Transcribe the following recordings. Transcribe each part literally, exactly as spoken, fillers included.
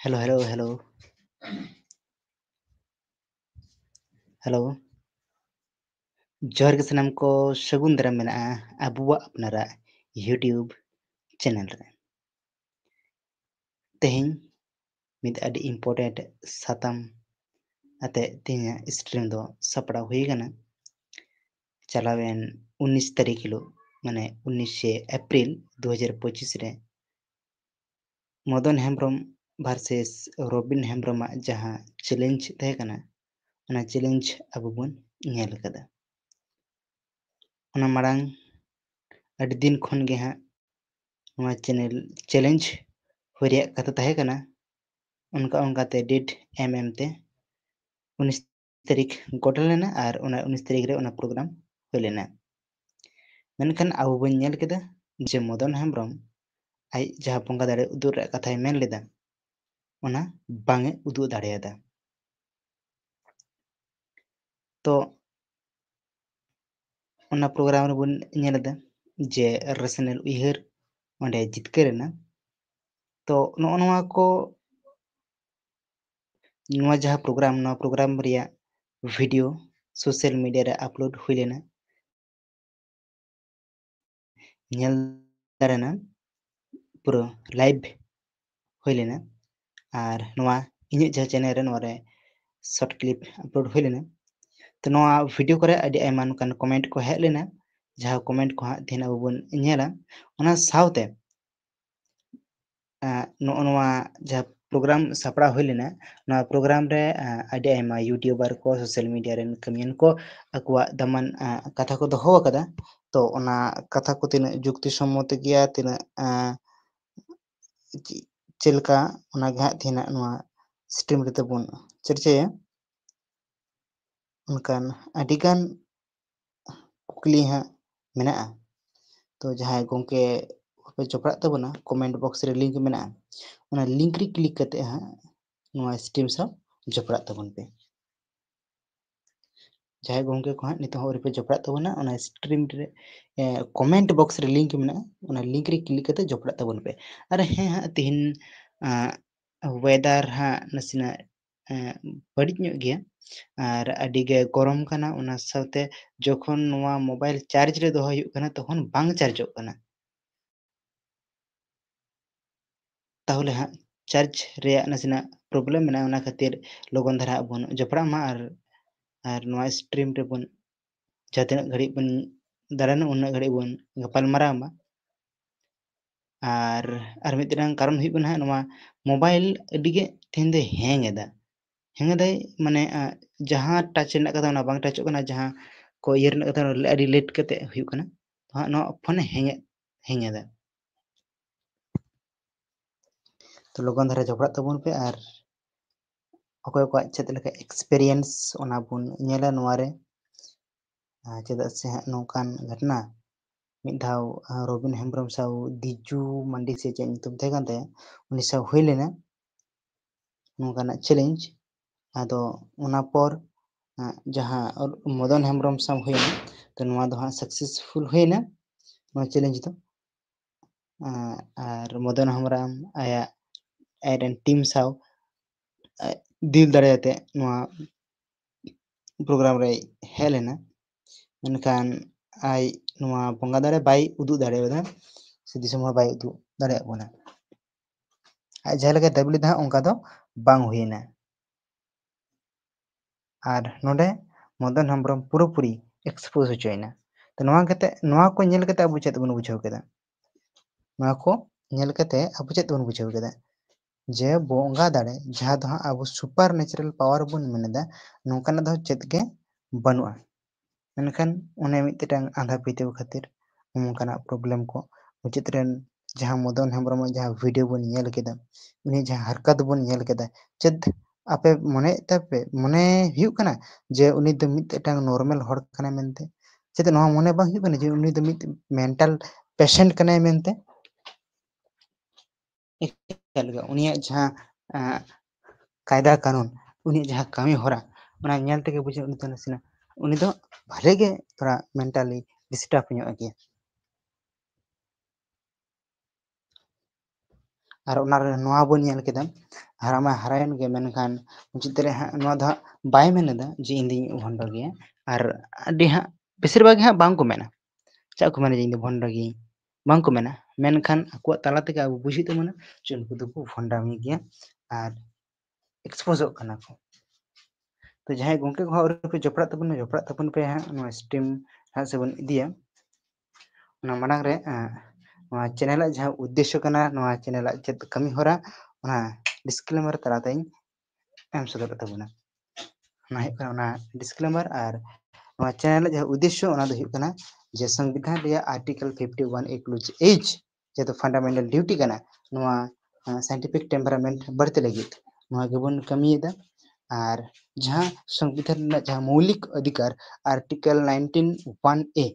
Hello, hello, hello. Hello. ᱡᱚᱦᱟᱨ ᱜᱮ ᱥᱟᱱᱟᱢ ᱠᱚ, ᱥᱟᱹᱜᱩᱱ ᱫᱟᱨᱟᱢ ᱢᱮᱱᱟᱜᱼᱟ ᱟᱵᱚᱣᱟᱜ ᱟᱯᱱᱟᱨᱟᱜ YouTube channel ᱨᱮ᱾ ᱛᱮᱦᱮᱧ ᱢᱤᱫ ᱟᱹᱰᱤ important ᱥᱟᱛᱟᱢ ᱟᱛᱮ ᱛᱮᱦᱮᱧᱟᱜ stream ᱫᱚ ᱥᱟᱯᱲᱟᱣ ᱦᱩᱭ ᱟᱠᱟᱱᱟ᱾ ᱪᱟᱞᱟᱣᱮᱱ ᱩᱱᱤᱥ ᱛᱟᱹᱨᱤᱠᱷ ᱦᱤᱞᱳᱜ, ᱢᱟᱱᱮ ᱩᱱᱤᱥᱮ ᱮᱯᱨᱤᱞ ᱫᱩ ᱦᱟᱡᱟᱨ ᱯᱚᱸᱪᱤᱥ ᱨᱮ ᱢᱚᱫᱚᱱ ᱦᱮᱢᱵᱨᱚᱢ versus ᱨᱚᱵᱤᱱ ᱦᱮᱢᱵᱨᱚᱢᱟᱜ ᱡᱟᱦᱟᱸ challenge ᱛᱟᱦᱮᱸ ᱠᱟᱱᱟ, ᱚᱱᱟ challenge ᱟᱵᱚ ᱵᱚᱱ ᱧᱮᱞ ᱠᱟᱫᱟ᱾ ᱚᱱᱟ ᱢᱟᱲᱟᱝ ᱟᱹᱰᱤ ᱫᱤᱱ ᱠᱷᱚᱱ ᱜᱮ ᱦᱟᱸᱜ ᱱᱚᱣᱟ channel challenge ᱦᱩᱭ ᱨᱮᱭᱟᱜ ᱠᱟᱛᱷᱟ ᱛᱟᱦᱮᱸ ᱠᱟᱱᱟ᱾ ᱚᱱᱠᱟ ᱚᱱᱠᱟᱛᱮ date ᱮᱢ ᱮᱢ ᱛᱮ ᱩᱱᱤᱥ ᱛᱟᱹᱨᱤᱠᱷ ᱜᱚᱴᱟ ᱞᱮᱱᱟ ᱟᱨ ᱚᱱᱟ ᱩᱱᱤᱥ ᱛᱟᱹᱨᱤᱠᱷ ᱨᱮ ᱚᱱᱟ program ᱦᱩᱭ ᱞᱮᱱᱟ᱾ ᱢᱮᱱᱠᱷᱟᱱ ᱟᱵᱚ ᱵᱚᱱ ᱧᱮᱞ ᱠᱮᱫᱟ ᱡᱮ ᱢᱚᱫᱚᱱ ᱦᱮᱢᱵᱨᱚᱢ ᱟᱡ ᱡᱟᱦᱟᱸ ᱵᱚᱸᱜᱟ ᱫᱟᱲᱮ ᱩᱫᱩᱜ ᱨᱮᱭᱟᱜ ᱠᱟᱛᱷᱟᱭ ᱢᱮᱱ ᱞᱮᱫᱟ, ᱚᱱᱟ ᱵᱟᱝ ᱮ ᱩᱫᱩᱜ ᱫᱟᱲᱮᱭᱟᱫᱟ᱾ ᱛᱚ ᱚᱱᱟ program ᱨᱮᱵᱚᱱ ᱧᱮᱞ ᱮᱫᱟ ᱡᱮ rational ᱩᱭᱦᱟᱹᱨ ᱚᱸᱰᱮ ᱡᱤᱛᱠᱟᱹᱨ ᱮᱱᱟ᱾ ᱛᱚ ᱱᱚᱜᱼᱚ ᱱᱚᱣᱟ ᱠᱚ, ᱱᱚᱣᱟ ᱡᱟᱦᱟᱸ program, ᱱᱚᱣᱟ program ᱨᱮᱭᱟᱜ video social media ᱨᱮ upload ᱦᱩᱭ ᱞᱮᱱᱟ᱾ ᱧᱮᱞ ᱫᱟᱲᱮᱱᱟ ᱯᱩᱨᱟᱹ live ᱦᱩᱭ ᱞᱮᱱᱟ᱾ ᱟᱨ ᱱᱚᱣᱟ ᱤᱧᱟᱹᱜ ᱡᱟᱦᱟᱸ channel ᱨᱮ, ᱱᱚᱣᱟ ᱨᱮ short clip upload ᱦᱩᱭ ᱞᱮᱱᱟ᱾ ᱛᱚ ᱱᱚᱣᱟ video ᱠᱚᱨᱮ ᱟᱹᱰᱤ ᱟᱭᱢᱟ ᱱᱚᱝᱠᱟᱱ comment ᱠᱚ ᱦᱮᱡ ᱞᱮᱱᱟ, ᱡᱟᱦᱟᱸ comment ᱠᱚ ᱦᱟᱸᱜ ᱛᱮᱦᱮᱧ ᱟᱵᱚ ᱵᱚᱱ ᱧᱮᱞᱟ᱾ ᱚᱱᱟ ᱥᱟᱶᱛᱮ ᱟᱸ, ᱱᱚᱜᱼᱚ ᱱᱚᱣᱟ ᱡᱟᱦᱟᱸ program ᱥᱟᱯᱲᱟᱣ ᱦᱩᱭ ᱞᱮᱱᱟ, ᱱᱚᱣᱟ program ᱨᱮ, ᱟᱸ, ᱟᱹᱰᱤ ᱟᱭᱢᱟ YouTuber ᱠᱚ, social media ᱨᱮᱱ ᱠᱟᱹᱢᱤᱭᱟᱱ ᱠᱚ ᱟᱠᱚᱣᱟᱜ ᱫᱟᱢᱟᱱ, ᱟᱸ, ᱠᱟᱛᱷᱟ ᱠᱚ ᱫᱚᱦᱚ ᱟᱠᱟᱫᱟ᱾ ᱛᱚ ᱚᱱᱟ ᱠᱟᱛᱷᱟ ᱠᱚ ᱛᱤᱱᱟᱹᱜ ᱡᱩᱠᱛᱤ ᱥᱚᱢᱢᱚᱛ ᱜᱮᱭᱟ, ᱛᱤᱱᱟᱹᱜ, ᱟᱸ, ᱪᱮ-, ᱪᱮᱫ ᱞᱮᱠᱟ, ᱚᱱᱟ ᱜᱮ ᱦᱟᱸᱜ ᱛᱮᱦᱮᱧᱟᱜ ᱱᱚᱣᱟ stream ᱨᱮᱫᱚ ᱵᱚᱱ ᱪᱚᱨᱪᱟᱭᱟ᱾ ᱚᱱᱠᱟᱱ ᱟᱹᱰᱤᱜᱟᱱ ᱠᱩᱠᱞᱤ ᱦᱟᱸᱜ ᱢᱮᱱᱟᱜᱼᱟ᱾ ᱛᱚ ᱡᱟᱦᱟᱸᱭ ᱜᱚᱢᱠᱮ ᱵᱟᱯᱮ ᱡᱚᱯᱲᱟᱜ ᱛᱟᱵᱚᱱᱟ, comment box ᱨᱮ link ᱢᱮᱱᱟᱜᱼᱟ, ᱚᱱᱟ link ᱨᱮ click ᱠᱟᱛᱮ ᱦᱟᱸᱜ ᱱᱚᱣᱟ stream ᱥᱟᱶ ᱡᱚᱯᱲᱟᱜ ᱛᱟᱵᱚᱱ ᱯᱮ᱾ ᱡᱟᱦᱟᱸᱭ ᱜᱚᱢᱠᱮ ᱠᱚ ᱦᱟᱸᱜ ᱱᱤᱛᱚᱜ ᱦᱚᱸ ᱟᱹᱣᱨᱤ ᱯᱮ ᱡᱚᱯᱲᱟᱜ ᱛᱟᱵᱚᱱᱟ, ᱚᱱᱟ stream ᱨᱮ, ᱮ, comment box ᱨᱮ link ᱢᱮᱱᱟᱜᱼᱟ, ᱚᱱᱟ link ᱨᱮ click ᱠᱟᱛᱮ ᱡᱚᱯᱲᱟᱜ ᱛᱟᱵᱚᱱ ᱯᱮ᱾ ᱟᱨ ᱦᱮᱸ ᱦᱟᱸᱜ ᱛᱤᱦᱤᱧ, ᱟᱸ, weather ᱦᱟᱸᱜ ᱱᱟᱥᱮᱱᱟᱜ ᱵᱟᱹᱲᱤᱡ ᱧᱚᱜ ᱜᱮᱭᱟ ᱟᱨ ᱟᱹᱰᱤ ᱜᱮ ᱜᱚᱨᱚᱢ ᱠᱟᱱᱟ᱾ ᱚᱱᱟ ᱥᱟᱶᱛᱮ ᱡᱚᱠᱷᱚᱱ ᱱᱚᱣᱟ mobile charge ᱨᱮ ᱫᱚᱦᱚ ᱦᱩᱭᱩᱜ ᱠᱟᱱᱟ, ᱛᱚᱠᱷᱚᱱ ᱵᱟᱝ ᱪᱟᱨᱡᱚᱜ ᱠᱟᱱᱟ᱾ ᱛᱟᱦᱚᱞᱮ ᱦᱟᱸᱜ charge ᱨᱮᱭᱟᱜ ᱱᱟᱥᱮᱱᱟᱜ problem ᱢᱮᱱᱟᱜᱼᱟ, ᱚᱱᱟ ᱠᱷᱟᱹᱛᱤᱨ ᱞᱚᱜᱚᱱ ᱫᱷᱟᱨᱟ ᱦᱟᱸᱜ ᱵᱚᱱ ᱡᱚᱯᱲᱟᱜ ᱢᱟ ᱟᱨ, ᱟᱨ ᱱᱚᱣᱟ stream ᱨᱮᱵᱚᱱ ᱡᱟᱦᱟᱸ ᱛᱤᱱᱟᱹᱜ ᱜᱷᱟᱹᱲᱤᱡ ᱵᱚᱱ ᱫᱟᱬᱟᱱᱟ, ᱩᱱᱟᱹᱜ ᱜᱷᱟᱹᱲᱤᱡ ᱵᱚᱱ ᱜᱟᱯᱟᱞ ᱢᱟᱨᱟᱣ ᱢᱟ᱾ ᱟᱨ, ᱟᱨ ᱢᱤᱫᱴᱟᱝ ᱠᱟᱨᱚᱱ ᱦᱩᱭᱩᱜ ᱠᱟᱱᱟ ᱦᱟᱸᱜ, ᱱᱚᱣᱟ mobile ᱟᱹᱰᱤ ᱜᱮ ᱛᱮᱦᱮᱧ ᱫᱚᱭ hang ᱮᱫᱟ᱾ Hang ᱮᱫᱟᱭ ᱢᱟᱱᱮ, ᱟᱸ, ᱡᱟᱦᱟᱸ touch ᱨᱮᱱᱟᱜ ᱠᱟᱛᱷᱟ, ᱚᱱᱟ ᱵᱟᱝ touchᱚᱜ ᱠᱟᱱᱟ, ᱡᱟᱦᱟᱸ ᱠᱚ ᱤᱭᱟᱹ ᱨᱮᱱᱟᱜ ᱠᱟᱛᱷᱟ, ᱚᱱᱟ ᱟᱹᱰᱤ late ᱠᱟᱛᱮ ᱦᱩᱭᱩᱜ ᱠᱟᱱᱟ᱾ ᱛᱚ ᱦᱟᱸᱜ ᱱᱚᱣᱟ phone ᱮ hang ᱮᱫ, hang ᱮᱫᱟ᱾ ᱛᱚ ᱞᱚᱜᱚᱱ ᱫᱷᱟᱨᱟ ᱡᱚᱯᱲᱟᱜ ᱛᱟᱵᱚᱱ ᱯᱮ ᱟᱨ ᱚᱠᱚᱭ ᱠᱚᱣᱟᱜ ᱪᱮᱫ ᱞᱮᱠᱟ experience, ᱚᱱᱟ ᱵᱚᱱ ᱧᱮᱞᱟ ᱱᱚᱣᱟ ᱨᱮ᱾ ᱟᱨ ᱪᱮᱫᱟᱜ ᱥᱮ ᱦᱟᱸᱜ ᱱᱚᱝᱠᱟᱱ ᱜᱷᱚᱴᱚᱱᱟ ᱢᱤᱫ ᱫᱷᱟᱣ, ᱟᱸ, ᱨᱚᱵᱤᱱ ᱦᱮᱢᱵᱨᱚᱢ ᱥᱟᱶ ᱫᱤᱡᱩ ᱢᱟᱱᱰᱤ ᱥᱮ ᱪᱮᱫ ᱧᱩᱛᱩᱢ ᱛᱟᱦᱮᱸ ᱠᱟᱱ ᱛᱟᱭᱟ, ᱩᱱᱤ ᱥᱟᱶ ᱦᱩᱭ ᱞᱮᱱᱟ ᱱᱚᱝᱠᱟᱱᱟᱜ challenge᱾ ᱟᱫᱚ ᱚᱱᱟ ᱯᱚᱨ, ᱟᱸ, ᱡᱟᱦᱟᱸ ᱢᱚᱫᱚᱱ ᱦᱮᱢᱵᱨᱚᱢ ᱥᱟᱶ ᱦᱩᱭᱱᱟ, ᱛᱚ ᱱᱚᱣᱟ ᱫᱚ ᱦᱟᱸᱜ successful ᱦᱩᱭᱱᱟ, ᱱᱚᱣᱟ challenge ᱫᱚ᱾ ᱟᱸ, ᱟᱨ ᱢᱚᱫᱚᱱ ᱦᱮᱢᱵᱨᱚᱢ ᱟᱭᱟᱜ, ᱟᱡᱨᱮᱱ team ᱥᱟᱶ, ᱟᱡ deal ᱫᱟᱲᱮᱭᱟᱛᱮ ᱱᱚᱣᱟ program ᱨᱮᱭ ᱦᱮᱡ ᱞᱮᱱᱟ, ᱢᱮᱱᱠᱷᱟᱱ ᱟᱡ ᱱᱚᱣᱟ ᱵᱚᱸᱜᱟ ᱫᱟᱲᱮ ᱵᱟᱭ ᱩᱫᱩᱜ ᱫᱟᱲᱮᱭᱟᱫᱟ, ᱥᱮ ᱫᱤᱥᱚᱢ ᱦᱚᱲ ᱵᱟᱭ ᱩᱫᱩᱜ ᱫᱟᱲᱮᱭᱟᱜ ᱵᱚᱱᱟ᱾ ᱟᱡ ᱡᱟᱦᱟᱸ ᱞᱮᱠᱟᱭ ᱫᱟᱹᱵᱤ ᱞᱮᱫᱟ ᱦᱟᱸᱜ, ᱚᱱᱠᱟ ᱫᱚ ᱵᱟᱝ ᱦᱩᱭᱮᱱᱟ᱾ ᱟᱨ ᱱᱚᱰᱮ ᱢᱚᱫᱚᱱ ᱦᱮᱢᱵᱨᱚᱢ ᱯᱩᱨᱟᱹᱯᱩᱨᱤ expose ᱦᱚᱪᱚᱭᱮᱱᱟ᱾ ᱛᱚ ᱱᱚᱣᱟ ᱠᱟᱛᱮ, ᱱᱚᱣᱟ ᱠᱚ ᱧᱮᱞ ᱠᱟᱛᱮ ᱟᱵᱚ ᱪᱮᱫ ᱵᱚᱱ ᱵᱩᱡᱷᱟᱹᱣ ᱠᱮᱫᱟ? ᱱᱚᱣᱟ ᱠᱚ ᱧᱮᱞ ᱠᱟᱛᱮ ᱟᱵᱚ ᱪᱮᱫ ᱵᱚᱱ ᱵᱩᱡᱷᱟᱹᱣ ᱠᱮᱫᱟ? ᱡᱮ ᱵᱚᱸᱜᱟ ᱫᱟᱲᱮ, ᱡᱟᱦᱟᱸ ᱫᱚ ᱦᱟᱸᱜ ᱟᱵᱚ supernatural power ᱵᱚᱱ ᱢᱮᱱ ᱮᱫᱟ, ᱱᱚᱝᱠᱟᱱᱟᱜ ᱫᱚ ᱪᱮᱫ ᱜᱮ ᱵᱟᱹᱱᱩᱜᱼᱟ᱾ ᱢᱮᱱᱠᱷᱟᱱ ᱚᱱᱮ ᱢᱤᱫᱴᱟᱝ ᱟᱸᱫᱷᱟ ᱯᱟᱹᱛᱭᱟᱹᱣ ᱠᱷᱟᱹᱛᱤᱨ ᱱᱚᱝᱠᱟᱱᱟᱜ problem ᱠᱚ᱾ ᱢᱩᱪᱟᱹᱫ ᱨᱮᱱ ᱡᱟᱦᱟᱸ ᱢᱚᱫᱚᱱ ᱦᱮᱢᱵᱨᱚᱢᱟᱜ ᱡᱟᱦᱟᱸ video ᱵᱚᱱ ᱧᱮᱞ ᱠᱮᱫᱟ, ᱩᱱᱤ ᱡᱟᱦᱟᱸ ᱦᱟᱨᱠᱟᱛ ᱵᱚᱱ ᱧᱮᱞ ᱠᱮᱫᱟ, ᱪᱮᱫ ᱟᱯᱮ ᱢᱚᱱᱮᱭᱮᱫ ᱛᱟᱯᱮ, ᱢᱚᱱᱮ ᱦᱩᱭᱩᱜ ᱠᱟᱱᱟ ᱡᱮ ᱩᱱᱤ ᱫᱚ ᱢᱤᱫᱴᱟᱝ normal ᱦᱚᱲ ᱠᱟᱱᱟᱭ ᱢᱮᱱᱛᱮ? ᱪᱮᱫ ᱱᱚᱣᱟ ᱢᱚᱱᱮ ᱵᱟᱝ ᱦᱩᱭᱩᱜ ᱠᱟᱱᱟ ᱡᱮ ᱩᱱᱤ ᱫᱚ ᱢᱤᱫ mental patient ᱠᱟᱱᱟᱭ ᱢᱮᱱᱛᱮ? ᱮᱠᱟᱞ ᱜᱮ, ᱩᱱᱤᱭᱟᱜ ᱡᱟᱦᱟᱸ, ᱟᱸ, ᱠᱟᱭᱫᱟ ᱠᱟᱹᱱᱩᱱ, ᱩᱱᱤᱭᱟᱜ ᱡᱟᱦᱟᱸ ᱠᱟᱹᱢᱤ ᱦᱚᱨᱟ, ᱚᱱᱟ ᱧᱮᱞ ᱛᱮᱜᱮ ᱵᱩᱡᱷᱟᱹᱜ ᱩᱱᱤ ᱫᱚ ᱱᱟᱥᱮᱱᱟᱜ, ᱩᱱᱤ ᱫᱚ ᱵᱷᱟᱞᱮ ᱜᱮ ᱛᱷᱚᱲᱟ mentally disturb ᱧᱚᱜ ᱜᱮᱭᱟ᱾ ᱟᱨ ᱚᱱᱟᱨᱮ ᱱᱚᱣᱟ ᱵᱚᱱ ᱧᱮᱞ ᱠᱮᱫᱟ, ᱦᱟᱨᱟ ᱢᱟ ᱦᱟᱨᱟᱭᱮᱱ ᱜᱮ, ᱢᱮᱱᱠᱷᱟᱱ ᱢᱩᱪᱟᱹᱫ ᱨᱮ ᱦᱟᱸᱜ ᱱᱚᱣᱟ ᱫᱚ ᱦᱟᱸᱜ ᱵᱟᱭ ᱢᱮᱱ ᱮᱫᱟ ᱡᱮ ᱤᱧ ᱫᱚᱧ ᱵᱷᱚᱱᱰᱚ ᱜᱮᱭᱟ᱾ ᱟᱨ ᱟᱹᱰᱤ ᱦᱟᱸᱜ ᱵᱮᱥᱤᱨ ᱵᱷᱟᱜᱽ ᱜᱮ ᱦᱟᱸᱜ ᱵᱟᱝ ᱠᱚ ᱢᱮᱱᱟ᱾ ᱪᱮᱫ ᱠᱚ ᱢᱮᱱᱟ ᱡᱮ ᱤᱧ ᱫᱚ ᱵᱷᱚᱱᱰᱚ ᱜᱤᱭᱟᱹᱧ? ᱵᱟᱝ ᱠᱚ ᱢᱮᱱᱟ᱾ ᱢᱮᱱᱠᱷᱟᱱ ᱟᱠᱚᱣᱟᱜ ᱛᱟᱞᱟ ᱛᱮᱜᱮ ᱟᱵᱚ ᱵᱩᱡᱽ ᱦᱩᱭᱩᱜ ᱛᱟᱵᱚᱱᱟ ᱡᱮ ᱩᱱᱠᱩ ᱫᱚᱠᱚ ᱵᱷᱚᱱᱰᱟᱢᱤ ᱜᱮᱭᱟ ᱟᱨ ᱮᱠᱥᱯᱳᱡᱚᱜ ᱠᱟᱱᱟ ᱠᱚ᱾ ᱛᱚ ᱡᱟᱦᱟᱸᱭ ᱜᱚᱢᱠᱮ ᱠᱚᱦᱚᱸ ᱟᱹᱣᱨᱤ ᱯᱮ ᱡᱚᱯᱲᱟᱜ ᱛᱟᱵᱚᱱᱟ, ᱡᱚᱯᱲᱟᱜ ᱛᱟᱵᱚᱱ ᱯᱮ ᱦᱟᱸᱜ ᱱᱚᱣᱟ ᱥᱴᱨᱤᱢ ᱦᱟᱸᱜ ᱥᱮ ᱵᱚᱱ ᱤᱫᱤᱭᱟ᱾ ᱚᱱᱟ ᱢᱟᱲᱟᱝ ᱨᱮ, ᱟᱸ, ᱱᱚᱣᱟ ᱪᱮᱱᱮᱞᱟᱜ ᱡᱟᱦᱟᱸ ᱩᱫᱽᱫᱮᱥᱥᱚ ᱠᱟᱱᱟ, ᱱᱚᱣᱟ ᱪᱮᱱᱮᱞᱟᱜ ᱪᱮᱫ ᱠᱟᱹᱢᱤ ᱦᱚᱨᱟ, ᱚᱱᱟ ᱰᱤᱥᱠᱞᱮᱢᱟᱨ ᱛᱟᱞᱟᱛᱮᱧ ᱮᱢ ᱥᱚᱫᱚᱨᱮᱫ ᱛᱟᱵᱚᱱᱟ᱾ ᱚᱱᱟ ᱦᱩᱭᱩᱜ ᱠᱟᱱᱟ ᱚᱱᱟ ᱰᱤᱥᱠᱞᱮᱢᱟᱨ᱾ ᱟᱨ ᱱᱚᱣᱟ ᱪᱮᱱᱮᱞ ᱨᱮᱭᱟᱜ ᱡᱟᱦᱟᱸ ᱩᱫᱽᱫᱮᱥᱥᱚ, ᱚᱱᱟ ᱫᱚ ᱦᱩᱭᱩᱜ ᱠᱟᱱᱟ ᱡᱮ ᱥᱚᱝᱵᱤᱫᱷᱟᱱ ᱨᱮᱭᱟᱜ ᱟᱨᱴᱤᱠᱮᱞ ᱯᱷᱤᱯᱴᱤ ᱣᱟᱱ ᱮ ᱠᱞᱚᱡᱽ ᱮᱭᱤᱪ, ᱡᱟᱦᱟᱸ ᱫᱚ ᱯᱷᱟᱱᱰᱟᱢᱮᱱᱴᱟᱞ ᱰᱤᱭᱩᱴᱤ ᱠᱟᱱᱟ, ᱱᱚᱣᱟ, ᱟᱸ, ᱥᱟᱭᱮᱱᱴᱤᱯᱷᱤᱠ ᱴᱮᱢᱯᱟᱨᱟᱢᱮᱱᱴ ᱵᱟᱹᱲᱛᱤ ᱞᱟᱹᱜᱤᱫ ᱱᱚᱣᱟ ᱜᱮᱵᱚᱱ ᱠᱟᱹᱢᱤᱭᱮᱫᱟ᱾ ᱟᱨ ᱡᱟᱦᱟᱸ ᱥᱚᱝᱵᱤᱫᱷᱟᱱ ᱨᱮᱱᱟᱜ ᱡᱟᱦᱟᱸ ᱢᱳᱣᱞᱤᱠ ᱚᱫᱷᱤᱠᱟᱨ, ᱟᱨᱴᱤᱠᱮᱞ ᱱᱟᱭᱤᱱᱴᱤᱱ ᱣᱟᱱ ᱮ,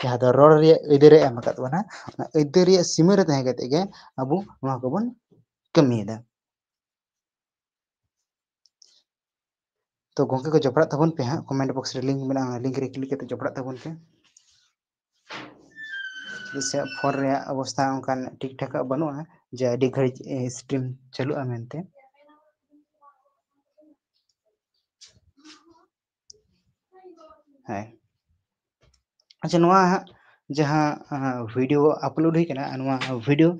ᱡᱟᱦᱟᱸ ᱫᱚ ᱨᱚᱲ ᱨᱮᱭᱟᱜ ᱟᱹᱭᱫᱟᱹᱨ ᱮ ᱮᱢ ᱟᱠᱟᱫ ᱵᱚᱱᱟ, ᱚᱱᱟ ᱟᱹᱭᱫᱟᱹᱨ ᱨᱮᱭᱟᱜ ᱥᱤᱢᱟᱹ ᱨᱮ ᱛᱟᱦᱮᱸ ᱠᱟᱛᱮ ᱜᱮ ᱟᱵᱚ ᱱᱚᱣᱟ ᱠᱚᱵᱚᱱ ᱠᱟᱹᱢᱤᱭᱮᱫᱟ᱾ ᱛᱚ ᱜᱚᱢᱠᱮ ᱠᱚ ᱡᱚᱯᱲᱟᱜ ᱛᱟᱵᱚᱱ ᱯᱮ ᱦᱟᱸᱜ, ᱠᱚᱢᱮᱱᱴ ᱵᱚᱠᱥ ᱨᱮ ᱞᱤᱝᱠ ᱢᱮᱱᱟᱜᱼᱟ, ᱚᱱᱟ ᱞᱤᱝᱠ ᱨᱮ ᱠᱞᱤᱠ ᱠᱟᱛᱮ ᱡᱚᱯᱲᱟᱜ ᱛᱟᱵᱚᱱ ᱯᱮ᱾ ᱪᱮᱫᱟᱜ ᱥᱮ ᱯᱷᱳᱱ ᱨᱮᱭᱟᱜ ᱚᱵᱚᱥᱛᱷᱟ ᱚᱱᱠᱟᱱ ᱴᱷᱤᱠ ᱴᱷᱟᱠ ᱵᱟᱹᱱᱩᱜᱼᱟ ᱡᱮ ᱟᱹᱰᱤ ᱜᱷᱟᱹᱲᱤᱡ ᱥᱴᱨᱤᱢ ᱪᱟᱹᱞᱩᱜᱼᱟ ᱢᱮᱱᱛᱮ᱾ ᱦᱮᱸ, ᱟᱪᱪᱷᱟ, ᱱᱚᱣᱟ ᱦᱟᱸᱜ ᱡᱟᱦᱟᱸ, ᱟᱸ, ᱵᱷᱤᱰᱤᱭᱳ ᱟᱯᱞᱳᱰ ᱦᱩᱭ ᱠᱟᱱᱟ, ᱱᱚᱣᱟ ᱵᱷᱤᱰᱤᱭᱳ,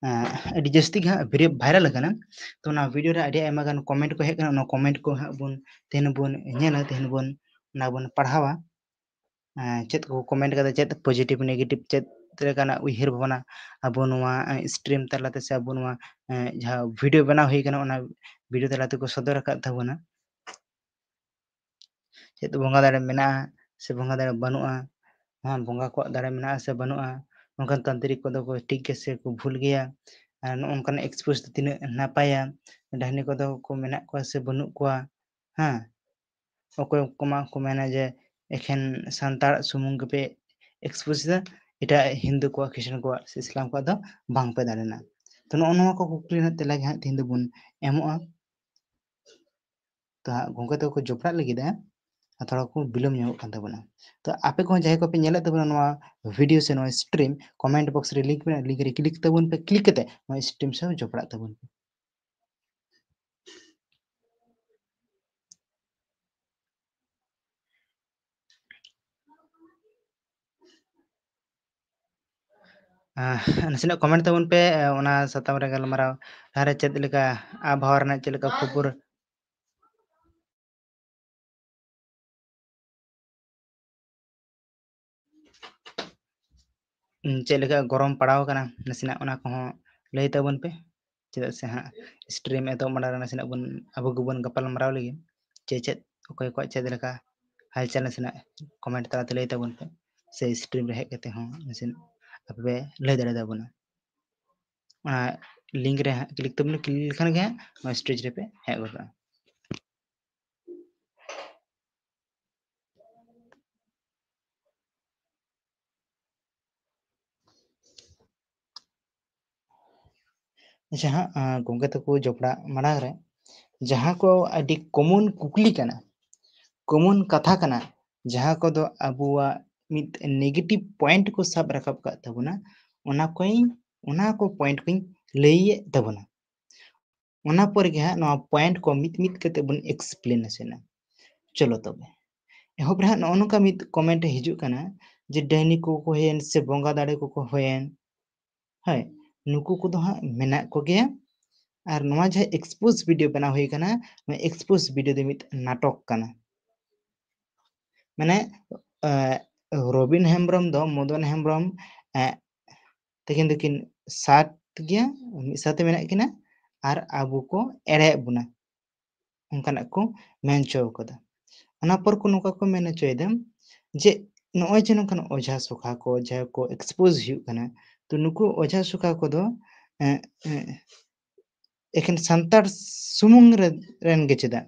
ᱟᱸ, ᱟᱹᱰᱤ ᱡᱟᱹᱥᱛᱤ ᱜᱮ ᱦᱟᱸᱜ ᱵᱷᱤᱰᱤᱭᱳ ᱵᱷᱟᱭᱨᱟᱞ ᱟᱠᱟᱱᱟ᱾ ᱛᱚ ᱚᱱᱟ ᱵᱷᱤᱰᱤᱭᱳ ᱨᱮ ᱟᱹᱰᱤ ᱟᱭᱢᱟ ᱜᱟᱱ ᱠᱚᱢᱮᱱᱴ ᱠᱚ ᱦᱮᱡ ᱟᱠᱟᱱᱟ, ᱚᱱᱟ ᱠᱚᱢᱮᱱᱴ ᱠᱚ ᱦᱟᱸᱜ ᱵᱚᱱ ᱛᱮᱦᱮᱧ ᱵᱚᱱ ᱧᱮᱞᱟ, ᱛᱮᱦᱮᱧ ᱵᱚᱱ ᱚᱱᱟ ᱵᱚᱱ ᱯᱟᱲᱦᱟᱣᱟ᱾ ᱟᱸ, ᱪᱮᱫ ᱠᱚ ᱠᱚᱢᱮᱱᱴ ᱠᱟᱫᱟ, ᱪᱮᱫ ᱯᱚᱡᱤᱴᱤᱵᱷ ᱱᱮᱜᱮᱴᱤᱵᱷ, ᱪᱮᱫ ᱞᱮᱠᱟᱱᱟᱜ ᱩᱭᱦᱟᱹᱨ ᱵᱷᱟᱵᱽᱱᱟ ᱟᱵᱚ ᱱᱚᱣᱟ, ᱟᱸ, ᱥᱴᱨᱤᱢ ᱛᱟᱞᱟᱛᱮ ᱥᱮ ᱟᱵᱚ ᱱᱚᱣᱟ, ᱟᱸ, ᱡᱟᱦᱟᱸ ᱵᱷᱤᱰᱤᱭᱳ ᱵᱮᱱᱟᱣ ᱦᱩᱭ ᱠᱟᱱᱟ, ᱚᱱᱟ ᱵᱷᱤᱰᱤᱭᱳ ᱛᱟᱞᱟ ᱛᱮᱠᱚ ᱥᱚᱫᱚᱨ ᱟᱠᱟᱫ ᱛᱟᱵᱚᱱᱟ᱾ ᱪᱮᱫ ᱵᱚᱸᱜᱟ ᱫᱟᱲᱮ ᱢᱮᱱᱟᱜᱼᱟ ᱥᱮ ᱵᱚᱸᱜᱟ ᱫᱟᱲᱮ ᱵᱟᱹᱱᱩᱜᱼᱟ, ᱦᱮᱸ, ᱵᱚᱸᱜᱟ ᱠᱚᱣᱟᱜ ᱫᱟᱲᱮ ᱢᱮᱱᱟᱜᱼᱟ ᱥᱮ ᱵᱟᱹᱱᱩᱜᱼᱟ, ᱱᱚᱝᱠᱟᱱ ᱛᱟᱱᱛᱨᱤᱠ ᱠᱚᱫᱚ ᱠᱚ ᱴᱷᱤᱠ ᱜᱮᱭᱟ ᱥᱮ ᱠᱚ ᱵᱷᱩᱞ ᱜᱮᱭᱟ, ᱟᱨ ᱱᱚᱜᱼᱚ ᱱᱚᱝᱠᱟᱱ ᱮᱠᱥᱯᱳᱡᱽ ᱫᱚ ᱛᱤᱱᱟᱹᱜ ᱱᱟᱯᱟᱭᱟ, ᱰᱟᱹᱦᱱᱤ ᱠᱚᱫᱚ ᱠᱚ ᱢᱮᱱᱟᱜ ᱠᱚᱣᱟ ᱥᱮ ᱵᱟᱹᱱᱩᱜ ᱠᱚᱣᱟ, ᱦᱮᱸ, ᱚᱠᱚᱭ ᱠᱚᱢᱟ ᱠᱚ ᱢᱮᱱᱟ ᱡᱮ ᱮᱠᱷᱮᱱ ᱥᱟᱱᱛᱟᱲ ᱥᱩᱢᱩᱝ ᱜᱮᱯᱮ ᱮᱠᱥᱯᱳᱡᱽ ᱮᱫᱟ, ᱮᱴᱟᱜ ᱦᱤᱱᱫᱩ ᱠᱚᱣᱟᱜ, ᱠᱷᱨᱤᱥᱴᱟᱱ ᱠᱚᱣᱟᱜ ᱥᱮ ᱤᱥᱞᱟᱢ ᱠᱚᱣᱟᱜ ᱫᱚ ᱵᱟᱝᱯᱮ ᱫᱟᱲᱮᱱᱟ᱾ ᱛᱚ ᱱᱚᱜᱼᱚ ᱱᱚᱣᱟ ᱠᱚ ᱠᱩᱠᱞᱤ ᱨᱮᱱᱟᱜ ᱛᱮᱞᱟ ᱜᱮ ᱦᱟᱸᱜ ᱛᱮᱦᱮᱧ ᱫᱚᱵᱚᱱ ᱮᱢᱚᱜᱼᱟ᱾ ᱛᱚ ᱦᱟᱸᱜ ᱜᱚᱢᱠᱮ ᱛᱟᱠᱚ ᱠᱚ ᱡᱚᱯᱲᱟᱜ ᱞᱟᱹᱜᱤᱫ ᱦᱟᱸᱜ, ᱛᱷᱚᱲᱟ ᱠᱚ ᱵᱤᱞᱚᱢ ᱧᱚᱜᱚᱜ ᱠᱟᱱ ᱛᱟᱵᱚᱱᱟ᱾ ᱛᱚ ᱟᱯᱮ ᱠᱚᱦᱚᱸ ᱡᱟᱦᱟᱸᱭ ᱠᱚᱯᱮ ᱧᱮᱞᱮᱫ ᱛᱟᱵᱚᱱᱟ ᱱᱚᱣᱟ ᱵᱷᱤᱰᱤᱭᱳ ᱥᱮ ᱱᱚᱣᱟ ᱥᱴᱨᱤᱢ, ᱠᱚᱢᱮᱱᱴ ᱵᱚᱠᱥ ᱨᱮ ᱞᱤᱝᱠ ᱢᱮᱱᱟᱜᱼᱟ, ᱞᱤᱝᱠ ᱨᱮ ᱠᱞᱤᱠ ᱛᱟᱵᱚᱱ ᱯᱮ, ᱠᱞᱤᱠ ᱠᱟᱛᱮ ᱱᱚᱣᱟ ᱥᱴᱨᱤᱢ ᱥᱟᱶ ᱡᱚᱯᱲᱟᱜ ᱛᱟᱵᱚᱱ ᱯᱮ᱾ ᱟᱦ, ᱱᱟᱥᱮᱱᱟᱜ ᱠᱚᱢᱮᱱᱴ ᱛᱟᱵᱚᱱ ᱯᱮ, ᱚᱱᱟ ᱥᱟᱛᱟᱢ ᱨᱮ ᱜᱟᱞᱢᱟᱨᱟᱣ ᱞᱟᱦᱟᱨᱮ ᱪᱮᱫ ᱞᱮᱠᱟ ᱟᱵᱚᱦᱟᱣᱟ ᱨᱮᱱᱟᱜ ᱪᱮᱫ ᱞᱮᱠᱟ ᱠᱷᱚᱵᱚᱨ, ᱩᱸ, ᱪᱮᱫ ᱞᱮᱠᱟ ᱜᱚᱨᱚᱢ ᱯᱟᱲᱟᱣ ᱠᱟᱱᱟ, ᱱᱟᱥᱮᱱᱟᱜ ᱚᱱᱟ ᱠᱚᱦᱚᱸ ᱞᱟᱹᱭ ᱛᱟᱵᱚᱱ ᱯᱮ᱾ ᱪᱮᱫᱟᱜ ᱥᱮ ᱦᱟᱸᱜ ᱥᱴᱨᱤᱢ ᱮᱛᱚᱦᱚᱵ ᱢᱟᱲᱟᱝ ᱨᱮ ᱱᱟᱥᱮᱱᱟᱜ ᱵᱚᱱ, ᱟᱵᱚ ᱜᱮᱵᱚᱱ ᱜᱟᱯᱟᱞ ᱢᱟᱨᱟᱣ ᱞᱮᱜᱮ, ᱪᱮ ᱪᱮᱫ, ᱚᱠᱚᱭ ᱠᱚᱣᱟᱜ ᱪᱮᱫ ᱞᱮᱠᱟ ᱦᱟᱞᱪᱟᱞ, ᱱᱟᱥᱮᱱᱟᱜ ᱠᱚᱢᱮᱱᱴ ᱛᱟᱞᱟᱛᱮ ᱞᱟᱹᱭ ᱛᱟᱵᱚᱱ ᱯᱮ, ᱥᱮ ᱥᱴᱨᱤᱢ ᱨᱮ ᱦᱮᱡ ᱠᱟᱛᱮ ᱦᱚᱸ ᱱᱟᱥᱮᱱᱟᱜ ᱟᱯᱮ ᱯᱮ ᱞᱟᱹᱭ ᱫᱟᱲᱮ ᱛᱟᱵᱚᱱᱟ᱾ ᱚᱱᱟ ᱞᱤᱝᱠ ᱨᱮ ᱦᱟᱸᱜ ᱠᱞᱤᱠ ᱛᱟᱵᱚᱱ, ᱠᱞᱤᱠ ᱞᱮᱠᱷᱟᱱ ᱜᱮ ᱦᱟᱸᱜ ᱱᱚᱣᱟ ᱥᱴᱮᱡᱽ ᱨᱮᱯᱮ ᱦᱮᱡ ᱜᱚᱫᱚᱜᱼᱟ᱾ ᱟᱪᱪᱷᱟ ᱦᱟᱸᱜ, ᱟᱸ, ᱜᱚᱢᱠᱮ ᱛᱟᱠᱚ ᱡᱚᱯᱲᱟᱜ ᱢᱟᱲᱟᱝ ᱨᱮ ᱡᱟᱦᱟᱸ ᱠᱚ ᱟᱹᱰᱤ ᱠᱚᱢᱚᱱ ᱠᱩᱠᱞᱤ ᱠᱟᱱᱟ, ᱠᱚᱢᱚᱱ ᱠᱟᱛᱷᱟ ᱠᱟᱱᱟ, ᱡᱟᱦᱟᱸ ᱠᱚᱫᱚ ᱟᱵᱚᱣᱟᱜ ᱢᱤᱫ ᱱᱮᱜᱮᱴᱤᱵᱷ ᱯᱚᱭᱮᱱᱴ ᱠᱚ ᱥᱟᱵ ᱨᱟᱠᱟᱵ ᱠᱟᱜ ᱛᱟᱵᱚᱱᱟ, ᱚᱱᱟ ᱠᱚᱧ, ᱚᱱᱟ ᱠᱚ ᱯᱚᱭᱮᱱᱴ ᱠᱚᱧ ᱞᱟᱹᱭᱮᱫ ᱛᱟᱵᱚᱱᱟ᱾ ᱚᱱᱟ ᱯᱚᱨᱮ ᱜᱮ ᱦᱟᱸᱜ ᱱᱚᱣᱟ ᱯᱚᱭᱮᱱᱴ ᱠᱚ ᱢᱤᱫ ᱢᱤᱫ ᱠᱟᱛᱮ ᱵᱚᱱ ᱮᱠᱥᱯᱞᱮᱱᱮᱥᱚᱱᱟ᱾ ᱪᱚᱞᱚ ᱛᱚᱵᱮ, ᱮᱦᱚᱵ ᱨᱮ ᱦᱟᱸᱜ ᱱᱚᱜᱼᱚ ᱱᱚᱝᱠᱟ ᱢᱤᱫ ᱠᱚᱢᱮᱱᱴ ᱦᱤᱡᱩᱜ ᱠᱟᱱᱟ ᱡᱮ ᱰᱟᱹᱦᱱᱤ ᱠᱚᱠᱚ ᱦᱩᱭᱮᱱ ᱥᱮ ᱵᱚᱸᱜᱟ ᱫᱟᱲᱮ ᱠᱚᱠᱚ ᱦᱩᱭᱮᱱ, ᱦᱳᱭ, ᱱᱩᱠᱩ ᱠᱚᱫᱚ ᱦᱟᱸᱜ ᱢᱮᱱᱟᱜ ᱠᱚᱜᱮᱭᱟ᱾ ᱟᱨ ᱱᱚᱣᱟ ᱡᱟᱦᱟᱸ ᱮᱠᱥᱯᱳᱡᱽ ᱵᱷᱤᱰᱤᱭᱳ ᱵᱮᱱᱟᱣ ᱦᱩᱭ ᱠᱟᱱᱟ, ᱱᱚᱣᱟ ᱮᱠᱥᱯᱳᱡᱽ ᱵᱷᱤᱰᱤᱭᱳ ᱫᱚ ᱢᱤᱫ ᱱᱟᱴᱚᱠ ᱠᱟᱱᱟ᱾ ᱢᱟᱱᱮ, ᱮ, ᱨᱚᱵᱤᱱ ᱦᱮᱢᱵᱨᱚᱢ ᱫᱚ, ᱢᱚᱫᱚᱱ ᱦᱮᱢᱵᱨᱚᱢ, ᱮ, ᱛᱟᱹᱠᱤᱱ ᱫᱚᱠᱤᱱ ᱥᱟᱛ ᱜᱮᱭᱟ, ᱢᱤᱫ ᱥᱟᱶᱛᱮ ᱢᱮᱱᱟᱜ ᱠᱤᱱᱟ, ᱟᱨ ᱟᱵᱚ ᱠᱚ ᱮᱲᱮᱭᱮᱫ ᱵᱚᱱᱟ, ᱚᱱᱠᱟᱱᱟᱜ ᱠᱚ ᱢᱮᱱ ᱦᱚᱪᱚ ᱠᱟᱫᱟ᱾ ᱚᱱᱟ ᱯᱚᱨ ᱠᱚ ᱱᱚᱝᱠᱟ ᱠᱚ ᱢᱮᱱ ᱦᱚᱪᱚᱭᱮᱫᱟ ᱡᱮ ᱱᱚᱜᱼᱚᱭ ᱡᱮ ᱱᱚᱝᱠᱟᱱ ᱚᱡᱷᱟ ᱥᱚᱠᱷᱟ ᱠᱚ ᱡᱟᱦᱟᱸ ᱠᱚ ᱮᱠᱥᱯᱳᱡᱽ ᱦᱩᱭᱩᱜ ᱠᱟᱱᱟ, ᱛᱚ ᱱᱩᱠᱩ ᱚᱡᱷᱟ ᱥᱚᱠᱷᱟ ᱠᱚᱫᱚ, ᱮ, ᱮ, ᱮᱠᱷᱮᱱ ᱥᱟᱱᱛᱟᱲ ᱥᱩᱢᱩᱝ ᱨᱮ, ᱨᱮᱱ ᱜᱮ ᱪᱮᱫᱟᱜ?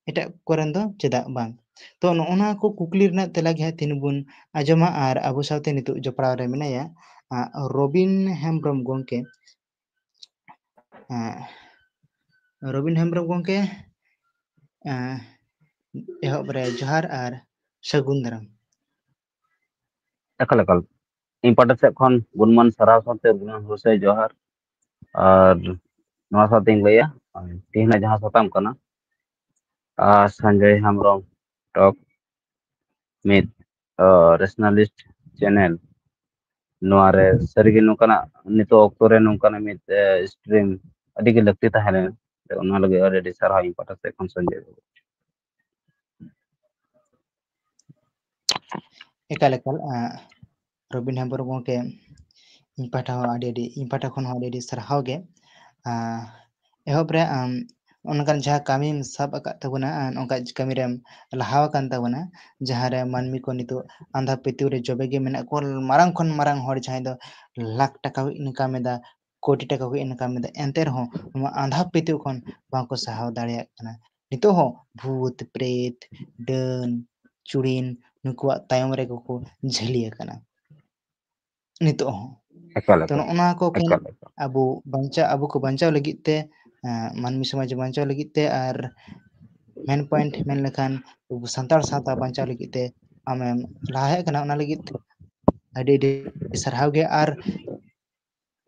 ᱮᱴᱟᱜ ᱠᱚᱨᱮᱱ ᱫᱚ ᱪᱮᱫᱟᱜ ᱵᱟᱝ? ᱛᱚ ᱱᱚᱜᱼᱚ ᱱᱚᱣᱟ ᱠᱚ ᱠᱩᱠᱞᱤ ᱨᱮᱱᱟᱜ ᱛᱮᱞᱟ ᱜᱮ ᱦᱟᱸᱜ ᱛᱮᱦᱮᱧ ᱵᱚᱱ ᱟᱸᱡᱚᱢᱟ᱾ ᱟᱨ ᱟᱵᱚ ᱥᱟᱶᱛᱮ ᱱᱤᱛᱚᱜ ᱡᱚᱯᱲᱟᱣ ᱨᱮ ᱢᱮᱱᱟᱭᱟ, ᱟ, ᱨᱚᱵᱤᱱ ᱦᱮᱢᱵᱨᱚᱢ ᱜᱚᱢᱠᱮ᱾ ᱟ, ᱨᱚᱵᱤᱱ ᱦᱮᱢᱵᱨᱚᱢ ᱜᱚᱢᱠᱮ, ᱟ, ᱮᱦᱚᱵ ᱨᱮ ᱡᱚᱦᱟᱨ ᱟᱨ ᱥᱟᱹᱜᱩᱱ ᱫᱟᱨᱟᱢ᱾ ᱮᱠᱟᱞ ᱮᱠᱟᱞ᱾ ᱤᱧ ᱯᱟᱦᱴᱟ ᱥᱮᱫ ᱠᱷᱚᱱ ᱜᱩᱱᱢᱟᱱ ᱥᱟᱨᱦᱟᱣ ᱥᱟᱶᱛᱮ ᱜᱩᱱᱢᱟᱱ ᱦᱩᱥᱟᱹᱭ ᱡᱚᱦᱟᱨ᱾ ᱟᱨ ᱱᱚᱣᱟ ᱥᱟᱶᱛᱮᱧ ᱞᱟᱹᱭᱟ, ᱛᱮᱦᱮᱧᱟᱜ ᱡᱟᱦᱟᱸ ᱥᱟᱛᱟᱢ ᱠᱟᱱᱟ, ᱟᱨ ᱥᱚᱧᱡᱚᱭ ᱦᱮᱢᱵᱨᱚᱢ ᱴᱚᱠ, ᱢᱤᱫ ᱨᱮᱥᱱᱟᱞᱤᱥᱴ ᱪᱮᱱᱮᱞ, ᱱᱚᱣᱟ ᱨᱮ ᱥᱟᱹᱨᱤᱜᱮ ᱱᱚᱝᱠᱟᱱᱟᱜ ᱱᱤᱛᱚᱜ ᱚᱠᱛᱚ ᱨᱮ ᱱᱚᱝᱠᱟᱱᱟᱜ ᱢᱤᱫ ᱥᱴᱨᱤᱢ ᱟᱹᱰᱤ ᱜᱮ ᱞᱟᱹᱠᱛᱤ ᱛᱟᱦᱮᱸ ᱞᱮᱱᱟ᱾ ᱚᱱᱟ ᱞᱟᱹᱜᱤᱫ ᱟᱹᱰᱤ ᱟᱹᱰᱤ ᱥᱟᱨᱦᱟᱣ ᱤᱧ ᱯᱟᱦᱴᱟ ᱥᱮᱫ ᱠᱷᱚᱱ ᱥᱚᱧᱡᱚᱭ ᱵᱟᱹᱵᱩ᱾ ᱮᱠᱟᱞ ᱮᱠᱟᱞ᱾ ᱨᱚᱵᱤᱱ ᱦᱮᱢᱵᱨᱚᱢ ᱜᱚᱢᱠᱮ, ᱤᱧ ᱯᱟᱦᱴᱟ ᱦᱚᱸ ᱟᱹᱰᱤ ᱟᱹᱰᱤ ᱤᱧ ᱯᱟᱦᱴᱟ ᱠᱷᱚᱱ ᱦᱚᱸ ᱟᱹᱰᱤ ᱟᱹᱰᱤ ᱥᱟᱨᱦᱟᱣ ᱜᱮ᱾ ᱮᱦᱚᱵ ᱨᱮ ᱟᱢ ᱚᱱᱠᱟᱱ ᱡᱟᱦᱟᱸ ᱠᱟᱹᱢᱤᱢ ᱥᱟᱵ ᱟᱠᱟᱫ ᱛᱟᱵᱚᱱᱟ, ᱚᱱᱠᱟ ᱠᱟᱹᱢᱤ ᱨᱮᱢ ᱞᱟᱦᱟ ᱟᱠᱟᱱ ᱛᱟᱵᱚᱱᱟ, ᱡᱟᱦᱟᱸ ᱨᱮ ᱢᱟᱹᱱᱢᱤ ᱠᱚ ᱱᱤᱛᱚᱜ ᱟᱸᱫᱷᱟ ᱯᱟᱹᱛᱭᱟᱹᱣ ᱨᱮ ᱡᱚᱵᱮ ᱜᱮ ᱢᱮᱱᱟᱜ ᱠᱚᱣᱟ᱾ ᱢᱟᱨᱟᱝ ᱠᱷᱚᱱ ᱢᱟᱨᱟᱝ ᱦᱚᱲ ᱡᱟᱦᱟᱸᱭ ᱫᱚ ᱞᱟᱠᱷ ᱴᱟᱠᱟ ᱠᱚ ᱤᱱᱠᱟᱢ ᱮᱫᱟ, ᱠᱳᱴᱤ ᱴᱟᱠᱟ ᱠᱚ ᱤᱱᱠᱟᱢ ᱮᱫᱟ, ᱮᱱᱛᱮ ᱨᱮᱦᱚᱸ ᱱᱚᱣᱟ ᱟᱸᱫᱷᱟ ᱯᱟᱹᱛᱭᱟᱹᱣ ᱠᱷᱚᱱ ᱵᱟᱝᱠᱚ ᱥᱟᱦᱟᱣ ᱫᱟᱲᱮᱭᱟᱜ ᱠᱟᱱᱟ᱾ ᱱᱤᱛᱚᱜ ᱦᱚᱸ ᱵᱷᱩᱛ ᱯᱨᱮᱛ, ᱰᱟᱹᱱ ᱪᱩᱲᱤᱱ ᱱᱩᱠᱩᱣᱟᱜ ᱛᱟᱭᱚᱢ ᱨᱮᱜᱮ ᱠᱚ ᱡᱷᱟᱹᱞᱤ ᱟᱠᱟᱱᱟ ᱱᱤᱛᱚᱜ ᱦᱚᱸ᱾ ᱮᱠᱟᱞ ᱛᱚ ᱮᱠᱟᱞ᱾ ᱱᱚᱜᱼᱚ ᱱᱚᱣᱟ ᱠᱚ ᱠᱷᱚᱱ ᱮᱠᱟᱞ ᱮᱠᱟᱞ᱾ ᱟᱵᱚ ᱵᱟᱧᱪᱟᱣ ᱟᱵᱚ ᱠᱚ ᱵᱟᱧᱪᱟᱣ ᱞᱟᱹᱜᱤᱫ ᱛᱮ, ᱢᱟᱹᱱᱢᱤ ᱥᱚᱢᱟᱡᱽ ᱵᱟᱧᱪᱟᱣ ᱞᱟᱹᱜᱤᱫ ᱛᱮ ᱟᱨ ᱢᱮᱱ ᱯᱚᱭᱮᱱᱴ ᱢᱮᱱ ᱞᱮᱠᱷᱟᱱ ᱟᱵᱚ ᱥᱟᱱᱛᱟᱲ ᱥᱟᱶᱛᱟ ᱵᱟᱧᱪᱟᱣ ᱞᱟᱹᱜᱤᱫ ᱛᱮ ᱟᱢᱮᱢ ᱞᱟᱦᱟ ᱦᱮᱡ ᱟᱠᱟᱱᱟ, ᱚᱱᱟ ᱞᱟᱹᱜᱤᱫ ᱟᱹᱰᱤ ᱟᱹᱰᱤ ᱥᱟᱨᱦᱟᱣ ᱜᱮ᱾ ᱟᱨ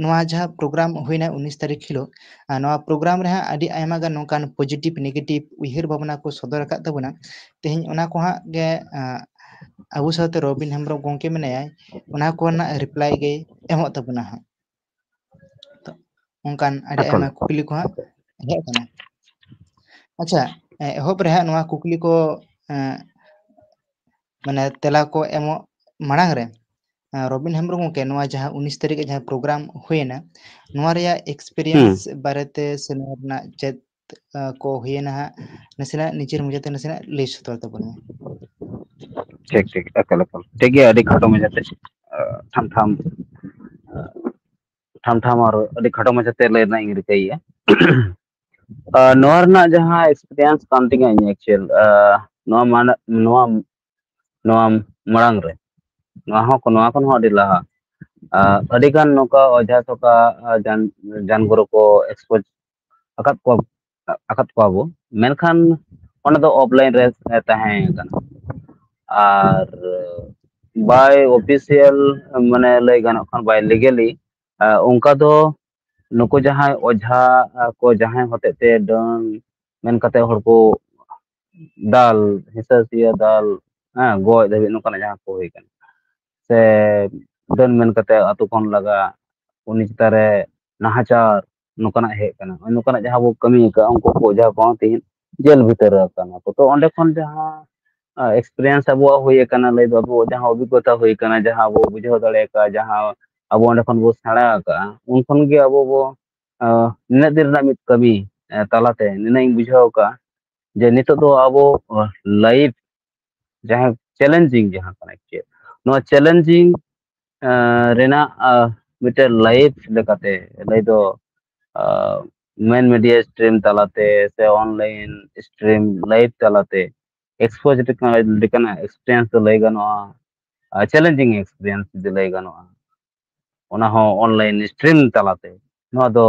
ᱱᱚᱣᱟ ᱡᱟᱦᱟᱸ ᱯᱨᱳᱜᱨᱟᱢ ᱦᱩᱭᱱᱟ ᱩᱱᱤᱥ ᱛᱟᱹᱨᱤᱠᱷ ᱦᱤᱞᱳᱜ, ᱟᱨ ᱱᱚᱣᱟ ᱯᱨᱳᱜᱨᱟᱢ ᱨᱮᱦᱟᱸᱜ ᱟᱹᱰᱤ ᱟᱭᱢᱟ ᱜᱟᱱ ᱱᱚᱝᱠᱟᱱ ᱯᱚᱡᱤᱴᱤᱵᱷ ᱱᱮᱜᱮᱴᱤᱵᱷ ᱩᱭᱦᱟᱹᱨ ᱵᱷᱟᱵᱽᱱᱟ ᱠᱚ ᱥᱚᱫᱚᱨ ᱟᱠᱟᱫ ᱛᱟᱵᱚᱱᱟ᱾ ᱛᱮᱦᱮᱧ ᱚᱱᱟ ᱠᱚ ᱦᱟᱸᱜ ᱜᱮ ᱟᱵᱚ ᱥᱟᱶᱛᱮ ᱨᱚᱵᱤᱱ ᱦᱮᱢᱵᱨᱚᱢ ᱜᱚᱢᱠᱮ ᱢᱮᱱᱟᱭᱟ, ᱚᱱᱟ ᱠᱚ ᱨᱮᱱᱟᱜ ᱨᱤᱯᱞᱟᱭ ᱜᱮ ᱮᱢᱚᱜ ᱛᱟᱵᱚᱱᱟ ᱦᱟᱸᱜ᱾ ᱛᱚ ᱚᱱᱠᱟᱱ ᱟᱹᱰᱤ ᱟᱭᱢᱟ ᱠᱩᱠᱞᱤ ᱠᱚ ᱦᱟᱸᱜ ᱦᱮᱡ ᱟᱠᱟᱱᱟ᱾ ᱟᱪᱪᱷᱟ, ᱮᱦᱚᱵ ᱨᱮ ᱦᱟᱸᱜ ᱱᱚᱣᱟ ᱠᱩᱠᱞᱤ ᱠᱚ ᱢᱟᱱᱮ ᱛᱮᱞᱟ ᱠᱚ ᱮᱢᱚᱜ ᱢᱟᱲᱟᱝ ᱨᱮ ᱨᱚᱵᱤᱱ ᱦᱮᱢᱵᱨᱚᱢ ᱜᱚᱢᱠᱮ, ᱱᱚᱣᱟ ᱡᱟᱦᱟᱸ ᱩᱱᱤᱥ ᱛᱟᱹᱨᱤᱠᱷ ᱨᱮ ᱡᱟᱦᱟᱸ ᱯᱨᱳᱜᱨᱟᱢ ᱦᱩᱭᱮᱱᱟ, ᱱᱚᱣᱟ ᱨᱮᱭᱟᱜ ᱮᱠᱥᱯᱮᱨᱤᱭᱮᱱᱥ ᱵᱟᱨᱮᱛᱮ ᱥᱮ ᱱᱚᱣᱟ ᱨᱮᱱᱟᱜ ᱪᱮᱫ ᱠᱚ ᱦᱩᱭᱮᱱᱟ ᱦᱟᱸᱜ, ᱱᱟᱥᱮᱱᱟᱜ ᱱᱤᱡᱮᱨ ᱢᱚᱪᱟᱛᱮ ᱱᱟᱥᱮᱱᱟᱜ ᱞᱟᱹᱭ ᱥᱚᱫᱚᱨ ᱛᱟᱵᱚᱱ ᱢᱮ᱾ ᱴᱷᱤᱠ ᱴᱷᱤᱠ, ᱮᱠᱟᱞ ᱮᱠᱟᱞ᱾ ᱴᱷᱤᱠ ᱜᱮᱭᱟ, ᱟᱹᱰᱤ ᱠᱷᱟᱴᱚ ᱢᱟᱪᱷᱟᱛᱮ ᱴᱷᱟᱢ ᱴᱷᱟᱢ ᱴᱷᱟᱢ ᱴᱷᱟᱢ ᱟᱨ ᱟᱹᱰᱤ ᱠᱷᱟᱴᱚ ᱢᱟᱪᱷᱟᱛᱮ ᱞᱟᱹᱭ ᱨᱮᱱᱟᱜ ᱤᱧ ᱨᱤᱠᱟᱹᱭᱮᱫᱼᱟ᱾ ᱱᱚᱣᱟ ᱨᱮᱱᱟᱜ ᱡᱟᱦᱟᱸ ᱮᱠᱥᱯᱮᱨᱤᱭᱮᱱᱥ ᱠᱟᱱ ᱛᱤᱧᱟᱹ ᱤᱧ ᱮᱠᱪᱩᱭᱮᱞ, ᱱᱚᱣᱟ ᱢᱟᱲᱟᱝ ᱱᱚᱣᱟ ᱱᱚᱣᱟ ᱢᱟᱲᱟᱝ ᱨᱮ ᱱᱚᱣᱟ ᱦᱚᱸ ᱱᱚᱣᱟ ᱠᱷᱚᱱ ᱦᱚᱸ ᱟᱹᱰᱤ ᱞᱟᱦᱟ ᱟᱹᱰᱤ ᱜᱟᱱ ᱱᱚᱝᱠᱟ ᱚᱡᱷᱟ ᱛᱷᱚᱠᱟ ᱡᱟᱱ ᱡᱟᱱᱜᱩᱨᱩ ᱠᱚ ᱮᱠᱥᱯᱳᱡᱽ ᱟᱠᱟᱫ ᱠᱚᱣᱟ ᱟᱠᱟᱫ ᱠᱚᱣᱟ ᱵᱚ, ᱢᱮᱱᱠᱷᱟᱱ ᱚᱱᱟ ᱫᱚ ᱚᱯᱷᱞᱟᱭᱤᱱ ᱨᱮ ᱛᱟᱦᱮᱸ ᱠᱟᱱᱟ᱾ ᱟᱨ ᱵᱟᱭ ᱚᱯᱷᱤᱥᱤᱭᱟᱞ, ᱢᱟᱱᱮ ᱞᱟᱹᱭ ᱜᱟᱱᱚᱜ ᱠᱷᱟᱱ ᱵᱟᱭ ᱞᱤᱜᱟᱞᱤ ᱚᱱᱠᱟ ᱫᱚ ᱱᱩᱠᱩ ᱡᱟᱦᱟᱸᱭ ᱚᱡᱷᱟ ᱠᱚ ᱡᱟᱦᱟᱸᱭ ᱦᱚᱛᱮᱡ ᱛᱮ ᱰᱟᱹᱱ ᱢᱮᱱ ᱠᱟᱛᱮ ᱦᱚᱲ ᱠᱚ ᱫᱟᱞ, ᱦᱤᱥᱟᱹ ᱥᱤᱭᱟᱹ ᱫᱟᱞ, ᱦᱮᱸ, ᱜᱚᱡ ᱫᱷᱟᱹᱵᱤᱡ ᱱᱚᱝᱠᱟᱱᱟᱜ ᱡᱟᱦᱟᱸ ᱠᱚ ᱦᱩᱭ ᱠᱟᱱᱟ, ᱥᱮ ᱰᱟᱹᱱ ᱢᱮᱱ ᱠᱟᱛᱮ ᱟᱛᱳ ᱠᱷᱚᱱ ᱞᱟᱜᱟ, ᱩᱱᱤ ᱪᱮᱛᱟᱱ ᱨᱮ ᱱᱟᱦᱟᱪᱟᱨ, ᱱᱚᱝᱠᱟᱱᱟᱜ ᱦᱮᱡ ᱠᱟᱱᱟ, ᱱᱚᱝᱠᱟᱱᱟᱜ ᱡᱟᱦᱟᱸ ᱵᱚ ᱠᱟᱹᱢᱤ ᱟᱠᱟᱫᱼᱟ, ᱩᱱᱠᱩ ᱠᱚ ᱚᱡᱷᱟ ᱠᱚᱦᱚᱸ ᱛᱮᱦᱮᱧ ᱡᱮᱞ ᱵᱷᱤᱛᱟᱹᱨ ᱨᱮ ᱠᱟᱱᱟ ᱠᱚ᱾ ᱛᱚ ᱚᱸᱰᱮ ᱠᱷᱚᱱ ᱡᱟᱦᱟᱸ ᱮᱠᱥᱯᱤᱨᱤᱭᱮᱱᱥ ᱟᱵᱚᱣᱟᱜ ᱦᱩᱭ ᱟᱠᱟᱱᱟ, ᱞᱟᱹᱭ ᱫᱚ ᱟᱵᱚ ᱡᱟᱦᱟᱸ ᱚᱵᱷᱤᱜᱽᱜᱚᱛᱟ ᱦᱩᱭ ᱟᱠᱟᱱᱟ, ᱡᱟᱦᱟᱸ ᱟᱵᱚ ᱵᱩᱡᱷᱟᱹᱣ ᱫᱟᱲᱮ ᱟᱠᱟᱫᱼᱟ, ᱡᱟᱦᱟᱸ ᱟᱵᱚ ᱚᱸᱰᱮ ᱠᱷᱚᱱ ᱵᱚ ᱥᱮᱬᱟ ᱟᱠᱟᱫᱼᱟ, ᱩᱱ ᱠᱷᱚᱱ ᱜᱮ ᱟᱵᱚ ᱵᱚ, ᱟᱸ, ᱱᱤᱱᱟᱹᱜ ᱫᱤᱱ ᱨᱮᱱᱟᱜ ᱢᱤᱫ ᱠᱟᱹᱢᱤ, ᱟᱸ, ᱛᱟᱞᱟᱛᱮ ᱱᱤᱱᱟᱹᱜ ᱤᱧ ᱵᱩᱡᱷᱟᱹᱣ ᱟᱠᱟᱫᱼᱟ ᱡᱮ ᱱᱤᱛᱚᱜ ᱫᱚ ᱟᱵᱚ, ᱟᱸ, ᱞᱟᱭᱤᱯᱷ ᱡᱟᱦᱟᱸ ᱪᱮᱞᱮᱧᱡᱤᱝ ᱡᱟᱦᱟᱸ ᱠᱟᱱᱟ, ᱪᱮᱫ ᱱᱚᱣᱟ ᱪᱮᱞᱮᱧᱡᱤᱝ, ᱟᱸ, ᱨᱮᱱᱟᱜ, ᱟᱸ, ᱢᱤᱫᱴᱮᱱ ᱞᱟᱭᱤᱯᱷ ᱞᱮᱠᱟᱛᱮ ᱞᱟᱹᱭ ᱫᱚ, ᱟᱸ, ᱢᱮᱱ ᱢᱤᱰᱤᱭᱟ ᱥᱴᱨᱤᱢ ᱛᱟᱞᱟᱛᱮ ᱥᱮ ᱚᱱᱞᱟᱭᱤᱱ ᱥᱴᱨᱤᱢ ᱞᱟᱭᱤᱯᱷ ᱛᱟᱞᱟᱛᱮ ᱮᱠᱥᱯᱳᱡᱽ ᱞᱮᱠᱟᱱᱟᱜ ᱮᱠᱥᱯᱤᱨᱤᱭᱮᱱᱥ ᱫᱚ ᱞᱟᱹᱭ ᱜᱟᱱᱚᱜᱼᱟ, ᱟᱨ ᱪᱮᱞᱮᱧᱡᱤᱝ ᱮᱠᱥᱯᱤᱨᱤᱭᱮᱱᱥ ᱡᱩᱫᱤ ᱞᱟᱹᱭ ᱜᱟᱱᱚᱜᱼᱟ, ᱚᱱᱟ ᱦᱚᱸ ᱚᱱᱞᱟᱭᱤᱱ ᱥᱴᱨᱤᱢ ᱛᱟᱞᱟᱛᱮ᱾ ᱱᱚᱣᱟ ᱫᱚ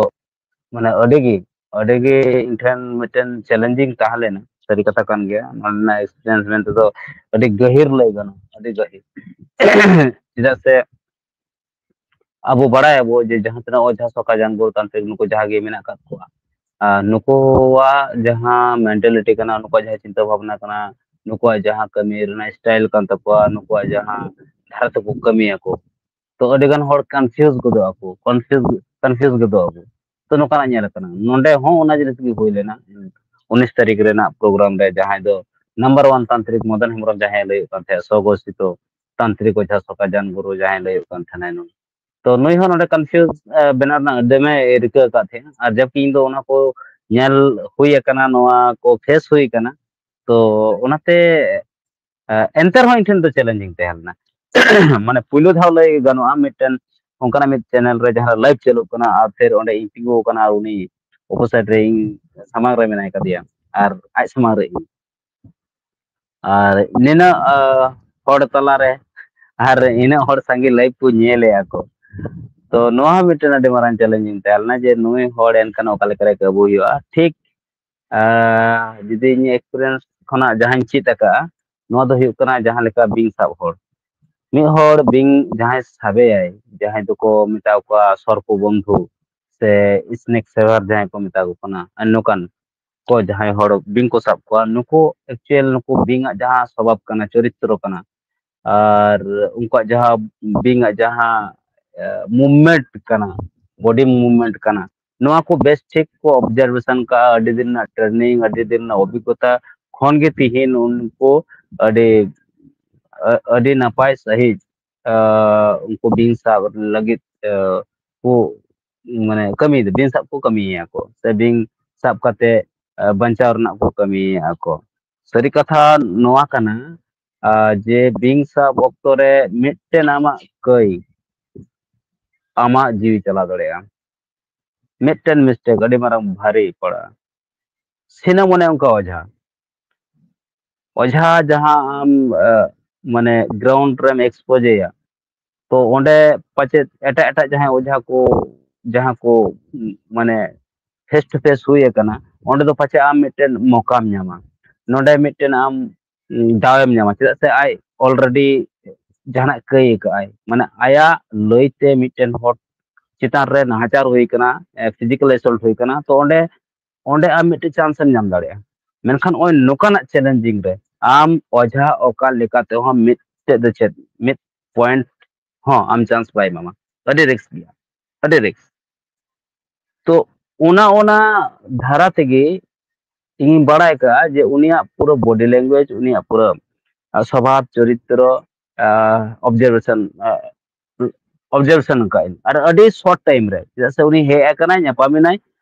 ᱢᱟᱱᱮ ᱟᱹᱰᱤ ᱜᱮ, ᱟᱹᱰᱤ ᱜᱮ ᱤᱧ ᱴᱷᱮᱱ ᱢᱤᱫᱴᱮᱱ ᱪᱮᱞᱮᱧᱡᱤᱝ ᱛᱟᱦᱮᱸ ᱞᱮᱱᱟ, ᱥᱟᱹᱨᱤ ᱠᱟᱛᱷᱟ ᱠᱟᱱ ᱜᱮᱭᱟ᱾ ᱱᱚᱣᱟ ᱨᱮᱱᱟᱜ ᱮᱠᱥᱯᱤᱨᱤᱭᱮᱱᱥ ᱢᱮᱱᱛᱮ ᱫᱚ ᱟᱹᱰᱤ ᱜᱟᱹᱦᱤᱨ ᱞᱟᱹᱭ ᱜᱟᱱᱚᱜᱼᱟ, ᱟᱹᱰᱤ ᱜᱟᱹᱦᱤᱨ᱾ ᱪᱮᱫᱟᱜ ᱥᱮ ᱟᱵᱚ ᱵᱟᱲᱟᱭᱟᱵᱚ ᱡᱮ ᱡᱟᱦᱟᱸ ᱛᱤᱱᱟᱹᱜ ᱚᱡᱷᱟ ᱥᱚᱠᱟ ᱡᱟᱱᱜᱩᱨ ᱛᱟᱱᱛᱨᱤᱠ ᱱᱩᱠᱩ ᱡᱟᱦᱟᱸ ᱜᱮ ᱢᱮᱱᱟᱜ ᱟᱠᱟᱫ ᱠᱚᱣᱟ, ᱟᱨ ᱱᱩᱠᱩᱣᱟᱜ ᱡᱟᱦᱟᱸ ᱢᱮᱱᱴᱟᱞᱤᱴᱤ ᱠᱟᱱᱟ, ᱱᱩᱠᱩᱣᱟᱜ ᱡᱟᱦᱟᱸ ᱪᱤᱱᱛᱟᱹ ᱵᱷᱟᱵᱽᱱᱟ ᱠᱟᱱᱟ, ᱱᱩᱠᱩᱣᱟᱜ ᱡᱟᱦᱟᱸ ᱠᱟᱹᱢᱤ ᱨᱮᱱᱟᱜ ᱥᱴᱟᱭᱤᱞ ᱠᱟᱱ ᱛᱟᱠᱚᱣᱟ, ᱱᱩᱠᱩᱣᱟᱜ ᱡᱟᱦᱟᱸ ᱫᱷᱟᱨᱟ ᱛᱮᱠᱚ ᱠᱟᱹᱢᱤᱭᱟᱠᱚ, ᱛᱚ ᱟᱹᱰᱤ ᱜᱟᱱ ᱦᱚᱲ ᱠᱚᱱᱯᱷᱤᱭᱩᱡᱽ ᱜᱚᱫᱚᱜ ᱟᱠᱚ, ᱠᱚᱱᱯᱷᱤᱭᱩᱡᱽ ᱠᱚᱱᱯᱷᱤᱭᱩᱡᱽ ᱜᱚᱫᱚᱜ ᱟᱠᱚ᱾ ᱛᱚ ᱱᱚᱝᱠᱟᱱᱟᱜ ᱧᱮᱞ ᱟᱠᱟᱱᱟ, ᱱᱚᱰᱮ ᱦᱚᱸ ᱚᱱᱟ ᱡᱤᱱᱤᱥ ᱜᱮ ᱦᱩᱭ ᱞᱮᱱᱟ᱾ ᱩᱱᱤᱥ ᱛᱟᱹᱨᱤᱠᱷ ᱨᱮᱱᱟᱜ ᱯᱨᱳᱜᱨᱟᱢ ᱨᱮ ᱡᱟᱦᱟᱸᱭ ᱫᱚ ᱱᱟᱢᱵᱟᱨ ᱚᱣᱟᱱ ᱛᱟᱱᱛᱨᱤᱠ ᱢᱚᱫᱚᱱ ᱦᱮᱢᱵᱨᱚᱢ ᱡᱟᱦᱟᱸᱭ ᱞᱟᱹᱭᱮᱫ ᱠᱟᱱ ᱛᱟᱦᱮᱸᱫ, ᱥᱚᱜᱚᱥᱤᱛᱚ ᱛᱟᱱᱛᱨᱤᱠ ᱚᱡᱷᱟ ᱥᱚᱠᱟ ᱡᱟᱱ ᱜᱩᱨᱩ ᱡᱟᱦᱟᱸᱭ ᱞᱟᱹᱭᱮᱫ ᱠᱟᱱ ᱛᱟᱦᱮᱱᱟᱭ ᱱᱩᱭ᱾ ᱛᱚ ᱱᱩᱭ ᱦᱚᱸ ᱱᱚᱰᱮ ᱠᱚᱱᱯᱷᱤᱭᱩᱡᱽ ᱵᱮᱱᱟᱣ ᱨᱮᱱᱟᱜ ᱫᱚᱢᱮ ᱨᱤᱠᱟᱹ ᱟᱠᱟᱫ ᱛᱟᱦᱮᱸᱫ, ᱟᱨ ᱡᱟᱵᱠᱤ ᱤᱧ ᱫᱚ ᱚᱱᱟ ᱠᱚ ᱧᱮᱞ ᱦᱩᱭ ᱟᱠᱟᱱᱟ, ᱱᱚᱣᱟ ᱠᱚ ᱯᱷᱮᱥ ᱦᱩᱭ ᱟᱠᱟᱱᱟ᱾ ᱛᱚ ᱚᱱᱟᱛᱮ, ᱮ, ᱮᱱᱛᱮ ᱨᱮᱦᱚᱸ ᱤᱧ ᱴᱷᱮᱱ ᱫᱚ ᱪᱮᱞᱮᱧᱡᱤᱝ ᱛᱟᱦᱮᱸ ᱞᱮᱱᱟ᱾ ᱢᱟᱱᱮ ᱯᱩᱭᱞᱩ ᱫᱷᱟᱣ ᱞᱟᱹᱭ ᱜᱟᱱᱚᱜᱼᱟ, ᱢᱤᱫᱴᱮᱱ ᱚᱱᱠᱟᱱᱟᱜ ᱢᱤᱫ ᱪᱮᱱᱮᱞ ᱨᱮ ᱡᱟᱦᱟᱸ ᱨᱮ ᱞᱟᱭᱤᱵᱷ ᱪᱟᱹᱞᱩᱜ ᱠᱟᱱᱟ, ᱟᱨ ᱯᱷᱤᱨ ᱚᱸᱰᱮ ᱤᱧ ᱛᱤᱸᱜᱩ ᱟᱠᱟᱱᱟ ᱟᱨ ᱩᱱᱤ ᱚᱯᱳᱥᱟᱭᱤᱰ ᱨᱮ ᱤᱧ ᱥᱟᱢᱟᱝ ᱨᱮ ᱢᱮᱱᱟᱭ ᱠᱟᱫᱮᱭᱟ ᱟᱨ ᱟᱡ ᱥᱟᱢᱟᱝ ᱨᱮ ᱤᱧ, ᱟᱨ ᱱᱤᱱᱟᱹᱜ, ᱟ, ᱦᱚᱲ ᱛᱟᱞᱟᱨᱮ ᱟᱨ ᱤᱱᱟᱹᱜ ᱦᱚᱲ ᱥᱟᱸᱜᱮ ᱞᱟᱭᱤᱵᱷ ᱠᱚ ᱧᱮᱞᱮᱫᱼᱟ ᱠᱚ᱾ ᱛᱚ ᱱᱚᱣᱟ ᱦᱚᱸ ᱢᱤᱫᱴᱮᱱ ᱟᱹᱰᱤ ᱢᱟᱨᱟᱝ ᱪᱮᱞᱮᱧᱡᱤᱝ ᱛᱟᱦᱮᱸ ᱞᱮᱱᱟ ᱡᱮ ᱱᱩᱭ ᱦᱚᱲ ᱮᱱᱠᱷᱟᱱ ᱚᱠᱟ ᱞᱮᱠᱟᱨᱮ ᱠᱟᱹᱵᱩ ᱦᱩᱭᱩᱜᱼᱟ᱾ ᱴᱷᱤᱠ ᱟᱨ ᱡᱩᱫᱤ ᱤᱧ ᱮᱠᱥᱯᱤᱨᱤᱭᱮᱱᱥ ᱠᱷᱚᱱᱟᱜ ᱡᱟᱦᱟᱸᱧ ᱪᱮᱫ ᱟᱠᱟᱫᱼᱟ, ᱱᱚᱣᱟ ᱫᱚ ᱦᱩᱭᱩᱜ ᱠᱟᱱᱟ ᱡᱟᱦᱟᱸ ᱞᱮᱠᱟ ᱵᱤᱧ ᱥᱟᱵ ᱦᱚᱲ᱾ ᱢᱤᱫ ᱦᱚᱲ ᱵᱤᱧ ᱡᱟᱦᱟᱸᱭ ᱥᱟᱵᱮᱭᱟᱭ, ᱡᱟᱦᱟᱸᱭ ᱫᱚᱠᱚ ᱢᱮᱛᱟ ᱠᱚᱣᱟ ᱥᱚᱨᱯᱚ ᱵᱚᱱᱫᱷᱩ ᱥᱮ ᱥᱱᱮᱠ ᱥᱮᱵᱷᱟᱨ ᱡᱟᱦᱟᱸᱭ ᱠᱚ ᱢᱮᱛᱟ ᱠᱚ ᱠᱟᱱᱟ, ᱟᱨ ᱱᱚᱝᱠᱟᱱ ᱠᱚ ᱡᱟᱦᱟᱸᱭ ᱦᱚᱲ ᱵᱤᱧ ᱠᱚ ᱥᱟᱵ ᱠᱚᱣᱟ, ᱱᱩᱠᱩ ᱮᱠᱪᱩᱭᱮᱞ ᱱᱩᱠᱩ ᱵᱤᱧᱟᱜ ᱡᱟᱦᱟᱸ ᱥᱚᱵᱷᱟᱵ ᱠᱟᱱᱟ, ᱪᱚᱨᱤᱛᱨᱚ ᱠᱟᱱᱟ, ᱟᱨ ᱩᱱᱠᱩᱣᱟᱜ ᱡᱟᱦᱟᱸ ᱵᱤᱧᱟᱜ ᱡᱟᱦᱟᱸ ᱢᱩᱵᱷᱢᱮᱱᱴ ᱠᱟᱱᱟ, ᱵᱚᱰᱤ ᱢᱩᱵᱷᱢᱮᱱᱴ ᱠᱟᱱᱟ, ᱱᱚᱣᱟ ᱠᱚ ᱵᱮᱥ ᱴᱷᱤᱠ ᱠᱚ ᱚᱵᱡᱟᱨᱵᱷᱮᱥᱚᱱ ᱠᱟᱜᱼᱟ᱾ ᱟᱹᱰᱤ ᱫᱤᱱ ᱨᱮᱱᱟᱜ ᱴᱨᱮᱱᱤᱝ, ᱟᱹᱰᱤ ᱫᱤᱱ ᱨᱮᱱᱟᱜ ᱚᱵᱷᱤᱜᱽᱜᱚᱛᱟ ᱠᱷᱚᱱ ᱜᱮ ᱛᱤᱦᱤᱧ ᱩᱱᱠᱩ ᱟᱹᱰᱤ ᱟᱹᱰᱤ ᱱᱟᱯᱟᱭ ᱥᱟᱺᱦᱤᱡ ᱩᱱᱠᱩ ᱵᱤᱧ ᱥᱟᱵ ᱞᱟᱹᱜᱤᱫ ᱠᱚ ᱢᱟᱱᱮ ᱠᱟᱹᱢᱤᱭᱮᱫᱟ, ᱵᱤᱧ ᱥᱟᱵ ᱠᱚ ᱠᱟᱹᱢᱤᱭᱮᱫᱼᱟ ᱠᱚ, ᱥᱮ ᱵᱤᱧ ᱥᱟᱵ ᱠᱟᱛᱮ ᱵᱟᱧᱪᱟᱣ ᱨᱮᱱᱟᱜ ᱠᱚ ᱠᱟᱹᱢᱤᱭᱮᱫᱼᱟ ᱠᱚ᱾ ᱥᱟᱹᱨᱤ ᱠᱟᱛᱷᱟ ᱱᱚᱣᱟ ᱠᱟᱱᱟ, ᱡᱮ ᱵᱤᱧ ᱥᱟᱵ ᱚᱠᱛᱚ ᱨᱮ ᱢᱤᱫᱴᱮᱱ ᱟᱢᱟᱜ ᱠᱟᱹᱭ ᱟᱢᱟᱜ ᱡᱤᱣᱤ ᱪᱟᱞᱟᱣ ᱫᱟᱲᱮᱭᱟᱜᱼᱟ᱾ ᱢᱤᱫᱴᱮᱱ ᱢᱤᱥᱴᱮᱠ ᱟᱹᱰᱤ ᱢᱟᱨᱟᱝ ᱵᱷᱟᱨᱤ ᱯᱟᱲᱟᱜᱼᱟ᱾ ᱥᱤᱱᱟᱹᱢ ᱚᱱᱮ ᱚᱱᱠᱟ ᱚᱡᱷᱟ, ᱚᱡᱷᱟ ᱡᱟᱦᱟᱸ ᱟᱢ ᱢᱟᱱᱮ ᱜᱨᱟᱣᱩᱱᱰ ᱨᱮᱢ ᱮᱠᱥᱯᱳᱡᱮᱭᱟ, ᱛᱚ ᱚᱸᱰᱮ ᱯᱟᱪᱮᱫ ᱮᱴᱟᱜ ᱮᱴᱟᱜ ᱡᱟᱦᱟᱸᱭ ᱚᱡᱷᱟ ᱠᱚ, ᱡᱟᱦᱟᱸ ᱠᱚ ᱢᱟᱱᱮ ᱯᱷᱮᱥ ᱴᱩ ᱯᱷᱮᱥ ᱦᱩᱭ ᱟᱠᱟᱱᱟ, ᱚᱸᱰᱮ ᱫᱚ ᱯᱟᱪᱮᱫ ᱟᱢ ᱢᱤᱫᱴᱮᱱ ᱢᱚᱠᱟᱢ ᱧᱟᱢᱟ, ᱱᱚᱰᱮ ᱢᱤᱫᱴᱮᱱ ᱟᱢ ᱫᱟᱣᱮᱢ ᱧᱟᱢᱟ, ᱪᱮᱫᱟᱜ ᱥᱮ ᱟᱡ ᱚᱞᱨᱮᱰᱤ ᱡᱟᱦᱟᱱᱟᱜ ᱠᱟᱹᱭ ᱟᱠᱟᱫ ᱟᱭ, ᱢᱟᱱᱮ ᱟᱭᱟᱜ ᱞᱟᱹᱭᱛᱮ ᱢᱤᱫᱴᱮᱱ ᱦᱚᱲ ᱪᱮᱛᱟᱱ ᱨᱮ ᱱᱟᱦᱟᱪᱟᱨ ᱦᱩᱭ ᱟᱠᱟᱱᱟ, ᱯᱷᱤᱡᱤᱠᱟᱞ ᱮᱥᱚᱞᱴ ᱦᱩᱭ ᱟᱠᱟᱱᱟ, ᱛᱚ ᱚᱸᱰᱮ ᱚᱸᱰᱮ ᱟᱢ ᱢᱤᱫᱴᱮᱱ ᱪᱟᱱᱥ ᱮᱢ ᱧᱟᱢ ᱫᱟᱲᱮᱭᱟᱜᱼᱟ᱾ ᱢᱮᱱᱠᱷᱟᱱ ᱱᱚᱜᱼᱚᱭ ᱱᱚᱝᱠᱟᱱᱟᱜ ᱪᱮᱞᱮᱧᱡᱤᱝ ᱨᱮ ᱟᱢ ᱚᱡᱷᱟ ᱚᱠᱟ ᱞᱮᱠᱟ ᱛᱮᱦᱚᱸ ᱢᱤᱫᱴᱮᱡ ᱫᱚ ᱪᱮᱫ ᱢᱤᱫ ᱯᱚᱭᱮᱱᱴ ᱦᱚᱸ ᱟᱢ ᱪᱟᱱᱥ ᱵᱟᱭ ᱮᱢᱟᱢᱟ᱾ ᱟᱹᱰᱤ ᱨᱤᱥᱠ ᱜᱮᱭᱟ, ᱟᱹᱰᱤ ᱨᱤᱥᱠ᱾ ᱛᱚ ᱚᱱᱟ ᱚᱱᱟ ᱫᱷᱟᱨᱟ ᱛᱮᱜᱮ ᱤᱧᱤᱧ ᱵᱟᱲᱟᱭ ᱠᱟᱜᱼᱟ ᱡᱮ ᱩᱱᱤᱭᱟᱜ ᱯᱩᱨᱟᱹ ᱵᱚᱰᱤ ᱞᱮᱝᱜᱩᱭᱮᱡᱽ, ᱩᱱᱤᱭᱟᱜ ᱯᱩᱨᱟᱹ ᱥᱚᱵᱷᱟᱵ ᱪᱚᱨᱤᱛᱨᱚ ᱚᱵᱡᱟᱨᱵᱷᱮᱥᱚᱱ ᱚᱵᱡᱟᱨᱵᱷᱮᱥᱚᱱ ᱟᱠᱟᱫ ᱟᱹᱧ, ᱟᱨ ᱟᱹᱰᱤ ᱥᱚᱨᱴ ᱴᱟᱭᱤᱢ ᱨᱮ, ᱪᱮᱫᱟᱜ ᱥᱮ ᱩᱱᱤ ᱦᱮᱡ ᱟᱠᱟᱱᱟᱭ, ᱧᱟᱯᱟᱢ ᱮᱱᱟᱭ,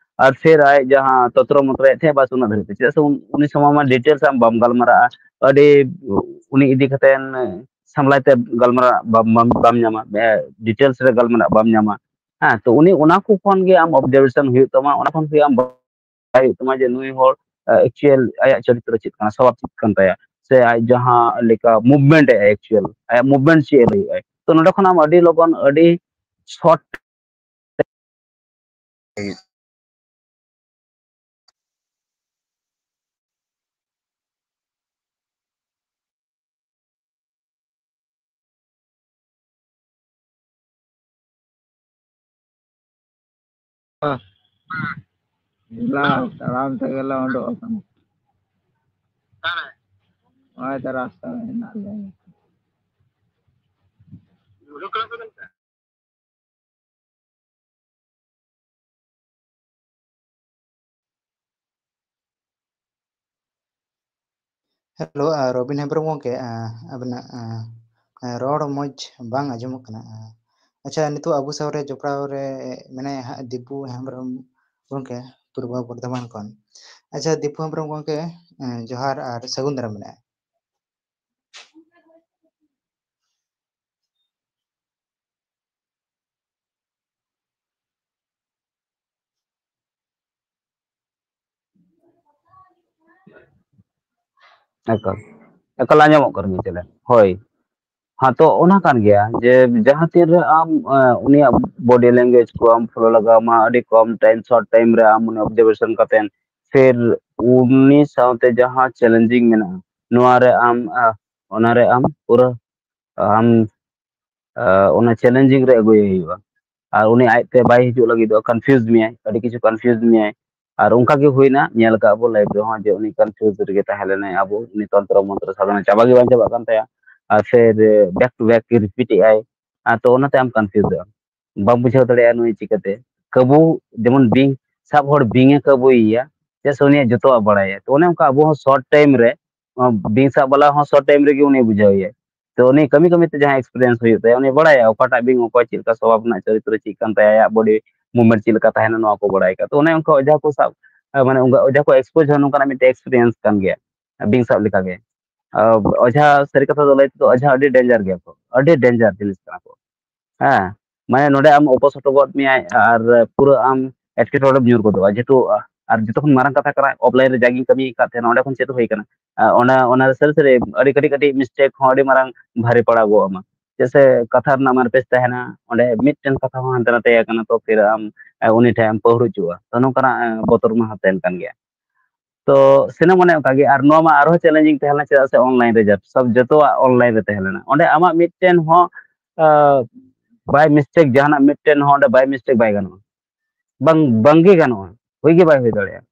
ᱟᱨ ᱯᱷᱤᱨ ᱟᱡ ᱡᱟᱦᱟᱸ ᱛᱚᱛᱨᱚ ᱢᱚᱛᱨᱚᱭᱮᱫ ᱛᱟᱦᱮᱸᱫ, ᱵᱟᱥ ᱩᱱᱟᱹᱜ ᱫᱷᱟᱹᱨᱤᱡ ᱛᱮ, ᱪᱮᱫᱟᱜ ᱥᱮ ᱩᱱ- ᱩᱱᱤ ᱥᱚᱢᱚᱭ ᱢᱟ ᱰᱤᱴᱮᱞᱥ ᱟᱢ ᱵᱟᱢ ᱜᱟᱞᱢᱟᱨᱟᱜᱼᱟ, ᱟᱹᱰᱤ ᱩᱱᱤ ᱤᱫᱤ ᱠᱟᱛᱮ ᱥᱟᱢᱞᱟᱭ ᱛᱮ ᱜᱟᱞᱢᱟᱨᱟᱜ ᱵᱟᱢ, ᱵᱟᱢ, ᱵᱟᱢ ᱧᱟᱢᱟ, ᱰᱤᱴᱮᱞᱥ ᱨᱮ ᱜᱟᱞᱢᱟᱨᱟᱜ ᱵᱟᱢ ᱧᱟᱢᱟ᱾ ᱦᱮᱸ, ᱛᱚ ᱩᱱᱤ ᱚᱱᱟ ᱠᱚ ᱠᱷᱚᱱ ᱜᱮ ᱟᱢ ᱚᱵᱡᱟᱨᱵᱷᱮᱥᱚᱱ ᱦᱩᱭᱩᱜ ᱛᱟᱢᱟ, ᱚᱱᱟ ᱠᱷᱚᱱ ᱜᱮ ᱟᱢ ᱵᱟᱲᱟᱭ ᱦᱩᱭᱩᱜ ᱛᱟᱢᱟ ᱡᱮ ᱱᱩᱭ ᱦᱚᱲ ᱮᱠᱪᱩᱭᱮᱞ ᱟᱭᱟᱜ ᱪᱚᱨᱤᱛᱨᱚ ᱪᱮᱫ ᱠᱟᱱᱟ, ᱥᱚᱵᱷᱟᱵ ᱪᱮᱫ ᱠᱟᱱ ᱛᱟᱭᱟ, ᱥᱮ ᱟᱡ ᱡᱟᱦᱟᱸ ᱞᱮᱠᱟ ᱢᱩᱵᱷᱢᱮᱱᱴ ᱮ ᱮᱠᱪᱩᱭᱮᱞ ᱟᱭᱟᱜ ᱢᱩᱵᱷᱢᱮᱱᱴ ᱪᱮᱫ ᱮ ᱞᱟᱹᱭ ᱟᱭ᱾ ᱛᱚ ᱱᱚᱰᱮ ᱠᱷᱚᱱ ᱟᱢ ᱟᱹᱰᱤ ᱞᱚᱜᱚᱱ ᱟᱹᱰᱤ ᱥᱚᱨᱴ ᱞᱟ ᱛᱟᱲᱟᱢ ᱛᱮᱜᱮ ᱞᱮ ᱩᱰᱩᱠ ᱟᱠᱟᱱᱟ᱾ ᱱᱚᱜᱼᱚᱭ ᱛᱚ ᱨᱟᱥᱛᱟ ᱨᱮ ᱦᱮᱱᱟᱜ ᱞᱮᱭᱟ᱾ ᱦᱮᱞᱳ, ᱟᱨ ᱨᱚᱵᱤᱱ ᱦᱮᱢᱵᱨᱚᱢ ᱜᱚᱢᱠᱮ, ᱟᱸ, ᱟᱵᱤᱱᱟᱜ, ᱟᱸ, ᱨᱚᱲ ᱢᱚᱡᱽ ᱵᱟᱝ ᱟᱸᱡᱚᱢᱚᱜ ᱠᱟᱱᱟ᱾ ᱟᱸ, ᱟᱪᱪᱷᱟ, ᱱᱤᱛᱚᱜ ᱟᱵᱚ ᱥᱟᱶᱨᱮ ᱡᱚᱯᱲᱟᱣ ᱨᱮ ᱢᱮᱱᱟᱭᱟ ᱦᱟᱸᱜ ᱫᱤᱯᱩ ᱦᱮᱢᱵᱨᱚᱢ ᱜᱚᱢᱠᱮ, ᱯᱩᱨᱵᱚ ᱵᱚᱨᱫᱷᱚᱢᱟᱱ ᱠᱷᱚᱱ᱾ ᱟᱪᱪᱷᱟ, ᱫᱤᱯᱩ ᱦᱮᱢᱵᱨᱚᱢ ᱜᱚᱢᱠᱮ, ᱟᱸ, ᱡᱚᱦᱟᱨ ᱟᱨ ᱥᱟᱹᱜᱩᱱ ᱫᱟᱨᱟᱢ ᱢᱮᱱᱟᱜᱼᱟ᱾ ᱮᱠᱟᱞ, ᱮᱠᱟᱞ ᱟᱸᱡᱚᱢᱚᱜ ᱠᱟᱱ ᱜᱮᱭᱟ ᱪᱮᱞᱮ᱾ ᱦᱳᱭ᱾ ᱦᱮᱸ, ᱛᱚ ᱚᱱᱟ ᱠᱟᱱ ᱜᱮᱭᱟ ᱡᱮ ᱡᱟᱦᱟᱸ ᱛᱤᱱ ᱨᱮ ᱟᱢ, ᱮ, ᱩᱱᱤᱭᱟᱜ body language ᱠᱚ ᱟᱢ follow ᱞᱟᱜᱟᱣ ᱟᱢᱟ, ᱟᱹᱰᱤ ᱠᱚᱢ time, short time ᱨᱮ ᱟᱢ ᱩᱱᱤ observation ᱠᱟᱛᱮ, ᱯᱷᱤᱨ ᱩᱱᱤ ᱥᱟᱶᱛᱮ ᱡᱟᱦᱟᱸ challenging ᱢᱮᱱᱟᱜᱼᱟ, ᱱᱚᱣᱟ ᱨᱮ ᱟᱢ, ᱟ, ᱚᱱᱟ ᱨᱮ ᱟᱢ ᱯᱩᱨᱟᱹ, ᱟᱢ, ᱟ, ᱚᱱᱟ challenging ᱨᱮ ᱟᱹᱜᱩᱭᱮ ᱦᱩᱭᱩᱜᱼᱟ᱾ ᱟᱨ ᱩᱱᱤ ᱟᱡᱛᱮ ᱵᱟᱭ ᱦᱤᱡᱩᱜ ᱞᱟᱹᱜᱤᱫᱚᱜᱼᱟ, confuse ᱢᱮᱭᱟᱭ, ᱟᱹᱰᱤ ᱠᱤᱪᱷᱩ confuse ᱢᱮᱭᱟᱭ᱾ ᱟᱨ ᱚᱱᱠᱟ ᱜᱮ ᱦᱩᱭᱱᱟ, ᱧᱮᱞ ᱟᱠᱟᱫ ᱵᱚ life ᱨᱮᱦᱚᱸ ᱡᱮ ᱩᱱᱤ confuse ᱨᱮᱜᱮ ᱛᱟᱦᱮᱸ ᱞᱮᱱᱟᱭ, ᱟᱵᱚ ᱩᱱᱤ ᱛᱚᱱᱛᱨᱚ ᱢᱚᱱᱛᱨᱚ ᱥᱟᱫᱷᱚᱱᱟ ᱪᱟᱵᱟ ᱜᱮ ᱵᱟᱝ ᱪᱟᱵᱟᱜ ᱠᱟᱱ ᱛᱟᱭᱟ᱾ ᱟᱨ ᱯᱷᱤᱨ back to back repeat ᱮᱫ ᱟᱭ, ᱟᱨ ᱛᱚ ᱚᱱᱟᱛᱮ ᱟᱢ confuse ᱚᱜ ᱟᱢ, ᱵᱟᱢ ᱵᱩᱡᱷᱟᱹᱣ ᱫᱟᱲᱮᱭᱟᱜᱼᱟ ᱱᱩᱭ ᱪᱤᱠᱟᱹᱛᱮ᱾ ᱠᱟᱹᱵᱩ ᱡᱮᱢᱚᱱ ᱵᱤᱧ ᱥᱟᱵ ᱦᱚᱲ ᱵᱤᱧ ᱮ ᱠᱟᱹᱵᱩᱭᱮᱭᱟ, ᱪᱮᱫᱟᱜ ᱥᱮ ᱩᱱᱤᱭᱟᱜ ᱡᱚᱛᱚᱣᱟᱜ ᱵᱟᱲᱟᱭᱟ᱾ ᱛᱚ ᱚᱱᱮ ᱚᱱᱠᱟ ᱟᱵᱚ ᱦᱚᱸ short time ᱨᱮ, ᱵᱤᱧ ᱥᱟᱵ ᱵᱟᱞᱟ ᱦᱚᱸ short time ᱨᱮᱜᱮ ᱩᱱᱤ ᱵᱩᱡᱷᱟᱹᱣ ᱮᱭᱟᱭ᱾ ᱛᱚ ᱩᱱᱤ ᱠᱟᱹᱢᱤ ᱠᱟᱹᱢᱤ ᱛᱮ ᱡᱟᱦᱟᱸ experience ᱦᱩᱭᱩᱜ ᱛᱟᱭᱟ, ᱩᱱᱤ ᱵᱟᱲᱟᱭᱟ ᱚᱠᱟᱴᱟᱜ ᱵᱤᱧ ᱚᱠᱚᱭ ᱪᱮᱫ ᱞᱮᱠᱟ ᱥᱚᱵᱷᱟᱵ ᱨᱮᱱᱟᱜ ᱪᱚᱨᱤᱛᱨᱚ ᱪᱮᱫ ᱠᱟᱱ ᱛᱟᱭᱟ, ᱟᱭᱟᱜ body movement ᱪᱮᱫ ᱞᱮᱠᱟ ᱛᱟᱦᱮᱱᱟ, ᱱᱚᱣᱟ ᱠᱚ ᱵᱟᱲᱟᱭ ᱠᱟᱜ᱾ ᱛᱚ ᱚᱱᱮ ᱚᱱᱠᱟ ᱚᱡᱷᱟ ᱠᱚ ᱥᱟᱵ, ᱢᱟᱱᱮ ᱚᱱᱠᱟ ᱚᱡᱷᱟ ᱠᱚ expose ᱦᱚᱸ ᱱᱚᱝᱠᱟᱱᱟᱜ ᱢᱤᱫᱴᱮᱱ experience ᱠᱟᱱ ᱜᱮᱭᱟ, ᱵᱤᱧ ᱥᱟᱵ ᱞᱮᱠᱟᱜᱮ᱾ ᱟᱨ ᱚᱡᱷᱟ, ᱥᱟᱹᱨᱤ ᱠᱟᱛᱷᱟ ᱫᱚ ᱞᱟᱹᱭ ᱛᱮᱫᱚ ᱚᱡᱷᱟ ᱟᱹᱰᱤ danger ᱜᱮᱭᱟ ᱠᱚ, ᱟᱹᱰᱤ danger ᱡᱤᱱᱤᱥ ᱠᱟᱱᱟ ᱠᱚ᱾ ᱦᱮᱸ, ᱢᱟᱱᱮ ᱱᱚᱰᱮ ᱟᱢ ᱚᱯᱚᱥᱚᱴᱚ ᱜᱚᱫ ᱢᱮᱭᱟᱭ ᱟᱨ ᱯᱩᱨᱟᱹ ᱟᱢ ᱮᱴᱠᱮᱴᱚᱬᱮ ᱨᱮᱢ ᱧᱩᱨ ᱜᱚᱫᱚᱜᱼᱟ᱾ ᱡᱮᱦᱮᱛᱩ, ᱟᱨ ᱡᱚᱛᱚ ᱠᱷᱚᱱ ᱢᱟᱨᱟᱝ ᱠᱟᱛᱷᱟ ᱠᱟᱱᱟ, offline ᱨᱮ ᱡᱟᱜᱤᱧ ᱠᱟᱹᱢᱤ ᱟᱠᱟᱫ ᱛᱟᱦᱮᱱᱟ, ᱚᱸᱰᱮ ᱠᱷᱚᱱ ᱪᱮᱫ ᱦᱩᱭ ᱠᱟᱱᱟ? ᱟᱨ ᱚᱱᱟ, ᱚᱱᱟ ᱥᱟᱹᱨᱤ ᱥᱟᱹᱨᱤ ᱟᱹᱰᱤ ᱠᱟᱹᱴᱤᱡ ᱠᱟᱹᱴᱤᱡ mistake ᱦᱚᱸ ᱟᱹᱰᱤ ᱢᱟᱨᱟᱝ ᱵᱷᱟᱨᱤ ᱯᱟᱲᱟᱣ ᱜᱚᱜ ᱟᱢᱟ᱾ ᱪᱮᱫᱟᱜ ᱥᱮ ᱠᱟᱛᱷᱟ ᱨᱮᱱᱟᱜ ᱢᱟᱨᱯᱮᱥ ᱛᱟᱦᱮᱱᱟ, ᱚᱸᱰᱮ ᱢᱤᱫᱴᱮᱱ ᱠᱟᱛᱷᱟ ᱦᱚᱸ ᱦᱟᱱᱛᱮ ᱱᱟᱛᱮ ᱟᱠᱟᱱᱟ, ᱛᱚ ᱯᱷᱤᱨ ᱟᱢ, ᱮ, ᱩᱱᱤ ᱴᱷᱮᱱ ᱮᱢ ᱯᱟᱹᱦᱩᱲ ᱦᱚᱪᱚᱜᱼᱟ᱾ ᱛᱚ ᱱᱚᱝᱠᱟᱱᱟᱜ, ᱮ, ᱵᱚᱛᱚᱨ ᱢᱟ ᱛᱟᱦᱮᱱ ᱠᱟᱱ ᱜᱮᱭᱟ᱾ ᱛᱚ ᱥᱮᱱᱚᱜ ᱢᱟᱱᱮ ᱚᱱᱠᱟ ᱜᱮ, ᱟᱨ ᱱᱚᱣᱟ ᱢᱟ ᱟᱨᱦᱚᱸ challenging ᱛᱟᱦᱮᱸ ᱞᱮᱱᱟ, ᱪᱮᱫᱟᱜ ᱥᱮ online ᱨᱮ ᱡᱚᱛᱚ, ᱥᱚᱵ, ᱡᱚᱛᱚᱣᱟᱜ online ᱨᱮ ᱛᱟᱦᱮᱸ ᱞᱮᱱᱟ᱾ ᱚᱸᱰᱮ ᱟᱢᱟᱜ ᱢᱤᱫᱴᱮᱱ ᱦᱚᱸ, ᱟ, by mistake, ᱡᱟᱦᱟᱱᱟᱜ ᱢᱤᱫᱴᱮᱱ ᱦᱚᱸ ᱚᱸᱰᱮ by mistake ᱵᱟᱭ ᱜᱟᱱᱚᱜᱼᱟ᱾ ᱵᱟᱝ, ᱵᱟᱝᱜᱮ ᱜᱟᱱᱚᱜᱼᱟ, ᱦᱩᱭ ᱜᱮ ᱵᱟᱭ ᱦᱩᱭ ᱫᱟᱲᱮᱭᱟᱜᱼᱟ᱾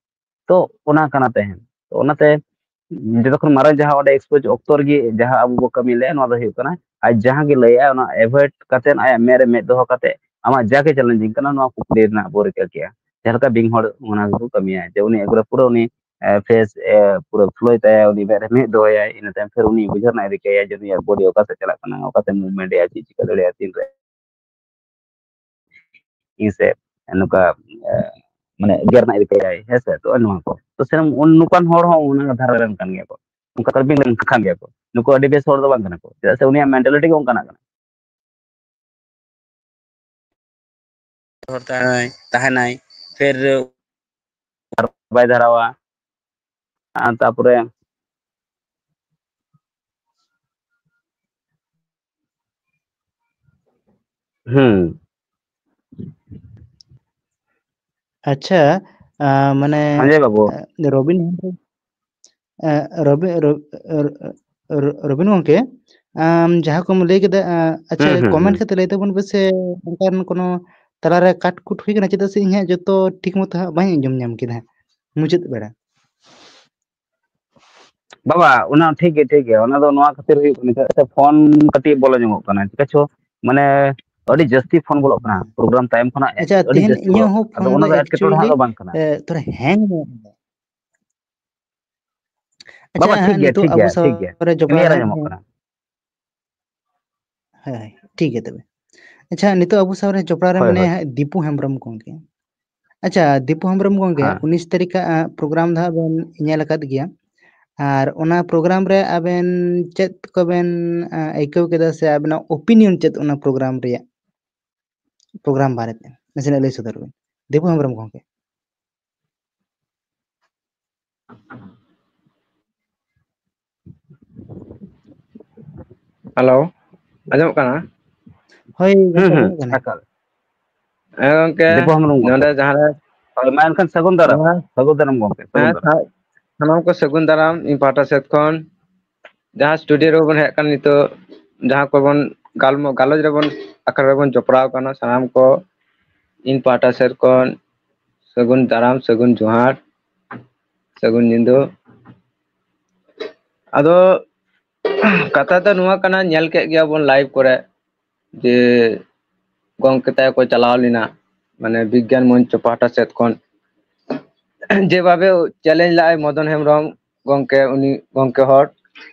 ᱛᱚ ᱚᱱᱟ ᱠᱟᱱᱟ ᱛᱟᱦᱮᱸᱱ᱾ ᱛᱚ ᱚᱱᱟᱛᱮ ᱡᱚᱛᱚ ᱠᱷᱚᱱ ᱢᱟᱨᱟᱝ ᱡᱟᱦᱟᱸ ᱚᱸᱰᱮ expose ᱚᱠᱛᱚ ᱨᱮᱜᱮ ᱡᱟᱦᱟᱸ ᱟᱵᱚ ᱵᱚ ᱠᱟᱹᱢᱤ ᱞᱮᱫᱼᱟ, ᱱᱚᱣᱟ ᱫᱚ ᱦᱩᱭᱩᱜ ᱠᱟᱱᱟ, ᱟᱡ ᱡᱟᱦᱟᱸ ᱜᱮ ᱞᱟᱹᱭᱮᱜᱼᱟ, ᱚᱱᱟ avoid ᱠᱟᱛᱮ, ᱟᱭᱟᱜ ᱢᱮᱫ ᱨᱮ ᱢᱮᱫ ᱫᱚᱦᱚ ᱠᱟᱛᱮ, ᱟᱢᱟᱜ ᱡᱟ ᱜᱮ challenging ᱠᱟᱱᱟ, ᱱᱚᱣᱟ ᱠᱩᱠᱞᱤ ᱨᱮᱱᱟᱜ ᱵᱚ ᱨᱤᱠᱟᱹ ᱠᱮᱜᱼᱟ᱾ ᱡᱟᱦᱟᱸ ᱞᱮᱠᱟ ᱵᱤᱧ ᱦᱚᱲ ᱚᱱᱟ ᱜᱮᱠᱚ ᱠᱟᱹᱢᱤᱭᱟ, ᱡᱮ ᱩᱱᱤ ᱮᱠᱵᱟᱨᱮ ᱯᱩᱨᱟᱹ ᱩᱱᱤ, ᱮ, face, ᱮ, ᱯᱩᱨᱟᱹ ᱯᱷᱩᱞᱟᱹᱭ ᱛᱟᱭᱟ, ᱩᱱᱤ ᱢᱮᱫ ᱨᱮ ᱢᱮᱫ ᱫᱚᱦᱚᱭᱟᱭ, ᱤᱱᱟᱹ ᱛᱟᱭᱚᱢ ᱯᱷᱤᱨ ᱩᱱᱤ ᱵᱩᱡᱷᱟᱹᱣ ᱨᱮᱱᱟᱜ ᱮ ᱨᱤᱠᱟᱹᱭᱟ ᱡᱮ ᱱᱩᱭᱟᱜ body ᱚᱠᱟ ᱥᱮᱫ ᱪᱟᱞᱟᱜ ᱠᱟᱱᱟ, ᱚᱠᱟ ᱥᱮᱫ movement ᱮᱜᱼᱟ, ᱪᱮᱫ ᱪᱤᱠᱟᱹ ᱫᱟᱲᱮᱭᱟᱜᱼᱟ, ᱛᱤᱱ ᱨᱮ ᱤᱧ ᱥᱮ ᱱᱚᱝᱠᱟ, ᱮ, ᱢᱟᱱᱮ ᱜᱮᱨ ᱨᱮᱱᱟᱜ ᱨᱤᱠᱟᱹᱭᱟᱭ, ᱦᱮᱸ ᱥᱮ? ᱛᱚ ᱱᱚᱣᱟ ᱠᱚ᱾ ᱛᱚ ᱥᱮᱨᱚᱠᱚᱢ ᱩᱱ-, ᱱᱚᱝᱠᱟᱱ ᱦᱚᱲ ᱦᱚᱸ ᱚᱱᱟ ᱫᱷᱟᱨᱮ ᱨᱮᱱ ᱠᱟᱱ ᱜᱮᱭᱟ ᱠᱚ, ᱚᱱᱠᱟ ᱠᱟᱨᱵᱤ ᱞᱮᱱ ᱠᱟᱱ ᱜᱮᱭᱟ ᱠᱚ᱾ ᱱᱩᱠᱩ ᱟᱹᱰᱤ ᱵᱮᱥ ᱦᱚᱲ ᱫᱚ ᱵᱟᱝ ᱠᱟᱱᱟ ᱠᱚ, ᱪᱮᱫᱟᱜ ᱥᱮ ᱩᱱᱤᱭᱟᱜ mentality ᱜᱮ ᱚᱱᱠᱟᱱᱟᱜ ᱠᱟᱱᱟ᱾ ᱦᱚᱲ ᱛᱟᱦᱮᱱᱟᱭ, ᱛᱟᱦᱮᱱᱟᱭ, ᱯᱷᱤᱨ ᱟᱨ ᱵᱟᱭ ᱫᱷᱟᱨᱟᱣᱟ᱾ ᱟᱨ ᱛᱟᱯᱚᱨᱮ, ᱦᱩᱸ᱾ ᱟᱪᱪᱷᱟ, ᱟ, ᱢᱟᱱᱮ, ᱥᱚᱧᱡᱚᱭ ᱵᱟᱹᱵᱩ᱾ ᱟ, ᱨᱚᱵᱤᱱ, ᱟ, ᱨᱚᱵᱤ-, ᱨᱚ-, ᱨᱚ-, ᱨᱚ-, ᱨᱚᱵᱤᱱ ᱜᱚᱢᱠᱮ, ᱟᱢ ᱡᱟᱦᱟᱸ ᱠᱚᱢ ᱞᱟᱹᱭ ᱠᱮᱫᱟ, ᱟ, ᱟᱪᱪᱷᱟ, ᱦᱩᱸ, ᱦᱩᱸ, comment ᱦᱩᱸ᱾ ᱠᱟᱛᱮ ᱞᱟᱹᱭ ᱛᱟᱵᱚᱱ ᱯᱮᱥᱮ, ᱚᱱᱠᱟᱱ ᱠᱳᱱᱳ ᱛᱟᱞᱟᱨᱮ cut ᱠᱩᱴ ᱦᱩᱭ ᱠᱟᱱᱟ, ᱪᱮᱫᱟᱜ ᱥᱮ ᱤᱧ ᱦᱟᱸᱜ ᱡᱚᱛᱚ ᱴᱷᱤᱠ ᱢᱚᱛᱚ ᱦᱟᱸᱜ ᱵᱟᱹᱧ ᱟᱸᱡᱚᱢ ᱧᱟᱢ ᱠᱮᱫᱟ ᱦᱟᱸᱜ ᱢᱩᱪᱟᱹᱫ ᱵᱮᱲᱟ᱾ ᱵᱟᱵᱟ, ᱚᱱᱟ ᱴᱷᱤᱠ ᱜᱮ, ᱴᱷᱤᱠ ᱜᱮ᱾ ᱚᱱᱟ ᱫᱚ ᱱᱚᱣᱟ ᱠᱷᱟᱹᱛᱤᱨ ᱦᱩᱭᱩᱜ ᱠᱟᱱᱟ, ᱪᱮᱫᱟᱜ ᱥᱮ ᱯᱷᱳᱱ ᱠᱟᱹᱴᱤᱡ ᱵᱚᱞᱚ ᱧᱚᱜᱚᱜ ᱠᱟᱱᱟ᱾ ᱪᱤᱠᱟᱹ ᱪᱚ, ᱢᱟᱱᱮ, ᱟᱹᱰᱤ ᱡᱟᱹᱥᱛᱤ ᱯᱷᱳᱱ ᱵᱚᱞᱚᱜ ᱠᱟᱱᱟ᱾ ᱯᱨᱳᱜᱨᱟᱢ ᱛᱟᱭᱚᱢ ᱠᱷᱚᱱᱟᱜ ᱟᱪᱪᱷᱟ, ᱟᱹᱰᱤ ᱛᱮᱦᱮᱧ ᱡᱟᱹᱥᱛᱤ ᱤᱧᱟᱹᱜ ᱵᱚᱞᱚᱜ ᱦᱚᱸ ᱠᱟᱱᱟ᱾ ᱟᱫᱚ ᱯᱷᱳᱱ ᱚᱱᱟ ᱫᱚ ᱫᱚ ᱮᱴᱠᱮᱴᱚᱬᱮ actually, ᱦᱟᱸᱜ ᱫᱚ ᱵᱟᱝ ᱠᱟᱱᱟ᱾ ᱮ, ᱛᱷᱚᱲᱟ hang ᱧᱚᱜ ᱮᱫᱟ᱾ ᱟᱪᱪᱷᱟ, ᱵᱟᱵᱟ, ᱴᱷᱤᱠ ᱦᱟᱸᱜ ᱜᱮᱭᱟ, ᱱᱤᱛᱚᱜ ᱴᱷᱤᱠ ᱟᱵᱚ ᱜᱮᱭᱟ, ᱥᱟᱶ ᱴᱷᱤᱠ ᱜᱮᱭᱟ᱾ ᱨᱮ ᱡᱚᱯᱲᱟᱣ clear ᱨᱮ ᱟᱸᱡᱚᱢᱚᱜ ᱦᱟᱸᱜ, ᱠᱟᱱᱟ᱾ ᱦᱳᱭ, ᱴᱷᱤᱠ ᱜᱮᱭᱟ ᱛᱚᱵᱮ᱾ ᱟᱪᱪᱷᱟ, ᱱᱤᱛᱚᱜ ᱟᱵᱚ ᱥᱟᱶ ᱨᱮ ᱡᱚᱯᱲᱟᱣ ᱨᱮ ᱦᱳᱭ, ᱢᱮᱱᱟᱭᱟ ᱦᱳᱭ᱾ ᱦᱟᱸᱜ ᱫᱤᱯᱩ ᱦᱮᱢᱵᱨᱚᱢ ᱜᱚᱢᱠᱮ᱾ ᱟᱪᱪᱷᱟ, ᱫᱤᱯᱩ ᱦᱮᱢᱵᱨᱚᱢ ᱜᱚᱢᱠᱮ, ᱦᱮᱸ᱾ ᱩᱱᱤᱥ ᱛᱟᱹᱨᱤᱠᱷ ᱟᱜ, ᱟᱸ, ᱯᱨᱳᱜᱨᱟᱢ ᱫᱚ ᱦᱟᱸᱜ ᱵᱮᱱ ᱧᱮᱞ ᱟᱠᱟᱫ ᱜᱮᱭᱟ᱾ ᱟᱨ ᱚᱱᱟ ᱯᱨᱳᱜᱨᱟᱢ ᱨᱮ ᱟᱵᱮᱱ ᱪᱮᱫ ᱠᱚᱵᱮᱱ, ᱟᱸ, ᱟᱹᱭᱠᱟᱹᱣ ᱠᱮᱫᱟ ᱥᱮ ᱟᱵᱮᱱᱟᱜ opinion ᱪᱮᱫ ᱚᱱᱟ ᱯᱨᱳᱜᱨᱟᱢ ᱨᱮᱭᱟᱜ? ᱯᱨᱳᱜᱨᱟᱢ ᱵᱟᱨᱮᱛᱮ ᱱᱟᱥᱮᱱᱟᱜ ᱞᱟᱹᱭ ᱥᱚᱫᱚᱨ ᱵᱮᱱ, ᱫᱤᱯᱩ ᱦᱮᱢᱵᱨᱚᱢ ᱜᱚᱢᱠᱮ᱾ ᱦᱮᱞᱳ, ᱟᱸᱡᱚᱢᱚᱜ ᱠᱟᱱᱟ? ᱦᱳᱭ, ᱦᱩᱸ, ᱜᱚᱢᱠᱮ, ᱦᱩᱸ, ᱟᱸᱡᱚᱢᱚᱜ ᱠᱟᱱᱟ᱾ ᱮᱠᱟᱞ᱾ ᱦᱮᱸ, ᱜᱚᱢᱠᱮ, ᱫᱤᱯᱩ ᱦᱮᱢᱵᱨᱚᱢ ᱜᱚᱢᱠᱮ᱾ ᱱᱚᱰᱮ ᱡᱟᱦᱟᱸ ᱨᱮ ᱦᱳᱭ, ᱢᱟ ᱮᱱᱠᱷᱟᱱ ᱥᱟᱹᱜᱩᱱ ᱫᱟᱨᱟᱢ, ᱦᱮᱸ, ᱥᱟᱹᱜᱩᱱ ᱫᱟᱨᱟᱢ ᱜᱚᱢᱠᱮ, ᱥᱟᱹᱜᱩᱱ ᱦᱮᱸ, ᱫᱟᱨᱟᱢ᱾ ᱥᱟ-, ᱥᱟᱱᱟᱢ ᱠᱚ ᱥᱟᱹᱜᱩᱱ ᱫᱟᱨᱟᱢ ᱤᱧ ᱯᱟᱦᱴᱟ ᱥᱮᱫ ᱠᱷᱚᱱ᱾ ᱡᱟᱦᱟᱸ studio ᱨᱮᱵᱚᱱ ᱦᱮᱡ ᱟᱠᱟᱱ ᱱᱤᱛᱚᱜ, ᱡᱟᱦᱟᱸ ᱠᱚᱵᱚᱱ ᱜᱟᱞᱢᱚ-, ᱜᱟᱞᱚᱪ ᱨᱮᱵᱚᱱ, ᱟᱠᱷᱲᱟ ᱨᱮᱵᱚᱱ ᱡᱚᱯᱲᱟᱣ ᱟᱠᱟᱱᱟ, ᱥᱟᱱᱟᱢ ᱠᱚ ᱤᱧ ᱯᱟᱦᱴᱟ ᱥᱮᱫ ᱠᱷᱚᱱ ᱥᱟᱹᱜᱩᱱ ᱫᱟᱨᱟᱢ, ᱥᱟᱹᱜᱩᱱ ᱡᱚᱦᱟᱨ, ᱥᱟᱹᱜᱩᱱ ᱧᱤᱫᱟᱹ᱾ ᱟᱫᱚ ᱠᱟᱛᱷᱟ ᱫᱚ ᱱᱚᱣᱟ ᱠᱟᱱᱟ, ᱧᱮᱞ ᱠᱮᱫ ᱜᱮᱭᱟ ᱵᱚᱱ live ᱠᱚᱨᱮ ᱡᱮ ᱜᱚᱝᱠᱮ ᱛᱟᱠᱚ ᱠᱚ ᱪᱟᱞᱟᱣ ᱞᱮᱱᱟ, ᱢᱟᱱᱮ ᱵᱤᱜᱽᱜᱟᱱ ᱢᱚᱧᱪᱚ ᱯᱟᱦᱴᱟ ᱥᱮᱫ ᱠᱷᱚᱱ ᱡᱮᱵᱷᱟᱵᱮ challenge ᱞᱟᱜᱼᱟᱭ ᱢᱚᱫᱚᱱ ᱦᱮᱢᱵᱨᱚᱢ ᱜᱚᱝᱠᱮ, ᱩᱱᱤ ᱜᱚᱝᱠᱮ ᱦᱚᱲ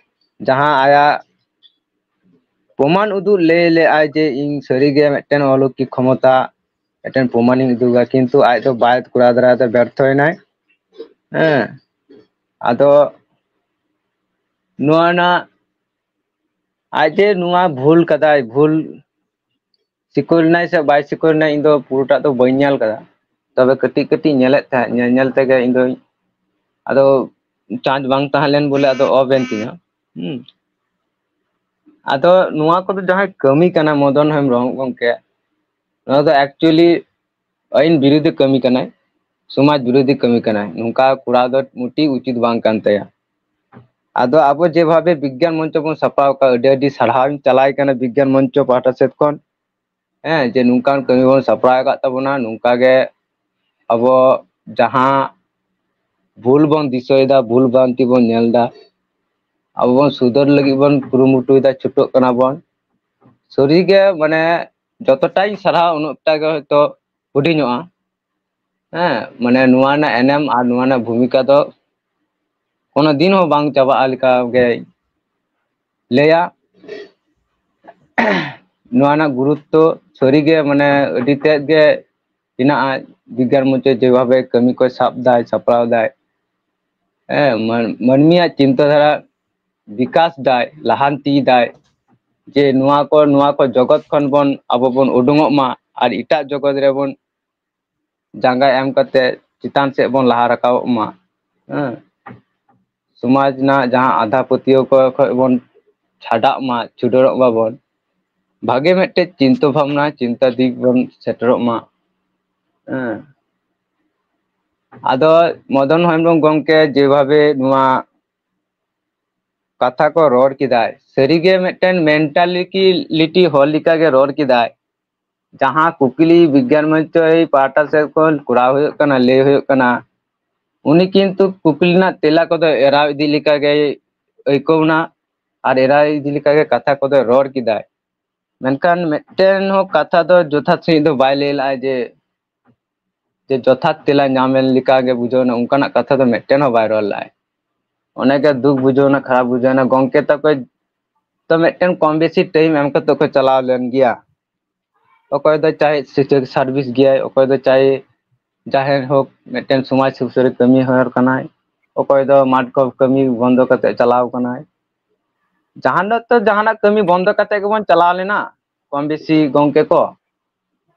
ᱡᱟᱦᱟᱸ ᱟᱭᱟᱜ ᱯᱨᱚᱢᱟᱱ ᱩᱫᱩᱜ ᱞᱟᱹᱭ ᱞᱮᱜᱼᱟᱭ ᱡᱮ ᱤᱧ ᱥᱟᱹᱨᱤᱜᱮ ᱢᱤᱫᱴᱮᱱ ᱚᱞᱚᱠᱤ ᱠᱷᱚᱢᱚᱛᱟ, ᱢᱤᱫᱴᱮᱱ ᱯᱨᱚᱢᱟᱱᱤᱧ ᱩᱫᱩᱜᱟ, ᱠᱤᱱᱛᱩ ᱟᱡ ᱫᱚ ᱵᱟᱭ ᱠᱚᱨᱟᱣ ᱫᱟᱲᱮᱭᱟᱫᱟ, ᱵᱮᱨᱛᱷᱚᱭᱮᱱᱟᱭ᱾ ᱦᱮᱸ, ᱟᱫᱚ ᱱᱚᱣᱟ ᱨᱮᱱᱟᱜ ᱟᱡ ᱡᱮ ᱱᱚᱣᱟ ᱵᱷᱩᱞ ᱠᱟᱫᱟᱭ, ᱵᱷᱩᱞ ᱥᱤᱠᱟᱹᱨ ᱮᱱᱟᱭ ᱥᱮ ᱵᱟᱭ ᱥᱤᱠᱟᱹᱨ ᱮᱱᱟᱭ, ᱤᱧ ᱫᱚ ᱯᱩᱨᱟᱹᱴᱟᱜ ᱫᱚ ᱵᱟᱹᱧ ᱧᱮᱞ ᱠᱟᱫᱟ᱾ ᱛᱚᱵᱮ ᱠᱟᱹᱴᱤᱡ ᱠᱟᱹᱴᱤᱡ ᱧᱮᱞᱮᱫ ᱛᱟᱦᱮᱸᱫ, ᱧᱮᱞ ᱧᱮᱞ ᱛᱮᱜᱮ ᱤᱧ ᱫᱚ ᱟᱫᱚ chance ᱵᱟᱝ ᱛᱟᱦᱮᱸ ᱞᱮᱱ ᱵᱚᱞᱮ ᱟᱫᱚ off ᱮᱱ ᱛᱤᱧᱟ᱾ ᱦᱩᱸ᱾ ᱟᱫᱚ ᱱᱚᱣᱟ ᱠᱚᱫᱚ ᱡᱟᱦᱟᱸᱭ ᱠᱟᱹᱢᱤ ᱠᱟᱱᱟ ᱢᱚᱫᱚᱱ ᱦᱮᱢᱵᱨᱚᱢ ᱜᱚᱝᱠᱮ, ᱱᱚᱣᱟ ᱫᱚ actually ᱟᱹᱭᱤᱱ ᱵᱤᱨᱩᱫᱷᱤ ᱠᱟᱹᱢᱤ ᱠᱟᱱᱟᱭ, ᱥᱚᱢᱟᱡᱽ ᱵᱤᱨᱩᱫᱷᱤ ᱠᱟᱹᱢᱤ ᱠᱟᱱᱟᱭ᱾ ᱱᱚᱝᱠᱟ ᱠᱚᱨᱟᱣ ᱫᱚ ᱢᱚᱴᱮ ᱩᱪᱤᱛ ᱵᱟᱝ ᱠᱟᱱ ᱛᱟᱭᱟ᱾ ᱟᱫᱚ ᱟᱵᱚ ᱡᱮᱵᱷᱟᱵᱮ ᱵᱤᱜᱽᱜᱟᱱ ᱢᱚᱧᱪᱚ ᱵᱚᱱ ᱥᱟᱯᱲᱟᱣ ᱟᱠᱟᱫ, ᱟᱹᱰᱤ ᱟᱹᱰᱤ ᱥᱟᱨᱦᱟᱣ ᱤᱧ ᱪᱟᱞᱟᱭ ᱠᱟᱱᱟ ᱵᱤᱜᱽᱜᱟᱱ ᱢᱚᱧᱪᱚ ᱯᱟᱦᱴᱟ ᱥᱮᱫ ᱠᱷᱚᱱ, ᱦᱮᱸ, ᱡᱮ ᱱᱚᱝᱠᱟᱱ ᱠᱟᱹᱢᱤ ᱵᱚᱱ ᱥᱟᱯᱲᱟᱣ ᱟᱠᱟᱫ ᱛᱟᱵᱚᱱᱟ᱾ ᱱᱚᱝᱠᱟ ᱜᱮ ᱟᱵᱚ ᱡᱟᱦᱟᱸ ᱵᱷᱩᱞ ᱵᱚᱱ ᱫᱤᱥᱟᱹᱭᱮᱫᱟ, ᱵᱷᱩᱞ ᱵᱷᱨᱟᱱᱛᱤ ᱵᱚᱱ ᱧᱮᱞ ᱮᱫᱟ, ᱟᱵᱚ ᱵᱚᱱ ᱥᱩᱫᱷᱟᱹᱨ ᱞᱟᱹᱜᱤᱫ ᱵᱚᱱ ᱠᱩᱨᱩᱢᱩᱴᱩᱭᱮᱫᱟ, ᱪᱷᱩᱴᱟᱹᱜ ᱠᱟᱱᱟ ᱵᱚᱱ᱾ ᱥᱟᱹᱨᱤᱜᱮ ᱢᱟᱱᱮ ᱡᱚᱛᱚᱴᱟᱧ ᱥᱟᱨᱦᱟᱣ ᱩᱱᱟᱹᱜᱴᱟ ᱜᱮ ᱦᱚᱭᱛᱳ ᱦᱩᱰᱤᱧᱚᱜᱼᱟ᱾ ᱦᱮᱸ, ᱢᱟᱱᱮ ᱱᱚᱣᱟ ᱨᱮᱱᱟᱜ ᱮᱱᱮᱢ ᱟᱨ ᱱᱚᱣᱟ ᱨᱮᱱᱟᱜ ᱵᱷᱩᱢᱤᱠᱟ ᱫᱚ ᱠᱳᱱᱳ ᱫᱤᱱ ᱦᱚᱸ ᱵᱟᱝ ᱪᱟᱵᱟᱜᱼᱟ ᱞᱮᱠᱟ ᱜᱮ ᱞᱟᱹᱭᱟ᱾ ᱱᱚᱣᱟ ᱨᱮᱱᱟᱜ ᱜᱩᱨᱩᱛᱛᱚ ᱥᱟᱹᱨᱤᱜᱮ ᱢᱟᱱᱮ ᱟᱹᱰᱤ ᱛᱮᱫ ᱜᱮ ᱦᱮᱱᱟᱜᱼᱟ᱾ ᱵᱤᱜᱽᱜᱟᱱ ᱢᱚᱧᱪᱚ ᱡᱮᱵᱷᱟᱵᱮ ᱠᱟᱹᱢᱤ ᱠᱚᱭ ᱥᱟᱵ ᱫᱟᱭ, ᱥᱟᱯᱲᱟᱣ ᱫᱟᱭ, ᱦᱮᱸ, ᱢᱟᱹᱱ-, ᱢᱟᱹᱱᱢᱤᱭᱟᱜ ᱪᱤᱱᱛᱟᱹ ᱫᱷᱟᱨᱟ ᱵᱤᱠᱟᱥ ᱫᱟᱭ, ᱞᱟᱦᱟᱱᱛᱤ ᱫᱟᱭ, ᱡᱮ ᱱᱚᱣᱟ ᱠᱚ, ᱱᱚᱣᱟ ᱠᱚ ᱡᱚᱜᱚᱛ ᱠᱷᱚᱱ ᱵᱚᱱ, ᱟᱵᱚ ᱵᱚᱱ ᱩᱰᱩᱝᱚᱜ ᱢᱟ ᱟᱨ ᱮᱴᱟᱜ ᱡᱚᱜᱚᱛ ᱨᱮᱵᱚᱱ ᱡᱟᱸᱜᱟ ᱮᱢ ᱠᱟᱛᱮ ᱪᱮᱛᱟᱱ ᱥᱮᱫ ᱵᱚᱱ ᱞᱟᱦᱟ ᱨᱟᱠᱟᱵᱚᱜ ᱢᱟ᱾ ᱦᱮᱸ, ᱥᱚᱢᱟᱡᱽ ᱨᱮᱱᱟᱜ ᱡᱟᱦᱟᱸ ᱟᱸᱫᱷᱟ ᱯᱟᱹᱛᱭᱟᱹᱣ ᱠᱚ ᱠᱷᱚᱱ ᱵᱚᱱ ᱪᱷᱟᱰᱟᱜ ᱢᱟ, ᱪᱷᱩᱰᱟᱹᱨᱚᱜ ᱢᱟᱵᱚᱱ, ᱵᱷᱟᱜᱮ ᱢᱤᱫᱴᱮᱡ ᱪᱤᱱᱛᱟᱹ ᱵᱷᱟᱵᱽᱱᱟ, ᱪᱤᱱᱛᱟ ᱫᱤᱠ ᱵᱚᱱ ᱥᱮᱴᱮᱨᱚᱜ ᱢᱟ᱾ ᱦᱮᱸ, ᱟᱫᱚ ᱢᱚᱫᱚᱱ ᱦᱮᱢᱵᱨᱚᱢ ᱜᱚᱢᱠᱮ ᱡᱮᱵᱷᱟᱵᱮ ᱱᱚᱣᱟ ᱠᱟᱛᱷᱟ ᱠᱚ ᱨᱚᱲ ᱠᱮᱫᱟᱭ, ᱥᱟᱹᱨᱤᱜᱮ ᱢᱤᱫᱴᱮᱱ mentality ᱦᱚᱲ ᱞᱮᱠᱟᱜᱮ ᱨᱚᱲ ᱠᱮᱫᱟᱭ᱾ ᱡᱟᱦᱟᱸ ᱠᱩᱠᱞᱤ ᱵᱤᱜᱽᱜᱟᱱ ᱢᱚᱧᱪᱚᱭ ᱯᱟᱦᱴᱟ ᱥᱮᱫ ᱠᱷᱚᱱ ᱠᱚᱨᱟᱣ ᱦᱩᱭᱩᱜ ᱠᱟᱱᱟ, ᱞᱟᱹᱭ ᱦᱩᱭᱩᱜ ᱠᱟᱱᱟ, ᱩᱱᱤ ᱠᱤᱱᱛᱩ ᱠᱩᱠᱞᱤ ᱨᱮᱱᱟᱜ ᱛᱮᱞᱟ ᱠᱚᱫᱚ ᱮᱲᱟᱣ ᱤᱫᱤ ᱞᱮᱠᱟ ᱜᱮᱭ ᱟᱹᱭᱠᱟᱹᱣ ᱮᱱᱟ ᱟᱨ ᱮᱲᱟᱣ ᱤᱫᱤ ᱞᱮᱠᱟ ᱜᱮ ᱠᱟᱛᱷᱟ ᱠᱚᱫᱚᱭ ᱨᱚᱲ ᱠᱮᱫᱟᱭ᱾ ᱢᱮᱱᱠᱷᱟᱱ ᱢᱤᱫᱴᱮᱱ ᱦᱚᱸ ᱠᱟᱛᱷᱟ ᱫᱚ ᱡᱚᱛᱷᱟᱛ ᱥᱟᱺᱦᱤᱡ ᱫᱚ ᱵᱟᱭ ᱞᱟᱹᱭ ᱞᱮᱫᱼᱟ ᱡᱮ, ᱡᱮ ᱡᱚᱛᱷᱟᱛ ᱛᱮᱞᱟ ᱧᱟᱢ ᱮᱱ ᱞᱮᱠᱟ ᱜᱮ ᱵᱩᱡᱷᱟᱹᱣ ᱮᱱᱟ, ᱚᱱᱠᱟᱱᱟᱜ ᱠᱟᱛᱷᱟ ᱫᱚ ᱢᱤᱫᱴᱮᱱ ᱦᱚᱸ ᱵᱟᱭ ᱨᱚᱲ ᱞᱮᱫᱼᱟᱭ᱾ ᱚᱱᱟᱜᱮ ᱫᱩᱠ ᱵᱩᱡᱷᱟᱹᱣ ᱮᱱᱟ, ᱠᱷᱟᱨᱟᱯ ᱵᱩᱡᱷᱟᱹᱣ ᱮᱱᱟ᱾ ᱜᱚᱢᱠᱮ ᱛᱟᱠᱚ ᱛᱚ ᱢᱤᱫᱴᱮᱱ ᱠᱚᱢ ᱵᱮᱥᱤ ᱴᱟᱭᱤᱢ ᱮᱢ ᱠᱟᱛᱮ ᱠᱚ ᱪᱟᱞᱟᱣ ᱞᱮᱱ ᱜᱮᱭᱟ᱾ ᱚᱠᱚᱭ ᱫᱚ ᱪᱟᱦᱮ ᱥᱤᱪᱟᱹ ᱥᱟᱨᱵᱷᱤᱥ ᱜᱮᱭᱟᱭ, ᱚᱠᱚᱭ ᱫᱚ ᱪᱟᱦᱮ ᱡᱟᱦᱟᱸᱭ ᱦᱳᱠ ᱢᱤᱫᱴᱮᱱ ᱥᱚᱢᱟᱡᱽ ᱥᱩᱥᱟᱹᱨᱤ ᱠᱟᱹᱢᱤ ᱦᱚᱲ ᱠᱟᱱᱟᱭ, ᱚᱠᱚᱭ ᱫᱚ ᱢᱟᱴᱷ ᱠᱚ ᱠᱟᱹᱢᱤ ᱵᱚᱱᱫᱚ ᱠᱟᱛᱮ ᱪᱟᱞᱟᱣ ᱠᱟᱱᱟᱭ᱾ ᱡᱟᱦᱟᱱᱟᱜ ᱛᱚ ᱡᱟᱦᱟᱱᱟᱜ ᱠᱟᱹᱢᱤ ᱵᱚᱱᱫᱚ ᱠᱟᱛᱮ ᱜᱮᱵᱚᱱ ᱪᱟᱞᱟᱣ ᱞᱮᱱᱟ, ᱠᱚᱢ ᱵᱮᱥᱤ ᱜᱚᱢᱠᱮ ᱠᱚ,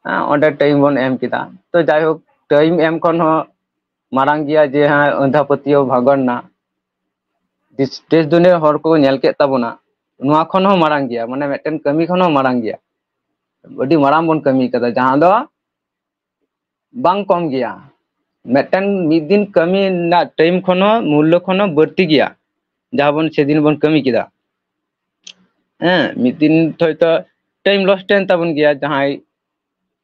ᱦᱮᱸ, ᱚᱸᱰᱮ ᱴᱟᱭᱤᱢ ᱵᱚᱱ ᱮᱢ ᱠᱮᱫᱟ᱾ ᱛᱚ ᱡᱟᱭᱦᱳᱠ, ᱴᱟᱭᱤᱢ ᱮᱢ ᱠᱷᱚᱱ ᱦᱚᱸ ᱢᱟᱨᱟᱝ ᱜᱮᱭᱟ ᱡᱮ, ᱦᱮᱸ, ᱟᱸᱫᱷᱟ ᱯᱟᱹᱛᱭᱟᱹᱣ ᱵᱷᱟᱜᱚᱱ ᱨᱮᱱᱟᱜ ᱫᱮᱥ, ᱫᱮᱥ ᱫᱩᱱᱤᱭᱟᱹ ᱦᱚᱲ ᱠᱚ ᱧᱮᱞ ᱠᱮᱫ ᱛᱟᱵᱚᱱᱟ, ᱱᱚᱣᱟ ᱠᱷᱚᱱ ᱦᱚᱸ ᱢᱟᱨᱟᱝ ᱜᱮᱭᱟ, ᱢᱟᱱᱮ ᱢᱤᱫᱴᱮᱱ ᱠᱟᱹᱢᱤ ᱠᱷᱚᱱ ᱦᱚᱸ ᱢᱟᱨᱟᱝ ᱜᱮᱭᱟ, ᱟᱹᱰᱤ ᱢᱟᱨᱟᱝ ᱵᱚᱱ ᱠᱟᱹᱢᱤ ᱠᱟᱫᱟ, ᱡᱟᱦᱟᱸ ᱫᱚ ᱵᱟᱝ ᱠᱚᱢ ᱜᱮᱭᱟ᱾ ᱢᱤᱫᱴᱮᱱ ᱢᱤᱫ ᱫᱤᱱ ᱠᱟᱹᱢᱤ ᱨᱮᱱᱟᱜ ᱴᱟᱭᱤᱢ ᱠᱷᱚᱱ ᱦᱚᱸ ᱢᱩᱞᱞᱚ ᱠᱷᱚᱱ ᱦᱚᱸ ᱵᱟᱹᱲᱛᱤ ᱜᱮᱭᱟ, ᱡᱟᱦᱟᱸ ᱵᱚᱱ ᱥᱮᱫᱤᱱ ᱵᱚᱱ ᱠᱟᱹᱢᱤ ᱠᱮᱫᱟ᱾ ᱦᱮᱸ, ᱢᱤᱫ ᱫᱤᱱ ᱦᱚᱭᱛᱚ ᱴᱟᱭᱤᱢ ᱞᱚᱥᱴ ᱮᱱ ᱛᱟᱵᱚᱱ ᱜᱮᱭᱟ, ᱡᱟᱦᱟᱸᱭ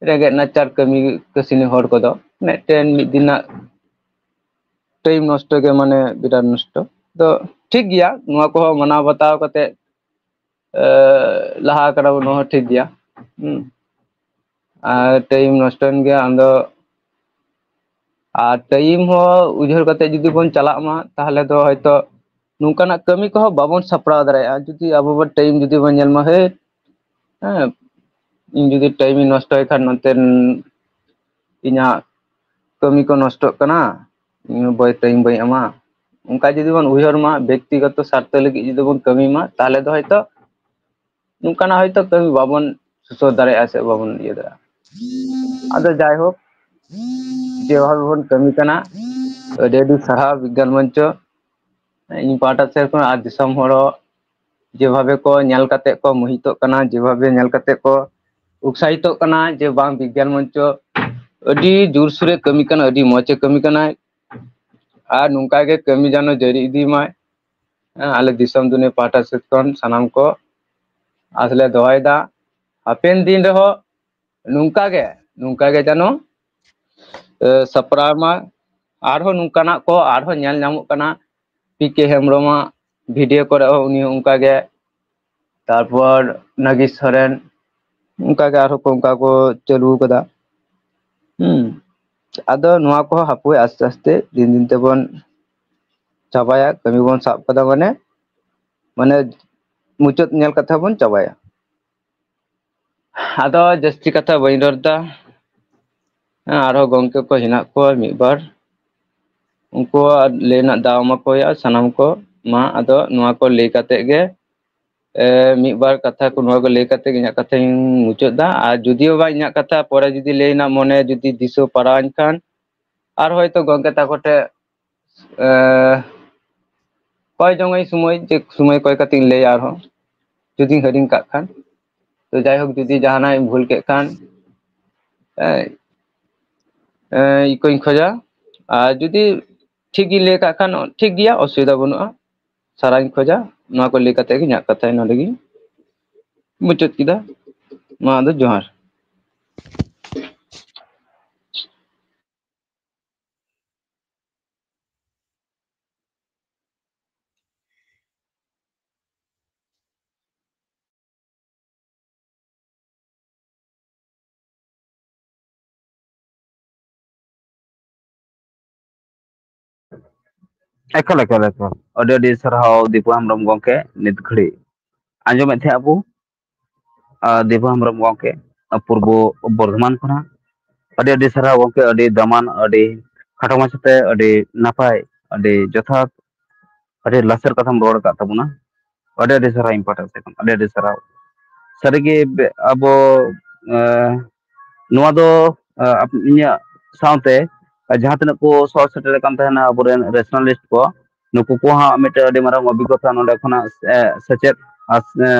ᱨᱮᱸᱜᱮᱡ ᱱᱟᱪᱟᱨ ᱠᱟᱹᱢᱤ ᱠᱟᱹᱥᱱᱤ ᱦᱚᱲ ᱠᱚᱫᱚ ᱢᱤᱫᱴᱮᱱ ᱢᱤᱫ ᱫᱤᱱᱟᱜ ᱴᱟᱭᱤᱢ ᱱᱚᱥᱴᱚ ᱜᱮ, ᱢᱟᱱᱮ ᱵᱤᱨᱟᱴ ᱱᱚᱥᱴᱚ᱾ ᱛᱚ ᱴᱷᱤᱠ ᱜᱮᱭᱟ, ᱱᱚᱣᱟ ᱠᱚᱦᱚᱸ ᱢᱟᱱᱟᱣ ᱵᱟᱛᱟᱣ ᱠᱟᱛᱮ, ᱮ, ᱞᱟᱦᱟ ᱠᱟᱱᱟ ᱵᱚᱱ, ᱱᱚᱣᱟ ᱦᱚᱸ ᱴᱷᱤᱠ ᱜᱮᱭᱟ᱾ ᱦᱩᱸ᱾ ᱟᱨ ᱴᱟᱭᱤᱢ ᱱᱚᱥᱴᱚᱭᱮᱱ ᱜᱮᱭᱟ, ᱟᱫᱚ ᱟᱨ ᱴᱟᱭᱤᱢ ᱦᱚᱸ ᱩᱭᱦᱟᱹᱨ ᱠᱟᱛᱮ ᱡᱩᱫᱤ ᱵᱚᱱ ᱪᱟᱞᱟᱜ ᱢᱟ, ᱛᱟᱦᱚᱞᱮ ᱫᱚ ᱦᱚᱭᱛᱚ ᱱᱚᱝᱠᱟᱱᱟᱜ ᱠᱟᱹᱢᱤ ᱠᱚᱦᱚᱸ ᱵᱟᱵᱚᱱ ᱥᱟᱯᱲᱟᱣ ᱫᱟᱲᱮᱭᱟᱜᱼᱟ᱾ ᱡᱩᱫᱤ ᱟᱵᱚ ᱵᱚᱱ ᱴᱟᱭᱤᱢ ᱡᱩᱫᱤ ᱵᱚᱱ ᱧᱮᱞ ᱢᱟ, ᱦᱮᱸ, ᱦᱮᱸ, ᱤᱧ ᱡᱩᱫᱤ ᱴᱟᱭᱤᱢ ᱤᱧ ᱱᱚᱥᱴᱚᱭ ᱠᱷᱟᱱ ᱱᱚᱛᱮ ᱤᱧᱟᱹᱜ ᱠᱟᱹᱢᱤ ᱠᱚ ᱱᱚᱥᱴᱚᱜ ᱠᱟᱱᱟ, ᱤᱧ ᱦᱚᱸ ᱵᱟᱹᱧ, ᱴᱟᱭᱤᱢ ᱵᱟᱹᱧ ᱮᱢᱟ, ᱚᱱᱠᱟ ᱡᱩᱫᱤ ᱵᱚᱱ ᱩᱭᱦᱟᱹᱨ ᱢᱟ, ᱵᱮᱠᱛᱤᱜᱚᱛᱚ ᱥᱟᱨᱛᱷᱚ ᱞᱟᱹᱜᱤᱫ ᱡᱩᱫᱤ ᱵᱚᱱ ᱠᱟᱹᱢᱤ ᱢᱟ, ᱛᱟᱦᱚᱞᱮ ᱫᱚ ᱦᱚᱭᱛᱚ ᱱᱚᱝᱠᱟᱱᱟᱜ ᱦᱚᱭᱛᱚ ᱠᱟᱹᱢᱤ ᱵᱟᱵᱚᱱ ᱥᱩᱥᱟᱹᱨ ᱫᱟᱲᱮᱭᱟᱜᱼᱟ ᱥᱮ ᱵᱟᱵᱚᱱ ᱤᱭᱟᱹ ᱫᱟᱲᱮᱭᱟᱜᱼᱟ᱾ ᱟᱫᱚ ᱡᱟᱭᱦᱳᱠ, ᱡᱮᱵᱷᱟᱵᱮ ᱵᱚᱱ ᱠᱟᱹᱢᱤ ᱠᱟᱱᱟ, ᱟᱹᱰᱤ ᱟᱹᱰᱤ ᱥᱟᱨᱦᱟᱣ ᱵᱤᱜᱽᱜᱟᱱ ᱢᱚᱧᱪᱚ, ᱤᱧ ᱯᱟᱦᱴᱟ ᱥᱮᱫ ᱠᱷᱚᱱ ᱟᱨ ᱫᱤᱥᱚᱢ ᱦᱚᱲ ᱦᱚᱸ ᱡᱮᱵᱷᱟᱵᱮ ᱠᱚ ᱧᱮᱞ ᱠᱟᱛᱮ ᱠᱚ ᱢᱳᱦᱤᱛᱚᱜ ᱠᱟᱱᱟ, ᱡᱮᱵᱷᱟᱵᱮ ᱧᱮᱞ ᱠᱟᱛᱮ ᱠᱚ ᱩᱛᱥᱟᱦᱤᱛᱚᱜ ᱠᱟᱱᱟ ᱡᱮ ᱵᱟᱝ, ᱵᱤᱜᱽᱜᱟᱱ ᱢᱚᱧᱪᱚ ᱟᱹᱰᱤ ᱡᱳᱨᱥᱳᱨᱮ ᱠᱟᱹᱢᱤ ᱠᱟᱱᱟ, ᱟᱹᱰᱤ ᱢᱚᱡᱽ ᱮ ᱠᱟᱹᱢᱤ ᱠᱟᱱᱟᱭ᱾ ᱟᱨ ᱱᱚᱝᱠᱟ ᱜᱮ ᱠᱟᱹᱢᱤ ᱡᱮᱱᱚ ᱡᱟᱹᱨᱤ ᱤᱫᱤ ᱢᱟᱭ᱾ ᱦᱮᱸ, ᱟᱞᱮ ᱫᱤᱥᱚᱢ ᱫᱩᱱᱤᱭᱟᱹ ᱯᱟᱦᱴᱟ ᱥᱮᱫ ᱠᱷᱚᱱ ᱥᱟᱱᱟᱢ ᱠᱚ ᱟᱥ ᱞᱮ ᱫᱚᱦᱚᱭᱮᱫᱟ, ᱦᱟᱯᱮᱱ ᱫᱤᱱ ᱨᱮᱦᱚᱸ ᱱᱚᱝᱠᱟ ᱜᱮ, ᱱᱚᱝᱠᱟ ᱜᱮ ᱡᱮᱱᱚ, ᱮ, ᱥᱟᱯᱲᱟᱣ ᱢᱟ᱾ ᱟᱨᱦᱚᱸ ᱱᱚᱝᱠᱟᱱᱟᱜ ᱠᱚ ᱟᱨᱦᱚᱸ ᱧᱮᱞ ᱧᱟᱢᱚᱜ ᱠᱟᱱᱟ᱾ ᱯᱤ ᱠᱮ ᱦᱮᱢᱵᱨᱚᱢᱟᱜ ᱵᱷᱤᱰᱤᱭᱳ ᱠᱚᱨᱮ ᱦᱚᱸ ᱩᱱᱤ ᱦᱚᱸ ᱚᱱᱠᱟ ᱜᱮ, ᱛᱟᱨᱯᱚᱨ ᱱᱟᱜᱮᱥ ᱥᱚᱨᱮᱱ, ᱚᱱᱠᱟ ᱜᱮ ᱟᱨᱦᱚᱸ ᱠᱚ ᱚᱱᱠᱟ ᱠᱚ ᱪᱟᱹᱞᱩ ᱠᱟᱫᱟ᱾ ᱦᱩᱸ, ᱟᱫᱚ ᱱᱚᱣᱟ ᱠᱚᱦᱚᱸ ᱦᱟᱯᱳᱭ ᱟᱥᱛᱮ ᱟᱥᱛᱮ ᱫᱤᱱ ᱫᱤᱱ ᱛᱮᱵᱚᱱ ᱪᱟᱵᱟᱭᱟ, ᱠᱟᱹᱢᱤ ᱵᱚᱱ ᱥᱟᱵ ᱠᱟᱫᱟ ᱢᱟᱱᱮ, ᱢᱟᱱᱮ ᱢᱩᱪᱟᱹᱫ ᱧᱮᱞ ᱠᱟᱛᱮ ᱵᱚᱱ ᱪᱟᱵᱟᱭᱟ᱾ ᱟᱫᱚ ᱡᱟᱹᱥᱛᱤ ᱠᱟᱛᱷᱟ ᱵᱟᱹᱧ ᱨᱚᱲ ᱫᱟ᱾ ᱦᱮᱸ, ᱟᱨᱦᱚᱸ ᱜᱚᱝᱠᱮ ᱠᱚ ᱦᱮᱱᱟᱜ ᱠᱚᱣᱟ ᱢᱤᱫ ᱵᱟᱨ, ᱩᱱᱠᱩᱣᱟᱜ ᱞᱟᱹᱭ ᱨᱮᱱᱟᱜ ᱫᱟᱣ ᱮᱢᱟ ᱠᱚ ᱦᱩᱭᱩᱜᱼᱟ ᱥᱟᱱᱟᱢ ᱠᱚ᱾ ᱢᱟ ᱟᱫᱚ ᱱᱚᱣᱟ ᱠᱚ ᱞᱟᱹᱭ ᱠᱟᱛᱮ ᱜᱮ, ᱮ, ᱢᱤᱫ ᱵᱟᱨ ᱠᱟᱛᱷᱟ ᱠᱚ, ᱱᱚᱣᱟ ᱠᱚ ᱞᱟᱹᱭ ᱠᱟᱛᱮ ᱜᱮ ᱤᱧᱟᱹᱜ ᱠᱟᱛᱷᱟᱧ ᱢᱩᱪᱟᱹᱫ ᱫᱟ᱾ ᱟᱨ ᱡᱩᱫᱤᱭᱳ ᱵᱟ ᱤᱧᱟᱹᱜ ᱠᱟᱛᱷᱟ ᱯᱚᱨᱮ ᱡᱩᱫᱤ ᱞᱟᱹᱭ ᱨᱮᱱᱟᱜ ᱢᱚᱱᱮ ᱡᱩᱫᱤ ᱫᱤᱥᱟᱹ ᱯᱟᱲᱟᱣᱟᱹᱧ ᱠᱷᱟᱱ, ᱟᱨ ᱦᱚᱭᱛᱳ ᱜᱚᱝᱠᱮ ᱛᱟᱠᱚ ᱴᱷᱮᱡ, ᱮ, ᱠᱚᱭ ᱡᱚᱝ ᱟᱹᱧ ᱥᱚᱢᱚᱭ, ᱡᱮ ᱥᱚᱢᱚᱭ ᱠᱚᱭ ᱠᱟᱛᱮ ᱤᱧ ᱞᱟᱹᱭᱟ ᱟᱨᱦᱚᱸ, ᱡᱩᱫᱤᱧ ᱦᱤᱲᱤᱧ ᱠᱟᱜ ᱠᱷᱟᱱ᱾ ᱛᱚ ᱡᱟᱭᱦᱳᱠ, ᱡᱩᱫᱤ ᱡᱟᱦᱟᱱᱟᱜ ᱤᱧ ᱵᱷᱩᱞ ᱠᱮᱫ ᱠᱷᱟᱱ, ᱮ, ᱮ, ᱤᱠᱟᱹᱧ ᱠᱷᱚᱡᱟ᱾ ᱟᱨ ᱡᱩᱫᱤ ᱴᱷᱤᱠ ᱜᱤᱧ ᱞᱟᱹᱭ ᱠᱟᱜ ᱠᱷᱟᱱ ᱴᱷᱤᱠ ᱜᱮᱭᱟ, ᱚᱥᱩᱵᱤᱫᱷᱟ ᱵᱟᱹᱱᱩᱜᱼᱟ᱾ ᱥᱟᱨᱦᱟᱣᱤᱧ ᱠᱷᱚᱡᱟ᱾ ᱱᱚᱣᱟ ᱠᱚ ᱞᱟᱹᱭ ᱠᱟᱛᱮ ᱜᱮ ᱤᱧᱟᱹᱜ ᱠᱟᱛᱷᱟ ᱱᱚᱰᱮ ᱜᱤᱧ ᱢᱩᱪᱟᱹᱫ ᱠᱮᱫᱟ᱾ ᱢᱟ ᱟᱫᱚ ᱡᱚᱦᱟᱨ᱾ ᱮᱠᱟᱞ, ᱮᱠᱟᱞ, ᱮᱠᱟᱞ᱾ ᱟᱹᱰᱤ, ᱟᱹᱰᱤ ᱥᱟᱨᱦᱟᱣ ᱫᱤᱯᱩ ᱦᱮᱢᱵᱨᱚᱢ ᱜᱚᱢᱠᱮ, ᱱᱤᱛ ᱜᱷᱟᱹᱲᱤᱡ ᱟᱸᱡᱚᱢᱮᱫ ᱛᱟᱦᱮᱸᱫ ᱟᱵᱚ, ᱟᱨ ᱫᱤᱯᱩ ᱦᱮᱢᱵᱨᱚᱢ ᱜᱚᱢᱠᱮ, ᱯᱩᱨᱵᱚ ᱵᱚᱨᱫᱷᱚᱢᱟᱱ ᱠᱷᱚᱱᱟᱜ᱾ ᱟᱹᱰᱤ, ᱟᱹᱰᱤ ᱥᱟᱨᱦᱟᱣ ᱜᱚᱢᱠᱮ, ᱟᱹᱰᱤ ᱫᱟᱢᱟᱱ, ᱟᱹᱰᱤ ᱠᱷᱟᱴᱚ ᱢᱟᱪᱷᱟᱛᱮ, ᱟᱹᱰᱤ ᱱᱟᱯᱟᱭ, ᱟᱹᱰᱤ ᱡᱚᱛᱷᱟᱛ, ᱟᱹᱰᱤ ᱞᱟᱥᱮᱨ ᱠᱟᱛᱷᱟᱢ ᱨᱚᱲ ᱟᱠᱟᱫ ᱛᱟᱵᱚᱱᱟ᱾ ᱟᱹᱰᱤ, ᱟᱹᱰᱤ ᱥᱟᱨᱦᱟᱣ ᱤᱧ ᱯᱟᱦᱴᱟ ᱥᱮᱫ ᱠᱷᱚᱱ, ᱟᱹᱰᱤ, ᱟᱹᱰᱤ ᱥᱟᱨᱦᱟᱣ᱾ ᱥᱟᱹᱨᱤᱜᱮ ᱵᱮ-, ᱟᱵᱚ, ᱮ, ᱱᱚᱣᱟ ᱫᱚ, ᱮ, ᱟᱯ-, ᱤᱧᱟᱹᱜ ᱥᱟᱶᱛᱮ ᱡᱟᱦᱟᱸ ᱛᱤᱱᱟᱹᱜ ᱠᱚ ᱥᱚᱦᱚᱨ ᱥᱮᱴᱮᱨ ᱟᱠᱟᱱ ᱛᱟᱦᱮᱱᱟ ᱟᱵᱚᱨᱮᱱ ᱨᱮᱥᱱᱟᱞᱤᱥᱴ ᱠᱚ, ᱱᱩᱠᱩ ᱠᱚᱦᱚᱸ ᱢᱤᱫᱴᱮᱱ ᱟᱹᱰᱤ ᱢᱟᱨᱟᱝ ᱚᱵᱷᱤᱜᱽᱜᱚᱛᱟ ᱱᱚᱰᱮ ᱠᱷᱚᱱᱟᱜ, ᱮ, ᱥᱮᱪᱮᱫ, ᱟᱥ-, ᱮ,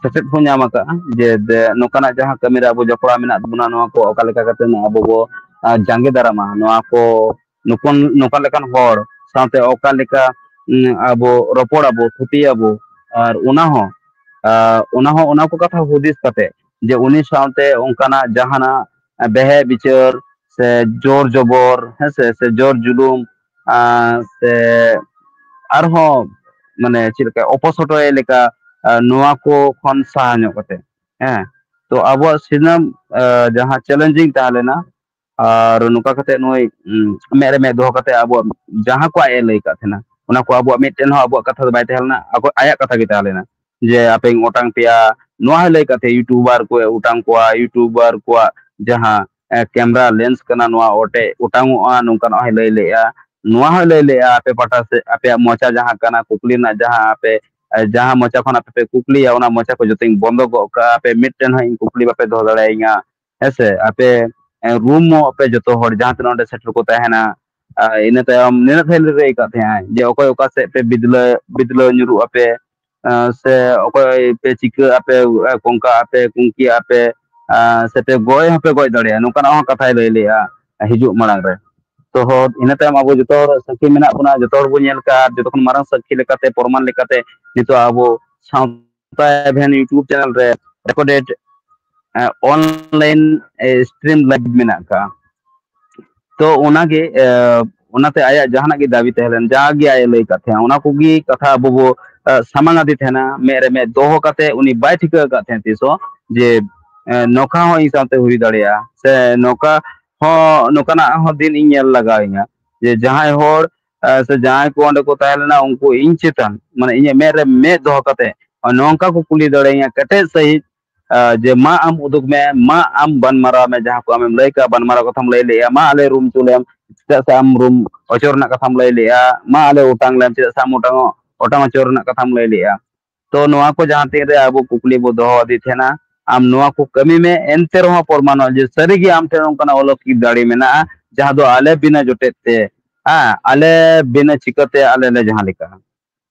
ᱥᱮᱪᱮᱫ ᱠᱚ ᱧᱟᱢ ᱟᱠᱟᱫᱼᱟ ᱡᱮ ᱫᱮ-, ᱱᱚᱝᱠᱟᱱᱟᱜ ᱡᱟᱦᱟᱸ ᱠᱟᱹᱢᱤ ᱨᱮ ᱟᱵᱚ ᱡᱚᱯᱲᱟᱣ ᱢᱮᱱᱟᱜ ᱵᱚᱱᱟ, ᱱᱚᱣᱟ ᱠᱚ ᱚᱠᱟ ᱞᱮᱠᱟ ᱠᱟᱛᱮ ᱟᱵᱚ ᱵᱚ, ᱟ, ᱡᱟᱸᱜᱮ ᱫᱟᱨᱟᱢᱟ, ᱱᱚᱣᱟ ᱠᱚ ᱱᱚᱝᱠᱟᱱ, ᱱᱚᱝᱠᱟ ᱞᱮᱠᱟᱱ ᱦᱚᱲ ᱥᱟᱶᱛᱮ ᱚᱠᱟ ᱞᱮᱠᱟ, ᱩᱸ, ᱟᱵᱚ ᱨᱚᱯᱚᱲ ᱟᱵᱚ, ᱛᱷᱩᱛᱤ ᱟᱵᱚ, ᱟᱨ ᱚᱱᱟ ᱦᱚᱸ, ᱟ, ᱚᱱᱟ ᱦᱚᱸ, ᱚᱱᱟ ᱠᱚ ᱠᱟᱛᱷᱟ ᱦᱩᱫᱤᱥ ᱠᱟᱛᱮ ᱡᱮ ᱩᱱᱤ ᱥᱟᱶᱛᱮ ᱚᱱᱠᱟᱱᱟᱜ ᱡᱟᱦᱟᱱᱟᱜ ᱵᱮᱦᱮ ᱵᱤᱪᱟᱹᱨ ᱥᱮ ᱡᱳᱨ ᱡᱚᱵᱚᱨ, ᱦᱮᱸ ᱥᱮ, ᱥᱮ ᱡᱳᱨ ᱡᱩᱞᱩᱢ, ᱟᱨ ᱥᱮ ᱟᱨᱦᱚᱸ ᱢᱟᱱᱮ ᱪᱮᱫ ᱞᱮᱠᱟ ᱚᱯᱚᱥᱚᱴᱚᱭ ᱞᱮᱠᱟ, ᱟᱨ ᱱᱚᱣᱟ ᱠᱚ ᱠᱷᱚᱱ ᱥᱟᱦᱟ ᱧᱚᱜ ᱠᱟᱛᱮ, ᱦᱮᱸ᱾ ᱛᱚ ᱟᱵᱚᱣᱟᱜ ᱥᱤᱨᱡᱚᱱ, ᱟᱨ ᱡᱟᱦᱟᱸ ᱪᱮᱞᱮᱧᱡᱤᱝ ᱛᱟᱦᱮᱸ ᱞᱮᱱᱟ, ᱟᱨ ᱱᱚᱝᱠᱟ ᱠᱟᱛᱮ ᱱᱩᱭ, ᱩᱸ, ᱢᱮᱫ ᱨᱮ ᱢᱮᱫ ᱫᱚᱦᱚ ᱠᱟᱛᱮ ᱟᱵᱚᱣᱟᱜ ᱡᱟᱦᱟᱸ ᱠᱚ ᱟᱡ ᱮ ᱞᱟᱹᱭ ᱠᱟᱫ ᱛᱟᱦᱮᱱᱟ, ᱚᱱᱟ ᱠᱚ ᱟᱵᱚᱣᱟᱜ ᱢᱤᱫᱴᱮᱱ ᱦᱚᱸ ᱟᱵᱚᱣᱟᱜ ᱠᱟᱛᱷᱟ ᱫᱚ ᱵᱟᱭ ᱛᱟᱦᱮᱸ ᱞᱮᱱᱟ, ᱟᱠᱚ, ᱟᱭᱟᱜ ᱠᱟᱛᱷᱟ ᱜᱮ ᱛᱟᱦᱮᱸ ᱞᱮᱱᱟ᱾ ᱡᱮ ᱟᱯᱮᱧ ᱚᱴᱟᱝ ᱯᱮᱭᱟ, ᱱᱚᱣᱟ ᱦᱚᱸᱭ ᱞᱟᱹᱭ ᱠᱟᱫ ᱛᱟᱦᱮᱸ, YouTuber ᱠᱚ ᱚᱴᱟᱝ ᱠᱚᱣᱟ, YouTuber ᱠᱚᱣᱟᱜ ᱡᱟᱦᱟᱸ, ᱮ, camera lens ᱠᱟᱱᱟ, ᱱᱚᱣᱟ ᱚᱴᱮᱡ ᱚᱴᱟᱝᱚᱜᱼᱟ, ᱱᱚᱝᱠᱟᱱᱟᱜ ᱦᱚᱸᱭ ᱞᱟᱹᱭ ᱞᱮᱜᱼᱟ᱾ ᱱᱚᱣᱟ ᱦᱚᱸᱭ ᱞᱟᱹᱭ ᱞᱮᱜᱼᱟ, ᱟᱯᱮ ᱯᱟᱦᱴᱟ ᱥᱮᱫ ᱟᱯᱮᱭᱟᱜ ᱢᱚᱪᱟ ᱡᱟᱦᱟᱸ ᱠᱟᱱᱟ, ᱠᱩᱠᱞᱤ ᱨᱮᱱᱟᱜ ᱡᱟᱦᱟᱸ ᱟᱯᱮ, ᱮ, ᱡᱟᱦᱟᱸ ᱢᱚᱪᱟ ᱠᱷᱚᱱ ᱟᱯᱮ ᱯᱮ ᱠᱩᱠᱞᱤᱭᱟ, ᱚᱱᱟ ᱢᱚᱪᱟ ᱠᱚ ᱡᱚᱛᱚᱧ ᱵᱚᱱᱫᱚ ᱜᱚᱫ ᱠᱟᱜᱼᱟ, ᱟᱯᱮ ᱢᱤᱫᱴᱮᱱ ᱦᱚᱸ ᱤᱧ ᱠᱩᱠᱞᱤ ᱵᱟᱯᱮ ᱫᱚᱦᱚ ᱫᱟᱲᱮᱭᱟᱹᱧᱟ᱾ ᱦᱮᱸ ᱥᱮ, ᱟᱯᱮ, ᱮ, ᱨᱩᱢᱚᱜ ᱯᱮ ᱡᱚᱛᱚ ᱦᱚᱲ, ᱡᱟᱦᱟᱸ ᱛᱤᱱᱟᱹᱜ ᱚᱸᱰᱮ ᱥᱮᱴᱮᱨ ᱠᱚ ᱛᱟᱦᱮᱱᱟ᱾ ᱟᱨ ᱤᱱᱟᱹ ᱛᱟᱭᱚᱢ ᱱᱤᱱᱟᱹᱜ ᱫᱷᱟᱣ ᱞᱟᱹᱭ ᱟᱠᱟᱫ ᱛᱟᱦᱮᱸᱜᱼᱟᱭ ᱡᱮ ᱚᱠᱚᱭ ᱚᱠᱟ ᱥᱮᱫ ᱯᱮ ᱵᱤᱫᱽᱞᱟᱹ, ᱵᱤᱫᱽᱞᱟᱹ ᱧᱩᱨᱩᱜ ᱟᱯᱮ, ᱮ, ᱥᱮ ᱚᱠᱚᱭ ᱯᱮ ᱪᱤᱠᱟᱹᱜ ᱟᱯᱮ, ᱮ, ᱠᱚᱝᱠᱟᱜ ᱟᱯᱮ, ᱠᱩᱝᱠᱤᱜ ᱟᱯᱮ, ᱮ, ᱥᱮ ᱯᱮ ᱜᱚᱡ ᱦᱚᱸᱯᱮ ᱜᱚᱡ ᱫᱟᱲᱮᱭᱟᱜᱼᱟ, ᱱᱚᱝᱠᱟᱱᱟᱜ ᱦᱚᱸ ᱠᱟᱛᱷᱟᱭ ᱞᱟᱹᱭ ᱞᱮᱜᱼᱟ ᱦᱤᱡᱩᱜ ᱢᱟᱲᱟᱝ ᱨᱮ᱾ ᱛᱚ ᱦᱚ-, ᱤᱱᱟᱹ ᱛᱟᱭᱚᱢ ᱟᱵᱚ ᱡᱚᱛᱚ ᱦᱚᱲ ᱥᱟᱹᱠᱷᱤ ᱢᱮᱱᱟᱜ ᱵᱚᱱᱟ, ᱡᱚᱛᱚ ᱦᱚᱲ ᱵᱚᱱ ᱧᱮᱞ ᱠᱟᱜᱼᱟ, ᱟᱨ ᱡᱚᱛᱚ ᱠᱷᱚᱱ ᱢᱟᱨᱟᱝ ᱥᱟᱹᱠᱷᱤ ᱞᱮᱠᱟᱛᱮ, ᱯᱨᱚᱢᱟᱱ ᱞᱮᱠᱟᱛᱮ ᱱᱤᱛᱚᱜ ᱟᱵᱚ ᱥᱟᱶᱛᱟ ᱮᱵᱷᱮᱱ YouTube channel ᱨᱮ recorded, ᱮ, online, ᱮ, stream live ᱢᱮᱱᱟᱜ ᱟᱠᱟᱫᱼᱟ᱾ ᱛᱚ ᱚᱱᱟᱜᱮ, ᱮ, ᱚᱱᱟᱛᱮ ᱟᱭᱟᱜ ᱡᱟᱦᱟᱱᱟᱜ ᱜᱮ ᱫᱟᱹᱵᱤ ᱛᱟᱦᱮᱸ ᱞᱮᱱ, ᱡᱟᱜᱮ ᱟᱡ ᱮ ᱞᱟᱹᱭ ᱠᱟᱫ ᱛᱟᱦᱮᱸᱱᱟ, ᱚᱱᱟ ᱠᱚᱜᱮ ᱠᱟᱛᱷᱟ ᱟᱵᱚ ᱵᱚ, ᱮ, ᱥᱟᱢᱟᱝ ᱟᱫᱮ ᱛᱟᱦᱮᱸᱱᱟ, ᱢᱮᱫ ᱨᱮ ᱢᱮᱫ ᱫᱚᱦᱚ ᱠᱟᱛᱮ ᱩᱱᱤ ᱵᱟᱭ ᱴᱷᱤᱠᱟᱹ ᱟᱠᱟᱫ ᱛᱟᱦᱮᱸᱱ ᱛᱤᱥ ᱦᱚᱸ ᱡᱮ, ᱮ, ᱱᱚᱝᱠᱟ ᱦᱚᱸ ᱤᱧ ᱥᱟᱶᱛᱮ ᱦᱩᱭ ᱫᱟᱲᱮᱭᱟᱜᱼᱟ, ᱥᱮ ᱱᱚᱝᱠᱟ ᱦᱚᱸ, ᱱᱚᱝᱠᱟᱱᱟᱜ ᱦᱚᱸ ᱫᱤᱱ ᱤᱧ ᱧᱮᱞ ᱞᱟᱜᱟᱣᱤᱧᱟ ᱡᱮ ᱡᱟᱦᱟᱸᱭ ᱦᱚᱲ, ᱮ, ᱥᱮ ᱡᱟᱦᱟᱸᱭ ᱠᱚ ᱚᱸᱰᱮ ᱠᱚ ᱛᱟᱦᱮᱸ ᱞᱮᱱᱟ, ᱩᱱᱠᱩ ᱤᱧ ᱪᱮᱛᱟᱱ, ᱢᱟᱱᱮ ᱤᱧᱟᱹᱜ ᱢᱮᱫ ᱨᱮ ᱢᱮᱫ ᱫᱚᱦᱚ ᱠᱟᱛᱮ ᱱᱚᱝᱠᱟ ᱠᱚ ᱠᱩᱞᱤ ᱫᱟᱲᱮᱭᱟᱹᱧᱟ ᱠᱮᱴᱮᱡ ᱥᱟᱺᱦᱤᱡ, ᱟ, ᱡᱮ ᱢᱟ ᱟᱢ ᱩᱫᱩᱜ ᱢᱮ, ᱢᱟ ᱟᱢ ᱵᱟᱱᱢᱟᱨᱟᱣ ᱢᱮ, ᱡᱟᱦᱟᱸ ᱠᱚ ᱟᱢᱮᱢ ᱞᱟᱹᱭ ᱠᱟᱜᱼᱟ, ᱵᱟᱱᱢᱟᱨᱟᱣ ᱠᱟᱛᱷᱟᱢ ᱞᱟᱹᱭ ᱞᱮᱜᱼᱟ, ᱢᱟ ᱟᱞᱮ ᱨᱩᱢ ᱪᱚ ᱞᱮᱢ, ᱪᱮᱫᱟᱜ ᱥᱮ ᱟᱢ ᱨᱩᱢ ᱚᱪᱚᱨ ᱨᱮᱱᱟᱜ ᱠᱟᱛᱷᱟᱢ ᱞᱟᱹᱭ ᱞᱮᱜᱼᱟ, ᱢᱟ ᱟᱞᱮ ᱚᱴᱟᱝ ᱞᱮᱢ, ᱪᱮᱫᱟᱜ ᱥᱮ ᱟᱢ ᱚᱴᱟᱝ, ᱚᱴᱟᱝ ᱚᱪᱚᱨ ᱨᱮᱱᱟᱜ ᱠᱟᱛᱷᱟᱢ ᱞᱟᱹᱭ ᱞᱮᱜᱼᱟ᱾ ᱛᱚ ᱱᱚᱣᱟ ᱠᱚ ᱡᱟᱦᱟᱸ ᱛᱤᱱ ᱨᱮ ᱟᱵᱚ ᱠᱩᱠᱞᱤ ᱵᱚ ᱫᱚᱦᱚ ᱟᱫᱮ ᱛᱟᱦᱮᱱᱟ, ᱟᱢ ᱱᱚᱣᱟ ᱠᱚ ᱠᱟᱹᱢᱤ ᱢᱮ, ᱮᱱᱛᱮ ᱨᱨᱮᱦᱚᱸ ᱯᱨᱚᱢᱟᱱᱚᱜᱼᱟ ᱡᱮ ᱥᱟᱹᱨᱤᱜᱮ ᱟᱢ ᱴᱷᱮᱱ ᱚᱱᱠᱟᱱᱟᱜ ᱚᱞᱚᱠᱤ ᱫᱟᱲᱮ ᱢᱮᱱᱟᱜᱼᱟ, ᱡᱟᱦᱟᱸ ᱫᱚ ᱟᱞᱮ ᱵᱤᱱᱟᱹ ᱡᱚᱴᱮᱫ ᱛᱮ, ᱦᱮᱸ, ᱟᱞᱮ ᱵᱤᱱᱟᱹ ᱪᱤᱠᱟᱹᱛᱮ ᱟᱞᱮ ᱞᱮ ᱡᱟᱦᱟᱸ ᱞᱮᱠᱟ᱾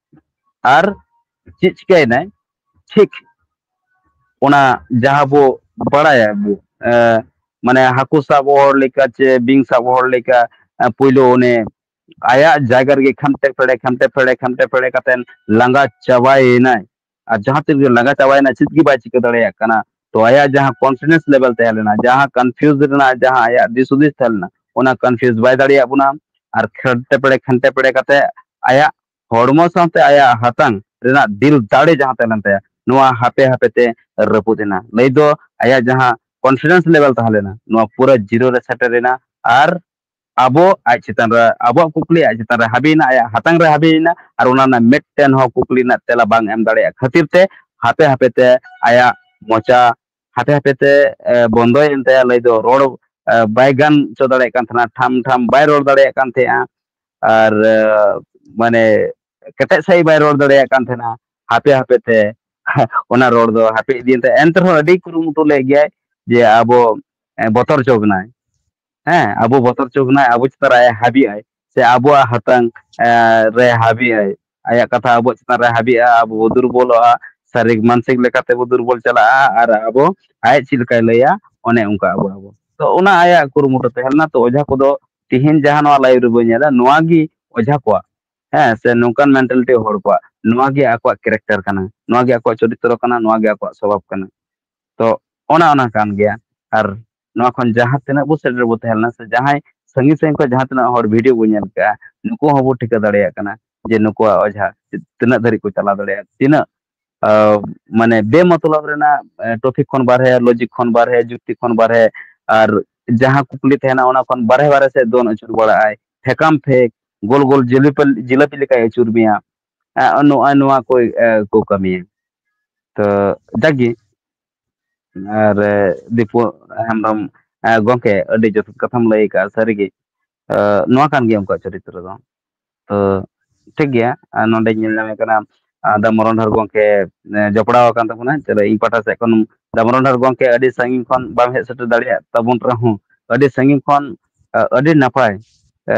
ᱟᱨ ᱪᱮᱫ ᱪᱤᱠᱟᱹᱭᱮᱱᱟᱭ? ᱴᱷᱤᱠ ᱚᱱᱟ ᱡᱟᱦᱟᱸ ᱵᱚ ᱵᱟᱲᱟᱭᱟ ᱵᱚ, ᱮ, ᱢᱟᱱᱮ ᱦᱟᱹᱠᱩ ᱥᱟᱵ ᱦᱚᱲ ᱞᱮᱠᱟ ᱪᱮ ᱵᱤᱧ ᱥᱟᱵ ᱦᱚᱲ ᱞᱮᱠᱟ, ᱮ, ᱯᱳᱭᱞᱳ ᱚᱱᱮ ᱟᱭᱟᱜ ᱡᱟᱭᱜᱟ ᱨᱮᱜᱮ ᱠᱷᱟᱢᱴᱮ ᱯᱷᱮᱲᱮ, ᱠᱷᱟᱢᱴᱮ ᱯᱷᱮᱲᱮ, ᱠᱷᱟᱢᱴᱮ ᱯᱷᱮᱲᱮ ᱠᱟᱛᱮᱱ ᱞᱟᱸᱜᱟ ᱪᱟᱵᱟᱭᱮᱱᱟᱭ᱾ ᱟᱨ ᱡᱟᱦᱟᱸ ᱛᱤᱱ ᱨᱮᱜᱮ ᱞᱟᱸᱜᱟ ᱪᱟᱵᱟᱭᱮᱱᱟ, ᱪᱮᱫ ᱜᱮ ᱵᱟᱭ ᱪᱤᱠᱟᱹ ᱫᱟᱲᱮᱭᱟᱜ ᱠᱟᱱᱟ᱾ ᱛᱚ ᱟᱭᱟᱜ ᱡᱟᱦᱟᱸ confidence level ᱛᱟᱦᱮᱸ ᱞᱮᱱᱟ, ᱡᱟᱦᱟᱸ confuse ᱨᱮᱱᱟᱜ ᱡᱟᱦᱟᱸ ᱟᱭᱟᱜ ᱫᱤᱥ ᱦᱩᱫᱤᱥ ᱛᱟᱦᱮᱸ ᱞᱮᱱᱟ, ᱚᱱᱟ confuse ᱵᱟᱭ ᱫᱟᱲᱮᱭᱟᱜ ᱵᱚᱱᱟ᱾ ᱟᱨ ᱠᱷᱮᱱᱴᱮ ᱯᱮᱲᱮ ᱠᱷᱮᱱᱴᱮ ᱯᱮᱲᱮ ᱠᱟᱛᱮ ᱟᱭᱟᱜ ᱦᱚᱲᱢᱚ ᱥᱟᱶᱛᱮ ᱟᱭᱟᱜ ᱦᱟᱛᱟᱝ ᱨᱮᱱᱟᱜ ᱫᱤᱞ ᱫᱟᱲᱮ ᱡᱟᱦᱟᱸ ᱛᱟᱦᱮᱸ ᱞᱮᱱ ᱛᱟᱭᱟ, ᱱᱚᱣᱟ ᱦᱟᱯᱮ ᱦᱟᱯᱮ ᱛᱮ ᱨᱟᱹᱯᱩᱫ ᱮᱱᱟ᱾ ᱞᱟᱹᱭ ᱫᱚ ᱟᱭᱟᱜ ᱡᱟᱦᱟᱸ confidence level ᱛᱟᱦᱮᱸ ᱞᱮᱱᱟ, ᱱᱚᱣᱟ ᱯᱩᱨᱟᱹ ᱡᱤᱨᱳ ᱨᱮ ᱥᱮᱴᱮᱨ ᱮᱱᱟ᱾ ᱟᱨ ᱟᱵᱚ ᱟᱡ ᱪᱮᱛᱟᱱ ᱨᱮ, ᱟᱵᱚᱣᱟᱜ ᱠᱩᱠᱞᱤ ᱟᱡ ᱪᱮᱛᱟᱱ ᱨᱮ ᱦᱟᱹᱵᱤᱭᱮᱱᱟ, ᱟᱭᱟᱜ ᱦᱟᱛᱟᱝ ᱨᱮ ᱦᱟᱹᱵᱤᱭᱮᱱᱟ, ᱟᱨ ᱚᱱᱟ ᱨᱮᱱᱟᱜ ᱢᱤᱫᱴᱮᱱ ᱦᱚᱸ ᱠᱩᱠᱞᱤ ᱨᱮᱱᱟᱜ ᱛᱮᱞᱟ ᱵᱟᱝ ᱮᱢ ᱫᱟᱲᱮᱭᱟᱜ ᱠᱷᱟᱹᱛᱤᱨ ᱛᱮ ᱦᱟᱯᱮ ᱦᱟᱯᱮ ᱛᱮ ᱟᱭᱟᱜ ᱢᱚᱪᱟ ᱦᱟᱯᱮ ᱦᱟᱯᱮ ᱛᱮ, ᱮ, ᱵᱚᱱᱫᱚᱭᱮᱱ ᱛᱟᱭᱟ᱾ ᱞᱟᱹᱭ ᱫᱚ ᱨᱚᱲ, ᱮ, ᱵᱟᱭ ᱜᱟᱱ ᱦᱚᱪᱚ ᱫᱟᱲᱮᱭᱟᱜ ᱠᱟᱱ ᱛᱟᱦᱮᱱᱟ, ᱴᱷᱟᱢ ᱴᱷᱟᱢ ᱵᱟᱭ ᱨᱚᱲ ᱫᱟᱲᱮᱭᱟᱜ ᱠᱟᱱ ᱛᱟᱦᱮᱸᱜᱼᱟ, ᱟᱨ, ᱮ, ᱢᱟᱱᱮ ᱠᱮᱴᱮᱡ ᱥᱟᱺᱦᱤᱡ ᱵᱟᱭ ᱨᱚᱲ ᱫᱟᱲᱮᱭᱟᱜ ᱠᱟᱱ ᱛᱟᱦᱮᱱᱟ᱾ ᱦᱟᱯᱮ ᱦᱟᱯᱮ ᱛᱮ ᱚᱱᱟ ᱨᱚᱲ ᱫᱚ ᱦᱟᱹᱯᱤᱫ ᱤᱫᱤᱭᱮᱱ ᱛᱟᱭᱟ᱾ ᱮᱱᱛᱮ ᱨᱮᱦᱚᱸ ᱟᱹᱰᱤ ᱠᱩᱨᱩᱢᱩᱴᱩ ᱞᱮᱫ ᱜᱮᱭᱟᱭ ᱡᱮ ᱟᱵᱚ, ᱮ, ᱵᱚᱛᱚᱨ ᱦᱚᱪᱚ ᱵᱚᱱᱟᱭ᱾ ᱦᱮᱸ, ᱟᱵᱚ ᱵᱚᱛᱚᱨ ᱦᱚᱪᱚ ᱵᱚᱱᱟᱭ, ᱟᱵᱚ ᱪᱮᱛᱟᱱ ᱨᱮ ᱟᱭ ᱦᱟᱹᱵᱤᱜ ᱟᱭ, ᱥᱮ ᱟᱵᱚᱣᱟᱜ ᱦᱟᱛᱟᱝ, ᱮ, ᱨᱮ ᱦᱟᱹᱵᱤᱜ ᱟᱭ, ᱟᱭᱟᱜ ᱠᱟᱛᱷᱟ ᱟᱵᱚ ᱪᱮᱛᱟᱱ ᱨᱮ ᱦᱟᱹᱵᱤᱜᱼᱟ, ᱟᱵᱚ ᱵᱚ ᱫᱩᱨᱵᱚᱞᱚᱜᱼᱟ, ᱥᱟᱨᱤᱨᱤᱠ ᱢᱟᱱᱥᱤᱠ ᱞᱮᱠᱟᱛᱮ ᱵᱚ ᱫᱩᱨᱵᱚᱞ ᱪᱟᱞᱟᱜᱼᱟ, ᱟᱨ ᱟᱵᱚ ᱟᱡ ᱪᱮᱫ ᱞᱮᱠᱟᱭ ᱞᱟᱹᱭᱟ ᱚᱱᱮ ᱚᱱᱠᱟ ᱟᱵᱚ ᱟᱵᱚ᱾ ᱛᱚ ᱚᱱᱟ ᱟᱭᱟᱜ ᱠᱩᱨᱩᱢᱩᱴᱩ ᱛᱟᱦᱮᱸ ᱞᱮᱱᱟ᱾ ᱛᱚ ᱚᱡᱷᱟ ᱠᱚᱫᱚ ᱛᱤᱦᱤᱧ ᱡᱟᱦᱟᱸ ᱱᱚᱣᱟ live ᱨᱮᱵᱚ ᱧᱮᱞᱟ, ᱱᱚᱣᱟ ᱜᱮ ᱚᱡᱷᱟ ᱠᱚᱣᱟᱜ, ᱦᱮᱸ, ᱥᱮ ᱱᱚᱝᱠᱟᱱ mentality ᱦᱚᱲ ᱠᱚᱣᱟᱜ, ᱱᱚᱣᱟ ᱜᱮ ᱟᱠᱚᱣᱟᱜ character ᱠᱟᱱᱟ, ᱱᱚᱣᱟ ᱜᱮ ᱟᱠᱚᱣᱟᱜ ᱪᱚᱨᱤᱛᱨᱚ ᱠᱟᱱᱟ, ᱱᱚᱣᱟ ᱜᱮ ᱟᱠᱚᱣᱟᱜ ᱥᱚᱵᱷᱟᱵ ᱠᱟᱱᱟ᱾ ᱛᱚ ᱚᱱᱟ ᱚᱱᱟ ᱠᱟᱱ ᱜᱮᱭᱟ᱾ ᱟᱨ ᱱᱚᱣᱟ ᱠᱷᱚᱱ ᱡᱟᱦᱟᱸ ᱛᱤᱱᱟᱹᱜ ᱵᱚ ᱥᱮᱴᱮᱨ ᱵᱚ ᱛᱟᱦᱮᱸ ᱞᱮᱱᱟ, ᱥᱮ ᱡᱟᱦᱟᱸᱭ ᱥᱟᱺᱜᱤᱧ ᱥᱟᱺᱜᱤᱧ ᱠᱷᱚᱱ ᱡᱟᱦᱟᱸ ᱛᱤᱱᱟᱹᱜ ᱦᱚᱲ video ᱵᱚ ᱧᱮᱞ ᱠᱟᱜᱼᱟ, ᱱᱩᱠᱩ ᱦᱚᱸᱵᱚ ᱴᱷᱤᱠᱟᱹ ᱫᱟᱲᱮᱭᱟᱜ ᱠᱟᱱᱟ ᱡᱮ ᱱᱩᱠᱩᱣᱟᱜ ᱚᱡᱷᱟ ᱛᱤᱱᱟᱹᱜ ᱫᱷᱟᱹᱨᱤᱡ ᱠᱚ ᱪᱟᱞᱟᱣ ᱫᱟᱲᱮᱭᱟᱜᱼᱟ, ᱛᱤᱱᱟᱹᱜ, ᱟᱸ, ᱢᱟᱱᱮ ᱵᱮᱢᱚᱛᱞᱚᱵ ᱨᱮᱱᱟᱜ, ᱮ, topic ᱠᱷᱚᱱ ᱵᱟᱨᱦᱮ, logic ᱠᱷᱚᱱ ᱵᱟᱨᱦᱮ, ᱡᱩᱠᱛᱤ ᱠᱷᱚᱱ ᱵᱟᱨᱦᱮ, ᱟᱨ ᱡᱟᱦᱟᱸ ᱠᱩᱠᱞᱤ ᱛᱟᱦᱮᱱᱟ ᱚᱱᱟ ᱠᱷᱚᱱ ᱵᱟᱨᱦᱮ ᱵᱟᱨᱦᱮ ᱥᱮᱫ ᱫᱚᱱ ᱟᱹᱪᱩᱨ ᱵᱟᱲᱟᱜᱼᱟᱭ, ᱯᱷᱮᱠᱟᱢ ᱯᱷᱮᱠ, ᱜᱳᱞ ᱜᱳᱞ ᱡᱤᱞᱟᱹᱯᱤ, ᱡᱤᱞᱟᱹᱯᱤ ᱞᱮᱠᱟᱭ ᱟᱹᱪᱩᱨ ᱢᱮᱭᱟ᱾ ᱮ, ᱱᱚᱜᱼᱚᱭ ᱱᱚᱣᱟ ᱠᱚ, ᱮ, ᱠᱚ ᱠᱟᱹᱢᱤᱭᱟ᱾ ᱛᱚ ᱡᱟᱠᱜᱮ, ᱟᱨ, ᱮ, ᱫᱤᱯᱩ ᱦᱮᱢᱵᱨᱚᱢ, ᱮ, ᱜᱚᱝᱠᱮ, ᱟᱹᱰᱤ ᱡᱚᱛᱷᱟᱛ ᱠᱟᱛᱷᱟᱢ ᱞᱟᱹᱭ ᱟᱠᱟᱫᱼᱟ, ᱥᱟᱹᱨᱤᱜᱮ᱾ ᱮ, ᱱᱚᱣᱟ ᱠᱟᱱ ᱜᱮᱭᱟ ᱩᱱᱠᱩᱣᱟᱜ ᱪᱚᱨᱤᱛᱨᱚ ᱫᱚ᱾ ᱛᱚ ᱴᱷᱤᱠ ᱜᱮᱭᱟ, ᱟᱨ ᱱᱚᱰᱮᱧ ᱧᱮᱞ ᱧᱟᱢᱮ ᱠᱟᱱᱟ, ᱟ, ᱫᱟ ᱢᱚᱨᱚᱱ ᱰᱷᱟᱨ ᱜᱚᱝᱠᱮ, ᱮ, ᱡᱚᱯᱲᱟᱣ ᱟᱠᱟᱱ ᱛᱟᱵᱚᱱᱟ᱾ ᱪᱚᱞᱚ, ᱤᱧ ᱯᱟᱦᱴᱟ ᱥᱮᱫ ᱠᱷᱚᱱ ᱫᱟ ᱢᱚᱨᱚᱱ ᱰᱷᱟᱨ ᱜᱚᱝᱠᱮ, ᱟᱹᱰᱤ ᱥᱟᱺᱜᱤᱧ ᱠᱷᱚᱱ ᱵᱟᱢ ᱦᱮᱡ ᱥᱮᱴᱮᱨ ᱫᱟᱲᱮᱭᱟᱜ ᱛᱟᱵᱚᱱ ᱨᱮᱦᱚᱸ, ᱟᱹᱰᱤ ᱥᱟᱺᱜᱤᱧ ᱠᱷᱚᱱ, ᱟ, ᱟᱹᱰᱤ ᱱᱟᱯᱟᱭ, ᱮ,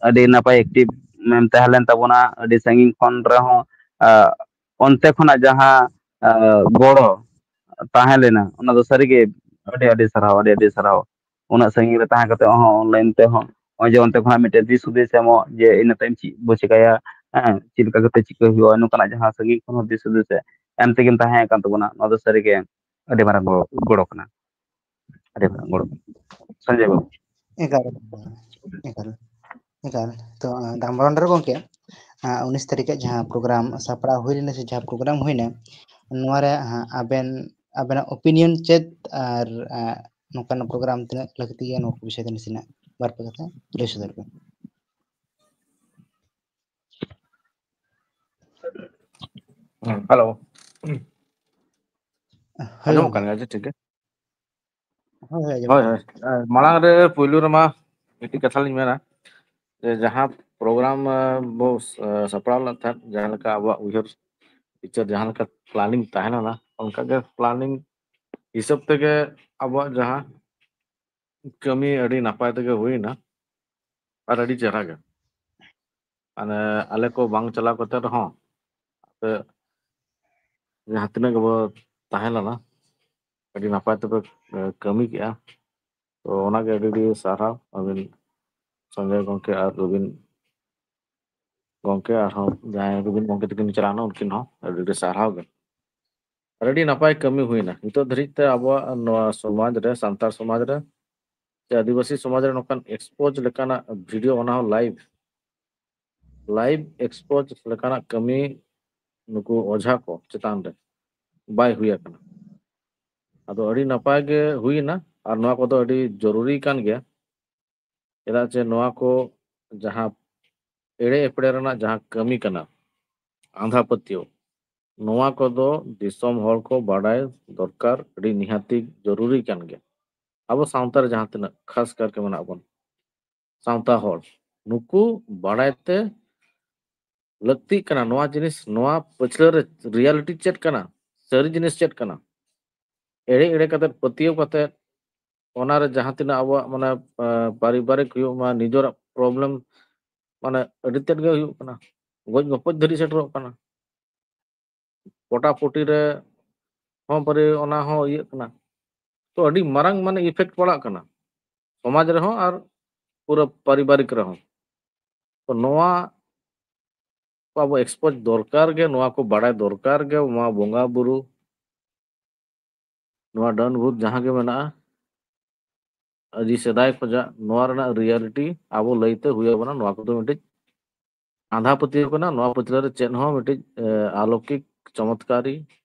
ᱟᱹᱰᱤ ᱱᱟᱯᱟᱭ active ᱮᱢ ᱛᱟᱦᱮᱸ ᱞᱮᱱ ᱛᱟᱵᱚᱱᱟ᱾ ᱟᱹᱰᱤ ᱥᱟᱺᱜᱤᱧ ᱠᱷᱚᱱ ᱨᱮᱦᱚᱸ, ᱟ, ᱚᱱᱛᱮ ᱠᱷᱚᱱᱟᱜ ᱡᱟᱦᱟᱸ, ᱟ, ᱜᱚᱲᱚ ᱛᱟᱦᱮᱸ ᱞᱮᱱᱟ, ᱚᱱᱟ ᱫᱚ ᱥᱟᱹᱨᱤᱜᱮ ᱟᱹᱰᱤ ᱟᱹᱰᱤ ᱥᱟᱨᱦᱟᱣ, ᱟᱹᱰᱤ ᱟᱹᱰᱤ ᱥᱟᱨᱦᱟᱣ᱾ ᱩᱱᱟᱹᱜ ᱥᱟᱺᱜᱤᱧ ᱨᱮ ᱛᱟᱦᱮᱸ ᱠᱟᱛᱮ ᱦᱚᱸ online ᱛᱮᱦᱚᱸ ᱱᱚᱜᱼᱚᱭ ᱡᱮ ᱚᱱᱛᱮ ᱠᱷᱚᱱᱟᱜ ᱢᱤᱫᱴᱮᱱ ᱫᱤᱥ ᱦᱩᱫᱤᱥ ᱮᱢᱚᱜ ᱡᱮ ᱤᱱᱟᱹ ᱛᱟᱭᱚᱢ ᱪᱮᱫ ᱵᱚ ᱪᱤᱠᱟᱹᱭᱟ, ᱦᱮᱸ, ᱪᱮᱫ ᱞᱮᱠᱟ ᱠᱟᱛᱮ ᱪᱤᱠᱟᱹ ᱦᱩᱭᱩᱜᱼᱟ, ᱱᱚᱝᱠᱟᱱᱟᱜ ᱡᱟᱦᱟᱸ ᱥᱟᱺᱜᱤᱧ ᱠᱷᱚᱱ ᱦᱚᱸ ᱫᱤᱥ ᱦᱩᱫᱤᱥ ᱮ ᱮᱢ ᱛᱮᱜᱮᱢ ᱛᱟᱦᱮᱸ ᱟᱠᱟᱱ ᱛᱟᱵᱚᱱᱟ, ᱱᱚᱣᱟ ᱫᱚ ᱥᱟᱹᱨᱤᱜᱮ ᱟᱹᱰᱤ ᱢᱟᱨᱟᱝ ᱜᱚᱲᱚ, ᱜᱚᱲᱚ ᱠᱟᱱᱟ, ᱟᱹᱰᱤ ᱢᱟᱨᱟᱝ ᱜᱚᱲᱚ ᱠᱟᱱᱟ᱾ ᱥᱚᱧᱡᱚᱭ ᱵᱟᱹᱵᱩ᱾ ᱮᱠᱟᱞ, ᱮᱠᱟᱞ, ᱮᱠᱟᱞ᱾ ᱛᱚ, ᱟᱸ, ᱫᱟᱢᱵᱟᱨᱚᱱᱰ ᱨᱮ ᱜᱚᱢᱠᱮ, ᱟᱸ, ᱩᱱᱤᱥ ᱛᱟᱹᱨᱤᱠᱷ ᱨᱮ ᱡᱟᱦᱟᱸ ᱯᱨᱳᱜᱨᱟᱢ ᱥᱟᱯᱲᱟᱣ ᱦᱩᱭ ᱞᱮᱱᱟ ᱥᱮ ᱡᱟᱦᱟᱸ ᱯᱨᱳᱜᱨᱟᱢ ᱦᱩᱭᱱᱟ, ᱱᱚᱣᱟ ᱨᱮ, ᱟᱸ, ᱟᱵᱮᱱ, ᱟᱵᱮᱱᱟᱜ ᱳᱯᱤᱱᱤᱭᱚᱱ ᱪᱮᱫ ᱟᱨ, ᱟᱸ, ᱱᱚᱝᱠᱟᱱᱟᱜ ᱯᱨᱳᱜᱨᱟᱢ ᱛᱤᱱᱟᱹᱜ ᱞᱟᱹᱠᱛᱤ ᱜᱮᱭᱟ, ᱱᱚᱣᱟ ᱠᱚ ᱵᱤᱥᱚᱭ ᱛᱮ ᱱᱟᱥᱮᱱᱟᱜ ᱵᱟᱨ ᱯᱮ ᱠᱟᱛᱷᱟ ᱞᱟᱹᱭ ᱥᱚᱫᱚᱨ ᱵᱮᱱ᱾ ᱦᱮᱸ, ᱦᱮᱞᱳ᱾ ᱦᱳᱭ, ᱟᱸᱡᱚᱢᱚᱜ ᱜᱚᱢᱠᱮ᱾ ᱠᱟᱱ ᱜᱮᱭᱟ ᱡᱮ? ᱴᱷᱤᱠ ᱜᱮ᱾ ᱦᱳᱭ, ᱦᱳᱭ, ᱟᱸᱡᱚᱢᱚᱜ ᱦᱳᱭ, ᱠᱟᱱᱟ᱾ ᱦᱳᱭ᱾ ᱮ, ᱢᱟᱲᱟᱝ ᱨᱮ ᱯᱩᱭᱞᱩ ᱨᱮᱢᱟ ᱢᱤᱫᱴᱤᱡ ᱠᱟᱛᱷᱟ ᱞᱤᱧ ᱢᱮᱱᱟ, ᱡᱮ ᱡᱟᱦᱟᱸ ᱯᱨᱳᱜᱨᱟᱢ, ᱮ, ᱵᱚ, ᱮ, ᱥᱟᱯᱲᱟᱣ ᱞᱮᱫ ᱛᱟᱦᱮᱸᱫ, ᱡᱟᱦᱟᱸ ᱞᱮᱠᱟ ᱟᱵᱚᱣᱟᱜ ᱩᱭᱦᱟᱹᱨ ᱵᱤᱪᱟᱹᱨ, ᱡᱟᱦᱟᱸ ᱞᱮᱠᱟ ᱯᱞᱟᱱᱤᱝ ᱛᱟᱦᱮᱸ ᱞᱮᱱᱟ, ᱚᱱᱠᱟ ᱜᱮ ᱯᱞᱟᱱᱤᱝ ᱦᱤᱥᱟᱹᱵ ᱛᱮᱜᱮ ᱟᱵᱚᱣᱟᱜ ᱡᱟᱦᱟᱸ ᱠᱟᱹᱢᱤ ᱟᱹᱰᱤ ᱱᱟᱯᱟᱭ ᱛᱮᱜᱮ ᱦᱩᱭᱱᱟ ᱟᱨ ᱟᱹᱰᱤ ᱪᱮᱦᱨᱟ ᱜᱮ᱾ ᱢᱟᱱᱮ, ᱟᱞᱮ ᱠᱚ ᱵᱟᱝ ᱪᱟᱞᱟᱣ ᱠᱟᱛᱮ ᱨᱮᱦᱚᱸ, ᱟᱯᱮ ᱡᱟᱦᱟᱸ ᱛᱤᱱᱟᱹᱜ ᱜᱮᱵᱚ ᱛᱟᱦᱮᱸ ᱞᱮᱱᱟ, ᱟᱹᱰᱤ ᱱᱟᱯᱟᱭ ᱛᱮᱯᱮ, ᱮ, ᱠᱟᱹᱢᱤ ᱠᱮᱜᱼᱟ᱾ ᱛᱚ, ᱚᱱᱟᱜᱮ ᱟᱹᱰᱤ ᱟᱹᱰᱤ ᱥᱟᱨᱦᱟᱣ ᱟᱹᱵᱤᱱ ᱥᱚᱧᱡᱚᱭ ᱜᱚᱢᱠᱮ ᱟᱨ ᱨᱚᱵᱤᱱ ᱜᱚᱢᱠᱮ, ᱟᱨᱦᱚᱸ ᱡᱟᱦᱟᱸᱭ ᱨᱚᱵᱤᱱ ᱜᱚᱢᱠᱮ ᱛᱟᱹᱠᱤᱱ ᱪᱟᱞᱟᱣᱱᱟ, ᱩᱱᱠᱤᱱ ᱦᱚᱸ ᱟᱹᱰᱤ ᱟᱹᱰᱤ ᱥᱟᱨᱦᱟᱣ ᱜᱮ᱾ ᱟᱨ ᱟᱹᱰᱤ ᱱᱟᱯᱟᱭ ᱠᱟᱹᱢᱤ ᱦᱩᱭᱱᱟ᱾ ᱱᱤᱛᱚᱜ ᱫᱷᱟᱹᱨᱤᱡ ᱛᱮ ᱟᱵᱚᱣᱟᱜ ᱱᱚᱣᱟ ᱥᱚᱢᱟᱡᱽ ᱨᱮ, ᱥᱟᱱᱛᱟᱲ ᱥᱚᱢᱟᱡᱽ ᱨᱮ ᱥᱮ ᱟᱹᱫᱤᱵᱟᱹᱥᱤ ᱥᱚᱢᱟᱡᱽ ᱨᱮ ᱱᱚᱝᱠᱟᱱ ᱮᱠᱥᱯᱳᱡᱽ ᱞᱮᱠᱟᱱᱟᱜ ᱵᱷᱤᱰᱤᱭᱳ, ᱚᱱᱟ ᱦᱚᱸ ᱞᱟᱭᱤᱵᱷ, ᱞᱟᱭᱤᱵᱷ ᱮᱠᱥᱯᱳᱡᱽ ᱞᱮᱠᱟᱱᱟᱜ ᱠᱟᱹᱢᱤ ᱱᱩᱠᱩ ᱚᱡᱷᱟ ᱠᱚ ᱪᱮᱛᱟᱱ ᱨᱮ ᱵᱟᱭ ᱦᱩᱭ ᱟᱠᱟᱱᱟ᱾ ᱟᱫᱚ ᱟᱹᱰᱤ ᱱᱟᱯᱟᱭ ᱜᱮ ᱦᱩᱭᱮᱱᱟ, ᱟᱨ ᱱᱚᱣᱟ ᱠᱚᱫᱚ ᱟᱹᱰᱤ ᱡᱚᱨᱩᱨᱤ ᱠᱟᱱ ᱜᱮᱭᱟ᱾ ᱪᱮᱫᱟᱜ ᱪᱮ ᱱᱚᱣᱟ ᱠᱚ ᱡᱟᱦᱟᱸ ᱮᱲᱮ ᱮᱯᱲᱮ ᱨᱮᱱᱟᱜ ᱡᱟᱦᱟᱸ ᱠᱟᱹᱢᱤ ᱠᱟᱱᱟ, ᱟᱸᱫᱷᱟ ᱯᱟᱹᱛᱭᱟᱹᱣ, ᱱᱚᱣᱟ ᱠᱚᱫᱚ ᱫᱤᱥᱚᱢ ᱦᱚᱲ ᱠᱚ ᱵᱟᱰᱟᱭ ᱫᱚᱨᱠᱟᱨ, ᱟᱹᱰᱤ ᱱᱤᱦᱟᱹᱛᱤ ᱡᱚᱨᱩᱨᱤ ᱠᱟᱱ ᱜᱮᱭᱟ᱾ ᱟᱵᱚ ᱥᱟᱶᱛᱟ ᱨᱮ ᱡᱟᱦᱟᱸ ᱛᱤᱱᱟᱹᱜ ᱠᱷᱟᱥ ᱠᱟᱨ ᱠᱮ ᱢᱮᱱᱟᱜ ᱵᱚᱱ, ᱥᱟᱶᱛᱟ ᱦᱚᱲ, ᱱᱩᱠᱩ ᱵᱟᱰᱟᱭ ᱛᱮ ᱞᱟᱹᱠᱛᱤᱜ ᱠᱟᱱᱟ ᱱᱚᱣᱟ ᱡᱤᱱᱤᱥ, ᱱᱚᱣᱟ ᱯᱟᱹᱪᱷᱞᱟᱹ ᱨᱮ ᱨᱤᱭᱟᱞᱤᱴᱤ ᱪᱮᱫ ᱠᱟᱱᱟ, ᱥᱟᱹᱨᱤ ᱡᱤᱱᱤᱥ ᱪᱮᱫ ᱠᱟᱱᱟ᱾ ᱮᱲᱮ ᱮᱲᱮ ᱠᱟᱛᱮ, ᱯᱟᱹᱛᱭᱟᱹᱣ ᱠᱟᱛᱮ, ᱚᱱᱟᱨᱮ ᱡᱟᱦᱟᱸ ᱛᱤᱱᱟᱹᱜ ᱟᱵᱚᱣᱟᱜ, ᱢᱟᱱᱮ, ᱮ, ᱯᱟᱨᱤᱵᱟᱨᱤᱠ ᱦᱩᱭᱩᱜ ᱢᱟ, ᱱᱤᱡᱮᱨᱟᱜ ᱯᱨᱚᱵᱞᱮᱢ, ᱢᱟᱱᱮ, ᱟᱹᱰᱤ ᱛᱮᱫ ᱜᱮ ᱦᱩᱭᱩᱜ ᱠᱟᱱᱟ, ᱜᱚᱡ ᱜᱚᱯᱚᱡ ᱫᱷᱟᱹᱨᱤᱡ ᱥᱮᱴᱮᱨᱚᱜ ᱠᱟᱱᱟ᱾ ᱯᱚᱴᱟᱯᱚᱴᱤ ᱨᱮ ᱦᱚᱸ ᱯᱟᱨᱤ ᱚᱱᱟ ᱦᱚᱸ ᱤᱭᱟᱹᱜ ᱠᱟᱱᱟ᱾ ᱛᱚ, ᱟᱹᱰᱤ ᱢᱟᱨᱟᱝ, ᱢᱟᱱᱮ, ᱤᱯᱷᱮᱠᱴ ᱯᱟᱲᱟᱜ ᱠᱟᱱᱟ ᱥᱚᱢᱟᱡᱽ ᱨᱮᱦᱚᱸ ᱟᱨ ᱯᱩᱨᱟᱹ ᱯᱟᱨᱤᱵᱟᱨᱤᱠ ᱨᱮᱦᱚᱸ᱾ ᱛᱚ, ᱱᱚᱣᱟ ᱠᱚ ᱟᱵᱚ ᱮᱠᱥᱯᱳᱡᱽ ᱫᱚᱨᱠᱟᱨ ᱜᱮ, ᱱᱚᱣᱟ ᱠᱚ ᱵᱟᱲᱟᱭ ᱫᱚᱨᱠᱟᱨ ᱜᱮ, ᱱᱚᱣᱟ ᱵᱚᱸᱜᱟ ᱵᱩᱨᱩ ᱱᱚᱣᱟ ᱰᱟᱹᱱ ᱵᱷᱩᱛ ᱡᱟᱦᱟᱸ ᱜᱮ ᱢᱮᱱᱟᱜᱼᱟ, ᱟᱹᱰᱤ ᱥᱮᱫᱟᱭ ᱠᱷᱚᱱᱟᱜ ᱱᱚᱣᱟ ᱨᱮᱱᱟᱜ ᱨᱤᱭᱟᱞᱤᱴᱤ ᱟᱵᱚ ᱞᱟᱹᱭᱛᱮ ᱦᱩᱭ ᱟᱵᱚᱱᱟ᱾ ᱱᱚᱣᱟ ᱠᱚᱫᱚ ᱢᱤᱫᱴᱤᱡ ᱟᱸᱫᱷᱟ ᱯᱟᱹᱛᱭᱟᱹᱣ ᱠᱟᱱᱟ᱾ ᱱᱚᱣᱟ ᱯᱟᱹᱛᱭᱟᱹᱣ ᱨᱮ ᱪᱮᱫ ᱦᱚᱸ ᱢᱤᱫᱴᱤᱡ ᱮ, ᱟᱞᱚᱠᱤᱠ ᱪᱚᱢᱚᱛᱠᱟᱨᱤ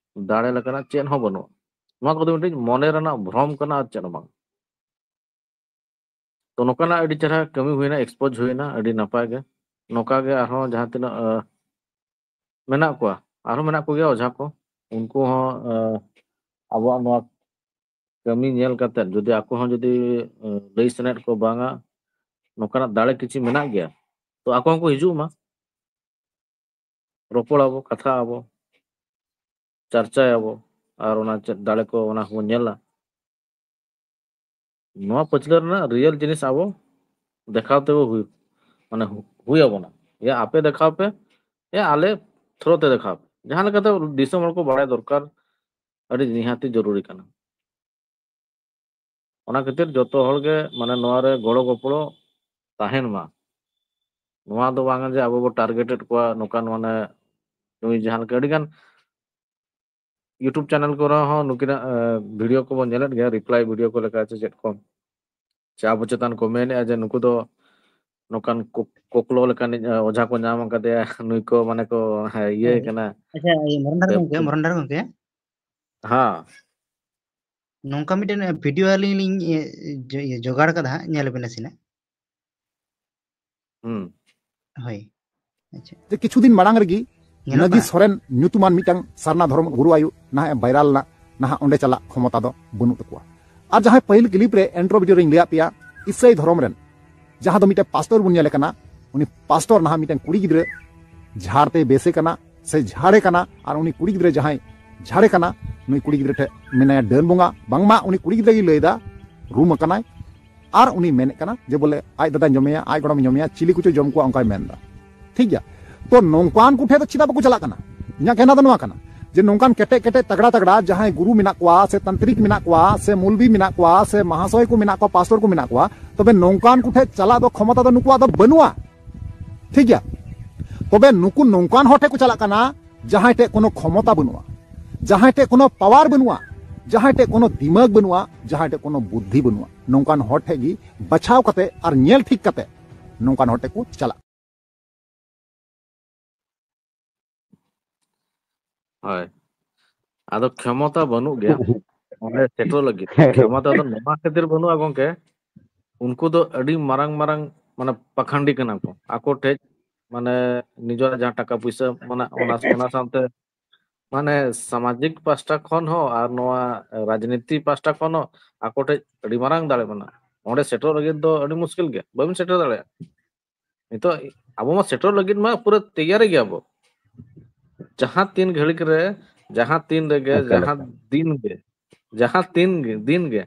ᱫᱟᱲᱮ ᱞᱮᱠᱟᱱᱟᱜ ᱪᱮᱫ ᱦᱚᱸ ᱵᱟᱹᱱᱩᱜᱼᱟ᱾ ᱱᱚᱣᱟ ᱠᱚᱫᱚ ᱢᱤᱫᱴᱤᱡ ᱢᱚᱱᱮ ᱨᱮᱱᱟᱜ ᱵᱷᱨᱚᱢ ᱠᱟᱱᱟ, ᱟᱨ ᱪᱮᱫ ᱦᱚᱸ ᱵᱟᱝ᱾ ᱛᱚ, ᱱᱚᱝᱠᱟᱱᱟᱜ ᱟᱹᱰᱤ ᱪᱮᱦᱨᱟ ᱠᱟᱹᱢᱤ ᱦᱩᱭᱱᱟ, ᱮᱠᱥᱯᱳᱡᱽ ᱦᱩᱭᱱᱟ, ᱟᱹᱰᱤ ᱱᱟᱯᱟᱭ ᱜᱮ᱾ ᱱᱚᱝᱠᱟ ᱜᱮ ᱟᱨᱦᱚᱸ ᱡᱟᱦᱟᱸ ᱛᱤᱱᱟᱹᱜ ᱮ, ᱢᱮᱱᱟᱜ ᱠᱚᱣᱟ, ᱟᱨᱦᱚᱸ ᱢᱮᱱᱟᱜ ᱠᱚᱜᱮᱭᱟ ᱚᱡᱷᱟ ᱠᱚ, ᱩᱱᱠᱩ ᱦᱚᱸ ᱮ, ᱟᱵᱚᱣᱟᱜ ᱱᱚᱣᱟ ᱠᱟᱹᱢᱤ ᱧᱮᱞ ᱠᱟᱛᱮᱫ ᱡᱩᱫᱤ ᱟᱠᱚ ᱦᱚᱸ ᱡᱩᱫᱤ ᱮ, ᱞᱟᱹᱭ ᱥᱟᱱᱟᱭᱮᱫ ᱠᱚ ᱵᱟᱝᱟ, ᱱᱚᱝᱠᱟᱱᱟᱜ ᱫᱟᱲᱮ ᱠᱤᱪᱷᱩ ᱢᱮᱱᱟᱜ ᱜᱮᱭᱟ, ᱛᱚ ᱟᱠᱚ ᱦᱚᱸᱠᱚ ᱦᱤᱡᱩᱜ ᱢᱟ, ᱨᱚᱯᱚᱲ ᱟᱵᱚ, ᱠᱟᱛᱷᱟ ᱟᱵᱚ, ᱪᱟᱨᱪᱟᱭᱟᱵᱚ, ᱟᱨ ᱚᱱᱟ ᱪᱮᱫ ᱫᱟᱲᱮ ᱠᱚ ᱚᱱᱟ ᱦᱚᱸᱵᱚᱱ ᱧᱮᱞᱟ᱾ ᱱᱚᱣᱟ ᱯᱟᱹᱪᱷᱞᱟᱹ ᱨᱮᱱᱟᱜ ᱨᱤᱭᱮᱞ ᱡᱤᱱᱤᱥ ᱟᱵᱚ ᱫᱮᱠᱷᱟᱣ ᱛᱮᱵᱚ ᱦᱩᱭ ᱢᱟᱱᱮ ᱦᱩᱭ ᱟᱵᱚᱱᱟ᱾ ᱭᱟ ᱟᱯᱮ ᱫᱮᱠᱷᱟᱣ ᱯᱮ, ᱭᱟ ᱟᱞᱮ ᱛᱷᱨᱳ ᱛᱮ ᱫᱮᱠᱷᱟᱣ ᱯᱮ, ᱡᱟᱦᱟᱸ ᱞᱮᱠᱟᱛᱮ ᱫᱤᱥᱚᱢ ᱦᱚᱲ ᱠᱚ ᱵᱟᱲᱟᱭ ᱫᱚᱨᱠᱟᱨ ᱟᱹᱰᱤ ᱱᱤᱦᱟᱹᱛᱤ ᱡᱚᱨᱩᱨᱤ ᱠᱟᱱᱟ᱾ ᱚᱱᱟ ᱠᱷᱟᱹᱛᱤᱨ ᱡᱚᱛᱚ ᱦᱚᱲ ᱜᱮ ᱢᱟᱱᱮ ᱱᱚᱣᱟ ᱨᱮ ᱜᱚᱲᱚ ᱜᱚᱯᱚᱲᱚ ᱛᱟᱦᱮᱱ ᱢᱟ᱾ ᱱᱚᱣᱟ ᱫᱚ ᱵᱟᱝ ᱡᱮ ᱟᱵᱚ ᱵᱚ ᱴᱟᱨᱜᱮᱴᱮᱰ ᱠᱚᱣᱟ ᱱᱚᱝᱠᱟᱱ ᱢᱟᱱᱮ ᱱᱩᱭ ᱡᱟᱦᱟᱸ ᱞᱮᱠᱟ ᱟᱹᱰᱤᱜᱟᱱ YouTube ᱪᱮᱱᱮᱞ ᱠᱚᱨᱮ ᱦᱚᱸ ᱱᱩᱠᱤᱱᱟᱜ ᱵᱷᱤᱰᱤᱭᱳ ᱠᱚᱵᱚᱱ ᱧᱮᱞᱮᱫ ᱜᱮᱭᱟ, ᱨᱤᱯᱞᱟᱭ ᱵᱷᱤᱰᱤᱭᱳ ᱠᱚ ᱞᱮᱠᱟ ᱪᱮ ᱪᱮᱫ ᱠᱚ, ᱥᱮ ᱟᱵᱚ ᱪᱮᱛᱟᱱ ᱠᱚ ᱢᱮᱱᱮᱫᱼᱟ ᱡᱮ ᱱᱩᱠᱩ ᱫᱚ ᱱᱚᱝᱠᱟᱱ ᱠᱚ- ᱠᱚᱠᱞᱚ ᱞᱮᱠᱟᱱᱤᱡ ᱚᱡᱷᱟ ᱠᱚ ᱧᱟᱢ ᱟᱠᱟᱫᱮᱭᱟ, ᱱᱩᱭ ᱠᱚ ᱢᱟᱱᱮ ᱠᱚ ᱤᱭᱟᱹ ᱦᱳᱭ᱾ ᱠᱟᱱᱟ᱾ ᱟᱪᱪᱷᱟ, ᱤᱭᱟᱹ ᱢᱚᱨᱚᱱ ᱰᱟᱨ ᱮ, ᱜᱚᱢᱠᱮ, ᱢᱚᱨᱚᱱ ᱰᱟᱨ ᱜᱚᱢᱠᱮ, ᱦᱮᱸ᱾ ᱱᱚᱝᱠᱟ ᱢᱤᱫᱴᱮᱱ ᱵᱷᱤᱰᱤᱭᱳ ᱟᱹᱞᱤᱧ ᱞᱤᱧ ᱤᱭᱟᱹ, ᱡᱚ- ᱤᱭᱟᱹ ᱡᱚᱜᱟᱲ ᱠᱟᱫᱟ ᱦᱟᱸᱜ, ᱧᱮᱞ ᱟᱵᱤᱱ ᱱᱟᱥᱮᱱᱟᱜ᱾ ᱦᱩᱸ᱾ ᱦᱳᱭ᱾ ᱟᱪᱪᱷᱟ᱾ ᱡᱮ ᱠᱤᱪᱷᱩ ᱫᱤᱱ ᱢᱟᱲᱟᱝ ᱨᱮᱜᱮ ᱧᱮᱞᱚᱜ ᱱᱟᱜᱤ ᱠᱟᱱᱟ᱾ ᱥᱚᱨᱮᱱ ᱧᱩᱛᱩᱢᱟᱱ ᱢᱤᱫᱴᱟᱝ ᱥᱟᱨᱱᱟ ᱫᱷᱚᱨᱚᱢ ᱜᱩᱨᱩ ᱟᱭᱳ ᱱᱟᱦᱟᱜ ᱮ ᱵᱷᱟᱭᱨᱟᱞ ᱞᱮᱱᱟ, ᱱᱟᱦᱟᱜ ᱚᱸᱰᱮ ᱪᱟᱞᱟᱜ ᱠᱷᱚᱢᱚᱛᱟ ᱫᱚ ᱵᱟᱹᱱᱩᱜ ᱛᱟᱠᱚᱣᱟ᱾ ᱟᱨ ᱡᱟᱦᱟᱸᱭ ᱯᱟᱹᱦᱤᱞ ᱠᱞᱤᱯ ᱨᱮ ᱤᱱᱴᱨᱳ ᱵᱷᱤᱰᱤᱭᱳ ᱨᱮᱧ ᱞᱟᱹᱭᱟᱫ ᱯᱮᱭᱟ, ᱤᱥᱟᱹᱭ ᱫᱷᱚᱨᱚᱢ ᱨᱮᱱ ᱡᱟᱦᱟᱸ ᱫᱚ ᱢᱤᱫᱴᱮᱱ ᱯᱟᱥᱴᱚᱨ ᱵᱚᱱ ᱧᱮᱞᱮ ᱠᱟᱱᱟ, ᱩᱱᱤ ᱯᱟᱥᱴᱚᱨ ᱱᱟᱦᱟᱜ ᱢᱤᱫᱴᱮᱱ ᱠᱩᱲᱤ ᱜᱤᱫᱽᱨᱟᱹ ᱡᱷᱟᱲ ᱛᱮ ᱵᱮᱥᱮ ᱠᱟᱱᱟ ᱥᱮ ᱡᱷᱟᱲᱮ ᱠᱟᱱᱟ, ᱟᱨ ᱩᱱᱤ ᱠᱩᱲᱤ ᱜᱤᱫᱽᱨᱟᱹ ᱡᱟᱦᱟᱸᱭ ᱡᱷᱟᱲᱮ ᱠᱟᱱᱟ, ᱱᱩᱭ ᱠᱩᱲᱤ ᱜᱤᱫᱽᱨᱟᱹ ᱴᱷᱮᱱ ᱢᱮᱱᱟᱭᱟ ᱰᱟᱹᱱ ᱵᱚᱸᱜᱟ, ᱵᱟᱝᱢᱟ ᱩᱱᱤ ᱠᱩᱲᱤ ᱜᱤᱫᱽᱨᱟᱹ ᱜᱮᱭ ᱞᱟᱹᱭᱫᱟ, ᱨᱩᱢ ᱟᱠᱟᱱᱟᱭ, ᱟᱨ ᱩᱱᱤ ᱢᱮᱱᱮᱫ ᱠᱟᱱᱟ ᱡᱮ ᱵᱚᱞᱮ ᱟᱡ ᱫᱟᱫᱟᱧ ᱡᱚᱢᱮᱭᱟ, ᱟᱡ ᱜᱚᱲᱚᱢ ᱡᱚᱢᱮᱭᱟ, ᱪᱤᱞᱤ ᱠᱚᱪᱚ ᱡᱚᱢ ᱠᱚᱣᱟ ᱚᱱᱠᱟᱭ ᱢᱮᱱᱫᱟ᱾ ᱴᱷᱤᱠ ᱜᱮᱭᱟ, ᱛᱚ ᱱᱚᱝᱠᱟᱱ ᱠᱚᱴᱷᱮᱱ ᱫᱚ ᱪᱮᱫᱟᱜ ᱵᱟᱠᱚ ᱪᱟᱞᱟᱜ ᱠᱟᱱᱟ? ᱤᱧᱟᱹᱜ ᱠᱮᱱᱟ ᱫᱚ ᱱᱚᱣᱟ ᱠᱟᱱᱟ ᱡᱮ ᱱᱚᱝᱠᱟᱱ ᱠᱮᱴᱮᱡ ᱠᱮᱴᱮᱡ ᱛᱟᱜᱲᱟ ᱛᱟᱜᱲᱟ ᱡᱟᱦᱟᱸᱭ ᱜᱩᱨᱩ ᱢᱮᱱᱟᱜ ᱠᱚᱣᱟ ᱥᱮ ᱛᱟᱱᱛᱨᱤᱠ ᱢᱮᱱᱟᱜ ᱠᱚᱣᱟ ᱥᱮ ᱢᱚᱞᱵᱤ ᱢᱮᱱᱟᱜ ᱠᱚᱣᱟ, ᱯᱟᱥᱴᱚᱨ ᱠᱚ ᱢᱮᱱᱟᱜ ᱠᱚᱣᱟ, ᱛᱚᱵᱮ ᱱᱚᱝᱠᱟᱱ ᱠᱚᱴᱷᱮᱱ ᱪᱟᱞᱟᱜ ᱫᱚ ᱠᱷᱚᱢᱚᱛᱟ ᱫᱚ ᱱᱩᱠᱩᱣᱟᱜ ᱫᱚ ᱵᱟᱹᱱᱩᱜᱼᱟ᱾ ᱴᱷᱤᱠ ᱜᱮᱭᱟ, ᱛᱚᱵᱮ ᱱᱩᱠᱩ ᱱᱚᱝᱠᱟᱱ ᱦᱚᱲ ᱴᱷᱮᱱ ᱠᱚ ᱪᱟᱞᱟᱜ ᱠᱟᱱᱟ ᱡᱟᱦᱟᱸᱭ ᱴᱷᱮᱱ ᱠᱳᱱᱳ ᱠᱷᱚᱢᱚᱛᱟ ᱵᱟᱹᱱᱩᱜᱼᱟ, ᱡᱟᱦᱟᱸᱭ ᱴᱷᱮᱱ ᱠᱳᱱᱳ ᱯᱟᱣᱟᱨ ᱵᱟᱹᱱᱩᱜᱼᱟ, ᱡᱟᱦᱟᱸᱭ ᱴᱷᱮᱡ ᱠᱳᱱᱳ ᱫᱤᱢᱟᱜᱽ ᱵᱟᱹᱱᱩᱜᱼᱟ, ᱡᱟᱦᱟᱸᱭ ᱴᱷᱮᱡ ᱠᱳᱱᱳ ᱵᱩᱫᱽᱫᱷᱤ ᱵᱟᱹᱱᱩᱜᱼᱟ, ᱱᱚᱝᱠᱟᱱ ᱦᱚᱲ ᱴᱷᱮᱡ ᱜᱮ ᱵᱟᱪᱷᱟᱣ ᱠᱟᱛᱮ ᱟᱨ ᱧᱮᱞ ᱴᱷᱤᱠ ᱠᱟᱛᱮ ᱱᱚᱝᱠᱟᱱ ᱦᱚᱲ ᱴᱷᱮᱡ ᱠᱚ ᱪᱟᱞᱟᱜ᱾ ᱦᱳᱭ, ᱟᱫᱚ ᱠᱷᱮᱢᱚᱛᱟ ᱵᱟᱹᱱᱩᱜ ᱜᱮᱭᱟ ᱚᱸᱰᱮ ᱥᱮᱴᱮᱨ ᱞᱟᱹᱜᱤᱫ᱾ ᱠᱷᱮᱢᱚᱛᱟ ᱫᱚ ᱱᱚᱣᱟ ᱠᱷᱟᱹᱛᱤᱨ ᱵᱟᱹᱱᱩᱜᱼᱟ ᱜᱚᱝᱠᱮ, ᱩᱱᱠᱩ ᱫᱚ ᱟᱹᱰᱤ ᱢᱟᱨᱟᱝ ᱢᱟᱨᱟᱝ ᱢᱟᱱᱮ ᱯᱟᱠᱷᱟᱱᱰᱤ ᱠᱟᱱᱟ ᱠᱚ᱾ ᱟᱠᱚ ᱴᱷᱮᱡ ᱢᱟᱱᱮ ᱱᱤᱡᱮᱨᱟᱜ ᱡᱟᱦᱟᱸ ᱴᱟᱠᱟ ᱯᱩᱭᱥᱟᱹ ᱢᱟᱱᱮ ᱚᱱᱟ, ᱚᱱᱟ ᱥᱟᱶᱛᱮ ᱢᱟᱱᱮ ᱥᱟᱢᱟᱡᱤᱠ ᱯᱟᱦᱴᱟ ᱠᱷᱚᱱ ᱦᱚᱸ ᱟᱨ ᱱᱚᱣᱟ ᱨᱟᱡᱽᱱᱤᱛᱤ ᱯᱟᱦᱴᱟ ᱠᱷᱚᱱ ᱦᱚᱸ ᱟᱠᱚ ᱴᱷᱮᱡ ᱟᱹᱰᱤ ᱢᱟᱨᱟᱝ ᱫᱟᱲᱮ ᱢᱮᱱᱟᱜᱼᱟ᱾ ᱚᱸᱰᱮ ᱥᱮᱴᱮᱨ ᱞᱟᱹᱜᱤᱫ ᱫᱚ ᱟᱹᱰᱤ ᱢᱩᱥᱠᱤᱞ ᱜᱮᱭᱟ, ᱵᱟᱵᱤᱱ ᱥᱮᱴᱮᱨ ᱫᱟᱲᱮᱭᱟᱜᱼᱟ᱾ ᱱᱤᱛᱚᱜ ᱟᱵᱚ ᱢᱟ ᱥᱮᱴᱮᱨ ᱞᱟᱹᱜᱤᱫ ᱢᱟ ᱯᱩᱨᱟᱹ ᱛᱮᱭᱟᱨᱤ ᱜᱮᱭᱟᱵᱚ᱾ ᱡᱟᱦᱟᱸ ᱛᱤᱱ ᱜᱷᱟᱹᱲᱤᱠ ᱨᱮ, ᱡᱟᱦᱟᱸ ᱛᱤᱱ ᱨᱮᱜᱮ, ᱮᱠᱟᱞ, ᱡᱟᱦᱟᱸ ᱮᱠᱟᱞ᱾ ᱫᱤᱱ ᱜᱮ, ᱡᱟᱦᱟᱸ ᱛᱤᱱ ᱜᱮ, ᱫᱤᱱ ᱜᱮ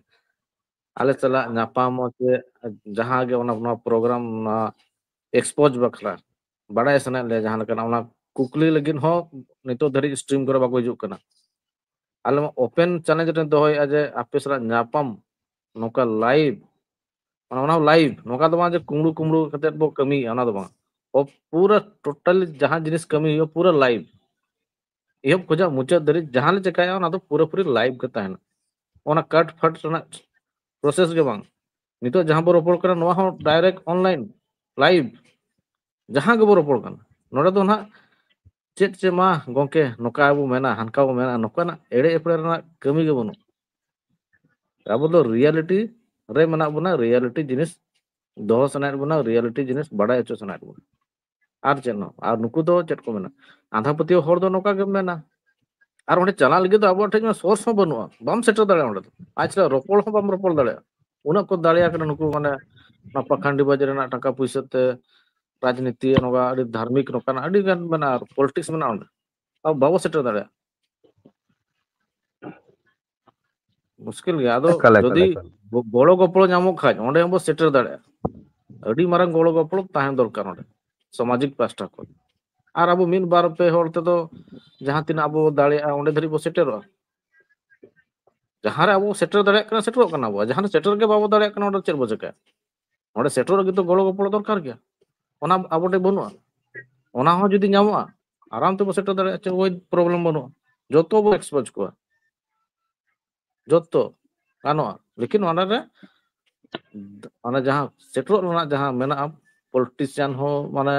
ᱟᱞᱮ ᱥᱟᱞᱟᱜ ᱧᱟᱯᱟᱢᱚᱜ ᱪᱮ ᱡᱟᱦᱟᱸ ᱜᱮ ᱚᱱᱟ, ᱱᱚᱣᱟ ᱯᱨᱳᱜᱨᱟᱢ, ᱱᱚᱣᱟ ᱮᱠᱥᱯᱳᱡᱽ ᱵᱟᱠᱷᱨᱟ ᱵᱟᱲᱟᱭ ᱥᱟᱱᱟᱭᱮᱫ ᱞᱮᱭᱟ ᱡᱟᱦᱟᱸ ᱞᱮᱠᱟᱱᱟᱜ, ᱚᱱᱟ ᱠᱩᱠᱞᱤ ᱞᱟᱹᱜᱤᱫ ᱦᱚᱸ ᱱᱤᱛᱚᱜ ᱫᱷᱟᱹᱨᱤᱡ ᱥᱴᱨᱤᱢ ᱠᱚᱨᱮ ᱵᱟᱠᱚ ᱦᱤᱡᱩᱜ ᱠᱟᱱᱟ᱾ ᱟᱞᱮ ᱢᱟ ᱳᱯᱮᱱ ᱪᱮᱞᱮᱧᱡᱽ ᱨᱮ ᱫᱚᱦᱚᱭᱮᱫᱼᱟ ᱡᱮ ᱟᱯᱮ ᱥᱟᱞᱟᱜ ᱧᱟᱯᱟᱢ ᱱᱚᱝᱠᱟ ᱞᱟᱭᱤᱵᱷ, ᱢᱟᱱᱮ ᱚᱱᱟ ᱞᱟᱭᱤᱵᱷ, ᱱᱚᱝᱠᱟ ᱫᱚ ᱵᱟᱝ ᱡᱮ ᱠᱩᱢᱲᱩ ᱠᱩᱢᱲᱩ ᱠᱟᱛᱮᱫ ᱵᱚ ᱠᱟᱹᱢᱤᱭᱮᱫᱼᱟ, ᱚᱱᱟ ᱫᱚ ᱵᱟᱝ᱾ ᱚ, ᱯᱩᱨᱟᱹ ᱴᱳᱴᱟᱞᱤ ᱡᱟᱦᱟᱸ ᱡᱤᱱᱤᱥ ᱠᱟᱹᱢᱤ ᱦᱩᱭᱩᱜᱼᱟ ᱯᱩᱨᱟᱹ ᱞᱟᱭᱤᱵᱷ, ᱮᱦᱚᱵ ᱠᱷᱚᱱᱟᱜ ᱢᱩᱪᱟᱹᱫ ᱫᱷᱟᱹᱨᱤᱡ ᱡᱟᱦᱟᱸ ᱞᱮ ᱪᱮᱠᱟᱭᱟ ᱚᱱᱟ ᱫᱚ ᱯᱩᱨᱟᱹᱯᱩᱨᱤ ᱞᱟᱭᱤᱵᱷ ᱜᱮ ᱛᱟᱦᱮᱱᱟ᱾ ᱚᱱᱟ ᱠᱟᱴ ᱯᱷᱟᱴ ᱨᱮᱱᱟᱜ ᱯᱨᱚᱥᱮᱥ ᱜᱮ ᱵᱟᱝ᱾ ᱱᱤᱛᱚᱜ ᱡᱟᱦᱟᱸ ᱵᱚ ᱨᱚᱯᱚᱲ ᱠᱟᱱᱟ ᱱᱚᱣᱟ ᱦᱚᱸ ᱰᱟᱭᱨᱮᱠᱴ ᱚᱱᱞᱟᱭᱤᱱ ᱞᱟᱭᱤᱵᱷ, ᱡᱟᱦᱟᱸ ᱜᱮᱵᱚ ᱨᱚᱯᱚᱲ ᱠᱟᱱᱟ ᱱᱚᱰᱮ ᱫᱚ ᱱᱟᱦᱟᱜ ᱪᱮᱫ ᱪᱮ ᱢᱟ ᱜᱚᱝᱠᱮ ᱱᱚᱝᱠᱟ ᱵᱚ ᱢᱮᱱᱟ, ᱦᱟᱱᱠᱟ ᱵᱚ ᱢᱮᱱᱟ, ᱱᱚᱝᱠᱟᱱᱟᱜ ᱮᱲᱮ ᱮᱯᱲᱮ ᱨᱮᱱᱟᱜ ᱠᱟᱹᱢᱤ ᱜᱮ ᱵᱟᱹᱱᱩᱜ᱾ ᱟᱵᱚ ᱫᱚ ᱨᱤᱭᱟᱞᱤᱴᱤ ᱨᱮ ᱢᱮᱱᱟᱜ ᱵᱚᱱᱟ, ᱨᱤᱭᱟᱞᱤᱴᱤ ᱡᱤᱱᱤᱥ ᱫᱚᱦᱚ ᱥᱟᱱᱟᱭᱮᱫ ᱵᱚᱱᱟ, ᱨᱤᱭᱟᱞᱤᱴᱤ ᱡᱤᱱᱤᱥ ᱵᱟᱲᱟᱭ ᱦᱚᱪᱚ ᱥᱟᱱᱟᱭᱮᱫ ᱵᱚᱱᱟ, ᱟᱨ ᱪᱮᱫ ᱦᱚᱸ᱾ ᱟᱨ ᱱᱩᱠᱩ ᱫᱚ ᱪᱮᱫ ᱠᱚ ᱢᱮᱱᱟ, ᱟᱸᱫᱷᱟ ᱯᱟᱹᱛᱭᱟᱹᱣ ᱦᱚᱲ ᱫᱚ ᱱᱚᱝᱠᱟ ᱜᱮᱢ ᱢᱮᱱᱟ᱾ ᱟᱨ ᱚᱸᱰᱮ ᱪᱟᱞᱟᱜ ᱞᱟᱹᱜᱤᱫ ᱫᱚ ᱟᱵᱚᱣᱟᱜ ᱴᱷᱮᱱ ᱢᱟ ᱥᱳᱨᱥ ᱦᱚᱸ ᱵᱟᱹᱱᱩᱜᱼᱟ, ᱵᱟᱢ ᱥᱮᱴᱮᱨ ᱫᱟᱲᱮᱭᱟᱜᱼᱟ ᱚᱸᱰᱮ ᱫᱚ᱾ ᱟᱪᱪᱷᱟ, ᱨᱚᱯᱚᱲ ᱦᱚᱸ ᱵᱟᱢ ᱨᱚᱯᱚᱲ ᱫᱟᱲᱮᱭᱟᱜᱼᱟ᱾ ᱩᱱᱟᱹᱜ ᱠᱚ ᱫᱟᱲᱮᱭᱟᱜ ᱠᱟᱱᱟ ᱱᱩᱠᱩ, ᱢᱟᱱᱮ ᱱᱚᱣᱟ ᱯᱟᱠᱷᱟᱱᱰᱤ ᱵᱟᱡᱟᱨ ᱨᱮᱱᱟᱜ ᱴᱟᱠᱟ ᱯᱩᱭᱥᱟᱹ ᱛᱮ ᱨᱟᱡᱽᱱᱤᱛᱤ, ᱱᱚᱝᱠᱟ ᱟᱹᱰᱤ ᱫᱷᱟᱨᱢᱤᱠ ᱱᱚᱝᱠᱟᱱᱟᱜ ᱟᱹᱰᱤ ᱜᱟᱱ ᱢᱮᱱᱟᱜᱼᱟ, ᱯᱚᱞᱤᱴᱤᱠᱥ ᱢᱮᱱᱟᱜᱼᱟ ᱚᱸᱰᱮ, ᱟᱵᱚ ᱵᱟᱵᱚ ᱥᱮᱴᱮᱨ ᱫᱟᱲᱮᱭᱟᱜᱼᱟ᱾ ᱢᱩᱥᱠᱤᱞ ᱜᱮᱭᱟ᱾ ᱟᱫᱚ ᱮᱠᱟᱞ, ᱮᱠᱟᱞ, ᱡᱩᱫᱤ ᱮᱠᱟᱞ᱾ ᱜᱚ-, ᱜᱚᱲᱚ ᱜᱚᱯᱚᱲᱚ ᱧᱟᱢᱚᱜ ᱠᱷᱟᱡ ᱚᱸᱰᱮ ᱦᱚᱸᱵᱚ ᱥᱮᱴᱮᱨ ᱫᱟᱲᱮᱭᱟᱜᱼᱟ᱾ ᱟᱹᱰᱤ ᱢᱟᱨᱟᱝ ᱜᱚᱲᱚ ᱜᱚᱯᱚᱲᱚ ᱛᱟᱦᱮᱸ ᱫᱚᱨᱠᱟᱨ ᱚᱸᱰᱮ ᱥᱟᱢᱟᱡᱤᱠ ᱯᱟᱦᱴᱟ ᱠᱷᱚᱱ᱾ ᱟᱨ ᱟᱵᱚ ᱢᱤᱫ ᱵᱟᱨ ᱯᱮ ᱦᱚᱲ ᱛᱮᱫᱚ ᱡᱟᱦᱟᱸ ᱛᱤᱱᱟᱹᱜ ᱟᱵᱚ ᱫᱟᱲᱮᱭᱟᱜᱼᱟ ᱚᱸᱰᱮ ᱫᱷᱟᱹᱨᱤᱡ ᱵᱚ ᱥᱮᱴᱮᱨᱚᱜᱼᱟ᱾ ᱡᱟᱦᱟᱸ ᱨᱮ ᱟᱵᱚ ᱥᱮᱴᱮᱨ ᱫᱟᱲᱮᱭᱟᱜ ᱠᱟᱱᱟ ᱥᱮᱴᱮᱨᱚᱜ ᱠᱟᱱᱟ ᱵᱚ, ᱡᱟᱦᱟᱸ ᱨᱮ ᱥᱮᱴᱮᱨ ᱜᱮ ᱵᱟᱵᱚ ᱫᱟᱲᱮᱭᱟᱜ ᱠᱟᱱᱟ ᱚᱸᱰᱮ ᱪᱮᱫ ᱵᱚ ᱪᱮᱠᱟᱭᱟ? ᱚᱸᱰᱮ ᱥᱮᱴᱮᱨᱚᱜ ᱞᱟᱹᱜᱤᱫ ᱫᱚ ᱜᱚᱲᱚ ᱜᱚᱯᱚᱲᱚ ᱫᱚᱨᱠᱟᱨ ᱜᱮᱭᱟ᱾ ᱚᱱᱟ ᱟᱵᱚ ᱴᱷᱮᱱ ᱵᱟᱹᱱᱩᱜᱼᱟ᱾ ᱚᱱᱟ ᱦᱚᱸ ᱡᱩᱫᱤ ᱧᱟᱢᱚᱜᱼᱟ ᱟᱨᱟᱢ ᱛᱮᱵᱚ ᱥᱮᱴᱮᱨ ᱫᱟᱲᱮᱭᱟᱜᱼᱟ, ᱪᱮᱫ ᱳᱭ ᱯᱨᱚᱵᱞᱮᱢ ᱵᱟᱹᱱᱩᱜᱼᱟ᱾ ᱡᱚᱛᱚ ᱵᱚ ᱮᱠᱥᱯᱳᱡᱽ ᱠᱚᱣᱟ᱾ ᱡᱚᱛᱚ ᱜᱟᱱᱚᱜᱼᱟ, ᱞᱮᱠᱤᱱ ᱚᱱᱟ ᱨᱮ ᱚᱱᱟ ᱡᱟᱦᱟᱸ ᱥᱮᱴᱮᱨᱚᱜ ᱨᱮᱱᱟᱜ ᱡᱟᱦᱟᱸ ᱢᱮᱱᱟᱜᱼᱟ, ᱯᱚᱞᱤᱴᱤᱥᱤᱭᱟᱱ ᱦᱚᱸ ᱢᱟᱱᱮ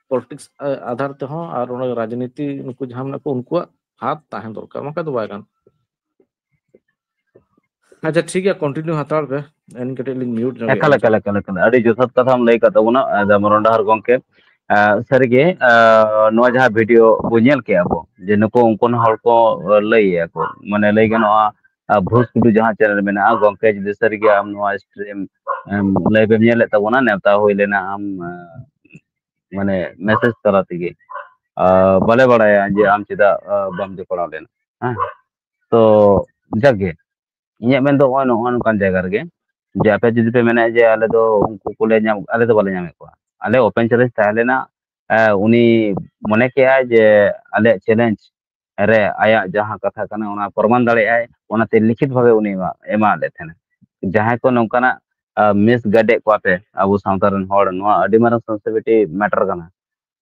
ᱯᱚᱞᱤᱴᱤᱠᱥ ᱟᱫᱷᱟᱨ ᱛᱮᱦᱚᱸ ᱟᱨ ᱚᱱᱟ ᱨᱟᱡᱽᱱᱤᱛᱤ ᱱᱩᱠᱩ ᱡᱟᱦᱟᱸ ᱢᱮᱱᱟᱜ ᱠᱚ ᱩᱱᱠᱩᱣᱟᱜ ᱦᱟᱛ ᱛᱟᱦᱮᱸ ᱫᱚᱨᱠᱟᱨ, ᱵᱟᱝᱠᱷᱟᱱ ᱫᱚ ᱵᱟᱭ ᱜᱟᱱᱚᱜ᱾ ᱟᱪᱪᱷᱟ, ᱴᱷᱤᱠ ᱜᱮᱭᱟ, ᱠᱚᱱᱴᱤᱱᱤᱭᱩ ᱦᱟᱛᱟᱲ ᱯᱮ, ᱤᱧ ᱠᱟᱹᱴᱤᱡ ᱞᱤᱧ ᱢᱤᱭᱩᱴ ᱧᱚᱜ ᱮᱠᱟᱞ, ᱮᱠᱟᱞ, ᱮᱠᱟᱞ, ᱮᱠᱟᱞ᱾ ᱟᱹᱰᱤ ᱡᱚᱛᱷᱟᱛ ᱠᱟᱛᱷᱟᱢ ᱞᱟᱹᱭ ᱠᱟᱫ ᱛᱟᱵᱚᱱᱟ, ᱟᱨ ᱡᱮᱢᱚᱱ ᱰᱟᱦᱟᱨ ᱜᱚᱢᱠᱮ᱾ ᱟᱨ ᱥᱟᱹᱨᱤᱜᱮ, ᱟᱨ ᱱᱚᱣᱟ ᱡᱟᱦᱟᱸ ᱵᱷᱤᱰᱤᱭᱳ ᱵᱚ ᱧᱮᱞ ᱠᱮᱜᱼᱟ ᱵᱚ, ᱡᱮ ᱱᱩᱠᱩ ᱩᱱᱠᱩ ᱦᱚᱲ ᱠᱚ ᱞᱟᱹᱭᱮᱜᱼᱟ ᱠᱚ, ᱢᱟᱱᱮ ᱞᱟᱹᱭ ᱜᱟᱱᱚᱜᱼᱟ, ᱟᱨ ᱵᱷᱩᱥ ᱴᱩᱰᱩ ᱡᱟᱦᱟᱸ ᱪᱮᱱᱮᱞ ᱢᱮᱱᱟᱜᱼᱟ, ᱜᱚᱢᱠᱮ ᱡᱩᱫᱤ ᱥᱟᱹᱨᱤᱜᱮ ᱟᱢ ᱱᱚᱣᱟ ᱥᱴᱨᱤᱢ, ᱮᱢ, ᱞᱟᱭᱤᱵᱷ ᱮᱢ ᱧᱮᱞᱮᱫ ᱛᱟᱵᱚᱱᱟ, ᱱᱮᱣᱛᱟ ᱦᱩᱭ ᱞᱮᱱᱟ ᱟᱢ, ᱟᱨ ᱢᱟᱱᱮ ᱢᱮᱥᱮᱡᱽ ᱛᱟᱞᱟ ᱛᱮᱜᱮ, ᱟᱨ ᱵᱟᱞᱮ ᱵᱟᱲᱟᱭᱟ ᱡᱮ ᱟᱢ ᱪᱮᱫᱟᱜ, ᱟᱨ ᱵᱟᱢ ᱡᱚᱯᱲᱟᱣ ᱞᱮᱱᱟ᱾ ᱦᱮᱸ, ᱛᱚ ᱡᱟᱠ ᱜᱮ, ᱤᱧᱟᱹᱜ ᱢᱮᱱ ᱫᱚ ᱱᱚᱜᱼᱚᱭ ᱱᱚᱜᱼᱚ ᱱᱚᱝᱠᱟᱱ ᱡᱟᱭᱜᱟ ᱨᱮᱜᱮ, ᱡᱮ ᱟᱯᱮ ᱡᱩᱫᱤ ᱯᱮ ᱢᱮᱱᱟ ᱡᱮ ᱟᱞᱮ ᱫᱚ ᱩᱱᱠᱩ ᱠᱚᱞᱮ ᱧᱟᱢ, ᱟᱞᱮ ᱫᱚ ᱵᱟᱞᱮ ᱧᱟᱢᱮᱫ ᱠᱚᱣᱟ, ᱟᱞᱮ ᱳᱯᱮᱱ ᱪᱮᱞᱮᱧᱡᱽ ᱛᱟᱦᱮᱸ ᱞᱮᱱᱟ, ᱮ, ᱩᱱᱤ ᱢᱚᱱᱮ ᱠᱮᱜᱼᱟᱭ ᱡᱮ ᱟᱞᱮᱭᱟᱜ ᱪᱮᱞᱮᱧᱡᱽ ᱨᱮ ᱟᱭᱟᱜ ᱡᱟᱦᱟᱸ ᱠᱟᱛᱷᱟ ᱠᱟᱱᱟ ᱚᱱᱟ ᱯᱨᱚᱢᱟᱱ ᱫᱟᱲᱮᱭᱟᱜᱼᱟᱭ, ᱚᱱᱟᱛᱮ ᱞᱤᱠᱷᱤᱛ ᱵᱷᱟᱵᱮ ᱩᱱᱤ ᱮᱢᱟ-, ᱮᱢᱟᱫ ᱞᱮ ᱛᱟᱦᱮᱱᱟ᱾ ᱡᱟᱦᱟᱸᱭ ᱠᱚ ᱱᱚᱝᱠᱟᱱᱟᱜ, ᱟ, ᱢᱤᱥ ᱜᱟᱭᱤᱰ ᱮᱫ ᱠᱚᱣᱟ ᱯᱮ ᱟᱵᱚ ᱥᱟᱶᱛᱟ ᱨᱮᱱ ᱦᱚᱲ, ᱱᱚᱣᱟ ᱟᱹᱰᱤ ᱢᱟᱨᱟᱝ ᱥᱮᱱᱥᱤᱴᱤᱵᱷ ᱢᱮᱴᱟᱨ ᱠᱟᱱᱟ᱾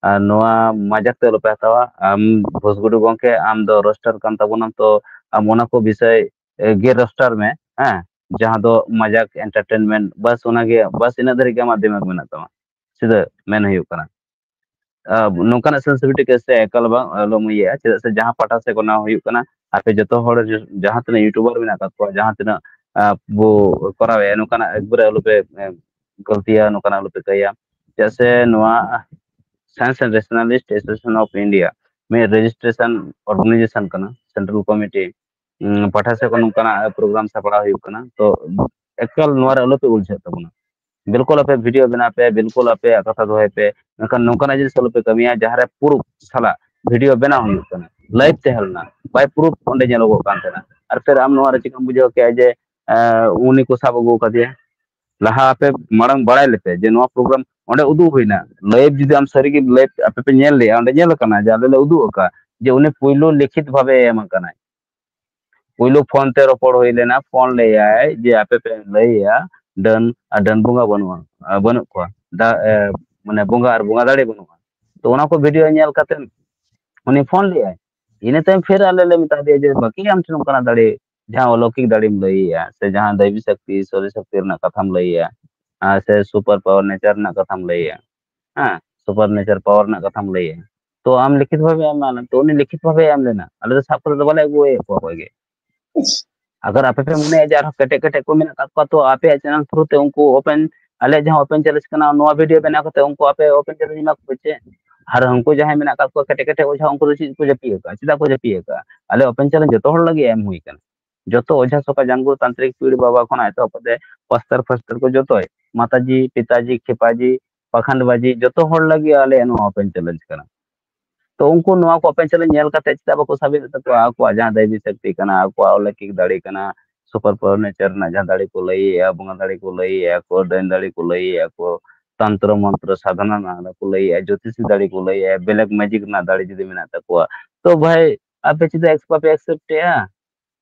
ᱟᱨ ᱱᱚᱣᱟ ᱢᱟᱡᱟᱠ ᱛᱮ ᱟᱞᱚᱯᱮ ᱦᱟᱛᱟᱣᱟ᱾ ᱟᱢ ᱵᱷᱳᱥᱜᱩᱰᱩ ᱜᱚᱢᱠᱮ, ᱟᱢ ᱫᱚ ᱨᱳᱥᱴᱟᱨ ᱠᱟᱱ ᱛᱟᱵᱚᱱᱟᱢ, ᱛᱚ ᱟᱢ ᱚᱱᱟ ᱠᱚ ᱵᱤᱥᱚᱭ, ᱮ, ᱜᱮ ᱨᱳᱥᱴᱟᱨ ᱢᱮ, ᱦᱮᱸ, ᱡᱟᱦᱟᱸ ᱫᱚ ᱢᱟᱡᱟᱠ, ᱮᱱᱴᱟᱨᱴᱮᱱᱢᱮᱱᱴ, ᱵᱟᱥ ᱚᱱᱟᱜᱮ, ᱵᱟᱥ ᱤᱱᱟᱹᱜ ᱫᱷᱟᱹᱨᱤᱡ ᱜᱮ ᱟᱢᱟᱜ ᱫᱤᱢᱟᱜᱽ ᱢᱮᱱᱟᱜ ᱛᱟᱢᱟ, ᱥᱤᱫᱷᱟᱹ ᱢᱮᱱ ᱦᱩᱭᱩᱜ ᱠᱟᱱᱟ᱾ ᱟ, ᱱᱚᱝᱠᱟᱱᱟᱜ ᱥᱮᱱᱥᱤᱴᱤᱵᱷᱤᱴᱤ ᱠᱮᱥ ᱨᱮ ᱮᱠᱟᱞ ᱵᱟᱝ ᱟᱞᱚᱢ ᱤᱭᱟᱹᱜᱼᱟ, ᱪᱮᱫᱟᱜ ᱥᱮ ᱡᱟᱦᱟᱸ ᱯᱟᱦᱴᱟ ᱥᱮᱫ ᱠᱷᱚᱱᱟᱜ ᱦᱩᱭᱩᱜ ᱠᱟᱱᱟ, ᱟᱯᱮ ᱡᱚᱛᱚ ᱦᱚᱲ ᱡᱚ-, ᱡᱟᱦᱟᱸ ᱛᱤᱱᱟᱹᱜ ᱭᱩᱴᱩᱵᱟᱨ ᱢᱮᱱᱟᱜ ᱟᱠᱟᱫ ᱠᱚᱣᱟ, ᱡᱟᱦᱟᱸ ᱛᱤᱱᱟᱹᱜ, ᱟ, ᱵᱚ ᱠᱚᱨᱟᱣᱮᱫᱼᱟ, ᱱᱚᱝᱠᱟᱱᱟᱜ ᱮᱠᱵᱟᱨᱮ ᱟᱞᱚᱯᱮ, ᱮ, ᱜᱟᱹᱞᱛᱤᱭᱟ, ᱱᱚᱝᱠᱟᱱᱟᱜ ᱟᱞᱚᱯᱮ ᱠᱟᱹᱭᱟ᱾ ᱪᱮᱫᱟᱜ ᱥᱮ ᱱᱚᱣᱟ Science and Rationalist Association of India ᱢᱤᱫ ᱨᱮᱡᱤᱥᱴᱨᱮᱥᱚᱱ ᱚᱨᱜᱟᱱᱟᱭᱡᱮᱥᱚᱱ ᱠᱟᱱᱟ, ᱥᱮᱱᱴᱨᱟᱞ ᱠᱚᱢᱤᱴᱤ, ᱩᱸ, ᱯᱟᱦᱴᱟ ᱥᱮᱫ ᱠᱷᱚᱱ ᱱᱚᱝᱠᱟᱱᱟᱜ ᱯᱨᱳᱜᱨᱟᱢ ᱥᱟᱯᱲᱟᱣ ᱦᱩᱭᱩᱜ ᱠᱟᱱᱟ᱾ ᱛᱚ ᱮᱠᱟᱞ ᱱᱚᱣᱟ ᱨᱮ ᱟᱞᱚᱯᱮ ᱩᱞᱡᱷᱟᱹᱜ ᱛᱟᱵᱚᱱᱟ᱾ ᱵᱤᱞᱠᱩᱞ ᱟᱯᱮ ᱵᱷᱤᱰᱤᱭᱳ ᱵᱮᱱᱟᱣ ᱯᱮ, ᱵᱤᱞᱠᱩᱞ ᱟᱯᱮᱭᱟᱜ ᱠᱟᱛᱷᱟ ᱫᱚᱦᱚᱭ ᱯᱮ, ᱢᱮᱱᱠᱷᱟᱱ ᱱᱚᱝᱠᱟᱱᱟᱜ ᱡᱤᱱᱤᱥ ᱟᱞᱚᱯᱮ ᱠᱟᱹᱢᱤᱭᱟ ᱡᱟᱦᱟᱸ ᱨᱮ ᱯᱨᱩᱯ ᱥᱟᱞᱟᱜ ᱵᱷᱤᱰᱤᱭᱳ ᱵᱮᱱᱟᱣ ᱦᱩᱭᱩᱜ ᱠᱟᱱᱟ, ᱞᱟᱭᱤᱵᱷ ᱛᱟᱦᱮᱸ ᱞᱮᱱᱟ, ᱵᱟᱭ ᱯᱨᱩᱯ ᱚᱸᱰᱮ ᱧᱮᱞᱚᱜᱚᱜ ᱠᱟᱱ ᱛᱟᱦᱮᱱᱟ᱾ ᱟᱨ ᱯᱷᱤᱨ ᱟᱢ ᱱᱚᱣᱟ ᱨᱮ ᱪᱤᱠᱟᱢ ᱵᱩᱡᱷᱟᱹᱣ ᱠᱮᱜᱼᱟ ᱡᱮ, ᱮᱸ, ᱩᱱᱤ ᱠᱚ ᱥᱟᱵ ᱟᱹᱜᱩ ᱟᱠᱟᱫᱮᱭᱟ? ᱞᱟᱦᱟ ᱟᱯᱮ ᱢᱟᱲᱟᱝ ᱵᱟᱲᱟᱭ ᱞᱮᱯᱮ ᱡᱮ ᱱᱚᱣᱟ ᱯᱨᱳᱜᱨᱟᱢ ᱚᱸᱰᱮ ᱩᱫᱩᱜ ᱦᱩᱭᱱᱟ, ᱞᱟᱭᱤᱵᱷ ᱡᱩᱫᱤ ᱟᱢ ᱥᱟᱹᱨᱤᱜᱮ ᱞᱟᱭᱤᱵᱷ ᱟᱯᱮ ᱯᱮ ᱧᱮᱞ ᱞᱮᱜᱼᱟ, ᱚᱸᱰᱮ ᱧᱮᱞ ᱟᱠᱟᱱᱟ ᱡᱮ ᱟᱞᱮ ᱞᱮ ᱩᱫᱩᱜ ᱟᱠᱟᱫ ᱡᱮ ᱩᱱᱤ ᱯᱩᱭᱞᱩ ᱞᱤᱠᱷᱤᱛ ᱵᱷᱟᱵᱮ ᱮᱢ ᱟᱠᱟᱱᱟᱭ᱾ ᱯᱩᱭᱞᱩ ᱯᱷᱳᱱ ᱛᱮ ᱨᱚᱯᱚᱲ ᱦᱩᱭ ᱞᱮᱱᱟ, ᱯᱷᱳᱱ ᱞᱮᱭᱟᱭ ᱡᱮ ᱟᱯᱮ ᱯᱮ ᱞᱟᱹᱭᱮᱜᱼᱟ ᱰᱟᱹᱱ, ᱟᱨ ᱰᱟᱹᱱ ᱵᱚᱸᱜᱟ ᱵᱟᱹᱱᱩᱜᱼᱟ, ᱟᱨ ᱵᱟᱹᱱᱩᱜ ᱠᱚᱣᱟ, ᱫᱟ-, ᱮ, ᱢᱟᱱᱮ ᱵᱚᱸᱜᱟ ᱟᱨ ᱵᱚᱸᱜᱟ ᱫᱟᱲᱮ ᱵᱟᱹᱱᱩᱜᱼᱟ᱾ ᱛᱚ ᱚᱱᱟ ᱠᱚ ᱵᱷᱤᱰᱤᱭᱳ ᱧᱮᱞ ᱠᱟᱛᱮ ᱩᱱᱤ ᱯᱷᱳᱱ ᱞᱮᱜᱼᱟᱭ᱾ ᱤᱱᱟᱹ ᱛᱟᱭᱚᱢ ᱯᱷᱤᱨ ᱟᱞᱮ ᱞᱮ ᱢᱮᱛᱟ ᱫᱮᱭᱟ ᱡᱮ ᱵᱟᱹᱠᱤ ᱟᱢ ᱴᱷᱮᱱ ᱚᱱᱠᱟᱱᱟᱜ ᱫᱟᱲᱮ ᱡᱟᱦᱟᱸ ᱚᱞᱚᱠᱤᱠ ᱫᱟᱲᱮᱢ ᱞᱟᱹᱭᱮᱜᱼᱟ, ᱥᱮ ᱡᱟᱦᱟᱸ ᱫᱟᱹᱵᱤ ᱥᱚᱠᱛᱤ, ᱤᱥᱚᱨᱤ ᱥᱚᱠᱛᱤ ᱨᱮᱱᱟᱜ ᱠᱟᱛᱷᱟᱢ ᱞᱟᱹᱭᱮᱜᱼᱟ, ᱟᱨ ᱥᱮ ᱥᱩᱯᱟᱨ ᱯᱟᱣᱟᱨ ᱱᱮᱪᱟᱨ ᱨᱮᱱᱟᱜ ᱠᱟᱛᱷᱟᱢ ᱞᱟᱹᱭᱮᱜᱼᱟ, ᱦᱮᱸ, ᱥᱩᱯᱟᱨ ᱱᱮᱪᱟᱨ ᱯᱟᱣᱟᱨ ᱨᱮᱱᱟᱜ ᱠᱟᱛᱷᱟᱢ ᱞᱟᱹᱭᱮᱜᱼᱟ, ᱛᱚ ᱟᱢ ᱞᱤᱠᱷᱤᱛ ᱵᱷᱟᱵᱮ ᱮᱢ ᱢᱮ, ᱛᱚ ᱩᱱᱤ ᱞᱤᱠᱷᱤᱛ ᱵᱷᱟᱵᱮ ᱮᱢ ᱞᱮᱱᱟ, ᱟᱞᱮ ᱫᱚ ᱥᱟᱵ ᱠᱟᱛᱮ ᱫᱚ ᱵᱟᱞᱮ ᱟᱹᱜᱩᱭᱮᱫ ᱠᱚᱣᱟ ᱚᱠᱚᱭ ᱜᱮ᱾ ᱟᱜᱟᱨ ᱟᱯᱮ ᱯᱮ ᱢᱚᱱᱮᱭᱟ ᱡᱮ ᱟᱨᱦᱚᱸ ᱠᱮᱴᱮᱡ ᱠᱮᱴᱮᱡ ᱠᱚ ᱢᱮᱱᱟᱜ ᱟᱠᱟᱫ ᱠᱚᱣᱟ, ᱛᱚ ᱟᱯᱮᱭᱟᱜ ᱪᱮᱱᱮᱞ ᱛᱷᱨᱩ ᱛᱮ ᱩᱱᱠᱩ ᱳᱯᱮᱱ, ᱟᱞᱮᱭᱟᱜ ᱡᱟᱦᱟᱸ ᱳᱯᱮᱱ ᱪᱮᱞᱮᱧᱡᱽ ᱠᱟᱱᱟ, ᱱᱚᱣᱟ ᱵᱷᱤᱰᱤᱭᱳ ᱵᱮᱱᱟᱣ ᱠᱟᱛᱮ ᱩᱱᱠᱩ ᱟᱯᱮ ᱳᱯᱮᱱ ᱪᱮᱞᱮᱧᱡᱽ ᱮᱢᱟ ᱠᱚᱯᱮ ᱪᱮ? ᱟᱨ ᱩᱱᱠᱩ ᱡᱟᱦᱟᱸᱭ ᱢᱮᱱᱟᱜ ᱟᱠᱟᱫ ᱠᱚᱣᱟ ᱠᱮᱴᱮᱡ ᱠᱮᱴᱮᱡ ᱚᱡᱷᱟ, ᱩᱱᱠᱩ ᱫᱚ ᱪᱮᱫ ᱠᱚ ᱡᱟᱹᱯᱤᱫ ᱟᱠᱟᱫᱼᱟ? ᱪᱮᱫᱟᱜ ᱠᱚ ᱡᱟᱹᱯᱤᱫ ᱟᱠᱟᱫᱼᱟ? ᱟᱞᱮ ᱳᱯᱮᱱ ᱪᱮᱞᱮᱧᱡᱽ ᱡᱚᱛᱚ ᱦᱚᱲ ᱞᱟᱹᱜᱤᱫ ᱮᱢ ᱦᱩᱭ ᱟᱠᱟᱱᱟ᱾ ᱡᱚᱛᱚ ᱚᱡᱷᱟ ᱥᱚᱠᱟ ᱡᱟᱱᱜᱩᱨᱩ ᱛᱟᱱᱛᱨᱤᱠ ᱯᱤᱲ ᱵᱟᱵᱟ ᱠᱷᱚᱱᱟᱜ ᱮᱛᱚᱦᱚᱵ ᱠᱟᱛᱮ ᱯᱟᱥᱛᱟᱨ ᱯᱷᱟᱥᱛᱟᱨ ᱠᱚ ᱡᱚᱛᱚᱭ, ᱢᱟᱛᱟᱡᱤ, ᱯᱤᱛᱟᱡᱤ, ᱠᱷᱮᱯᱟᱡᱤ, ᱯᱟᱠᱷᱟᱱᱰ ᱵᱟᱡᱤ, ᱡᱚᱛᱚ ᱦᱚᱲ ᱞᱟᱹᱜᱤᱫ ᱟᱞᱮᱭᱟᱜ ᱱᱚᱣᱟ ᱳᱯᱮᱱ ᱪᱮᱞᱮᱧᱡᱽ ᱠᱟᱱᱟ᱾ ᱛᱚ ᱩᱱᱠᱩ ᱱᱚᱣᱟ ᱠᱚ ᱳᱯᱮᱱ ᱪᱮᱞᱮᱧᱡᱽ ᱧᱮᱞ ᱠᱟᱛᱮ ᱪᱮᱫᱟᱜ ᱵᱟᱠᱚ ᱥᱟᱵᱤᱫ ᱛᱟᱠᱚᱣᱟ ᱟᱠᱚᱣᱟᱜ ᱡᱟᱦᱟᱸ ᱫᱟᱹᱭᱵᱤ ᱥᱚᱠᱛᱤ ᱠᱟᱱᱟ, ᱟᱠᱚᱣᱟᱜ ᱚᱞᱚᱠᱤᱠ ᱫᱟᱲᱮ ᱠᱟᱱᱟ, ᱥᱩᱯᱟᱨ ᱯᱟᱣᱟᱨ ᱱᱮᱪᱟᱨ ᱨᱮᱱᱟᱜ ᱡᱟᱦᱟᱸ ᱫᱟᱲᱮ ᱠᱚ ᱞᱟᱹᱭᱮᱜᱼᱟ, ᱵᱚᱸᱜᱟ ᱫᱟᱲᱮ ᱠᱚ ᱞᱟᱹᱭᱮᱜᱼᱟ ᱠᱚ, ᱰᱟᱹᱱ ᱫᱟᱲᱮ ᱠᱚ ᱞᱟᱹᱭᱮᱜᱼᱟ ᱠᱚ, ᱛᱚᱱᱛᱨᱚ ᱢᱚᱱᱛᱨᱚ ᱥᱟᱫᱷᱚᱱᱟ ᱨᱮᱱᱟᱜ ᱠᱚ ᱞᱟᱹᱭᱮᱜᱼᱟ, ᱡᱳᱛᱤᱥᱤ ᱫᱟᱲᱮ ᱠᱚ ᱞᱟᱹᱭᱮᱜᱼᱟ, ᱵᱞᱮᱠ ᱢᱮᱡᱤᱠ ᱨᱮᱱᱟᱜ ᱫᱟᱲᱮ ᱡᱩᱫᱤ ᱢᱮᱱᱟᱜ ᱛᱟᱠᱚᱣᱟ, ᱛᱚ ᱵᱷᱟᱭ ᱟᱯᱮ ᱪᱮᱫᱟᱜ ᱮᱠᱥ-, ᱵᱟᱯᱮ ᱮᱠᱥᱮᱯᱴ ᱮᱜᱼᱟ?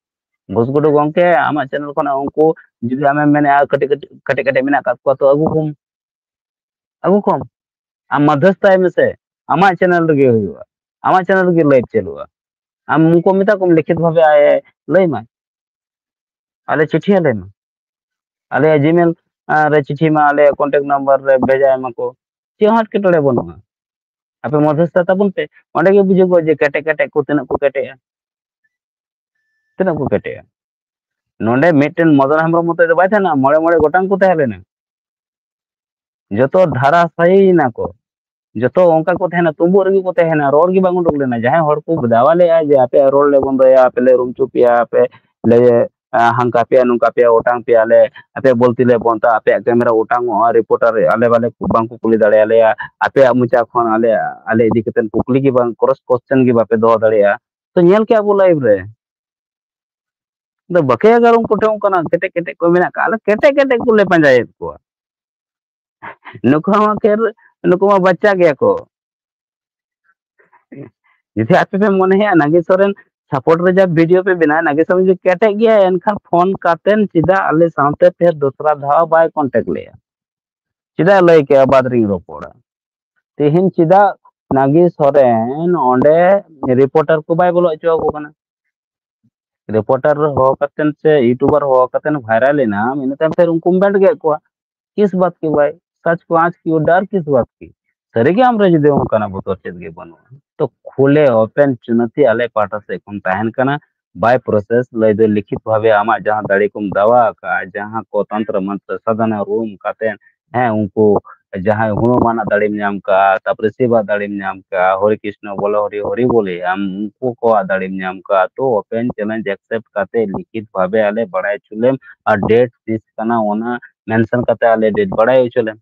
ᱜᱷᱳᱥ ᱜᱩᱰᱩ ᱜᱚᱝᱠᱮ, ᱟᱢᱟᱜ ᱪᱮᱱᱮᱞ ᱠᱷᱚᱱᱟᱜ ᱩᱱᱠᱩ ᱡᱩᱫᱤ ᱟᱢᱮᱢ ᱢᱮᱱᱮᱜᱼᱟ ᱠᱟᱹᱴᱤᱡ ᱠᱟᱹᱴᱤᱡ, ᱠᱟᱹᱴᱤᱡ ᱠᱟᱹᱴᱤᱡ ᱢᱮᱱᱟᱜ ᱠᱟᱜ ᱠᱚᱣᱟ, ᱛᱚ ᱟᱹᱜᱩ ᱠᱚᱢ, ᱟᱹᱜᱩ ᱠᱚᱢ, ᱟᱢ ᱢᱟᱫᱷᱮᱥᱛᱟᱭ ᱢᱮᱥᱮ, ᱟᱢᱟᱜ ᱪᱮᱱᱮᱞ ᱨᱮᱜᱮ ᱦᱩᱭᱩᱜᱼᱟ, ᱟᱢᱟᱜ ᱪᱮᱱᱮᱞ ᱨᱮᱜᱮ ᱞᱟᱭᱤᱵᱷ ᱪᱟᱹᱞᱩᱜᱼᱟ᱾ ᱟᱢ ᱩᱱᱠᱩ ᱢᱮᱛᱟ ᱠᱚᱢ ᱞᱤᱠᱷᱤᱛ ᱵᱷᱟᱵᱮ ᱟᱭ ᱞᱟᱹᱭ ᱢᱟᱭ, ᱟᱞᱮ ᱪᱤᱴᱷᱤ ᱟᱞᱮ ᱢᱟ, ᱟᱞᱮᱭᱟᱜ ᱡᱤᱢᱮᱞ ᱨᱮ ᱪᱤᱴᱷᱤ ᱢᱟ, ᱟᱞᱮᱭᱟᱜ ᱠᱚᱱᱴᱟᱠᱴ ᱱᱟᱢᱵᱟᱨ ᱨᱮ ᱵᱷᱮᱡᱟᱭ ᱢᱟᱠᱚ, ᱪᱮᱫ ᱦᱚᱸ ᱮᱴᱠᱮᱴᱚᱬᱮ ᱵᱟᱹᱱᱩᱜᱼᱟ᱾ ᱟᱯᱮ ᱢᱚᱫᱽᱫᱷᱚᱥᱛᱷᱟ ᱛᱟᱵᱚᱱ ᱯᱮ, ᱚᱸᱰᱮ ᱜᱮ ᱵᱩᱡᱷᱟᱹᱜᱚᱜᱼᱟ ᱡᱮ ᱠᱮᱴᱮᱡ ᱠᱮᱴᱮᱡ ᱠᱚ ᱛᱤᱱᱟᱹᱜ ᱠᱚ ᱠᱮᱴᱮᱡᱼᱟ, ᱛᱤᱱᱟᱹᱜ ᱠᱚ ᱠᱮᱴᱮᱡᱼᱟ᱾ ᱱᱚᱰᱮ ᱢᱤᱫᱴᱮᱱ ᱢᱚᱫᱚᱱ ᱦᱮᱢᱵᱨᱚᱢ ᱢᱚᱛᱚ ᱫᱚ ᱵᱟᱭ ᱛᱟᱦᱮᱱᱟ, ᱢᱚᱬᱮ ᱢᱚᱬᱮ ᱜᱚᱴᱟᱝ ᱠᱚ ᱛᱟᱦᱮᱸ ᱞᱮᱱᱟ, ᱡᱚᱛᱚ ᱫᱷᱟᱨᱟ ᱥᱟᱭᱤ ᱮᱱᱟ ᱠᱚ, ᱡᱚᱛᱚ ᱚᱱᱠᱟ ᱠᱚ ᱛᱟᱦᱮᱱᱟ, ᱛᱩᱢᱵᱩᱜ ᱨᱮᱜᱮ ᱠᱚ ᱛᱟᱦᱮᱱᱟ, ᱨᱚᱲ ᱜᱮ ᱵᱟᱝ ᱩᱰᱩᱠ ᱞᱮᱱᱟ᱾ ᱡᱟᱦᱟᱸᱭ ᱦᱚᱲ ᱠᱚ ᱫᱟᱣᱟ ᱞᱮᱜᱼᱟ ᱡᱮ ᱟᱯᱮᱭᱟᱜ ᱨᱚᱲ ᱞᱮ ᱵᱚᱱᱫᱚᱭᱟ, ᱟᱯᱮ ᱞᱮ ᱨᱩᱢ ᱪᱩᱯ ᱯᱮᱭᱟ, ᱟᱯᱮ ᱞᱮ, ᱟ, ᱦᱟᱱᱠᱟ ᱯᱮᱭᱟ, ᱱᱚᱝᱠᱟ ᱯᱮᱭᱟ, ᱚᱴᱟᱝ ᱯᱮᱭᱟ ᱞᱮ, ᱟᱯᱮᱭᱟᱜ ᱵᱚᱞᱛᱤ ᱞᱮ ᱵᱚᱱᱫᱟ, ᱟᱯᱮᱭᱟᱜ ᱠᱮᱢᱮᱨᱟ ᱚᱴᱟᱝ ᱚᱜᱼᱟ, ᱨᱤᱯᱳᱨᱴᱟᱨ ᱟᱞᱮ ᱵᱟᱞᱮ, ᱵᱟᱝ ᱠᱚ ᱠᱩᱞᱤ ᱫᱟᱲᱮᱭᱟᱞᱮᱭᱟ, ᱟᱯᱮᱭᱟᱜ ᱢᱚᱪᱟ ᱠᱷᱚᱱ ᱟᱞᱮ, ᱟᱞᱮ ᱤᱫᱤ ᱠᱟᱛᱮ ᱠᱩᱠᱞᱤ ᱜᱮ ᱵᱟᱝ, ᱠᱨᱚᱥ ᱠᱚᱥᱪᱮᱱ ᱜᱮ ᱵᱟᱯᱮ ᱫᱚᱦᱚ ᱫᱟᱲᱮᱭᱟᱜᱼᱟ᱾ ᱛᱚ ᱧᱮᱞ ᱠᱮᱜᱼᱟ ᱵᱚ ᱞᱟᱭᱤᱵᱷ ᱨᱮ, ᱫᱚ ᱵᱟᱠᱮ ᱟᱜᱟᱨ ᱩᱱᱠᱩ ᱴᱷᱮᱱ ᱚᱱᱠᱟᱱᱟᱜ ᱠᱮᱴᱮᱡ ᱠᱮᱴᱮᱡ ᱠᱚ ᱢᱮᱱᱟᱜ ᱠᱟᱜ, ᱟᱞᱮ ᱠᱮᱴᱮᱡ ᱠᱮᱴᱮᱡ ᱠᱚᱞᱮ ᱯᱟᱸᱡᱟᱭᱮᱫ ᱠᱚᱣᱟ᱾ ᱱᱩᱠᱩ ᱢᱟ ᱠᱷᱮᱨ, ᱱᱩᱠᱩ ᱢᱟ ᱵᱟᱪᱪᱟ ᱜᱮᱭᱟ ᱠᱚ᱾ ᱡᱩᱫᱤ ᱟᱯᱮ ᱯᱮ ᱢᱚᱱᱮᱭᱟ ᱱᱟᱜᱮᱥ ᱥᱚᱨᱮᱱ ᱥᱟᱯᱳᱨᱴ ᱨᱮ ᱡᱟ ᱵᱷᱤᱰᱤᱭᱳ ᱯᱮ ᱵᱮᱱᱟᱣᱟ, ᱱᱟᱜᱮᱥ ᱥᱚᱨᱮᱱ ᱡᱩᱫᱤ ᱠᱮᱴᱮᱡ ᱜᱮᱭᱟ, ᱮᱱᱠᱷᱟᱱ ᱯᱷᱳᱱ ᱠᱟᱛᱮᱱ ᱪᱮᱫᱟᱜ ᱟᱞᱮ ᱥᱟᱶᱛᱮ ᱯᱷᱮᱨ ᱫᱚᱥᱨᱟ ᱫᱷᱟᱣ ᱵᱟᱭ ᱠᱚᱱᱴᱮᱠᱴ ᱞᱮᱭᱟ? ᱪᱮᱫᱟᱜ ᱞᱟᱹᱭ ᱠᱮᱜᱼᱟ ᱵᱟᱫ ᱨᱤᱧ ᱨᱚᱯᱚᱲᱟ? ᱛᱮᱦᱮᱧ ᱪᱮᱫᱟᱜ ᱱᱟᱜᱮᱥ ᱥᱚᱨᱮᱱ ᱚᱸᱰᱮ ᱨᱤᱯᱳᱨᱴᱟᱨ ᱠᱚ ᱵᱟᱭ ᱵᱚᱞᱚ ᱦᱚᱪᱚ ᱟᱠᱚ ᱠᱟᱱᱟ? ᱨᱤᱯᱳᱨᱴᱟᱨ ᱦᱚᱦᱚ ᱠᱟᱛᱮᱱ ᱥᱮ ᱭᱩᱴᱩᱵᱟᱨ ᱦᱚᱦᱚ ᱠᱟᱛᱮᱱ ᱵᱷᱟᱭᱨᱟᱞ ᱮᱱᱟ, ᱤᱱᱟᱹ ᱛᱟᱭᱚᱢ ᱯᱷᱮᱨ ᱩᱱᱠᱩᱢ ᱵᱮᱱᱴ ᱠᱮᱫ ᱠᱚᱣᱟ᱾ ᱠᱤᱥ ᱵᱟᱛ ᱠᱤ ᱵᱷᱟᱭ, ᱥᱟᱪ ᱠᱚ ᱟᱸᱪ ᱠᱤ ᱰᱟᱨ ᱠᱤᱥ ᱵᱟᱛ ᱠᱤ? ᱥᱟᱹᱨᱤᱜᱮ ᱟᱢᱨᱮ ᱡᱩᱫᱤ ᱚᱱᱠᱟᱱᱟᱜ ᱵᱚᱛᱚᱨ ᱪᱮᱫ ᱜᱮ ᱵᱟᱹᱱᱩᱜᱼᱟ, ᱛᱚ ᱠᱷᱩᱞᱮ ᱳᱯᱮᱱ ᱪᱩᱱᱚᱛᱤ ᱟᱞᱮ ᱯᱟᱦᱴᱟ ᱥᱮᱫ ᱠᱷᱚᱱ ᱛᱟᱦᱮᱱ ᱠᱟᱱᱟ᱾ ᱵᱟᱭ ᱯᱨᱚᱥᱮᱥ ᱞᱟᱹᱭ ᱫᱚ ᱞᱤᱠᱷᱤᱛ ᱵᱷᱟᱵᱮ ᱟᱢᱟᱜ ᱡᱟᱦᱟᱸ ᱫᱟᱲᱮ ᱠᱚᱢ ᱫᱟᱣᱟ ᱟᱠᱟᱫᱼᱟ, ᱡᱟᱦᱟᱸ ᱠᱚ ᱛᱚᱱᱛᱨᱚ ᱢᱚᱱᱛᱨᱚ ᱥᱟᱫᱷᱟᱱᱟ ᱨᱩᱢ ᱠᱟᱛᱮ, ᱦᱮᱸ, ᱩᱱᱠᱩ ᱡᱟᱦᱟᱸᱭ ᱦᱚᱱᱩᱢᱟᱱᱟᱜ ᱫᱟᱲᱮᱢ ᱧᱟᱢ ᱠᱟᱜᱼᱟ, ᱛᱟᱨᱯᱚᱨᱮ ᱥᱤᱵᱟᱜ ᱫᱟᱲᱮᱢ ᱧᱟᱢ ᱠᱟᱜᱼᱟ, ᱦᱚᱨᱮ ᱠᱨᱤᱥᱱᱚ ᱵᱚᱞᱚ ᱦᱚᱨᱮ ᱦᱚᱨᱮ ᱵᱚᱞᱮ, ᱟᱢ ᱩᱱᱠᱩ ᱠᱚᱣᱟᱜ ᱫᱟᱲᱮᱢ ᱧᱟᱢ ᱠᱟᱜᱼᱟ, ᱛᱚ ᱳᱯᱮᱱ ᱪᱮᱞᱮᱧᱡᱽ ᱮᱠᱥᱮᱯᱴ ᱠᱟᱛᱮ ᱞᱤᱠᱷᱤᱛ ᱵᱷᱟᱵᱮ ᱟᱞᱮ ᱵᱟᱲᱟᱭ ᱦᱚᱪᱚ ᱞᱮᱢ, ᱟᱨ ᱰᱮᱴ ᱛᱤᱥ ᱠᱟᱱᱟ ᱚᱱᱟ ᱢᱮᱱᱥᱚᱱ ᱠᱟᱛᱮ ᱟᱞᱮ ᱰᱮᱴ ᱵᱟᱲᱟᱭ ᱦᱚᱪᱚ ᱞᱮᱢ,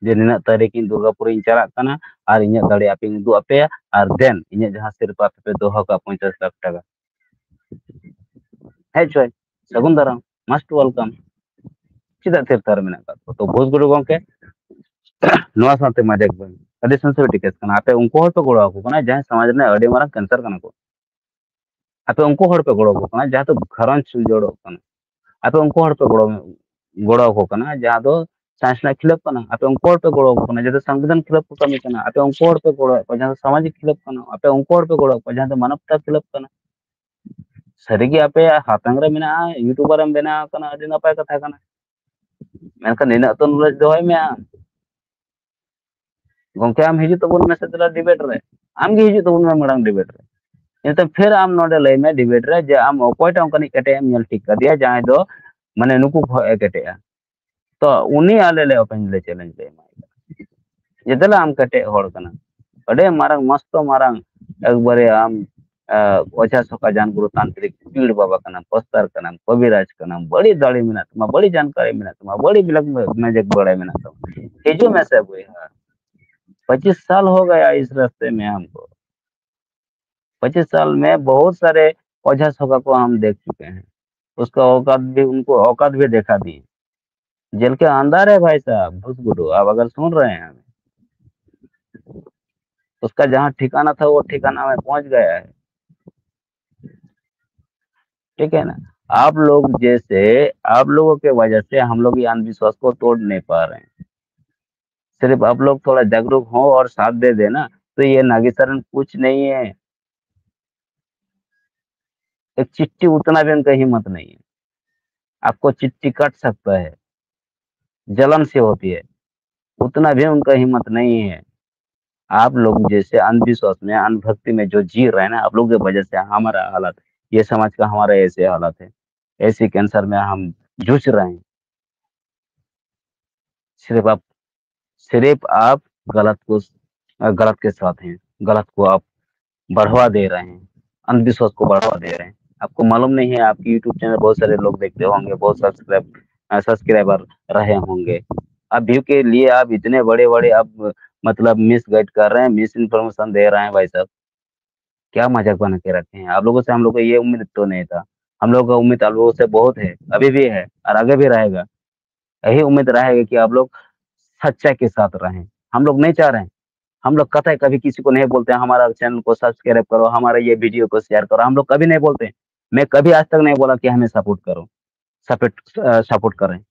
ᱡᱮ ᱱᱤᱱᱟᱹᱜ ᱛᱟᱹᱨᱤᱠᱷ ᱤᱧ ᱫᱩᱨᱜᱟᱯᱩᱨ ᱤᱧ ᱪᱟᱞᱟᱜ ᱠᱟᱱᱟ ᱟᱨ ᱤᱧᱟᱹᱜ ᱫᱟᱲᱮ ᱟᱯᱮᱧ ᱩᱫᱩᱜ ᱟᱯᱮᱭᱟ, ᱟᱨ ᱫᱮᱱ ᱤᱧᱟᱹᱜ ᱡᱟᱦᱟᱸ ᱥᱤᱨᱯᱟ ᱟᱯᱮ ᱯᱮ ᱫᱚᱦᱚ ᱠᱟᱜᱼᱟ ᱯᱚᱧᱪᱟᱥ ᱞᱟᱠᱷ ᱴᱟᱠᱟ, ᱦᱮᱡ ᱦᱚᱪᱚᱭ, ᱥᱟᱹᱜᱩᱱ ᱫᱟᱨᱟᱢ, ᱢᱟᱥᱴ ᱣᱮᱞᱠᱟᱢ᱾ ᱪᱮᱫᱟᱜ ᱛᱷᱤᱨ ᱛᱷᱟᱨ ᱢᱮᱱᱟᱜ ᱟᱠᱟᱫ ᱠᱚᱣᱟ? ᱛᱚ ᱜᱷᱳᱥ ᱜᱩᱰᱩ ᱜᱚᱝᱠᱮ, ᱱᱚᱣᱟ ᱥᱟᱶᱛᱮ ᱢᱟᱡᱟᱠ ᱵᱟᱝ, ᱟᱹᱰᱤ ᱥᱮᱱᱥᱤᱴᱤᱵᱷ ᱠᱮᱥ ᱠᱟᱱᱟ᱾ ᱟᱯᱮ ᱩᱱᱠᱩ ᱦᱚᱲ ᱯᱮ ᱜᱚᱲᱚ ᱟᱠᱚ ᱠᱟᱱᱟ ᱡᱟᱦᱟᱸᱭ ᱥᱚᱢᱟᱡᱽ ᱨᱮᱱᱟᱜ ᱟᱹᱰᱤ ᱢᱟᱨᱟᱝ ᱠᱮᱱᱥᱟᱨ ᱠᱟᱱᱟ ᱠᱚ᱾ ᱟᱯᱮ ᱩᱱᱠᱩ ᱦᱚᱲ ᱯᱮ ᱜᱚᱲᱚ ᱟᱠᱚ ᱠᱟᱱᱟ ᱡᱟᱦᱟᱸ ᱫᱚ ᱜᱷᱟᱨᱚᱸᱡᱽ ᱥᱤᱨᱡᱟᱹᱣᱚᱜ ᱠᱟᱱᱟ᱾ ᱟᱯᱮ ᱩᱱᱠᱩ ᱦᱚᱲ ᱯᱮ ᱜᱚᱲᱚ, ᱜᱚᱲᱚ ᱟᱠᱚ ᱠᱟᱱᱟ ᱡᱟᱦᱟᱸ ᱫᱚ ᱥᱟᱭᱮᱱᱥ ᱨᱮᱱᱟᱜ ᱠᱷᱤᱞᱟᱹᱯ ᱠᱟᱱᱟ᱾ ᱟᱯᱮ ᱩᱱᱠᱩ ᱦᱚᱲ ᱯᱮ ᱜᱚᱲᱚ ᱟᱠᱚ ᱠᱟᱱᱟ ᱡᱟᱦᱟᱸ ᱫᱚ ᱥᱚᱝᱵᱤᱫᱷᱟᱱ ᱠᱷᱤᱞᱟᱹᱯ ᱠᱚ ᱠᱟᱹᱢᱤ ᱠᱟᱱᱟ᱾ ᱟᱯᱮ ᱩᱱᱠᱩ ᱦᱚᱲ ᱯᱮ ᱜᱚᱲᱚ ᱟᱠᱚ ᱡᱟᱦᱟᱸ ᱫᱚ ᱥᱟᱢᱟᱡᱤᱠ ᱠᱷᱤᱞᱟᱹᱯ ᱠᱟᱱᱟ᱾ ᱟᱯᱮ ᱩᱱᱠᱩ ᱦᱚᱲ ᱯᱮ ᱜᱚᱲᱚ ᱟᱠᱚ ᱡᱟᱦᱟᱸ ᱫᱚ ᱢᱟᱱᱚᱵᱛᱟ ᱠᱷᱤᱞᱟᱹᱯ ᱠᱟᱱᱟ᱾ ᱥᱟᱹᱨᱤᱜᱮ ᱟᱯᱮᱭᱟᱜ ᱦᱟᱛᱟᱝ ᱨᱮ ᱢᱮᱱᱟᱜᱼᱟ, ᱭᱩᱴᱩᱵᱟᱨ ᱮᱢ ᱵᱮᱱᱟᱣ ᱟᱠᱟᱱᱟ, ᱟᱹᱰᱤ ᱱᱟᱯᱟᱭ ᱠᱟᱛᱷᱟ ᱠᱟᱱᱟ᱾ ᱢᱮᱱᱠᱷᱟᱱ ᱱᱤᱱᱟᱹᱜ ᱛᱚ ᱱᱚᱞᱮᱡᱽ ᱫᱚᱦᱚᱭ ᱢᱮ ᱟᱢ᱾ ᱜᱚᱝᱠᱮ, ᱟᱢ ᱦᱤᱡᱩᱜ ᱛᱟᱵᱚᱱ ᱢᱮᱥᱮ ᱫᱮᱞᱟ ᱰᱤᱵᱮᱴ ᱨᱮ᱾ ᱟᱢ ᱜᱮ ᱦᱤᱡᱩᱜ ᱛᱟᱵᱚᱱ ᱢᱮ ᱢᱟᱲᱟᱝ ᱰᱤᱵᱮᱴ ᱨᱮ᱾ ᱤᱱᱟᱹ ᱛᱟᱭᱚᱢ ᱯᱷᱮᱨ ᱟᱢ ᱱᱚᱰᱮ ᱞᱟᱹᱭ ᱢᱮ ᱰᱤᱵᱮᱴ ᱨᱮ ᱡᱮ ᱟᱢ ᱚᱠᱚᱭᱴᱟᱜ ᱚᱱᱠᱟᱱᱤᱡ ᱠᱮᱴᱮᱡ ᱮᱢ ᱧᱮᱞ ᱴᱷᱤᱠ ᱠᱟᱫᱮᱭᱟ ᱡᱟᱦᱟᱸᱭ ᱫᱚ ᱢᱟᱱᱮ ᱱᱩᱠᱩ ᱠᱷᱚᱡ ᱮ ᱠᱮᱴᱮᱡᱼᱟ᱾ ᱛᱚ ᱩᱱᱤ ᱟᱞᱮ ᱞᱮ ᱳᱯᱮᱱ ᱞᱮ ᱪᱮᱞᱮᱧᱡᱽ ᱞᱮ ᱮᱢᱟᱭ ᱠᱟᱱᱟ᱾ ᱡᱮ ᱫᱮᱞᱟ ᱟᱢ ᱠᱮᱴᱮᱡ ᱦᱚᱲ ᱠᱟᱱᱟᱢ, ᱟᱹᱰᱤ ᱢᱟᱨᱟᱝ ᱢᱚᱥᱛᱚ ᱢᱟᱨᱟᱝ ᱮᱠᱵᱟᱨᱮ ᱟᱢ, ᱟᱸ, ᱚᱡᱷᱟ ᱥᱚᱠᱟ ᱡᱟᱱ ᱜᱩᱨᱩ ᱛᱟᱱᱛᱨᱤᱠ ᱯᱤᱲ ᱵᱟᱵᱟ ᱠᱟᱱᱟᱢ, ᱯᱚᱥᱛᱟᱨ ᱠᱟᱱᱟᱢ, ᱠᱚᱵᱤᱨᱟᱡᱽ ᱠᱟᱱᱟᱢ, ᱵᱟᱹᱲᱤ ᱫᱟᱲᱮ ᱢᱮᱱᱟᱜ ᱛᱟᱢᱟ, ᱵᱟᱹᱲᱤ ᱡᱟᱱᱠᱟᱨᱤ ᱢᱮᱱᱟᱜ ᱛᱟᱢᱟ, ᱵᱟᱹᱲᱤ ᱵᱞᱮᱠ ᱢᱮᱡᱤᱠ ᱵᱟᱲᱟᱭ ᱢᱮᱱᱟᱜ ᱛᱟᱢᱟ, ᱦᱤᱡᱩᱜ ᱢᱮᱥᱮ ᱵᱚᱭᱦᱟ᱾ ᱯᱚᱸᱪᱤᱥ ᱥᱟᱞ ᱦᱳ ᱜᱟᱭᱟ ᱤᱥ ᱨᱟᱥᱛᱮ ᱢᱮ ᱦᱟᱢᱠᱳ᱾ ᱯᱚᱸᱪᱤᱥ ᱥᱟᱞ ᱢᱮ ᱵᱚᱦᱩᱛ ᱥᱟᱨᱮ ᱚᱡᱷᱟ ᱥᱚᱠᱟ ᱠᱳ ᱦᱟᱢ ᱫᱮᱠᱷ ᱪᱩᱠᱮ ᱦᱮᱸ, ᱩᱥᱠᱟ ᱚᱠᱟᱛ ᱵᱷᱤ ᱩᱱᱠᱳ ᱚᱠᱟᱛ ᱵᱷᱤ ᱫᱮᱠᱷᱟ ᱫᱤᱭᱮ᱾ जेल के अंदर है भाई साहब, घुस गुडू। अब अगर सुन रहे हैं हमें, उसका जहाँ ठिकाना था, वो ठिकाना में पहुंच गया है। ठीक है ना? आप लोग जैसे, आप लोगों के वजह से हम लोग ये अंधविश्वास को तोड़ नहीं पा रहे हैं। सिर्फ आप लोग थोड़ा जागरूक हो और साथ दे देना, तो ये नागेश्वरन कुछ नहीं है। एक चिट्ठी उतना भी उनका हिम्मत नहीं है। आपको चिट्ठी काट सकता है, जलन से होती है, उतना भी उनका हिम्मत नहीं है। आप लोग जैसे अंधविश्वास में, अंधभक्ति में जो जी रहे हैं ना, आप लोग की वजह से हमारा हालत, ये समाज का हमारा ऐसे हालत है, ऐसे कैंसर में हम जूझ रहे हैं। सिर्फ आप सिर्फ आप गलत को, गलत के साथ हैं, गलत को आप बढ़वा दे रहे हैं, अंधविश्वास को बढ़वा दे रहे हैं। आपको मालूम नहीं है, आपके यूट्यूब चैनल बहुत सारे लोग देखते होंगे, बहुत सब्सक्राइब सब्सक्राइबर रहे होंगे। आप व्यू के लिए आप इतने बड़े बड़े आप, मतलब, मिसगाइड कर रहे हैं, मिस इन्फॉर्मेशन दे रहे हैं। भाई साहब, क्या मजाक बना के रखे हैं? आप लोगों से हम लोग को ये उम्मीद तो नहीं था। हम लोगों का उम्मीद आप लोगों से बहुत है, अभी भी है और आगे भी रहेगा। यही उम्मीद रहेगा कि आप लोग सच्चाई के साथ रहें। हम लोग नहीं चाह रहे हैं, हम लोग कतई कभी किसी को नहीं बोलते हैं, "हमारा चैनल को सब्सक्राइब करो, हमारा ये वीडियो को शेयर करो।" हम लोग कभी नहीं बोलते हैं। मैं कभी आज तक नहीं बोला कि हमें सपोर्ट करो, सपोर्ट सपोर्ट करें,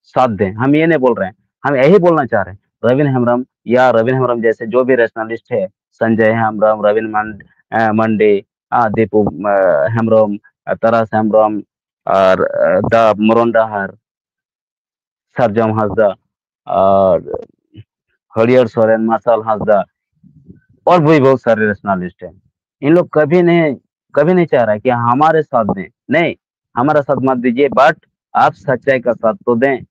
साथ दें। हम ये नहीं बोल रहे हैं, हम यही बोलना चाह रहे हैं, रविन हेम्ब्रम या रविन हेम्ब्रम जैसे जो भी रैशनलिस्ट है, संजय हेम्ब्रम, रविन मंड- अ, मंडी, अ, दीपू अ, हेम्ब्रम, अ, तरस हेम्ब्रम, और अ, दा मोरन डाहार, सरजम हांसदा और हरियर सोरेन, मार्शल हांसदा और भी बहुत सारे रैशनलिस्ट हैं। इन लोग कभी नहीं, कभी नहीं चाह रहा है कि हमारे साथ दें, नहीं, हमारा साथ मत दीजिए, बट आप सच्चाई का साथ तो दें,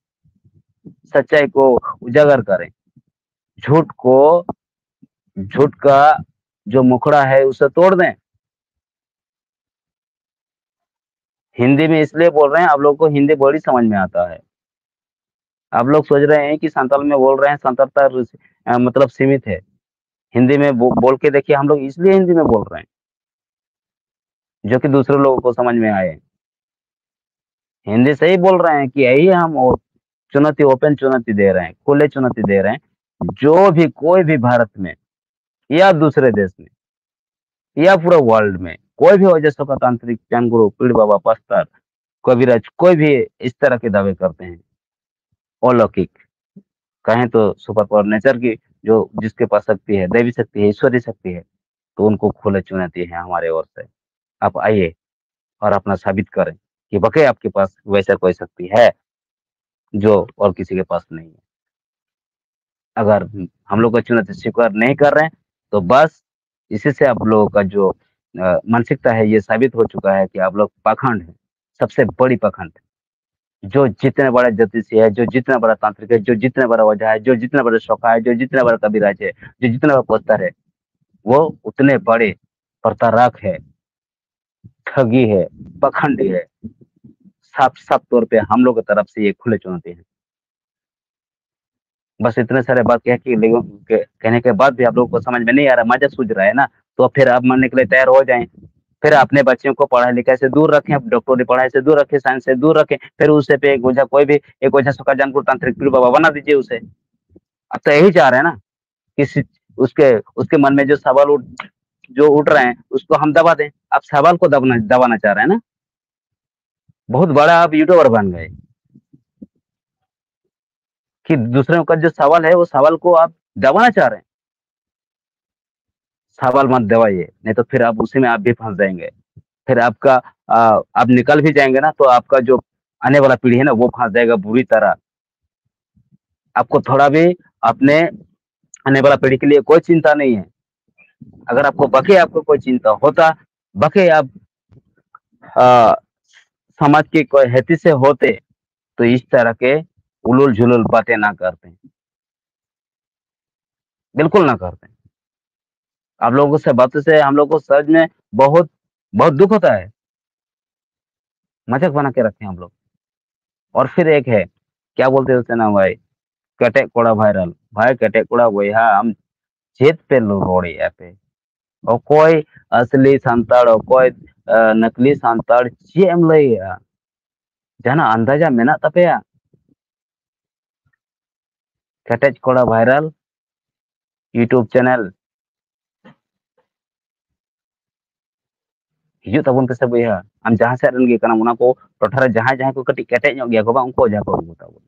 सच्चाई को उजागर करें, झूठ को, झूठ का जो मुखड़ा है उसे तोड़ दें। हिंदी में इसलिए बोल रहे हैं, आप लोगों को हिंदी बड़ी समझ में आता है। आप लोग सोच रहे हैं कि संताल में बोल रहे हैं, संताल तक, अ, मतलब, सीमित है। हिंदी में बो, बोल के देखिए, हम लोग इसलिए हिंदी में बोल रहे हैं जो कि दूसरे लोगों को समझ में आए। हिंदी से ही बोल रहे हैं कि यही हम ओ-, चुनौती, ओपन चुनौती दे रहे हैं, खुले चुनौती दे रहे हैं। जो भी, कोई भी भारत में या दूसरे देश में या पूरा वर्ल्ड में कोई भी ओझा, सोखा, तांत्रिक, चैन गुरु, पीड़ बाबा, पस्तर, कविराज, कोई भी इस तरह के दावे करते हैं, अलौकिक, कहें तो सुपर पावर नेचर की, जो जिसके पास शक्ति है, दैवी शक्ति है, ईश्वरीय शक्ति है, तो उनको खुले चुनौती है हमारे ओर से। आप आइए, और अपना साबित करें कि वाकई आपके पास वैसा कोई शक्ति है जो और किसी के पास नहीं है। अगर हम लोग का चुनौती स्वीकार नहीं कर रहे हैं, तो बस इसी से आप लोगों का जो अ, मानसिकता है, ये साबित हो चुका है कि आप लोग पाखंड है, सबसे बड़ी पाखंड। जो जितने बड़े ज्योतिषी है, जो जितना बड़ा तांत्रिक है, जो जितना बड़ा ओझा है, जो जितना बड़ा सौखा है, जो जितना बड़ा कबीराज है, जो जितना बड़ा पोस्टर है, वो उतने बड़े प्रतारक है, ठगी है, पाखंडी है। साफ साफ तौर पे हम लोग की तरफ से ये खुले चुनौती है। बस इतने सारे बात कह के, लेकिन के-, कहने के बाद भी आप लोगों को समझ में नहीं आ रहा, मजा सूझ रहा है ना, तो फिर आप मानने के लिए तैयार हो जाएं। फिर अपने बच्चों को पढ़ाई लिखाई से दूर रखें, डॉक्टरी पढ़ाई से दूर रखें, साइंस से दूर रखें। फिर उसे पे एक ओझा, कोई भी एक ओझा सौखा जान को तांत्रिक पीर बाबा बना दीजिए उसे। आप तो यही चाह रहे हैं ना कि सि-, उसके उसके मन में जो सवाल उठ जो उठ रहे हैं, उसको हम दबा दें। आप सवाल को दबाना दबाना चाह रहे हैं ना। बहुत बड़ा आप यूट्यूबर बन गए कि दूसरों का जो सवाल है, वो सवाल को आप दबाना चाह रहे हैं। सवाल मत दबाइए, नहीं तो फिर आप उसी में आप भी फंस जाएंगे। फिर आपका आ, आप निकल भी जाएंगे ना, तो आपका जो आने वाला पीढ़ी है ना, वो फंस जाएगा बुरी तरह। आपको थोड़ा भी अपने आने वाला पीढ़ी के लिए कोई चिंता नहीं है। अगर आपको बके आपको कोई चिंता होता, बके आप आ, समाज के कोई हैती से होते, तो इस तरह के उलूल झुलूल बातें ना करते, बिल्कुल ना करते। आप लोगों से बातों से हम लोग को सच में बहुत बहुत दुख होता है। मजाक बना के रखे हैं हम लोग। और फिर एक है, क्या बोलते हैं उसे ना भाई, ᱠᱮᱴᱮᱡ ᱠᱚᱲᱟ ᱵᱷᱟᱭᱨᱟᱞ᱾ ᱵᱷᱟᱭ, ᱠᱮᱴᱮᱡ ᱠᱚᱲᱟ ᱵᱚᱭᱦᱟ, ᱟᱢ ᱪᱮᱫ ᱯᱮ ᱨᱚᱲᱮᱫᱼᱟ ᱯᱮ? ᱚᱠᱚᱭ ᱟᱥᱞᱤ ᱥᱟᱱᱛᱟᱲ, ᱚᱠᱚᱭ ᱟ, ᱱᱟᱠᱞᱤ ᱥᱟᱱᱛᱟᱲ, ᱪᱮᱫ ᱮᱢ ᱞᱟᱹᱭᱮᱜᱼᱟ? ᱡᱟᱦᱟᱱᱟᱜ ᱟᱱᱫᱟᱡᱟ ᱢᱮᱱᱟᱜ ᱛᱟᱯᱮᱭᱟ? ᱠᱮᱴᱮᱡ ᱠᱚᱲᱟ ᱵᱷᱟᱭᱨᱟᱞ YouTube ᱪᱮᱱᱮᱞ᱾ ᱦᱤᱡᱩᱜ ᱛᱟᱵᱚᱱ ᱯᱮᱥᱮ ᱵᱚᱭᱦᱟ, ᱟᱢ ᱡᱟᱦᱟᱸ ᱥᱮᱫ ᱨᱮᱱ ᱜᱮ ᱠᱟᱱᱟᱢ, ᱚᱱᱟ ᱠᱚ ᱴᱚᱴᱷᱟ ᱨᱮ ᱡᱟᱦᱟᱸᱭ ᱡᱟᱦᱟᱸᱭ ᱠᱚ ᱠᱟᱹᱴᱤᱡ ᱠᱮᱴᱮᱡ ᱧᱚᱜ ᱜᱮᱭᱟ ᱠᱚ ᱵᱟᱝ, ᱩᱱᱠᱩ ᱚᱡᱷᱟ ᱠᱚ ᱟᱹᱜᱩ ᱛᱟᱵᱚᱱ᱾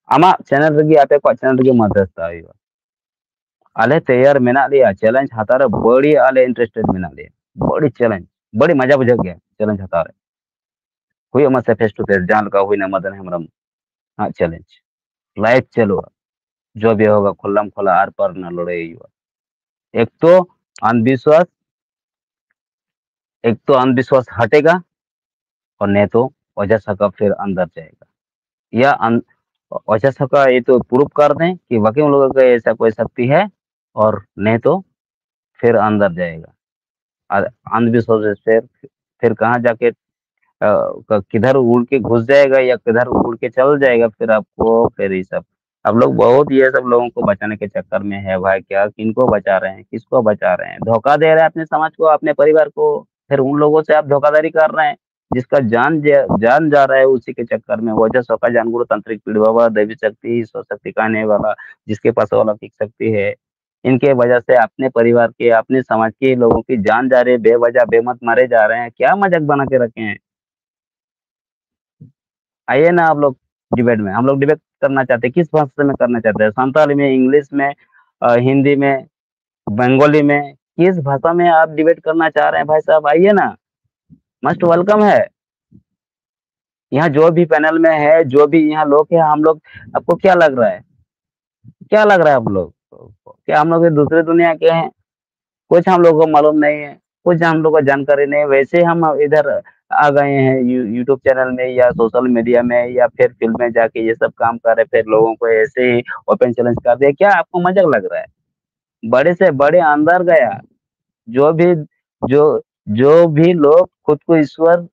ᱟᱢᱟᱜ ᱪᱮᱱᱮᱞ ᱨᱮᱜᱮ, ᱟᱯᱮ ᱠᱚᱣᱟᱜ ᱪᱮᱱᱮᱞ ᱨᱮᱜᱮ ᱢᱟᱫᱷᱮᱥᱛᱟ ᱦᱩᱭᱩᱜᱼᱟ᱾ ᱟᱞᱮ ᱛᱮᱭᱟᱨ ᱢᱮᱱᱟᱜ ᱞᱮᱭᱟ, ᱪᱮᱞᱮᱧᱡᱽ ᱦᱟᱛᱟᱣ ᱨᱮ ᱵᱟᱹᱲᱤ ᱟᱞᱮ ᱤᱱᱴᱟᱨᱮᱥᱴᱮᱰ ᱢᱮᱱᱟᱜ ᱞᱮᱭᱟ, ᱵᱟᱹᱲᱤ ᱪᱮᱞᱮᱧᱡᱽ᱾ ᱵᱟᱹᱲᱤᱡ ᱢᱟᱡᱟ ᱵᱩᱡᱷᱟᱹᱜ ᱜᱮᱭᱟ ᱪᱮᱞᱮᱧᱡᱽ ᱦᱟᱛᱟᱣ ᱨᱮ᱾ ᱦᱩᱭᱩᱜ ᱢᱟ ᱥᱮ ᱯᱷᱮᱥ ᱴᱩ ᱯᱷᱮᱥ, ᱡᱟᱦᱟᱸ ᱞᱮᱠᱟ ᱦᱩᱭᱱᱟ ᱢᱟᱫᱟᱱ ᱦᱮᱢᱵᱨᱚᱢ ᱦᱟᱸᱜ ᱪᱮᱞᱮᱧᱡᱽ, ᱞᱟᱭᱤᱵᱷ ᱪᱟᱹᱞᱩᱜᱼᱟ, ᱡᱚ ᱵᱮ ᱦᱳᱜᱟ ᱠᱷᱩᱞᱞᱟᱢ ᱠᱷᱩᱞᱟ ᱟᱨ ᱯᱟᱨ ᱨᱮᱱᱟᱜ ᱞᱟᱹᱲᱦᱟᱹᱭ ᱦᱩᱭᱩᱜᱼᱟ᱾ ᱮᱠ ᱛᱚ ᱟᱱᱫᱷᱵᱤᱥᱣᱟᱥ, ᱮᱠ ᱛᱚ ᱟᱱᱫᱷᱵᱤᱥᱣᱟᱥ ᱦᱟᱴᱮᱜᱟ, ᱚᱨ ᱱᱮ ᱛᱚ ᱚᱡᱷᱟ ᱥᱟᱠᱟ ᱯᱷᱤᱨ ᱟᱱᱫᱟᱨ ᱡᱟᱭᱮᱜᱟ, ᱭᱟ ᱚᱡᱷᱟ ᱥᱟᱠᱟ ᱭᱮ ᱛᱚ ᱯᱨᱩᱯ ᱠᱟᱨ ᱫᱮ ᱠᱤ ᱵᱟᱠᱤ ᱩᱱ ᱞᱳᱜᱳ ᱠᱟ ᱮᱥᱟ ᱠᱳᱭ ᱥᱟᱠᱛᱤ ᱦᱮ, ᱚᱨ ᱱᱮ ᱛᱚ ᱯᱷᱤᱨ ᱟᱱᱫᱟᱨ ᱡᱟᱭᱮᱜᱟ, ᱟᱨ ᱟᱱᱫᱷᱵᱤᱥᱣᱟᱥ ᱥᱮ ᱯᱷᱤᱨ ᱠᱟᱦᱟᱸ ᱡᱟᱠᱮ ᱠᱤᱫᱷᱟᱨ ᱩᱲ ᱠᱮ ᱜᱷᱩᱥ ᱡᱟᱭᱮᱜᱟ ᱭᱟ ᱠᱤᱫᱷᱟᱨ ᱩᱲ ᱠᱮ ᱪᱟᱞ ᱡᱟᱭᱮᱜᱟ, ᱯᱷᱤᱨ ᱟᱯᱠᱳ ᱯᱷᱤᱨ ᱭᱮ ᱥᱟᱵ ᱟᱯ ᱞᱳᱜ ᱵᱚᱦᱩᱛ ᱭᱮ ᱥᱟᱵ ᱞᱳᱜᱳ ᱠᱳ ᱵᱟᱪᱟᱱᱮ ᱠᱮ ᱪᱟᱠᱠᱟᱨ ᱢᱮ ᱦᱮ ᱵᱷᱟᱭ, ᱠᱭᱟ ᱠᱤᱱᱠᱳ ᱵᱟᱪᱟ ᱨᱮ ᱦᱮ, ᱠᱤᱥᱠᱳ ᱵᱟᱪᱟ ᱨᱮ ᱦᱮ, ᱫᱷᱳᱠᱟ ᱫᱮ ᱨᱮ ᱦᱮ ᱟᱯᱱᱮ ᱥᱚᱢᱟᱡᱽ ᱠᱳ, ᱟᱯᱱᱮ ᱯᱚᱨᱤᱵᱟᱨ ᱠᱳ, ᱯᱷᱤᱨ ᱩᱱ ᱞᱳᱜᱳ ᱥᱮ ᱟᱯ ᱫᱷᱳᱠᱟ ᱫᱟᱨᱤ ᱠᱟᱨ ᱨᱮ ᱦᱮ, ᱡᱤᱥᱠᱟ ᱡᱟᱱ ᱡᱟᱱ ᱡᱟ ᱨᱮ ᱦᱮ ᱩᱥᱤ ᱠᱮ ᱪᱟᱠᱠᱟᱨ ᱢᱮ ᱚᱡᱷᱟ ᱥᱟᱠᱟ ᱡᱟᱱ ᱜᱩᱨᱩ ᱛᱟᱱᱛᱨᱤᱠ ᱯᱤᱲ ᱵᱟᱵᱟ ᱫᱮᱵᱤ ᱥᱟᱠᱛᱤ ᱥᱚ ᱥᱟᱠᱛᱤ ᱠᱟᱦᱱᱮ ᱣᱟᱞᱟ ᱡᱤᱥᱠᱮ ᱯᱟᱥ ᱣᱟᱞᱟ ᱯᱤᱠ ᱥᱟᱠᱛᱤ ᱦᱮ, ᱤᱱᱠᱮ ᱵᱟᱡᱟ ᱥᱮ ᱟᱯᱱᱮ ᱯᱚᱨᱤᱵᱟᱨ ᱠᱮ ᱟᱯᱱᱮ ᱥᱚᱢᱟᱡᱽ ᱠᱮ ᱞᱳᱜᱳ ᱠᱤ ᱡᱟᱱ ᱡᱟ ᱨᱮ ᱦᱮ ᱵᱮ ᱵᱟᱡᱟ ᱵᱮ ᱢᱟᱨᱮ ᱡᱟ ᱨᱮ ᱦᱮ, ᱠᱭᱟ ᱢᱟᱡᱟᱠ ᱵᱟᱱᱟ ᱠᱮ ᱨᱟᱠᱷᱮ ᱦᱮ? आइए ना आप लोग डिबेट में, हम लोग डिबेट करना चाहते हैं। किस भाषा में करना चाहते हैं? संताली में, इंग्लिश में, हिंदी में, बंगाली में, किस भाषा में आप डिबेट करना चाह रहे हैं भाई साहब? आइए ना, मस्ट वेलकम है। यहाँ जो भी पैनल में है, जो भी यहाँ लोग हैं, हम लोग, आपको क्या लग रहा है? क्या लग रहा है आप लोग? क्या हम लोग दूसरे दुनिया के हैं? कुछ हम लोग को मालूम नहीं है, कुछ हम लोग को जानकारी नहीं है। वैसे ही हम इधर आ गए हैं यू यूट्यूब चैनल में या सोशल मीडिया में या फिर फील्ड में जाके ये सब काम कर रहे, फिर लोगों को ऐसे ही ओपन चैलेंज कर दिया। क्या आपको मजाक लग रहा है? बड़े से बड़े अंदर गया, जो भी जो जो भी लोग खुद को ईश्वर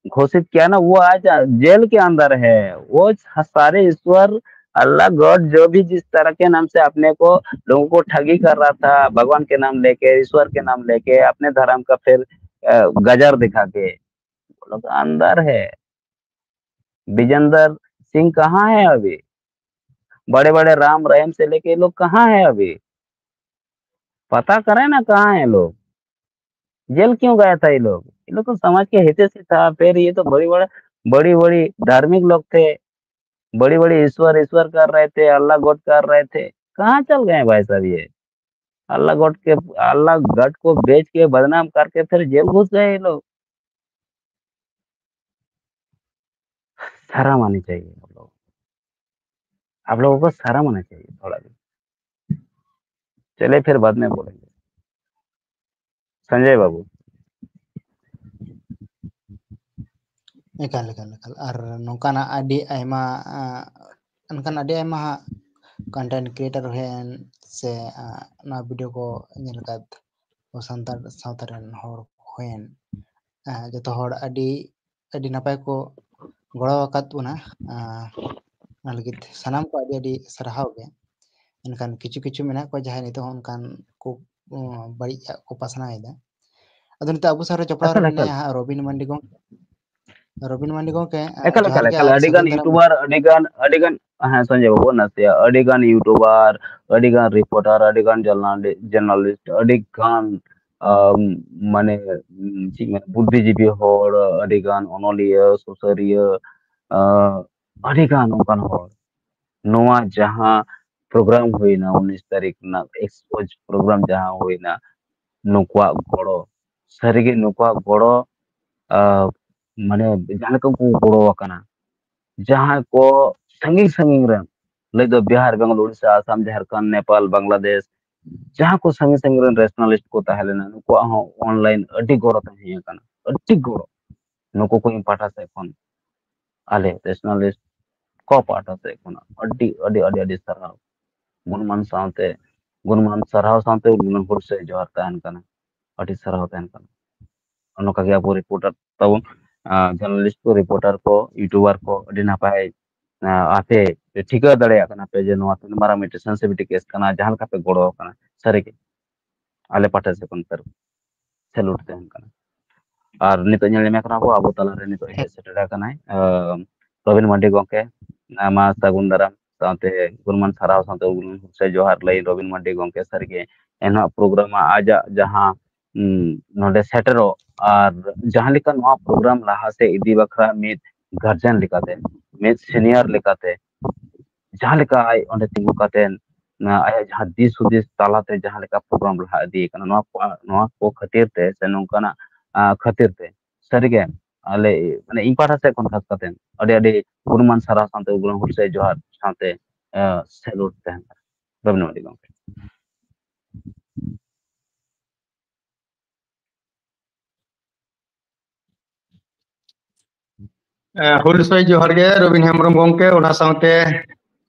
घोषित किया ना, वो आज जेल के अंदर है। वो सारे ईश्वर, अल्लाह, गॉड, जो भी जिस तरह के नाम से अपने को, लोगों को ठगी कर रहा था, भगवान के नाम लेके, ईश्वर के नाम लेके, अपने धर्म का फिर गजर दिखा के, वो लोग अंदर है। विजेंद्र सिंह कहाँ है अभी? बड़े बड़े राम रहीम से लेके ये लोग कहाँ है अभी? पता करें ना कहाँ है लोग। जेल क्यों गया था ये लोग? ये लोग तो समाज के हितैषी था। फिर ये तो बड़ी बड़े बड़ी बड़ी धार्मिक लोग थे, बड़ी बड़ी ईश्वर ईश्वर कर रहे थे, अल्लाह गॉड कर रहे थे। कहाँ चल गए भाई साहब ये? अल्लाह गॉड के, अल्लाह गॉड को बेच के बदनाम करके फिर जेल घुस गए ये लोग। शर्म आनी चाहिए आप लोग, आप लोगों को शर्म आना चाहिए थोड़ा भी। चलिए फिर बाद में बोलेंगे। संजय बाबू। ᱮᱠᱟᱞ ᱮᱠᱟᱞ ᱮᱠᱟᱞ ᱟᱨ ᱱᱚᱝᱠᱟᱱᱟᱜ ᱟᱹᱰᱤ ᱟᱭᱢᱟ ᱟᱸ, ᱚᱱᱠᱟᱱ ᱟᱹᱰᱤ ᱟᱭᱢᱟ ᱦᱟᱸᱜ ᱠᱚᱱᱴᱮᱱᱴ ᱠᱨᱤᱭᱮᱴᱟᱨ ᱦᱩᱭᱮᱱ ᱥᱮ ᱟᱸ, ᱱᱚᱣᱟ ᱵᱷᱤᱰᱤᱭᱳ ᱠᱚ ᱧᱮᱞ ᱟᱠᱟᱫ ᱟᱵᱚ ᱥᱟᱱᱛᱟᱲ ᱥᱟᱶᱛᱟ ᱨᱮᱱ ᱦᱚᱲ ᱦᱩᱭᱮᱱ ᱟᱸ, ᱡᱚᱛᱚ ᱦᱚᱲ ᱟᱹᱰᱤ ᱟᱹᱰᱤ ᱱᱟᱯᱟᱭ ᱠᱚ ᱜᱚᱲᱚ ᱟᱠᱟᱫ ᱵᱚᱱᱟ᱾ ᱟᱸ, ᱚᱱᱟ ᱞᱟᱹᱜᱤᱫ ᱥᱟᱱᱟᱢ ᱠᱚ ᱟᱹᱰᱤ ᱟᱹᱰᱤ ᱥᱟᱨᱦᱟᱣ ᱜᱮ᱾ ᱮᱱᱠᱷᱟᱱ ᱠᱤᱪᱷᱩ ᱠᱤᱪᱷᱩ ᱢᱮᱱᱟᱜ ᱠᱚᱣᱟ ᱡᱟᱦᱟᱸᱭ ᱱᱤᱛᱚᱜ ᱦᱚᱸ ᱚᱱᱠᱟᱱ ᱠᱚ ᱩᱸ, ᱵᱟᱹᱲᱤᱡᱟᱜ ᱠᱚ ᱯᱟᱥᱱᱟᱣ ᱮᱫᱟ᱾ ᱟᱫᱚ ᱱᱤᱛᱚᱜ ᱟᱵᱚ ᱥᱟᱶ ᱨᱮ ᱡᱚᱯᱲᱟᱣ ᱨᱮ ᱮᱠᱟᱞ, ᱮᱠᱟᱞ᱾ ᱢᱮᱱᱟᱭᱟ ᱦᱟᱸᱜ ᱨᱚᱵᱤᱱ ᱢᱟᱱᱰᱤ ᱜᱚᱢᱠᱮ᱾ ᱨᱚᱵᱤᱱ ᱢᱟᱱᱰᱤ ᱜᱚᱢᱠᱮ, ᱟᱸ, ᱮᱠᱟᱞ, ᱡᱚᱦᱟᱨ ᱮᱠᱟᱞ, ᱜᱮ ᱮᱠᱟᱞ᱾ ᱟᱨ ᱟᱹᱰᱤ ᱜᱟᱱ ᱥᱟᱹᱜᱩᱱ ᱫᱟᱨᱟᱢ᱾ ᱤᱭᱩᱴᱩᱵᱟᱨ, ᱟᱹᱰᱤ ᱜᱟᱱ, ᱟᱹᱰᱤ ᱜᱟᱱ, ᱦᱮᱸ, ᱥᱚᱧᱡᱚᱭ ᱵᱟᱵᱩ, ᱱᱟᱥᱮᱭᱟᱜ ᱟᱹᱰᱤ ᱜᱟᱱ ᱤᱭᱩᱴᱩᱵᱟᱨ, ᱟᱹᱰᱤ ᱜᱟᱱ ᱨᱤᱯᱳᱨᱴᱟᱨ, ᱟᱹᱰᱤ ᱜᱟᱱ ᱡᱟᱨᱱᱟᱞᱤ-, ᱡᱟᱨᱱᱟᱞᱤᱥᱴ, ᱟᱹᱰᱤ ᱜᱟᱱ, ᱟᱢ, ᱢᱟᱱᱮ, ᱩᱢ, ᱪᱮᱫ ᱤᱧ ᱢᱮᱱᱟ, ᱵᱩᱫᱽᱫᱷᱤᱡᱤᱵᱤ ᱦᱚᱲ, ᱟᱹᱰᱤ ᱜᱟᱱ ᱚᱱᱚᱞᱤᱭᱟᱹ, ᱥᱩᱥᱟᱹᱨᱤᱭᱟᱹ, ᱟᱸ, ᱟᱹᱰᱤ ᱜᱟᱱ ᱚᱱᱠᱟᱱ ᱦᱚᱲ᱾ ᱱᱚᱣᱟ ᱡᱟᱦᱟᱸ ᱯᱨᱳᱜᱨᱟᱢ ᱦᱩᱭᱱᱟ, ᱩᱱᱤᱥ ᱛᱟᱹᱨᱤᱠᱷ ᱨᱮᱱᱟᱜ ᱮᱠᱥᱯᱳᱡᱽ ᱯᱨᱳᱜᱨᱟᱢ ᱡᱟᱦᱟᱸ ᱦᱩᱭᱱᱟ, ᱱᱩᱠᱩᱣᱟᱜ ᱜᱚᱲᱚ, ᱥᱟᱹᱨᱤᱜᱮ ᱱᱩᱠᱩᱣᱟᱜ ᱜᱚᱲᱚ, ᱟᱸ, ᱢᱟᱱᱮ, ᱡᱟᱦᱟᱸ ᱞᱮᱠᱟ ᱠᱚ ᱜᱚᱲᱚ ᱟᱠᱟᱱᱟ, ᱡᱟᱦᱟᱸᱭ ᱠᱚ ᱥᱟᱺᱜᱤᱧ ᱥᱟᱺᱜᱤᱧ ᱨᱮᱱ, ᱞᱟᱹᱭ ᱫᱚ ᱵᱤᱦᱟᱨ, ᱵᱮᱝᱜᱚᱞ, ᱩᱲᱤᱥᱥᱟ, ᱟᱥᱟᱢ, ᱡᱷᱟᱲᱠᱷᱚᱸᱰ, ᱱᱮᱯᱟᱞ, ᱵᱟᱝᱞᱟᱫᱮᱥ, ᱡᱟᱦᱟᱸ ᱠᱚ ᱥᱟᱺᱜᱤᱧ ᱥᱟᱺᱜᱤᱧ ᱨᱮᱱ ᱨᱮᱥᱱᱟᱞᱤᱥᱴ ᱠᱚ ᱛᱟᱦᱮᱸ ᱞᱮᱱᱟ, ᱱᱩᱠᱩᱣᱟᱜ ᱦᱚᱸ ᱚᱱᱞᱟᱭᱤᱱ ᱟᱹᱰᱤ ᱜᱚᱲᱚ ᱛᱟᱦᱮᱸ ᱠᱟᱱᱟ, ᱟᱹᱰᱤ ᱜᱚᱲᱚ᱾ ᱱᱩᱠᱩ ᱠᱚ ᱤᱧ ᱯᱟᱦᱴᱟ ᱥᱮᱫ ᱠᱷᱚᱱ, ᱟᱞᱮ ᱨᱮᱥᱱᱟᱞᱤᱥᱴ ᱠᱚ ᱯᱟᱦᱴᱟ ᱥᱮᱫ ᱠᱷᱚᱱ ᱟᱹᱰᱤ, ᱟᱹᱰᱤ, ᱟᱹᱰᱤ, ᱟᱹᱰᱤ ᱥᱟᱨᱦᱟᱣ᱾ ᱜᱩᱱᱢᱟᱱ ᱥᱟᱶᱛᱮ, ᱜᱩᱱᱢᱟᱱ ᱥᱟᱨᱦᱟᱣ ᱥᱟᱶᱛᱮ ᱜᱩᱱᱢᱟᱱ ᱦᱩᱞᱥᱟᱹᱭ ᱡᱚᱦᱟᱨ ᱛᱟᱦᱮᱱ ᱠᱟᱱᱟ, ᱟᱹᱰᱤ ᱥᱟᱨᱦᱟᱣ ᱛᱟᱦᱮᱱ ᱠᱟᱱᱟ᱾ ᱱᱚᱝᱠᱟ ᱜᱮ ᱟᱵᱚ ᱨᱤᱯᱳᱨᱴᱟᱨ ᱛᱟᱵᱚᱱ, ᱟᱸ, ᱡᱟᱨᱱᱟᱞᱤᱥᱴ ᱠᱚ, ᱨᱤᱯᱳᱨᱴᱟᱨ ᱠᱚ, ᱤᱭᱩᱴᱩᱵᱟᱨ ᱠᱚ, ᱟᱹᱰᱤ ᱱᱟᱯᱟᱭ, ᱟᱸ, ᱟᱯᱮ ᱴᱷᱤᱠᱟᱹ ᱫᱟᱲᱮᱭᱟᱜ ᱠᱟᱱᱟ ᱯᱮ ᱡᱮ ᱱᱚᱣᱟ ᱛᱤᱱᱟᱹᱜ ᱢᱟᱨᱟᱝ ᱢᱤᱫᱴᱮᱱ ᱥᱮᱱᱥᱤᱴᱤᱵᱷᱤᱴᱤ ᱠᱮᱥ ᱠᱟᱱᱟ, ᱡᱟᱦᱟᱸ ᱞᱮᱠᱟ ᱯᱮ ᱜᱚᱲᱚ ᱟᱠᱟᱱᱟ᱾ ᱥᱟᱹᱨᱤᱜᱮ ᱟᱞᱮ ᱯᱟᱦᱴᱟ ᱥᱮᱫ ᱠᱷᱚᱱ ᱥᱮᱞᱩᱴ ᱛᱟᱦᱮᱱ ᱠᱟᱱᱟ᱾ ᱟᱨ ᱱᱤᱛᱚᱜ ᱧᱮᱞ ᱧᱟᱢᱮ ᱠᱟᱱᱟ ᱵᱚ, ᱟᱵᱚ ᱛᱟᱞᱟᱨᱮ ᱱᱤᱛᱚᱜ ᱦᱮᱡ ᱥᱮᱴᱮᱨ ᱟᱠᱟᱱᱟᱭ, ᱟᱸ, ᱨᱚᱵᱤᱱ ᱢᱟᱱᱰᱤ ᱜᱚᱢᱠᱮ᱾ ᱟᱭᱢᱟ ᱥᱟᱹᱜᱩᱱ ᱫᱟᱨᱟᱢ, ᱥᱟᱶᱛᱮ ᱜᱩᱱᱢᱟᱱ ᱥᱟᱨᱦᱟᱣ, ᱥᱟᱶᱛᱮ ᱜᱩᱱᱢᱟᱱ ᱥᱮ ᱡᱚᱦᱟᱨ ᱞᱟᱹᱭ ᱨᱚᱵᱤᱱ ᱢᱟᱱᱰᱤ ᱜᱚᱢᱠᱮ᱾ ᱥᱟᱹᱨᱤᱜᱮ ᱮᱱᱦᱚᱸ ᱯᱨᱳᱜᱨᱟᱢ ᱟᱡᱟᱜ ᱡᱟᱦᱟᱸ, ᱩᱸ, ᱱᱚᱰᱮ ᱥᱮᱴᱮᱨᱚᱜ ᱟᱨ ᱡᱟᱦᱟᱸ ᱞᱮᱠᱟ ᱱᱚᱣᱟ ᱯᱨᱳᱜᱨᱟᱢ ᱞᱟᱦᱟ ᱥᱮᱫ ᱤᱫᱤ ᱵᱟᱠᱷᱨᱟ ᱢᱤᱫ ᱜᱟᱨᱡᱮᱱ ᱞᱮᱠᱟᱛᱮ, ᱢᱤᱫ ᱥᱤᱱᱤᱭᱟᱨ ᱞᱮᱠᱟᱛᱮ, ᱡᱟᱦᱟᱸ ᱞᱮᱠᱟ ᱟᱡ ᱚᱸᱰᱮ ᱛᱤᱸᱜᱩ ᱠᱟᱛᱮ ᱟᱭᱟᱜ ᱡᱟᱦᱟᱸ ᱫᱤᱥ ᱦᱩᱫᱤᱥ ᱛᱟᱞᱟᱛᱮ ᱡᱟᱦᱟᱸ ᱞᱮᱠᱟ ᱯᱨᱳᱜᱨᱟᱢ ᱞᱟᱦᱟ ᱤᱫᱤ ᱠᱟᱱᱟ, ᱱᱚᱣᱟ ᱠᱚ ᱱᱚᱣᱟ ᱠᱚ ᱠᱷᱟᱹᱛᱤᱨ ᱛᱮ ᱥᱮ ᱱᱚᱝᱠᱟᱱᱟᱜ ᱠᱷᱟᱹᱛᱤᱨ ᱛᱮ ᱥᱟᱹᱨᱤᱜᱮ ᱟᱞᱮ, ᱢᱟᱱᱮ, ᱤᱧ ᱯᱟᱦᱴᱟ ᱥᱮᱫ ᱠᱷᱚᱱ ᱠᱷᱟᱥ ᱠᱟᱛᱮ ᱟᱹᱰᱤ ᱟᱹᱰᱤ ᱜᱩᱱᱢᱟᱱ ᱥᱟᱨᱦᱟᱣ ᱥᱟᱶᱛᱮ ᱩᱜᱽᱨᱟᱹ ᱦᱩᱞᱥᱟᱹᱭ ᱡᱚᱦᱟᱨ ᱥᱟᱶᱛᱮ ᱥᱮᱞᱩᱴ ᱛᱟᱦᱮᱱ ᱠᱟᱱᱟ᱾ ᱨᱚᱵᱤᱱ ᱢᱟᱨᱰᱤ ᱜᱚᱢᱠᱮ᱾ ᱦᱩᱞᱥᱟᱹᱭ ᱡᱚᱦᱟᱨ ᱜᱮ ᱨᱚᱵᱤᱱ ᱦᱮᱢᱵᱨᱚᱢ ᱜᱚᱢᱠᱮ, ᱚᱱᱟ ᱥᱟᱶᱛᱮ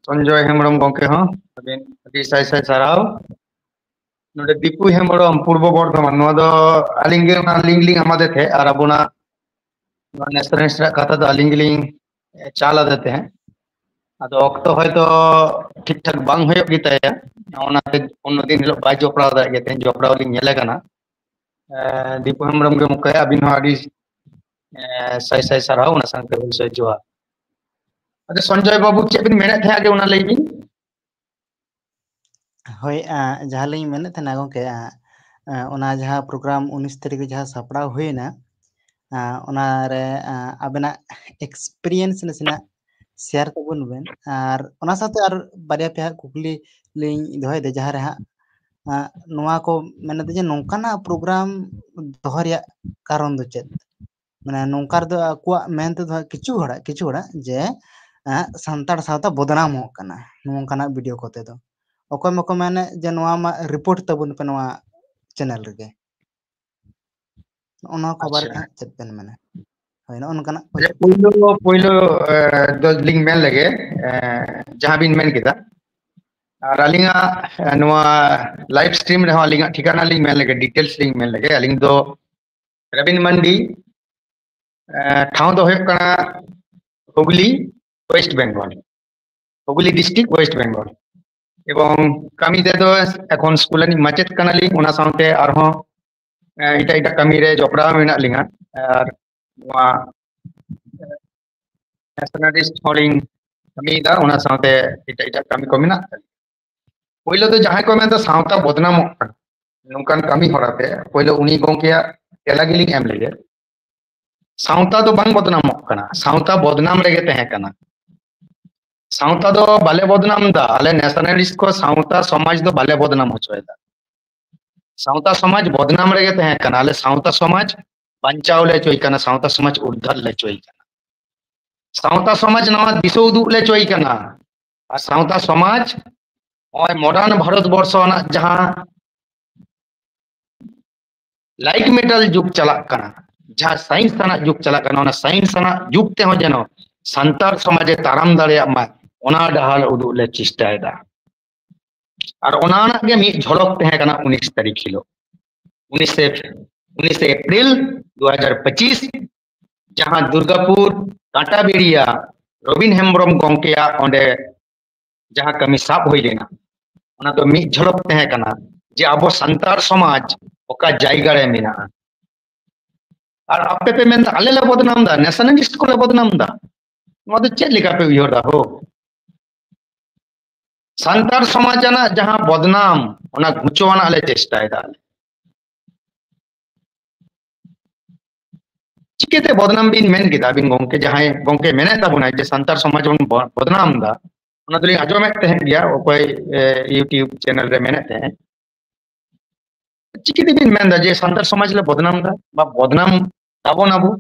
ᱥᱚᱧᱡᱚᱭ ᱦᱮᱢᱵᱨᱚᱢ ᱜᱚᱢᱠᱮ ᱦᱚᱸ ᱟᱹᱵᱤᱱ ᱟᱹᱰᱤ ᱥᱟᱭ ᱥᱟᱭ ᱥᱟᱨᱦᱟᱣ᱾ ᱱᱚᱰᱮ ᱫᱤᱯᱩ ᱦᱮᱢᱵᱨᱚᱢ, ᱯᱩᱨᱵᱚ ᱵᱚᱨᱫᱷᱚᱢᱟᱱ, ᱱᱚᱣᱟ ᱫᱚ ᱟᱹᱞᱤᱧ ᱜᱮ ᱚᱱᱟ ᱞᱤᱝᱠ ᱞᱤᱧ ᱮᱢᱟᱫᱮ ᱛᱟᱦᱮᱸᱫ, ᱟᱨ ᱟᱵᱚᱱᱟᱜ ᱱᱚᱣᱟ ᱱᱮᱥᱱᱟᱞ ᱨᱮᱱᱟᱜ ᱠᱟᱛᱷᱟ ᱫᱚ ᱟᱹᱞᱤᱧ ᱜᱮᱞᱤᱧ ᱪᱟᱞ ᱟᱫᱮ ᱛᱟᱦᱮᱸᱫ᱾ ᱟᱫᱚ ᱚᱠᱛᱚ ᱦᱚᱭᱛᱚ ᱴᱷᱤᱠ ᱴᱷᱟᱠ ᱵᱟᱝ ᱦᱩᱭᱩᱜ ᱜᱮᱛᱟᱭᱟ, ᱚᱱᱟᱛᱮ ᱚᱱᱱᱚ ᱫᱤᱱ ᱦᱤᱞᱳᱜ ᱵᱟᱭ ᱡᱚᱯᱲᱟᱣ ᱫᱟᱲᱮᱭᱟᱜ ᱜᱮᱭᱟ᱾ ᱛᱮᱦᱮᱧ ᱡᱚᱯᱲᱟᱣ ᱞᱤᱧ ᱧᱮᱞᱮ ᱠᱟᱱᱟ᱾ ᱫᱤᱯᱩ ᱦᱮᱢᱵᱨᱚᱢ ᱜᱮ ᱢᱚᱠᱚᱭ, ᱟᱹᱵᱤᱱ ᱦᱚᱸ ᱟᱹᱰᱤ ᱥᱟᱭ ᱥᱟᱭ ᱥᱟᱨᱦᱟᱣ, ᱚᱱᱟ ᱥᱟᱶᱛᱮ ᱦᱩᱞᱥᱟᱹᱭ ᱡᱚᱦᱟᱨ᱾ ᱟᱫᱚ ᱥᱚᱧᱡᱚᱭ ᱵᱟᱹᱵᱩ, ᱪᱮᱫ ᱵᱤᱱ ᱢᱮᱱᱮᱫ ᱛᱟᱦᱮᱸᱫ ᱟᱜᱮ, ᱚᱱᱟ ᱞᱟᱹᱭ ᱵᱤᱱ᱾ ᱦᱳᱭ, ᱡᱟᱦᱟᱸ ᱞᱤᱧ ᱢᱮᱱᱮᱫ ᱛᱟᱦᱮᱱᱟ ᱜᱚᱢᱠᱮ, ᱚᱱᱟ ᱡᱟᱦᱟᱸ ᱯᱨᱳᱜᱨᱟᱢ ᱩᱱᱤᱥ ᱛᱟᱹᱨᱤᱠᱷ ᱨᱮ ᱡᱟᱦᱟᱸ ᱥᱟᱯᱲᱟᱣ ᱦᱩᱭᱱᱟ, ᱚᱱᱟᱨᱮ ᱟᱵᱮᱱᱟᱜ ᱮᱠᱥᱯᱤᱨᱤᱭᱮᱱᱥ ᱱᱟᱥᱮᱱᱟᱜ ᱥᱮᱭᱟᱨ ᱛᱟᱵᱚᱱ ᱵᱮᱱ᱾ ᱟᱨ ᱚᱱᱟ ᱥᱟᱶᱛᱮ ᱟᱨ ᱵᱟᱨᱭᱟ ᱯᱮᱭᱟ ᱠᱩᱠᱞᱤ ᱞᱤᱧ ᱫᱚᱦᱚᱭᱮᱫᱟ, ᱡᱟᱦᱟᱸ ᱨᱮ ᱦᱟᱸᱜ ᱱᱚᱣᱟ ᱠᱚ ᱢᱮᱱᱮᱫᱟ ᱡᱮ ᱱᱚᱝᱠᱟᱱᱟᱜ ᱯᱨᱳᱜᱨᱟᱢ ᱫᱚᱦᱚ ᱨᱮᱭᱟᱜ ᱠᱟᱨᱚᱱ ᱫᱚ ᱪᱮᱫ? ᱢᱟᱱᱮ ᱱᱚᱝᱠᱟ ᱨᱮᱫᱚ ᱟᱠᱚᱣᱟᱜ ᱢᱮᱱ ᱛᱮᱫᱚ ᱦᱟᱸᱜ ᱠᱤᱪᱷᱩ ᱦᱚᱲᱟᱜ, ᱠᱤᱪᱷᱩ ᱦᱚᱲᱟᱜ ᱡᱮ ᱥᱟᱱᱛᱟᱲ ᱥᱟᱶᱛᱟ ᱵᱚᱫᱱᱟᱢᱚᱜ ᱠᱟᱱᱟ ᱱᱚᱝᱠᱟᱱᱟᱜ ᱵᱷᱤᱰᱤᱭᱳ ᱠᱚᱛᱮ ᱫᱚ᱾ ᱚᱠᱚᱭ ᱢᱟᱠᱚ ᱢᱮᱱᱮᱫ ᱡᱮ ᱱᱚᱣᱟ ᱢᱟ ᱨᱤᱯᱳᱨᱴ ᱛᱟᱵᱚᱱ ᱯᱮ ᱱᱚᱣᱟ ᱪᱮᱱᱮᱞ ᱨᱮᱜᱮ᱾ ᱱᱚᱜᱼᱚ ᱱᱚᱣᱟ ᱠᱚ ᱵᱟᱨᱮ ᱛᱮ ᱦᱟᱸᱜ ᱪᱮᱫ ᱵᱮᱱ ᱢᱮᱱᱟ? ᱦᱳᱭ, ᱱᱚᱜᱼᱚ ᱱᱚᱝᱠᱟᱱᱟᱜ ᱠᱚ ᱪᱮᱫ? ᱯᱳᱭᱞᱳ, ᱯᱳᱭᱞᱳ ᱫᱚ ᱞᱤᱧ ᱢᱮᱱ ᱞᱮᱜᱮ, ᱡᱟᱦᱟᱸ ᱵᱤᱱ ᱢᱮᱱ ᱠᱮᱫᱟ, ᱟᱨ ᱟᱹᱞᱤᱧᱟᱜ ᱱᱚᱣᱟ ᱞᱟᱭᱤᱵᱷ ᱥᱴᱨᱤᱢ ᱨᱮᱦᱚᱸ ᱟᱹᱞᱤᱧᱟᱜ ᱴᱷᱤᱠᱟᱱᱟ ᱞᱤᱧ ᱢᱮᱱ ᱞᱮᱜᱮ, ᱰᱤᱴᱮᱞᱥ ᱞᱤᱧ ᱢᱮᱱ ᱞᱮᱜᱮ᱾ ᱟᱹᱞᱤᱧ ᱫᱚ ᱨᱚᱵᱤᱱ ᱢᱟᱱᱰᱤ, ᱴᱷᱟᱶ ᱫᱚ ᱦᱩᱭᱩᱜ ᱠᱟᱱᱟ Hooghly, West Bengal, Hooghly district, West Bengal. ᱮᱵᱚᱝ ᱠᱟᱹᱢᱤ ᱛᱮᱫᱚ ᱮᱠᱷᱚᱱ ᱥᱠᱩᱞ ᱨᱤᱱᱤᱡ ᱢᱟᱪᱮᱫ ᱠᱟᱱᱟᱞᱤᱧ, ᱚᱱᱟ ᱥᱟᱶᱛᱮ ᱟᱨᱦᱚᱸ ᱮᱴᱟᱜ ᱮᱴᱟᱜ ᱠᱟᱹᱢᱤ ᱨᱮ ᱡᱚᱯᱲᱟᱣ ᱢᱮᱱᱟᱜ ᱞᱤᱧᱟ᱾ ᱟᱨ ᱱᱚᱣᱟ ᱱᱮᱥᱱᱟᱞᱤᱥᱴ ᱦᱚᱸᱞᱤᱧ ᱠᱟᱹᱢᱤᱭᱮᱫᱟ, ᱚᱱᱟ ᱥᱟᱶᱛᱮ ᱮᱴᱟᱜ ᱮᱴᱟᱜ ᱠᱟᱹᱢᱤ ᱠᱚ ᱢᱮᱱᱟᱜ ᱛᱟᱹᱞᱤᱧᱟ᱾ ᱯᱳᱭᱞᱳ ᱫᱚ ᱡᱟᱦᱟᱸᱭ ᱠᱚ ᱢᱮᱱᱫᱟ ᱥᱟᱶᱛᱟ ᱵᱚᱫᱱᱟᱢᱚᱜ ᱠᱟᱱᱟ, ᱱᱚᱝᱠᱟᱱ ᱠᱟᱹᱢᱤ ᱦᱚᱨᱟ ᱛᱮ ᱯᱳᱭᱞᱳ ᱩᱱᱤ ᱜᱚᱢᱠᱮᱭᱟᱜ ᱛᱮᱞᱟ ᱜᱮᱞᱤᱧ ᱮᱢ ᱞᱮᱜᱮ᱾ ᱥᱟᱶᱛᱟ ᱫᱚ ᱵᱟᱝ ᱵᱚᱫᱱᱟᱢᱚᱜ ᱠᱟᱱᱟ, ᱥᱟᱶᱛᱟ ᱵᱚᱫᱱᱟᱢ ᱨᱮᱜᱮ ᱛᱟᱦᱮᱸ ᱠᱟᱱᱟ᱾ ᱥᱟᱶᱛᱟ ᱫᱚ ᱵᱟᱞᱮ ᱵᱚᱫᱱᱟᱢ ᱫᱟ, ᱟᱞᱮ ᱱᱮᱥᱱᱟᱞᱤᱥᱴ ᱠᱚ ᱥᱟᱶᱛᱟ ᱥᱚᱢᱟᱡᱽ ᱫᱚ ᱵᱟᱞᱮ ᱵᱚᱫᱱᱟᱢ ᱦᱚᱪᱚᱭᱮᱫᱟ᱾ ᱥᱟᱶᱛᱟ ᱥᱚᱢᱟᱡᱽ ᱵᱚᱫᱱᱟᱢ ᱨᱮᱜᱮ ᱛᱟᱦᱮᱸ ᱠᱟᱱᱟ᱾ ᱟᱞᱮ ᱥᱟᱶᱛᱟ ᱥᱚᱢᱟᱡᱽ ᱵᱟᱧᱪᱟᱣ ᱞᱮ ᱪᱚᱭ ᱠᱟᱱᱟ, ᱥᱟᱶᱛᱟ ᱥᱚᱢᱟᱡᱽ ᱩᱫᱽᱫᱷᱟᱨ ᱞᱮ ᱪᱚᱭ ᱠᱟᱱᱟ, ᱥᱟᱶᱛᱟ ᱥᱚᱢᱟᱡᱽ ᱱᱟᱣᱟ ᱫᱤᱥᱟᱹ ᱩᱫᱩᱜ ᱞᱮ ᱪᱚᱭ ᱠᱟᱱᱟ᱾ ᱟᱨ ᱥᱟᱶᱛᱟ ᱥᱚᱢᱟᱡᱽ ᱱᱚᱜᱼᱚᱭ ᱢᱚᱰᱟᱨᱱ ᱵᱷᱟᱨᱚᱛ ᱵᱚᱨᱥᱚ ᱨᱮᱱᱟᱜ ᱡᱟᱦᱟᱸ ᱞᱟᱭᱤᱴ ᱢᱮᱴᱟᱞ ᱡᱩᱜᱽ ᱪᱟᱞᱟᱜ ᱠᱟᱱᱟ, ᱡᱟᱦᱟᱸ ᱥᱟᱭᱮᱱᱥ ᱟᱱᱟᱜ ᱡᱩᱜᱽ ᱪᱟᱞᱟᱜ ᱠᱟᱱᱟ, ᱚᱱᱟ ᱥᱟᱭᱮᱱᱥ ᱟᱱᱟᱜ ᱡᱩᱜᱽ ᱛᱮᱦᱚᱸ ᱡᱮᱱᱚ ᱥᱟᱱᱛᱟᱲ ᱥᱚᱢᱟᱡᱽ ᱮ ᱛᱟᱲᱟᱢ ᱫᱟᱲᱮᱭᱟᱜ ᱢᱟ, ᱚᱱᱟ ᱰᱟᱦᱟᱨ ᱩᱫᱩᱜ ᱞᱮ ᱪᱮᱥᱴᱟᱭᱮᱫᱟ᱾ ᱟᱨ ᱚᱱᱟ ᱨᱮᱱᱟᱜ ᱜᱮ ᱢᱤᱫ ᱡᱷᱚᱞᱚᱠ ᱛᱟᱦᱮᱸ ᱠᱟᱱᱟ ᱩᱱᱤᱥ ᱛᱟᱹᱨᱤᱠᱷ ᱦᱤᱞᱳᱜ, ᱩᱱᱤᱥᱮ ᱩᱱᱤᱥᱮ ᱮᱯᱨᱤᱞ ᱫᱩ ᱦᱟᱡᱟᱨ ᱯᱚᱸᱪᱤᱥ, ᱡᱟᱦᱟᱸ ᱫᱩᱨᱜᱟᱯᱩᱨ ᱠᱟᱸᱴᱟᱵᱮᱲᱤᱭᱟ ᱨᱚᱵᱤᱱ ᱦᱮᱢᱵᱨᱚᱢ ᱜᱚᱢᱠᱮᱭᱟᱜ ᱚᱸᱰᱮ ᱡᱟᱦᱟᱸ ᱠᱟᱹᱢᱤ ᱥᱟᱵ ᱦᱩᱭ ᱞᱮᱱᱟ, ᱚᱱᱟ ᱫᱚ ᱢᱤᱫ ᱡᱷᱚᱞᱚᱠ ᱛᱟᱦᱮᱸ ᱠᱟᱱᱟ ᱡᱮ ᱟᱵᱚ ᱥᱟᱱᱛᱟᱲ ᱥᱚᱢᱟᱡᱽ ᱚᱠᱟ ᱡᱟᱭᱜᱟ ᱨᱮ ᱢᱮᱱᱟᱜᱼᱟ᱾ ᱟᱨ ᱟᱯᱮ ᱯᱮ ᱢᱮᱱᱫᱟ ᱟᱞᱮ ᱞᱮ ᱵᱚᱫᱱᱟᱢ ᱫᱟ, ᱱᱮᱥᱱᱟᱞᱤᱥᱴ ᱠᱚᱞᱮ ᱵᱚᱫᱱᱟᱢ ᱫᱟ, ᱱᱚᱣᱟ ᱫᱚ ᱪᱮᱫ ᱞᱮᱠᱟ ᱯᱮ ᱩᱭᱦᱟᱹᱨ ᱫᱟ ᱦᱳ? ᱥᱟᱱᱛᱟᱲ ᱥᱚᱢᱟᱡᱽ ᱟᱱᱟᱜ ᱡᱟᱦᱟᱸ ᱵᱚᱫᱱᱟᱢ, ᱚᱱᱟ ᱜᱷᱩᱪᱟᱹᱣ ᱟᱱᱟᱜ ᱞᱮ ᱪᱮᱥᱴᱟᱭᱮᱫᱟ᱾ ᱪᱤᱠᱟᱹᱛᱮ ᱵᱚᱫᱱᱟᱢ ᱵᱤᱱ ᱢᱮᱱ ᱠᱮᱫᱟ ᱟᱹᱵᱤᱱ ᱜᱚᱢᱠᱮ? ᱡᱟᱦᱟᱸᱭ ᱜᱚᱢᱠᱮ ᱢᱮᱱᱮᱫ ᱛᱟᱵᱚᱱᱟᱭ ᱡᱮ ᱥᱟᱱᱛᱟᱲ ᱥᱚᱢᱟᱡᱽ ᱵᱚᱱ ᱵᱚ-, ᱵᱚᱫᱱᱟᱢ ᱫᱟ, ᱚᱱᱟ ᱫᱚᱞᱤᱧ ᱟᱸᱡᱚᱢᱮᱫ ᱛᱟᱦᱮᱸᱫ ᱜᱮᱭᱟ, ᱚᱠᱚᱭ, ᱮ, YouTube ᱪᱮᱱᱮᱞ ᱨᱮ ᱢᱮᱱᱮᱫ ᱛᱟᱦᱮᱸᱫ᱾ ᱪᱤᱠᱟᱹ ᱛᱮᱵᱤᱱ ᱢᱮᱱᱫᱟ ᱡᱮ ᱥᱟᱱᱛᱟᱲ ᱥᱚᱢᱟᱡᱽ ᱞᱮ ᱵᱚᱫᱱᱟᱢ ᱫᱟ ᱵᱟ ᱵᱚᱫᱱᱟᱢ ᱛᱟᱵᱚᱱ ᱟᱵᱚ?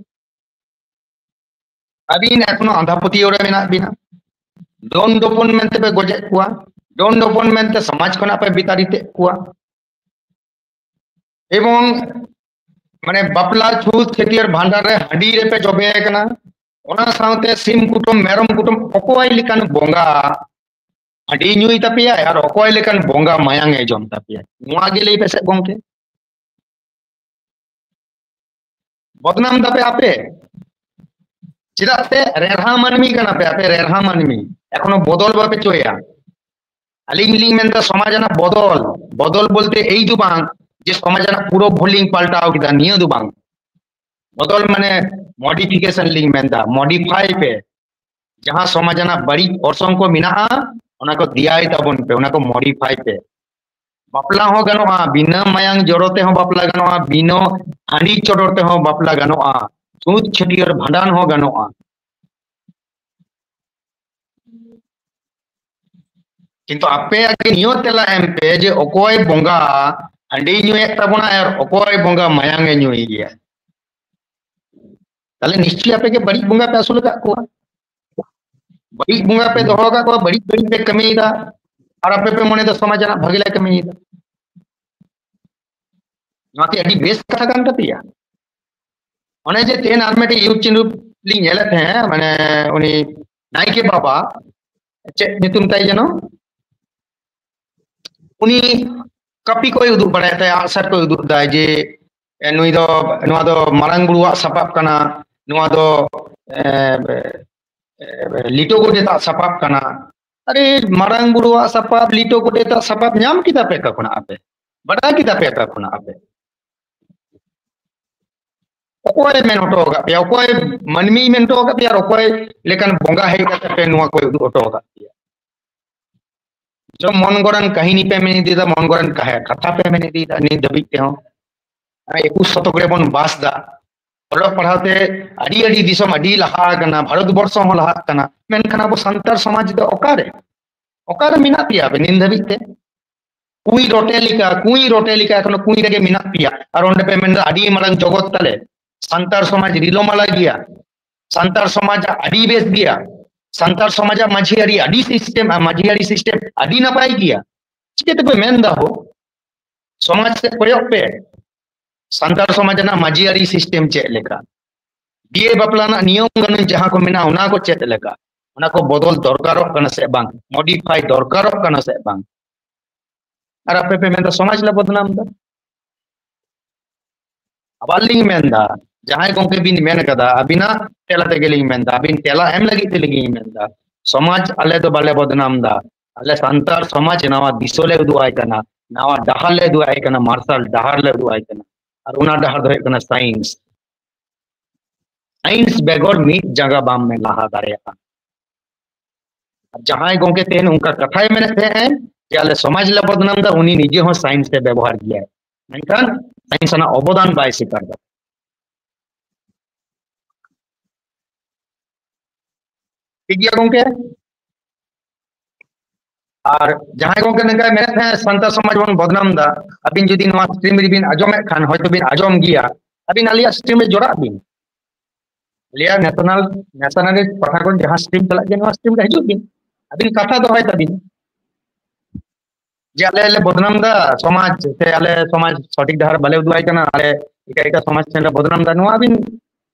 ᱟᱹᱵᱤᱱ ᱮᱠᱷᱚᱱᱳ ᱟᱸᱫᱷᱟ ᱯᱟᱹᱛᱭᱟᱹᱣ ᱨᱮ ᱢᱮᱱᱟᱜ ᱵᱤᱱᱟ᱾ ᱰᱚᱱ ᱰᱚᱯᱚᱱ ᱢᱮᱱᱛᱮ ᱯᱮ ᱜᱚᱡᱮᱫ ᱠᱚᱣᱟ, ᱰᱚᱱ ᱰᱚᱯᱚᱱ ᱢᱮᱱᱛᱮ ᱥᱚᱢᱟᱡᱽ ᱠᱷᱚᱱᱟᱜ ᱯᱮ ᱵᱤᱛᱟᱲᱤᱛᱮᱫ ᱠᱚᱣᱟ᱾ ᱮᱵᱚᱝ ᱢᱟᱱᱮ ᱵᱟᱯᱞᱟ, ᱪᱷᱩᱛ, ᱪᱷᱟᱹᱴᱭᱟᱹᱨ, ᱵᱷᱟᱸᱰᱟᱱ ᱨᱮ ᱦᱟᱺᱰᱤ ᱨᱮᱯᱮ ᱡᱚᱵᱮ ᱟᱠᱟᱱᱟ᱾ ᱚᱱᱟ ᱥᱟᱶᱛᱮ ᱥᱤᱢ ᱠᱩᱴᱟᱹᱢ, ᱢᱮᱨᱚᱢ ᱠᱩᱴᱟᱹᱢ, ᱚᱠᱚᱭ ᱞᱮᱠᱟᱱ ᱵᱚᱸᱜᱟ ᱦᱟᱺᱰᱤ ᱧᱩᱭ ᱛᱟᱯᱮᱭᱟᱭ ᱟᱨ ᱚᱠᱚᱭ ᱞᱮᱠᱟᱱ ᱵᱚᱸᱜᱟ ᱢᱟᱭᱟᱝ ᱮ ᱡᱚᱢ ᱛᱟᱯᱮᱭᱟᱭ? ᱱᱚᱣᱟ ᱜᱮ ᱞᱟᱹᱭ ᱯᱮᱥᱮ ᱜᱚᱢᱠᱮ᱾ ᱵᱚᱫᱱᱟᱢ ᱫᱟᱯᱮ ᱟᱯᱮ, ᱪᱮᱫᱟᱜ ᱥᱮ ᱨᱮᱨᱦᱟ ᱢᱟᱹᱱᱢᱤ ᱠᱟᱱᱟ ᱯᱮ ᱟᱯᱮ, ᱨᱮᱨᱦᱟ ᱢᱟᱹᱱᱢᱤ᱾ ᱮᱠᱷᱚᱱᱳ ᱵᱚᱫᱚᱞ ᱵᱟᱯᱮ ᱪᱚᱭᱟ᱾ ᱟᱹᱞᱤᱧ ᱞᱤᱧ ᱢᱮᱱᱫᱟ ᱥᱚᱢᱟᱡᱽ ᱨᱮᱱᱟᱜ ᱵᱚᱫᱚᱞ, ᱵᱚᱫᱚᱞ ᱵᱚᱞᱛᱮ ᱮᱭ ᱫᱚ ᱵᱟᱝ ᱡᱮ ᱥᱚᱢᱟᱡᱽ ᱨᱮᱱᱟᱜ ᱯᱩᱨᱟᱹ ᱵᱷᱳᱨ ᱞᱤᱧ ᱯᱟᱞᱴᱟᱣ ᱠᱮᱫᱟ, ᱱᱤᱭᱟᱹ ᱫᱚ ᱵᱟᱝ᱾ ᱵᱚᱫᱚᱞ ᱢᱟᱱᱮ ᱢᱚᱰᱤᱯᱷᱤᱠᱮᱥᱚᱱ ᱞᱤᱧ ᱢᱮᱱᱫᱟ, ᱢᱚᱰᱤᱯᱷᱟᱭ ᱯᱮ᱾ ᱡᱟᱦᱟᱸ ᱥᱚᱢᱟᱡᱽ ᱨᱮᱱᱟᱜ ᱵᱟᱹᱲᱤᱡ ᱚᱨᱥᱚᱝ ᱠᱚ ᱢᱮᱱᱟᱜᱼᱟ, ᱚᱱᱟ ᱠᱚ ᱫᱮᱭᱟᱭ ᱛᱟᱵᱚᱱ ᱯᱮ, ᱚᱱᱟ ᱠᱚ ᱢᱚᱰᱤᱯᱷᱟᱭ ᱯᱮ᱾ ᱵᱟᱯᱞᱟ ᱦᱚᱸ ᱜᱟᱱᱚᱜᱼᱟ, ᱵᱤᱱᱟᱹ ᱢᱟᱭᱟᱝ ᱡᱚᱨᱚ ᱛᱮᱦᱚᱸ ᱵᱟᱯᱞᱟ ᱜᱟᱱᱚᱜᱼᱟ, ᱵᱤᱱᱟᱹ ᱦᱟᱺᱰᱤ ᱪᱚᱰᱚᱨ ᱛᱮᱦᱚᱸ ᱵᱟᱯᱞᱟ ᱜᱟᱱᱚᱜᱼᱟ, ᱪᱷᱩᱛ ᱪᱷᱟᱹᱴᱭᱟᱹᱨ ᱵᱷᱟᱸᱰᱟᱱ ᱦᱚᱸ ᱜᱟᱱᱚᱜᱼᱟ᱾ ᱠᱤᱱᱛᱩ ᱟᱯᱮ ᱟᱜᱮ ᱱᱤᱭᱟᱹ ᱛᱮᱞᱟ ᱮᱢ ᱯᱮ ᱡᱮ ᱚᱠᱚᱭ ᱵᱚᱸᱜᱟ ᱦᱟᱺᱰᱤ ᱧᱩᱭᱮᱫ ᱛᱟᱵᱚᱱᱟ ᱟᱨ ᱚᱠᱚᱭ ᱵᱚᱸᱜᱟ ᱢᱟᱭᱟᱝ ᱮ ᱧᱩᱭ ᱜᱮᱭᱟ᱾ ᱛᱟᱦᱞᱮ ᱱᱤᱥᱪᱚᱭ ᱟᱯᱮ ᱜᱮ ᱵᱟᱹᱲᱤᱡ ᱵᱚᱸᱜᱟ ᱯᱮ ᱟᱹᱥᱩᱞ ᱟᱠᱟᱫ ᱠᱚᱣᱟ, ᱵᱟᱹᱲᱤᱡ ᱵᱚᱸᱜᱟ ᱯᱮ ᱫᱚᱦᱚ ᱟᱠᱟᱫ ᱠᱚᱣᱟ, ᱵᱟᱹᱲᱤᱡ ᱵᱟᱹᱲᱤᱡ ᱯᱮ ᱠᱟᱹᱢᱤᱭᱮᱫᱟ᱾ ᱟᱨ ᱟᱯᱮ ᱯᱮ ᱢᱚᱱᱮᱭᱮᱫᱟ ᱥᱚᱢᱟᱡᱽ ᱨᱮᱱᱟᱜ ᱵᱷᱟᱜᱮ ᱞᱮ ᱠᱟᱹᱢᱤᱭᱮᱫᱟ᱾ ᱱᱚᱣᱟ ᱠᱤ ᱟᱹᱰᱤ ᱵᱮᱥ ᱠᱟᱛᱷᱟ ᱠᱟᱱ ᱛᱟᱯᱮᱭᱟ? ᱚᱱᱮ ᱡᱮ ᱛᱮᱦᱮᱧ ᱟᱨ ᱢᱤᱫᱴᱮᱡ YouTube channel ᱞᱤᱧ ᱧᱮᱞᱮᱫ ᱛᱟᱦᱮᱸᱫ, ᱢᱟᱱᱮ ᱩᱱᱤ ᱱᱟᱭᱠᱮ ᱵᱟᱵᱟ, ᱪᱮᱫ ᱧᱩᱛᱩᱢ ᱛᱟᱭ ᱡᱮᱱᱚ, ᱩᱱᱤ ᱠᱟᱹᱯᱤ ᱠᱚᱭ ᱩᱫᱩᱜ ᱵᱟᱲᱟᱭᱮᱫ ᱛᱟᱭᱟ, ᱟᱜᱼᱥᱟᱨ ᱠᱚᱭ ᱩᱫᱩᱜ ᱫᱟᱭ ᱡᱮ, ᱮ, ᱱᱩᱭ ᱫᱚ, ᱱᱚᱣᱟ ᱫᱚ ᱢᱟᱨᱟᱝ ᱵᱩᱨᱩᱣᱟᱜ ᱥᱟᱯᱟᱵ ᱠᱟᱱᱟ, ᱱᱚᱣᱟ ᱫᱚ, ᱮ, ᱮ, ᱞᱤᱴᱟᱹ ᱜᱚᱰᱮᱛᱟᱜ ᱥᱟᱯᱟᱵ ᱠᱟᱱᱟ᱾ ᱟᱨᱮ, ᱢᱟᱨᱟᱝ ᱵᱩᱨᱩᱣᱟᱜ ᱥᱟᱯᱟᱵ, ᱞᱤᱴᱟᱹ ᱜᱚᱰᱮᱛᱟᱜ ᱥᱟᱯᱟᱵ ᱧᱟᱢ ᱠᱮᱫᱟ ᱯᱮ ᱚᱠᱟ ᱠᱷᱚᱱᱟᱜ ᱟᱯᱮ? ᱵᱟᱰᱟᱭ ᱠᱮᱫᱟ ᱯᱮ ᱚᱠᱟ ᱠᱷᱚᱱᱟᱜ ᱟᱯᱮ? ᱚᱠᱚᱭᱮ ᱢᱮᱱ ᱦᱚᱴᱚ ᱟᱠᱟᱫ ᱯᱮᱭᱟ? ᱚᱠᱚᱭ ᱢᱟᱹᱱᱢᱤᱭ ᱢᱮᱱ ᱦᱚᱴᱚ ᱟᱠᱟᱫ ᱯᱮᱭᱟ? ᱟᱨ ᱚᱠᱚᱭ ᱞᱮᱠᱟᱱ ᱵᱚᱸᱜᱟ ᱦᱮᱡ ᱠᱟᱛᱮ ᱯᱮ ᱱᱚᱣᱟ ᱠᱚᱭ ᱩᱫᱩᱜ ᱦᱚᱴᱚ ᱟᱠᱟᱫ ᱯᱮᱭᱟ? ᱡᱚᱢ ᱢᱚᱱ ᱜᱚᱲᱟᱱ ᱠᱟᱹᱦᱱᱤ ᱯᱮ ᱢᱮᱱ ᱤᱫᱤᱭᱮᱫᱟ, ᱢᱚᱱ ᱜᱚᱲᱟᱱ ᱠᱟᱦᱮ-, ᱠᱟᱛᱷᱟ ᱯᱮ ᱢᱮᱱ ᱤᱫᱤᱭᱮᱫᱟ ᱱᱤᱛ ᱫᱷᱟᱹᱵᱤᱡ ᱛᱮᱦᱚᱸ᱾ ᱟᱨ ᱮᱠᱩᱥ ᱥᱚᱛᱚᱠ ᱨᱮᱵᱚᱱ ᱵᱟᱥ ᱫᱟ, ᱚᱞᱚᱜ ᱯᱟᱲᱦᱟᱣ ᱛᱮ ᱟᱹᱰᱤ ᱟᱹᱰᱤ ᱫᱤᱥᱚᱢ ᱟᱹᱰᱤ ᱞᱟᱦᱟ ᱟᱠᱟᱱᱟ, ᱵᱷᱟᱨᱚᱛ ᱵᱚᱨᱥᱚ ᱦᱚᱸ ᱞᱟᱦᱟᱜ ᱠᱟᱱᱟ, ᱢᱮᱱᱠᱷᱟᱱ ᱟᱵᱚ ᱥᱟᱱᱛᱟᱲ ᱥᱚᱢᱟᱡᱽ ᱫᱚ ᱚᱠᱟᱨᱮ, ᱚᱠᱟᱨᱮ ᱢᱮᱱᱟᱜ ᱯᱮᱭᱟ ᱟᱯᱮ ᱱᱤᱛ ᱫᱷᱟᱹᱵᱤᱡ ᱛᱮ? ᱠᱩᱸᱭ ᱨᱚᱴᱮ ᱞᱮᱠᱟ, ᱠᱩᱸᱭ ᱨᱚᱴᱮ ᱞᱮᱠᱟ ᱮᱠᱷᱚᱱᱳ ᱠᱩᱸᱭ ᱨᱮᱜᱮ ᱢᱮᱱᱟᱜ ᱯᱮᱭᱟ᱾ ᱟᱨ ᱚᱸᱰᱮ ᱯᱮ ᱢᱮᱱᱫᱟ ᱟᱹᱰᱤ ᱢᱟᱨᱟᱝ ᱡᱚᱜᱚᱛ ᱛᱟᱞᱮ, ᱥᱟᱱᱛᱟᱲ ᱥᱚᱢᱟᱡᱽ ᱨᱤᱞᱟᱹᱢᱟᱞᱟ ᱜᱮᱭᱟ, ᱥᱟᱱᱛᱟᱲ ᱥᱚᱢᱟᱡᱽ ᱟᱹᱰᱤ ᱵᱮᱥ ᱜᱮᱭᱟ, ᱥᱟᱱᱛᱟᱲ ᱥᱚᱢᱟᱡᱽ ᱟᱜ ᱢᱟᱹᱡᱷᱤ ᱟᱹᱨᱤ ᱟᱹᱰᱤ system, ᱢᱟᱹᱡᱷᱤ ᱟᱹᱨᱤ system ᱟᱹᱰᱤ ᱱᱟᱯᱟᱭ ᱜᱮᱭᱟ᱾ ᱪᱤᱠᱟᱹ ᱛᱮᱯᱮ ᱢᱮᱱ ᱫᱟ ᱦᱳ? ᱥᱚᱢᱟᱡᱽ ᱥᱮᱫ ᱠᱚᱭᱚᱜ ᱯᱮ᱾ ᱥᱟᱱᱛᱟᱲ ᱥᱚᱢᱟᱡᱽ ᱨᱮᱱᱟᱜ ᱢᱟᱹᱡᱷᱤ ᱟᱹᱨᱤ system ᱪᱮᱫ ᱞᱮᱠᱟ? ᱵᱤᱭᱮ ᱵᱟᱯᱞᱟ ᱨᱮᱱᱟᱜ ᱱᱤᱭᱚᱢ ᱠᱟᱹᱱᱩᱱ ᱡᱟᱦᱟᱸ ᱠᱚ ᱢᱮᱱᱟᱜᱼᱟ, ᱚᱱᱟ ᱠᱚ ᱪᱮᱫ ᱞᱮᱠᱟ? ᱚᱱᱟ ᱠᱚ ᱵᱚᱫᱚᱞ ᱫᱚᱨᱠᱟᱨᱚᱜ ᱠᱟᱱᱟ ᱥᱮ ᱵᱟᱝ? Modify ᱫᱚᱨᱠᱟᱨᱚᱜ ᱠᱟᱱᱟ ᱥᱮ ᱵᱟᱝ? ᱟᱨ ᱟᱯᱮ ᱯᱮ ᱢᱮᱱᱫᱟ ᱥᱚᱢᱟᱡᱽ ᱞᱮ ᱵᱚᱫᱱᱟᱢ ᱫᱟ᱾ ᱟᱵᱟᱨ ᱞᱤᱧ ᱢᱮᱱᱫᱟ, ᱡᱟᱦᱟᱸᱭ ᱜᱚᱝᱠᱮ ᱵᱤᱱ ᱢᱮᱱ ᱠᱟᱫᱟ, ᱟᱹᱵᱤᱱᱟᱜ ᱛᱮᱞᱟ ᱛᱮᱜᱮ ᱞᱤᱧ ᱢᱮᱱᱫᱟ, ᱟᱹᱵᱤᱱ ᱛᱮᱞᱟ ᱮᱢ ᱞᱟᱹᱜᱤᱫ ᱛᱮ ᱞᱤᱧ ᱢᱮᱱᱫᱟ, ᱥᱚᱢᱟᱡᱽ ᱟᱞᱮ ᱫᱚ ᱵᱟᱞᱮ ᱵᱚᱫᱱᱟᱢ ᱫᱟ, ᱟᱞᱮ ᱥᱟᱱᱛᱟᱲ ᱥᱚᱢᱟᱡᱽ ᱱᱟᱣᱟ ᱫᱤᱥᱟᱹ ᱞᱮ ᱩᱫᱩᱜ ᱟᱭ ᱠᱟᱱᱟ, ᱱᱟᱣᱟ ᱰᱟᱦᱟᱨ ᱞᱮ ᱩᱫᱩᱜ ᱟᱭ ᱠᱟᱱᱟ, ᱢᱟᱨᱥᱟᱞ ᱰᱟᱦᱟᱨ ᱞᱮ ᱩᱫᱩᱜ ᱟᱭ ᱠᱟᱱᱟ, ᱟᱨ ᱚᱱᱟ ᱰᱟᱦᱟᱨ ᱫᱚ ᱦᱩᱭᱩᱜ ᱠᱟᱱᱟ science᱾ Science ᱵᱮᱜᱚᱨ ᱢᱤᱫ ᱡᱟᱸᱜᱟ ᱵᱟᱢ ᱞᱟᱦᱟ ᱫᱟᱲᱮᱭᱟᱜᱼᱟ᱾ ᱟᱨ ᱡᱟᱦᱟᱸᱭ ᱜᱚᱝᱠᱮ ᱛᱮᱦᱮᱧ ᱚᱱᱠᱟ ᱠᱟᱛᱷᱟᱭ ᱢᱮᱱᱮᱫ ᱛᱟᱦᱮᱸᱜ ᱡᱮ ᱟᱞᱮ ᱥᱚᱢᱟᱡᱽ ᱞᱮ ᱵᱚᱫᱱᱟᱢ ᱫᱟ, ᱩᱱᱤ ᱱᱤᱡᱮ ᱦᱚᱸ science ᱮ ᱵᱮᱵᱚᱦᱟᱨ ᱜᱮᱭᱟᱭ, ᱢᱮᱱᱠᱷᱟᱱ science ᱨᱮᱱᱟᱜ ᱚᱵᱚᱫᱟᱱ ᱵᱟᱭ ᱥᱤᱠᱟᱨ ᱫᱟ᱾ ᱴᱷᱤᱠ ᱜᱮᱭᱟ ᱜᱚᱝᱠᱮ? ᱟᱨ ᱡᱟᱦᱟᱸᱭ ᱜᱚᱝᱠᱮ ᱱᱚᱝᱠᱟᱭ ᱢᱮᱱᱮᱫ ᱛᱟᱦᱮᱸᱫ ᱥᱟᱱᱛᱟᱲ ᱥᱚᱢᱟᱡᱽ ᱵᱚᱱ ᱵᱚᱫᱱᱟᱢ ᱮᱫᱟ, ᱟᱹᱵᱤᱱ ᱡᱩᱫᱤ ᱱᱚᱣᱟ ᱥᱴᱨᱤᱢ ᱨᱮᱵᱤᱱ ᱟᱸᱡᱚᱢᱮᱫ ᱠᱷᱟᱱ ᱦᱚᱭᱛᱳ ᱵᱤᱱ ᱟᱸᱡᱚᱢ ᱜᱮᱭᱟ, ᱟᱹᱵᱤᱱ ᱟᱞᱮᱭᱟᱜ ᱥᱴᱨᱤᱢ ᱨᱮ ᱡᱚᱲᱟᱜ ᱵᱤᱱ᱾ ᱟᱞᱮᱭᱟᱜ ᱱᱮᱥᱚᱱᱟᱞ, ᱱᱮᱥᱚᱱᱟᱞᱤᱥᱴ ᱯᱟᱦᱴᱟ ᱠᱷᱚᱱ ᱡᱟᱦᱟᱸ ᱥᱴᱨᱤᱢ ᱪᱟᱞᱟᱜ ᱜᱮᱭᱟ, ᱱᱚᱣᱟ ᱥᱴᱨᱤᱢ ᱨᱮ ᱦᱤᱡᱩᱜ ᱵᱤᱱ, ᱟᱹᱵᱤᱱ ᱠᱟᱛᱷᱟ ᱫᱚᱦᱚᱭ ᱛᱟᱵᱤᱱ᱾ ᱡᱮ ᱟᱞᱮ ᱞᱮ ᱵᱚᱫᱱᱟᱢ ᱫᱟ ᱥᱚᱢᱟᱡᱽ, ᱥᱮ ᱟᱞᱮ ᱥᱚᱢᱟᱡᱽ ᱥᱚᱴᱷᱤᱠ ᱰᱟᱦᱟᱨ ᱵᱟᱞᱮ ᱩᱫᱩᱜ ᱟᱭ ᱠᱟᱱᱟ, ᱟᱞᱮ ᱮᱴᱟᱜ ᱮᱴᱟᱜ ᱥᱚᱢᱟᱡᱽ ᱴᱷᱮᱱ ᱞᱮ ᱵᱚᱫᱱᱟᱢ ᱫᱟ, ᱱᱚᱣᱟ ᱟᱹᱵᱤᱱ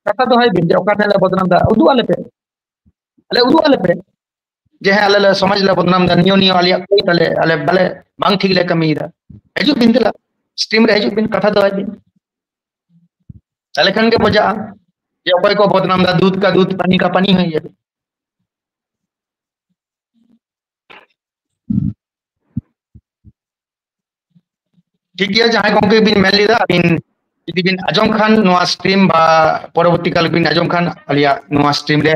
ᱠᱟᱛᱷᱟ ᱫᱚᱦᱚᱭ ᱵᱤᱱ ᱡᱮ ᱚᱠᱟ ᱴᱷᱮᱱ ᱞᱮ ᱵᱚᱫᱱᱟᱢ ᱫᱟ, ᱩᱫᱩᱜ ᱟᱞᱮ ᱯᱮ, ᱟᱞᱮ ᱩᱫᱩᱜ ᱟᱞᱮ ᱯᱮ ᱡᱮ ᱦᱮᱸ ᱟᱞᱮ ᱞᱮ ᱥᱚᱢᱟᱡᱽ ᱞᱮ ᱵᱚᱫᱱᱟᱢ ᱫᱟ, ᱱᱤᱭᱟᱹ ᱱᱤᱭᱟᱹ ᱟᱞᱮᱭᱟᱜ ᱠᱟᱹᱢᱤ ᱛᱟᱞᱮ, ᱟᱞᱮ ᱵᱟᱞᱮ, ᱵᱟᱝ ᱴᱷᱤᱠ ᱞᱮ ᱠᱟᱹᱢᱤᱭᱮᱫᱟ᱾ ᱦᱤᱡᱩᱜ ᱵᱤᱱ ᱫᱮᱞᱟ, ᱥᱴᱨᱤᱢ ᱨᱮ ᱦᱤᱡᱩᱜ ᱵᱤᱱ, ᱠᱟᱛᱷᱟ ᱫᱚᱦᱚᱭ ᱵᱤᱱ, ᱛᱟᱦᱞᱮ ᱠᱷᱟᱱ ᱜᱮ ᱵᱩᱡᱷᱟᱹᱜᱼᱟ ᱡᱮ ᱚᱠᱚᱭ ᱠᱚ ᱵᱚᱫᱱᱟᱢ ᱫᱟ, ᱫᱩᱫᱷ ᱠᱟ ᱫᱩᱫᱷ, ᱯᱟᱱᱤ ᱠᱟ ᱯᱟᱱᱤ ᱦᱩᱭ ᱜᱮᱭᱟ᱾ ᱴᱷᱤᱠ ᱜᱮᱭᱟ, ᱡᱟᱦᱟᱸᱭ ᱜᱚᱝᱠᱮ ᱵᱤᱱ ᱢᱮᱱ ᱞᱮᱫᱟ, ᱟᱹᱵᱤᱱ ᱡᱩᱫᱤ ᱵᱤᱱ ᱟᱸᱡᱚᱢ ᱠᱷᱟᱱ ᱱᱚᱣᱟ ᱥᱴᱨᱤᱢ ᱵᱟ ᱯᱚᱨᱚᱵᱚᱨᱛᱤ ᱠᱟᱞ ᱵᱤᱱ ᱟᱸᱡᱚᱢ ᱠᱷᱟᱱ, ᱟᱞᱮᱭᱟᱜ ᱱᱚᱣᱟ ᱥᱴᱨᱤᱢ ᱨᱮ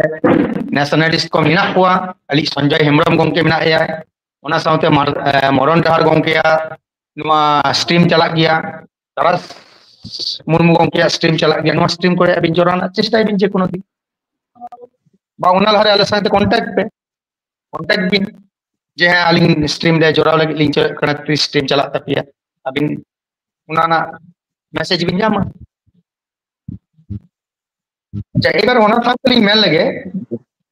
ᱱᱮᱥᱚᱱᱟᱞᱤᱥᱴ ᱠᱚ ᱢᱮᱱᱟᱜ ᱠᱚᱣᱟ, ᱟᱹᱞᱤᱡ ᱥᱚᱧᱡᱚᱭ ᱦᱮᱢᱵᱨᱚᱢ ᱜᱚᱝᱠᱮ ᱢᱮᱱᱟᱭᱟ, ᱚᱱᱟ ᱥᱟᱶᱛᱮ ᱢᱟᱨ-, ᱮ, ᱢᱚᱨᱚᱱ ᱰᱟᱦᱟᱨ ᱜᱚᱝᱠᱮᱭᱟᱜ ᱱᱚᱣᱟ ᱥᱴᱨᱤᱢ ᱪᱟᱞᱟᱜ ᱜᱮᱭᱟ, ᱛᱟᱨᱟᱥ ᱢᱩᱨᱢᱩ ᱜᱚᱝᱠᱮᱭᱟᱜ ᱥᱴᱨᱤᱢ ᱪᱟᱞᱟᱜ ᱜᱮᱭᱟ, ᱱᱚᱣᱟ ᱥᱴᱨᱤᱢ ᱠᱚᱨᱮ ᱟᱹᱵᱤᱱ ᱡᱚᱲᱟᱣ ᱨᱮᱱᱟᱜ ᱪᱮᱥᱴᱟᱭ ᱵᱤᱱ ᱡᱮ ᱠᱳᱱᱳ ᱫᱤᱱ᱾ ᱵᱟ ᱚᱱᱟ ᱞᱟᱦᱟᱨᱮ ᱟᱞᱮ ᱥᱟᱶᱛᱮ ᱠᱚᱱᱴᱟᱠᱴ ᱯᱮ, ᱠᱚᱱᱴᱟᱠᱴ ᱵᱤᱱ ᱡᱮ ᱦᱮᱸ ᱟᱹᱞᱤᱧ ᱥᱴᱨᱤᱢ ᱨᱮ ᱡᱚᱲᱟᱣ ᱞᱟᱹᱜᱤᱫ ᱞᱤᱧ ᱪᱟᱞᱟᱜ ᱠᱟᱱᱟ, ᱛᱤᱥ ᱥᱴᱨᱤᱢ ᱪᱟᱞᱟᱜ ᱛᱟᱯᱮᱭᱟ, ᱟᱹᱵᱤᱱ ᱚᱱᱟ ᱨᱮᱱᱟᱜ ᱢᱮᱥᱮᱡᱽ ᱵᱤᱱ ᱧᱟᱢᱟ᱾ ᱟᱪᱪᱷᱟ, ᱮᱵᱟᱨ ᱚᱱᱟ ᱥᱟᱶ ᱛᱮᱞᱤᱧ ᱢᱮᱱ ᱞᱮᱜᱮ,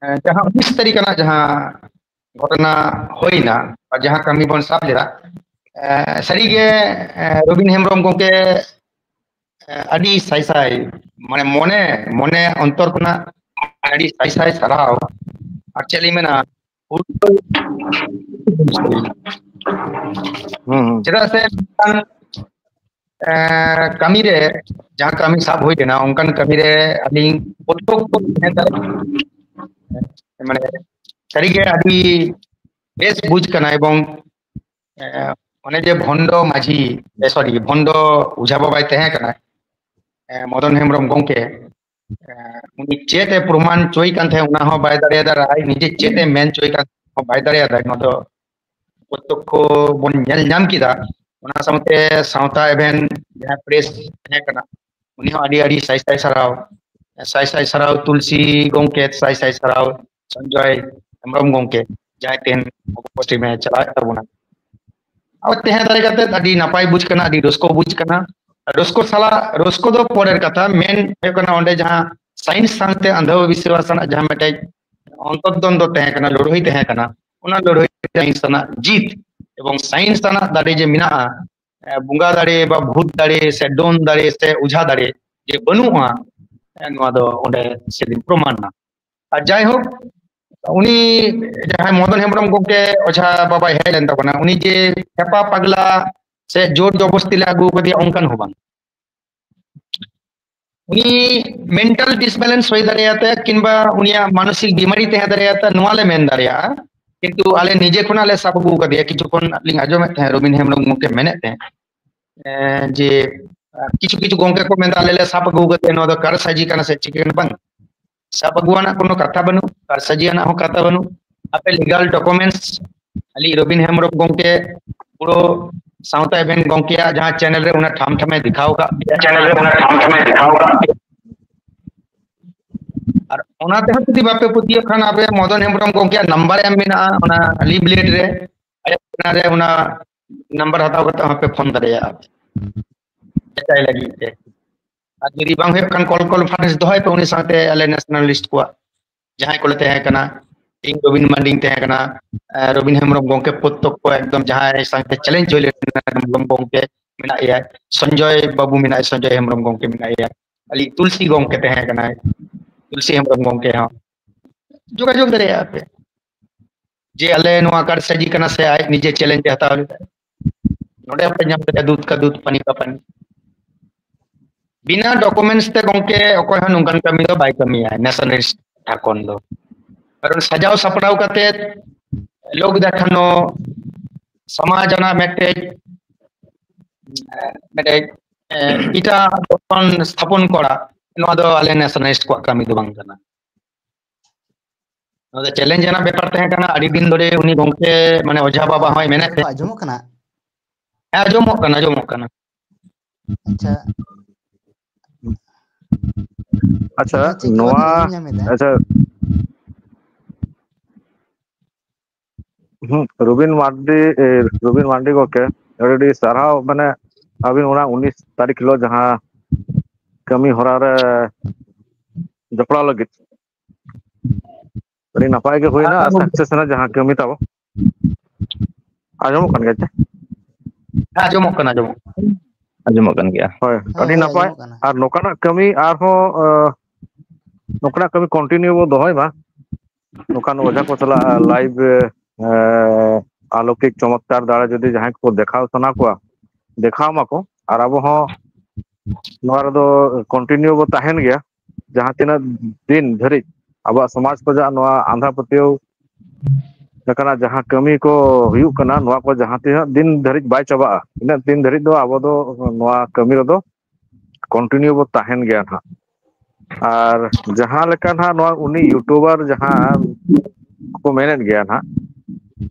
ᱮ, ᱡᱟᱦᱟᱸ ᱩᱱᱤᱥ ᱛᱟᱹᱨᱤᱠᱷ ᱨᱮᱱᱟᱜ ᱡᱟᱦᱟᱸ ᱜᱷᱚᱴᱚᱱᱟ ᱦᱩᱭᱱᱟ, ᱟᱨ ᱡᱟᱦᱟᱸ ᱠᱟᱹᱢᱤ ᱵᱚᱱ ᱥᱟᱵ ᱞᱮᱫᱟ, ᱮ, ᱥᱟᱹᱨᱤᱜᱮ, ᱮ, ᱨᱚᱵᱤᱱ ᱦᱮᱢᱵᱨᱚᱢ ᱜᱚᱢᱠᱮ, ᱮ, ᱟᱹᱰᱤ ᱥᱟᱭ ᱥᱟᱭ, ᱢᱟᱱᱮ, ᱢᱚᱱᱮ, ᱢᱚᱱᱮ ᱚᱱᱛᱚᱨ ᱠᱷᱚᱱᱟᱜ ᱟᱹᱰᱤ ᱥᱟᱭ ᱥᱟᱭ ᱥᱟᱨᱦᱟᱣ᱾ ᱟᱨ ᱪᱮᱫ ᱞᱤᱧ ᱢᱮᱱᱟ, ᱦᱩᱸ, ᱦᱩᱸ᱾ ᱪᱮᱫᱟᱜ ᱥᱮ ᱢᱤᱫᱴᱟᱝ, ᱮ, ᱠᱟᱹᱢᱤ ᱨᱮ, ᱡᱟᱦᱟᱸ ᱠᱟᱹᱢᱤ ᱥᱟᱵ ᱦᱩᱭ ᱞᱮᱱᱟ, ᱚᱱᱠᱟᱱ ᱠᱟᱹᱢᱤ ᱨᱮ ᱟᱹᱞᱤᱧ ᱯᱨᱚᱛᱛᱚᱠᱠᱷᱚ ᱛᱟᱦᱮᱸ ᱫᱟᱲᱮ-, ᱢᱟᱱᱮ, ᱥᱟᱹᱨᱤᱜᱮ ᱟᱹᱰᱤ ᱵᱮᱥ ᱵᱩᱡᱽ ᱠᱟᱱᱟ᱾ ᱮᱵᱚᱝ, ᱮ, ᱚᱱᱮ ᱡᱮ ᱵᱷᱚᱱᱰᱚ ᱢᱟᱹᱡᱷᱤ, ᱮ, ᱥᱚᱨᱤ, ᱵᱷᱚᱱᱰᱚ ᱚᱡᱷᱟ ᱵᱟᱵᱟᱭ ᱛᱟᱦᱮᱸ ᱠᱟᱱᱟ, ᱮ, ᱢᱚᱫᱚᱱ ᱦᱮᱢᱵᱨᱚᱢ ᱜᱚᱢᱠᱮ, ᱮ, ᱩᱱᱤ ᱪᱮᱫ ᱮ ᱯᱨᱚᱢᱟᱱ ᱦᱚᱪᱚᱭ ᱠᱟᱱ ᱛᱟᱦᱮᱸᱫ, ᱚᱱᱟ ᱦᱚᱸ ᱵᱟᱭ ᱫᱟᱲᱮᱭᱟᱫᱟ, ᱟᱨ ᱟᱡ ᱱᱤᱡᱮ ᱪᱮᱫ ᱮ ᱢᱮᱱ ᱦᱚᱪᱚᱭ ᱠᱟᱱ ᱛᱟᱦᱮᱸᱫ, ᱦᱚᱸ ᱵᱟᱭ ᱫᱟᱲᱮᱭᱟᱫᱟ᱾ ᱱᱚᱣᱟ ᱫᱚ ᱯᱨᱚᱛᱛᱚᱠᱠᱷᱚ ᱵᱚᱱ ᱧᱮᱞ ᱧᱟᱢ ᱠᱮᱫᱟ᱾ ᱚᱱᱟ ᱥᱟᱶᱛᱮ ᱥᱟᱶᱛᱟ ᱮᱵᱷᱮᱱ ᱡᱟᱦᱟᱸ ᱯᱨᱮᱥ ᱛᱟᱦᱮᱸ ᱠᱟᱱᱟ, ᱩᱱᱤ ᱦᱚᱸ ᱟᱹᱰᱤ ᱟᱹᱰᱤ ᱥᱟᱭ ᱥᱟᱭ ᱥᱟᱨᱦᱟᱣ, ᱥᱟᱭ ᱥᱟᱭ ᱥᱟᱨᱦᱟᱣ ᱛᱩᱞᱥᱤ ᱜᱚᱢᱠᱮ, ᱥᱟᱭ ᱥᱟᱭ ᱥᱟᱨᱦᱟᱣ ᱥᱚᱧᱡᱚᱭ ᱦᱮᱢᱵᱨᱚᱢ ᱜᱚᱢᱠᱮ᱾ ᱡᱟᱦᱟᱸᱭ ᱛᱮᱦᱮᱧ ᱟᱵᱚ ᱯᱚᱥᱪᱤᱢ ᱮ ᱪᱟᱞᱟᱣᱮᱫ ᱛᱟᱵᱚᱱᱟ᱾ ᱟᱵᱚ ᱛᱟᱦᱮᱸ ᱫᱟᱲᱮ ᱠᱟᱛᱮ ᱟᱹᱰᱤ ᱱᱟᱯᱟᱭ ᱵᱩᱡᱽ ᱠᱟᱱᱟ, ᱟᱹᱰᱤ ᱨᱟᱹᱥᱠᱟᱹ ᱵᱩᱡᱽ ᱠᱟᱱᱟ᱾ ᱨᱟᱹᱥᱠᱟᱹ ᱥᱟᱞᱟᱜ, ᱨᱟᱹᱥᱠᱟᱹ ᱫᱚ ᱯᱚᱨᱮᱨ ᱠᱟᱛᱷᱟ, ᱢᱮᱱ ᱦᱩᱭᱩᱜ ᱠᱟᱱᱟ ᱚᱸᱰᱮ ᱡᱟᱦᱟᱸ ᱥᱟᱭᱮᱱᱥ ᱥᱟᱶᱛᱮ ᱟᱱᱫᱷᱚ ᱵᱤᱥᱣᱟᱥ ᱨᱮᱱᱟᱜ ᱡᱟᱦᱟᱸ ᱢᱤᱫᱴᱮᱡ ᱚᱱᱛᱚᱨᱫᱚᱱᱫᱚ ᱛᱟᱦᱮᱸ ᱠᱟᱱᱟ, ᱞᱟᱹᱲᱦᱟᱹᱭ ᱛᱟᱦᱮᱸ ᱠᱟᱱᱟ, ᱚᱱᱟ ᱞᱟᱹᱲᱦᱟᱹᱭ ᱨᱮ ᱥᱟᱭᱮᱱᱥ ᱨᱮᱱᱟᱜ ᱡᱤᱛ ᱮᱵᱚᱝ ᱥᱟᱭᱮᱱᱥ ᱨᱮᱱᱟᱜ ᱫᱟᱲᱮ ᱡᱮ ᱢᱮᱱᱟᱜᱼᱟ, ᱮ, ᱵᱚᱸᱜᱟ ᱫᱟᱲᱮ ᱵᱟ ᱵᱷᱩᱛ ᱫᱟᱲᱮ ᱥᱮ ᱰᱚᱱ ᱫᱟᱲᱮ ᱥᱮ ᱚᱡᱷᱟ ᱫᱟᱲᱮ ᱡᱮ ᱵᱟᱹᱱᱩᱜᱼᱟ, ᱮ, ᱱᱚᱣᱟ ᱫᱚ ᱚᱸᱰᱮ ᱥᱮᱫᱤᱱ ᱯᱨᱚᱢᱟᱱ ᱮᱱᱟ᱾ ᱟᱨ ᱡᱟᱭᱦᱳᱠ, ᱩᱱᱤ ᱡᱟᱦᱟᱸᱭ ᱢᱚᱫᱚᱱ ᱦᱮᱢᱵᱨᱚᱢ ᱜᱚᱢᱠᱮ ᱚᱡᱷᱟ ᱵᱟᱵᱟᱭ ᱦᱮᱡ ᱞᱮᱱ ᱛᱟᱵᱚᱱᱟ, ᱩᱱᱤ ᱡᱮ ᱪᱷᱟᱯᱟ ᱯᱟᱜᱽᱞᱟ ᱥᱮ ᱡᱳᱨ ᱡᱚᱵᱚᱥᱛᱤ ᱞᱮ ᱟᱹᱜᱩ ᱠᱟᱫᱮᱭᱟ, ᱚᱱᱠᱟᱱ ᱦᱚᱸ ᱵᱟᱝ᱾ ᱩᱱᱤ ᱢᱮᱱᱴᱟᱞ ᱰᱤᱥᱵᱮᱞᱮᱱᱥ ᱦᱩᱭ ᱫᱟᱲᱮᱭᱟᱛᱟᱭᱟ ᱠᱤᱝᱵᱟ ᱩᱱᱤᱭᱟᱜ ᱢᱟᱱᱚᱥᱤᱠ ᱵᱤᱢᱟᱨᱤ ᱛᱟᱦᱮᱸ ᱫᱟᱲᱮᱭᱟᱛᱟ, ᱱᱚᱣᱟ ᱞᱮ ᱢᱮᱱ ᱫᱟᱲᱮᱭᱟᱜᱼᱟ᱾ ᱠᱤᱱᱛᱩ ᱟᱞᱮ ᱱᱤᱡᱮ ᱠᱷᱚᱱᱟᱜ ᱞᱮ ᱥᱟᱵ ᱟᱹᱜᱩ ᱠᱟᱫᱮᱭᱟ, ᱠᱤᱪᱷᱩ ᱠᱷᱚᱱ ᱞᱤᱧ ᱟᱸᱡᱚᱢᱮᱫ ᱛᱟᱦᱮᱸᱫ ᱨᱚᱵᱤᱱ ᱦᱮᱢᱵᱨᱚᱢ ᱜᱚᱢᱠᱮ ᱢᱮᱱᱮᱫ ᱛᱟᱦᱮᱸᱫ, ᱮ, ᱡᱮ, ᱟ, ᱠᱤᱪᱷᱩ ᱠᱤᱪᱷᱩ ᱜᱚᱢᱠᱮ ᱠᱚ ᱢᱮᱱᱫᱟ, "ᱟᱞᱮ ᱞᱮ ᱥᱟᱵ ᱟᱹᱜᱩ ᱠᱟᱫᱮᱭᱟ, ᱱᱚᱣᱟ ᱫᱚ ᱠᱟᱨᱥᱟᱡᱤ ᱠᱟᱱᱟ ᱥᱮ ᱪᱤᱠᱟᱹ ᱠᱟᱱᱟ?" ᱵᱟᱝ, ᱥᱟᱵ ᱟᱹᱜᱩᱣᱟᱱᱟᱜ ᱠᱳᱱᱳ ᱠᱟᱛᱷᱟ ᱵᱟᱹᱱᱩᱜ, ᱠᱟᱨᱥᱟᱡᱤᱭᱟᱱᱟᱜ ᱦᱚᱸ ᱠᱟᱛᱷᱟ ᱵᱟᱹᱱᱩᱜ᱾ ᱟᱯᱮ ᱞᱤᱜᱟᱞ ᱰᱚᱠᱩᱢᱮᱱᱴᱥ, ᱟᱹᱞᱤᱧ ᱨᱚᱵᱤᱱ ᱦᱮᱢᱵᱨᱚᱢ ᱜᱚᱢᱠᱮ ᱯᱩᱨᱟᱹ ᱥᱟᱶᱛᱟ ᱮᱵᱷᱮᱱ ᱜᱚᱢᱠᱮᱭᱟᱜ ᱡᱟᱦᱟᱸ ᱪᱮᱱᱮᱞ ᱨᱮ ᱚᱱᱟ ᱴᱷᱟᱢ ᱴᱷᱟᱢᱮ ᱫᱮᱠᱷᱟᱣ ᱟᱠᱟᱫ ᱯᱮᱭᱟ, ᱪᱮᱱᱮᱞ ᱨᱮ ᱚᱱᱟ ᱴᱷᱟᱢ ᱴᱷᱟᱢᱮ ᱫᱮᱠᱷᱟᱣ ᱟᱠᱟᱫ ᱯᱮᱭᱟ᱾ ᱟᱨ ᱚᱱᱟ ᱛᱮᱦᱚᱸ ᱡᱩᱫᱤ ᱵᱟᱯᱮ ᱯᱟᱹᱛᱭᱟᱹᱜ ᱠᱷᱟᱱ, ᱟᱯᱮ ᱢᱚᱫᱚᱱ ᱦᱮᱢᱵᱨᱚᱢ ᱜᱚᱢᱠᱮᱭᱟᱜ ᱱᱟᱢᱵᱟᱨ ᱮᱢ ᱢᱮᱱᱟᱜᱼᱟ ᱚᱱᱟ ᱞᱤᱯᱷᱞᱮᱴ ᱨᱮ, ᱟᱭᱟᱜ ᱚᱱᱟ ᱨᱮ ᱚᱱᱟ ᱱᱟᱢᱵᱟᱨ ᱦᱟᱛᱟᱣ ᱠᱟᱛᱮ ᱦᱚᱸᱯᱮ ᱯᱷᱳᱱ ᱫᱟᱲᱮᱭᱟᱜᱼᱟ ᱡᱟᱪᱟᱭ ᱞᱟᱹᱜᱤᱫ ᱛᱮ᱾ ᱟᱨ ᱡᱩᱫᱤ ᱵᱟᱝ ᱦᱩᱭᱩᱜ ᱠᱷᱟᱱ, ᱠᱚᱞ ᱠᱚᱱᱯᱷᱟᱨᱮᱱᱥ ᱫᱚᱦᱚᱭ ᱯᱮ ᱩᱱᱤ ᱥᱟᱶᱛᱮ, ᱟᱞᱮ ᱱᱮᱥᱱᱟᱞᱤᱥᱴ ᱠᱚᱣᱟᱜ ᱡᱟᱦᱟᱸᱭ ᱠᱚᱞᱮ ᱛᱟᱦᱮᱸ ᱠᱟᱱᱟ, ᱤᱧ ᱨᱚᱵᱤᱱ ᱢᱟᱱᱰᱤᱧ ᱛᱟᱦᱮᱸ ᱠᱟᱱᱟ, ᱮ, ᱨᱚᱵᱤᱱ ᱦᱮᱢᱵᱨᱚᱢ ᱜᱚᱢᱠᱮ ᱯᱨᱚᱛᱛᱚᱠ ᱠᱚ ᱮᱠᱫᱚᱢ ᱡᱟᱦᱟᱸᱭ ᱥᱟᱶᱛᱮ ᱪᱮᱞᱮᱧᱡᱽ ᱦᱩᱭ ᱞᱮᱱᱟ, ᱦᱮᱢᱵᱨᱚᱢ ᱜᱚᱢᱠᱮ ᱢᱮᱱᱟᱭᱟ, ᱥᱚᱧᱡᱚᱭ ᱵᱟᱹᱵᱩ ᱢᱮᱱᱟᱭᱟ, ᱥᱚᱧᱡᱚᱭ ᱦᱮᱢᱵᱨᱚᱢ ᱜᱚᱢᱠᱮ ᱢᱮᱱᱟᱭᱟ, ᱟᱹᱞᱤᱧ ᱛᱩᱞᱥᱤ ᱜᱚᱢᱠᱮ ᱛᱟᱦᱮᱸ ᱠᱟᱱᱟᱭ, ᱛᱩᱞᱥᱤ ᱦᱮᱢᱵᱨᱚᱢ ᱜᱚᱢᱠᱮ ᱦᱚᱸ ᱡᱳᱜᱟᱡᱳᱜᱽ ᱫᱟᱲᱮᱭᱟᱜᱼᱟ ᱯᱮ᱾ ᱡᱮ ᱟᱞᱮ ᱱᱚᱣᱟ ᱠᱟᱨᱥᱟᱡᱤ ᱠᱟᱱᱟ ᱥᱮ ᱟᱡ ᱱᱤᱡᱮ ᱪᱮᱞᱮᱧᱡᱽ ᱮ ᱦᱟᱛᱟᱣ ᱞᱮᱫᱟ, ᱱᱚᱰᱮ ᱦᱚᱸᱯᱮ ᱧᱟᱢ ᱫᱟᱲᱮᱭᱟᱜᱼᱟ ᱫᱩᱫᱷ ᱠᱟ ᱫᱩᱫᱷ ᱯᱟᱱᱤ ᱠᱟ ᱯᱟᱱᱤ᱾ ᱵᱤᱱᱟ ᱰᱚᱠᱩᱢᱮᱱᱴᱥ ᱛᱮ ᱜᱚᱢᱠᱮ ᱚᱠᱚᱭ ᱦᱚᱸ ᱱᱚᱝᱠᱟᱱ ᱠᱟᱹᱢᱤ ᱫᱚ ᱵᱟᱭ ᱠᱟᱹᱢᱤᱭᱟ ᱱᱮᱥᱱᱟᱞᱤᱥᱴ ᱴᱷᱟᱠᱚᱱ ᱫᱚ, ᱠᱟᱨᱚᱱ ᱥᱟᱡᱟᱣ ᱥᱟᱯᱲᱟᱣ ᱠᱟᱛᱮ ᱞᱳᱠ ᱫᱮᱠᱷᱟᱱᱚ, ᱥᱚᱢᱟᱡᱽ ᱨᱮᱱᱟᱜ ᱢᱤᱫᱴᱮᱡ, ᱢᱤᱫᱴᱮᱡ, ᱮ, ᱮᱴᱟᱜ ᱫᱚᱨᱥᱚᱱ ᱥᱛᱷᱟᱯᱚᱱ ᱠᱚᱨᱟ, ᱱᱚᱣᱟ ᱫᱚ ᱟᱞᱮ ᱱᱮᱥᱱᱟᱞᱤᱥᱴ ᱠᱚᱣᱟᱜ ᱠᱟᱹᱢᱤ ᱫᱚ ᱵᱟᱝ ᱠᱟᱱᱟ᱾ ᱱᱚᱣᱟ ᱫᱚ ᱪᱮᱞᱮᱧᱡᱽ ᱨᱮᱱᱟᱜ ᱵᱮᱯᱟᱨ ᱛᱟᱦᱮᱸ ᱠᱟᱱᱟ᱾ ᱟᱹᱰᱤ ᱫᱤᱱ ᱫᱷᱚᱨᱮ ᱩᱱᱤ ᱜᱚᱢᱠᱮ, ᱢᱟᱱᱮ ᱚᱡᱷᱟ ᱵᱟᱵᱟ ᱦᱚᱸᱭ ᱢᱮᱱᱮᱫ ᱛᱟᱦᱮᱸᱫ᱾ ᱟᱸᱡᱚᱢᱚᱜ ᱠᱟᱱᱟ? ᱦᱮᱸ, ᱟᱸᱡᱚᱢᱚᱜ ᱠᱟᱱᱟ, ᱟᱸᱡᱚᱢᱚᱜ ᱠᱟᱱᱟ᱾ ᱟᱪᱪᱷᱟ᱾ ᱟᱪᱪᱷᱟ, ᱟᱪᱪᱷᱟ, ᱪᱮᱫ ᱠᱚ ᱱᱚᱣᱟ, ᱟᱸᱡᱚᱢ ᱧᱟᱢ ᱮᱫᱟ? ᱟᱪᱪᱷᱟ, ᱦᱩᱸ, ᱨᱚᱵᱤᱱ ᱢᱟᱨᱰᱤ, ᱮ, ᱨᱚᱵᱤᱱ ᱢᱟᱨᱰᱤ ᱜᱚᱢᱠᱮ, ᱟᱹᱰᱤ ᱟᱹᱰᱤ ᱥᱟᱨᱦᱟᱣ, ᱢᱟᱱᱮ, ᱟᱹᱵᱤᱱ ᱚᱱᱟ ᱩᱱᱤᱥ ᱛᱟᱹᱨᱤᱠᱷ ᱦᱤᱞᱳᱜ ᱡᱟᱦᱟᱸ ᱠᱟᱹᱢᱤ ᱦᱚᱨᱟ ᱨᱮ ᱡᱚᱯᱲᱟᱣ ᱞᱟᱹᱜᱤᱫ᱾ ᱟᱹᱰᱤ ᱱᱟᱯᱟᱭ ᱜᱮ ᱦᱩᱭᱱᱟ ᱟᱨ ᱟᱨ ᱥᱟᱠᱥᱮᱥ ᱮᱱᱟ ᱡᱟᱦᱟᱸ ᱠᱟᱹᱢᱤ ᱛᱟᱵᱚ᱾ ᱟᱸᱡᱚᱢᱚᱜ ᱠᱟᱱ ᱜᱮᱭᱟ ᱪᱮ? ᱦᱮᱸ, ᱟᱸᱡᱚᱢᱚᱜ ᱠᱟᱱᱟ, ᱟᱸᱡᱚᱢᱚᱜ ᱠᱟᱱᱟ᱾ ᱟᱸᱡᱚᱢᱚᱜ ᱠᱟᱱ ᱜᱮᱭᱟ᱾ ᱦᱳᱭ, ᱦᱮᱸ, ᱟᱹᱰᱤ ᱦᱳᱭ, ᱱᱟᱯᱟᱭ᱾ ᱟᱸᱡᱚᱢᱚᱜ ᱠᱟᱱᱟ᱾ ᱟᱨ ᱱᱚᱝᱠᱟᱱᱟᱜ ᱠᱟᱹᱢᱤ ᱟᱨᱦᱚᱸ, ᱟᱸ, ᱱᱚᱝᱠᱟᱱᱟᱜ ᱠᱟᱹᱢᱤ ᱠᱚᱱᱴᱤᱱᱤᱭᱩ ᱵᱚ ᱫᱚᱦᱚᱭ ᱢᱟ᱾ ᱱᱚᱝᱠᱟᱱ ᱚᱡᱷᱟ ᱠᱚ ᱥᱟᱞᱟᱜ ᱞᱟᱭᱤᱵᱷ, ᱟᱸ, ᱟᱞᱚᱠᱤᱠ ᱪᱚᱢᱚᱛᱠᱟᱨ ᱫᱟᱲᱮ ᱡᱩᱫᱤ ᱡᱟᱦᱟᱸᱭ ᱠᱚ ᱫᱮᱠᱷᱟᱣ ᱥᱟᱱᱟ ᱠᱚᱣᱟ, ᱫᱮᱠᱷᱟᱣ ᱢᱟᱠᱚ᱾ ᱟᱨ ᱟᱵᱚ ᱦᱚᱸ ᱱᱚᱣᱟ ᱨᱮᱫᱚ ᱠᱚᱱᱴᱤᱱᱤᱭᱩ ᱵᱚ ᱛᱟᱦᱮᱱ ᱜᱮᱭᱟ᱾ ᱡᱟᱦᱟᱸ ᱛᱤᱱᱟᱹᱜ ᱫᱤᱱ ᱫᱷᱟᱹᱨᱤᱡ ᱟᱵᱚᱣᱟᱜ ᱥᱚᱢᱟᱡᱽ ᱠᱷᱚᱱᱟᱜ ᱱᱚᱣᱟ ᱟᱸᱫᱷᱟ ᱯᱟᱹᱛᱭᱟᱹᱣ ᱞᱮᱠᱟᱱᱟᱜ ᱡᱟᱦᱟᱸ ᱠᱟᱹᱢᱤ ᱠᱚ ᱦᱩᱭᱩᱜ ᱠᱟᱱᱟ, ᱱᱚᱣᱟ ᱠᱚ ᱡᱟᱦᱟᱸ ᱛᱤᱱᱟᱹᱜ ᱫᱤᱱ ᱫᱷᱟᱹᱨᱤᱡ ᱵᱟᱭ ᱪᱟᱵᱟᱜᱼᱟ, ᱤᱱᱟᱹᱜ ᱫᱤᱱ ᱫᱷᱟᱹᱨᱤᱡ ᱫᱚ ᱟᱵᱚ ᱫᱚ ᱱᱚᱣᱟ ᱠᱟᱹᱢᱤ ᱨᱮᱫᱚ ᱠᱚᱱᱴᱤᱱᱤᱭᱩ ᱵᱚ ᱛᱟᱦᱮᱱ ᱜᱮᱭᱟ ᱱᱟᱦᱟᱜ᱾ ᱟᱨ ᱡᱟᱦᱟᱸ ᱞᱮᱠᱟ ᱱᱟᱦᱟᱜ ᱱᱚᱣᱟ ᱩᱱᱤ ᱤᱭᱩᱴᱩᱵᱟᱨ ᱡᱟᱦᱟᱸ ᱠᱚ ᱢᱮᱱᱮᱫ ᱜᱮᱭᱟ ᱱᱟᱦᱟᱜ,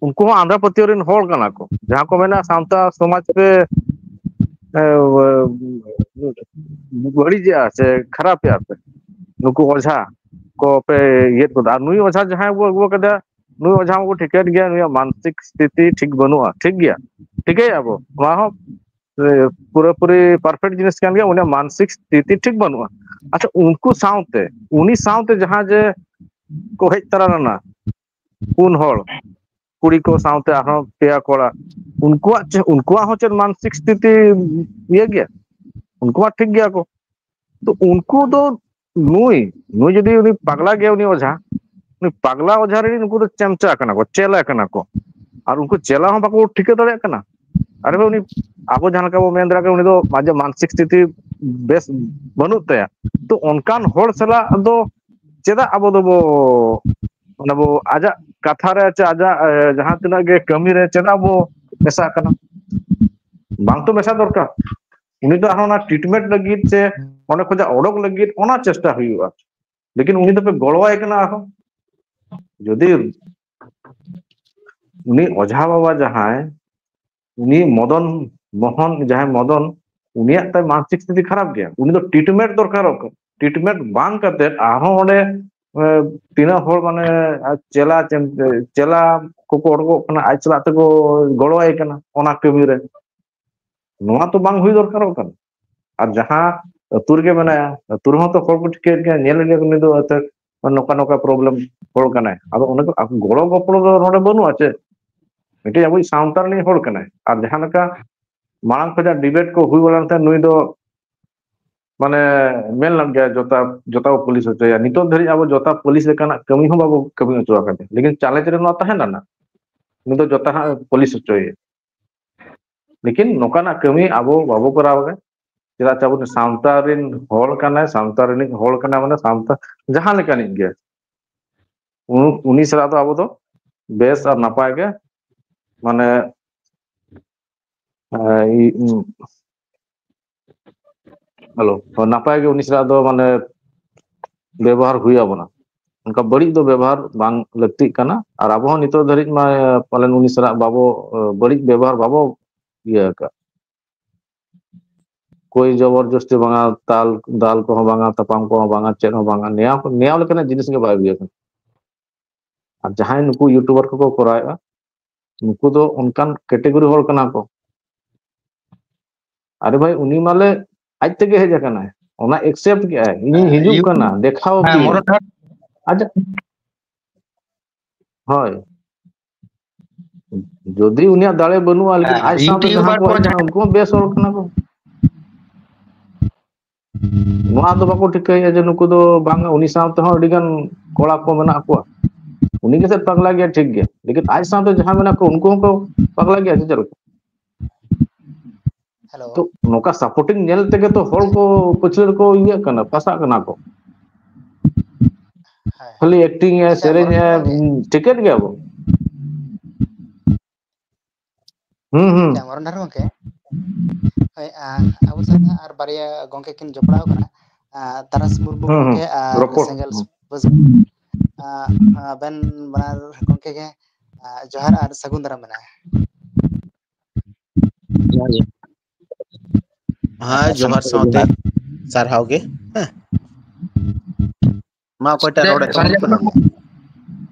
ᱩᱱᱠᱩ ᱦᱚᱸ ᱟᱸᱫᱷᱟ ᱯᱟᱹᱛᱭᱟᱹᱣ ᱨᱮᱱ ᱦᱚᱲ ᱠᱟᱱᱟ ᱠᱚ᱾ ᱡᱟᱦᱟᱸ ᱠᱚ ᱢᱮᱱᱟ ᱥᱟᱶᱛᱟ ᱥᱚᱢᱟᱡᱽ ᱯᱮ, ᱮ, ᱵᱟᱹᱲᱤᱡᱮᱜᱼᱟ ᱥᱮ ᱠᱷᱟᱨᱟᱯᱮᱜᱼᱟ ᱯᱮ, ᱱᱩᱠᱩ ᱚᱡᱷᱟ ᱠᱚ ᱯᱮ ᱤᱭᱟᱹ ᱠᱚᱫᱟ᱾ ᱟᱨ ᱱᱩᱭ ᱚᱡᱷᱟ ᱡᱟᱦᱟᱸᱭ ᱵᱚ ᱟᱹᱜᱩ ᱟᱠᱟᱫᱟ, ᱱᱩᱭ ᱚᱡᱷᱟ ᱢᱟᱵᱚ ᱴᱷᱤᱠᱟᱹᱭᱮᱫ ᱜᱮᱭᱟ, ᱱᱩᱭᱟᱜ ᱢᱟᱱᱥᱤᱠ ᱥᱛᱷᱤᱛᱤ ᱴᱷᱤᱠ ᱵᱟᱹᱱᱩᱜᱼᱟ, ᱴᱷᱤᱠ ᱜᱮᱭᱟ, ᱴᱷᱤᱠᱟᱹᱭᱮᱫᱼᱟ ᱵᱚ, ᱱᱚᱣᱟ ᱦᱚᱸ ᱮ, ᱯᱩᱨᱟᱹᱯᱩᱨᱤ ᱯᱟᱨᱯᱷᱮᱠᱴ ᱡᱤᱱᱤᱥ ᱠᱟᱱ ᱜᱮᱭᱟ, ᱩᱱᱤᱭᱟᱜ ᱢᱟᱱᱥᱤᱠ ᱥᱛᱷᱤᱛᱤ ᱴᱷᱤᱠ ᱵᱟᱹᱱᱩᱜᱼᱟ᱾ ᱟᱪᱪᱷᱟ, ᱩᱱᱠᱩ ᱥᱟᱶᱛᱮ, ᱩᱱᱤ ᱥᱟᱶᱛᱮ ᱡᱟᱦᱟᱸ ᱡᱮ ᱠᱚ ᱦᱮᱡ ᱛᱟᱨᱟ ᱞᱮᱱᱟ ᱯᱩᱱ ᱦᱚᱲ, ᱠᱩᱲᱤ ᱠᱚ ᱥᱟᱶᱛᱮ ᱟᱨᱦᱚᱸ ᱯᱮᱭᱟ ᱠᱚᱲᱟ, ᱩᱱᱠᱩᱣᱟᱜ ᱪᱮ-, ᱩᱱᱠᱩᱣᱟᱜ ᱦᱚᱸ ᱪᱮᱫ ᱢᱟᱱᱥᱤᱠ ᱥᱛᱷᱤᱛᱤ ᱤᱭᱟᱹ ᱜᱮᱭᱟ? ᱩᱱᱠᱩ ᱢᱟ ᱴᱷᱤᱠ ᱜᱮᱭᱟ ᱠᱚ᱾ ᱛᱚ ᱩᱱᱠᱩ ᱫᱚ ᱱᱩᱭ, ᱱᱩᱭ ᱡᱩᱫᱤ ᱩᱱᱤ ᱯᱟᱜᱽᱞᱟ ᱜᱮᱭᱟ, ᱩᱱᱤ ᱚᱡᱷᱟ, ᱩᱱᱤ ᱯᱟᱜᱽᱞᱟ ᱚᱡᱷᱟ ᱨᱮᱱ ᱩᱱᱠᱩ ᱫᱚ ᱪᱮᱢᱪᱟ ᱠᱟᱱᱟ ᱠᱚ, ᱪᱮᱞᱟ ᱠᱟᱱᱟ ᱠᱚ᱾ ᱟᱨ ᱩᱱᱠᱩ ᱪᱮᱞᱟ ᱦᱚᱸ ᱵᱟᱠᱚ ᱴᱷᱤᱠᱟᱹ ᱫᱟᱲᱮᱭᱟᱜ ᱠᱟᱱᱟ᱾ ᱟᱨᱮ ᱵᱷᱟᱭ, ᱩᱱᱤ, ᱟᱵᱚ ᱡᱟᱦᱟᱸ ᱞᱮᱠᱟ ᱵᱚ ᱢᱮᱱ ᱫᱟᱲᱮᱭᱟᱜ ᱠᱟᱱᱟ, ᱩᱱᱤ ᱫᱚ ᱟᱡᱟᱜ ᱢᱟᱱᱥᱤᱠ ᱥᱛᱷᱤᱛᱤ ᱵᱮᱥ ᱵᱟᱹᱱᱩᱜ ᱛᱟᱭᱟ᱾ ᱛᱚ ᱚᱱᱠᱟᱱ ᱦᱚᱲ ᱥᱟᱞᱟᱜ ᱫᱚ ᱪᱮᱫᱟᱜ ᱟᱵᱚ ᱫᱚᱵᱚ, ᱢᱟᱱᱮ ᱵᱚ, ᱟᱡᱟᱜ ᱠᱟᱛᱷᱟ ᱨᱮ ᱪᱮ ᱟᱡᱟᱜ, ᱮ, ᱡᱟᱦᱟᱸ ᱛᱤᱱᱟᱹᱜ ᱜᱮ ᱠᱟᱹᱢᱤ ᱨᱮ ᱪᱮᱫᱟᱜ ᱵᱚ ᱢᱮᱥᱟᱜ ᱠᱟᱱᱟ? ᱵᱟᱝ ᱛᱚ ᱢᱮᱥᱟ ᱫᱚᱨᱠᱟᱨ᱾ ᱩᱱᱤ ᱫᱚ ᱟᱨᱦᱚᱸ ᱚᱱᱟ ᱴᱨᱤᱴᱢᱮᱱᱴ ᱞᱟᱹᱜᱤᱫ ᱥᱮ ᱚᱸᱰᱮ ᱠᱷᱚᱱᱟᱜ ᱚᱰᱚᱠ ᱞᱟᱹᱜᱤᱫ ᱚᱱᱟ ᱪᱮᱥᱴᱟ ᱦᱩᱭᱩᱜᱼᱟ᱾ ᱞᱮᱠᱤᱱ ᱩᱱᱤ ᱫᱚᱯᱮ ᱜᱚᱲᱚᱣᱟᱭ ᱠᱟᱱᱟ ᱟᱨᱦᱚᱸ᱾ ᱡᱩᱫᱤ ᱩᱱᱤ ᱚᱡᱷᱟ ᱵᱟᱵᱟ ᱡᱟᱦᱟᱸᱭ, ᱩᱱᱤ ᱢᱚᱫᱚᱱ ᱢᱳᱦᱚᱱ ᱡᱟᱦᱟᱸᱭ ᱢᱚᱫᱚᱱ, ᱩᱱᱤᱭᱟᱜ ᱛᱟᱭ ᱢᱟᱱᱥᱤᱠ ᱥᱛᱷᱤᱛᱤ ᱠᱷᱟᱨᱟᱯ ᱜᱮᱭᱟ᱾ ᱩᱱᱤ ᱫᱚ ᱴᱨᱤᱴᱢᱮᱱᱴ ᱫᱚᱨᱠᱟᱨᱚᱜ ᱠᱟᱱᱟ᱾ ᱴᱨᱤᱴᱢᱮᱱᱴ ᱵᱟᱝ ᱠᱟᱛᱮ ᱟᱨᱦᱚᱸ ᱚᱸᱰᱮ, ᱮ, ᱛᱤᱱᱟᱹᱜ ᱦᱚᱲ ᱢᱟᱱᱮ ᱪᱮᱞᱟ, ᱪᱮᱞᱟ ᱠᱚ ᱠᱚ ᱚᱰᱚᱠᱚᱜ ᱠᱟᱱᱟ, ᱟᱡ ᱥᱟᱞᱟᱜ ᱛᱮᱠᱚ ᱜᱚᱲᱚᱣᱟᱭ ᱠᱟᱱᱟ ᱚᱱᱟ ᱠᱟᱹᱢᱤ ᱨᱮ᱾ ᱱᱚᱣᱟ ᱛᱚ ᱵᱟᱝ ᱦᱩᱭ ᱫᱚᱨᱠᱟᱨᱚᱜ ᱠᱟᱱᱟ᱾ ᱟᱨ ᱡᱟᱦᱟᱸ ᱟᱹᱛᱩ ᱨᱮᱜᱮ ᱢᱮᱱᱟᱭᱟ, ᱟᱹᱛᱩ ᱨᱮᱦᱚᱸ ᱛᱚ ᱦᱚᱲ ᱠᱚ ᱴᱷᱤᱠᱟᱹᱭᱮᱫ ᱜᱮᱭᱟ, ᱧᱮᱞᱮᱫ ᱜᱮᱭᱟ ᱠᱚ, ᱱᱩᱭ ᱫᱚ ᱮᱱᱛᱮᱫ ᱱᱚᱝᱠᱟ ᱱᱚᱝᱠᱟ problem ᱦᱚᱲ ᱠᱟᱱᱟᱭ᱾ ᱟᱫᱚ ᱚᱱᱮ ᱠᱚ ᱟᱠᱚ ᱜᱚᱲᱚ ᱜᱚᱯᱚᱲᱚ ᱫᱚ ᱱᱚᱰᱮ ᱵᱟᱹᱱᱩᱜᱼᱟ ᱪᱮᱫ? ᱢᱤᱫᱴᱮᱡ ᱟᱵᱚᱭᱤᱡ ᱥᱟᱶᱛᱟ ᱨᱤᱱᱤᱡ ᱦᱚᱲ ᱠᱟᱱᱟᱭ, ᱟᱨ ᱡᱟᱦᱟᱸ ᱞᱮᱠᱟ ᱢᱟᱲᱟᱝ ᱠᱷᱚᱱᱟᱜ debate ᱠᱚ ᱦᱩᱭ ᱵᱟᱲᱟ ᱞᱮᱱᱠᱷᱟᱱ ᱱᱩᱭ ᱫᱚ ᱢᱟᱱᱮ ᱢᱮᱱ ᱞᱮᱫ ᱜᱮᱭᱟ ᱡᱚᱛᱟ, ᱡᱚᱛᱟ ᱵᱚ ᱯᱩᱞᱤᱥ ᱦᱚᱪᱚᱭᱟ᱾ ᱱᱤᱛᱚᱜ ᱫᱷᱟᱹᱨᱤᱡ ᱟᱵᱚ ᱡᱚᱛᱟ ᱯᱩᱞᱤᱥ ᱞᱮᱠᱟᱱᱟᱜ ᱠᱟᱹᱢᱤ ᱦᱚᱸ ᱵᱟᱵᱚ ᱠᱟᱹᱢᱤ ᱦᱚᱪᱚ ᱟᱠᱟᱫᱮᱭᱟ, ᱞᱮᱠᱤᱱ ᱪᱟᱞᱮᱡᱽ ᱨᱮ ᱱᱚᱣᱟ ᱛᱟᱦᱮᱸ ᱞᱮᱱᱟ, ᱱᱩᱭ ᱫᱚ ᱡᱚᱛᱟ ᱦᱟᱸᱜ ᱯᱩᱞᱤᱥ ᱦᱚᱪᱚᱭᱮᱭᱟ᱾ ᱞᱮᱠᱤᱱ ᱱᱚᱝᱠᱟᱱᱟᱜ ᱠᱟᱹᱢᱤ ᱟᱵᱚ ᱵᱟᱵᱚ ᱠᱚᱨᱟᱣ ᱜᱮ᱾ ᱪᱮᱫᱟᱜ ᱥᱮ ᱟᱵᱚ ᱫᱚ ᱥᱟᱶᱛᱟ ᱨᱮᱱ ᱦᱚᱲ ᱠᱟᱱᱟᱭ, ᱥᱟᱶᱛᱟ ᱨᱤᱱᱤᱡ ᱦᱚᱲ ᱠᱟᱱᱟᱭ, ᱢᱟᱱᱮ ᱥᱟᱶᱛᱟ ᱡᱟᱦᱟᱸ ᱞᱮᱠᱟᱱᱤᱡ ᱜᱮ, ᱩᱱ-, ᱩᱱᱤ ᱥᱟᱞᱟᱜ ᱫᱚ ᱟᱵᱚ ᱫᱚ ᱵᱮᱥ ᱟᱨ ᱱᱟᱯᱟᱭ ᱜᱮ, ᱢᱟᱱᱮ, ᱮ, ᱤ-, ᱩ-, hello, ᱱᱟᱯᱟᱭ ᱜᱮ ᱩᱱᱤ ᱥᱟᱞᱟᱜ ᱫᱚ ᱢᱟᱱᱮ ᱵᱮᱵᱚᱦᱟᱨ ᱦᱩᱭ ᱟᱵᱚᱱᱟ᱾ ᱚᱱᱠᱟ ᱵᱟᱹᱲᱤᱡ ᱫᱚ ᱵᱮᱵᱚᱦᱟᱨ ᱵᱟᱝ ᱞᱟᱹᱠᱛᱤᱜ ᱠᱟᱱᱟ᱾ ᱟᱨ ᱟᱵᱚ ᱦᱚᱸ ᱱᱤᱛᱚᱜ ᱫᱷᱟᱹᱨᱤᱡ ᱢᱟ ᱯᱟᱞᱮᱱ ᱩᱱᱤ ᱥᱟᱞᱟᱜ ᱵᱟᱵᱚ, ᱮ, ᱵᱟᱹᱲᱤᱡ ᱵᱮᱵᱚᱦᱟᱨ ᱵᱟᱵᱚ ᱤᱭᱟᱹ ᱟᱠᱟᱫ᱾ ᱠᱳᱭ ᱡᱚᱵᱚᱨ ᱡᱚᱥᱛᱤ ᱵᱟᱝᱟ, ᱛᱟᱞ, ᱫᱟᱞ ᱠᱚᱦᱚᱸ ᱵᱟᱝᱟ, ᱛᱟᱯᱟᱢ ᱠᱚᱦᱚᱸ ᱵᱟᱝᱟ, ᱪᱮᱫ ᱦᱚᱸ ᱵᱟᱝᱟ, ᱱᱮᱭᱟᱣ, ᱱᱮᱭᱟᱣ ᱞᱮᱠᱟᱱᱟᱜ ᱡᱤᱱᱤᱥ ᱜᱮ ᱵᱟᱭ ᱦᱩᱭ ᱟᱠᱟᱱᱟ᱾ ᱟᱨ ᱡᱟᱦᱟᱸᱭ ᱱᱩᱠᱩ YouTuber ᱠᱚᱠᱚ ᱠᱚᱨᱟᱣᱮᱫᱼᱟ, ᱱᱩᱠᱩ ᱫᱚ ᱚᱱᱠᱟᱱ category ᱦᱚᱲ ᱠᱟᱱᱟ ᱠᱚ᱾ ᱟᱨᱮ ᱵᱷᱟᱭ, ᱩᱱᱤ ᱢᱟᱞᱮ ᱟᱡ ᱛᱮᱜᱮ ᱦᱮᱡ ᱟᱠᱟᱱᱟᱭ, ᱚᱱᱟ accept ᱠᱮᱜᱼᱟᱭ, ᱤᱧᱤᱧ ᱦᱤᱡᱩᱜ ᱠᱟᱱᱟ, ᱫᱮᱠᱷᱟᱣ ᱦᱮᱸ, ᱯᱮᱭᱟᱹᱧ᱾ ᱢᱚᱨᱚᱫ ᱦᱚᱲ᱾ ᱟᱪᱪᱷᱟ, ᱦᱳᱭ, ᱡᱩᱫᱤ ᱩᱱᱤᱭᱟᱜ ᱫᱟᱲᱮ ᱵᱟᱹᱱᱩᱜᱼᱟ, ᱞᱮᱠᱤᱱ ᱦᱮᱸ, ᱟᱡ ᱥᱟᱶᱛᱮ YouTuber ᱡᱟᱦᱟᱸ ᱠᱚ ᱠᱚ ᱡᱟᱦᱟᱸ, ᱡᱟᱦᱟᱸ ᱩᱱᱠᱩ ᱦᱚᱸ ᱵᱮᱥ ᱦᱚᱲ ᱠᱟᱱᱟ ᱠᱚ᱾ ᱱᱚᱣᱟ ᱫᱚ ᱵᱟᱠᱚ ᱴᱷᱤᱠᱟᱹᱭᱮᱫᱼᱟ ᱡᱮ ᱱᱩᱠᱩ ᱫᱚ ᱵᱟᱝ, ᱩᱱᱤ ᱥᱟᱶᱛᱮ ᱦᱚᱸ ᱟᱹᱰᱤ ᱜᱟᱱ ᱠᱚᱲᱟ ᱠᱚ ᱢᱮᱱᱟᱜ ᱠᱚᱣᱟ, ᱩᱱᱤ ᱜᱮᱥᱮ ᱯᱟᱜᱽᱞᱟ ᱜᱮᱭᱟ, ᱴᱷᱤᱠ ᱜᱮᱭᱟ, ᱞᱮᱠᱤᱱ ᱟᱡ ᱥᱟᱶᱛᱮ ᱡᱟᱦᱟᱸ ᱢᱮᱱᱟᱜ ᱠᱚ ᱩᱱᱠᱩ ᱦᱚᱸᱠᱚ ᱯᱟᱜᱽᱞᱟ ᱜᱮᱭᱟ ᱥᱮ ᱪᱮᱫ ᱞᱮᱠᱟ? ᱦᱮᱞᱳ᱾ ᱛᱚ ᱱᱚᱝᱠᱟ supporting ᱧᱮᱞ ᱛᱮᱜᱮ ᱛᱚ ᱦᱚᱲ ᱠᱚ ᱯᱟᱹᱪᱷᱞᱟᱹ ᱨᱮᱠᱚ ᱤᱭᱟᱹᱜ ᱠᱟᱱᱟ, ᱯᱟᱥᱟᱜ ᱠᱟᱱᱟ ᱠᱚ᱾ ᱦᱮᱸ᱾ ᱠᱷᱟᱹᱞᱤ acting ᱮ, ᱟᱪᱪᱷᱟ, ᱥᱮᱨᱮᱧ ᱢᱚᱱᱳᱡᱽ ᱮ, ᱜᱚᱢᱠᱮ᱾ ᱴᱷᱤᱠᱟᱹᱭᱮᱫ ᱜᱮᱭᱟ ᱵᱚ᱾ ᱦᱩᱸ, ᱦᱩᱸ᱾ ᱟᱪᱪᱷᱟ, ᱢᱚᱨᱚᱱ ᱰᱟᱦᱟᱨ ᱜᱚᱢᱠᱮ᱾ ᱦᱳᱭ, ᱟ, ᱟᱵᱚ ᱥᱟᱶᱛᱮ ᱟᱨ ᱵᱟᱨᱭᱟ ᱜᱚᱢᱠᱮ ᱠᱤᱱ ᱡᱚᱯᱲᱟᱣ ᱠᱟᱱᱟ, ᱟ, ᱛᱟᱨᱟᱥ ᱢᱩᱨᱢᱩ ᱦᱩᱸ, ᱦᱩᱸ᱾ ᱜᱚᱢᱠᱮ ᱟᱨ ᱨᱚᱯᱚᱲ᱾ ᱥᱮᱸᱜᱮᱞ ᱦᱩᱸ᱾ ᱵᱟᱹᱥ-, ᱟ, ᱟᱵᱮᱱ ᱵᱟᱱᱟᱨ ᱜᱚᱢᱠᱮ ᱜᱮ, ᱟ, ᱡᱚᱦᱟᱨ ᱟᱨ ᱥᱟᱹᱜᱩᱱ ᱫᱟᱨᱟᱢ ᱢᱮᱱᱟᱜᱼᱟ᱾ ᱡᱚᱦᱟᱨ ᱜᱮ᱾ ᱦᱮᱸ, ᱟᱨ ᱡᱚᱦᱟᱨ ᱥᱟᱱᱟᱢ ᱠᱚᱜᱮ ᱥᱟᱶᱛᱮ ᱡᱚᱦᱟᱨ᱾ ᱥᱟᱨᱦᱟᱣ ᱜᱮ᱾ ᱦᱮᱸ᱾ ᱢᱟ, ᱚᱠᱚᱭᱴᱟᱜ ᱨᱚᱲᱮᱫ ᱛᱟᱵᱚᱱ ᱠᱟᱱᱟ?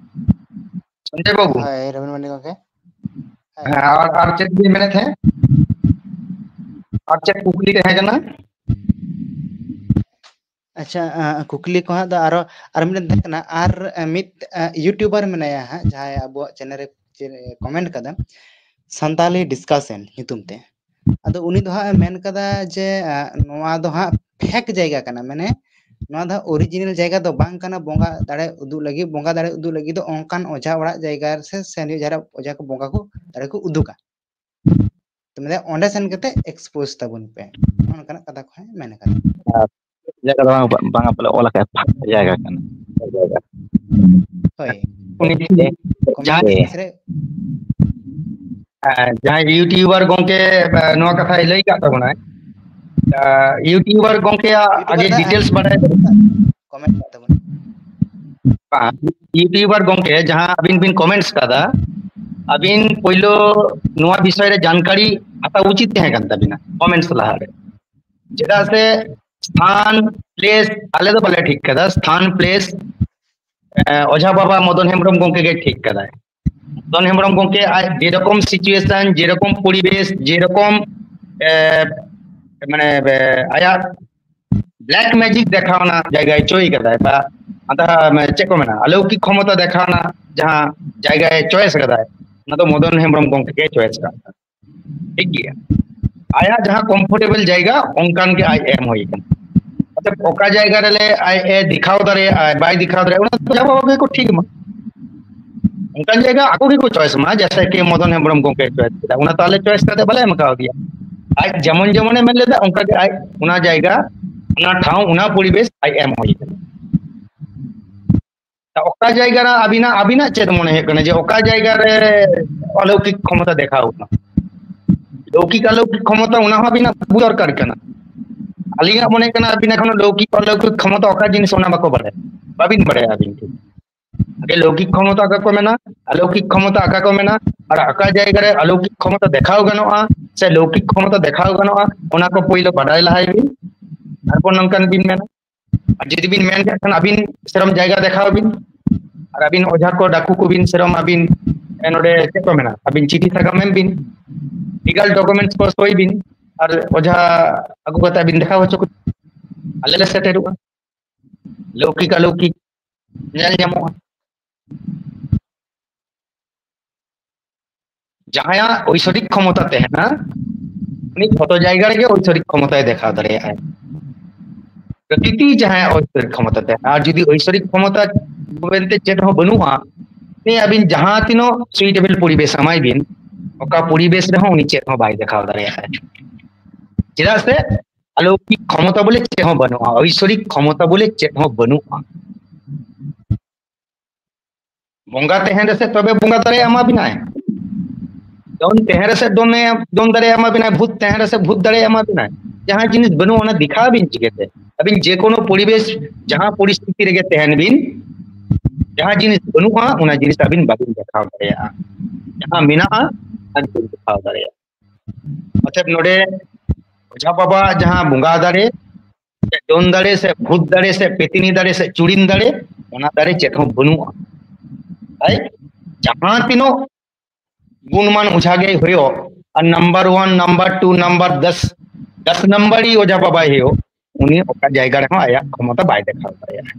ᱥᱚᱧᱡᱚᱭ ᱵᱟᱹᱵᱩ᱾ ᱦᱳᱭ, ᱨᱚᱵᱤᱱ ᱢᱟᱱᱰᱤ ᱜᱚᱢᱠᱮ᱾ ᱦᱮᱸ, ᱟᱨ, ᱟᱨ ᱪᱮᱫ ᱵᱤᱱ ᱢᱮᱱᱮᱫ ᱛᱟᱦᱮᱸᱫ? ᱟᱨ ᱪᱮᱫ ᱠᱩᱠᱞᱤ ᱛᱟᱦᱮᱸ ᱠᱟᱱᱟ? ᱟᱪᱪᱷᱟ, ᱟᱸ, ᱠᱩᱠᱞᱤ ᱠᱚ ᱦᱟᱸᱜ ᱫᱚ ᱟᱨᱚ, ᱟᱨ ᱢᱤᱫᱴᱮᱱ ᱛᱟᱦᱮᱸ ᱠᱟᱱᱟ, ᱟᱨ, ᱟᱸ, ᱢᱤᱫ, ᱟᱸ, YouTuber ᱢᱮᱱᱟᱭᱟ ᱦᱟᱸᱜ, ᱡᱟᱦᱟᱸᱭ ᱟᱵᱚᱣᱟᱜ channel ᱨᱮ ᱪᱮ-, comment ᱠᱟᱫᱟ, ᱥᱟᱱᱛᱟᱞᱤ discussion ᱧᱩᱛᱩᱢ ᱛᱮ᱾ ᱟᱫᱚ ᱩᱱᱤ ᱫᱚ ᱦᱟᱸᱜ ᱮ ᱢᱮᱱ ᱠᱟᱫᱟ ᱡᱮ, ᱟᱸ, ᱱᱚᱣᱟ ᱫᱚ ᱦᱟᱸᱜ fake ᱡᱟᱭᱜᱟ ᱠᱟᱱᱟ, ᱢᱟᱱᱮ ᱱᱚᱣᱟ ᱫᱚ original ᱡᱟᱭᱜᱟ ᱫᱚ ᱵᱟᱝ ᱠᱟᱱᱟ᱾ ᱵᱚᱸᱜᱟ ᱫᱟᱲᱮ ᱩᱫᱩᱜ ᱞᱟᱹᱜᱤᱫ, ᱵᱚᱸᱜᱟ ᱫᱟᱲᱮ ᱩᱫᱩᱜ ᱞᱟᱹᱜᱤᱫ ᱫᱚ ᱚᱱᱠᱟᱱ ᱚᱡᱷᱟ ᱚᱲᱟᱜ ᱡᱟᱭᱜᱟ ᱥᱮ ᱥᱮᱱ ᱦᱩᱭᱩᱜ ᱡᱟᱦᱟᱸ ᱨᱮ ᱚᱡᱷᱟ ᱠᱚ ᱵᱚᱸᱜᱟ ᱠᱚ ᱫᱟᱲᱮ ᱠᱚ ᱩᱫᱩᱜᱟ᱾ ᱛᱚ ᱢᱟᱱᱮ ᱚᱸᱰᱮ ᱥᱮᱱ ᱠᱟᱛᱮ expose ᱛᱟᱵᱚᱱ ᱯᱮ, ᱱᱚᱜᱼᱚ ᱱᱚᱝᱠᱟᱱᱟᱜ ᱠᱟᱛᱷᱟ ᱠᱚ ᱦᱟᱸᱜ ᱢᱮᱱ ᱠᱟᱫᱟ᱾ ᱡᱟᱭᱜᱟ ᱫᱚ ᱵᱟᱝ, ᱵᱟᱝᱟ ᱵᱚᱞᱮ ᱚᱞ ᱟᱠᱟᱫ, ᱯᱷᱟᱸᱠ ᱡᱟᱭᱜᱟ ᱠᱟᱱᱟ᱾ ᱦᱳᱭ᱾ ᱩᱱᱤ comment ᱡᱟᱦᱟᱸᱭ section ᱨᱮ ᱦᱮᱸ, ᱡᱟᱦᱟᱸᱭ YouTuber ᱜᱚᱝᱠᱮ, ᱮ, ᱱᱚᱣᱟ ᱠᱟᱛᱷᱟᱭ ᱞᱟᱹᱭ ᱠᱟᱫ ᱛᱟᱵᱚᱱᱟᱭ, ᱮ, YouTuber ᱜᱚᱝᱠᱮᱭᱟᱜ ᱟᱹᱰᱤ YouTuber ᱫᱚ details ᱵᱟᱰᱟᱭ᱾ Comment ᱠᱟᱜ ᱛᱟᱵᱚᱱ᱾ ᱵᱟᱝ, YouTuber ᱜᱚᱝᱠᱮ ᱡᱟᱦᱟᱸ ᱟᱹᱵᱤᱱ ᱵᱤᱱ comments ᱠᱟᱫᱟ, ᱟᱹᱵᱤᱱ ᱯᱳᱭᱞᱳ ᱱᱚᱣᱟ ᱵᱤᱥᱚᱭ ᱨᱮ ᱡᱟᱱᱠᱟᱨᱤ ᱦᱟᱛᱟᱣ ᱩᱪᱤᱛ ᱛᱟᱦᱮᱸ ᱠᱟᱱ ᱛᱟᱵᱤᱱᱟ comments ᱞᱟᱦᱟᱨᱮ᱾ ᱪᱮᱫᱟᱜ ᱥᱮ ᱥᱛᱷᱟᱱ, place ᱟᱞᱮ ᱫᱚ ᱵᱟᱞᱮ ᱴᱷᱤᱠ ᱠᱟᱫᱟ, ᱥᱛᱷᱟᱱ, place, ᱮ, ᱚᱡᱷᱟ ᱵᱟᱵᱟ ᱢᱚᱫᱚᱱ ᱦᱮᱢᱵᱨᱚᱢ ᱜᱚᱝᱠᱮ ᱜᱮ ᱴᱷᱤᱠ ᱠᱟᱫᱟᱭ᱾ ᱢᱚᱫᱚᱱ ᱦᱮᱢᱵᱨᱚᱢ ᱜᱚᱝᱠᱮ ᱟᱡ ᱡᱮᱨᱚᱠᱚᱢ situation, ᱡᱮᱨᱚᱠᱚᱢ ᱯᱚᱨᱤᱵᱮᱥ, ᱡᱮᱨᱚᱠᱚᱢ, ᱮ, ᱢᱟᱱᱮ, ᱮ, ᱟᱭᱟᱜ black magic ᱫᱮᱠᱷᱟᱣᱱᱟ ᱡᱟᱭᱜᱟᱭ ᱪᱚᱭ ᱠᱟᱫᱟᱭ, ᱵᱟ ᱟᱫᱟ, ᱢᱟᱱᱮ, ᱪᱮᱫ ᱠᱚ ᱢᱮᱱᱟ, ᱟᱞᱚᱠᱤᱠ ᱠᱷᱚᱢᱚᱛᱟ ᱫᱮᱠᱷᱟᱣᱱᱟ ᱡᱟᱦᱟᱸ ᱡᱟᱭᱜᱟᱭ choice ᱠᱟᱫᱟᱭ, ᱚᱱᱟ ᱫᱚ ᱢᱚᱫᱚᱱ ᱦᱮᱢᱵᱨᱚᱢ ᱜᱚᱝᱠᱮ ᱜᱮ choice ᱠᱟᱫᱟ᱾ ᱴᱷᱤᱠ ᱜᱮᱭᱟ, ᱟᱭᱟᱜ ᱡᱟᱦᱟᱸ comfortable ᱡᱟᱭᱜᱟ ᱚᱱᱠᱟᱱ ᱜᱮ ᱟᱡ ᱮᱢ ᱦᱩᱭ ᱠᱟᱱᱟ᱾ ᱚᱛᱚᱮᱵ ᱚᱠᱟ ᱡᱟᱭᱜᱟ ᱨᱮ ᱟᱡ ᱮ ᱫᱮᱠᱷᱟᱣ ᱫᱟᱲᱮᱭᱟᱜᱼᱟ, ᱵᱟᱭ ᱫᱮᱠᱷᱟᱣ ᱫᱟᱲᱮᱭᱟᱜᱼᱟ, ᱚᱱᱟ ᱫᱚ ᱡᱟᱦᱟᱸ ᱵᱟᱵᱟ ᱜᱮᱠᱚ ᱴᱷᱤᱠ ᱢᱟ᱾ ᱚᱱᱠᱟᱱ ᱡᱟᱭᱜᱟ ᱟᱠᱚ ᱜᱮᱠᱚ choice ᱢᱟ, ᱡᱮᱭᱥᱮ ᱠᱤ ᱢᱚᱫᱚᱱ ᱦᱮᱢᱵᱨᱚᱢ ᱜᱚᱝᱠᱮ choice ᱠᱮᱫᱟ, ᱚᱱᱟ ᱛᱚ ᱟᱞᱮ choice ᱠᱟᱛᱮ ᱵᱟᱞᱮ ᱮᱢ ᱠᱟᱣ ᱫᱮᱭᱟ᱾ ᱟᱡ ᱡᱮᱢᱚᱱ ᱡᱮᱢᱚᱱᱮ ᱢᱮᱱ ᱞᱮᱫᱟ ᱚᱱᱠᱟ ᱜᱮ ᱟᱡ ᱚᱱᱟ ᱡᱟᱭᱜᱟ, ᱚᱱᱟ ᱴᱷᱟᱶ, ᱚᱱᱟ ᱯᱚᱨᱤᱵᱮᱥ ᱟᱡ ᱮᱢ ᱦᱩᱭ ᱠᱟᱱᱟ᱾ ᱛᱟ ᱚᱠᱟ ᱡᱟᱭᱜᱟ ᱨᱮ ᱟᱹᱵᱤᱱᱟᱜ, ᱟᱹᱵᱤᱱᱟᱜ ᱪᱮᱫ ᱢᱚᱱᱮ ᱦᱩᱭᱩᱜ ᱠᱟᱱᱟ ᱡᱮ ᱚᱠᱟ ᱡᱟᱭᱜᱟ ᱨᱮ ᱚᱞᱚᱠᱤᱠ ᱠᱷᱚᱢᱚᱛᱟ ᱫᱮᱠᱷᱟᱣ ᱠᱟᱱᱟ? ᱞᱚᱣᱠᱤᱠ ᱚᱞᱚᱠᱤᱠ ᱠᱷᱚᱢᱚᱛᱟ ᱚᱱᱟ ᱦᱚᱸ ᱟᱹᱵᱤᱱᱟᱜ ᱵᱩᱡᱽ ᱫᱚᱨᱠᱟᱨ ᱠᱟᱱᱟ᱾ ᱟᱹᱞᱤᱧᱟᱜ ᱢᱚᱱᱮ ᱠᱟᱱᱟ ᱟᱹᱵᱤᱱ ᱮᱠᱷᱚᱱᱳ ᱞᱚᱣᱠᱤᱠ ᱚᱞᱚᱠᱤᱠ ᱠᱷᱚᱢᱚᱛᱟ ᱚᱠᱟ ᱡᱤᱱᱤᱥ ᱚᱱᱟ ᱵᱟᱠᱚ ᱵᱟᱲᱟᱭᱟ, ᱵᱟᱵᱤᱱ ᱵᱟᱲᱟᱭᱟ ᱟᱹᱵᱤᱱ ᱴᱷᱤᱠ᱾ ᱟᱜᱮ ᱞᱚᱣᱠᱤᱠ ᱠᱷᱚᱢᱚᱛᱟ ᱚᱠᱟ ᱠᱚ ᱢᱮᱱᱟ, ᱟᱞᱚᱠᱤᱠ ᱠᱷᱚᱢᱚᱛᱟ ᱚᱠᱟ ᱠᱚ ᱢᱮᱱᱟ, ᱟᱨ ᱚᱠᱟ ᱡᱟᱭᱜᱟ ᱨᱮ ᱟᱞᱚᱠᱤᱠ ᱠᱷᱚᱢᱚᱛᱟ ᱫᱮᱠᱷᱟᱣ ᱜᱟᱱᱚᱜᱼᱟ ᱥᱮ ᱞᱚᱣᱠᱤᱠ ᱠᱷᱚᱢᱚᱛᱟ ᱫᱮᱠᱷᱟᱣ ᱜᱟᱱᱚᱜᱼᱟ, ᱚᱱᱟ ᱠᱚ ᱯᱳᱭᱞᱳ ᱵᱟᱰᱟᱭ ᱞᱟᱦᱟᱭ ᱵᱤᱱ, ᱛᱟᱨᱯᱚᱨ ᱱᱚᱝᱠᱟᱱ ᱵᱤᱱ ᱢᱮᱱᱟ᱾ ᱟᱨ ᱡᱩᱫᱤ ᱵᱤᱱ ᱢᱮᱱ ᱠᱟᱜ ᱠᱷᱟᱱ ᱟᱹᱵᱤᱱ ᱥᱮᱨᱚᱢ ᱡᱟᱭᱜᱟ ᱫᱮᱠᱷᱟᱣ ᱵᱤᱱ᱾ ᱟᱨ ᱟᱹᱵᱤᱱ ᱚᱡᱷᱟ ᱠᱚ ᱰᱟᱠᱩ ᱠᱚᱵᱤᱱ ᱥᱮᱨᱚᱢ ᱟᱹᱵᱤᱱ ᱱᱚᱰᱮ ᱪᱮᱫ ᱠᱚ ᱢᱮᱱᱟ, ᱟᱹᱵᱤᱱ ᱪᱤᱴᱷᱤ ᱥᱟᱠᱟᱢ ᱮᱢ ᱵᱤᱱ, ᱞᱤᱜᱟᱞ ᱰᱚᱠᱩᱢᱮᱱᱴᱥ ᱠᱚ ᱥᱳᱭ ᱵᱤᱱ, ᱟᱨ ᱚᱡᱷᱟ ᱟᱹᱜᱩ ᱠᱟᱛᱮ ᱟᱹᱵᱤᱱ ᱫᱮᱠᱷᱟᱣ ᱦᱚᱪᱚ ᱠᱚ, ᱟᱞᱮ ᱞᱮ ᱥᱮᱴᱮᱨᱚᱜᱼᱟ᱾ ᱞᱳᱠᱤᱠ ᱟᱞᱳᱠᱤᱠ ᱧᱮᱞ ᱧᱟᱢᱚᱜᱼᱟ᱾ ᱡᱟᱦᱟᱸᱭᱟᱜ ᱳᱭᱥᱚᱨᱤᱠ ᱠᱷᱚᱢᱚᱛᱟ ᱛᱟᱦᱮᱱᱟ, ᱩᱱᱤ ᱡᱷᱚᱛᱚ ᱡᱟᱭᱜᱟ ᱨᱮᱜᱮ ᱳᱭᱥᱚᱨᱤᱠ ᱠᱷᱚᱢᱚᱛᱟᱭ ᱫᱮᱠᱷᱟᱣ ᱫᱟᱲᱮᱭᱟᱜᱼᱟᱭ᱾ ᱯᱨᱚᱠᱨᱤᱛᱤ ᱡᱟᱦᱟᱸᱭᱟᱜ ᱳᱭᱥᱚᱨᱤᱠ ᱠᱷᱚᱢᱚᱛᱟ ᱛᱟᱦᱮᱱᱟ, ᱟᱨ ᱡᱩᱫᱤ ᱳᱭᱥᱚᱨᱤᱠ ᱠᱷᱚᱢᱚᱛᱟ ᱢᱮᱱᱛᱮ ᱪᱮᱫ ᱦᱚᱸ ᱵᱟᱹᱱᱩᱜᱼᱟ, ᱩᱱᱤ ᱟᱹᱵᱤᱱ ᱡᱟᱦᱟᱸ ᱛᱤᱱᱟᱹᱜ ᱥᱩᱭᱴᱮᱵᱚᱞ ᱯᱚᱨᱤᱵᱮᱥ ᱮᱢᱟᱭ ᱵᱤᱱ, ᱚᱠᱟ ᱯᱚᱨᱤᱵᱮᱥ ᱨᱮᱦᱚᱸ ᱩᱱᱤ ᱪᱮᱫ ᱦᱚᱸ ᱵᱟᱭ ᱫᱮᱠᱷᱟᱣ ᱫᱟᱲᱮᱭᱟᱜᱼᱟ᱾ ᱪᱮᱫᱟᱜ ᱥᱮ ᱟᱞᱚᱠᱤᱠ ᱠᱷᱚᱢᱚᱛᱟ ᱵᱚᱞᱮ ᱪᱮᱫ ᱦᱚᱸ ᱵᱟᱹᱱᱩᱜᱼᱟ, ᱳᱭᱥᱚᱨᱤᱠ ᱠᱷᱚᱢᱚᱛᱟ ᱵᱚᱞᱮ ᱪᱮᱫ ᱦᱚᱸ ᱵᱟᱹᱱᱩᱜᱼᱟ᱾ ᱵᱚᱸᱜᱟ ᱛᱟᱦᱮᱱ ᱨᱮᱥᱮ ᱛᱚᱵᱮ ᱵᱚᱸᱜᱟ ᱫᱟᱲᱮ ᱮᱢᱟ ᱵᱤᱱᱟᱭ᱾ ᱰᱚᱱ ᱛᱟᱦᱮᱱ ᱨᱮᱥᱮ ᱰᱚᱱᱮ, ᱰᱚᱱ ᱫᱟᱲᱮ ᱮᱢᱟ ᱵᱤᱱᱟᱭ, ᱵᱷᱩᱛ ᱛᱟᱦᱮᱱ ᱨᱮᱥᱮ ᱵᱷᱩᱛ ᱫᱟᱲᱮ ᱮᱢᱟ ᱵᱤᱱᱟᱭ᱾ ᱡᱟᱦᱟᱸ ᱡᱤᱱᱤᱥ ᱵᱟᱹᱱᱩᱜᱼᱟ, ᱚᱱᱟ ᱫᱮᱠᱷᱟᱣ ᱵᱤᱱ ᱪᱤᱠᱟᱹᱛᱮ? ᱟᱹᱵᱤᱱ ᱡᱮ ᱠᱳᱱᱳ ᱯᱚᱨᱤᱵᱮᱥ, ᱡᱟᱦᱟᱸ ᱯᱚᱨᱤᱥᱛᱷᱤᱛᱤ ᱨᱮᱜᱮ ᱛᱟᱦᱮᱱ ᱵᱤᱱ, ᱡᱟᱦᱟᱸ ᱡᱤᱱᱤᱥ ᱵᱟᱹᱱᱩᱜᱼᱟ, ᱚᱱᱟ ᱡᱤᱱᱤᱥ ᱟᱹᱵᱤᱱ ᱵᱟᱹᱵᱤᱱ ᱫᱮᱠᱷᱟᱣ ᱫᱟᱲᱮᱭᱟᱜᱼᱟ᱾ ᱡᱟᱦᱟᱸ ᱢᱮᱱᱟᱜᱼᱟ, ᱚᱱᱟ ᱵᱤᱱ ᱫᱮᱠᱷᱟᱣ ᱫᱟᱲᱮᱭᱟᱜᱼᱟ᱾ ᱚᱛᱮᱵ ᱱᱚᱰᱮ ᱚᱡᱷᱟ ᱵᱟᱵᱟ ᱡᱟᱦᱟᱸ ᱵᱚᱸᱜᱟ ᱫᱟᱲᱮ, ᱥᱮ ᱰᱚᱱ ᱫᱟᱲᱮ, ᱥᱮ ᱵᱷᱩᱛ ᱫᱟᱲᱮ, ᱥᱮ ᱯᱮᱛᱱᱤ ᱫᱟᱲᱮ, ᱥᱮ ᱪᱩᱲᱤᱱ ᱫᱟᱲᱮ, ᱚᱱᱟ ᱫᱟᱲᱮ ᱪᱮᱫ ᱦᱚᱸ ᱵᱟᱹᱱᱩᱜᱼᱟ᱾ ᱛᱟᱭ ᱡᱟᱦᱟᱸ ᱛᱤᱱᱟᱹᱜ ᱜᱩᱱᱢᱟᱱ ᱚᱡᱷᱟ ᱜᱮᱭ ᱦᱩᱭᱩᱜ, ᱟᱨ number one, number two, number ᱫᱚᱥ, ᱫᱚᱥ ᱱᱟᱢᱵᱟᱨᱤ ᱚᱡᱷᱟ ᱵᱟᱵᱟᱭ ᱦᱩᱭᱩᱜ, ᱩᱱᱤ ᱚᱠᱟ ᱡᱟᱭᱜᱟ ᱨᱮᱦᱚᱸ ᱟᱭᱟᱜ ᱠᱷᱚᱢᱚᱛᱟ ᱵᱟᱭ ᱫᱮᱠᱷᱟᱣ ᱫᱟᱲᱮᱭᱟᱜᱼᱟ᱾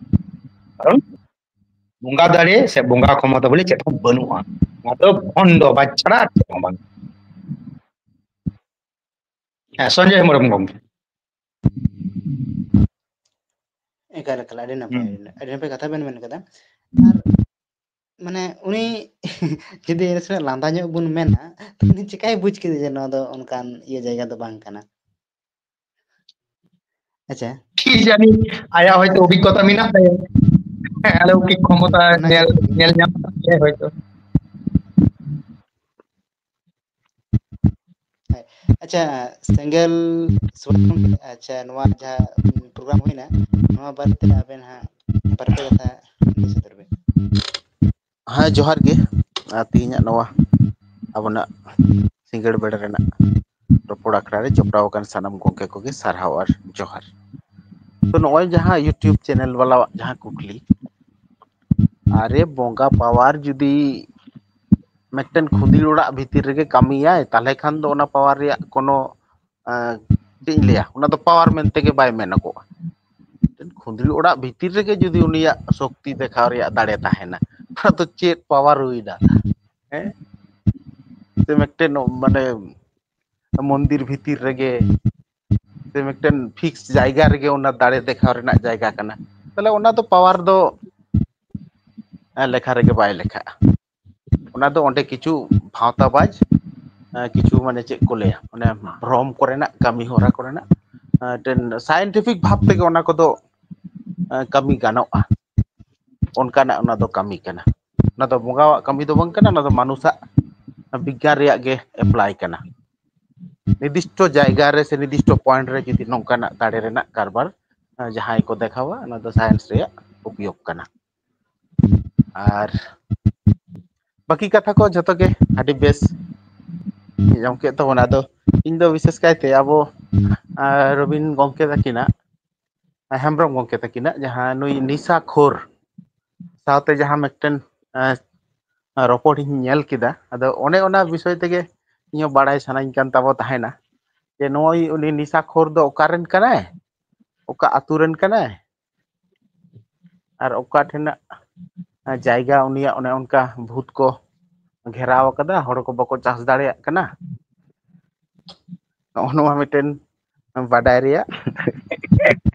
ᱠᱟᱨᱚᱱ ᱵᱚᱸᱜᱟ ᱫᱟᱲᱮ ᱥᱮ ᱵᱚᱸᱜᱟ ᱠᱷᱚᱢᱚᱛᱟ ᱵᱚᱞᱮ ᱪᱮᱫ ᱦᱚᱸ ᱵᱟᱹᱱᱩᱜᱼᱟ᱾ ᱚᱱᱟ ᱫᱚ ᱵᱷᱚᱱᱰᱚ ᱵᱟᱫ ᱪᱷᱟᱲᱟ ᱟᱨ ᱪᱮᱫ ᱦᱚᱸ ᱵᱟᱝ᱾ ᱦᱮᱸ, ᱥᱚᱧᱡᱚᱭ ᱦᱮᱢᱵᱨᱚᱢ ᱜᱚᱢᱠᱮ᱾ ᱮᱠᱟᱞ, ᱮᱠᱟᱞ, ᱟᱹᱰᱤ ᱱᱟᱯᱟᱭ, ᱦᱩᱸ᱾ ᱟᱹᱰᱤ ᱱᱟᱯᱟᱭ ᱠᱟᱛᱷᱟ ᱵᱮᱱ ᱢᱮᱱ ᱠᱟᱫᱟ᱾ ᱟᱨ ᱢᱟᱱᱮ ᱩᱱᱤ ᱡᱩᱫᱤ ᱱᱟᱥᱮᱱᱟᱜ ᱞᱟᱸᱫᱟ ᱧᱚᱜ ᱵᱚᱱ ᱢᱮᱱᱟ, ᱩᱱᱤ ᱪᱮᱠᱟᱭ ᱵᱩᱡᱽ ᱠᱮᱫᱟ ᱡᱮ ᱱᱚᱣᱟ ᱫᱚ ᱚᱱᱠᱟᱱ ᱤᱭᱟᱹ ᱡᱟᱭᱜᱟ ᱫᱚ ᱵᱟᱝ ᱠᱟᱱᱟ? ᱟᱪᱪᱷᱟ᱾ ᱠᱤ ᱡᱟᱹᱱᱤ, ᱟᱭᱟᱜ ᱦᱚᱭᱛᱳ ᱚᱵᱷᱤᱜᱽᱜᱚᱛᱟ ᱢᱮᱱᱟᱜ ᱛᱟᱭᱟ᱾ ᱦᱮᱸ, ᱟᱞᱚᱠᱤᱠ ᱠᱷᱚᱢᱚᱛᱟ ᱚᱱᱟ ᱧᱮᱞ, ᱜᱮᱛᱚ᱾ ᱧᱮᱞ ᱧᱟᱢ ᱠᱟᱜ ᱜᱮᱭᱟᱭ ᱦᱚᱭᱛᱳ᱾ ᱦᱮᱸ᱾ ᱟᱪᱪᱷᱟ, ᱥᱮᱸᱜᱮᱞ ᱥᱩᱵᱷᱟᱥ ᱜᱚᱢᱠᱮ, ᱟᱪᱪᱷᱟ, ᱱᱚᱣᱟ ᱡᱟᱦᱟᱸ, ᱩᱢ, ᱯᱨᱳᱜᱨᱟᱢ ᱦᱩᱭᱱᱟ, ᱱᱚᱣᱟ ᱵᱟᱨᱮᱛᱮ ᱟᱵᱮᱱ ᱦᱟᱸᱜ ᱵᱟᱨ ᱯᱮ ᱠᱟᱛᱷᱟ ᱞᱟᱹᱭ ᱥᱚᱫᱚᱨ ᱵᱮᱱ᱾ ᱦᱮᱸ, ᱡᱚᱦᱟᱨ ᱜᱮ᱾ ᱟᱨ ᱛᱮᱦᱮᱧᱟᱜ ᱱᱚᱣᱟ ᱟᱵᱚᱱᱟᱜ ᱥᱤᱸᱜᱟᱹᱲ ᱵᱮᱲᱟ ᱨᱮᱱᱟᱜ ᱨᱚᱯᱚᱲ ᱟᱠᱷᱲᱟ ᱨᱮ ᱡᱚᱯᱲᱟᱣ ᱟᱠᱟᱱ ᱥᱟᱱᱟᱢ ᱜᱚᱢᱠᱮ ᱠᱚᱜᱮ ᱥᱟᱨᱦᱟᱣ ᱟᱨ ᱡᱚᱦᱟᱨ᱾ ᱛᱚ, ᱱᱚᱜᱼᱚᱭ ᱡᱟᱦᱟᱸ YouTube ᱪᱮᱱᱮᱞ ᱵᱟᱞᱟᱣᱟᱜ ᱡᱟᱦᱟᱸ ᱠᱩᱠᱞᱤ, ᱟᱨᱮ ᱵᱚᱸᱜᱟ, ᱯᱟᱣᱟᱨ ᱡᱩᱫᱤ ᱢᱤᱫᱴᱮᱱ ᱠᱷᱩᱸᱫᱤ ᱚᱲᱟᱜ ᱵᱷᱤᱛᱤᱨ ᱨᱮᱜᱮ ᱠᱟᱹᱢᱤᱭᱟᱭ, ᱛᱟᱦᱚᱞᱮ ᱠᱷᱟᱱ ᱫᱚ ᱚᱱᱟ ᱯᱟᱣᱟᱨ ᱨᱮᱭᱟᱜ ᱠᱳᱱᱳ, ᱟᱸ, ᱪᱮᱫ ᱤᱧ ᱞᱟᱹᱭᱟ, ᱚᱱᱟ ᱫᱚ ᱯᱟᱣᱟᱨ ᱢᱮᱱᱛᱮ ᱜᱮ ᱵᱟᱭ ᱢᱮᱱᱚᱜᱚᱜᱼᱟ᱾ ᱢᱤᱫᱴᱮᱱ ᱠᱷᱩᱸᱫᱽᱲᱤ ᱚᱲᱟᱜ ᱵᱷᱤᱛᱤᱨ ᱨᱮᱜᱮ ᱡᱩᱫᱤ ᱩᱱᱤᱭᱟᱜ ᱥᱚᱠᱛᱤ ᱫᱮᱠᱷᱟᱣ ᱨᱮᱭᱟᱜ ᱫᱟᱲᱮ ᱛᱟᱦᱮᱱᱟ, ᱚᱱᱟ ᱫᱚ ᱪᱮᱫ ᱯᱟᱣᱟᱨ ᱦᱩᱭᱱᱟ? ᱦᱮᱸ? ᱥᱮ ᱢᱤᱫᱴᱮᱱ ᱢᱟᱱᱮ ᱢᱚᱱᱫᱤᱨ ᱵᱷᱤᱛᱤᱨ ᱨᱮᱜᱮ, ᱥᱮ ᱢᱤᱫᱴᱮᱱ ᱯᱷᱤᱠᱥ ᱡᱟᱭᱜᱟ ᱨᱮᱜᱮ ᱚᱱᱟ ᱫᱟᱲᱮ ᱫᱮᱠᱷᱟᱣ ᱨᱮᱱᱟᱜ ᱡᱟᱭᱜᱟ ᱠᱟᱱᱟ, ᱛᱟᱦᱞᱮ ᱚᱱᱟ ᱫᱚ ᱯᱟᱣᱟᱨ ᱫᱚ, ᱮᱸ, ᱞᱮᱠᱷᱟ ᱨᱮᱜᱮ ᱵᱟᱭ ᱞᱮᱠᱷᱟᱜᱼᱟ᱾ ᱚᱱᱟ ᱫᱚ ᱚᱸᱰᱮ ᱠᱤᱪᱷᱩ ᱵᱷᱟᱶᱛᱟ ᱵᱟᱡᱽ, ᱮᱸ, ᱠᱤᱪᱷᱩ ᱢᱟᱱᱮ ᱪᱮᱫ ᱠᱚ ᱞᱟᱹᱭᱟ, ᱚᱱᱮ ᱵᱷᱨᱚᱢ ᱠᱚᱨᱮᱱᱟᱜ, ᱠᱟᱹᱢᱤ ᱦᱚᱨᱟ ᱠᱚᱨᱮᱱᱟᱜ, ᱮᱸ, ᱢᱤᱫᱴᱮᱱ ᱥᱟᱭᱮᱱᱴᱤᱯᱷᱤᱠ ᱵᱷᱟᱵᱽ ᱛᱮᱜᱮ ᱚᱱᱟ ᱠᱚᱫᱚ, ᱮᱸ, ᱠᱟᱹᱢᱤ ᱜᱟᱱᱚᱜᱼᱟ᱾ ᱚᱱᱠᱟᱱᱟᱜ ᱚᱱᱟ ᱫᱚ ᱠᱟᱹᱢᱤ ᱠᱟᱱᱟ᱾ ᱚᱱᱟ ᱫᱚ ᱵᱚᱸᱜᱟᱣᱟᱜ ᱠᱟᱹᱢᱤ ᱫᱚ ᱵᱟᱝ ᱠᱟᱱᱟ, ᱚᱱᱟ ᱫᱚ ᱢᱟᱱᱩᱥᱟᱜ ᱵᱤᱜᱽᱜᱟᱱ ᱨᱮᱭᱟᱜ ᱜᱮ ᱮᱯᱞᱟᱭ ᱠᱟᱱᱟ᱾ ᱱᱤᱨᱫᱤᱥᱴᱚ ᱡᱟᱭᱜᱟ ᱨᱮ ᱥᱮ ᱱᱤᱨᱫᱤᱥᱴᱚ ᱯᱚᱭᱮᱱᱴ ᱨᱮ ᱡᱩᱫᱤ ᱱᱚᱝᱠᱟᱱᱟᱜ ᱫᱟᱲᱮ ᱨᱮᱱᱟᱜ ᱠᱟᱨᱵᱟᱨ, ᱮᱸ, ᱡᱟᱦᱟᱸᱭ ᱠᱚ ᱫᱮᱠᱷᱟᱣᱟ, ᱚᱱᱟ ᱫᱚ ᱥᱟᱭᱮᱱᱥ ᱨᱮᱭᱟᱜ ᱩᱯᱭᱳᱜᱽ ᱠᱟᱱᱟ᱾ ᱟᱨ ᱵᱟᱹᱠᱤ ᱠᱟᱛᱷᱟ ᱠᱚ ᱡᱷᱚᱛᱚ ᱜᱮ ᱟᱹᱰᱤ ᱵᱮᱥ ᱟᱸᱡᱚᱢ ᱠᱮᱫ ᱛᱟᱵᱚᱱᱟ᱾ ᱟᱫᱚ ᱤᱧ ᱫᱚ ᱵᱤᱥᱮᱥ ᱠᱟᱭᱛᱮ ᱟᱵᱚ, ᱟᱸ, ᱨᱚᱵᱤᱱ ᱜᱚᱢᱠᱮ ᱛᱟᱹᱠᱤᱱᱟᱜ, ᱦᱮᱢᱵᱨᱚᱢ ᱜᱚᱢᱠᱮ ᱛᱟᱹᱠᱤᱱᱟᱜ ᱡᱟᱦᱟᱸ ᱱᱩᱭ ᱱᱤᱥᱟ ᱠᱷᱳᱨ ᱥᱟᱶᱛᱮ ᱡᱟᱦᱟᱸ ᱢᱤᱫᱴᱮᱱ, ᱮᱸ, ᱨᱚᱯᱚᱲ ᱤᱧ ᱧᱮᱞ ᱠᱮᱫᱟ, ᱟᱫᱚ ᱚᱱᱮ ᱚᱱᱟ ᱵᱤᱥᱚᱭ ᱛᱮᱜᱮ ᱤᱧ ᱦᱚᱸ ᱵᱟᱲᱟᱭ ᱥᱟᱱᱟᱧ ᱠᱟᱱ ᱛᱟᱵᱚ ᱛᱟᱦᱮᱱᱟ, ᱡᱮ ᱱᱩᱭ, ᱩᱱᱤ ᱱᱤᱥᱟ ᱠᱷᱳᱨ ᱫᱚ ᱚᱠᱟ ᱨᱮᱱ ᱠᱟᱱᱟᱭ, ᱚᱠᱟ ᱟᱹᱛᱩ ᱨᱮᱱ ᱠᱟᱱᱟᱭ, ᱟᱨ ᱚᱠᱟ ᱴᱷᱮᱱᱟᱜ ᱡᱟᱭᱜᱟ ᱩᱱᱤᱭᱟᱜ ᱚᱱᱮ ᱚᱱᱠᱟ ᱵᱷᱩᱛ ᱠᱚ ᱜᱷᱮᱨᱟᱣ ᱟᱠᱟᱫᱟ, ᱦᱚᱲ ᱠᱚ ᱵᱟᱠᱚ ᱪᱟᱥ ᱫᱟᱲᱮᱭᱟᱜ ᱠᱟᱱᱟ᱾ ᱱᱚᱜᱼᱚ ᱱᱚᱣᱟ ᱢᱤᱫᱴᱮᱱ ᱵᱟᱰᱟᱭ ᱨᱮᱭᱟᱜ᱾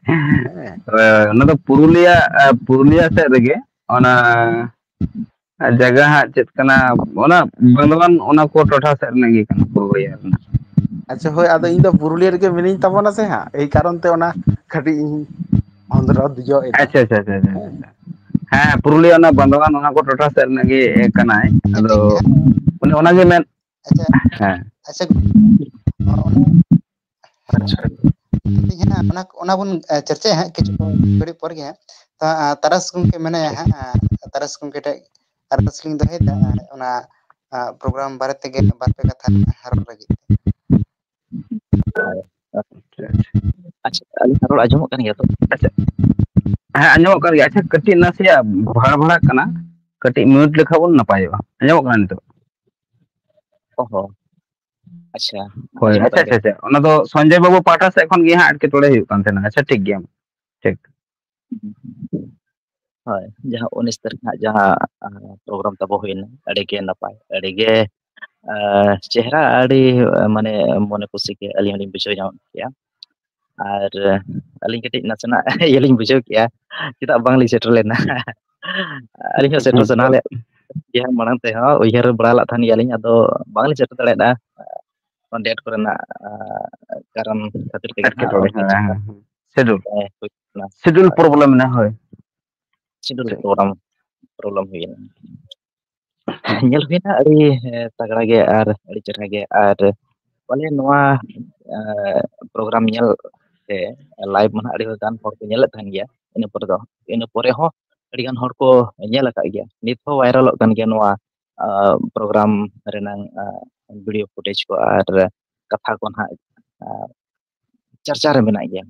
ᱦᱮᱸ᱾ ᱦᱳᱭ, ᱚᱱᱟ ᱫᱚ ᱯᱩᱨᱩᱞᱤᱭᱟ, ᱟᱨ ᱯᱩᱨᱩᱞᱤᱭᱟ ᱥᱮᱫ ᱨᱮᱜᱮ ᱚᱱᱟ ᱡᱟᱭᱜᱟ ᱦᱟᱸᱜ ᱪᱮᱫ ᱠᱟᱱᱟ, ᱚᱱᱟ ᱵᱟᱸᱫᱣᱟᱱ, ᱚᱱᱟ ᱠᱚ ᱴᱚᱴᱷᱟ ᱥᱮᱫ ᱨᱮᱱᱟᱜ ᱜᱮ ᱠᱟᱱᱟ, ᱯᱩᱨᱩᱞᱤᱭᱟ ᱨᱮᱱᱟᱜ᱾ ᱟᱪᱪᱷᱟ, ᱦᱳᱭ, ᱟᱫᱚ ᱤᱧ ᱫᱚ ᱯᱩᱨᱩᱞᱤᱭᱟᱹ ᱨᱮᱜᱮ ᱢᱤᱱᱟᱹᱧ ᱛᱟᱵᱚᱱᱟ ᱥᱮ ᱦᱟᱸᱜ, ᱮᱭ ᱠᱟᱨᱚᱱ ᱛᱮ ᱚᱱᱟ ᱠᱟᱹᱴᱤᱡ ᱤᱧ ᱚᱱᱫᱨᱚ ᱫᱩᱡᱚᱜ ᱮᱫᱟ᱾ ᱟᱪᱪᱷᱟ, ᱟᱪᱪᱷᱟ, ᱟᱪᱪᱷᱟ, ᱟᱪᱪᱷᱟ, ᱟᱪᱪᱷᱟ᱾ ᱦᱮᱸ, ᱯᱩᱨᱩᱞᱤᱭᱟᱹ ᱚᱱᱟ ᱵᱟᱸᱫᱣᱟᱱ, ᱚᱱᱟ ᱠᱚ ᱴᱚᱴᱷᱟ ᱥᱮᱫ ᱨᱮᱱᱟᱜ ᱜᱮ ᱠᱟᱱᱟᱭ᱾ ᱟᱫᱚ ᱟᱪᱪᱷᱟ, ᱚᱱᱮ ᱚᱱᱟ ᱜᱮ ᱢᱮᱱ, ᱟᱪᱪᱷᱟ, ᱦᱮᱸ᱾ ᱟᱪᱪᱷᱟ, ᱚᱱᱟ, ᱟᱪᱪᱷᱟ᱾ ᱤᱧ ᱦᱟᱸᱜ ᱚᱱᱟ, ᱚᱱᱟ ᱵᱚᱱ, ᱮ, ᱪᱚᱨᱪᱟᱭᱟ ᱦᱟᱸᱜ ᱠᱤᱪᱷᱩ ᱜᱷᱟᱹᱲᱤᱡ ᱯᱚᱨ ᱜᱮ ᱦᱟᱸᱜ᱾ ᱛᱚ, ᱟ, ᱛᱟᱨᱟᱥ ᱜᱚᱢᱠᱮ ᱢᱮᱱᱟᱭᱟ ᱦᱟᱸᱜ, ᱟ, ᱛᱟᱨᱟᱥ ᱜᱚᱢᱠᱮ ᱴᱷᱮᱡ ᱟᱨᱫᱟᱥ ᱞᱤᱧ ᱫᱚᱦᱚᱭᱮᱫᱟ, ᱚᱱᱟ, ᱟ, ᱯᱨᱳᱜᱨᱟᱢ ᱵᱟᱨᱮ ᱛᱮᱜᱮ ᱵᱟᱨ ᱯᱮ ᱠᱟᱛᱷᱟ ᱨᱚᱲ ᱞᱟᱹᱜᱤᱫ ᱛᱮ᱾ ᱟᱪᱪᱷᱟ, ᱟᱪᱪᱷᱟ᱾ ᱟᱪᱪᱷᱟ, ᱟᱹᱞᱤᱧᱟᱜ ᱨᱚᱲ ᱟᱸᱡᱚᱢᱚᱜ ᱠᱟᱱ ᱜᱮᱭᱟ ᱛᱚ? ᱟᱪᱪᱷᱟ, ᱦᱮᱸ, ᱟᱸᱡᱚᱢᱚᱜ ᱠᱟᱱ ᱜᱮᱭᱟ᱾ ᱟᱪᱪᱷᱟ, ᱠᱟᱹᱴᱤᱡ ᱱᱟᱥᱮᱭᱟᱜ ᱵᱷᱟᱲᱟ ᱵᱷᱟᱲᱟᱜ ᱠᱟᱱᱟ, ᱠᱟᱹᱴᱤᱡ mute ᱞᱮᱠᱷᱟᱱ ᱵᱚᱱ ᱱᱟᱯᱟᱭᱚᱜᱼᱟ᱾ ᱟᱸᱡᱚᱢᱚᱜ ᱠᱟᱱᱟ ᱱᱤᱛᱚᱜ? ᱚ ᱦᱚᱸ᱾ ᱟᱪᱪᱷᱟ, ᱦᱳᱭ, ᱟᱸᱡᱚᱢᱚᱜ ᱟᱪᱪᱷᱟ, ᱠᱟᱱ ᱟᱪᱪᱷᱟ, ᱜᱮᱭᱟ᱾ ᱟᱪᱪᱷᱟ, ᱚᱱᱟ ᱫᱚ ᱥᱚᱧᱡᱚᱭ ᱵᱟᱹᱵᱩ ᱯᱟᱦᱴᱟ ᱥᱮᱫ ᱠᱷᱚᱱ ᱜᱮ ᱦᱟᱸᱜ ᱮᱴᱠᱮᱴᱚᱬᱮ ᱦᱩᱭᱩᱜ ᱠᱟᱱ ᱛᱟᱦᱮᱱᱟ᱾ ᱟᱪᱪᱷᱟ, ᱴᱷᱤᱠ ᱜᱮᱭᱟ, ᱴᱷᱤᱠ᱾ ᱦᱳᱭ, ᱡᱟᱦᱟᱸ ᱩᱱᱤᱥ ᱛᱟᱹᱨᱤᱠᱷ ᱦᱟᱸᱜ ᱡᱟᱦᱟᱸ, ᱟᱸ, program ᱛᱟᱵᱚ ᱦᱩᱭᱱᱟ, ᱟᱹᱰᱤ ᱜᱮ ᱱᱟᱯᱟᱭ, ᱟᱹᱰᱤ ᱜᱮ, ᱟᱸ, ᱪᱮᱦᱨᱟ, ᱟᱹᱰᱤ, ᱟᱸ, ᱢᱟᱱᱮ ᱢᱚᱱᱮ ᱠᱩᱥᱤ ᱜᱮ ᱟᱹᱞᱤᱧ ᱦᱚᱸᱞᱤᱧ ᱵᱩᱡᱷᱟᱹᱣ ᱧᱟᱢ ᱠᱮᱜᱼᱟ᱾ ᱟᱨ, ᱟᱹᱞᱤᱧ ᱠᱟᱹᱴᱤᱡ ᱱᱟᱥᱮᱱᱟᱜ ᱤᱭᱟᱹ ᱞᱤᱧ ᱵᱩᱡᱷᱟᱹᱣ ᱠᱮᱜᱼᱟ, ᱪᱮᱫᱟᱜ ᱵᱟᱝᱞᱤᱧ ᱥᱮᱴᱮᱨ ᱞᱮᱱᱟ᱾ ᱟᱹᱞᱤᱧ ᱦᱚᱸ ᱥᱮᱴᱮᱨ ᱥᱟᱱᱟ ᱞᱮᱫ ᱜᱮᱭᱟ, ᱢᱟᱲᱟᱝ ᱛᱮᱦᱚᱸ ᱩᱭᱦᱟᱹᱨ ᱵᱟᱲᱟ ᱞᱮᱫ ᱛᱟᱦᱮᱱ ᱜᱮᱭᱟᱞᱤᱧ, ᱟᱫᱚ ᱵᱟᱝᱞᱤᱧ ᱥᱮᱴᱮᱨ ᱫᱟᱲᱮᱭᱟᱫᱟ᱾ ᱚᱱᱟ date ᱠᱚᱨᱮᱱᱟᱜ, ᱟᱸ, ᱠᱟᱨᱚᱱ ᱠᱷᱟᱹᱛᱤᱨ ᱛᱮᱜᱮ ᱱᱟᱦᱟᱜ ᱮᱴᱠᱮᱴᱚᱬᱮ, ᱵᱟᱝᱞᱤᱧ ᱦᱮᱸ, ᱥᱮᱴᱮᱨ, ᱦᱮᱸ, ᱦᱮᱸ᱾ Schedule, ᱦᱮᱸ, ᱦᱩᱭ ᱠᱟᱱᱟ᱾ Schedule ᱦᱳᱭ᱾ Problem ᱢᱮᱱᱟᱜᱼᱟ, ᱦᱳᱭ᱾ Schedule ᱴᱷᱤᱠ᱾ Problem, problem ᱦᱩᱭᱮᱱᱟ᱾ ᱧᱮᱞ ᱦᱩᱭᱱᱟ ᱟᱹᱰᱤ, ᱮ, ᱛᱟᱜᱲᱟ ᱜᱮ ᱟᱨ ᱟᱹᱰᱤ ᱪᱮᱦᱨᱟ ᱜᱮ, ᱟᱨ ᱯᱟᱞᱮ ᱱᱚᱣᱟ, ᱮ, program ᱧᱮᱞ ᱛᱮ live ᱢᱟ ᱱᱟᱦᱟᱜ ᱟᱹᱰᱤ ᱜᱟᱱ ᱦᱚᱲ ᱠᱚ ᱧᱮᱞᱮᱫ ᱛᱟᱦᱮᱱ ᱜᱮᱭᱟ, ᱤᱱᱟᱹ ᱯᱚᱨᱮ ᱫᱚ, ᱤᱱᱟᱹ ᱯᱚᱨᱮ ᱦᱚᱸ ᱟᱹᱰᱤ ᱜᱟᱱ ᱦᱚᱲ ᱠᱚ ᱧᱮᱞ ᱟᱠᱟᱫ ᱜᱮᱭᱟ᱾ ᱱᱤᱛ ᱦᱚᱸ viralᱚᱜ ᱠᱟᱱ ᱜᱮᱭᱟ ᱱᱚᱣᱟ, ᱟ, program ᱨᱮᱱᱟᱝ, ᱟ, video footage ᱠᱚ ᱟᱨ ᱠᱟᱛᱷᱟ ᱠᱚ ᱱᱟᱦᱟᱜ, ᱟ, ᱪᱟᱨᱪᱟ ᱨᱮ ᱢᱮᱱᱟᱜ ᱜᱮᱭᱟ᱾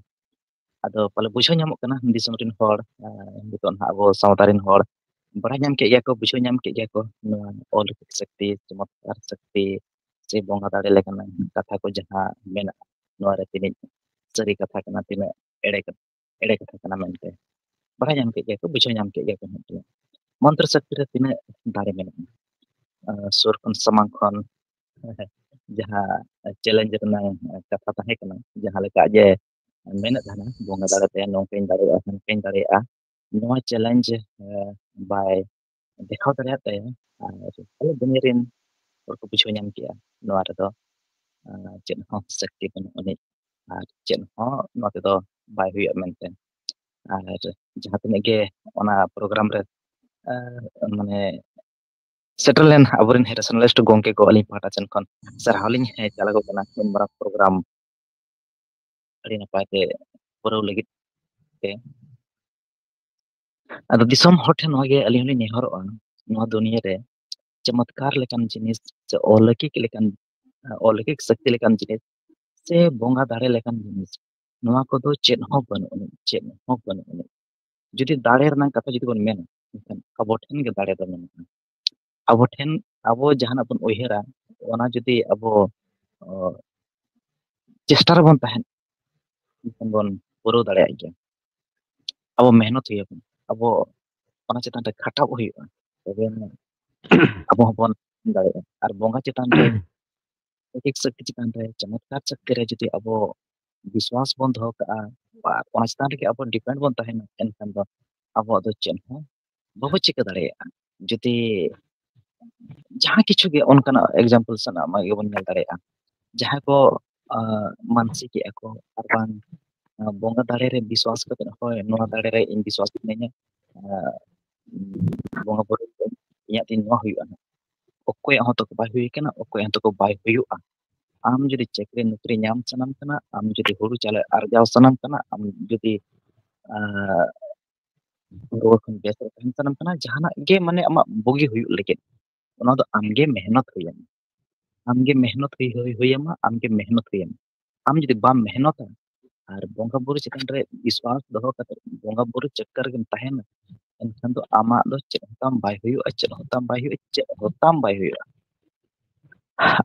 ᱟᱫᱚ ᱯᱟᱞᱮ ᱵᱩᱡᱷᱟᱹᱣ ᱧᱟᱢᱚᱜ ᱠᱟᱱᱟ ᱫᱤᱥᱚᱢ ᱨᱮᱱ ᱦᱚᱲ, ᱟ, ᱱᱤᱛᱚᱜ ᱱᱟᱦᱟᱜ ᱟᱵᱚ ᱥᱟᱶᱛᱟ ᱨᱮᱱ ᱦᱚᱲ ᱵᱟᱲᱟᱭ ᱧᱟᱢ ᱠᱮᱫ ᱜᱮᱭᱟ ᱠᱚ, ᱵᱩᱡᱷᱟᱹᱣ ᱧᱟᱢ ᱠᱮᱫ ᱜᱮᱭᱟ ᱠᱚ ᱱᱚᱣᱟ ᱚᱞ ᱥᱚᱠᱛᱤ, ᱪᱚᱢᱚᱛᱠᱟᱨ ᱥᱚᱠᱛᱤ ᱥᱮ ᱵᱚᱸᱜᱟ ᱫᱟᱲᱮ ᱞᱮᱠᱟᱱᱟᱜ ᱠᱟᱛᱷᱟ ᱠᱚ ᱡᱟᱦᱟᱸ ᱢᱮᱱᱟᱜᱼᱟ, ᱱᱚᱣᱟ ᱨᱮ ᱛᱤᱱᱟᱹᱜ ᱥᱟᱹᱨᱤ ᱠᱟᱛᱷᱟ ᱠᱟᱱᱟ, ᱛᱤᱱᱟᱹᱜ ᱮᱲᱮ ᱠᱟᱛᱷᱟ, ᱮᱲᱮ ᱠᱟᱛᱷᱟ ᱠᱟᱱᱟ ᱢᱮᱱᱛᱮ ᱵᱟᱲᱟᱭ ᱧᱟᱢ ᱠᱮᱫ ᱜᱮᱭᱟ ᱠᱚ, ᱵᱩᱡᱷᱟᱹᱣ ᱧᱟᱢ ᱠᱮᱫ ᱜᱮᱭᱟ ᱠᱚ ᱢᱮᱱᱛᱮ᱾ ᱢᱚᱱᱛᱨᱚ ᱥᱚᱠᱛᱤ ᱨᱮ ᱛᱤᱱᱟᱹᱜ ᱫᱟᱲᱮ ᱢᱮᱱᱟᱜᱼᱟ, ᱟ, ᱥᱩᱨ ᱠᱷᱚᱱ ᱥᱟᱢᱟᱝ ᱠᱷᱚᱱ ᱡᱟᱦᱟᱸ challenge ᱨᱮᱱᱟᱜ ᱠᱟᱛᱷᱟ ᱛᱟᱦᱮᱸ ᱠᱟᱱᱟ, ᱡᱟᱦᱟᱸ ᱞᱮᱠᱟ ᱟᱡ ᱮ ᱢᱮᱱᱮᱫ ᱛᱟᱦᱮᱱᱟ, "ᱵᱚᱸᱜᱟ ᱫᱟᱲᱮ ᱛᱮ ᱱᱚᱝᱠᱟᱧ ᱫᱟᱲᱮᱭᱟᱜᱼᱟ, ᱦᱟᱱᱠᱟᱧ ᱫᱟᱲᱮᱭᱟᱜᱼᱟ", ᱱᱚᱣᱟ challenge, ᱮ, ᱵᱟᱭ ᱫᱮᱠᱷᱟᱣ ᱫᱟᱲᱮᱭᱟᱜ ᱛᱟᱭᱟ᱾ ᱟᱨ ᱟᱞᱮ ᱫᱩᱱᱤᱭᱟᱹ ᱨᱮᱱ ᱦᱚᱲ ᱠᱚ ᱵᱩᱡᱷᱟᱹᱣ ᱧᱟᱢ ᱠᱮᱜᱼᱟ, ᱱᱚᱣᱟ ᱨᱮᱫᱚ, ᱮ, ᱪᱮᱫ ᱦᱚᱸ ᱥᱚᱠᱛᱤ ᱵᱟᱹᱱᱩᱜ ᱟᱹᱱᱤᱡ ᱟᱨ ᱪᱮᱫ ᱦᱚᱸ ᱱᱚᱣᱟ ᱛᱮᱫᱚ ᱵᱟᱭ ᱦᱩᱭᱩᱜᱼᱟ ᱢᱮᱱᱛᱮ᱾ ᱟᱨ ᱡᱟᱦᱟᱸ ᱛᱤᱱᱟᱹᱜ ᱜᱮ ᱚᱱᱟ program ᱨᱮ, ᱮ, ᱢᱟᱱᱮ ᱥᱮᱴᱮᱨ ᱞᱮᱱ ᱟᱵᱚᱨᱮᱱ rationalist ᱜᱚᱢᱠᱮ ᱠᱚ, ᱟᱹᱞᱤᱧ ᱯᱟᱦᱴᱟ ᱥᱮᱱ ᱠᱷᱚᱱ ᱥᱟᱨᱦᱟᱣ ᱞᱤᱧ ᱪᱟᱞ ᱟᱠᱚ ᱠᱟᱱᱟ, ᱱᱩᱱ ᱢᱟᱨᱟᱝ program ᱟᱹᱰᱤ ᱱᱟᱯᱟᱭ ᱛᱮ ᱯᱩᱨᱟᱹᱣ ᱞᱟᱹᱜᱤᱫ ᱛᱮ᱾ ᱟᱫᱚ ᱫᱤᱥᱚᱢ ᱦᱚᱲ ᱴᱷᱮᱱ ᱱᱚᱣᱟ ᱜᱮ ᱟᱹᱞᱤᱧ ᱦᱚᱸᱞᱤᱧ ᱱᱮᱦᱚᱨᱚᱜᱼᱟ, ᱱᱚᱣᱟ ᱫᱩᱱᱤᱭᱟᱹ ᱨᱮ ᱪᱚᱢᱚᱛᱠᱟᱨ ᱞᱮᱠᱟᱱ ᱡᱤᱱᱤᱥ, ᱥᱮ ᱚᱞᱚᱠᱤᱠ ᱞᱮᱠᱟᱱ, ᱚᱞᱚᱠᱤᱠ ᱥᱚᱠᱛᱤ ᱞᱮᱠᱟᱱ ᱡᱤᱱᱤᱥ, ᱥᱮ ᱵᱚᱸᱜᱟ ᱫᱟᱲᱮ ᱞᱮᱠᱟᱱ ᱡᱤᱱᱤᱥ, ᱱᱚᱣᱟ ᱠᱚᱫᱚ ᱪᱮᱫ ᱦᱚᱸ ᱵᱟᱹᱱᱩᱜ ᱟᱹᱱᱤᱡ, ᱪᱮᱫ ᱦᱚᱸ ᱵᱟᱹᱱᱩᱜ ᱟᱹᱱᱤᱡ᱾ ᱡᱩᱫᱤ ᱫᱟᱲᱮ ᱨᱮᱱᱟᱜ ᱠᱟᱛᱷᱟ ᱡᱩᱫᱤ ᱵᱚᱱ ᱢᱮᱱᱟ, ᱮᱱᱠᱷᱟᱱ ᱟᱵᱚ ᱴᱷᱮᱱ ᱜᱮ ᱫᱟᱲᱮ ᱫᱚ ᱢᱮᱱᱟᱜᱼᱟ᱾ ᱟᱵᱚ ᱴᱷᱮᱱ, ᱟᱵᱚ ᱡᱟᱦᱟᱱᱟᱜ ᱵᱚᱱ ᱩᱭᱦᱟᱹᱨᱟ, ᱚᱱᱟ ᱡᱩᱫᱤ ᱟᱵᱚ, ᱚ, ᱪᱮᱥᱴᱟ ᱨᱮᱵᱚᱱ ᱛᱟᱦᱮᱱ, ᱮᱱᱠᱷᱟᱱ ᱵᱚᱱ ᱯᱩᱨᱟᱹᱣ ᱫᱟᱲᱮᱭᱟᱜ ᱜᱮᱭᱟ᱾ ᱟᱵᱚ ᱢᱮᱦᱱᱚᱛ ᱦᱩᱭ ᱟᱵᱚᱱᱟ, ᱟᱵᱚ ᱚᱱᱟ ᱪᱮᱛᱟᱱ ᱨᱮ ᱠᱷᱟᱴᱟᱣ ᱦᱩᱭᱩᱜᱼᱟ, ᱛᱚᱵᱮ ᱟᱹᱱᱤᱡ ᱟᱵᱚ ᱦᱚᱸᱵᱚᱱ ᱫᱟᱲᱮᱭᱟᱜᱼᱟ᱾ ᱟᱨ ᱵᱚᱸᱜᱟ ᱪᱮᱛᱟᱱ ᱨᱮ, ᱟᱹᱠᱤᱞ ᱥᱚᱠᱛᱤ ᱪᱮᱛᱟᱱ ᱨᱮ, ᱪᱚᱢᱚᱛᱠᱟᱨ ᱥᱚᱠᱛᱤ ᱨᱮ ᱡᱩᱫᱤ ᱟᱵᱚ ᱵᱤᱥᱣᱟᱥ ᱵᱚᱱ ᱫᱚᱦᱚ ᱠᱟᱜᱼᱟ, ᱟᱨ ᱚᱱᱟ ᱪᱮᱛᱟᱱ ᱨᱮᱜᱮ ᱟᱵᱚ depend ᱵᱚᱱ ᱛᱟᱦᱮᱱᱟ, ᱮᱱᱠᱷᱟᱱ ᱫᱚ ᱟᱵᱚᱣᱟᱜ ᱫᱚ ᱪᱮᱫ ᱦᱚᱸ ᱵᱟᱵᱚ ᱪᱤᱠᱟᱹ ᱫᱟᱲᱮᱭᱟᱜᱼᱟ᱾ ᱡᱩᱫᱤ ᱡᱟᱦᱟᱸ ᱠᱤᱪᱷᱩ ᱜᱮ ᱚᱱᱠᱟᱱᱟᱜ example ᱥᱟᱱᱟᱢᱟᱜ ᱜᱮᱵᱚᱱ ᱧᱮᱞ ᱫᱟᱲᱮᱭᱟᱜᱼᱟ, ᱡᱟᱦᱟᱸᱭ ᱠᱚ, ᱟᱸ, ᱢᱟᱱᱥᱤᱠ ᱮᱜᱼᱟ ᱠᱚ, ᱟᱨ ᱵᱟᱝ, ᱟᱸ, ᱵᱚᱸᱜᱟ ᱫᱟᱲᱮ ᱨᱮ ᱵᱤᱥᱣᱟᱥ ᱠᱟᱛᱮ, "ᱦᱳᱭ, ᱱᱚᱣᱟ ᱫᱟᱲᱮ ᱨᱮ ᱤᱧ ᱵᱤᱥᱣᱟᱥ ᱢᱤᱱᱟᱹᱧᱟ, ᱟᱸ, ᱵᱚᱸᱜᱟ ᱵᱩᱨᱩ ᱤᱧᱟᱹᱜ ᱛᱤᱧ ᱱᱚᱣᱟ ᱦᱩᱭᱩᱜᱼᱟ ᱱᱟᱜ", ᱚᱠᱚᱭᱟᱜ ᱦᱚᱸ ᱛᱟᱠᱚ ᱵᱟᱭ ᱦᱩᱭ ᱠᱟᱱᱟ, ᱚᱠᱚᱭᱟᱜ ᱦᱚᱸ ᱛᱟᱠᱚ ᱵᱟᱭ ᱦᱩᱭᱩᱜᱼᱟ᱾ ᱟᱢ ᱡᱩᱫᱤ ᱪᱟᱹᱠᱨᱤ ᱱᱚᱠᱨᱤ ᱧᱟᱢ ᱥᱟᱱᱟᱢ ᱠᱟᱱᱟ, ᱟᱢ ᱡᱩᱫᱤ ᱦᱩᱲᱩ ᱪᱟᱣᱞᱮ ᱟᱨᱡᱟᱣ ᱥᱟᱱᱟᱢ ᱠᱟᱱᱟ, ᱟᱢ ᱡᱩᱫᱤ, ᱟᱸ, ᱨᱩᱣᱟᱹ ᱠᱷᱚᱱ ᱵᱮᱥ ᱨᱮ ᱛᱟᱦᱮᱱ ᱥᱟᱱᱟᱢ ᱠᱟᱱᱟ, ᱡᱟᱦᱟᱱᱟᱜ ᱜᱮ ᱢᱟᱱᱮ ᱟᱢᱟᱜ ᱵᱩᱜᱤ ᱦᱩᱭᱩᱜ ᱞᱟᱹᱜᱤᱫ, ᱚᱱᱟ ᱫᱚ ᱟᱢᱜᱮ ᱢᱮᱦᱱᱚᱛ ᱦᱩᱭᱟᱢᱟ᱾ ᱟᱢᱜᱮ ᱢᱮᱦᱱᱚᱛ ᱦᱩᱭ, ᱦᱩᱭ, ᱦᱩᱭᱟᱢᱟ, ᱟᱢᱜᱮ ᱢᱮᱦᱱᱚᱛ ᱦᱩᱭᱟᱢᱟ᱾ ᱟᱢ ᱡᱩᱫᱤ ᱵᱟᱢ ᱢᱮᱦᱱᱚᱛᱟ ᱟᱨ ᱵᱚᱸᱜᱟ ᱵᱩᱨᱩ ᱪᱮᱛᱟᱱ ᱨᱮ ᱵᱤᱥᱣᱟᱥ ᱫᱚᱦᱚ ᱠᱟᱛᱮ ᱵᱚᱸᱜᱟ ᱵᱩᱨᱩ ᱪᱚᱠᱠᱚᱨ ᱨᱮᱜᱮᱢ ᱛᱟᱦᱮᱱᱟ, ᱮᱱᱠᱷᱟᱱ ᱫᱚ ᱟᱢᱟᱜ ᱫᱚ ᱪᱮᱫ ᱦᱚᱸ ᱛᱟᱢ ᱵᱟᱭ ᱦᱩᱭᱩᱜᱼᱟ, ᱪᱮᱫ ᱦᱚᱸ ᱛᱟᱢ ᱵᱟᱭ ᱦᱩᱭᱩᱜᱼᱟ, ᱪᱮᱫ ᱦᱚᱸ ᱛᱟᱢ ᱵᱟᱭ ᱦᱩᱭᱩᱜᱼᱟ᱾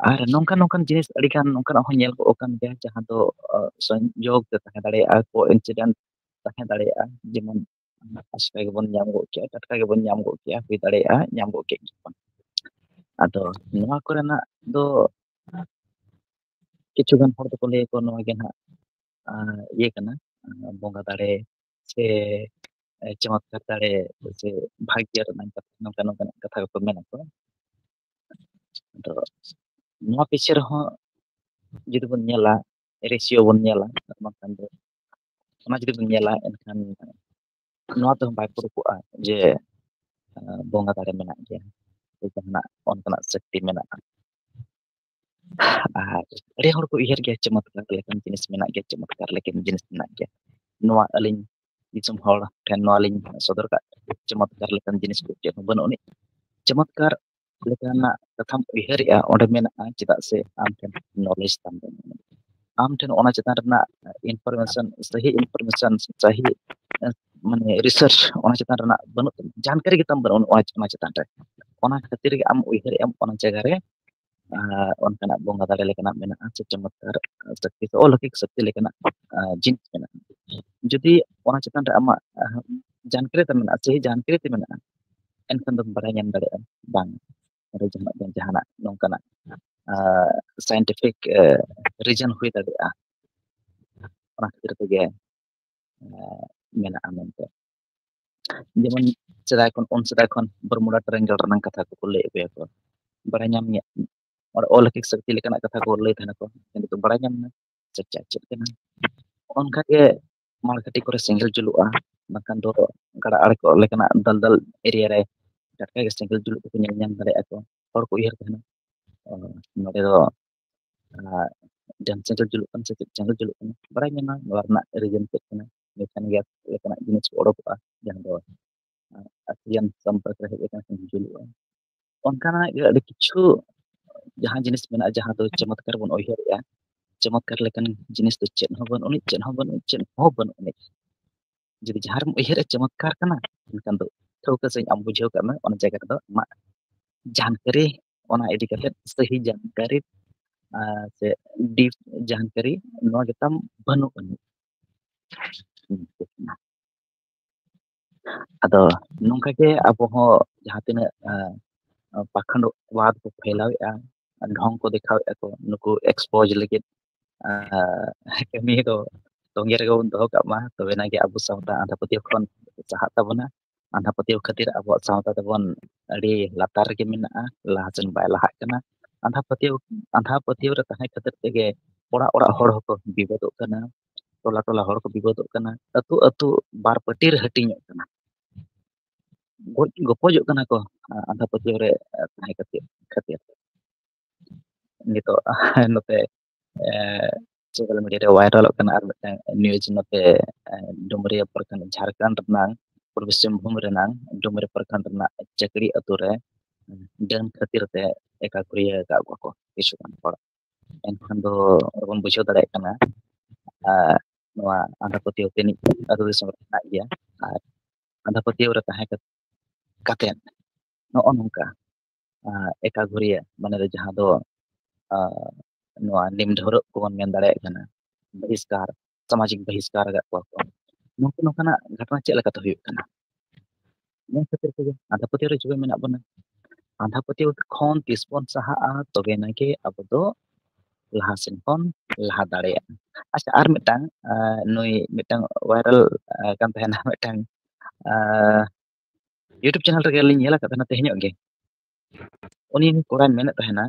ᱟᱨ ᱱᱚᱝᱠᱟᱱ ᱱᱚᱝᱠᱟᱱ ᱡᱤᱱᱤᱥ ᱟᱹᱰᱤᱜᱟᱱ ᱱᱚᱝᱠᱟᱱᱟᱜ ᱦᱚᱸ ᱧᱮᱞ ᱠᱚᱜ ᱠᱟᱱ ᱜᱮᱭᱟ, ᱡᱟᱦᱟᱸ ᱫᱚ, ᱟᱸ, ᱥᱚᱝᱡᱳᱜᱽ ᱛᱮ ᱛᱟᱦᱮᱸ ᱫᱟᱲᱮᱭᱟᱜᱼᱟ, coincidence ᱛᱟᱦᱮᱸ ᱫᱟᱲᱮᱭᱟᱜᱼᱟ, ᱡᱮᱢᱚᱱ ᱟᱪᱠᱟ ᱜᱮᱵᱚᱱ ᱧᱟᱢ ᱜᱚᱫ ᱠᱮᱜᱼᱟ, ᱴᱟᱴᱠᱟ ᱜᱮᱵᱚᱱ ᱧᱟᱢ ᱜᱚᱫ ᱠᱮᱜᱼᱟ, ᱦᱩᱭ ᱫᱟᱲᱮᱭᱟᱜᱼᱟ, ᱧᱟᱢ ᱜᱚᱫ ᱠᱮᱫ ᱜᱮᱵᱚᱱ᱾ ᱟᱫᱚ ᱱᱚᱣᱟ ᱠᱚᱨᱮᱱᱟᱜ ᱫᱚ ᱠᱤᱪᱷᱩ ᱜᱟᱱ ᱦᱚᱲ ᱫᱚᱠᱚ ᱞᱟᱹᱭᱟᱠᱚ, ᱱᱚᱣᱟ ᱜᱮ ᱱᱟᱦᱟᱜ, ᱟᱸ, ᱤᱭᱟᱹ ᱠᱟᱱᱟ, ᱟᱸ, ᱵᱚᱸᱜᱟ ᱫᱟᱲᱮ ᱥᱮ, ᱮ, ᱪᱚᱢᱚᱛᱠᱟᱨ ᱫᱟᱲᱮ ᱥᱮ ᱵᱷᱟᱜᱽᱭᱚ ᱨᱮᱱᱟᱜ ᱠᱟᱛᱷᱟ, ᱱᱚᱝᱠᱟ ᱱᱚᱝᱠᱟᱱᱟᱜ ᱠᱟᱛᱷᱟ ᱠᱚᱠᱚ ᱢᱮᱱᱟ ᱠᱚ᱾ ᱟᱫᱚ ᱱᱚᱣᱟ ᱯᱤᱪᱷᱮ ᱨᱮᱦᱚᱸ ᱡᱩᱫᱤ ᱵᱚᱱ ᱧᱮᱞᱟ, ratio ᱵᱚᱱ ᱧᱮᱞᱟ, ᱟᱨ ᱵᱟᱝᱠᱷᱟᱱ ᱫᱚ ᱚᱱᱟ ᱡᱩᱫᱤ ᱵᱚᱱ ᱧᱮᱞᱟ, ᱮᱱᱠᱷᱟᱱ ᱱᱚᱣᱟ ᱛᱮᱦᱚᱸ ᱵᱟᱭ ᱯᱩᱨᱩᱠᱚᱜᱼᱟ ᱡᱮ, ᱟᱸ, ᱵᱚᱸᱜᱟ ᱫᱟᱲᱮ ᱢᱮᱱᱟᱜ ᱜᱮᱭᱟ, ᱥᱮ ᱡᱟᱦᱟᱱᱟᱜ ᱚᱱᱠᱟᱱᱟᱜ ᱥᱚᱠᱛᱤ ᱢᱮᱱᱟᱜᱼᱟ᱾ ᱟᱨ ᱟᱹᱰᱤ ᱦᱚᱲ ᱠᱚ ᱩᱭᱦᱟᱹᱨ ᱜᱮᱭᱟ, ᱪᱚᱢᱚᱛᱠᱟᱨ ᱞᱮᱠᱟᱱ ᱡᱤᱱᱤᱥ ᱢᱮᱱᱟᱜ ᱜᱮᱭᱟ, ᱪᱚᱢᱚᱛᱠᱟᱨ ᱞᱮᱠᱟᱱ ᱡᱤᱱᱤᱥ ᱢᱮᱱᱟᱜ ᱜᱮᱭᱟ᱾ ᱱᱚᱣᱟ ᱟᱹᱞᱤᱧ ᱫᱤᱥᱚᱢ ᱦᱚᱲ ᱴᱷᱮᱱ ᱱᱚᱣᱟ ᱞᱤᱧ ᱥᱚᱫᱚᱨ ᱠᱟᱜ, ᱪᱚᱢᱚᱛᱠᱟᱨ ᱞᱮᱠᱟᱱ ᱡᱤᱱᱤᱥ ᱫᱚ ᱪᱮᱫ ᱦᱚᱸ ᱵᱟᱹᱱᱩᱜ ᱟᱹᱱᱤᱡ᱾ ᱪᱚᱢᱚᱛᱠᱟᱨ ᱞᱮᱠᱟᱱᱟᱜ ᱠᱟᱛᱷᱟᱢ ᱩᱭᱦᱟᱹᱨᱮᱜᱼᱟ, ᱚᱸᱰᱮ ᱢᱮᱱᱟᱜᱼᱟ, ᱪᱮᱫᱟᱜ ᱥᱮ ᱟᱢ ᱴᱷᱮᱱ knowledge ᱛᱟᱢ ᱵᱟᱹᱱᱩᱜ ᱟᱹᱱᱤᱡ᱾ ᱟᱢ ᱴᱷᱮᱱ ᱚᱱᱟ ᱪᱮᱛᱟᱱ ᱨᱮᱱᱟᱜ information, ᱥᱟᱹᱦᱤ information, ᱥᱟᱹᱦᱤ, ᱮ, ᱢᱟᱱᱮ research ᱚᱱᱟ ᱪᱮᱛᱟᱱ ᱨᱮᱱᱟᱜ ᱵᱟᱹᱱᱩᱜ ᱛᱟᱢᱟ, ᱡᱟᱱᱠᱟᱨᱤ ᱜᱮ ᱛᱟᱢ ᱵᱟᱹᱱᱩᱜ ᱚᱱᱟ, ᱚᱱᱟ ᱪᱮᱛᱟᱱ ᱨᱮ᱾ ᱚᱱᱟ ᱠᱷᱟᱹᱛᱤᱨ ᱜᱮ ᱟᱢ ᱩᱭᱦᱟᱹᱨᱮᱜ ᱟᱢ ᱚᱱᱟ ᱡᱟᱭᱜᱟ ᱨᱮ, ᱟ, ᱚᱱᱠᱟᱱᱟᱜ ᱵᱚᱸᱜᱟ ᱫᱟᱲᱮ ᱞᱮᱠᱟᱱᱟᱜ ᱢᱮᱱᱟᱜᱼᱟ, ᱥᱮ ᱪᱚᱢᱚᱛᱠᱟᱨ ᱥᱚᱠᱛᱤ ᱥᱮ ᱚᱞᱚᱠᱤᱠ ᱥᱚᱠᱛᱤ ᱞᱮᱠᱟᱱᱟᱜ, ᱟ, ᱡᱤᱱᱤᱥ ᱢᱮᱱᱟᱜᱼᱟ᱾ ᱡᱩᱫᱤ ᱚᱱᱟ ᱪᱮᱛᱟᱱ ᱨᱮ ᱟᱢᱟᱜ, ᱟ, ᱡᱟᱱᱠᱟᱨᱤ ᱛᱟᱢ ᱢᱮᱱᱟᱜᱼᱟ, ᱥᱟᱹᱦᱤ ᱡᱟᱱᱠᱟᱨᱤ ᱛᱟᱢ ᱢᱮᱱᱟᱜᱼᱟ, ᱮᱱᱠᱷᱟᱱ ᱫᱚᱢ ᱵᱟᱲᱟᱭ ᱧᱟᱢ ᱫᱟᱲᱮᱭᱟᱜᱼᱟ ᱵᱟᱝ ᱚᱸᱰᱮ ᱡᱟᱦᱟᱱᱟᱜ ᱵᱟᱝ ᱡᱟᱦᱟᱱᱟᱜ ᱱᱚᱝᱠᱟᱱᱟᱜ, ᱟ, scientific, ᱟ, reason ᱦᱩᱭ ᱫᱟᱲᱮᱭᱟᱜᱼᱟ᱾ ᱚᱱᱟ ᱠᱷᱟᱹᱛᱤᱨ ᱛᱮᱜᱮ, ᱟ, ᱢᱮᱱᱟᱜᱼᱟ ᱢᱮᱱᱛᱮ᱾ ᱡᱮᱢᱚᱱ ᱥᱮᱫᱟᱭ ᱠᱷᱚᱱ, ᱩᱱ ᱥᱮᱫᱟᱭ ᱠᱷᱚᱱ ᱵᱟᱨᱢᱩᱰᱟ ᱴᱨᱟᱭᱮᱝᱜᱮᱞ ᱨᱮᱱᱟᱜ ᱠᱟᱛᱷᱟ ᱠᱚᱠᱚ ᱞᱟᱹᱭ ᱟᱹᱜᱩᱭᱟᱠᱚ, ᱵᱟᱲᱟᱭ ᱧᱟᱢ ᱜᱮᱭᱟ᱾ ᱚᱸᱰᱮ ᱚᱞ ᱦᱟᱹᱠᱤ ᱥᱟᱹᱠᱛᱤ ᱞᱮᱠᱟᱱᱟᱜ ᱠᱟᱛᱷᱟ ᱠᱚ ᱞᱟᱹᱭ ᱛᱟᱦᱮᱱᱟ ᱠᱚ, ᱱᱤᱛᱚᱜ ᱵᱟᱲᱟᱭ ᱧᱟᱢ ᱮᱱᱟ ᱪᱮᱫ ᱪᱮᱫ ᱪᱮᱫ ᱠᱟᱱᱟ᱾ ᱚᱱᱠᱟᱜᱮ ᱢᱟᱲ ᱠᱟᱹᱴᱤᱡ ᱠᱚᱨᱮ ᱥᱮᱸᱜᱮᱞ ᱡᱩᱞᱩᱜᱼᱟ, ᱵᱟᱝᱠᱷᱟᱱ ᱫᱚ ᱜᱟᱰᱟ ᱟᱲᱮ ᱠᱚ ᱞᱮᱠᱟᱱᱟᱜ ᱫᱟᱞ ᱫᱟᱞ ᱮᱨᱤᱭᱟ ᱨᱮ ᱴᱟᱴᱠᱟ ᱜᱮ ᱥᱮᱸᱜᱮᱞ ᱡᱩᱞᱩᱜ ᱠᱚᱠᱚ ᱧᱮᱞ ᱧᱟᱢ ᱫᱟᱲᱮᱭᱟᱜᱼᱟ ᱠᱚ᱾ ᱦᱚᱲ ᱠᱚ ᱩᱭᱦᱟᱹᱨ ᱛᱟᱦᱮᱱᱟ, ᱚ, ᱱᱚᱰᱮ ᱫᱚ, ᱟ, ᱰᱮᱢ ᱥᱮᱸᱜᱮᱞ ᱡᱩᱞᱩᱜ ᱠᱟᱱᱟ ᱥᱮ ᱪᱮᱫ ᱥᱮᱸᱜᱮᱞ ᱡᱩᱞᱩᱜ ᱠᱟᱱᱟ, ᱵᱟᱲᱟᱭ ᱧᱟᱢᱟ ᱱᱚᱣᱟ ᱨᱮᱱᱟᱜ ᱨᱤᱡᱮᱱ ᱪᱮᱫ ᱠᱟᱱᱟ᱾ ᱢᱤᱛᱷᱮᱱ ᱜᱮᱥ ᱞᱮᱠᱟᱱᱟᱜ ᱡᱤᱱᱤᱥ ᱠᱚ ᱚᱰᱚᱠᱚᱜᱼᱟ, ᱡᱟᱦᱟᱸ ᱫᱚ, ᱟ, ᱟᱠᱥᱤᱡᱮᱱ ᱥᱚᱢᱯᱚᱨᱠ ᱨᱮ ᱦᱮᱡ ᱞᱮᱠᱷᱟᱱ ᱡᱩᱞᱩᱜᱼᱟ᱾ ᱚᱱᱠᱟᱱᱟᱜ ᱜᱮ ᱟᱹᱰᱤ ᱠᱤᱪᱷᱩ ᱡᱟᱦᱟᱸ ᱡᱤᱱᱤᱥ ᱢᱮᱱᱟᱜᱼᱟ, ᱡᱟᱦᱟᱸ ᱫᱚ ᱪᱚᱢᱚᱛᱠᱟᱨ ᱵᱚᱱ ᱩᱭᱦᱟᱹᱨᱮᱜᱼᱟ, ᱪᱚᱢᱚᱛᱠᱟᱨ ᱞᱮᱠᱟᱱ ᱡᱤᱱᱤᱥ ᱫᱚ ᱪᱮᱫ ᱦᱚᱸ ᱵᱟᱹᱱᱩᱜ ᱟᱹᱱᱤᱡ, ᱪᱮᱫ ᱦᱚᱸ ᱵᱟᱹᱱᱩᱜ, ᱪᱮᱫ ᱦᱚᱸ ᱵᱟᱹᱱᱩᱜ ᱟᱹᱱᱤᱡ᱾ ᱡᱩᱫᱤ ᱡᱟᱦᱟᱸ ᱨᱮᱢ ᱩᱭᱦᱟᱹᱨᱮᱜᱼᱟ ᱪᱚᱢᱚᱛᱠᱟᱨ ᱠᱟᱱᱟ, ᱮᱱᱠᱷᱟᱱ ᱫᱚ ᱴᱷᱟᱹᱣᱠᱟᱹ ᱥᱟᱺᱦᱤᱡ ᱟᱢ ᱵᱩᱡᱷᱟᱹᱣ ᱠᱟᱜ ᱢᱮ, ᱚᱱᱟ ᱡᱟᱭᱜᱟ ᱨᱮᱫᱚ ᱟᱢᱟᱜ ᱡᱟᱱᱠᱟᱨᱤ, ᱚᱱᱟ ᱤᱫᱤ ᱠᱟᱛᱮ ᱥᱟᱹᱦᱤ ᱡᱟᱱᱠᱟᱨᱤ, ᱟᱨ ᱥᱮ deep ᱡᱟᱱᱠᱟᱨᱤ ᱱᱚᱣᱟ ᱜᱮᱛᱟᱢ ᱵᱟᱹᱱᱩᱜ ᱟᱹᱱᱤᱡ᱾ ᱟᱫᱚ ᱱᱚᱝᱠᱟ ᱜᱮ ᱟᱵᱚ ᱦᱚᱸ ᱡᱟᱦᱟᱸ ᱛᱤᱱᱟᱹᱜ, ᱟ, ᱯᱟᱠᱷᱚᱸᱰ ᱵᱟᱫ ᱠᱚ ᱯᱷᱮᱞᱟᱣᱮᱫᱼᱟ, ᱰᱷᱚᱝ ᱠᱚ ᱫᱮᱠᱷᱟᱣᱮᱫᱼᱟ ᱠᱚ, ᱱᱩᱠᱩ expose ᱞᱟᱹᱜᱤᱫ, ᱟ, ᱠᱟᱹᱢᱤ ᱫᱚ ᱛᱚᱸᱜᱮ ᱨᱮᱜᱮ ᱵᱚᱱ ᱫᱚᱦᱚ ᱠᱟᱜ ᱢᱟ, ᱛᱚᱵᱮᱱᱟ ᱜᱮ ᱟᱵᱚ ᱥᱟᱶᱛᱟ ᱟᱸᱫᱷᱟ ᱯᱟᱹᱛᱭᱟᱹᱣ ᱠᱷᱚᱱ ᱥᱟᱦᱟᱜ ᱛᱟᱵᱚᱱᱟ᱾ ᱟᱸᱫᱷᱟ ᱯᱟᱹᱛᱭᱟᱹᱣ ᱠᱷᱟᱹᱛᱤᱨ ᱟᱵᱚᱣᱟᱜ ᱥᱟᱶᱛᱟ ᱛᱟᱵᱚᱱ ᱟᱹᱰᱤ ᱞᱟᱛᱟᱨ ᱨᱮᱜᱮ ᱢᱮᱱᱟᱜᱼᱟ, ᱞᱟᱦᱟ ᱥᱮᱱ ᱵᱟᱭ ᱞᱟᱦᱟᱜ ᱠᱟᱱᱟ᱾ ᱟᱸᱫᱷᱟ ᱯᱟᱹᱛᱭᱟᱹᱣ, ᱟᱸᱫᱷᱟ ᱯᱟᱹᱛᱭᱟᱹᱣ ᱨᱮ ᱛᱟᱦᱮᱸ ᱠᱷᱟᱹᱛᱤᱨ ᱛᱮᱜᱮ ᱚᱲᱟᱜ ᱚᱲᱟᱜ ᱦᱚᱲ ᱦᱚᱸᱠᱚ ᱵᱤᱵᱟᱹᱫᱚᱜ ᱠᱟᱱᱟ, ᱴᱚᱞᱟ ᱴᱚᱞᱟ ᱦᱚᱲ ᱠᱚ ᱵᱤᱵᱟᱹᱫᱚᱜ ᱠᱟᱱᱟ, ᱟᱹᱛᱩ ᱟᱹᱛᱩ ᱵᱟᱨ ᱯᱟᱹᱴᱤ ᱨᱮ ᱦᱟᱹᱴᱤᱧᱚᱜ ᱠᱟᱱᱟ, ᱜᱚᱡ ᱜᱚᱯᱚᱡᱚᱜ ᱠᱟᱱᱟ ᱠᱚ, ᱟ-, ᱟᱸᱫᱷᱟ ᱯᱟᱹᱛᱭᱟᱹᱣ ᱨᱮ, ᱟ, ᱛᱟᱦᱮᱸ ᱠᱷᱟᱹᱛᱤᱨ, ᱠᱷᱟᱹᱛᱤᱨ᱾ ᱱᱤᱛᱚᱜ ᱱᱚᱛᱮ, ᱮ, social media ᱨᱮ ᱵᱷᱟᱭᱨᱟᱞᱚᱜ ᱠᱟᱱᱟ ᱟᱨ ᱢᱤᱫᱴᱟᱝ news ᱱᱚᱛᱮ, ᱮ, ᱰᱩᱢᱨᱤᱭᱟᱹ ᱯᱨᱚᱠᱷᱚᱸᱰ, ᱡᱷᱟᱲᱠᱷᱚᱸᱰ ᱨᱮᱱᱟᱝ ᱯᱩᱨᱵᱤ ᱥᱤᱝᱵᱷᱩᱢ ᱨᱮᱱᱟᱝ ᱰᱩᱢᱨᱤᱭᱟᱹ ᱯᱨᱚᱠᱷᱚᱸᱰ ᱨᱮᱱᱟᱜ ᱪᱟᱹᱠᱲᱤ ᱟᱹᱛᱩ ᱨᱮ ᱰᱟᱹᱱ ᱠᱷᱟᱹᱛᱤᱨ ᱛᱮ ᱮᱠᱟ ᱠᱷᱩᱲᱭᱟᱹ ᱟᱠᱟᱫ ᱠᱚᱣᱟ ᱠᱚ ᱠᱤᱪᱷᱩ ᱜᱟᱱ ᱦᱚᱲ᱾ ᱮᱱᱠᱷᱟᱱ ᱫᱚ ᱵᱚᱱ ᱵᱩᱡᱷᱟᱹᱣ ᱫᱟᱲᱮᱭᱟᱜ ᱠᱟᱱᱟ, ᱟᱨ ᱱᱚᱣᱟ ᱟᱸᱫᱷᱟ ᱯᱟᱹᱛᱭᱟᱹᱣ ᱛᱤᱱᱟᱹᱜ ᱟᱹᱛᱩ ᱫᱤᱥᱚᱢ ᱨᱮ ᱢᱮᱱᱟᱜ ᱜᱮᱭᱟ᱾ ᱟᱨ ᱟᱸᱫᱷᱟ ᱯᱟᱹᱛᱭᱟᱹᱣ ᱨᱮ ᱛᱟᱦᱮᱸ ᱠᱟᱛᱮ, ᱠᱟᱛᱮᱫ ᱱᱚᱜᱼᱚ ᱱᱚᱝᱠᱟ, ᱟᱸ, ᱮᱠᱟᱜᱷᱩᱨᱤᱭᱟᱹ, ᱢᱟᱱᱮ ᱫᱚ ᱡᱟᱦᱟᱸ ᱫᱚ, ᱟᱸ, ᱱᱚᱣᱟ ᱱᱤᱢ ᱰᱷᱟᱹᱣᱨᱟᱹᱜ ᱠᱚᱵᱚᱱ ᱢᱮᱱ ᱫᱟᱲᱮᱭᱟᱜ ᱠᱟᱱᱟ, ᱵᱚᱦᱤᱥᱠᱟᱨ, ᱥᱟᱢᱟᱡᱤᱠ ᱵᱚᱦᱤᱥᱠᱟᱨ ᱟᱠᱟᱫ ᱠᱚᱣᱟ ᱠᱚ᱾ ᱱᱚᱝᱠᱟ ᱱᱚᱝᱠᱟᱱᱟᱜ ᱜᱷᱚᱴᱚᱱᱟ ᱪᱮᱫ ᱞᱮᱠᱟᱛᱮ ᱦᱩᱭᱩᱜ ᱠᱟᱱᱟ? ᱱᱚᱣᱟ ᱠᱷᱟᱹᱛᱤᱨ ᱛᱮᱜᱮ ᱟᱸᱫᱷᱟ ᱯᱟᱹᱛᱭᱟᱹᱣ ᱨᱮ ᱡᱩᱫᱤ ᱢᱮᱱᱟᱜ ᱵᱚᱱᱟ, ᱟᱸᱫᱷᱟ ᱯᱟᱹᱛᱭᱟᱹᱣ ᱠᱷᱚᱱ ᱛᱤᱥ ᱵᱚᱱ ᱥᱟᱦᱟᱜᱼᱟ, ᱛᱚᱵᱮ ᱮᱱᱟᱝ ᱜᱮ ᱟᱵᱚ ᱫᱚ ᱞᱟᱦᱟ ᱥᱮᱱ ᱵᱚᱱ ᱞᱟᱦᱟ ᱫᱟᱲᱮᱭᱟᱜᱼᱟ᱾ ᱟᱪᱪᱷᱟ, ᱟᱨ ᱢᱤᱫᱴᱟᱝ, ᱟᱸ, ᱱᱩᱭ ᱢᱤᱫᱴᱟᱝ viral, ᱟᱸ, ᱠᱟᱱ ᱛᱟᱦᱮᱱᱟ ᱢᱤᱫᱴᱟᱝ, ᱟᱸ, YouTube channel ᱨᱮᱜᱮ ᱞᱤᱧ ᱧᱮᱞ ᱟᱠᱟᱫ ᱛᱟᱦᱮᱱᱟ ᱛᱮᱦᱮᱧᱚᱜ ᱜᱮ᱾ ᱩᱱᱤ ᱠᱚᱲᱟᱭ ᱢᱮᱱᱮᱫ ᱛᱟᱦᱮᱱᱟ,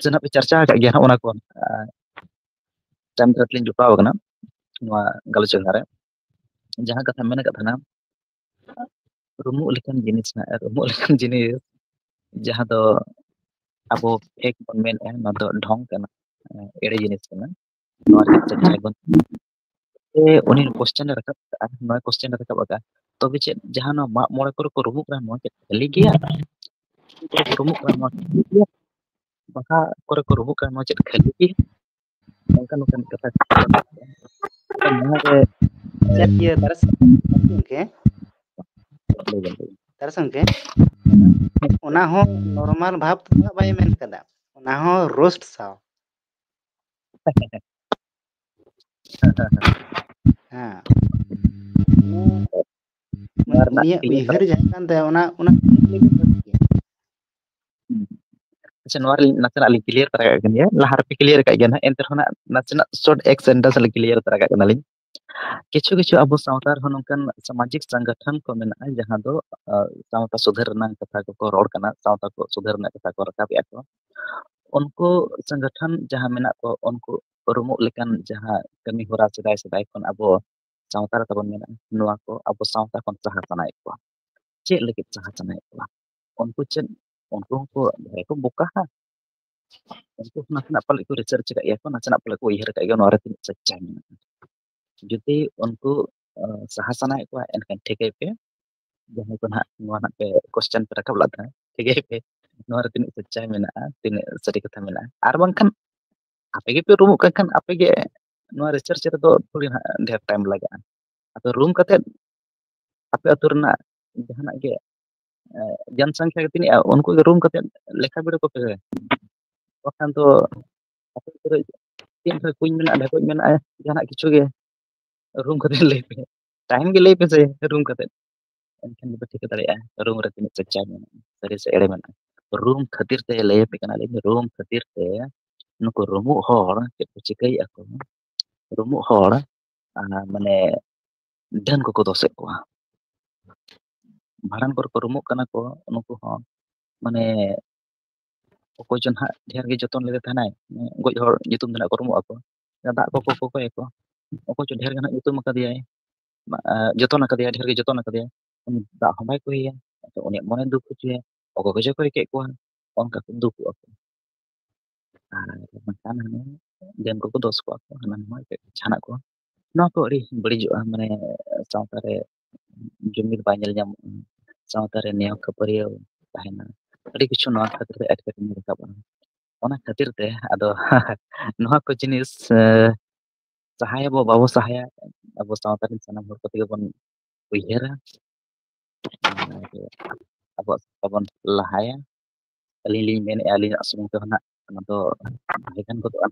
ᱥᱮ ᱱᱟᱜ ᱯᱮ ᱪᱟᱨᱪᱟ ᱟᱠᱟᱫ ᱜᱮᱭᱟ ᱱᱟᱜ ᱚᱱᱟ ᱠᱚ, ᱟᱸ, ᱪᱟᱱᱫᱨᱟᱛ ᱞᱤᱧ ᱡᱚᱯᱲᱟᱣ ᱟᱠᱟᱱᱟ ᱱᱚᱣᱟ ᱜᱟᱞᱚᱪ ᱟᱠᱷᱲᱟ ᱨᱮ᱾ ᱡᱟᱦᱟᱸ ᱠᱟᱛᱷᱟ ᱢᱮᱱ ᱟᱠᱟᱫ ᱛᱟᱦᱮᱱᱟ, ᱨᱩᱢᱩᱜ ᱞᱮᱠᱟᱱ ᱡᱤᱱᱤᱥ ᱱᱟᱜ, ᱨᱩᱢᱩᱜ ᱞᱮᱠᱟᱱ ᱡᱤᱱᱤᱥ, ᱡᱟᱦᱟᱸ ᱫᱚ ᱟᱵᱚ fake ᱵᱚᱱ ᱢᱮᱱᱮᱫᱼᱟ, ᱱᱚᱣᱟ ᱫᱚ ᱰᱷᱚᱝ ᱠᱟᱱᱟ, ᱮᱲᱮ ᱡᱤᱱᱤᱥ ᱠᱟᱱᱟ᱾ ᱱᱚᱣᱟ ᱨᱮᱭᱟᱜ ᱪᱮᱫ ᱡᱟᱦᱟᱸᱭ ᱵᱚᱱ, ᱥᱮ ᱩᱱᱤ question ᱮ ᱨᱟᱠᱟᱵ ᱠᱟᱜᱼᱟ, ᱱᱚᱣᱟ question ᱮ ᱨᱟᱠᱟᱵ ᱟᱠᱟᱫᱼᱟ, ᱛᱚᱵᱮ ᱪᱮᱫ ᱡᱟᱦᱟᱸ ᱱᱚᱣᱟ ᱢᱟᱜ ᱢᱚᱬᱮ ᱠᱚᱨᱮ ᱠᱚ ᱨᱩᱢᱩᱜ ᱠᱟᱱᱟ, ᱱᱚᱣᱟ ᱪᱮᱫ ᱠᱷᱟᱹᱞᱤ ᱜᱮᱭᱟ? ᱠᱚᱨᱮ ᱠᱚ ᱨᱩᱢᱩᱜ ᱠᱟᱱᱟ, ᱱᱚᱣᱟ ᱠᱷᱟᱹᱞᱤ ᱜᱮᱭᱟ? ᱵᱟᱦᱟ ᱠᱚᱨᱮ ᱠᱚ ᱨᱩᱢᱩᱜ ᱠᱟᱱᱟ, ᱱᱚᱣᱟ ᱪᱮᱫ ᱠᱷᱟᱹᱞᱤ ᱜᱮᱭᱟ? ᱚᱱᱠᱟ ᱱᱚᱝᱠᱟᱱ ᱠᱟᱛᱷᱟ ᱠᱚ ᱨᱚᱲ ᱠᱟᱱᱟ᱾ ᱱᱚᱣᱟ ᱨᱮ ᱪᱮᱫ ᱤᱭᱟᱹ ᱫᱟᱨᱮ ᱥᱟᱠᱟᱢ ᱜᱚᱢᱠᱮ? ᱞᱟᱹᱭ ᱵᱮᱱ, ᱞᱟᱹᱭ ᱵᱮᱱ᱾ ᱫᱟᱨᱮ ᱥᱟᱠᱟᱢ ᱜᱚᱢᱠᱮ? ᱚᱱᱟ ᱦᱚᱸ normal ᱵᱷᱟᱵᱽ ᱛᱮᱫᱚ ᱵᱟᱭ ᱢᱮᱱ ᱠᱟᱫᱟ, ᱚᱱᱟ ᱦᱚᱸ roast ᱥᱟᱶ᱾ ᱦᱮᱸ᱾ ᱱᱚᱣᱟ ᱨᱮᱱᱟᱜ ᱩᱱᱤᱭᱟᱜ clear ᱩᱭᱦᱟᱹᱨ ᱯᱟᱨᱟ- ᱡᱟᱦᱟᱸ ᱠᱟᱱ ᱛᱟᱭᱟ, ᱚᱱᱟ, ᱚᱱᱟ ᱦᱩᱸ᱾ ᱟᱪᱪᱷᱟ, ᱱᱚᱣᱟ ᱨᱮ ᱱᱟᱥᱮᱱᱟᱜ ᱞᱤᱧ clear ᱛᱟᱨᱟ ᱠᱟᱜ ᱠᱟᱱ ᱜᱮᱭᱟ, ᱞᱟᱦᱟ ᱨᱮᱯᱮ clear ᱟᱠᱟᱫ ᱜᱮᱭᱟ ᱱᱟᱦᱟᱜ, ᱮᱱᱛᱮ ᱨᱮᱦᱚᱸ ᱱᱟᱜ ᱱᱟᱥᱮᱱᱟᱜ short ᱮᱠ sentence ᱞᱤᱧ clear ᱛᱟᱨᱟ ᱠᱟᱜ ᱠᱟᱱᱟᱞᱤᱧ᱾ ᱠᱤᱪᱷᱩ ᱠᱤᱪᱷᱩ ᱟᱵᱚ ᱥᱟᱶᱛᱟ ᱨᱮᱦᱚᱸ ᱱᱚᱝᱠᱟᱱ ᱥᱟᱢᱟᱡᱤᱠ ᱥᱚᱝᱜᱚᱴᱷᱚᱱ ᱠᱚ ᱢᱮᱱᱟᱜᱼᱟ, ᱡᱟᱦᱟᱸ ᱫᱚ, ᱟᱸ, ᱥᱟᱶᱛᱟ ᱥᱩᱫᱷᱟᱹᱨ ᱨᱮᱱᱟᱜ ᱠᱟᱛᱷᱟ ᱠᱚᱠᱚ ᱨᱚᱲ ᱠᱟᱱᱟ, ᱥᱟᱶᱛᱟ ᱠᱚ ᱥᱩᱫᱷᱟᱹᱨ ᱨᱮᱱᱟᱜ ᱠᱟᱛᱷᱟ ᱠᱚ ᱨᱟᱠᱟᱵᱮᱜᱼᱟ ᱠᱚ᱾ ᱩᱱᱠᱩ ᱥᱚᱝᱜᱚᱴᱷᱚᱱ ᱡᱟᱦᱟᱸ ᱢᱮᱱᱟᱜ ᱠᱚ, ᱩᱱᱠᱩ ᱨᱩᱢᱩᱜ ᱞᱮᱠᱟᱱ ᱡᱟᱦᱟᱸ ᱠᱟᱹᱢᱤ ᱦᱚᱨᱟ ᱥᱮᱫᱟᱭ ᱥᱮᱫᱟᱭ ᱠᱷᱚᱱ ᱟᱵᱚ ᱥᱟᱶᱛᱟ ᱨᱮ ᱛᱟᱵᱚᱱ ᱢᱮᱱᱟᱜᱼᱟ, ᱱᱚᱣᱟ ᱠᱚ ᱟᱵᱚ ᱥᱟᱶᱛᱟ ᱠᱷᱚᱱ ᱥᱟᱦᱟ ᱥᱟᱱᱟᱭᱮᱫ ᱠᱚᱣᱟ᱾ ᱪᱮᱫ ᱞᱟᱹᱜᱤᱫ ᱥᱟᱦᱟ ᱥᱟᱱᱟᱭᱮᱫ ᱠᱚᱣᱟ? ᱩᱱᱠᱩ ᱪᱮᱫ, ᱩᱱᱠᱩ ᱦᱚᱸᱠᱚ ᱵᱚᱠᱟ ᱦᱟ? ᱩᱱᱠᱩ ᱦᱚᱸ ᱱᱟᱥᱮᱱᱟᱜ ᱯᱟᱞᱮᱫ ᱠᱚ research ᱟᱠᱟᱫ ᱜᱮᱭᱟ ᱠᱚ, ᱱᱟᱥᱮᱱᱟᱜ ᱯᱟᱞᱮᱫ ᱠᱚ ᱩᱭᱦᱟᱹᱨ ᱟᱠᱟᱫ ᱜᱮᱭᱟ ᱱᱚᱣᱟ ᱨᱮ ᱛᱤᱱᱟᱹᱜ ᱥᱟᱪᱪᱟᱭ ᱢᱮᱱᱟᱜᱼᱟ᱾ ᱡᱩᱫᱤ ᱩᱱᱠᱩ, ᱟᱸ, ᱥᱟᱦᱟ ᱥᱟᱱᱟᱭᱮᱫ ᱠᱚᱣᱟ, ᱮᱱᱠᱷᱟᱱ ᱴᱷᱤᱠᱟᱹᱭ ᱯᱮ, ᱡᱟᱦᱟᱸᱭ ᱠᱚ ᱱᱟᱦᱟᱜ ᱱᱚᱣᱟ ᱱᱟᱜ ᱯᱮ question ᱯᱮ ᱨᱟᱠᱟᱵ ᱞᱮᱫ ᱛᱟᱦᱮᱸᱱᱟ, ᱴᱷᱤᱠᱟᱹᱭ ᱯᱮ, ᱱᱚᱣᱟ ᱨᱮ ᱛᱤᱱᱟᱹᱜ ᱥᱟᱪᱪᱟᱭ ᱢᱮᱱᱟᱜᱼᱟ, ᱛᱤᱱᱟᱹᱜ ᱥᱟᱹᱨᱤ ᱠᱟᱛᱷᱟ ᱢᱮᱱᱟᱜᱼᱟ᱾ ᱟᱨ ᱵᱟᱝᱠᱷᱟᱱ ᱟᱯᱮ ᱜᱮᱯᱮ ᱨᱩᱢᱩᱜ ᱠᱟᱱ ᱠᱷᱟᱱ ᱟᱯᱮ ᱜᱮ ᱱᱚᱣᱟ ᱨᱤᱥᱟᱨᱪ ᱨᱮᱫᱚ ᱛᱷᱚᱲᱤ ᱦᱟᱸᱜ ᱰᱷᱮᱨ ᱴᱟᱭᱤᱢ ᱞᱟᱜᱟᱜᱼᱟ᱾ ᱟᱯᱮ ᱨᱩᱢ ᱠᱟᱛᱮᱫ ᱟᱯᱮ ᱟᱹᱛᱩ ᱨᱮᱱᱟᱜ ᱡᱟᱦᱟᱱᱟᱜ ᱜᱮ ᱡᱚᱱᱥᱚᱝᱠᱷᱟ ᱜᱮ ᱛᱤᱱᱟᱹᱜᱼᱟ, ᱩᱱᱠᱩ ᱜᱮ ᱨᱩᱢ ᱠᱟᱛᱮ ᱞᱮᱠᱷᱟ ᱵᱤᱰᱟᱹᱣ ᱠᱚᱯᱮ᱾ ᱵᱟᱠᱷᱟᱱ ᱫᱚ ᱟᱯᱮ ᱠᱚᱨᱮ ᱛᱤᱱ ᱨᱮ ᱠᱩᱧ ᱢᱮᱱᱟᱜᱼᱟ, ᱰᱷᱮᱠᱚᱡ ᱢᱮᱱᱟᱜᱼᱟ, ᱡᱟᱦᱟᱱᱟᱜ ᱠᱤᱪᱷᱩ ᱜᱮ ᱨᱩᱢ ᱠᱟᱛᱮ ᱞᱟᱹᱭ ᱯᱮ, ᱴᱟᱭᱤᱢ ᱜᱮ ᱞᱟᱹᱭ ᱯᱮ ᱥᱮ ᱨᱩᱢ ᱠᱟᱛᱮ, ᱮᱱᱠᱷᱟᱱ ᱜᱮᱯᱮ ᱴᱷᱤᱠᱟᱹ ᱫᱟᱲᱮᱭᱟᱜᱼᱟ ᱨᱩᱢ ᱨᱮ ᱛᱤᱱᱟᱹᱜ ᱥᱟᱪᱪᱟᱭ ᱢᱮᱱᱟᱜᱼᱟ, ᱥᱟᱹᱨᱤ ᱥᱮ ᱮᱲᱮ ᱢᱮᱱᱟᱜᱼᱟ᱾ ᱨᱩᱢ ᱠᱷᱟᱹᱛᱤᱨ ᱛᱮ ᱞᱟᱹᱭ ᱟᱯᱮ ᱠᱟᱱᱟᱞᱤᱧ, ᱨᱩᱢ ᱠᱷᱟᱹᱛᱤᱨ ᱛᱮ ᱱᱩᱠᱩ ᱨᱩᱢᱩᱜ ᱦᱚᱲ ᱪᱮᱫ ᱠᱚ ᱪᱤᱠᱟᱹᱭᱮᱫᱼᱟ ᱠᱚ, ᱨᱩᱢᱩᱜ ᱦᱚᱲ ᱟᱨ ᱢᱟᱱᱮ ᱰᱟᱹᱱ ᱠᱚᱠᱚ ᱫᱚᱥᱮᱫ ᱠᱚᱣᱟ᱾ ᱵᱷᱟᱸᱰᱟᱱ ᱠᱚᱨᱮ ᱠᱚ ᱨᱩᱢᱩᱜ ᱠᱟᱱᱟ ᱠᱚ, ᱱᱩᱠᱩ ᱦᱚᱸ ᱢᱟᱱᱮ ᱚᱠᱚᱭ ᱪᱚ ᱱᱟᱦᱟᱜ ᱰᱷᱮᱨ ᱜᱮ ᱡᱚᱛᱚᱱ ᱞᱮᱫᱮ ᱛᱟᱦᱮᱱᱟᱭ, ᱜᱚᱡ ᱦᱚᱲ ᱧᱩᱛᱩᱢ ᱫᱚ ᱱᱟᱦᱟᱜ ᱠᱚ ᱨᱩᱢᱩᱜ ᱟᱠᱚ, ᱫᱟᱜ ᱠᱚᱠᱚ ᱠᱚᱠᱚᱭᱟᱠᱚ, ᱚᱠᱚᱭ ᱪᱚ ᱰᱷᱮᱨ ᱜᱮ ᱱᱟᱦᱟᱜ ᱧᱩᱛᱩᱢ ᱟᱠᱟᱫᱮᱭᱟᱭ, ᱡᱚᱛᱚᱱ ᱟᱠᱟᱫᱮᱭᱟᱭ, ᱰᱷᱮᱨ ᱜᱮ ᱡᱚᱛᱚᱱ ᱟᱠᱟᱫᱮᱭᱟᱭ, ᱩᱱᱤ ᱫᱟᱜ ᱦᱚᱸ ᱵᱟᱭ ᱠᱚᱭᱮᱭᱟ, ᱟᱫᱚ ᱩᱱᱤᱭᱟᱜ ᱢᱚᱱᱮ ᱫᱩᱠ ᱦᱚᱪᱚᱭᱟ, ᱚᱠᱚᱭ ᱠᱚᱪᱚ ᱠᱚᱭ ᱠᱮᱫ ᱠᱚᱣᱟ, ᱚᱱᱠᱟ ᱠᱚ ᱫᱩᱠᱩᱜ ᱟᱠᱚ᱾ ᱟᱨ ᱵᱟᱝᱠᱷᱟᱱ ᱦᱟᱱᱮ ᱰᱟᱹᱱ ᱠᱚᱠᱚ ᱫᱚᱥ ᱠᱚᱣᱟ ᱠᱚ, ᱦᱟᱱᱟ ᱱᱚᱣᱟ ᱮᱴᱟᱜ ᱡᱟᱦᱟᱱᱟᱜ ᱠᱚ, ᱱᱚᱣᱟ ᱠᱚ ᱟᱹᱰᱤ ᱵᱟᱹᱲᱤᱡᱚᱜᱼᱟ, ᱢᱟᱱᱮ ᱥᱟᱶᱛᱟ ᱨᱮ ᱡᱩᱢᱤᱫ ᱵᱟᱭ ᱧᱮᱞ ᱧᱟᱢᱚᱜᱼᱟ, ᱥᱟᱶᱛᱟ ᱨᱮ ᱱᱮᱭᱟᱣ ᱠᱷᱟᱹᱯᱟᱹᱨᱤᱭᱟᱹᱣ ᱛᱟᱦᱮᱱᱟ, ᱟᱹᱰᱤ ᱠᱤᱪᱷᱩ ᱱᱚᱣᱟ ᱠᱷᱟᱹᱛᱤᱨ ᱛᱮ ᱮᱴᱠᱮᱴᱚᱬᱮ ᱨᱟᱠᱟᱵᱼᱟ᱾ ᱚᱱᱟ ᱠᱷᱟᱹᱛᱤᱨ ᱛᱮ ᱟᱫᱚ ᱱᱚᱣᱟ ᱠᱚ ᱡᱤᱱᱤᱥ ᱥᱟᱦᱟᱭᱟᱵᱚ ᱵᱟᱵᱚ ᱥᱟᱦᱟᱭᱟ, ᱟᱵᱚ ᱥᱟᱶᱛᱟ ᱨᱮᱱ ᱥᱟᱱᱟᱢ ᱦᱚᱲ ᱠᱚᱛᱮ ᱜᱮᱵᱚᱱ ᱩᱭᱦᱟᱹᱨᱟ, ᱟᱨ ᱟᱵᱚᱣᱟᱜ ᱥᱟᱶᱛᱟ ᱵᱚᱱ ᱞᱟᱦᱟᱭᱟ᱾ ᱟᱹᱞᱤᱧ ᱞᱤᱧ ᱢᱮᱱᱮᱫᱼᱟ, ᱟᱹᱞᱤᱧᱟᱜ ᱥᱩᱢᱩᱝ ᱛᱮᱦᱚᱸ ᱱᱟᱜ ᱚᱱᱟ ᱫᱚ ᱵᱷᱟᱜᱮ ᱜᱟᱱ ᱜᱚᱫᱚᱜᱼᱟ᱾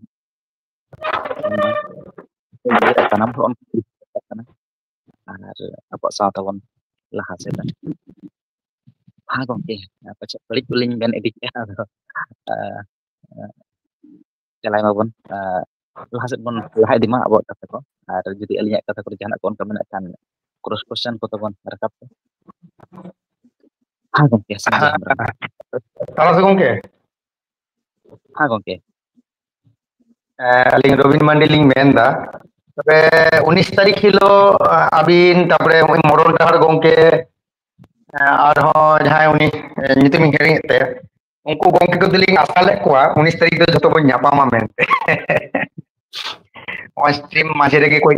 ᱥᱟᱱᱟᱢ ᱦᱚᱲ ᱚᱱᱠᱟ ᱠᱟᱱᱟ᱾ ᱟᱨ ᱟᱵᱚᱣᱟᱜ ᱥᱟᱶᱛᱟ ᱵᱚᱱ ᱞᱟᱦᱟ ᱥᱮᱫᱟ᱾ ᱦᱮᱸ ᱜᱚᱢᱠᱮ, ᱯᱟᱪᱮᱫ ᱵᱟᱹᱲᱤᱡ ᱠᱚᱞᱤᱧ ᱢᱮᱱ ᱤᱫᱤ ᱠᱮᱫᱼᱟ, ᱟᱫᱚ ᱪᱟᱞᱟᱣ ᱢᱟᱵᱚᱱ᱾ ᱞᱟᱦᱟ ᱥᱮᱫ ᱵᱚᱱ ᱞᱟᱦᱟ ᱤᱫᱤ ᱢᱟ ᱟᱵᱚᱣᱟᱜ ᱠᱟᱛᱷᱟ ᱠᱚ, ᱟᱨ ᱡᱩᱫᱤ ᱟᱹᱞᱤᱧᱟᱜ ᱠᱟᱛᱷᱟ ᱠᱚᱨᱮ ᱡᱟᱦᱟᱱᱟᱜ ᱠᱚ ᱚᱱᱠᱟ ᱢᱮᱱᱟᱜ ᱠᱷᱟᱱ ᱠᱨᱚᱥ ᱠᱚᱥᱪᱮᱱ ᱠᱚ ᱛᱟᱵᱚᱱ ᱨᱟᱠᱟᱵ ᱯᱮ᱾ ᱦᱮᱸ ᱜᱚᱢᱠᱮ, ᱥᱟᱸᱜᱮ ᱦᱮᱢᱵᱨᱚᱢ᱾ ᱛᱟᱨᱟᱥ ᱜᱚᱢᱠᱮ᱾ ᱦᱮᱸ ᱜᱚᱢᱠᱮ᱾ ᱟᱹᱞᱤᱧ ᱨᱚᱵᱤᱱ ᱢᱟᱱᱰᱤ ᱞᱤᱧ ᱢᱮᱱᱫᱟ᱾ ᱛᱚᱵᱮ ᱩᱱᱤᱥ ᱛᱟᱹᱨᱤᱠᱷ ᱦᱤᱞᱳᱜ ᱟᱹᱵᱤᱱ, ᱛᱟᱨᱯᱚᱨᱮ ᱩᱱᱤ ᱢᱚᱰᱚᱞ ᱰᱟᱦᱟᱨ ᱜᱚᱢᱠᱮ, ᱟᱨᱦᱚᱸ ᱡᱟᱦᱟᱸᱭ ᱩᱱᱤ ᱧᱩᱛᱩᱢᱤᱧ ᱦᱤᱲᱤᱧᱮᱫ ᱛᱟᱭᱟ, ᱩᱱᱠᱩ ᱜᱚᱢᱠᱮ ᱠᱚ ᱫᱚᱞᱤᱧ ᱟᱥᱟ ᱞᱮᱫ ᱠᱚᱣᱟ ᱩᱱᱤᱥ ᱛᱟᱹᱨᱤᱠᱷ ᱫᱚ ᱡᱷᱚᱛᱚ ᱵᱚᱱ ᱧᱟᱯᱟᱢᱟ ᱢᱮᱱᱛᱮ᱾ ᱱᱚᱜᱼᱚᱭ ᱥᱴᱨᱤᱢ ᱢᱟᱡᱷᱮ ᱨᱮᱜᱮ ᱠᱟᱹᱡ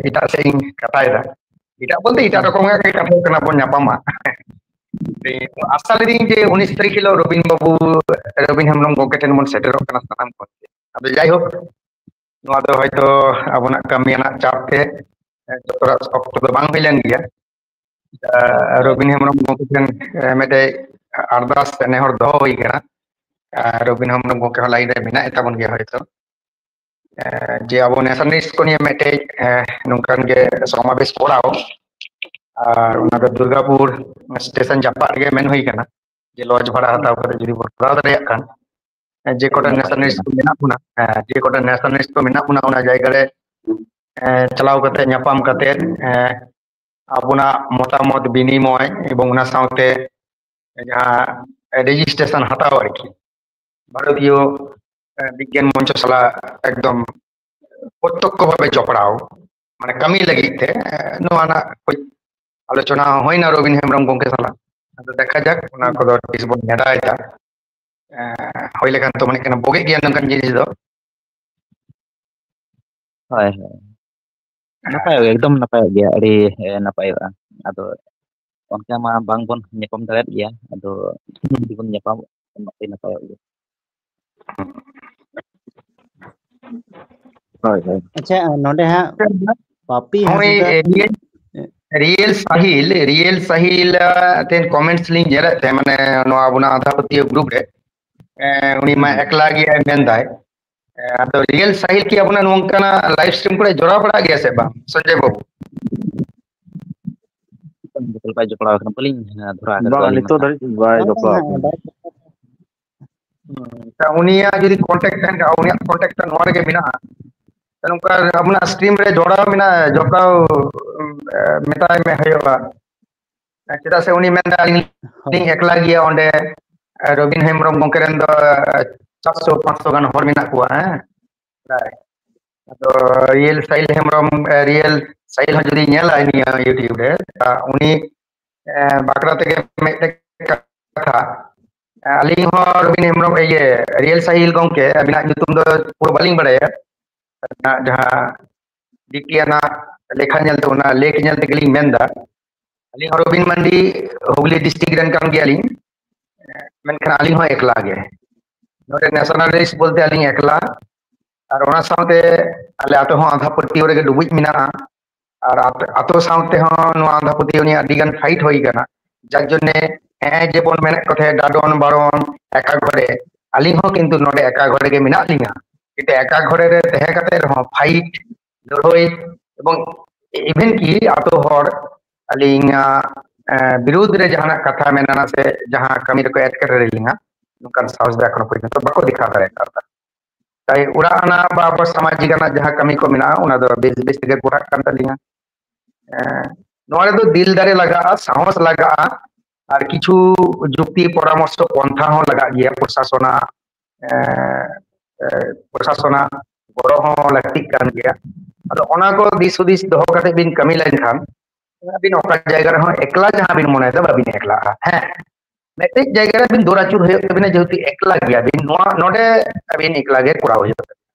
ᱮᱴᱟᱜ ᱥᱮᱫ ᱤᱧ ᱠᱟᱴᱟᱭᱮᱫᱟ᱾ ᱮᱴᱟᱜ ᱵᱚᱞᱛᱮ ᱮᱴᱟᱜ ᱨᱚᱠᱚᱢ ᱜᱮ ᱠᱟᱛᱷᱟ ᱠᱟᱱᱟ, ᱵᱚᱱ ᱧᱟᱯᱟᱢᱟ᱾ ᱟᱥᱟ ᱞᱤᱫᱟᱹᱧ ᱡᱮ ᱩᱱᱤᱥ ᱛᱟᱹᱨᱤᱠᱷ ᱦᱤᱞᱳᱜ ᱨᱚᱵᱤᱱ ᱵᱟᱹᱵᱩ, ᱨᱚᱵᱤᱱ ᱦᱮᱢᱵᱨᱚᱢ ᱜᱚᱢᱠᱮ ᱴᱷᱮᱱ ᱵᱚᱱ ᱥᱮᱴᱮᱨᱚᱜ ᱠᱟᱱᱟ ᱥᱟᱱᱟᱢ ᱠᱚ᱾ ᱟᱫᱚ ᱡᱟᱭᱦᱳᱠ, ᱱᱚᱣᱟ ᱫᱚ ᱦᱚᱭᱛᱚ ᱟᱵᱚᱱᱟᱜ ᱠᱟᱹᱢᱤ ᱟᱱᱟᱜ ᱪᱟᱯ ᱛᱮ, ᱮ, ᱡᱚᱛᱚ ᱦᱚᱲᱟᱜ ᱚᱠᱛᱚ ᱫᱚ ᱵᱟᱝ ᱦᱩᱭ ᱞᱮᱱ ᱜᱮᱭᱟ᱾ ᱮ, ᱨᱚᱵᱤᱱ ᱦᱮᱢᱵᱨᱚᱢ ᱜᱚᱢᱠᱮ ᱴᱷᱮᱱ, ᱮ, ᱢᱤᱫᱴᱮᱡ ᱟᱨᱫᱟᱥ ᱥᱮ ᱱᱮᱦᱚᱨ ᱫᱚᱦᱚ ᱦᱩᱭ ᱠᱟᱱᱟ᱾ ᱮ, ᱨᱚᱵᱤᱱ ᱦᱮᱢᱵᱨᱚᱢ ᱜᱚᱢᱠᱮ ᱦᱚᱸ ᱞᱟᱭᱤᱱ ᱨᱮ ᱢᱮᱱᱟᱜ ᱛᱟᱵᱚᱱ ᱜᱮᱭᱟ ᱦᱚᱭᱛᱚ᱾ ᱮ, ᱡᱮ ᱟᱵᱚ ᱱᱮᱥᱟᱱᱟᱞᱤᱥᱴ ᱠᱚ ᱱᱤᱭᱮ ᱢᱤᱫᱴᱮᱡ, ᱮ, ᱱᱚᱝᱠᱟᱱ ᱜᱮ ᱥᱚᱢᱟᱵᱮᱥ ᱠᱚᱨᱟᱣ, ᱟᱨ ᱚᱱᱟ ᱫᱚ ᱫᱩᱨᱜᱟᱯᱩᱨ ᱥᱴᱮᱥᱚᱱ ᱡᱟᱯᱟᱜ ᱨᱮᱜᱮ ᱢᱮᱱ ᱦᱩᱭ ᱠᱟᱱᱟ, ᱡᱮ ᱞᱚᱡᱽ ᱵᱷᱟᱲᱟ ᱦᱟᱛᱟᱣ ᱠᱟᱛᱮ ᱡᱩᱫᱤ ᱵᱚᱱ ᱠᱚᱨᱟᱣ ᱫᱟᱲᱮᱭᱟᱜ ᱠᱷᱟᱱ, ᱮ, ᱡᱮ ᱠᱚᱴᱟ ᱱᱟᱯᱟᱭ ᱱᱮᱥᱟᱱᱟᱞᱤᱥᱴ ᱠᱟᱱᱟ᱾ ᱠᱚ ᱢᱮᱱᱟᱜ ᱵᱚᱱᱟ, ᱦᱮᱸ, ᱡᱮ ᱠᱚᱴᱟ ᱱᱮᱥᱟᱱᱟᱞᱤᱥᱴ ᱠᱚ ᱢᱮᱱᱟᱜ ᱵᱚᱱᱟ, ᱚᱱᱟ ᱡᱟᱭᱜᱟ ᱨᱮ, ᱮ, ᱪᱟᱞᱟᱣ ᱠᱟᱛᱮ, ᱧᱟᱯᱟᱢ ᱠᱟᱛᱮ, ᱮ, ᱟᱵᱚᱱᱟᱜ ᱢᱚᱛᱟᱢᱚᱛ ᱵᱤᱱᱤᱢᱚᱭ ᱮᱵᱚᱝ ᱚᱱᱟ ᱥᱟᱶᱛᱮ ᱡᱟᱦᱟᱸ ᱨᱮᱡᱤᱥᱴᱨᱮᱥᱚᱱ ᱦᱟᱛᱟᱣ ᱟᱨᱠᱤ, ᱵᱷᱟᱨᱚᱛᱤᱭᱚ, ᱮ, ᱵᱤᱜᱽᱜᱟᱱ ᱢᱚᱧᱪᱚ ᱥᱟᱞᱟᱜ ᱮᱠᱫᱚᱢ ᱯᱨᱚᱛᱛᱚᱠᱠᱷᱚ ᱵᱷᱟᱵᱮ ᱡᱚᱯᱲᱟᱣ, ᱢᱟᱱᱮ ᱠᱟᱹᱢᱤ ᱞᱟᱹᱜᱤᱫ ᱛᱮ, ᱮ, ᱱᱚᱣᱟ ᱨᱮᱱᱟᱜ ᱠᱟᱹᱡ ᱟᱞᱳᱪᱚᱱᱟ ᱦᱩᱭᱱᱟ ᱨᱚᱵᱤᱱ ᱦᱮᱢᱵᱨᱚᱢ ᱜᱚᱢᱠᱮ ᱥᱟᱞᱟᱜ᱾ ᱟᱫᱚ ᱫᱮᱠᱷᱟ ᱡᱟᱠ, ᱚᱱᱟ ᱠᱚᱫᱚ ᱛᱤᱥ ᱵᱚᱱ ᱱᱮᱰᱟᱭᱮᱫᱟ᱾ ᱮ, ᱦᱩᱭ ᱞᱮᱠᱷᱟᱱ ᱛᱚ ᱢᱚᱱᱮ ᱠᱟᱱᱟ ᱵᱩᱜᱤᱜ ᱜᱮᱭᱟ ᱱᱚᱝᱠᱟᱱ ᱡᱤᱱᱤᱥ ᱫᱚ᱾ ᱦᱳᱭ, ᱦᱳᱭ᱾ ᱱᱟᱯᱟᱭᱚᱜ ᱜᱮᱭᱟ, ᱮᱠᱫᱚᱢ ᱱᱟᱯᱟᱭᱚᱜ ᱜᱮᱭᱟ, ᱟᱹᱰᱤ, ᱮ, ᱱᱟᱯᱟᱭᱚᱜᱼᱟ᱾ ᱟᱫᱚ ᱚᱱᱠᱟ ᱢᱟ ᱵᱟᱝᱵᱚᱱ ᱧᱟᱯᱟᱢ ᱫᱟᱲᱮᱭᱟᱜ ᱜᱮᱭᱟ, ᱟᱫᱚ ᱡᱩᱫᱤ ᱵᱚᱱ ᱧᱟᱯᱟᱢᱚᱜ ᱠᱷᱟᱱ ᱟᱹᱰᱤ ᱱᱟᱯᱟᱭᱚᱜ ᱜᱮᱭᱟ᱾ ᱦᱳᱭ, ᱦᱳᱭ᱾ ᱟᱪᱪᱷᱟ, ᱱᱚᱰᱮ ᱦᱟᱸᱜ ᱯᱟᱯᱤ ᱦᱳᱭ, Hansda real, real Sahil, real Sahil, ᱟ, ᱴᱷᱮᱱ ᱠᱚᱢᱮᱱᱴᱥ ᱞᱤᱧ ᱧᱮᱞᱮᱫ ᱛᱟᱦᱮᱸ, ᱢᱟᱱᱮ ᱱᱚᱣᱟ ᱟᱵᱚᱱᱟᱜ ᱟᱸᱫᱷᱟ ᱯᱟᱹᱛᱭᱟᱹᱣ ᱜᱨᱩᱯ ᱨᱮ, ᱮ, ᱩᱱᱤ ᱢᱟ ᱦᱩᱸ, ᱦᱩᱸ᱾ ᱮᱠᱞᱟ ᱜᱮᱭᱟᱭ ᱢᱮᱱᱫᱟᱭ᱾ ᱮ, ᱟᱫᱚ ᱨᱤᱭᱮᱞ ᱥᱟᱦᱤᱞ ᱠᱤ ᱟᱵᱚᱱᱟᱜ ᱱᱚᱝᱠᱟᱱᱟᱜ ᱞᱟᱭᱤᱵᱷ ᱥᱴᱨᱤᱢ ᱠᱚᱨᱮ ᱡᱚᱲᱟᱣ ᱵᱟᱲᱟᱜ ᱜᱮᱭᱟ ᱥᱮ ᱵᱟᱝ, ᱥᱚᱧᱡᱚᱭ ᱵᱟᱹᱵᱩ? ᱵᱟᱭ ᱡᱚᱯᱲᱟᱣ ᱟᱠᱟᱱᱟ, ᱵᱟᱹᱞᱤᱧ, ᱮ, ᱫᱷᱚᱨᱟ ᱟᱠᱟᱫ ᱵᱟᱝ, ᱠᱚᱣᱟ ᱟᱹᱞᱤᱧ ᱱᱤᱛᱚᱜ ᱢᱟ᱾ ᱫᱷᱟᱹᱨᱤᱡ ᱵᱟᱭ ᱵᱟᱝ, ᱡᱚᱯᱲᱟᱣ ᱵᱟᱝ, ᱟᱠᱟᱱᱟ᱾ ᱵᱟᱭ ᱦᱩᱸ, ᱛᱟ ᱩᱱᱤᱭᱟᱜ ᱡᱩᱫᱤ ᱠᱚᱱᱴᱟᱠᱴ ᱛᱟᱦᱮᱱ ᱠᱷᱟᱱ, ᱩᱱᱤᱭᱟᱜ ᱠᱚᱱᱴᱟᱠᱴ ᱱᱚᱣᱟ ᱨᱮᱜᱮ ᱢᱮᱱᱟᱜᱼᱟ᱾ ᱱᱚᱝᱠᱟ ᱟᱵᱚᱱᱟᱜ ᱥᱴᱨᱤᱢ ᱨᱮ ᱡᱚᱲᱟᱣ ᱢᱮᱱᱟᱜᱼᱟ, ᱡᱚᱯᱲᱟᱣ, ᱩᱢ, ᱮ, ᱢᱮᱛᱟᱭ ᱢᱮ ᱦᱩᱭᱩᱜᱼᱟ᱾ ᱪᱮᱫᱟᱜ ᱥᱮ ᱩᱱᱤ ᱢᱮᱱᱫᱟ, "ᱟᱹᱞᱤᱧ ᱦᱳᱭ᱾ ᱞᱤᱧ ᱮᱠᱞᱟ ᱜᱮᱭᱟ ᱚᱸᱰᱮ, ᱮ, ᱨᱚᱵᱤᱱ ᱦᱮᱢᱵᱨᱚᱢ ᱜᱚᱢᱠᱮ ᱨᱮᱱ ᱫᱚ, ᱮ, ᱪᱟᱨᱥᱚ ᱯᱟᱸᱪᱥᱚ ᱜᱟᱱ ᱦᱚᱲ ᱢᱮᱱᱟᱜ ᱠᱚᱣᱟ", ᱦᱮᱸ᱾ ᱟᱫᱚ ᱨᱤᱭᱮᱞ ᱥᱟᱦᱤᱞ ᱦᱮᱢᱵᱨᱚᱢ, ᱮ, ᱨᱤᱭᱮᱞ ᱥᱟᱦᱤᱞ ᱦᱚᱸ ᱡᱩᱫᱤ ᱧᱮᱞᱟᱭ ᱱᱤᱭᱟᱹ YouTube ᱨᱮ, ᱟ, ᱩᱱᱤ, ᱮ, ᱵᱟᱠᱷᱨᱟ ᱛᱮᱜᱮ ᱢᱤᱫᱴᱮᱱ ᱠᱟᱛᱷᱟ, ᱮ, ᱟᱹᱞᱤᱧ ᱦᱚᱸ ᱨᱚᱵᱤᱱ ᱦᱮᱢᱵᱨᱚᱢ, ᱤᱭᱟᱹ, ᱨᱤᱭᱮᱞ ᱥᱟᱦᱤᱞ ᱜᱚᱢᱠᱮ, ᱟᱹᱵᱤᱱᱟᱜ ᱧᱩᱛᱩᱢ ᱫᱚ ᱯᱩᱨᱟᱹ ᱵᱟᱹᱞᱤᱧ ᱵᱟᱲᱟᱭᱟ, ᱟᱹᱵᱤᱱᱟᱜ ᱡᱟᱦᱟᱸ ᱰᱤᱯᱤ ᱟᱱᱟᱜ ᱞᱮᱠᱷᱟ ᱧᱮᱞ ᱛᱮ, ᱚᱱᱟ ᱞᱮᱠ ᱧᱮᱞ ᱛᱮᱜᱮᱞᱤᱧ ᱢᱮᱱᱫᱟ, ᱟᱹᱞᱤᱧ ᱦᱚᱸ ᱨᱚᱵᱤᱱ ᱢᱟᱱᱰᱤ, ᱦᱩᱜᱽᱞᱤ ᱰᱤᱥᱴᱨᱤᱠᱴ ᱨᱮᱱ ᱠᱟᱱ ᱜᱮᱭᱟᱞᱤᱧ᱾ ᱢᱮᱱᱠᱷᱟᱱ ᱟᱹᱞᱤᱧ ᱦᱚᱸ ᱮᱠᱞᱟ ᱜᱮ᱾ ᱱᱚᱰᱮ ᱱᱮᱥᱚᱱᱟᱞᱤᱥᱴ ᱵᱚᱞᱛᱮ ᱟᱹᱞᱤᱧ ᱮᱠᱞᱟ᱾ ᱟᱨ ᱚᱱᱟ ᱥᱟᱶᱛᱮ ᱟᱞᱮ ᱟᱹᱛᱩ ᱦᱚᱸ ᱟᱸᱫᱷᱟ ᱯᱟᱹᱛᱭᱟᱹᱣ ᱨᱮᱜᱮ ᱰᱩᱵᱩᱡ ᱢᱮᱱᱟᱜᱼᱟ᱾ ᱟᱨ ᱟᱹᱛᱩ ᱥᱟᱶᱛᱮ ᱦᱚᱸ ᱱᱚᱣᱟ ᱟᱸᱫᱷᱟ ᱯᱟᱹᱛᱭᱟᱹᱣ ᱱᱤᱭᱮ ᱟᱹᱰᱤ ᱜᱟᱱ ᱯᱷᱟᱭᱤᱴ ᱦᱩᱭ ᱠᱟᱱᱟ᱾ ᱡᱟᱨ ᱡᱚᱱᱱᱮ ᱦᱮᱸ ᱡᱮᱵᱚᱱ ᱢᱮᱱᱮᱫ ᱠᱚ ᱛᱟᱦᱮᱸᱫ ᱰᱟᱰᱚᱱ ᱵᱟᱨᱚᱱ ᱮᱠᱟ ᱜᱷᱚᱨᱮ, ᱟᱹᱞᱤᱧ ᱦᱚᱸ ᱠᱤᱱᱛᱩ ᱱᱚᱰᱮ ᱮᱠᱟ ᱜᱷᱚᱨᱮ ᱜᱮ ᱢᱮᱱᱟᱜ ᱞᱤᱧᱟ᱾ ᱠᱤᱱᱛᱩ ᱮᱠᱟ ᱜᱷᱚᱨᱮ ᱨᱮ ᱛᱟᱦᱮᱸ ᱠᱟᱛᱮ ᱨᱮᱦᱚᱸ ᱯᱷᱟᱭᱤᱴ, ᱞᱟᱹᱲᱦᱟᱹᱭ, ᱮᱵᱚᱝ ᱤᱵᱷᱮᱱ ᱠᱤ ᱟᱹᱛᱩ ᱦᱚᱲ ᱟᱹᱞᱤᱧᱟᱜ ᱵᱤᱨᱩᱫᱷ ᱨᱮ ᱡᱟᱦᱟᱱᱟᱜ ᱠᱟᱛᱷᱟ ᱢᱮᱱᱟ ᱥᱮ ᱡᱟᱦᱟᱸ ᱠᱟᱹᱢᱤ ᱨᱮᱠᱚ ᱮᱴᱠᱮᱴᱚᱬᱮ ᱞᱤᱧᱟ, ᱱᱚᱝᱠᱟᱱ ᱥᱟᱦᱚᱥ ᱫᱚ ᱮᱠᱷᱚᱱᱚ ᱯᱚᱨᱡᱚᱱᱛᱚ ᱵᱟᱠᱚ ᱫᱮᱠᱷᱟᱣ ᱫᱟᱲᱮ ᱠᱟᱣᱫᱟ᱾ ᱛᱟᱭ ᱚᱲᱟᱜ ᱟᱱᱟᱜ ᱵᱟ ᱟᱵᱚ ᱥᱟᱢᱟᱡᱤᱠ ᱟᱱᱟᱜ ᱡᱟᱦᱟᱸ ᱠᱟᱹᱢᱤ ᱠᱚ ᱢᱮᱱᱟᱜᱼᱟ, ᱚᱱᱟ ᱫᱚ ᱵᱮᱥ ᱵᱮᱥ ᱛᱮᱜᱮ ᱜᱚᱴᱟᱜ ᱠᱟᱱ ᱛᱟᱹᱞᱤᱧᱟ᱾ ᱱᱚᱣᱟ ᱨᱮᱫᱚ ᱫᱤᱞ ᱫᱟᱲᱮ ᱞᱟᱜᱟᱜᱼᱟ, ᱥᱟᱦᱚᱥ ᱞᱟᱜᱟᱜᱼᱟ, ᱟᱨ ᱠᱤᱪᱷᱩ ᱡᱩᱠᱛᱤ ᱯᱚᱨᱟᱢᱚᱨᱥᱚ ᱯᱚᱱᱛᱷᱟ ᱦᱚᱸ ᱞᱟᱜᱟᱜ ᱜᱮᱭᱟ᱾ ᱯᱨᱚᱥᱟᱥᱚᱱᱟᱜ ᱯᱨᱚᱥᱟᱥᱚᱱᱟᱜ ᱜᱚᱲᱚ ᱦᱚᱸ ᱞᱟᱹᱠᱛᱤᱜ ᱠᱟᱱ ᱜᱮᱭᱟ᱾ ᱟᱫᱚ ᱚᱱᱟ ᱠᱚ ᱫᱤᱥ ᱦᱩᱫᱤᱥ ᱫᱚᱦᱚ ᱠᱟᱛᱮ ᱵᱤᱱ ᱠᱟᱹᱢᱤ ᱞᱮᱱᱠᱷᱟᱱ ᱟᱹᱵᱤᱱ ᱚᱠᱟ ᱡᱟᱭᱜᱟ ᱨᱮᱦᱚᱸ ᱮᱠᱞᱟ ᱡᱟᱦᱟᱸ ᱵᱤᱱ ᱢᱚᱱᱮᱭᱮᱫᱟ ᱵᱟᱹᱵᱤᱱ ᱮᱠᱞᱟᱜᱼᱟ᱾ ᱦᱮᱸ, ᱢᱤᱫᱴᱮᱡ ᱡᱟᱭᱜᱟ ᱨᱮ ᱟᱹᱵᱤᱱ ᱫᱚᱨ ᱟᱹᱪᱩᱨ ᱦᱩᱭᱩᱜ ᱛᱟᱹᱵᱤᱱᱟ, ᱡᱮᱦᱮᱛᱩ ᱮᱠᱞᱟ ᱜᱮᱭᱟᱵᱤᱱ, ᱱᱚᱣᱟ ᱱᱚᱰᱮ ᱟᱹᱵᱤᱱ ᱮᱠᱞᱟ ᱜᱮ ᱠᱚᱨᱟᱣ ᱦᱩᱭᱩᱜ ᱛᱟᱹᱵᱤᱱᱟ᱾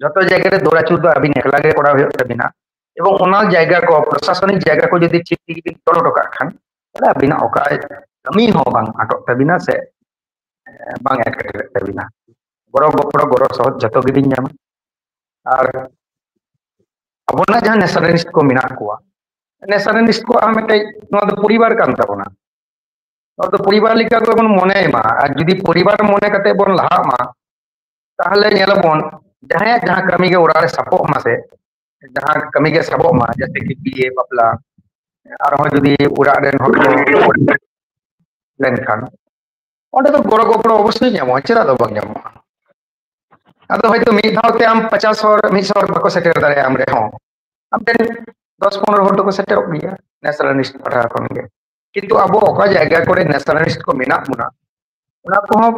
ᱡᱚᱛᱚ ᱡᱟᱭᱜᱟ ᱨᱮ ᱫᱚᱨ ᱟᱹᱪᱩᱨ ᱫᱚ ᱟᱹᱵᱤᱱ ᱮᱠᱞᱟ ᱜᱮ ᱠᱚᱨᱟᱣ ᱦᱩᱭᱩᱜ ᱛᱟᱹᱵᱤᱱᱟ᱾ ᱮᱵᱚᱝ ᱚᱱᱟ ᱡᱟᱭᱜᱟ ᱠᱚ, ᱯᱨᱚᱥᱟᱥᱚᱱᱤᱠ ᱡᱟᱭᱜᱟ ᱠᱚ ᱡᱩᱫᱤ ᱴᱷᱤᱠ ᱴᱷᱤᱠ ᱵᱤᱱ ᱛᱚᱞ ᱦᱚᱴᱚ ᱠᱟᱜ ᱠᱷᱟᱱ, ᱛᱟᱦᱞᱮ ᱟᱹᱵᱤᱱᱟᱜ ᱚᱠᱟ ᱠᱟᱹᱢᱤ ᱦᱚᱸ ᱵᱟᱝ ᱟᱴᱚᱜ ᱛᱟᱹᱵᱤᱱᱟ ᱥᱮ ᱵᱟᱝ ᱮᱴᱠᱮᱴᱚᱬᱮᱜ ᱛᱟᱹᱵᱤᱱᱟ᱾ ᱜᱚᱲᱚ ᱜᱚᱯᱚᱲᱚ, ᱜᱚᱲᱚ ᱥᱚᱦᱚᱫ ᱡᱚᱛᱚ ᱜᱮᱵᱤᱱ ᱧᱟᱢᱟ᱾ ᱟᱨ ᱟᱵᱚᱱᱟᱜ ᱡᱟᱦᱟᱸ ᱱᱮᱥᱟᱨᱟᱞᱤᱥᱴ ᱠᱚ ᱢᱮᱱᱟᱜ ᱠᱚᱣᱟ, ᱱᱮᱥᱟᱨᱟᱞᱤᱥᱴ ᱠᱚᱣᱟᱜ ᱦᱚᱸ ᱢᱤᱫᱴᱮᱡ ᱱᱚᱣᱟ ᱫᱚ ᱯᱚᱨᱤᱵᱟᱨ ᱠᱟᱱ ᱛᱟᱵᱚᱱᱟ᱾ ᱱᱚᱣᱟ ᱫᱚ ᱯᱚᱨᱤᱵᱟᱨ ᱞᱮᱠᱟ ᱜᱮᱵᱚᱱ ᱢᱚᱱᱮᱭ ᱢᱟ᱾ ᱟᱨ ᱡᱩᱫᱤ ᱯᱚᱨᱤᱵᱟᱨ ᱢᱚᱱᱮ ᱠᱟᱛᱮ ᱵᱚᱱ ᱞᱟᱦᱟᱜ ᱢᱟ, ᱛᱟᱦᱚᱞᱮ ᱧᱮᱞᱟᱵᱚᱱ ᱡᱟᱦᱟᱸᱭᱟᱜ ᱡᱟᱦᱟᱸ ᱠᱟᱹᱢᱤ ᱜᱮ ᱚᱲᱟᱜ ᱨᱮ ᱥᱟᱯᱚᱜ ᱢᱟ ᱥᱮ, ᱡᱟᱦᱟᱸ ᱠᱟᱹᱢᱤ ᱜᱮ ᱥᱟᱵᱚᱜ ᱢᱟ, ᱡᱮᱭᱥᱮ ᱠᱤ ᱵᱤᱭᱮ, ᱵᱟᱯᱞᱟ, ᱟᱨᱦᱚᱸ ᱡᱩᱫᱤ ᱚᱲᱟᱜ ᱨᱮᱱ ᱦᱚᱲ ᱠᱚ ᱞᱮᱱᱠᱷᱟᱱ ᱚᱸᱰᱮ ᱫᱚ ᱜᱚᱲᱚ ᱜᱚᱯᱚᱲᱚ ᱚᱵᱚᱥᱥᱳᱭ ᱧᱟᱢᱚᱜᱼᱟ, ᱪᱮᱫᱟᱜ ᱫᱚ ᱵᱟᱝ ᱧᱟᱢᱚᱜᱼᱟ? ᱟᱫᱚ ᱦᱚᱭᱛᱳ ᱢᱤᱫ ᱫᱷᱟᱣ ᱛᱮ ᱟᱢ ᱯᱚᱪᱟᱥ ᱦᱚᱲ, ᱢᱤᱫ ᱥᱚ ᱦᱚᱲ ᱵᱟᱠᱚ ᱥᱮᱴᱮᱨ ᱫᱟᱲᱮᱭᱟᱜᱼᱟ ᱟᱢ ᱨᱮᱦᱚᱸ, ᱟᱢ ᱴᱷᱮᱱ ᱫᱚᱥ ᱯᱚᱱᱨᱚ ᱦᱚᱲ ᱫᱚᱠᱚ ᱥᱮᱴᱮᱨᱚᱜ ᱜᱮᱭᱟ ᱱᱮᱥᱟᱨᱟᱞᱤᱥᱴ ᱯᱟᱦᱴᱟ ᱠᱷᱚᱱ ᱜᱮ᱾ ᱠᱤᱱᱛᱩ ᱟᱵᱚ ᱚᱠᱟ ᱡᱟᱭᱜᱟ ᱠᱚᱨᱮ ᱱᱮᱥᱟᱨᱟᱞᱤᱥᱴ ᱠᱚ ᱢᱮᱱᱟᱜ ᱵᱚᱱᱟ, ᱚᱱᱟ ᱠᱚᱦᱚᱸ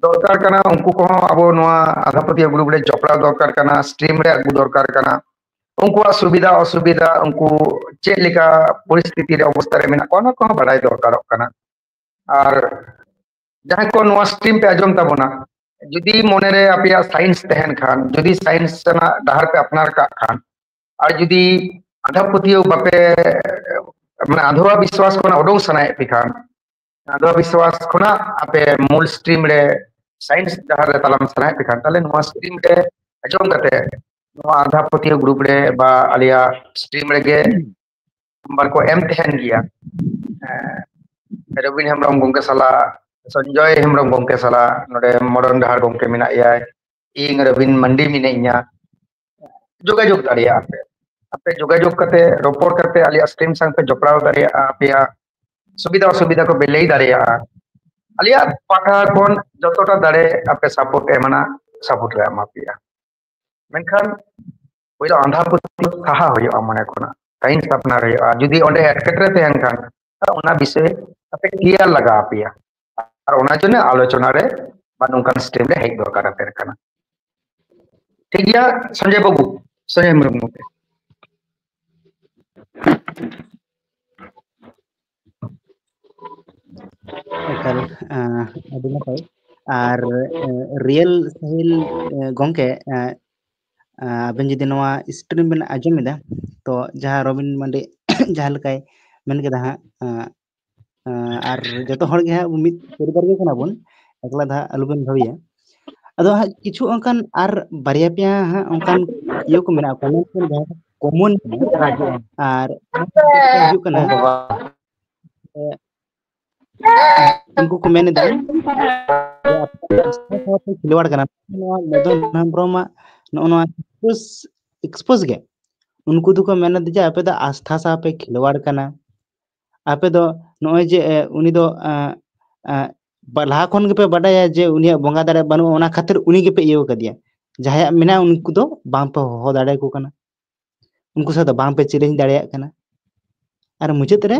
ᱫᱚᱨᱠᱟᱨ ᱠᱟᱱᱟ᱾ ᱩᱱᱠᱩ ᱠᱚᱦᱚᱸ ᱟᱵᱚ ᱱᱚᱣᱟ ᱟᱸᱫᱷᱟ ᱯᱟᱹᱛᱭᱟᱹᱣ ᱜᱨᱩᱯ ᱨᱮ ᱡᱚᱯᱲᱟᱣ ᱫᱚᱨᱠᱟᱨ ᱠᱟᱱᱟ, ᱥᱴᱨᱤᱢ ᱨᱮ ᱟᱹᱜᱩ ᱫᱚᱨᱠᱟᱨ ᱠᱟᱱᱟ᱾ ᱩᱱᱠᱩᱣᱟᱜ ᱥᱩᱵᱤᱫᱷᱟ ᱚᱥᱩᱵᱤᱫᱷᱟ, ᱩᱱᱠᱩ ᱪᱮᱫ ᱞᱮᱠᱟ ᱯᱚᱨᱤᱥᱛᱷᱤᱛᱤ ᱨᱮ, ᱚᱵᱚᱥᱛᱷᱟ ᱨᱮ ᱢᱮᱱᱟᱜ ᱠᱚᱣᱟ, ᱚᱱᱟ ᱠᱚᱦᱚᱸ ᱵᱟᱰᱟᱭ ᱫᱚᱨᱠᱟᱨᱚᱜ ᱠᱟᱱᱟ᱾ ᱟᱨ ᱡᱟᱦᱟᱸᱭ ᱠᱚ ᱱᱚᱣᱟ ᱥᱴᱨᱤᱢ ᱯᱮ ᱟᱸᱡᱚᱢ ᱛᱟᱵᱚᱱᱟ, ᱡᱩᱫᱤ ᱢᱚᱱᱮᱨᱮ ᱟᱯᱮᱭᱟᱜ ᱥᱟᱭᱮᱱᱥ ᱛᱟᱦᱮᱱ ᱠᱷᱟᱱ, ᱡᱩᱫᱤ ᱥᱟᱭᱮᱱᱥ ᱨᱮᱱᱟᱜ ᱰᱟᱦᱟᱨ ᱯᱮ ᱟᱯᱱᱟᱨ ᱠᱟᱜ ᱠᱷᱟᱱ, ᱟᱨ ᱡᱩᱫᱤ ᱟᱸᱫᱷᱟ ᱯᱟᱹᱛᱭᱟᱹᱣ ᱵᱟᱯᱮ ᱢᱟᱱᱮ ᱟᱸᱫᱷᱟ ᱵᱤᱥᱣᱟᱥ ᱠᱷᱚᱱᱟᱜ ᱩᱰᱩᱝ ᱥᱟᱱᱟᱭᱮᱫ ᱯᱮ ᱠᱷᱟᱱ, ᱟᱸᱫᱷᱟ ᱵᱤᱥᱣᱟᱥ ᱠᱷᱚᱱᱟᱜ ᱟᱯᱮ ᱢᱩᱞ ᱥᱴᱨᱤᱢ ᱨᱮ, ᱥᱟᱭᱮᱱᱥ ᱰᱟᱦᱟᱨ ᱨᱮ ᱛᱟᱲᱟᱢ ᱥᱟᱱᱟᱭᱮᱫ ᱯᱮ ᱠᱷᱟᱱ, ᱛᱟᱦᱞᱮ ᱱᱚᱣᱟ ᱥᱴᱨᱤᱢ ᱨᱮ ᱟᱸᱡᱚᱢ ᱠᱟᱛᱮ ᱱᱚᱣᱟ ᱟᱸᱫᱷᱟ ᱯᱟᱹᱛᱭᱟᱹᱣ ᱜᱨᱩᱯ ᱨᱮ ᱵᱟ ᱟᱞᱮᱭᱟᱜ ᱥᱴᱨᱤᱢ ᱨᱮᱜᱮ ᱱᱟᱢᱵᱟᱨ ᱠᱚ ᱮᱢ ᱛᱟᱦᱮᱱ ᱜᱮᱭᱟ᱾ ᱦᱮᱸ, ᱨᱚᱵᱤᱱ ᱦᱮᱢᱵᱨᱚᱢ ᱜᱚᱢᱠᱮ ᱥᱟᱞᱟᱜ, ᱥᱚᱧᱡᱚᱭ ᱦᱮᱢᱵᱨᱚᱢ ᱜᱚᱢᱠᱮ ᱥᱟᱞᱟᱜ, ᱱᱚᱰᱮ ᱢᱚᱰᱚᱨᱱ ᱰᱟᱦᱟᱨ ᱜᱚᱢᱠᱮ ᱢᱮᱱᱟᱭᱟ, ᱤᱧ ᱨᱚᱵᱤᱱ ᱢᱟᱱᱰᱤ ᱢᱤᱱᱟᱹᱧᱟ᱾ ᱡᱳᱜᱟᱡᱳᱜᱽ ᱫᱟᱲᱮᱭᱟᱜᱼᱟ ᱯᱮ᱾ ᱟᱯᱮ ᱡᱳᱜᱟᱡᱳᱜᱽ ᱠᱟᱛᱮ, ᱨᱚᱯᱚᱲ ᱠᱟᱛᱮ, ᱟᱞᱮᱭᱟᱜ ᱥᱴᱨᱤᱢ ᱥᱟᱶ ᱯᱮ ᱡᱚᱯᱲᱟᱣ ᱫᱟᱲᱮᱭᱟᱜᱼᱟ᱾ ᱟᱯᱮᱭᱟᱜ ᱥᱩᱵᱤᱫᱷᱟ ᱚᱥᱩᱵᱤᱫᱷᱟ ᱠᱚᱯᱮ ᱞᱟᱹᱭ ᱫᱟᱲᱮᱭᱟᱜᱼᱟ᱾ ᱟᱞᱮᱭᱟᱜ ᱯᱟᱦᱴᱟ ᱠᱷᱚᱱ ᱡᱚᱛᱚᱴᱟ ᱫᱟᱲᱮ ᱟᱯᱮ ᱥᱟᱯᱳᱨᱴ ᱮᱢᱟᱱᱟ, ᱥᱟᱯᱳᱨᱴ ᱞᱮ ᱮᱢᱟ ᱯᱮᱭᱟ᱾ ᱢᱮᱱᱠᱷᱟᱱ ᱯᱳᱭᱞᱳ ᱟᱸᱫᱷᱟ ᱯᱟᱹᱛᱭᱟᱹᱣ ᱥᱟᱦᱟ ᱦᱩᱭᱩᱜᱼᱟ ᱢᱚᱱᱮ ᱠᱷᱚᱱᱟᱜ, ᱥᱟᱭᱮᱱᱥ ᱟᱯᱱᱟᱨ ᱦᱩᱭᱩᱜᱼᱟ᱾ ᱡᱩᱫᱤ ᱚᱸᱰᱮ ᱮᱴᱠᱮᱴᱚᱬᱮ ᱛᱟᱦᱮᱱ ᱠᱷᱟᱱ, ᱚᱱᱟ ᱵᱤᱥᱚᱭ ᱟᱯᱮ ᱠᱞᱤᱭᱟᱨ ᱞᱟᱜᱟᱣ ᱟᱯᱮᱭᱟ, ᱟᱨ ᱚᱱᱟ ᱡᱚᱱᱱᱚ ᱟᱞᱳᱪᱚᱱᱟ ᱨᱮ ᱵᱟ ᱱᱚᱝᱠᱟᱱ ᱥᱴᱨᱤᱢ ᱨᱮ ᱦᱮᱡ ᱫᱚᱨᱠᱟᱨ ᱟᱯᱮ ᱠᱟᱱᱟ᱾ ᱴᱷᱤᱠ ᱜᱮᱭᱟ, ᱥᱚᱧᱡᱚᱭ ᱵᱟᱹᱵᱩ, ᱥᱚᱧᱡᱚᱭ ᱦᱮᱢᱵᱨᱚᱢ ᱜᱚᱢᱠᱮ᱾ ᱮᱠᱟᱞ, ᱟᱸ, ᱟᱹᱰᱤ ᱱᱟᱯᱟᱭ᱾ ᱟᱨ, ᱟᱸ, ᱨᱤᱭᱮᱞ ᱥᱟᱹᱦᱤᱞ, ᱟᱸ, ᱜᱚᱢᱠᱮ, ᱟᱸ, ᱟᱸ, ᱟᱵᱮᱱ ᱡᱩᱫᱤ ᱱᱚᱣᱟ ᱥᱴᱨᱤᱢ ᱵᱮᱱ ᱟᱸᱡᱚᱢ ᱮᱫᱟ, ᱛᱚ ᱡᱟᱦᱟᱸ ᱨᱚᱵᱤᱱ ᱢᱟᱱᱰᱤ ᱡᱟᱦᱟᱸ ᱞᱮᱠᱟᱭ ᱢᱮᱱ ᱠᱮᱫᱟ ᱦᱟᱸᱜ, ᱟᱸ, ᱟᱸ, ᱟᱨ ᱡᱚᱛᱚ ᱦᱚᱲ ᱜᱮ ᱦᱟᱸᱜ ᱢᱤᱫ ᱯᱚᱨᱤᱵᱟᱨ ᱜᱮ ᱠᱟᱱᱟ ᱵᱚᱱ, ᱮᱠᱞᱟ ᱫᱚ ᱦᱟᱸᱜ ᱟᱞᱚᱵᱮᱱ ᱵᱷᱟᱹᱵᱤᱭᱟ᱾ ᱟᱫᱚ ᱦᱟᱸᱜ ᱠᱤᱪᱷᱩ ᱚᱱᱠᱟᱱ ᱟᱨ ᱵᱟᱨᱭᱟ ᱯᱮᱭᱟ ᱦᱟᱸᱜ ᱚᱱᱠᱟᱱ ᱤᱭᱟᱹ ᱠᱚ ᱢᱮᱱᱟᱜᱼᱟ, ᱠᱚᱢᱚᱱ ᱠᱚ ᱡᱟᱦᱟᱸ ᱠᱚᱢᱚᱱ ᱢᱮᱱᱟᱜᱼᱟ, ᱟᱨ ᱦᱤᱡᱩᱜ ᱠᱟᱱᱟ ᱦᱟᱸᱜ᱾ ᱩᱱᱠᱩ ᱠᱚ ᱢᱮᱱ ᱮᱫᱟ ᱡᱮ ᱟᱯᱮ ᱫᱚ ᱟᱥᱛᱷᱟ ᱥᱟᱶ ᱯᱮ ᱠᱷᱤᱞᱣᱟᱲ ᱠᱟᱱᱟ᱾ ᱱᱚᱣᱟ ᱢᱚᱫᱚᱱ ᱦᱮᱢᱵᱨᱚᱢᱟᱜ ᱱᱚᱜᱼᱚ ᱱᱚᱣᱟ ᱮᱠᱥᱯᱳᱡᱽ, ᱮᱠᱥᱯᱳᱡᱽ ᱜᱮ᱾ ᱩᱱᱠᱩ ᱫᱚᱠᱚ ᱢᱮᱱ ᱮᱫᱟ ᱡᱮ ᱟᱯᱮ ᱫᱚ ᱟᱥᱛᱷᱟ ᱥᱟᱶ ᱯᱮ ᱠᱷᱤᱞᱣᱟᱲ ᱠᱟᱱᱟ᱾ ᱟᱯᱮ ᱫᱚ ᱱᱚᱜᱼᱚᱭ ᱡᱮ, ᱮ, ᱩᱱᱤ ᱫᱚ, ᱮ, ᱮ, ᱵᱟ-, ᱞᱟᱦᱟ ᱠᱷᱚᱱ ᱜᱮᱯᱮ ᱵᱟᱰᱟᱭᱟ ᱡᱮ ᱩᱱᱤᱭᱟᱜ ᱵᱚᱸᱜᱟ ᱫᱟᱲᱮ ᱵᱟᱹᱱᱩᱜᱼᱟ, ᱚᱱᱟ ᱠᱷᱟᱹᱛᱤᱨ ᱩᱱᱤ ᱜᱮᱯᱮ ᱤᱭᱟᱹ ᱠᱟᱫᱮᱭᱟ᱾ ᱡᱟᱦᱟᱸᱭᱟᱜ ᱢᱮᱱᱟᱜᱼᱟ, ᱩᱱᱠᱩ ᱫᱚ ᱵᱟᱝ ᱯᱮ ᱦᱚᱦᱚ ᱫᱟᱲᱮᱭᱟᱠᱚ ᱠᱟᱱᱟ, ᱩᱱᱠᱩ ᱥᱟᱶ ᱫᱚ ᱵᱟᱝ ᱯᱮ ᱪᱮᱞᱮᱧᱡᱽ ᱫᱟᱲᱮᱭᱟᱜ ᱠᱟᱱᱟ᱾ ᱟᱨ ᱢᱩᱪᱟᱹᱫ ᱨᱮ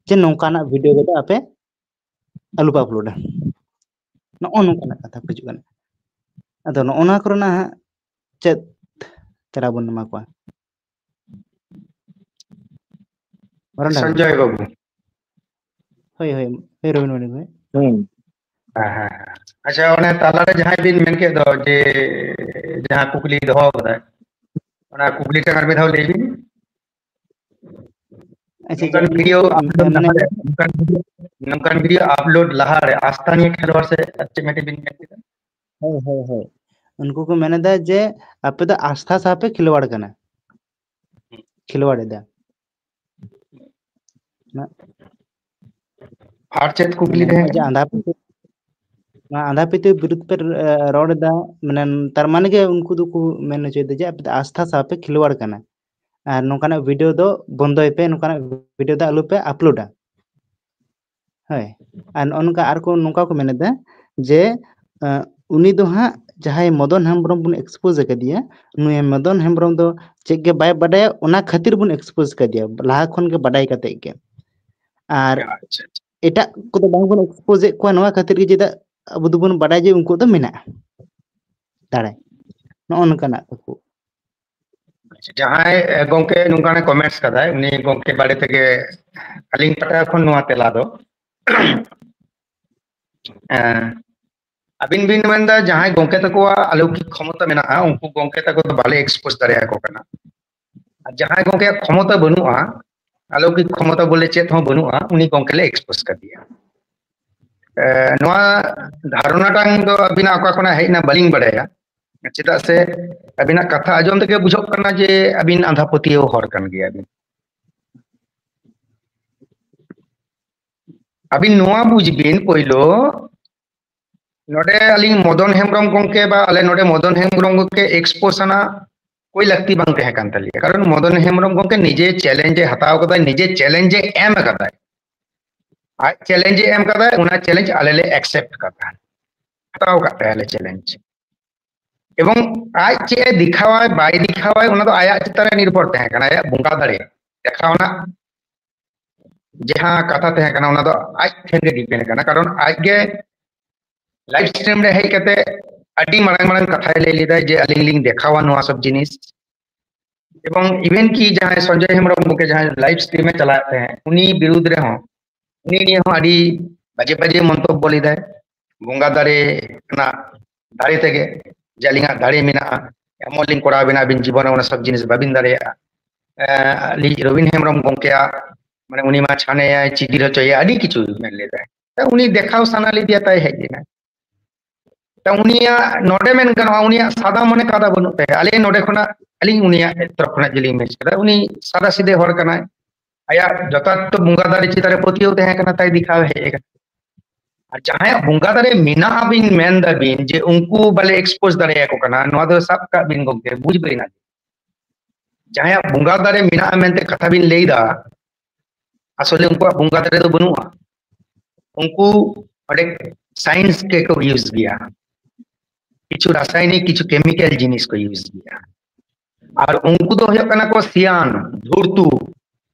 ᱡᱮ ᱱᱚᱝᱠᱟᱱᱟᱜ ᱵᱷᱤᱰᱤᱭᱳ ᱠᱚᱫᱚ ᱟᱯᱮ ᱟᱞᱚ ᱯᱮ ᱟᱯᱞᱳᱰᱟ, ᱱᱚᱜᱼᱚ ᱱᱚᱝᱠᱟᱱᱟᱜ ᱠᱟᱛᱷᱟ ᱠᱚ ᱦᱤᱡᱩᱜ ᱠᱟᱱᱟ᱾ ᱟᱫᱚ ᱱᱚᱜᱼᱚ ᱱᱚᱣᱟ ᱠᱚᱨᱮᱱᱟᱜ ᱦᱟᱸᱜ ᱪᱮᱫ ᱛᱮᱞᱟ ᱵᱚᱱ ᱮᱢᱟ ᱠᱚᱣᱟ? ᱵᱟᱨᱚᱱ ᱰᱟᱦᱟᱨ᱾ ᱥᱚᱧᱡᱚᱭ ᱵᱟᱹᱵᱩ᱾ ᱦᱳᱭ, ᱦᱳᱭ, ᱦᱳᱭ, ᱨᱚᱵᱤᱱ ᱢᱟᱱᱰᱤ ᱵᱷᱟᱭ᱾ ᱦᱩᱸ᱾ ᱦᱮᱸ, ᱦᱮᱸ, ᱦᱮᱸ᱾ ᱟᱪᱪᱷᱟ, ᱚᱱᱮ ᱛᱟᱞᱟᱨᱮ ᱡᱟᱦᱟᱸᱭ ᱵᱤᱱ ᱢᱮᱱ ᱠᱮᱫ ᱫᱚ ᱡᱮ ᱡᱟᱦᱟᱸ ᱠᱩᱠᱞᱤ ᱫᱚᱦᱚ ᱠᱟᱫᱟᱭ, ᱚᱱᱟ ᱠᱩᱠᱞᱤ ᱴᱟᱜ ᱟᱨ ᱢᱤᱫ ᱫᱷᱟᱣ ᱞᱟᱹᱭ ᱵᱤᱱ᱾ ᱟᱪᱪᱷᱟ, ᱱᱚᱝᱠᱟᱱ ᱡᱮᱢᱚᱱ ᱵᱷᱤᱰᱤᱭᱳ ᱩᱱᱠᱩ ᱟᱯᱞᱳᱰ ᱢᱮᱱᱟ ᱞᱟᱦᱟᱨᱮ ᱱᱚᱝᱠᱟᱱ ᱵᱷᱤᱰᱤᱭᱳ, ᱱᱚᱝᱠᱟᱱ ᱵᱷᱤᱰᱤᱭᱳ ᱟᱯᱞᱳᱰ ᱞᱟᱦᱟᱨᱮ ᱟᱥᱛᱷᱟ ᱱᱤᱭᱮ ᱠᱷᱮᱞᱣᱟᱲ ᱥᱮ ᱟᱨ ᱪᱮᱫ ᱢᱤᱫᱴᱤᱡ ᱵᱤᱱ ᱢᱮᱱ ᱠᱮᱫᱟ? ᱦᱳᱭ ᱦᱳᱭ ᱦᱳᱭ᱾ ᱩᱱᱠᱩ ᱠᱚ ᱢᱮᱱ ᱮᱫᱟ ᱡᱮ ᱟᱯᱮ ᱫᱚ ᱟᱥᱛᱷᱟ ᱥᱟᱶ ᱯᱮ ᱠᱷᱮᱞᱣᱟᱲ ᱠᱟᱱᱟ, ᱠᱷᱮᱞᱣᱟᱲ ᱮᱫᱟ᱾ ᱟᱨ ᱪᱮᱫ ᱠᱩᱠᱞᱤ ᱢᱟᱱᱮ ᱛᱟᱦᱮᱸ ᱱᱚᱜᱼᱚᱭ ᱡᱮ ᱠᱟᱱᱟ? ᱟᱸᱫᱷᱟ ᱯᱟᱹᱛᱭᱟᱹᱣ, ᱱᱚᱣᱟ ᱟᱸᱫᱷᱟ ᱯᱟᱹᱛᱭᱟᱹᱣ ᱵᱤᱨᱩᱫᱷ ᱯᱮ, ᱮ, ᱨᱚᱲ ᱮᱫᱟ, ᱢᱟᱱᱮ ᱛᱟᱨ ᱢᱟᱱᱮ ᱜᱮ ᱩᱱᱠᱩ ᱫᱚᱠᱚ ᱢᱮᱱ ᱦᱚᱪᱚᱭᱮᱫᱟ ᱡᱮ ᱟᱯᱮ ᱫᱚ ᱟᱥᱛᱷᱟ ᱥᱟᱶ ᱯᱮ ᱠᱷᱮᱞᱣᱟᱲ ᱠᱟᱱᱟ, ᱟᱨ ᱱᱚᱝᱠᱟᱱᱟᱜ ᱵᱷᱤᱰᱤᱭᱳ ᱫᱚ ᱵᱚᱱᱫᱚᱭ ᱯᱮ, ᱱᱚᱝᱠᱟᱱᱟᱜ ᱵᱷᱤᱰᱤᱭᱳ ᱫᱚ ᱟᱞᱚ ᱯᱮ ᱟᱯᱞᱳᱰᱟ᱾ ᱦᱳᱭ, ᱟᱨ ᱱᱚᱜᱼᱚ ᱱᱚᱝᱠᱟ ᱟᱨ ᱠᱚ ᱱᱚᱝᱠᱟ ᱠᱚ ᱢᱮᱱ ᱮᱫᱟ ᱡᱮ, ᱮ, ᱩᱱᱤ ᱫᱚ ᱦᱟᱸᱜ ᱡᱟᱦᱟᱸᱭ ᱢᱚᱫᱚᱱ ᱦᱮᱢᱵᱨᱚᱢ ᱵᱚᱱ ᱮᱠᱥᱯᱳᱡᱽ ᱟᱠᱟᱫᱮᱭᱟ, ᱱᱩᱭ ᱢᱚᱫᱚᱱ ᱦᱮᱢᱵᱨᱚᱢ ᱫᱚ ᱪᱮᱫ ᱜᱮ ᱵᱟᱭ ᱵᱟᱰᱟᱭᱟ, ᱚᱱᱟ ᱠᱷᱟᱹᱛᱤᱨ ᱵᱚᱱ ᱮᱠᱥᱯᱳᱡᱽ ᱟᱠᱟᱫᱮᱭᱟ ᱞᱟᱦᱟ ᱠᱷᱚᱱ ᱜᱮ ᱵᱟᱰᱟᱭ ᱠᱟᱛᱮᱫ ᱜᱮ᱾ ᱟᱨ ᱟᱪᱪᱷᱟ, ᱟᱪᱪᱷᱟ᱾ ᱮᱴᱟᱜ ᱠᱚᱫᱚ ᱵᱟᱝ ᱵᱚᱱ ᱮᱠᱥᱯᱳᱡᱽ ᱮᱫ ᱠᱚᱣᱟ ᱱᱚᱣᱟ ᱠᱷᱟᱹᱛᱤᱨ ᱜᱮ, ᱪᱮᱫᱟᱜ ᱟᱵᱚ ᱫᱚᱵᱚᱱ ᱵᱟᱰᱟᱭᱟ ᱡᱮ ᱩᱱᱠᱩ ᱫᱚ ᱢᱮᱱᱟᱜᱼᱟ ᱫᱟᱲᱮ, ᱱᱚᱜᱼᱚ ᱱᱚᱝᱠᱟᱱᱟᱜ ᱠᱚ᱾ ᱡᱟᱦᱟᱸᱭ, ᱮ, ᱜᱚᱝᱠᱮ ᱱᱚᱝᱠᱟᱱᱮ ᱠᱚᱢᱮᱱᱴᱥ ᱠᱟᱫᱟᱭ, ᱩᱱᱤ ᱜᱚᱝᱠᱮ ᱵᱟᱨᱮ ᱛᱮᱜᱮ ᱟᱹᱞᱤᱧ ᱯᱟᱦᱴᱟ ᱠᱷᱚᱱ ᱱᱚᱣᱟ ᱛᱮᱞᱟ ᱫᱚ᱾ ᱮᱸ, ᱟᱹᱵᱤᱱ ᱵᱤᱱ ᱢᱮᱱᱫᱟ ᱡᱟᱦᱟᱸᱭ ᱜᱚᱝᱠᱮ ᱛᱟᱠᱚᱣᱟᱜ ᱟᱞᱚᱠᱤᱠ ᱠᱷᱚᱢᱚᱛᱟ ᱢᱮᱱᱟᱜᱼᱟ, ᱩᱱᱠᱩ ᱜᱚᱝᱠᱮ ᱛᱟᱠᱚ ᱫᱚ ᱵᱟᱞᱮ ᱮᱠᱥᱯᱳᱡᱽ ᱫᱟᱲᱮᱭᱟᱠᱚ ᱠᱟᱱᱟ᱾ ᱟᱨ ᱡᱟᱦᱟᱸᱭ ᱜᱚᱝᱠᱮᱭᱟᱜ ᱠᱷᱚᱢᱚᱛᱟ ᱵᱟᱹᱱᱩᱜᱼᱟ, ᱟᱞᱚᱠᱤᱠ ᱠᱷᱚᱢᱚᱛᱟ ᱵᱚᱞᱮ ᱪᱮᱫ ᱦᱚᱸ ᱵᱟᱹᱱᱩᱜᱼᱟ, ᱩᱱᱤ ᱜᱚᱝᱠᱮ ᱞᱮ ᱮᱠᱥᱯᱳᱡᱽ ᱠᱟᱫᱮᱭᱟ᱾ ᱮ, ᱱᱚᱣᱟ ᱫᱷᱟᱨᱚᱱᱟᱴᱟᱝ ᱫᱚ ᱟᱹᱵᱤᱱᱟᱜ ᱚᱠᱟ ᱠᱷᱚᱱᱟᱜ ᱦᱮᱡ ᱮᱱᱟ ᱵᱟᱹᱞᱤᱧ ᱵᱟᱲᱟᱭᱟ, ᱪᱮᱫᱟᱜ ᱥᱮ ᱟᱹᱵᱤᱱᱟᱜ ᱠᱟᱛᱷᱟ ᱟᱸᱡᱚᱢ ᱛᱮᱜᱮ ᱵᱩᱡᱷᱟᱹᱜ ᱠᱟᱱᱟ ᱡᱮ ᱟᱹᱵᱤᱱ ᱟᱸᱫᱷᱟ ᱯᱟᱹᱛᱭᱟᱹᱣ ᱦᱚᱲ ᱠᱟᱱ ᱜᱮᱭᱟᱵᱤᱱ᱾ ᱟᱹᱵᱤᱱ ᱱᱚᱣᱟ ᱵᱩᱡᱽ ᱵᱤᱱ ᱯᱳᱭᱞᱳ, ᱱᱚᱰᱮ ᱟᱹᱞᱤᱧ ᱢᱚᱫᱚᱱ ᱦᱮᱢᱵᱨᱚᱢ ᱜᱚᱝᱠᱮ ᱵᱟ ᱟᱞᱮ ᱱᱚᱰᱮ ᱢᱚᱫᱚᱱ ᱦᱮᱢᱵᱨᱚᱢ ᱜᱚᱝᱠᱮ ᱮᱠᱥᱯᱳᱡᱽ ᱨᱮᱱᱟᱜ ᱠᱳᱭ ᱞᱟᱹᱠᱛᱤ ᱵᱟᱝ ᱛᱟᱦᱮᱸ ᱠᱟᱱ ᱛᱟᱞᱮᱭᱟ, ᱠᱟᱨᱚᱱ ᱢᱚᱫᱚᱱ ᱦᱮᱢᱵᱨᱚᱢ ᱜᱚᱝᱠᱮ ᱱᱤᱡᱮ ᱪᱮᱞᱮᱧᱡᱽ ᱮ ᱦᱟᱛᱟᱣ ᱠᱟᱫᱟᱭ, ᱱᱤᱡᱮ ᱪᱮᱞᱮᱧᱡᱽ ᱮ ᱮᱢ ᱠᱟᱫᱟᱭ, ᱟᱡ ᱪᱮᱞᱮᱧᱡᱽ ᱮ ᱮᱢ ᱠᱟᱫᱟᱭ, ᱚᱱᱟ ᱪᱮᱞᱮᱧᱡᱽ ᱟᱞᱮ ᱞᱮ ᱮᱠᱥᱮᱯᱴ ᱠᱟᱫᱟ, ᱦᱟᱛᱟᱣ ᱠᱟᱫ ᱛᱟᱭᱟᱞᱮ ᱪᱮᱞᱮᱧᱡᱽ᱾ ᱮᱵᱚᱝ ᱟᱡ ᱪᱮᱫ ᱮ ᱫᱮᱠᱷᱟᱣᱟᱭ ᱵᱟᱭ ᱫᱮᱠᱷᱟᱣᱟᱭ, ᱚᱱᱟ ᱫᱚ ᱟᱭᱟᱜ ᱪᱮᱛᱟᱱ ᱨᱮ ᱱᱤᱨᱵᱷᱚᱨ ᱛᱟᱦᱮᱸ ᱠᱟᱱᱟ, ᱟᱭᱟᱜ ᱵᱚᱸᱜᱟ ᱫᱟᱲᱮ ᱫᱮᱠᱷᱟᱣ ᱨᱮᱱᱟᱜ ᱡᱟᱦᱟᱸ ᱠᱟᱛᱷᱟ ᱛᱟᱦᱮᱸ ᱠᱟᱱᱟ, ᱚᱱᱟ ᱫᱚ ᱟᱡ ᱴᱷᱮᱱ ᱜᱮ ᱰᱤᱯᱮᱱᱰ ᱠᱟᱱᱟ, ᱠᱟᱨᱚᱱ ᱟᱡ ᱜᱮ ᱞᱟᱭᱤᱵᱷ ᱥᱴᱨᱤᱢ ᱨᱮ ᱦᱮᱡ ᱠᱟᱛᱮ ᱟᱹᱰᱤ ᱢᱟᱨᱟᱝ ᱢᱟᱨᱟᱝ ᱠᱟᱛᱷᱟᱭ ᱞᱟᱹᱭ ᱞᱮᱫᱟ ᱡᱮ ᱟᱹᱞᱤᱧ ᱞᱤᱧ ᱫᱮᱠᱷᱟᱣᱟ ᱱᱚᱣᱟ ᱥᱚᱵ ᱡᱤᱱᱤᱥ᱾ ᱮᱵᱚᱝ ᱤᱵᱷᱮᱱ ᱠᱤ ᱡᱟᱦᱟᱸᱭ ᱥᱚᱧᱡᱚᱭ ᱦᱮᱢᱵᱨᱚᱢ ᱜᱚᱢᱠᱮ ᱡᱟᱦᱟᱸᱭ ᱞᱟᱭᱤᱵᱷ ᱥᱴᱨᱤᱢ ᱮ ᱪᱟᱞᱟᱣᱮᱫ ᱛᱟᱦᱮᱸᱫ, ᱩᱱᱤ ᱵᱤᱨᱩᱫᱷ ᱨᱮᱦᱚᱸ, ᱩᱱᱤ ᱱᱤᱭᱮ ᱦᱚᱸ ᱟᱹᱰᱤ ᱵᱟᱡᱮ ᱵᱟᱡᱮ ᱢᱚᱱᱛᱚᱵᱵᱚ ᱞᱮᱫᱟᱭ, ᱵᱚᱸᱜᱟ ᱫᱟᱲᱮ ᱨᱮᱱᱟᱜ ᱫᱟᱲᱮ ᱛᱮᱜᱮ ᱡᱮ ᱟᱹᱞᱤᱧᱟᱜ ᱫᱟᱲᱮ ᱢᱮᱱᱟᱜᱼᱟ, ᱮᱢᱚᱱ ᱞᱤᱧ ᱠᱚᱨᱟᱣ ᱵᱮᱱᱟ, ᱟᱹᱵᱤᱱ ᱡᱤᱵᱚᱱ ᱨᱮ ᱚᱱᱟ ᱥᱚᱵ ᱡᱤᱱᱤᱥ ᱵᱟᱹᱵᱤᱱ ᱫᱟᱲᱮᱭᱟᱜᱼᱟ᱾ ᱮᱸ, ᱟᱹᱞᱤᱧ ᱨᱚᱵᱤᱱ ᱦᱮᱢᱵᱨᱚᱢ ᱜᱚᱢᱠᱮᱭᱟᱜ ᱢᱟᱱᱮ ᱩᱱᱤ ᱢᱟ ᱪᱷᱟᱱᱮᱭᱟᱭ, ᱪᱤᱫᱤᱨ ᱦᱚᱪᱚᱭᱮᱭᱟ, ᱟᱹᱰᱤ ᱠᱤᱪᱷᱩ ᱢᱮᱱ ᱞᱮᱫᱟᱭ᱾ ᱛᱚ ᱩᱱᱤ ᱫᱮᱠᱷᱟᱣ ᱥᱟᱱᱟ ᱞᱮᱫᱮᱭᱟ, ᱛᱟᱭ ᱦᱮᱡ ᱮᱱᱟ᱾ ᱛᱚ ᱩᱱᱤᱭᱟᱜ ᱱᱚᱰᱮ ᱢᱮᱱ ᱜᱟᱱᱚᱜᱼᱟ, ᱩᱱᱤᱭᱟᱜ ᱥᱟᱫᱟ ᱢᱚᱱᱮ ᱠᱟᱫᱟ ᱵᱟᱹᱱᱩᱜ ᱛᱟᱭᱟ᱾ ᱟᱞᱮ ᱱᱚᱰᱮ ᱠᱷᱚᱱᱟᱜ, ᱟᱹᱞᱤᱧ ᱩᱱᱤᱭᱟᱜ ᱛᱚᱨᱚᱯ ᱠᱷᱚᱱᱟᱜ ᱡᱮᱞᱤᱧ ᱢᱮᱱ ᱠᱮᱫᱟ, ᱩᱱᱤ ᱥᱟᱫᱟ ᱥᱤᱫᱷᱮ ᱦᱚᱲ ᱠᱟᱱᱟᱭ᱾ ᱟᱭᱟᱜ ᱡᱚᱛᱷᱟᱨᱛᱷᱚ ᱵᱚᱸᱜᱟ ᱫᱟᱲᱮ ᱪᱮᱛᱟᱱ ᱨᱮ ᱯᱟᱹᱛᱭᱟᱹᱣ ᱛᱟᱦᱮᱸ ᱠᱟᱱᱟ, ᱛᱟᱭ ᱫᱮᱠᱷᱟᱣ ᱦᱮᱡ ᱟᱠᱟᱱᱟ᱾ ᱟᱨ ᱡᱟᱦᱟᱸᱭᱟᱜ ᱵᱚᱸᱜᱟ ᱫᱟᱲᱮ ᱢᱮᱱᱟᱜᱼᱟ ᱵᱤᱱ ᱢᱮᱱ ᱫᱟᱵᱤᱱ ᱡᱮ ᱩᱱᱠᱩ ᱵᱟᱞᱮ expose ᱫᱟᱲᱮᱭᱟᱠᱚ ᱠᱟᱱᱟ, ᱱᱚᱣᱟ ᱫᱚ ᱥᱟᱵ ᱠᱟᱜ ᱵᱤᱱ ᱜᱚᱢᱠᱮ, ᱵᱩᱡᱽ ᱵᱤᱱ᱾ ᱡᱟᱦᱟᱸᱭᱟᱜ ᱵᱚᱸᱜᱟ ᱫᱟᱲᱮ ᱢᱮᱱᱟᱜᱼᱟ ᱢᱮᱱᱛᱮ ᱠᱟᱛᱷᱟ ᱵᱤᱱ ᱞᱟᱹᱭ ᱮᱫᱟ, ᱟᱥᱚᱞᱮ ᱩᱱᱠᱩᱣᱟᱜ ᱵᱚᱸᱜᱟ ᱫᱟᱲᱮ ᱫᱚ ᱵᱟᱹᱱᱩᱜᱼᱟ᱾ ᱩᱱᱠᱩ ᱚᱸᱰᱮ science ᱜᱮᱠᱚ use ᱜᱮᱭᱟ, ᱠᱤᱪᱷᱩ ᱨᱟᱥᱟᱭᱱᱤᱠ, ᱠᱤᱪᱷᱩ chemical ᱡᱤᱱᱤᱥ ᱠᱚ use ᱜᱮᱭᱟ᱾ ᱟᱨ ᱩᱱᱠᱩ ᱫᱚ ᱦᱩᱭᱩᱜ ᱠᱟᱱᱟ ᱠᱚ ᱥᱤᱭᱟᱱ, ᱫᱷᱩᱨᱛᱩ᱾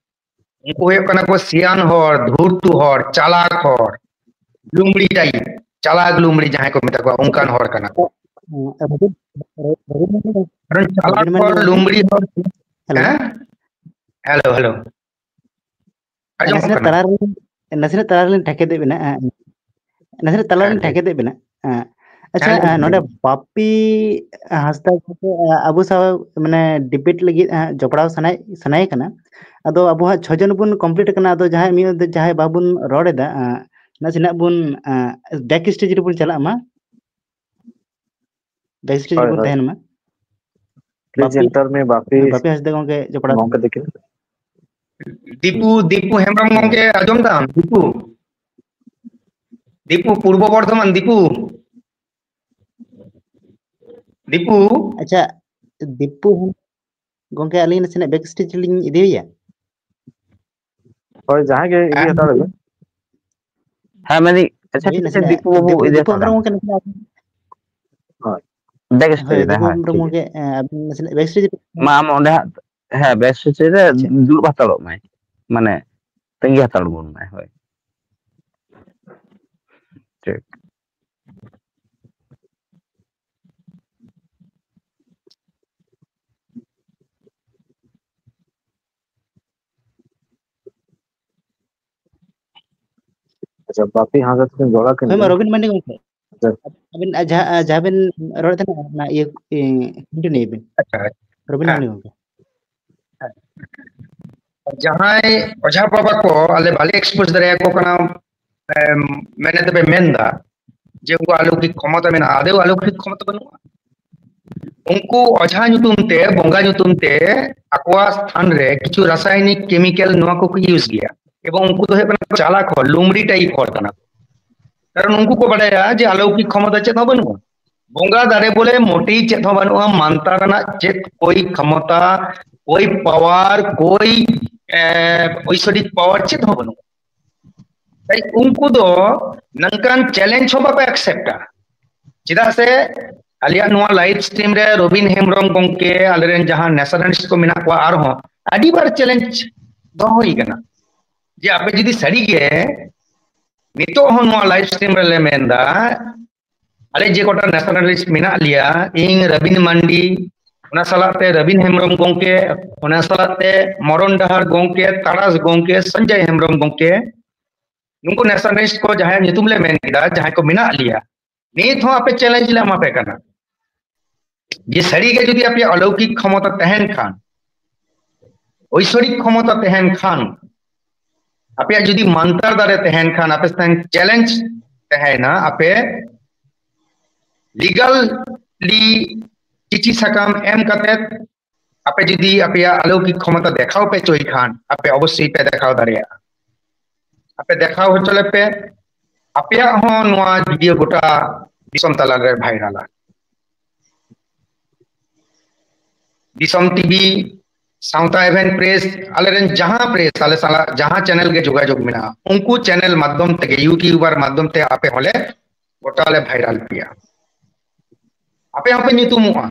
ᱩᱱᱠᱩ ᱦᱩᱭᱩᱜ ᱠᱟᱱᱟ ᱠᱚ ᱥᱤᱭᱟᱱ ᱦᱚᱲ, ᱫᱷᱩᱨᱛᱩ ᱦᱚᱲ, ᱪᱟᱞᱟᱠ ᱦᱚᱲ, ᱞᱩᱢᱲᱤ type, ᱪᱟᱞᱟᱠ ᱞᱩᱢᱲᱤ ᱡᱟᱦᱟᱸᱭ ᱠᱚ ᱢᱮᱛᱟ ᱠᱚᱣᱟ, ᱚᱱᱠᱟᱱ ᱦᱚᱲ ᱠᱟᱱᱟ ᱠᱚ᱾ ᱦᱮᱸ, ᱨᱚᱵᱤᱱ, ᱨᱚᱵᱤᱱ ᱢᱟᱱᱰᱤ, ᱠᱟᱨᱚᱱ ᱪᱟᱞᱟᱠ ᱨᱚᱵᱤᱱ ᱢᱟᱱᱰᱤ ᱦᱚᱲ, ᱜᱚᱢᱠᱮ, ᱞᱩᱢᱲᱤ ᱦᱚᱲ, hello᱾ ᱦᱮᱸ? Hello, hello᱾ ᱟᱸᱡᱚᱢᱚᱜ ᱱᱟᱥᱮᱱᱟᱜ ᱠᱟᱱᱟ? ᱛᱟᱞᱟ ᱨᱮᱞᱤᱧ, ᱱᱟᱥᱮᱱᱟᱜ ᱛᱟᱞᱟ ᱨᱮᱞᱤᱧ ᱴᱷᱟᱠᱮᱫᱮᱫ ᱵᱮᱱᱟ, ᱦᱮᱸ᱾ ᱱᱟᱥᱮᱱᱟᱜ ᱛᱟᱞᱟ ᱦᱮᱸ, ᱨᱮᱞᱤᱧ ᱞᱟᱹᱭ ᱴᱷᱟᱠᱮᱫᱮᱫ ᱵᱮᱱᱟ᱾ ᱦᱮᱸ᱾ ᱟᱪᱪᱷᱟ, ᱦᱮᱸ, ᱞᱟᱹᱭ ᱵᱤᱱ, ᱱᱚᱰᱮ ᱞᱟᱹᱭ ᱵᱤᱱ᱾ ᱯᱟᱯᱤ ᱦᱟᱸᱥᱫᱟ ᱜᱚᱢᱠᱮ, ᱟᱵᱚ ᱥᱟᱶ ᱢᱟᱱᱮ debate ᱞᱟᱹᱜᱤᱫ ᱦᱟᱸᱜ ᱡᱚᱯᱲᱟᱣ ᱥᱟᱱᱟᱭ, ᱥᱟᱱᱟᱭᱮ ᱠᱟᱱᱟ᱾ ᱟᱫᱚ ᱟᱵᱚ ᱦᱟᱸᱜ ᱪᱷᱚ ᱡᱚᱱ ᱵᱚᱱ complete ᱠᱟᱱᱟ᱾ ᱟᱫᱚ ᱡᱟᱦᱟᱸᱭ ᱢᱤᱫ ᱦᱚᱲ ᱫᱚ ᱡᱟᱦᱟᱸᱭ ᱵᱟᱵᱚᱱ ᱨᱚᱲ ᱮᱫᱟ, ᱟᱸ, ᱱᱟᱥᱮᱱᱟᱜ ᱵᱚᱱ, ᱟᱸ, back stage ᱨᱮᱵᱚᱱ ᱪᱟᱞᱟᱜ ᱢᱟ᱾ Backstage ᱦᱳᱭ, ᱨᱮᱵᱚᱱ ᱦᱳᱭ᱾ ᱛᱟᱦᱮᱱ ᱢᱟ᱾ Please ᱵᱟᱯᱤ, enter me, ᱵᱟᱯᱤ ᱦᱮᱸ, ᱵᱟᱯᱤ ᱦᱟᱸᱥᱫᱟ ᱜᱚᱢᱠᱮ ᱡᱚᱯᱲᱟᱣ ᱜᱚᱢᱠᱮ ᱛᱟᱹᱠᱤᱱ᱾ ᱫᱤᱯᱩ, ᱫᱤᱯᱩ ᱦᱮᱢᱵᱨᱚᱢ ᱦᱮᱸ᱾ ᱜᱚᱢᱠᱮ ᱟᱸᱡᱚᱢ ᱫᱟᱢ? ᱫᱤᱯᱩ, ᱫᱤᱯᱩ, ᱯᱩᱨᱵᱚ ᱵᱚᱨᱫᱷᱚᱢᱟᱱ, ᱫᱤᱯᱩ, ᱫᱤᱯᱩ᱾ ᱟᱪᱪᱷᱟ, ᱫᱤᱯᱩ ᱜᱚᱢᱠᱮ, ᱟᱹᱞᱤᱧ ᱱᱟᱥᱮᱱᱟᱜ backstage ᱨᱮᱞᱤᱧ ᱤᱫᱤᱭᱮᱭᱟ᱾ ᱦᱳᱭ, ᱡᱟᱦᱟᱸᱭ ᱜᱮ ᱤᱫᱤ ᱦᱮᱸ᱾ ᱦᱟᱛᱟᱲ ᱵᱮᱱ᱾ ᱦᱮᱸ, ᱢᱮᱱᱫᱟᱹᱧ, ᱟᱪᱪᱷᱟ, ᱦᱳᱭ, ᱴᱷᱤᱠ ᱟᱪᱷᱮ, ᱱᱟᱥᱮᱱᱟᱜ ᱫᱤᱯᱩ ᱵᱟᱹᱵᱩ ᱫᱤᱯᱩ, ᱤᱫᱤ ᱫᱤᱯᱩ ᱦᱟᱛᱟᱲ ᱦᱮᱢᱵᱨᱚᱢ ᱵᱮᱱ᱾ ᱜᱚᱢᱠᱮ ᱱᱟᱥᱮᱱᱟᱜ ᱦᱳᱭ᱾ Backstage ᱦᱳᱭ, ᱨᱮ, ᱫᱤᱯᱩ ᱦᱮᱸ, ᱦᱮᱢᱵᱨᱚᱢ ᱴᱷᱤᱠ ᱜᱮᱭᱟ᱾ ᱜᱚᱢᱠᱮ, ᱮᱸ, ᱟᱹᱵᱤᱱ ᱱᱟᱥᱮᱱᱟᱜ backstage ᱨᱮ᱾ ᱢᱟ, ᱟᱢ ᱚᱸᱰᱮ ᱦᱟᱸᱜ, ᱦᱮᱸ, backstage ᱨᱮ ᱟᱪᱪᱷᱟ᱾ ᱫᱩᱲᱩᱵ ᱦᱟᱛᱟᱲᱚᱜ ᱢᱟᱭ, ᱢᱟᱱᱮ, ᱛᱟᱺᱜᱤ ᱦᱟᱛᱟᱲ ᱵᱚᱱ ᱢᱟᱭ, ᱦᱳᱭ᱾ ᱴᱷᱤᱠ᱾ ᱟᱪᱪᱷᱟ, ᱵᱟᱯᱤ ᱦᱟᱸᱥᱫᱟ ᱛᱟᱹᱠᱤᱱ ᱡᱚᱲᱟ ᱠᱤᱱ ᱦᱳᱭ, ᱢᱟ ᱠᱟᱱᱟ᱾ ᱨᱚᱵᱤᱱ ᱢᱟᱱᱰᱤ ᱜᱚᱢᱠᱮ᱾ ᱟᱪᱪᱷᱟ᱾ ᱟᱹᱵᱤᱱ, ᱟ, ᱡᱟᱦᱟᱸ, ᱟ, ᱡᱟᱦᱟᱸ ᱵᱤᱱ ᱨᱚᱲᱮᱫ ᱛᱟᱦᱮᱱᱟ, ᱚᱱᱟ ᱤᱭᱟᱹ, ᱤ, continue ᱵᱤᱱ᱾ ᱟᱪᱪᱷᱟ, ᱟᱪᱪᱷᱟ᱾ ᱨᱚᱵᱤᱱ ᱦᱮᱸ᱾ ᱢᱟᱱᱰᱤ ᱜᱚᱢᱠᱮ᱾ ᱦᱮᱸ᱾ ᱡᱟᱦᱟᱸᱭ ᱚᱡᱷᱟ ᱵᱟᱵᱟ ᱠᱚ ᱟᱞᱮ ᱵᱟᱞᱮ ᱮᱠᱥᱯᱳᱡᱽ ᱫᱟᱲᱮᱭᱟᱠᱚ ᱠᱟᱱᱟ, ᱮᱢ, ᱢᱮᱱᱮᱫ ᱫᱚᱯᱮ ᱢᱮᱱᱫᱟ ᱡᱮ ᱩᱱᱠᱩ ᱟᱞᱚᱠᱤᱠ ᱠᱷᱚᱢᱚᱛᱟ ᱢᱮᱱᱟᱜᱼᱟ, ᱟᱫᱚ ᱟᱞᱚᱠᱤᱠ ᱠᱷᱚᱢᱚᱛᱟ ᱵᱟᱹᱱᱩᱜᱼᱟ᱾ ᱩᱱᱠᱩ ᱚᱡᱷᱟ ᱧᱩᱛᱩᱢ ᱛᱮ, ᱵᱚᱸᱜᱟ ᱧᱩᱛᱩᱢ ᱛᱮ ᱟᱠᱚᱣᱟᱜ ᱥᱛᱷᱟᱱ ᱨᱮ ᱠᱤᱪᱷᱩ ᱨᱟᱥᱟᱭᱚᱱᱤᱠ ᱠᱮᱢᱤᱠᱮᱞ ᱱᱚᱣᱟ ᱠᱚᱠᱚ ᱤᱭᱩᱡᱽ ᱜᱮᱭᱟ, ᱮᱵᱚᱝ ᱩᱱᱠᱩ ᱫᱚ ᱦᱩᱭᱩᱜ ᱠᱟᱱᱟ ᱪᱟᱞᱟᱠ ᱦᱚᱲ, ᱞᱩᱢᱲᱤ ᱴᱟᱭᱤᱯ ᱦᱚᱲ ᱠᱟᱱᱟ ᱠᱚ᱾ ᱠᱟᱨᱚᱱ ᱩᱱᱠᱩ ᱠᱚ ᱵᱟᱰᱟᱭᱟ ᱡᱮ ᱟᱞᱚᱠᱤᱠ ᱠᱷᱚᱢᱚᱛᱟ ᱪᱮᱫ ᱦᱚᱸ ᱵᱟᱹᱱᱩᱜᱼᱟ, ᱵᱚᱸᱜᱟ ᱫᱟᱨᱮ ᱵᱚᱞᱮ ᱢᱚᱴᱮ ᱪᱮᱫ ᱦᱚᱸ ᱵᱟᱹᱱᱩᱜᱼᱟ, ᱢᱟᱱᱛᱟᱨ ᱨᱮᱱᱟᱜ ᱪᱮᱫ ᱠᱳᱭ ᱠᱷᱚᱢᱚᱛᱟ, ᱠᱳᱭ ᱯᱟᱣᱟᱨ, ᱠᱳᱭ, ᱮ, ᱳᱭᱥᱚᱨᱤᱠ ᱯᱟᱣᱟᱨ ᱪᱮᱫ ᱦᱚᱸ ᱵᱟᱹᱱᱩᱜᱼᱟ᱾ ᱛᱟᱭ ᱩᱱᱠᱩ ᱫᱚ ᱱᱚᱝᱠᱟᱱ ᱪᱮᱞᱮᱧᱡᱽ ᱦᱚᱸ ᱵᱟᱠᱚ ᱮᱠᱥᱮᱯᱴᱟ᱾ ᱪᱮᱫᱟᱜ ᱥᱮ ᱟᱞᱮᱭᱟᱜ ᱱᱚᱣᱟ ᱞᱟᱭᱤᱵᱷ ᱥᱴᱨᱤᱢ ᱨᱮ ᱨᱚᱵᱤᱱ ᱦᱮᱢᱵᱨᱚᱢ ᱜᱚᱢᱠᱮ, ᱟᱞᱮᱨᱮᱱ ᱡᱟᱦᱟᱸ ᱱᱮᱥᱟᱱᱟᱞᱤᱥᱴ ᱠᱚ ᱢᱮᱱᱟᱜ ᱠᱚᱣᱟ, ᱟᱨᱦᱚᱸ ᱟᱹᱰᱤᱵᱟᱨ ᱪᱮᱞᱮᱧᱡᱽ ᱫᱚᱦᱚ ᱦᱩᱭ ᱠᱟᱱᱟ ᱡᱮ ᱟᱯᱮ ᱡᱩᱫᱤ ᱥᱟᱹᱨᱤᱜᱮ ᱱᱤᱛᱚᱜ ᱦᱚᱸ ᱱᱚᱣᱟ ᱞᱟᱭᱤᱵᱷ ᱥᱴᱨᱤᱢ ᱨᱮᱞᱮ ᱢᱮᱱᱫᱟ, ᱟᱞᱮ ᱡᱮ ᱠᱚᱴᱟ ᱱᱮᱥᱟᱱᱟᱞᱤᱥᱴ ᱢᱮᱱᱟᱜ ᱞᱮᱭᱟ, ᱤᱧ ᱨᱚᱵᱤᱱ ᱢᱟᱱᱰᱤ, ᱚᱱᱟ ᱥᱟᱞᱟᱜ ᱛᱮ ᱨᱚᱵᱤᱱ ᱦᱮᱢᱵᱨᱚᱢ ᱜᱚᱢᱠᱮ, ᱚᱱᱟ ᱥᱟᱞᱟᱜ ᱛᱮ ᱢᱚᱨᱚᱱ ᱰᱟᱦᱟᱨ ᱜᱚᱢᱠᱮ, ᱛᱟᱨᱟᱥ ᱜᱚᱢᱠᱮ, ᱥᱚᱧᱡᱚᱭ ᱦᱮᱢᱵᱨᱚᱢ ᱜᱚᱢᱠᱮ, ᱱᱩᱠᱩ ᱱᱮᱥᱟᱱᱟᱞᱤᱥᱴ ᱠᱚ ᱡᱟᱦᱟᱸᱭᱟᱜ ᱧᱩᱛᱩᱢ ᱞᱮ ᱢᱮᱱ ᱠᱮᱫᱟ, ᱡᱟᱦᱟᱸᱭ ᱠᱚ ᱢᱮᱱᱟᱜ ᱞᱮᱭᱟ, ᱱᱤᱛ ᱦᱚᱸ ᱟᱯᱮ ᱪᱮᱞᱮᱧᱡᱽ ᱞᱮ ᱮᱢᱟ ᱯᱮ ᱠᱟᱱᱟ᱾ ᱡᱮ ᱥᱟᱹᱨᱤ ᱜᱮ ᱡᱩᱫᱤ ᱟᱯᱮᱭᱟᱜ ᱚᱞᱚᱠᱤᱠ ᱠᱷᱚᱢᱚᱛᱟ ᱛᱟᱦᱮᱱ ᱠᱷᱟᱱ, ᱳᱭᱥᱚᱨᱤᱠ ᱠᱷᱚᱢᱚᱛᱟ ᱛᱟᱦᱮᱱ ᱠᱷᱟᱱ, ᱟᱯᱮᱭᱟᱜ ᱡᱩᱫᱤ ᱢᱟᱱᱛᱟᱨ ᱫᱟᱲᱮ ᱛᱟᱦᱮᱱ ᱠᱷᱟᱱ, ᱟᱯᱮ ᱥᱟᱝ ᱪᱮᱞᱮᱧᱡᱽ ᱛᱟᱦᱮᱱᱟ, ᱟᱯᱮ ᱞᱤᱜᱟᱞᱤ ᱪᱤᱴᱷᱤ ᱥᱟᱠᱟᱢ ᱮᱢ ᱠᱟᱛᱮ ᱟᱯᱮ ᱡᱩᱫᱤ ᱟᱯᱮᱭᱟᱜ ᱟᱞᱚᱠᱤᱠ ᱠᱷᱚᱢᱚᱛᱟ ᱫᱮᱠᱷᱟᱣ ᱯᱮ ᱪᱚᱭ ᱠᱷᱟᱱ, ᱟᱯᱮ ᱚᱵᱚᱥᱥᱳᱭ ᱯᱮ ᱫᱮᱠᱷᱟᱣ ᱫᱟᱲᱮᱭᱟᱜᱼᱟ᱾ ᱟᱯᱮ ᱫᱮᱠᱷᱟᱣ ᱦᱚᱪᱚ ᱞᱮᱯᱮ, ᱟᱯᱮᱭᱟᱜ ᱦᱚᱸ ᱱᱚᱣᱟ ᱵᱷᱤᱰᱤᱭᱳ ᱜᱚᱴᱟ ᱫᱤᱥᱚᱢ ᱛᱟᱞᱟᱨᱮ ᱵᱷᱟᱭᱨᱟᱞᱟ᱾ ᱫᱤᱥᱚᱢ ᱴᱤᱵᱷᱤ, ᱥᱟᱶᱛᱟ ᱮᱵᱷᱮᱱ ᱯᱨᱮᱥ, ᱟᱞᱮᱨᱮᱱ ᱡᱟᱦᱟᱸ ᱯᱨᱮᱥ, ᱟᱞᱮ ᱥᱟᱞᱟᱜ ᱡᱟᱦᱟᱸ ᱪᱮᱱᱮᱞ ᱜᱮ ᱡᱳᱜᱟᱡᱳᱜᱽ ᱢᱮᱱᱟᱜᱼᱟ, ᱩᱱᱠᱩ ᱪᱮᱱᱮᱞ ᱢᱟᱫᱽᱫᱷᱚᱢ ᱛᱮᱜᱮ, ᱭᱩᱴᱤᱭᱩᱵᱟᱨ ᱢᱟᱫᱽᱫᱷᱚᱢ ᱛᱮ ᱟᱯᱮ ᱦᱚᱸᱞᱮ ᱜᱚᱴᱟ ᱞᱮ ᱵᱷᱟᱭᱨᱟᱞ ᱯᱮᱭᱟ᱾ ᱟᱯᱮ ᱦᱚᱸᱯᱮ ᱧᱩᱛᱩᱢᱚᱜᱼᱟ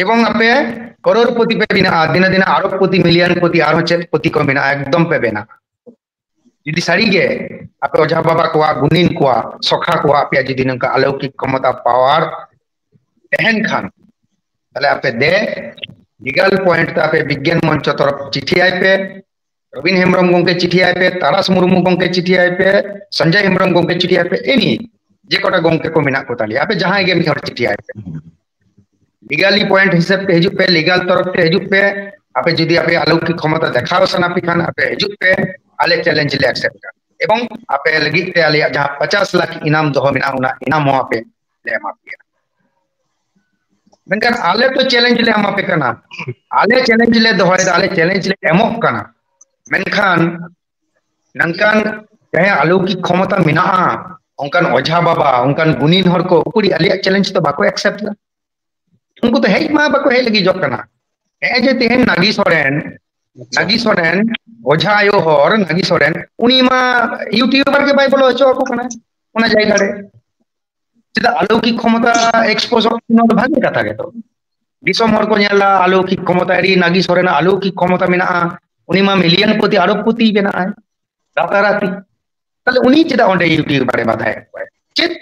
ᱮᱵᱚᱝ ᱟᱯᱮ ᱠᱚᱨᱳᱲᱯᱚᱛᱤ ᱯᱮ ᱵᱮᱱᱟᱜᱼᱟ, ᱫᱤᱱᱮ ᱫᱤᱱᱮ ᱟᱨᱚᱵᱯᱚᱛᱤ, ᱢᱤᱞᱤᱭᱚᱱ ᱯᱚᱛᱤ, ᱟᱨᱦᱚᱸ ᱪᱮᱫ ᱯᱚᱛᱤ ᱠᱚ ᱢᱮᱱᱟᱜᱼᱟ, ᱮᱠᱫᱚᱢ ᱯᱮ ᱵᱮᱱᱟᱜᱼᱟ᱾ ᱡᱩᱫᱤ ᱥᱟᱹᱨᱤᱜᱮ ᱟᱯᱮ ᱚᱡᱷᱟ ᱵᱟᱵᱟ ᱠᱚᱣᱟᱜ, ᱜᱩᱱᱤᱱ ᱠᱚᱣᱟᱜ, ᱥᱚᱠᱷᱟ ᱠᱚᱣᱟᱜ ᱟᱯᱮᱭᱟᱜ ᱡᱩᱫᱤ ᱱᱚᱝᱠᱟ ᱟᱞᱚᱠᱤᱠ ᱠᱷᱚᱢᱚᱛᱟ, ᱯᱟᱣᱟᱨ ᱛᱟᱦᱮᱱ ᱠᱷᱟᱱ, ᱛᱟᱦᱞᱮ ᱟᱯᱮ ᱫᱮ ᱞᱤᱜᱟᱞ ᱯᱚᱭᱮᱱᱴ ᱛᱮ ᱟᱯᱮ ᱵᱤᱜᱽᱜᱟᱱ ᱢᱚᱧᱪᱚ ᱛᱚᱨᱚᱯ ᱪᱤᱴᱷᱤ ᱟᱭ ᱯᱮ, ᱨᱚᱵᱤᱱ ᱦᱮᱢᱵᱨᱚᱢ ᱜᱚᱢᱠᱮ ᱪᱤᱴᱷᱤ ᱟᱭ ᱯᱮ, ᱛᱟᱨᱟᱥ ᱢᱩᱨᱢᱩ ᱜᱚᱢᱠᱮ ᱪᱤᱴᱷᱤ ᱟᱭ ᱯᱮ, ᱥᱚᱧᱡᱚᱭ ᱦᱮᱢᱵᱨᱚᱢ ᱜᱚᱢᱠᱮ ᱪᱤᱴᱷᱤ ᱟᱭ ᱯᱮ, ᱮᱱᱤ ᱡᱮ ᱠᱚᱴᱟ ᱜᱚᱢᱠᱮ ᱠᱚ ᱢᱮᱱᱟᱜ ᱠᱚ ᱛᱟᱞᱮᱭᱟ, ᱟᱯᱮ ᱡᱟᱦᱟᱸᱭ ᱜᱮ ᱢᱤᱫ ᱦᱚᱲ ᱪᱤᱴᱷᱤ ᱟᱭ ᱯᱮ᱾ ᱞᱤᱜᱟᱞᱤ ᱯᱚᱭᱮᱱᱴ ᱦᱤᱥᱟᱹᱵ ᱛᱮ ᱦᱤᱡᱩᱜ ᱯᱮ, ᱞᱤᱜᱟᱞ ᱛᱚᱨᱚᱯ ᱛᱮ ᱦᱤᱡᱩᱜ ᱯᱮ, ᱟᱯᱮ ᱡᱩᱫᱤ ᱟᱯᱮ ᱟᱞᱚᱠᱤᱠ ᱠᱷᱚᱢᱚᱛᱟ ᱫᱮᱠᱷᱟᱣ ᱥᱟᱱᱟ ᱯᱮ ᱠᱷᱟᱱ, ᱟᱯᱮ ᱦᱤᱡᱩᱜ ᱯᱮ, ᱟᱞᱮ ᱪᱮᱞᱮᱧᱡᱽ ᱞᱮ ᱮᱠᱥᱮᱯᱴᱟ, ᱮᱵᱚᱝ ᱟᱯᱮ ᱞᱟᱹᱜᱤᱫ ᱛᱮ ᱟᱞᱮᱭᱟᱜ ᱡᱟᱦᱟᱸ ᱯᱚᱪᱟᱥ ᱞᱟᱠᱷ ᱤᱱᱟᱢ ᱫᱚᱦᱚ ᱢᱮᱱᱟᱜᱼᱟ, ᱚᱱᱟ ᱤᱱᱟᱢ ᱦᱚᱸ ᱟᱯᱮ ᱞᱮ ᱮᱢᱟ ᱯᱮᱭᱟ᱾ ᱢᱮᱱᱠᱷᱟᱱ ᱟᱞᱮ ᱛᱚ ᱪᱮᱞᱮᱧᱡᱽ ᱞᱮ ᱮᱢᱟ ᱯᱮ ᱠᱟᱱᱟ, ᱟᱞᱮ ᱪᱮᱞᱮᱧᱡᱽ ᱞᱮ ᱫᱚᱦᱚᱭᱮᱫᱟ, ᱟᱞᱮ ᱪᱮᱞᱮᱧᱡᱽ ᱞᱮ ᱮᱢᱚᱜ ᱠᱟᱱᱟ᱾ ᱢᱮᱱᱠᱷᱟᱱ ᱱᱚᱝᱠᱟᱱ ᱡᱟᱦᱟᱸᱭᱟᱜ ᱟᱞᱚᱠᱤᱠ ᱠᱷᱚᱢᱚᱛᱟ ᱢᱮᱱᱟᱜᱼᱟ, ᱚᱱᱠᱟᱱ ᱚᱡᱷᱟ ᱵᱟᱵᱟ, ᱚᱱᱠᱟᱱ ᱜᱩᱱᱤᱱ ᱦᱚᱲ ᱠᱚ ᱩᱠᱩᱨᱤᱡ ᱟᱞᱮᱭᱟᱜ ᱪᱮᱞᱮᱧᱡᱽ ᱫᱚ ᱵᱟᱠᱚ ᱮᱠᱥᱮᱯᱴ ᱮᱫᱟ᱾ ᱩᱱᱠᱩ ᱫᱚ ᱦᱮᱡ ᱢᱟ ᱵᱟᱠᱚ ᱦᱮᱡ ᱞᱟᱹᱜᱤᱫᱚᱜ ᱠᱟᱱᱟ᱾ ᱱᱮᱜᱼᱮ ᱡᱮ ᱛᱮᱦᱮᱧ ᱱᱟᱜᱤ ᱥᱚᱨᱮᱱ, ᱱᱟᱜᱤ ᱥᱚᱨᱮᱱ, ᱚᱡᱷᱟ ᱟᱭᱳ ᱦᱚᱲ ᱱᱟᱜᱤ ᱥᱚᱨᱮᱱ, ᱩᱱᱤ ᱢᱟ ᱤᱭᱩᱴᱤᱭᱩᱵᱟᱨ ᱜᱮ ᱵᱟᱭ ᱵᱚᱞᱚ ᱦᱚᱪᱚ ᱟᱠᱚ ᱠᱟᱱᱟ ᱚᱱᱟ ᱡᱟᱭᱜᱟ ᱨᱮ᱾ ᱪᱮᱫᱟᱜ ᱟᱞᱚᱠᱤᱠ ᱠᱷᱚᱢᱚᱛᱟ ᱮᱠᱥᱯᱳᱡ ᱚᱜ ᱠᱟᱱᱟ? ᱱᱚᱣᱟ ᱫᱚ ᱵᱷᱟᱜᱮ ᱠᱟᱛᱷᱟ ᱜᱮᱛᱚ᱾ ᱫᱤᱥᱚᱢ ᱦᱚᱲ ᱠᱚ ᱧᱮᱞᱟ ᱟᱞᱚᱠᱤᱠ ᱠᱷᱚᱢᱚᱛᱟ, ᱟᱹᱰᱤ ᱱᱟᱜᱤ ᱥᱚᱨᱮᱱᱟᱜ ᱟᱞᱚᱠᱤᱠ ᱠᱷᱚᱢᱚᱛᱟ ᱢᱮᱱᱟᱜᱼᱟ, ᱩᱱᱤ ᱢᱟ ᱢᱤᱞᱤᱭᱚᱱ ᱯᱚᱛᱤ ᱟᱨᱚᱵ ᱯᱚᱛᱤ ᱵᱮᱱᱟᱜᱼᱟᱭ ᱨᱟᱛᱟᱨᱟᱛᱤ᱾ ᱛᱟᱦᱞᱮ ᱩᱱᱤ ᱪᱮᱫᱟᱜ ᱚᱸᱰᱮ ᱤᱭᱩᱴᱤᱭᱩᱵᱟᱨ ᱮ ᱵᱟᱫᱷᱟᱭᱮᱫ ᱠᱚᱣᱟᱭ? ᱪᱮᱫ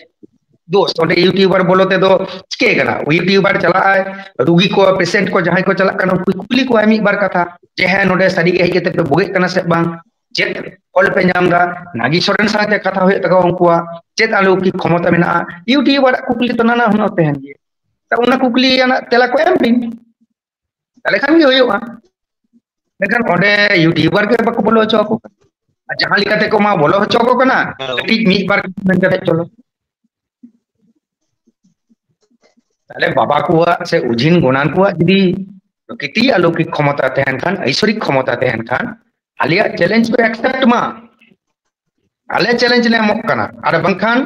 ᱫᱳᱥ? ᱚᱸᱰᱮ ᱤᱭᱩᱴᱤᱭᱩᱵᱟᱨ ᱵᱚᱞᱚ ᱛᱮᱫᱚ ᱪᱤᱠᱟᱹ ᱠᱟᱱᱟ? ᱤᱭᱩᱴᱤᱭᱩᱵᱟᱨ ᱪᱟᱞᱟᱜ ᱟᱭ, ᱨᱩᱜᱤ ᱠᱚ, ᱯᱮᱥᱮᱱᱴ ᱠᱚ ᱡᱟᱦᱟᱸᱭ ᱠᱚ ᱪᱟᱞᱟᱜ ᱠᱟᱱᱟ, ᱩᱱᱠᱩ ᱠᱩᱞᱤ ᱠᱚᱣᱟᱭ ᱢᱤᱫ ᱵᱟᱨ ᱠᱟᱛᱷᱟ, ᱡᱮ ᱦᱮᱸ, ᱱᱚᱰᱮ ᱥᱟᱹᱨᱤ ᱜᱮ ᱦᱮᱡ ᱠᱟᱛᱮ ᱯᱮ ᱵᱷᱩᱜᱮᱜ ᱠᱟᱱᱟ ᱥᱮ ᱵᱟᱝ, ᱪᱮᱫ ᱯᱷᱚᱞ ᱯᱮ ᱧᱟᱢ ᱮᱫᱟ, ᱱᱟᱜᱤ ᱥᱚᱨᱮᱱ ᱥᱟᱶᱛᱮ ᱠᱟᱛᱷᱟ ᱦᱩᱭᱩᱜ ᱛᱟᱠᱚᱣᱟ ᱩᱱᱠᱩᱣᱟᱜ, ᱪᱮᱫ ᱟᱞᱚᱠᱤᱠ ᱠᱷᱚᱢᱚᱛᱟ ᱢᱮᱱᱟᱜᱼᱟ? ᱤᱭᱩᱴᱤᱭᱩᱵᱟᱨᱟᱜ ᱠᱩᱠᱞᱤ ᱛᱚ ᱱᱟᱱᱟ ᱦᱩᱱᱟᱹᱨ ᱛᱟᱦᱮᱱ ᱜᱮᱭᱟ᱾ ᱛᱚ ᱚᱱᱟ ᱠᱩᱠᱞᱤ ᱨᱮᱱᱟᱜ ᱛᱮᱞᱟ ᱠᱚ ᱮᱢ ᱵᱤᱱ, ᱛᱟᱦᱞᱮ ᱠᱷᱟᱱ ᱜᱮ ᱦᱩᱭᱩᱜᱼᱟ᱾ ᱢᱮᱱᱠᱷᱟᱱ ᱚᱸᱰᱮ ᱤᱭᱩᱴᱤᱭᱩᱵᱟᱨ ᱜᱮ ᱵᱟᱠᱚ ᱵᱚᱞᱚ ᱦᱚᱪᱚ ᱟᱠᱚ ᱠᱟᱱᱟ᱾ ᱟᱨ ᱡᱟᱦᱟᱸ ᱞᱮᱠᱟᱛᱮ ᱠᱚ ᱢᱟ ᱵᱚᱞᱚ ᱦᱚᱪᱚ ᱟᱠᱚ ᱠᱟᱱᱟ, ᱠᱟᱹᱴᱤᱡ ᱢᱤᱫ ᱵᱟᱨ ᱢᱮᱱ ᱠᱟᱛᱮ ᱪᱚᱞᱚ᱾ ᱛᱟᱦᱞᱮ ᱵᱟᱵᱟ ᱠᱚᱣᱟᱜ ᱥᱮ ᱩᱡᱷᱤᱱ ᱜᱚᱱᱟᱱ ᱠᱚᱣᱟᱜ ᱡᱩᱫᱤ ᱯᱨᱚᱠᱤᱛᱤ ᱟᱞᱚᱠᱤᱠ ᱠᱷᱚᱢᱚᱛᱟ ᱛᱟᱦᱮᱱ ᱠᱷᱟᱱ, ᱟᱹᱭᱥᱚᱨᱤᱠ ᱠᱷᱚᱢᱚᱛᱟ ᱛᱟᱦᱮᱱ ᱠᱷᱟᱱ, ᱟᱞᱮᱭᱟᱜ ᱪᱮᱞᱮᱧᱡᱽ ᱯᱮ ᱮᱠᱥᱮᱯᱴ ᱢᱟ᱾ ᱟᱞᱮ ᱪᱮᱞᱮᱧᱡᱽ ᱞᱮ ᱮᱢᱚᱜ ᱠᱟᱱᱟ᱾ ᱟᱨ ᱵᱟᱝᱠᱷᱟᱱ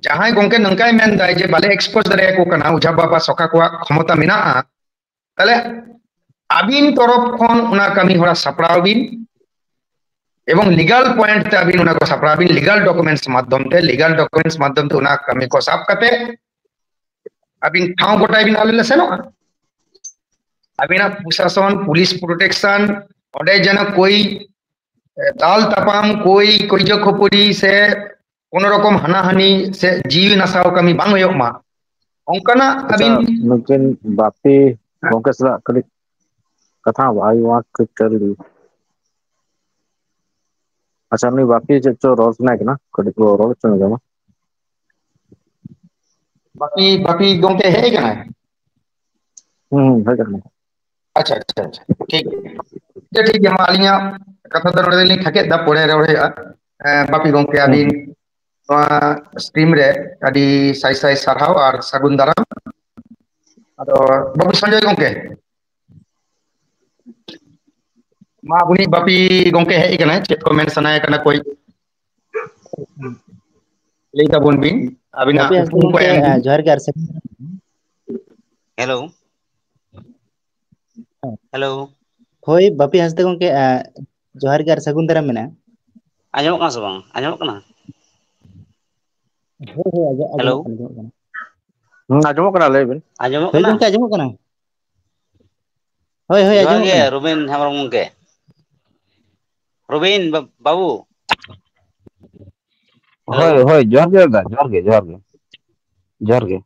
ᱡᱟᱦᱟᱸᱭ ᱜᱚᱝᱠᱮ ᱱᱚᱝᱠᱟᱭ ᱢᱮᱱᱫᱟᱭ ᱡᱮ ᱵᱟᱞᱮ ᱮᱠᱥᱯᱳᱡᱽ ᱫᱟᱲᱮᱭᱟᱠᱚ ᱠᱟᱱᱟ, ᱚᱡᱷᱟ ᱵᱟᱵᱟ ᱥᱚᱠᱷᱟ ᱠᱚᱣᱟᱜ ᱠᱷᱚᱢᱚᱛᱟ ᱢᱮᱱᱟᱜᱼᱟ, ᱛᱟᱦᱞᱮ ᱟᱹᱵᱤᱱ ᱛᱚᱨᱚᱯ ᱠᱷᱚᱱ ᱚᱱᱟ ᱠᱟᱹᱢᱤ ᱦᱚᱨᱟ ᱥᱟᱯᱲᱟᱣ ᱵᱤᱱ, ᱮᱵᱚᱝ ᱞᱤᱜᱟᱞ ᱯᱚᱭᱮᱱᱴ ᱛᱮ ᱟᱹᱵᱤᱱ ᱚᱱᱟ ᱠᱚ ᱥᱟᱯᱲᱟᱣ ᱵᱤᱱ, ᱞᱤᱜᱟᱞ ᱰᱚᱠᱩᱢᱮᱱᱴᱥ ᱢᱟᱫᱽᱫᱷᱚᱢ ᱛᱮ, ᱞᱤᱜᱟᱞ ᱰᱚᱠᱩᱢᱮᱱᱴᱥ ᱢᱟᱫᱽᱫᱷᱚᱢ ᱛᱮ ᱚᱱᱟ ᱠᱟᱹᱢᱤ ᱠᱚ ᱥᱟᱵ ᱠᱟᱛᱮ ᱟᱹᱵᱤᱱ ᱴᱷᱟᱶ ᱜᱚᱴᱟᱭ ᱵᱤᱱ, ᱟᱞᱮ ᱞᱮ ᱥᱮᱱᱚᱜᱼᱟ᱾ ᱟᱹᱵᱤᱱᱟᱜ ᱯᱨᱚᱥᱟᱥᱚᱱ, ᱯᱩᱞᱤᱥ ᱯᱨᱚᱴᱮᱠᱥᱚᱱ, ᱚᱸᱰᱮ ᱡᱮᱱᱚ ᱠᱳᱭ, ᱮ, ᱫᱟᱞ ᱛᱟᱯᱟᱢ, ᱠᱳᱭ ᱠᱚᱭᱡᱚ ᱠᱷᱟᱹᱯᱟᱹᱨᱤ ᱥᱮ ᱠᱳᱱᱳ ᱨᱚᱠᱚᱢ ᱦᱟᱱᱟᱦᱟᱱᱤ ᱥᱮ ᱡᱤᱣᱤ ᱱᱟᱥᱟᱣ ᱠᱟᱹᱢᱤ ᱵᱟᱝ ᱦᱩᱭᱩᱜ ᱢᱟ, ᱚᱱᱠᱟᱱᱟᱜ ᱟᱪᱪᱷᱟ, ᱟᱹᱵᱤᱱ ᱱᱩᱠᱤᱱ ᱵᱟᱯᱤ ᱜᱚᱝᱠᱮ ᱥᱟᱞᱟᱜ ᱠᱟᱹᱴᱤᱡ ᱠᱟᱛᱷᱟ, I want to tell you. ᱟᱪᱪᱷᱟ, ᱱᱩᱭ ᱵᱟᱯᱤ ᱪᱮᱫ ᱪᱚ ᱨᱚᱲ ᱥᱟᱱᱟᱭ ᱠᱟᱱᱟ, ᱠᱟᱹᱴᱤᱡ ᱠᱚ ᱨᱚᱲ ᱦᱚᱪᱚ ᱧᱚᱜ ᱢᱟ᱾ ᱵᱟᱯᱤ, ᱵᱟᱯᱤ ᱜᱚᱝᱠᱮ ᱦᱮᱡ ᱟᱠᱟᱱᱟᱭ? ᱦᱩᱸ, ᱦᱩᱸ, ᱦᱮᱡ ᱟᱠᱟᱱᱟ᱾ ᱟᱪᱪᱷᱟ, ᱟᱪᱪᱷᱟ, ᱟᱪᱪᱷᱟ, ᱴᱷᱤᱠ ᱜᱮᱭᱟ᱾ ᱟᱪᱪᱷᱟ, ᱴᱷᱤᱠ ᱜᱮᱭᱟ, ᱢᱟ ᱟᱹᱞᱤᱧᱟᱜ ᱠᱟᱛᱷᱟ ᱫᱚ ᱱᱚᱰᱮ ᱞᱤᱧ ᱛᱷᱟᱠᱮᱫ ᱫᱟ, ᱯᱚᱨᱮ ᱨᱚᱲ ᱦᱩᱭᱩᱜᱼᱟ᱾ ᱮᱸ, ᱵᱟᱯᱤ ᱜᱚᱢᱠᱮ, ᱦᱩᱸ, ᱟᱹᱵᱤᱱ ᱦᱩᱸ᱾ ᱱᱚᱣᱟ stream ᱨᱮ ᱟᱹᱰᱤ ᱥᱟᱭ ᱥᱟᱭ ᱥᱟᱨᱦᱟᱣ ᱟᱨ ᱥᱟᱹᱜᱩᱱ ᱫᱟᱨᱟᱢ᱾ ᱟᱫᱚ ᱵᱟᱹᱵᱩ ᱥᱚᱧᱡᱚᱭ ᱜᱚᱢᱠᱮ, ᱢᱟ ᱩᱱᱤ ᱵᱟᱯᱤ ᱜᱚᱢᱠᱮ ᱦᱮᱡ ᱟᱠᱟᱱᱟᱭ, ᱪᱮᱫ ᱠᱚ ᱢᱮᱱ ᱥᱟᱱᱟᱭᱮ ᱠᱟᱱᱟ ᱠᱚᱭ, ᱞᱟᱹᱭ ᱛᱟᱵᱚᱱ ᱵᱤᱱ ᱟᱹᱵᱤᱱᱟᱜ ᱵᱟᱯᱤ ᱦᱟᱸᱥᱫᱟ ᱠᱩᱠᱢᱩ ᱠᱚ ᱜᱚᱢᱠᱮ, ᱮᱢ ᱵᱤᱱ᱾ ᱡᱚᱦᱟᱨ ᱜᱮ ᱟᱨ ᱥᱟᱹᱜᱩᱱ᱾ ᱦᱮᱞᱳ᱾ ᱦᱮᱞᱳ᱾ ᱦᱳᱭ, ᱵᱟᱯᱤ ᱦᱟᱸᱥᱫᱟ ᱜᱚᱢᱠᱮ, ᱮ, ᱡᱚᱦᱟᱨ ᱜᱮ ᱟᱨ ᱥᱟᱹᱜᱩᱱ ᱫᱟᱨᱟᱢ ᱢᱮᱱᱟᱜᱼᱟ᱾ ᱟᱸᱡᱚᱢᱚᱜ ᱠᱟᱱᱟ ᱥᱮ ᱵᱟᱝ? ᱟᱸᱡᱚᱢᱚᱜ ᱠᱟᱱᱟ? ᱦᱳᱭ, ᱦᱳᱭ, ᱟᱸᱡᱚ-, ᱦᱮᱞᱳ᱾ ᱟᱸᱡᱚᱢᱚᱜ ᱠᱟᱱᱟ, ᱟᱸᱡᱚᱢᱚᱜ ᱠᱟᱱᱟ᱾ ᱦᱩᱸ, ᱟᱸᱡᱚᱢᱚᱜ ᱠᱟᱱᱟ, ᱞᱟᱹᱭ ᱵᱤᱱ᱾ ᱟᱸᱡᱚᱢᱚᱜ ᱦᱳᱭ, ᱠᱟᱱᱟ? ᱜᱚᱢᱠᱮ, ᱟᱸᱡᱚᱢᱚᱜ ᱠᱟᱱᱟ᱾ ᱦᱳᱭ, ᱦᱳᱭ, ᱡᱚᱦᱟᱨ ᱟᱸᱡᱚᱢᱚᱜ ᱜᱮ, ᱠᱟᱱᱟ᱾ ᱨᱩᱵᱤᱱ ᱦᱮᱢᱵᱨᱚᱢ ᱜᱚᱢᱠᱮ᱾ ᱨᱩᱵᱤᱱ ᱵᱟ-, ᱵᱟᱹᱵᱩ᱾ ᱦᱮᱞᱳ᱾ ᱦᱳᱭ, ᱦᱳᱭ, ᱡᱚᱦᱟᱨ ᱜᱮ ᱫᱟᱫᱟ, ᱡᱚᱦᱟᱨ ᱜᱮ, ᱡᱚᱦᱟᱨ ᱜᱮ᱾ ᱡᱚᱦᱟᱨ ᱜᱮ᱾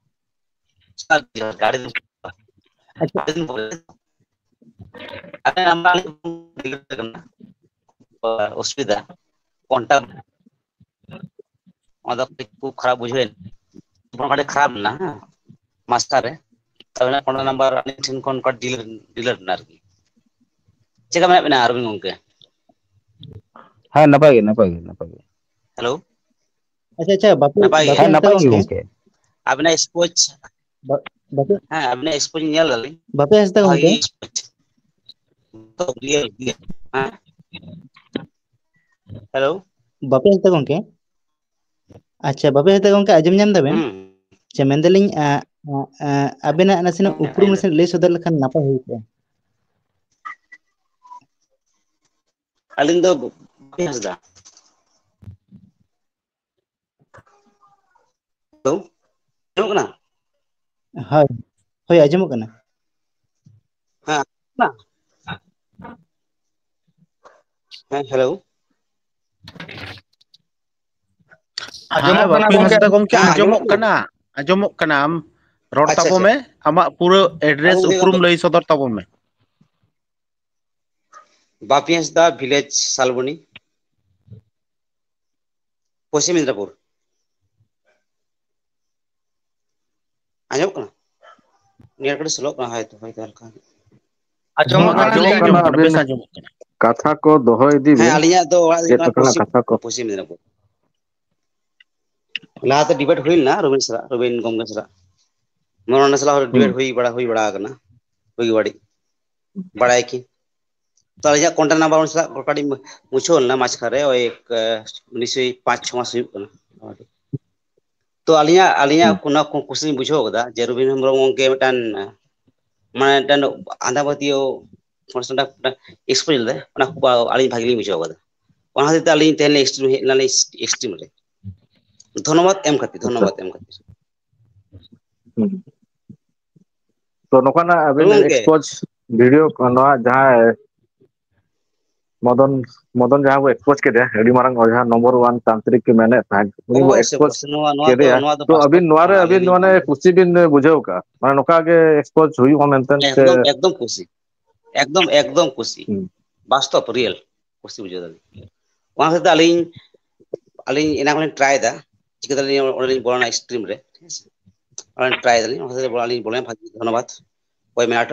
ᱡᱚᱦᱟᱨ ᱜᱮ, ᱡᱚᱦᱟᱨ ᱜᱮ᱾ ᱟᱹᱰᱤ ᱫᱤᱱ ᱟᱪᱪᱷᱟ᱾ ᱟᱹᱰᱤ ᱫᱤᱱ ᱯᱚᱨᱮ᱾ ᱟᱞᱮ ᱱᱟᱢᱵᱟᱨ ᱰᱤᱞᱤᱴ ᱟᱠᱟᱱᱟ᱾ ᱚᱥᱩᱵᱤᱫᱷᱟ᱾ ᱠᱚᱱᱴᱟᱠᱴ ᱚᱱᱟ ᱫᱚ ᱠᱟᱹᱴᱤᱡ ᱠᱷᱩᱵ ᱠᱷᱟᱨᱟᱯ ᱵᱩᱡᱷᱟᱹᱣ ᱮᱱᱟ᱾ ᱯᱷᱳᱱ ᱟᱹᱰᱤ ᱠᱷᱟᱨᱟᱯ ᱮᱱᱟ, ᱦᱮᱸ, ᱢᱟᱥᱴᱟᱨ ᱨᱮ᱾ ᱛᱟᱦᱚᱞᱮ ᱚᱱᱟ ᱱᱟᱢᱵᱟᱨ ᱟᱹᱞᱤᱧ ᱴᱷᱮᱱ ᱠᱷᱚᱱ ᱰᱤᱞᱤᱴ, ᱰᱤᱞᱤᱴ ᱮᱱᱟ ᱟᱨᱠᱤ᱾ ᱪᱮᱫ ᱞᱮᱠᱟ ᱢᱮᱱᱟᱜ ᱵᱤᱱᱟ ᱟᱨᱵᱤᱱ ᱜᱚᱢᱠᱮ? ᱦᱮᱸ, ᱱᱟᱯᱟᱭ ᱜᱮ, ᱱᱟᱯᱟᱭ ᱜᱮ, ᱱᱟᱯᱟᱭ ᱜᱮ᱾ ᱦᱮᱞᱳ? ᱟᱪᱪᱷᱟ, ᱟᱪᱪᱷᱟ, ᱵᱟᱯᱮ, ᱱᱟᱯᱟᱭ ᱜᱮ? ᱵᱟᱯᱮ ᱦᱮᱸ, ᱦᱟᱸᱥᱫᱟ ᱱᱟᱯᱟᱭ ᱜᱮ ᱜᱚᱢᱠᱮ? ᱜᱚᱢᱠᱮ᱾ ᱟᱹᱵᱤᱱᱟᱜ ᱥᱯᱳᱪ, ᱵᱟ-, ᱵᱟᱯᱮ, ᱦᱮᱸ, ᱟᱹᱵᱤᱱᱟᱜ ᱥᱯᱳᱪ ᱧᱮᱞ ᱫᱟᱞᱤᱧ᱾ ᱵᱟᱯᱮ ᱦᱟᱸᱥᱫᱟ ᱵᱷᱟᱜᱤ ᱜᱚᱢᱠᱮ? ᱥᱯᱳᱪ᱾ ᱦᱮᱸ? ᱦᱮᱞᱳ? ᱵᱟᱯᱮ ᱦᱟᱸᱥᱫᱟ ᱜᱚᱢᱠᱮ? ᱟᱪᱪᱷᱟ, ᱵᱟᱯᱮ ᱦᱟᱸᱥᱫᱟ ᱜᱚᱢᱠᱮ, ᱟᱸᱡᱚᱢ ᱧᱟᱢ ᱫᱟᱵᱮᱱ? ᱦᱩᱸ᱾ ᱟᱪᱪᱷᱟ, ᱢᱮᱱᱫᱟᱞᱤᱧ, ᱟᱸ, ᱟᱸ, ᱟᱸ, ᱟᱵᱮᱱᱟᱜ ᱱᱟᱥᱮᱱᱟᱜ ᱦᱮᱸ, ᱩᱯᱨᱩᱢ ᱦᱮᱸ, ᱞᱟᱹᱭ ᱱᱟᱥᱮᱱᱟᱜ ᱞᱟᱹᱭ ᱥᱚᱫᱚᱨ ᱞᱮᱠᱷᱟᱱ ᱱᱟᱯᱟᱭ ᱦᱩᱭ ᱠᱚᱜᱼᱟ᱾ ᱟᱹᱞᱤᱧ ᱫᱚ ᱵᱟᱯᱤ ᱦᱟᱸᱥᱫᱟ᱾ ᱦᱮᱞᱳ, ᱟᱸᱡᱚᱢᱚᱜ ᱠᱟᱱᱟ? ᱦᱳᱭ, ᱦᱳᱭ, ᱟᱸᱡᱚᱢᱚᱜ ᱠᱟᱱᱟ᱾ ᱦᱮᱸ, ᱦᱮᱸ, ᱦᱮᱞᱳ᱾ ᱦᱮᱸ, ᱟᱸᱡᱚᱢᱚᱜ ᱠᱟᱱᱟ ᱵᱟᱯᱤ ᱜᱚᱝᱠᱮ? ᱦᱟᱸᱥᱫᱟ ᱜᱚᱢᱠᱮ, ᱦᱮᱸ, ᱟᱸᱡᱚᱢᱚᱜ ᱟᱸᱡᱚᱢᱚᱜ ᱠᱟᱱᱟ᱾ ᱠᱟᱱᱟ, ᱟᱸᱡᱚᱢᱚᱜ ᱠᱟᱱᱟ᱾ ᱟᱢ ᱨᱚᱲ ᱟᱪᱪᱷᱟ, ᱛᱟᱵᱚ ᱟᱪᱪᱷᱟ᱾ ᱢᱮ, ᱟᱢᱟᱜ ᱯᱩᱨᱟᱹ ᱟᱫᱚ ᱮᱰᱨᱮᱥ ᱜᱚᱝᱠᱮ, ᱩᱯᱨᱩᱢ ᱞᱟᱹᱭ ᱥᱚᱫᱚᱨ ᱛᱟᱵᱚᱱ ᱢᱮ᱾ ᱵᱟᱯᱤ ᱦᱟᱸᱥᱫᱟ, ᱵᱷᱤᱞᱮᱡᱽ ᱥᱟᱞᱵᱚᱱᱤ, ᱯᱚᱥᱪᱤᱢ ᱢᱮᱫᱽᱱᱟᱯᱩᱨ᱾ ᱟᱸᱡᱚᱢᱚᱜ ᱠᱟᱱᱟ? ᱱᱮᱴ ᱠᱟᱹᱴᱤᱡ ᱥᱞᱳᱜ ᱠᱟᱱᱟ ᱦᱚᱭᱛᱚ, ᱦᱚᱭᱛᱚ ᱦᱟᱞᱠᱟ᱾ ᱟᱸᱡᱚᱢᱚᱜ ᱠᱟᱱᱟ, ᱟᱸᱡᱚᱢᱚᱜ ᱠᱟᱱᱟ, ᱵᱮᱥ ᱟᱸᱡᱚᱢᱚᱜ ᱠᱟᱱᱟ᱾ ᱠᱟᱛᱷᱟ ᱠᱚ ᱫᱚᱦᱚ ᱤᱫᱤ ᱵᱤᱱ᱾ ᱦᱮᱸ, ᱟᱹᱞᱤᱧᱟᱜ ᱫᱚ ᱚᱲᱟᱜ ᱫᱚ ᱦᱩᱭᱩᱜ ᱠᱟᱱᱟ ᱯᱚᱥᱪᱤᱢ, ᱯᱚᱥᱪᱤᱢ ᱢᱮᱫᱽᱱᱤᱯᱩᱨ᱾ ᱞᱟᱦᱟᱛᱮ ᱰᱤᱵᱮᱴ ᱦᱩᱭ ᱞᱮᱱᱟ ᱨᱚᱵᱤᱱ ᱥᱟᱞᱟᱜ, ᱨᱚᱵᱤᱱ ᱜᱚᱢᱠᱮ ᱥᱟᱞᱟᱜ᱾ ᱢᱚᱱᱚᱱ ᱥᱟᱞᱟᱜ ᱦᱚᱸ ᱰᱤᱵᱮᱴ ᱦᱩᱭ ᱵᱟᱲᱟ, ᱦᱩᱭ ᱵᱟᱲᱟ ᱟᱠᱟᱱᱟ, ᱵᱩᱜᱤ ᱵᱟᱹᱲᱤᱡ, ᱵᱟᱲᱟᱭ ᱠᱤ᱾ ᱛᱚ, ᱟᱹᱞᱤᱧᱟᱜ ᱠᱚᱱᱴᱮᱠᱴ ᱱᱟᱢᱵᱟᱨ ᱩᱱᱤ ᱥᱟᱞᱟᱜ ᱠᱟᱹᱴᱤᱡ ᱢᱩᱪᱷᱟᱹᱣ ᱞᱮᱱᱟ ᱢᱟᱡᱷᱠᱷᱟᱱ ᱨᱮ, ᱳᱭ ᱮᱠ, ᱱᱤᱥᱪᱚᱭ ᱯᱟᱸᱪ ᱪᱷᱚ ᱢᱟᱥ ᱦᱩᱭᱩᱜ ᱠᱟᱱᱟ᱾ ᱛᱚ, ᱟᱹᱞᱤᱧᱟᱜ, ᱟᱹᱞᱤᱧᱟᱜ ᱠᱩᱥᱤ ᱞᱤᱧ ᱵᱩᱡᱷᱟᱹᱣ ᱠᱟᱫᱟ ᱡᱮ ᱨᱚᱵᱤᱱ ᱦᱮᱢᱵᱨᱚᱢ ᱜᱚᱢᱠᱮ ᱢᱤᱫᱴᱟᱝ, ᱢᱟᱱᱮ, ᱢᱤᱫᱴᱟᱝ ᱟᱸᱫᱷᱟ ᱯᱟᱹᱛᱭᱟᱹᱣ ᱮᱠᱥᱯᱳᱡᱽ ᱞᱮᱫᱟ, ᱚᱱᱟ ᱠᱷᱩᱵ ᱟᱹᱞᱤᱧ ᱵᱷᱟᱜᱮ ᱞᱤᱧ ᱵᱩᱡᱷᱟᱹᱣ ᱠᱟᱫᱟ᱾ ᱚᱱᱟ ᱠᱷᱟᱹᱛᱤᱨ ᱛᱮ ᱟᱹᱞᱤᱧ ᱛᱮᱦᱮᱧ ᱞᱤᱧ ᱮᱠᱥᱴᱨᱤᱢ ᱦᱮᱡ ᱞᱮᱱᱟᱞᱤᱧ ᱮᱠᱥᱴᱨᱤᱢ ᱨᱮ᱾ ᱫᱷᱚᱱᱱᱚᱵᱟᱫ ᱮᱢ ᱠᱷᱟᱹᱛᱤᱨ, ᱟᱪᱪᱷᱟ᱾ ᱫᱷᱚᱱᱱᱚᱵᱟᱫ ᱮᱢ ᱠᱷᱟᱹᱛᱤᱨ᱾ ᱦᱩᱸ᱾ ᱛᱚ, ᱱᱚᱝᱠᱟᱱᱟᱜ ᱟᱹᱵᱤᱱ ᱜᱚᱝᱠᱮ᱾ ᱮᱠᱥᱯᱳᱡᱽ ᱵᱷᱤᱰᱤᱭᱳ ᱠᱚ, ᱱᱚᱣᱟ ᱡᱟᱦᱟᱸᱭ ᱢᱚᱫᱚᱱ, ᱢᱚᱫᱚᱱ ᱡᱟᱦᱟᱸ ᱵᱚ ᱮᱠᱥᱯᱳᱡᱽ ᱠᱮᱫᱮᱭᱟ, ᱟᱹᱰᱤ ᱢᱟᱨᱟᱝ ᱚᱡᱷᱟ ᱱᱚᱢᱵᱚᱨ ᱚᱣᱟᱱ ᱛᱟᱱᱛᱨᱤᱠ ᱠᱚ ᱢᱮᱱᱮᱫ ᱛᱟᱦᱮᱸᱫ, ᱩᱱᱤ ᱵᱚ ᱚᱵᱚᱥᱥᱳᱭ, ᱮᱠᱥᱯᱳᱡᱽ ᱚᱵᱚᱥᱥᱳᱭ, ᱱᱚᱣᱟ, ᱱᱚᱣᱟ ᱫᱚ, ᱠᱮᱫᱮᱭᱟ᱾ ᱱᱚᱣᱟ ᱫᱚ ᱛᱚ, ᱵᱟᱥᱛᱚᱵ ᱟᱹᱵᱤᱱ ᱱᱚᱣᱟ ᱠᱟᱱᱟ, ᱨᱮ ᱟᱹᱞᱤᱧ ᱟᱹᱵᱤᱱ ᱞᱤᱧ ᱢᱟᱱᱮ ᱵᱩᱡᱷᱟᱹᱣᱟ᱾ ᱠᱩᱥᱤ ᱵᱤᱱ ᱵᱩᱡᱷᱟᱹᱣ ᱠᱟᱜᱼᱟ, ᱢᱟᱱᱮ ᱱᱚᱝᱠᱟ ᱜᱮ ᱮᱠᱥᱯᱳᱡᱽ ᱦᱩᱭᱩᱜ ᱢᱟ ᱢᱮᱱᱛᱮ ᱥᱮ? ᱮᱠᱫᱚᱢ, ᱮᱠᱫᱚᱢ ᱠᱩᱥᱤ, ᱮᱠᱫᱚᱢ, ᱮᱠᱫᱚᱢ ᱠᱩᱥᱤ, ᱦᱩᱸ᱾ ᱵᱟᱥᱛᱚᱵ, ᱨᱤᱭᱮᱞ ᱠᱩᱥᱤ ᱵᱩᱡᱷᱟᱹᱣ ᱫᱟᱞᱤᱧ᱾ ᱚᱱᱟ ᱦᱚᱛᱮᱡ ᱛᱮ ᱟᱹᱞᱤᱧ, ᱟᱹᱞᱤᱧ ᱮᱱᱟᱝ ᱠᱷᱚᱱ ᱞᱤᱧ ᱴᱨᱟᱭ ᱮᱫᱟ, ᱪᱤᱠᱟᱹ ᱛᱮᱞᱤᱧ ᱚᱸᱰᱮ ᱞᱤᱧ ᱵᱚᱞᱚᱱᱟ ᱮᱠᱥᱴᱨᱤᱢ ᱨᱮ, ᱦᱮᱸ ᱥᱮ? ᱚᱸᱰᱮ ᱴᱨᱟᱭ ᱫᱟᱞᱤᱧ, ᱚᱱᱟ ᱦᱚᱛᱮᱡ ᱛᱮ ᱵᱚᱞᱚᱱ ᱞᱤᱧ ᱵᱚᱞᱚᱱᱟ, ᱵᱷᱟᱜᱤ ᱫᱷᱚᱱᱱᱚᱵᱟᱫ᱾ ᱚᱠᱚᱭ ᱢᱮᱱᱟᱜ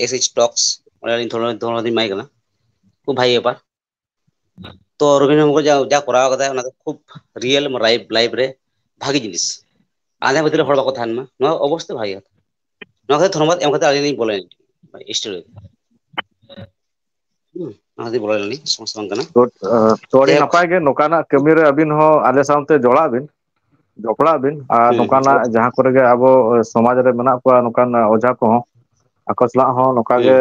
ᱮᱥ ᱮᱭᱤᱪ ᱴᱚᱠᱥ, ᱚᱸᱰᱮ ᱞᱤᱧ ᱫᱷᱚᱱᱱᱚ-, ᱫᱷᱚᱱᱱᱚᱵᱟᱫ ᱞᱤᱧ ᱮᱢᱟᱭ ᱠᱟᱱᱟ, ᱠᱷᱩᱵ ᱵᱷᱟᱜᱤ ᱵᱮᱯᱟᱨ᱾ ᱛᱚ ᱨᱚᱵᱤᱱ ᱦᱮᱢᱵᱨᱚᱢ ᱡᱟ, ᱡᱟ ᱠᱚᱨᱟᱣ ᱠᱟᱫᱟᱭ, ᱚᱱᱟ ᱫᱚ ᱠᱷᱩᱵ ᱨᱤᱭᱮᱞ ᱞᱟᱭᱤᱯᱷ, ᱞᱟᱭᱤᱯᱷ ᱨᱮ ᱵᱷᱟᱜᱤ ᱡᱤᱱᱤᱥ᱾ ᱟᱸᱫᱷᱟ ᱯᱟᱹᱛᱭᱟᱹᱣ ᱨᱮ ᱦᱚᱲ ᱵᱟᱠᱚ ᱛᱟᱦᱮᱱ ᱢᱟ, ᱱᱚᱣᱟ ᱚᱵᱚᱥᱥᱳᱭ ᱵᱷᱟᱜᱤ ᱠᱟᱛᱷᱟ᱾ ᱱᱚᱣᱟ ᱠᱷᱟᱹᱛᱤᱨ ᱫᱷᱚᱱᱱᱚᱵᱟᱫ ᱮᱢ ᱠᱟᱛᱮ ᱟᱹᱞᱤᱧ ᱞᱤᱧ ᱵᱚᱞᱚᱭᱮᱱᱟ ᱥᱴᱩᱰᱤᱭᱳ᱾ ᱦᱩᱸ, ᱚᱱᱟ ᱠᱷᱟᱹᱛᱤᱨ ᱵᱚᱞᱚ ᱞᱮᱱᱟᱞᱤᱧ, ᱥᱚᱢᱚᱥᱥᱟ ᱵᱟᱝ ᱠᱟᱱᱟ᱾ ᱛᱚ, ᱟᱸ, ᱛᱚ ᱟᱹᱰᱤ ᱡᱟᱭᱦᱳᱠ᱾ ᱱᱟᱯᱟᱭ ᱜᱮ, ᱱᱚᱝᱠᱟᱱᱟᱜ ᱠᱟᱹᱢᱤ ᱨᱮ ᱟᱹᱵᱤᱱ ᱦᱚᱸ ᱟᱞᱮ ᱥᱟᱶᱛᱮ ᱡᱚᱲᱟᱜ ᱵᱤᱱ, ᱡᱚᱯᱲᱟᱜ ᱵᱤᱱ, ᱟᱨ ᱦᱩᱸ, ᱦᱩᱸ, ᱱᱚᱝᱠᱟᱱᱟᱜ ᱚᱵᱚᱥᱥᱳᱭ᱾ ᱡᱟᱦᱟᱸ ᱠᱚᱨᱮ ᱜᱮ ᱟᱵᱚ ᱥᱚᱢᱟᱡᱽ ᱨᱮ ᱢᱮᱱᱟᱜ ᱠᱚᱣᱟ ᱱᱚᱝᱠᱟᱱ ᱚᱡᱷᱟ ᱠᱚᱦᱚᱸ, ᱟᱠᱚ ᱥᱟᱞᱟᱜ ᱦᱚᱸ ᱱᱚᱝᱠᱟ ᱦᱩᱸ, ᱜᱮ,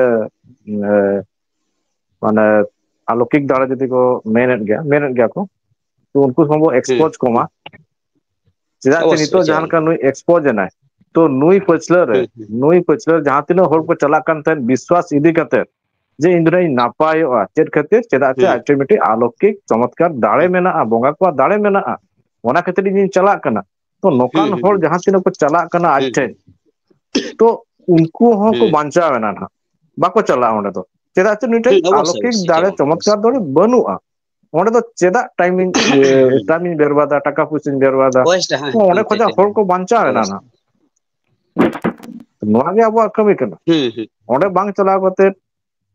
ᱮ, ᱢᱟᱱᱮ ᱟᱞᱚᱠᱤᱠ ᱫᱟᱲᱮ ᱡᱩᱫᱤ ᱠᱚ ᱢᱮᱱᱮᱫ ᱜᱮᱭᱟ, ᱢᱮᱱᱮᱫ ᱜᱮᱭᱟ ᱠᱚ, ᱛᱚ ᱩᱱᱠᱩ ᱦᱚᱸᱵᱚ ᱦᱩᱸ, ᱮᱠᱥᱯᱳᱡᱽ ᱠᱚᱢᱟ᱾ ᱦᱩᱸ᱾ ᱪᱮᱫᱟᱜ ᱥᱮ ᱚᱵᱚᱥᱥᱳᱭ, ᱱᱤᱛᱚᱜ ᱪᱮᱫᱟᱜ ᱡᱟᱦᱟᱸ ᱵᱟᱝ? ᱞᱮᱠᱟ ᱱᱩᱭ ᱮᱠᱥᱯᱳᱡᱽ ᱮᱱᱟᱭ, ᱛᱚ ᱱᱩᱭ ᱯᱟᱹᱪᱷᱞᱟᱹ ᱨᱮ, ᱦᱩᱸ, ᱦᱩᱸ, ᱱᱩᱭ ᱯᱟᱹᱪᱷᱞᱟᱹ ᱨᱮ ᱡᱟᱦᱟᱸ ᱛᱤᱱᱟᱹᱜ ᱦᱚᱲ ᱠᱚ ᱦᱩᱸ, ᱪᱟᱞᱟᱜ ᱠᱟᱱ ᱛᱟᱦᱮᱸᱫ ᱵᱤᱥᱣᱟᱥ ᱤᱫᱤ ᱠᱟᱛᱮ, ᱡᱮ ᱤᱧ ᱫᱚ ᱱᱟᱜ ᱤᱧ ᱱᱟᱯᱟᱭᱚᱜᱼᱟ, ᱪᱮᱫ ᱠᱷᱟᱹᱛᱤᱨ? ᱪᱮᱫᱟᱜ ᱥᱮ ᱦᱩᱸ, ᱟᱡ ᱴᱷᱮᱱ ᱢᱤᱫᱴᱤᱡ ᱟᱞᱚᱠᱤᱠ ᱪᱚᱢᱚᱛᱠᱟᱨ ᱫᱟᱲᱮ ᱦᱩᱸ, ᱢᱮᱱᱟᱜᱼᱟ, ᱵᱚᱸᱜᱟ ᱠᱚᱣᱟᱜ ᱫᱟᱲᱮ ᱢᱮᱱᱟᱜᱼᱟ, ᱚᱱᱟ ᱠᱷᱟᱹᱛᱤᱨ ᱤᱧᱤᱧ ᱪᱟᱞᱟᱜ ᱠᱟᱱᱟ᱾ ᱛᱚ ᱱᱚᱝᱠᱟᱱ ᱦᱩᱸ, ᱦᱚᱲ ᱦᱩᱸ, ᱡᱟᱦᱟᱸ ᱛᱤᱱᱟᱹᱜ ᱠᱚ ᱪᱟᱞᱟᱜ ᱠᱟᱱᱟ ᱟᱡ ᱦᱩᱸ, ᱴᱷᱮᱱ, ᱦᱩᱸ, ᱛᱚ ᱩᱱᱠᱩ ᱦᱚᱸᱠᱚ ᱦᱩᱸ, ᱵᱟᱧᱪᱟᱣ ᱮᱱᱟ ᱱᱟᱦᱟᱜ, ᱵᱟᱠᱚ ᱪᱟᱞᱟᱜᱼᱟ ᱚᱸᱰᱮ ᱫᱚ᱾ ᱪᱮᱫᱟᱜ ᱥᱮ ᱱᱩᱭ ᱴᱷᱮᱱ ᱦᱩᱸ, ᱚᱵᱚᱥᱥᱳᱭ, ᱟᱞᱚᱠᱤᱠ ᱚᱵᱚᱥᱥᱳᱭ, ᱪᱮᱫᱟᱜ ᱫᱟᱲᱮ ᱵᱟᱝ, ᱪᱚᱢᱚᱛᱠᱟᱨ ᱚᱵᱚᱥᱥᱳᱭ᱾ ᱫᱟᱲᱮ ᱵᱟᱹᱱᱩᱜᱼᱟ᱾ ᱚᱸᱰᱮ ᱫᱚ ᱪᱮᱫᱟᱜ ᱴᱟᱭᱤᱢ ᱤᱧ, ᱤᱭᱟᱹ, ᱦᱩᱸ᱾ ᱴᱟᱭᱤᱢ ᱤᱧ ᱵᱮᱨᱵᱟᱫᱟ, ᱴᱟᱠᱟ ᱯᱚᱭᱥᱟᱧ ᱵᱮᱨᱵᱟᱫᱟ? ᱚᱵᱚᱥᱥᱳᱭ, ᱦᱮᱸ, ᱛᱚ ᱚᱸᱰᱮ ᱦᱮᱸ, ᱴᱷᱤᱠ, ᱠᱷᱚᱱᱟᱜ ᱴᱷᱤᱠ, ᱦᱚᱲ ᱦᱮᱸ᱾ ᱠᱚ ᱵᱟᱧᱪᱟᱣ ᱮᱱᱟ ᱚᱵᱚᱥᱥᱳᱭ᱾ ᱱᱟᱦᱟᱜ᱾ ᱱᱚᱣᱟ ᱜᱮ ᱟᱵᱚᱣᱟᱜ ᱠᱟᱹᱢᱤ ᱠᱟᱱᱟ᱾ ᱦᱩᱸ ᱦᱩᱸ ᱚᱸᱰᱮ ᱵᱟᱝ ᱪᱟᱞᱟᱣ ᱠᱟᱛᱮ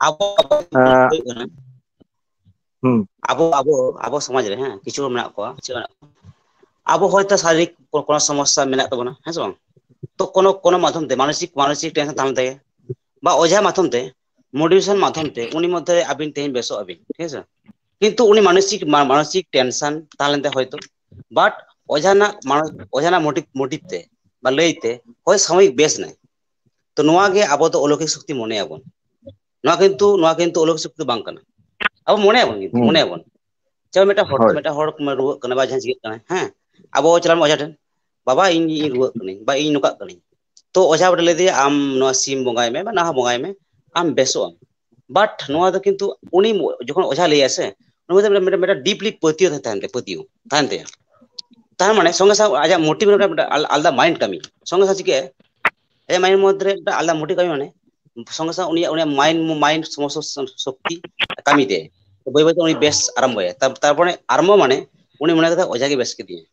ᱟᱵᱚ ᱟᱵᱚ ᱮᱸ, ᱦᱩᱭᱩᱜ ᱠᱟᱱᱟ᱾ ᱦᱩᱸ ᱟᱵᱚ ᱟᱵᱚ ᱟᱵᱚ ᱥᱚᱢᱟᱡᱽ ᱨᱮ, ᱦᱮᱸ, ᱠᱤᱪᱷᱩ ᱦᱚᱲ ᱢᱮᱱᱟᱜ ᱠᱚᱣᱟ, ᱠᱤᱪᱷᱩ ᱢᱮᱱᱟᱜ ᱠᱚᱣᱟ᱾ ᱟᱵᱚ ᱦᱚᱭᱛᱳ ᱥᱟᱨᱤᱨᱤᱠ ᱠᱚ- ᱠᱳᱱᱳ ᱥᱚᱢᱚᱥᱥᱟ ᱢᱮᱱᱟᱜ ᱛᱟᱵᱚᱱᱟ, ᱦᱮᱸ ᱥᱮ ᱵᱟᱝ? ᱛᱚ ᱠᱳᱱᱳ ᱠᱳᱱᱳ ᱢᱟᱫᱽᱫᱷᱚᱢ ᱛᱮ ᱢᱟᱱᱚᱥᱤᱠ ᱢᱟᱱᱚᱥᱤᱠ ᱴᱮᱱᱥᱚᱱ ᱛᱟᱦᱮᱸ ᱞᱮᱱ ᱛᱟᱭᱟ, ᱵᱟ ᱚᱡᱷᱟ ᱢᱟᱫᱽᱫᱷᱚᱢ ᱛᱮ, ᱢᱳᱴᱤᱵᱷᱮᱥᱚᱱ ᱢᱟᱫᱽᱫᱷᱚᱢ ᱛᱮ ᱩᱱᱤ ᱢᱚᱫᱽᱫᱷᱮ ᱨᱮ ᱟᱹᱵᱤᱱ ᱛᱮᱦᱮᱧ ᱵᱮᱥᱚᱜ ᱟᱹᱵᱤᱱ, ᱴᱷᱤᱠ ᱟᱪᱷᱮ? ᱠᱤᱱᱛᱩ ᱩᱱᱤ ᱢᱟᱱᱚᱥᱤᱠ ᱢᱟ- ᱢᱟᱱᱚᱥᱤᱠ ᱴᱮᱱᱥᱚᱱ ᱛᱟᱦᱮᱸ ᱞᱮᱱ ᱛᱟᱭᱟ ᱦᱚᱭᱛᱳ, ᱵᱟᱴ ᱚᱡᱷᱟᱱᱟᱜ ᱢᱟᱱᱚ- ᱚᱡᱷᱟᱱᱟᱜ ᱢᱳᱴᱤᱵᱷ ᱢᱳᱴᱤᱵᱷ ᱛᱮ ᱵᱟ ᱞᱟᱹᱭ ᱛᱮ ᱦᱳᱭ ᱥᱟᱢᱚᱭᱤᱠ ᱵᱮᱥ ᱱᱟᱭ᱾ ᱛᱚ ᱱᱚᱣᱟ ᱜᱮ ᱟᱵᱚ ᱫᱚ ᱚᱞᱚᱠᱤᱠ ᱥᱚᱠᱛᱤ ᱢᱚᱱᱮᱭᱟᱵᱚᱱ᱾ ᱱᱚᱣᱟ ᱠᱤᱱᱛᱩ ᱱᱚᱣᱟ ᱠᱤᱱᱛᱩ ᱚᱞᱚᱠᱤᱠ ᱥᱚᱠᱛᱤ ᱫᱚ ᱵᱟᱝ ᱠᱟᱱᱟ᱾ ᱟᱵᱚ ᱢᱚᱱᱮᱭᱟᱵᱚᱱ ᱠᱤᱱᱛᱩ ᱦᱩᱸ ᱢᱚᱱᱮᱭᱟᱵᱚᱱ ᱡᱮ ᱢᱤᱫᱴᱟᱝ ᱦᱚᱲ ᱦᱳᱭ ᱢᱤᱫᱴᱟᱝ ᱦᱚᱲ ᱨᱩᱣᱟᱹᱜ ᱠᱟᱱᱟ ᱵᱟ ᱡᱟᱦᱟᱸ ᱪᱤᱠᱟᱹᱜ ᱠᱟᱱᱟ, ᱦᱮᱸ, ᱟᱵᱚ ᱪᱟᱞᱟᱣ ᱚᱡᱷᱟ ᱴᱷᱮᱱ, "ᱵᱟᱵᱟ, ᱤᱧ ᱤᱧ ᱨᱩᱣᱟᱹᱜ ᱠᱟᱹᱱᱟᱹᱧ ᱵᱟ ᱤᱧ ᱱᱚᱝᱠᱟᱜ ᱠᱟᱹᱱᱟᱹᱧ", ᱛᱚ ᱚᱡᱷᱟ ᱵᱟᱵᱟ ᱞᱟᱹᱭ ᱫᱮᱭᱟ, "ᱟᱢ ᱱᱚᱣᱟ ᱥᱤᱢ ᱵᱚᱸᱜᱟᱭ ᱢᱮ ᱵᱟ ᱱᱟᱦᱟ ᱵᱚᱸᱜᱟᱭ ᱢᱮ, ᱟᱢ ᱵᱮᱥᱚᱜ ᱟᱢ᱾" ᱵᱟᱴ ᱱᱚᱣᱟ ᱫᱚ ᱠᱤᱱᱛᱩ ᱩᱱᱤ ᱡᱚᱠᱷᱚᱱ ᱚᱡᱷᱟ ᱞᱟᱹᱭᱟᱭ ᱥᱮ, ᱩᱱᱤ ᱢᱚᱫᱽᱫᱷᱮ ᱢᱤᱫᱴᱟᱝ ᱰᱤᱯᱞᱤ ᱯᱟᱹᱛᱭᱟᱹᱣ ᱛᱟᱦᱮᱱ ᱛᱟᱭᱟ, ᱯᱟᱹᱛᱭᱟᱹᱣ ᱛᱟᱦᱮᱱ ᱛᱟᱭᱟ᱾ ᱛᱟᱨ ᱢᱟᱱᱮ ᱥᱚᱸᱜᱮ ᱥᱟᱶ ᱟᱡᱟᱜ ᱢᱳᱴᱤᱵᱷ ᱨᱮ ᱢᱤᱫᱴᱟᱝ ᱟᱞ- ᱟᱞᱟᱫᱟ ᱢᱟᱭᱤᱱᱰ ᱠᱟᱹᱢᱤ, ᱥᱚᱸᱜᱮ ᱥᱟᱶ ᱪᱤᱠᱟᱹᱜᱼᱟ, ᱟᱡᱟᱜ ᱢᱟᱭᱤᱱᱰ ᱢᱚᱫᱽᱫᱷᱮ ᱨᱮ ᱢᱤᱫᱴᱟᱝ ᱟᱞᱟᱫᱟ ᱢᱳᱴᱤᱵᱷ ᱠᱟᱹᱢᱤ, ᱢᱟᱱᱮ ᱥᱚᱸᱜᱮ ᱥᱟᱶ ᱩᱱᱤᱭᱟᱜ ᱩᱱᱤᱭᱟᱜ ᱢᱟᱭᱤᱱᱰ ᱢᱟᱭᱤᱱᱰ ᱥᱚᱢᱚᱥᱛᱚ ᱥᱚᱠᱛᱤ ᱠᱟᱹᱢᱤ ᱛᱟᱭᱟ᱾ ᱵᱟᱹᱭ ᱵᱟᱹᱭᱛᱮ ᱩᱱᱤ ᱵᱮᱥ ᱟᱨᱟᱢᱵᱚᱭᱟ᱾ ᱛᱟᱨ- ᱛᱟᱨᱯᱚᱨᱮ ᱟᱨᱟᱢᱵᱚ ᱢᱟᱱᱮ ᱩᱱᱤ ᱢᱚᱱᱮ ᱠᱟᱫᱟ ᱚᱡᱷᱟ ᱜᱮ ᱵᱮᱥ ᱠᱮᱫᱤᱧᱟ᱾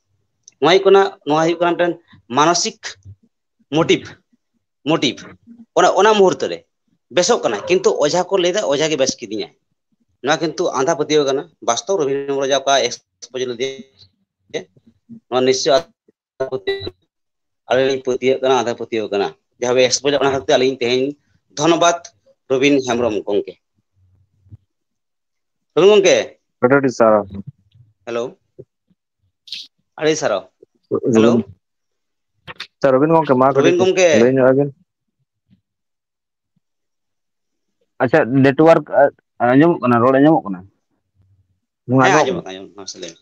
ᱱᱚᱣᱟ ᱦᱩᱭᱩᱜ ᱠᱟᱱᱟ ᱱᱚᱣᱟ ᱦᱩᱭᱩᱜ ᱠᱟᱱᱟ ᱢᱤᱫᱴᱮᱱ ᱢᱟᱱᱚᱥᱤᱠ ᱢᱳᱴᱤᱵᱷ ᱢᱳᱴᱤᱵᱷ ᱚᱱᱟ ᱚᱱᱟ ᱢᱩᱦᱩᱨᱛᱚ ᱨᱮ ᱵᱮᱥᱚᱜ ᱠᱟᱱᱟ, ᱠᱤᱱᱛᱩ ᱚᱡᱷᱟ ᱠᱚ ᱞᱟᱹᱭᱫᱟ ᱚᱡᱷᱟ ᱜᱮ ᱵᱮᱥ ᱠᱤᱫᱤᱧᱟᱭ᱾ ᱱᱚᱣᱟ ᱠᱤᱱᱛᱩ ᱟᱸᱫᱷᱟ ᱯᱟᱹᱛᱭᱟᱹᱣ ᱠᱟᱱᱟ᱾ ᱵᱟᱥᱛᱚᱵ ᱨᱚᱵᱤᱱᱫᱨᱚ ᱚᱠᱟ ᱮᱠᱥᱯᱳᱡ ᱞᱮᱫᱮᱭᱟ, ᱱᱚᱣᱟ ᱱᱤᱥᱪᱚᱭ ᱟᱹᱞᱤᱧ ᱞᱤᱧ ᱯᱟᱹᱛᱭᱟᱹᱜ ᱠᱟᱱᱟ, ᱟᱸᱫᱷᱟ ᱯᱟᱹᱛᱭᱟᱹᱣ ᱠᱟᱱᱟ᱾ ᱡᱟᱦᱟᱸ ᱵᱮᱥ ᱵᱚᱞᱮ ᱚᱱᱟ ᱠᱷᱟᱹᱛᱤᱨ ᱟᱹᱞᱤᱧ ᱛᱮᱦᱮᱧ ᱫᱷᱚᱱᱱᱚᱵᱟᱫ ᱨᱚᱵᱤᱱ ᱦᱮᱢᱵᱨᱚᱢ ᱜᱚᱢᱠᱮ᱾ ᱨᱚᱵᱤᱱ ᱜᱚᱢᱠᱮ, ᱟᱹᱰᱤ ᱟᱹᱰᱤ ᱥᱟᱨᱦᱟᱣ᱾ ᱦᱮᱞᱳ, ᱟᱹᱰᱤ ᱥᱟᱨᱦᱟᱣ᱾ ᱦᱮᱞᱳ᱾ ᱨᱚᱵᱤᱱ, ᱟᱪᱪᱷᱟ, ᱨᱚᱵᱤᱱ ᱜᱚᱢᱠᱮ, ᱢᱟ ᱨᱚᱵᱤᱱ ᱠᱟᱹᱴᱤᱡ ᱜᱚᱢᱠᱮ᱾ ᱞᱟᱹᱭ ᱧᱚᱜ ᱟᱵᱤᱱ᱾ ᱟᱪᱪᱷᱟ, ᱱᱮᱴᱣᱟᱨᱠ ᱟᱸᱡᱚᱢᱚᱜ ᱠᱟᱱᱟ? ᱨᱚᱲ ᱟᱸᱡᱚᱢᱚᱜ ᱠᱟᱱᱟ? ᱦᱮᱸ, ᱟᱸᱡᱚᱢᱚᱜ ᱠᱟᱱᱟ, ᱟᱸᱡᱚᱢᱚᱜ ᱠᱟᱱᱟ, ᱢᱟᱥᱮ ᱞᱟᱹᱭ ᱢᱮ᱾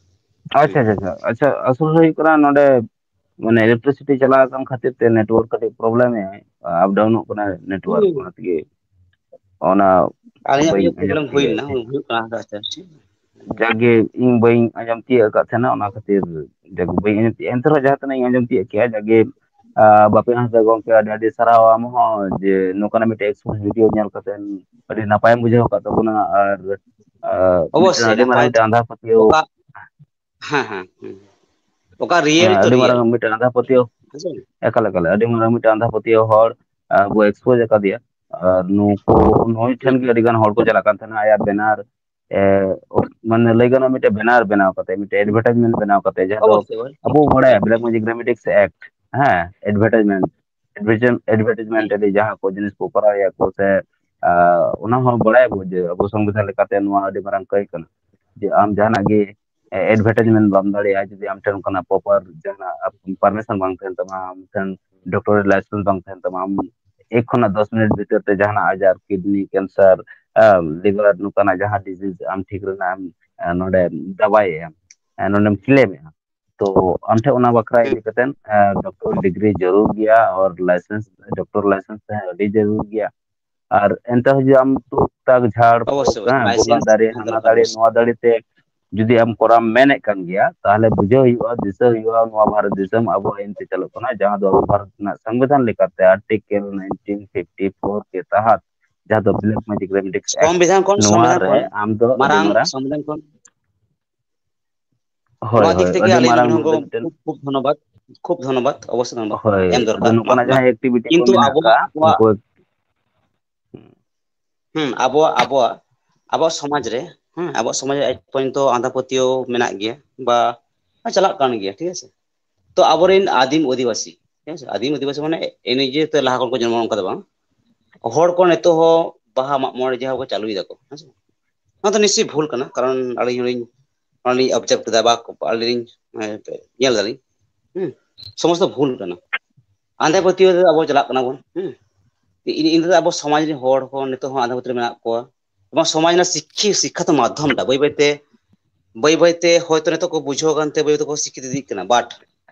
ᱟᱪᱪᱷᱟ, ᱟᱪᱪᱷᱟ, ᱟᱪᱪᱷᱟ, ᱟᱪᱪᱷᱟ᱾ ᱟᱥᱚᱞ ᱦᱩᱭᱩᱜ ᱠᱟᱱᱟ, ᱱᱚᱰᱮ ᱢᱟᱱᱮ ᱤᱞᱮᱠᱴᱨᱤᱥᱤᱴᱤ ᱪᱟᱞᱟᱣ ᱟᱠᱟᱱ ᱠᱷᱟᱹᱛᱤᱨ ᱛᱮ ᱱᱮᱴᱣᱟᱨᱠ ᱠᱟᱹᱴᱤᱡ ᱯᱨᱚᱵᱞᱮᱢ ᱮᱫᱟᱭ, ᱟᱯ ᱰᱟᱣᱩᱱᱚᱜ ᱠᱟᱱᱟ ᱱᱮᱴᱣᱟᱨᱠ, ᱦᱩᱸ᱾ ᱚᱱᱟ ᱛᱮᱜᱮ ᱚᱱᱟ ᱟᱹᱞᱤᱧᱟᱜ ᱵᱟᱹᱧ ᱦᱚᱸ ᱟᱸᱡᱚᱢ ᱯᱨᱚᱵᱞᱮᱢ ᱛᱤᱭᱳᱜ ᱦᱩᱭᱱᱟ, ᱮᱫ ᱛᱟᱦᱮᱸᱫ᱾ ᱦᱩᱭᱩᱜ ᱠᱟᱱᱟ, ᱟᱪᱪᱷᱟ, ᱟᱪᱪᱷᱟ, ᱴᱷᱤᱠ᱾ ᱡᱟᱜᱮ ᱤᱧ ᱵᱟᱹᱧ ᱟᱸᱡᱚᱢ ᱛᱤᱭᱳᱜ ᱟᱠᱟᱫ ᱛᱟᱦᱮᱱᱟ, ᱚᱱᱟ ᱠᱷᱟᱹᱛᱤᱨ ᱡᱟᱜᱮ ᱵᱟᱹᱧ ᱟᱸᱡᱚᱢ ᱛᱤᱭᱳᱜ, ᱮᱱᱛᱮ ᱨᱮᱦᱚᱸ ᱡᱟᱦᱟᱸ ᱛᱤᱱᱟᱹᱜ ᱤᱧ ᱟᱸᱡᱚᱢ ᱛᱤᱭᱳᱜ ᱠᱮᱜᱼᱟ, ᱡᱟᱜᱮ, ᱟᱸ, ᱵᱟᱯᱮ ᱦᱟᱸᱥᱫᱟ ᱜᱚᱢᱠᱮ, ᱟᱹᱰᱤ ᱟᱹᱰᱤ ᱥᱟᱨᱦᱟᱣ ᱟᱢ ᱦᱚᱸ, ᱡᱮ ᱱᱚᱝᱠᱟᱱᱟᱜ ᱢᱤᱫᱴᱮᱡ ᱮᱠᱥᱯᱳᱡ ᱵᱷᱤᱰᱤᱭᱳ ᱧᱮᱞ ᱠᱟᱛᱮ ᱟᱹᱰᱤ ᱱᱟᱯᱟᱭᱮᱢ ᱵᱩᱡᱷᱟᱹᱣ ᱟᱠᱟᱫ ᱛᱟᱵᱚᱱᱟ᱾ ᱟᱨ, ᱟᱸ, ᱢᱤᱫᱴᱮᱱ ᱚᱵᱚᱥᱥᱳᱭ ᱟᱹᱰᱤ ᱢᱟᱨᱟᱝ ᱱᱟᱯᱟᱭ ᱢᱤᱫᱴᱮᱱ ᱟᱸᱫᱷᱟ ᱯᱟᱹᱛᱭᱟᱹᱣ, ᱚᱠᱟ ᱦᱮᱸ, ᱦᱮᱸ, ᱦᱮᱸ᱾ ᱚᱠᱟ ᱦᱮᱸ, ᱨᱤᱭᱮᱞ ᱛᱚ ᱟᱹᱰᱤ ᱨᱤᱭᱮᱞ᱾ ᱢᱟᱨᱟᱝ ᱢᱤᱫᱴᱮᱱ ᱟᱸᱫᱷᱟ ᱯᱟᱹᱛᱭᱟᱹᱣ, ᱦᱮᱸ ᱥᱮ? ᱮᱠᱟᱞ, ᱮᱠᱟᱞ, ᱟᱹᱰᱤ ᱢᱟᱨᱟᱝ ᱢᱤᱫᱴᱮᱱ ᱟᱸᱫᱷᱟ ᱯᱟᱹᱛᱭᱟᱹᱣ ᱦᱚᱲ ᱟᱵᱚ expose ᱟᱠᱟᱫᱮᱭᱟ᱾ ᱟᱨ ᱱᱩᱠᱩ, ᱱᱩᱭ ᱴᱷᱮᱱ ᱜᱮ ᱟᱹᱰᱤ ᱜᱟᱱ ᱦᱚᱲ ᱠᱚ ᱪᱟᱞᱟᱜ ᱠᱟᱱ ᱛᱟᱦᱮᱱᱟ, ᱟᱭᱟᱜ banner, ᱮ, ᱢᱟᱱᱮ ᱞᱟᱹᱭ ᱜᱟᱱᱚᱜᱼᱟ ᱢᱤᱫᱴᱮᱱ banner ᱵᱮᱱᱟᱣ ᱠᱟᱛᱮ, ᱢᱤᱫᱴᱮᱱ advertisement ᱵᱮᱱᱟᱣ ᱠᱟᱛᱮ, ᱡᱟᱦᱟᱸ ᱫᱚ ᱟᱵᱚ ᱵᱚᱱ ᱵᱟᱲᱟᱭᱟ Black Magic Remedies Act, ᱦᱮᱸ, advertisement, advertisement, advertisement ᱨᱮ ᱡᱟᱦᱟᱸ ᱠᱚ ᱡᱤᱱᱤᱥ ᱠᱚ ᱠᱚᱨᱟᱣ ᱮᱫᱟ ᱠᱚ ᱥᱮ, ᱟ, ᱚᱱᱟ ᱦᱚᱸ ᱵᱟᱲᱟᱭ ᱟᱵᱚ ᱡᱮ ᱟᱵᱚ ᱥᱚᱝᱵᱤᱫᱷᱟᱱ ᱞᱮᱠᱟᱛᱮ ᱱᱚᱣᱟ ᱟᱹᱰᱤ ᱢᱟᱨᱟᱝ ᱠᱟᱹᱭ ᱠᱟᱱᱟ, ᱡᱮ ᱟᱢ ᱡᱟᱦᱟᱱᱟᱜ ᱜᱮ advertisement ᱵᱟᱢ ᱫᱟᱲᱮᱭᱟᱜᱼᱟ ᱡᱩᱫᱤ ᱟᱢ ᱴᱷᱮᱱ ᱚᱱᱠᱟᱱᱟᱜ proper ᱡᱟᱦᱟᱱᱟᱜ permission ᱵᱟᱝ ᱛᱟᱦᱮᱱ ᱛᱟᱢᱟ, ᱟᱢ ᱴᱷᱮᱱ doctorate license ᱵᱟᱝ ᱛᱟᱦᱮᱱ ᱛᱟᱢᱟ, ᱟᱢ ᱮᱠ ᱠᱷᱚᱱᱟᱜ ᱫᱚᱥ ᱢᱤᱱᱤᱴ ᱵᱷᱤᱛᱤᱨ ᱛᱮ ᱡᱟᱦᱟᱱᱟᱜ ᱟᱡᱟᱨ, kidney cancer, ᱟ, liver, ᱱᱚᱝᱠᱟᱱᱟᱜ ᱡᱟᱦᱟᱸ disease ᱟᱢ ᱴᱷᱤᱠ ᱨᱮᱱᱟᱜ ᱮᱢ, ᱟ, ᱱᱚᱰᱮ ᱫᱟᱣᱟᱭᱮᱜᱼᱟ, ᱟ, ᱱᱚᱰᱮᱢ claim ᱮᱜᱼᱟ᱾ ᱛᱚ ᱟᱢ ᱴᱷᱮᱱ ᱚᱱᱟ ᱵᱟᱠᱷᱨᱟ ᱤᱫᱤ ᱠᱟᱛᱮ, ᱟ, doctor degree ᱡᱟᱹᱨᱩᱲ ᱜᱮᱭᱟ, ᱟᱨ license, doctor license ᱛᱟᱦᱮᱸ ᱟᱹᱰᱤ ᱡᱟᱹᱨᱩᱲ ᱜᱮᱭᱟ᱾ ᱟᱨ ᱮᱱᱛᱮ ᱦᱚᱸ ᱡᱩᱫᱤ ᱟᱢ ᱴᱩᱠ ᱴᱟᱠ ᱡᱷᱟᱲ ᱯᱷᱩᱸᱠ, ᱚᱵᱚᱥᱥᱳᱭ, ᱦᱮᱸ, ᱵᱩᱞᱟᱹ license ᱫᱟᱨᱮ, ᱛᱟᱦᱮᱸ ᱦᱟᱱᱟ ᱫᱚᱨᱠᱟᱨ ᱫᱟᱨᱮ, ᱚᱵᱚᱥᱥᱳᱭ᱾ ᱱᱚᱣᱟ ᱫᱟᱨᱮ ᱛᱮ ᱡᱩᱫᱤ ᱟᱢ ᱠᱚᱨᱟᱣ ᱢᱮᱱᱮᱫ ᱠᱟᱱ ᱜᱮᱭᱟ, ᱛᱟᱦᱚᱞᱮ ᱵᱩᱡᱷᱟᱹᱣ ᱦᱩᱭᱩᱜᱼᱟ, ᱫᱤᱥᱟᱹ ᱦᱩᱭᱩᱜᱼᱟ, ᱱᱚᱣᱟ ᱵᱷᱟᱨᱚᱛ ᱫᱤᱥᱚᱢ ᱟᱵᱚ ᱟᱹᱭᱤᱱ ᱛᱮ ᱪᱟᱞᱩᱜ ᱠᱟᱱᱟ, ᱡᱟᱦᱟᱸ ᱫᱚ ᱟᱵᱚ ᱵᱷᱟᱨᱚᱛ ᱨᱮᱱᱟᱜ ᱥᱚᱝᱵᱤᱫᱷᱟᱱ ᱞᱮᱠᱟᱛᱮ Article nineteen fifty four ᱠᱮ ᱛᱟᱦᱟᱛ, ᱡᱟᱦᱟᱸ ᱫᱚ Black Magic Remedies Act, ᱥᱚᱝᱵᱤᱫᱷᱟᱱ ᱠᱷᱚᱱ, ᱱᱚᱣᱟ ᱥᱚᱝᱵᱤᱫᱷᱟᱱ ᱨᱮ ᱠᱷᱚᱱ ᱟᱢ ᱫᱚ ᱟᱹᱰᱤ ᱢᱟᱨᱟᱝ ᱢᱟᱨᱟᱝ, ᱥᱚᱝᱵᱤᱫᱷᱟᱱ ᱠᱷᱚᱱ ᱦᱳᱭ, ᱱᱚᱣᱟ ᱫᱤᱠ ᱦᱳᱭ, ᱛᱷᱮᱠᱮ ᱟᱹᱰᱤ ᱟᱹᱞᱤᱧ ᱢᱟᱨᱟᱝ ᱢᱤᱫ ᱦᱚᱲ ᱱᱚᱰᱮ ᱠᱚ ᱢᱤᱫᱴᱮᱱ ᱠᱷᱩᱵ, ᱠᱷᱩᱵ ᱫᱷᱚᱱᱚᱵᱟᱫ, ᱠᱷᱩᱵ ᱫᱷᱚᱱᱚᱵᱟᱫ, ᱚᱵᱚᱥᱥᱳᱭ ᱫᱷᱚᱱᱚᱵᱟᱫ ᱦᱳᱭ, ᱮᱢ ᱟᱫᱚ ᱫᱚᱨᱠᱟᱨ᱾ ᱱᱚᱝᱠᱟᱱᱟᱜ ᱡᱟᱦᱟᱸ activity ᱠᱚ ᱠᱤᱱᱛᱩ ᱢᱮᱱᱟᱜ ᱟᱵᱚᱣᱟᱜ, ᱟᱠᱟᱫ, ᱟᱵᱚᱣᱟᱜ, ᱱᱩᱠᱩ ᱦᱩᱸ, ᱟᱵᱚᱣᱟᱜ, ᱟᱵᱚᱣᱟᱜ, ᱟᱵᱚᱣᱟᱜ ᱥᱚᱢᱟᱡᱽ ᱨᱮ, ᱦᱮᱸ, ᱟᱵᱚᱣᱟᱜ ᱥᱚᱢᱟᱡᱽ ᱨᱮ ᱟᱡ ᱯᱚᱨᱡᱚᱱᱛᱚ ᱟᱸᱫᱷᱟ ᱯᱟᱹᱛᱭᱟᱹᱣ ᱢᱮᱱᱟᱜ ᱜᱮᱭᱟ ᱵᱟ ᱪᱟᱞᱟᱜ ᱠᱟᱱ ᱜᱮᱭᱟ, ᱴᱷᱤᱠ ᱟᱪᱷᱮ? ᱛᱚ ᱟᱵᱚᱨᱮᱱ ᱟᱹᱫᱤᱢ ᱚᱫᱷᱤᱵᱟᱥᱤ, ᱴᱷᱤᱠ ᱟᱪᱷᱮ? ᱟᱹᱫᱤᱢ ᱚᱫᱷᱤᱵᱟᱥᱤ ᱢᱟᱱᱮ ᱮ ᱱᱤᱡᱮ ᱛᱮ ᱞᱟᱦᱟ ᱠᱷᱚᱱ ᱠᱚ ᱡᱚᱱᱢᱚ, ᱚᱱᱠᱟ ᱫᱚ ᱵᱟᱝ᱾ ᱦᱚᱲ ᱠᱚ ᱱᱤᱛᱚᱜ ᱦᱚᱸ ᱵᱟᱦᱟ ᱢᱟᱜ ᱢᱚᱬᱮ ᱡᱟᱦᱟᱸ ᱠᱚ ᱪᱟᱹᱞᱩᱭ ᱫᱟᱠᱚ, ᱦᱮᱸ ᱥᱮ? ᱚᱱᱟ ᱫᱚ ᱱᱤᱥᱪᱚᱭ ᱵᱷᱩᱞ ᱠᱟᱱᱟ, ᱠᱟᱨᱚᱱ ᱟᱹᱞᱤᱧ ᱦᱚᱸᱞᱤᱧ, ᱚᱱᱟᱞᱤᱧ observe ᱠᱮᱫᱟ ᱵᱟ ᱟᱹᱞᱤᱧ ᱞᱤᱧ, ᱮ, ᱧᱮᱞ ᱫᱟᱞᱤᱧ, ᱦᱩᱸ, ᱥᱚᱢᱚᱥᱛᱚ ᱵᱷᱩᱞ ᱠᱟᱱᱟ᱾ ᱟᱸᱫᱷᱟ ᱯᱟᱹᱛᱭᱟᱹᱣ ᱨᱮ ᱟᱵᱚ ᱪᱟᱞᱟᱜ ᱠᱟᱱᱟ ᱵᱚᱱ, ᱦᱩᱸ᱾ ᱤᱱ-, ᱤᱱᱟᱹ ᱟᱵᱚ ᱥᱚᱢᱟᱡᱽ ᱨᱮᱱ ᱦᱚᱲ ᱦᱚᱸ ᱱᱤᱛᱚᱜ ᱦᱚᱸ ᱟᱸᱫᱷᱟ ᱯᱟᱹᱛᱭᱟᱹᱣ ᱨᱮ ᱢᱮᱱᱟᱜ ᱠᱚᱣᱟ᱾ ᱮᱵᱚᱝ ᱥᱚᱢᱟᱡᱽ ᱨᱮᱱᱟᱜ ᱥᱤᱠᱠᱷᱤ-, ᱥᱤᱠᱠᱷᱟ ᱛᱚ ᱢᱟᱫᱽᱫᱷᱚᱢ ᱴᱟ, ᱵᱟᱹᱭ ᱵᱟᱹᱭ ᱛᱮ, ᱵᱟᱹᱭ ᱵᱟᱹᱭ ᱛᱮ ᱦᱚᱭᱛᱳ ᱱᱤᱛᱚᱜ ᱠᱚ ᱵᱩᱡᱷᱟᱹᱣ ᱠᱟᱱ ᱛᱮ ᱵᱟᱹᱭ ᱵᱟᱹᱭ ᱛᱮᱠᱚ ᱥᱤᱠᱠᱷᱤᱛ ᱤᱫᱤᱜ ᱠᱟᱱᱟ, but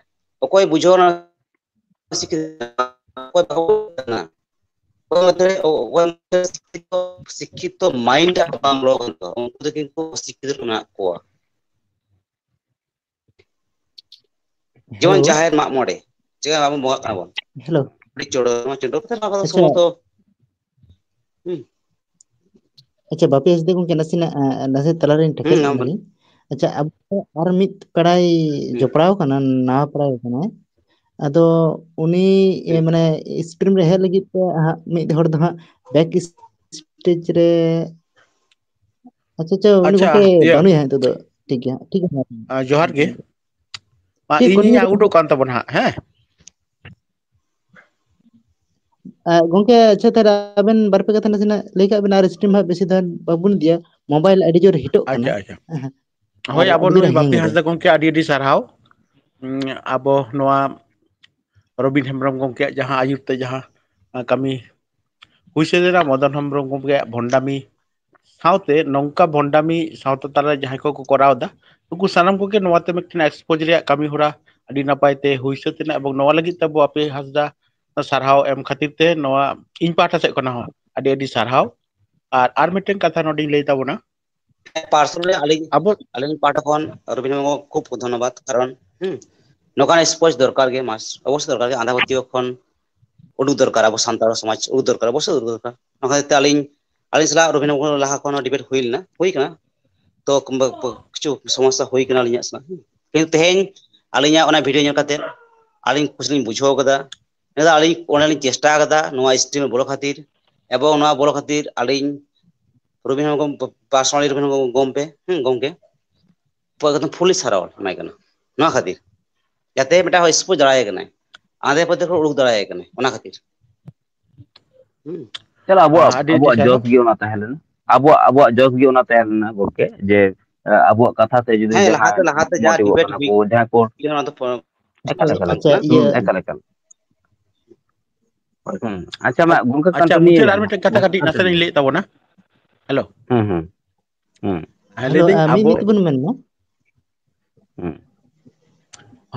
ᱚᱠᱚᱭ ᱵᱩᱡᱷᱟᱹᱣ ᱚᱠᱚᱭ ᱵᱟᱠᱚ ᱵᱩᱡᱷᱟᱹᱣ ᱠᱟᱱᱟ᱾ ᱚᱠᱚᱭ ᱢᱚᱫᱽᱫᱷᱮ ᱨᱮ, ᱚᱠᱚᱭ ᱢᱚᱫᱽᱫᱷᱮ ᱨᱮ ᱥᱤᱠᱠᱷᱤᱛᱚ, ᱥᱤᱠᱠᱷᱤᱛᱚ mind ᱟᱠᱚ ᱵᱟᱝ ᱵᱚᱞᱚ ᱠᱟᱱ ᱛᱟᱠᱚᱣᱟ, ᱩᱱᱠᱩ ᱫᱚ ᱠᱤᱱᱛᱩ ᱥᱤᱠᱠᱷᱤᱛ ᱨᱮ ᱢᱮᱱᱟᱜ ᱠᱚᱣᱟ᱾ ᱡᱮᱢᱚᱱ ᱦᱮᱞᱳ᱾ ᱡᱟᱦᱮᱨ ᱢᱟᱜ ᱢᱚᱬᱮ, ᱪᱮᱫ ᱟᱵᱚ ᱵᱚᱸᱜᱟᱜ ᱠᱟᱱᱟ ᱵᱚᱱ, ᱦᱮᱞᱳ᱾ ᱟᱹᱰᱤ ᱪᱚᱲᱚᱨ, ᱱᱚᱣᱟ ᱪᱚᱰᱚᱨ ᱠᱟᱛᱮ ᱱᱚᱣᱟ ᱠᱚᱫᱚ ᱟᱪᱪᱷᱟ᱾ ᱥᱚᱢᱚᱥᱛᱚ, ᱦᱩᱸ᱾ ᱟᱪᱪᱷᱟ, ᱵᱟᱯᱤ ᱦᱟᱸᱥᱫᱟ ᱜᱚᱢᱠᱮ, ᱱᱟᱥᱮᱱᱟᱜ, ᱮ, ᱱᱟᱥᱮ ᱛᱟᱞᱟᱨᱤᱧ ᱦᱩᱸ, ᱴᱷᱮᱠᱮᱫ ᱟᱢ ᱵᱮᱱᱟᱞᱤᱧ᱾ ᱟᱪᱪᱷᱟ, ᱟᱵᱚ ᱟᱨ ᱢᱤᱫ ᱯᱮᱲᱟᱭ ᱦᱩᱸ᱾ ᱡᱚᱯᱲᱟᱣ ᱠᱟᱱᱟ, ᱱᱟᱣᱟ ᱯᱮᱲᱟᱭ ᱠᱟᱱᱟᱭ᱾ ᱟᱫᱚ ᱩᱱᱤ ᱮ, ᱢᱟᱱᱮ ᱥᱴᱨᱤᱢ ᱨᱮ ᱦᱮᱡ ᱞᱟᱹᱜᱤᱫ ᱛᱮ ᱦᱟᱸᱜ ᱢᱤᱫ ᱦᱚᱲ ᱫᱚ ᱦᱟᱸᱜ ᱵᱮᱠ ᱥᱴᱮᱡ ᱨᱮ, ᱟᱪᱪᱷᱟ ᱟᱪᱪᱷᱟ, ᱩᱱᱤ ᱟᱪᱪᱷᱟ, ᱜᱚᱝᱠᱮ ᱤᱭᱟᱹ᱾ ᱵᱟᱹᱱᱩᱭᱟ ᱦᱟᱸᱜ ᱱᱤᱛᱚᱜ ᱫᱚ᱾ ᱴᱷᱤᱠ ᱜᱮᱭᱟ, ᱴᱷᱤᱠ ᱜᱮᱭᱟ᱾ ᱟ, ᱡᱚᱦᱟᱨ ᱜᱮ᱾ ᱢᱟ, ᱪᱮᱫ ᱠᱚ ᱤᱧᱤᱧ ᱱᱤᱭᱟᱹ ᱟᱣᱩᱴᱚᱜ ᱠᱟᱱ ᱛᱟᱵᱚᱱᱟ ᱦᱟᱸᱜ, ᱦᱮᱸ? ᱟ, ᱜᱚᱝᱠᱮ, ᱟᱪᱪᱷᱟ, ᱛᱟᱦᱞᱮ ᱟᱵᱮᱱ ᱵᱟᱨ ᱯᱮ ᱠᱟᱛᱷᱟ ᱱᱟᱥᱮᱱᱟᱜ ᱞᱟᱹᱭ ᱠᱟᱜ ᱵᱮᱱ, ᱟᱨ ᱥᱴᱨᱤᱢ ᱦᱟᱸᱜ ᱵᱮᱥᱤ ᱫᱚ ᱵᱟᱵᱚᱱ ᱤᱫᱤᱭᱟ, ᱢᱳᱵᱟᱭᱤᱞ ᱟᱹᱰᱤ ᱡᱳᱨ ᱦᱤᱴᱚᱜ ᱠᱟᱱᱟ᱾ ᱟᱪᱪᱷᱟ, ᱟᱪᱪᱷᱟ᱾ ᱦᱮᱸ, ᱦᱮᱸ᱾ ᱦᱳᱭ, ᱟᱨ ᱟᱵᱚ ᱟᱹᱰᱤ ᱡᱳᱨ ᱱᱩᱭ ᱦᱮᱝ ᱵᱟᱯᱤ ᱮᱫᱟ᱾ ᱦᱟᱸᱥᱫᱟ ᱜᱚᱝᱠᱮ ᱟᱹᱰᱤ ᱟᱹᱰᱤ ᱥᱟᱨᱦᱟᱣ᱾ ᱩᱸ, ᱟᱵᱚ ᱱᱚᱣᱟ ᱨᱚᱵᱤᱱ ᱦᱮᱢᱵᱨᱚᱢ ᱜᱚᱝᱠᱮᱭᱟᱜ ᱡᱟᱦᱟᱸ ᱟᱹᱭᱩᱨ ᱛᱮ ᱡᱟᱦᱟᱸ, ᱟ, ᱠᱟᱹᱢᱤ ᱦᱩᱭ ᱥᱟᱹᱛ ᱮᱱᱟ, ᱢᱚᱫᱚᱱ ᱦᱮᱢᱵᱨᱚᱢ ᱜᱚᱝᱠᱮᱭᱟᱜ ᱵᱷᱚᱱᱰᱟᱢᱤ ᱥᱟᱶᱛᱮ ᱱᱚᱝᱠᱟ ᱵᱷᱚᱱᱰᱟᱢᱤ ᱥᱟᱶᱛᱟ ᱛᱟᱞᱟ ᱨᱮ ᱡᱟᱦᱟᱸᱭ ᱠᱚᱠᱚ ᱠᱚᱨᱟᱣ ᱮᱫᱟ, ᱩᱱᱠᱩ ᱥᱟᱱᱟᱢ ᱠᱚᱜᱮ ᱱᱚᱣᱟ ᱛᱮ ᱢᱤᱫᱴᱮᱱ expose ᱨᱮᱭᱟᱜ ᱠᱟᱹᱢᱤ ᱦᱚᱨᱟ ᱟᱹᱰᱤ ᱱᱟᱯᱟᱭ ᱛᱮ ᱦᱩᱭ ᱥᱟᱹᱛ ᱮᱱᱟ, ᱮᱵᱚᱝ ᱱᱚᱣᱟ ᱞᱟᱹᱜᱤᱫ ᱛᱮ ᱟᱵᱚ ᱟᱯᱮ ᱦᱟᱸᱥᱫᱟ ᱥᱟᱨᱦᱟᱣ ᱮᱢ ᱠᱷᱟᱹᱛᱤᱨ ᱛᱮ ᱱᱚᱣᱟ ᱤᱧ ᱯᱟᱦᱴᱟ ᱥᱮᱫ ᱠᱷᱚᱱᱟᱜ ᱦᱚᱸ ᱟᱹᱰᱤ ᱟᱹᱰᱤ ᱥᱟᱨᱦᱟᱣ᱾ ᱟᱨ, ᱟᱨ ᱢᱤᱫᱴᱮᱱ ᱠᱟᱛᱷᱟ ᱱᱚᱰᱮᱧ ᱞᱟᱹᱭ ᱛᱟᱵᱚᱱᱟ᱾ Personally ᱟᱹᱞᱤᱧ, ᱟᱵᱚ ᱟᱹᱞᱤᱧ ᱯᱟᱦᱴᱟ ᱠᱷᱚᱱ ᱨᱚᱵᱤᱱ ᱦᱮᱢᱵᱨᱚᱢ ᱠᱷᱩᱵ ᱫᱷᱚᱱᱱᱚᱵᱟᱫ, ᱠᱟᱨᱚᱱ, ᱦᱩᱸ, ᱱᱚᱝᱠᱟᱱ expose ᱫᱚᱨᱠᱟᱨ ᱜᱮ, ᱢᱟᱥ ᱚᱵᱚᱥᱥᱳᱭ ᱫᱚᱨᱠᱟᱨ ᱜᱮ, ᱟᱸᱫᱷᱟ ᱯᱟᱹᱛᱭᱟᱹᱣ ᱠᱷᱚᱱ ᱩᱰᱩᱠ ᱫᱚᱨᱠᱟᱨ, ᱟᱵᱚ ᱥᱟᱱᱛᱟᱲ ᱥᱚᱢᱟᱡᱽ ᱩᱰᱩᱠ ᱫᱚᱨᱠᱟᱨ, ᱚᱵᱚᱥᱥᱳᱭ ᱩᱰᱩᱠ ᱫᱚᱨᱠᱟᱨ᱾ ᱚᱱᱟ ᱠᱷᱟᱹᱛᱤᱨ ᱛᱮ ᱟᱹᱞᱤᱧ, ᱟᱹᱞᱤᱧ ᱥᱟᱞᱟᱜ ᱨᱚᱵᱤᱱ ᱦᱮᱢᱵᱨᱚᱢ ᱞᱟᱦᱟ ᱠᱷᱚᱱ ᱦᱚᱸ debate ᱦᱩᱭ ᱞᱮᱱᱟ, ᱦᱩᱭ ᱠᱟᱱᱟ᱾ ᱛᱚ, ᱠᱤᱢᱵᱟ ᱠᱤᱪᱷᱩ ᱥᱚᱢᱚᱥᱥᱟ ᱦᱩᱭ ᱠᱟᱱᱟ ᱟᱹᱞᱤᱧᱟᱜ ᱥᱟᱞᱟᱜ᱾ ᱠᱤᱱᱛᱩ ᱛᱮᱦᱮᱧ ᱟᱹᱞᱤᱧᱟᱜ ᱚᱱᱟ video ᱧᱮᱞ ᱠᱟᱛᱮ ᱟᱹᱞᱤᱧ ᱠᱩᱥᱤ ᱞᱤᱧ ᱵᱩᱡᱷᱟᱹᱣ ᱠᱟᱫᱟ᱾ ᱪᱮᱫᱟᱜ ᱟᱹᱞᱤᱧ ᱚᱸᱰᱮ ᱞᱤᱧ ᱪᱮᱥᱴᱟ ᱠᱟᱫᱟ ᱱᱚᱣᱟ stream ᱵᱚᱞᱚ ᱠᱷᱟᱹᱛᱤᱨ, ᱮᱵᱚᱝ ᱱᱚᱣᱟ ᱵᱚᱞᱚ ᱠᱷᱟᱹᱛᱤᱨ ᱟᱹᱞᱤᱧ ᱨᱚᱵᱤᱱ ᱦᱮᱢᱵᱨᱚᱢ, personally ᱨᱚᱵᱤᱱ ᱦᱮᱢᱵᱨᱚᱢ ᱜᱚᱢᱠᱮ, ᱦᱮᱸ, ᱜᱚᱢᱠᱮ, ᱮᱠᱫᱚᱢ fully ᱥᱟᱨᱦᱟᱣ ᱮᱢᱟᱭ ᱠᱟᱱᱟ ᱱᱚᱣᱟ ᱠᱷᱟᱹᱛᱤᱨ, ᱡᱟᱛᱮ ᱢᱤᱫᱴᱟᱝ ᱦᱚᱲ expose ᱫᱟᱲᱮᱭᱟᱭ ᱠᱟᱱᱟᱭ, ᱟᱸᱫᱷᱟ ᱯᱟᱹᱛᱭᱟᱹᱣ ᱠᱷᱚᱱ ᱩᱰᱩᱠ ᱫᱟᱲᱮᱭᱟᱭ ᱠᱟᱱᱟᱭ ᱚᱱᱟ ᱠᱷᱟᱹᱛᱤᱨ᱾ ᱦᱩᱸ᱾ ᱪᱟᱞᱟᱜ, ᱟᱵᱚᱣᱟᱜ, ᱟᱹᱰᱤ ᱟᱹᱰᱤ ᱟᱵᱚᱣᱟᱜ ᱥᱟᱨᱦᱟᱣ᱾ ᱡᱚᱥ ᱜᱮ ᱚᱱᱟ ᱛᱟᱦᱮᱸ ᱞᱮᱱᱟ᱾ ᱟᱵᱚᱣᱟᱜ, ᱟᱵᱚᱣᱟᱜ ᱡᱚᱥ ᱜᱮ ᱚᱱᱟ ᱛᱟᱦᱮᱸ ᱞᱮᱱᱟ, ᱜᱚᱢᱠᱮ, ᱡᱮ, ᱮ, ᱟᱵᱚᱣᱟᱜ ᱠᱟᱛᱷᱟ ᱛᱮ ᱡᱩᱫᱤ ᱦᱮᱸ, ᱞᱟᱦᱟᱛᱮ, ᱡᱟᱦᱟᱸ ᱞᱟᱦᱟᱛᱮ ᱡᱟᱦᱟᱸ motiveᱚᱜ debate ᱠᱟᱱᱟ ᱦᱩᱭ ᱠᱚ, ᱡᱟᱦᱟᱸᱭ ᱠᱚ ᱞᱮᱱᱟ, ᱚᱱᱟ ᱫᱚ ᱯᱚ-, ᱮᱠᱟᱞ, ᱮᱠᱟᱞ, ᱟᱪᱪᱷᱟ, ᱮᱠᱟᱞ᱾ ᱤᱭᱟᱹ, ᱦᱩᱸ, ᱮᱠᱟᱞ, ᱮᱠᱟᱞ᱾ ᱦᱳᱭ᱾ ᱦᱩᱸ᱾ ᱟᱪᱪᱷᱟ, ᱢᱟ, ᱜᱚᱢᱠᱮ, ᱟᱪᱪᱷᱟ, continue ᱢᱩᱪᱟᱹᱫ ᱟᱨ ᱵᱮᱱ ᱢᱟ, ᱢᱤᱫᱴᱮᱱ ᱠᱟᱛᱷᱟ ᱢᱟ, ᱠᱟᱹᱴᱤᱡ ᱱᱟᱥᱮ continue᱾ ᱞᱤᱧ ᱞᱟᱹᱭᱮᱫ ᱛᱟᱵᱚᱱᱟ᱾ ᱦᱮᱞᱳ᱾ ᱦᱩᱸ, ᱦᱩᱸ, ᱦᱩᱸ᱾ ᱦᱮᱸ, ᱦᱮᱞᱳ, ᱞᱟᱹᱭᱫᱟᱹᱧ ᱟ, ᱢᱤᱫ ᱟᱵᱚ ᱢᱤᱱᱤᱴ ᱵᱚᱱ ᱢᱮᱱ ᱢᱟ᱾ ᱦᱩᱸ᱾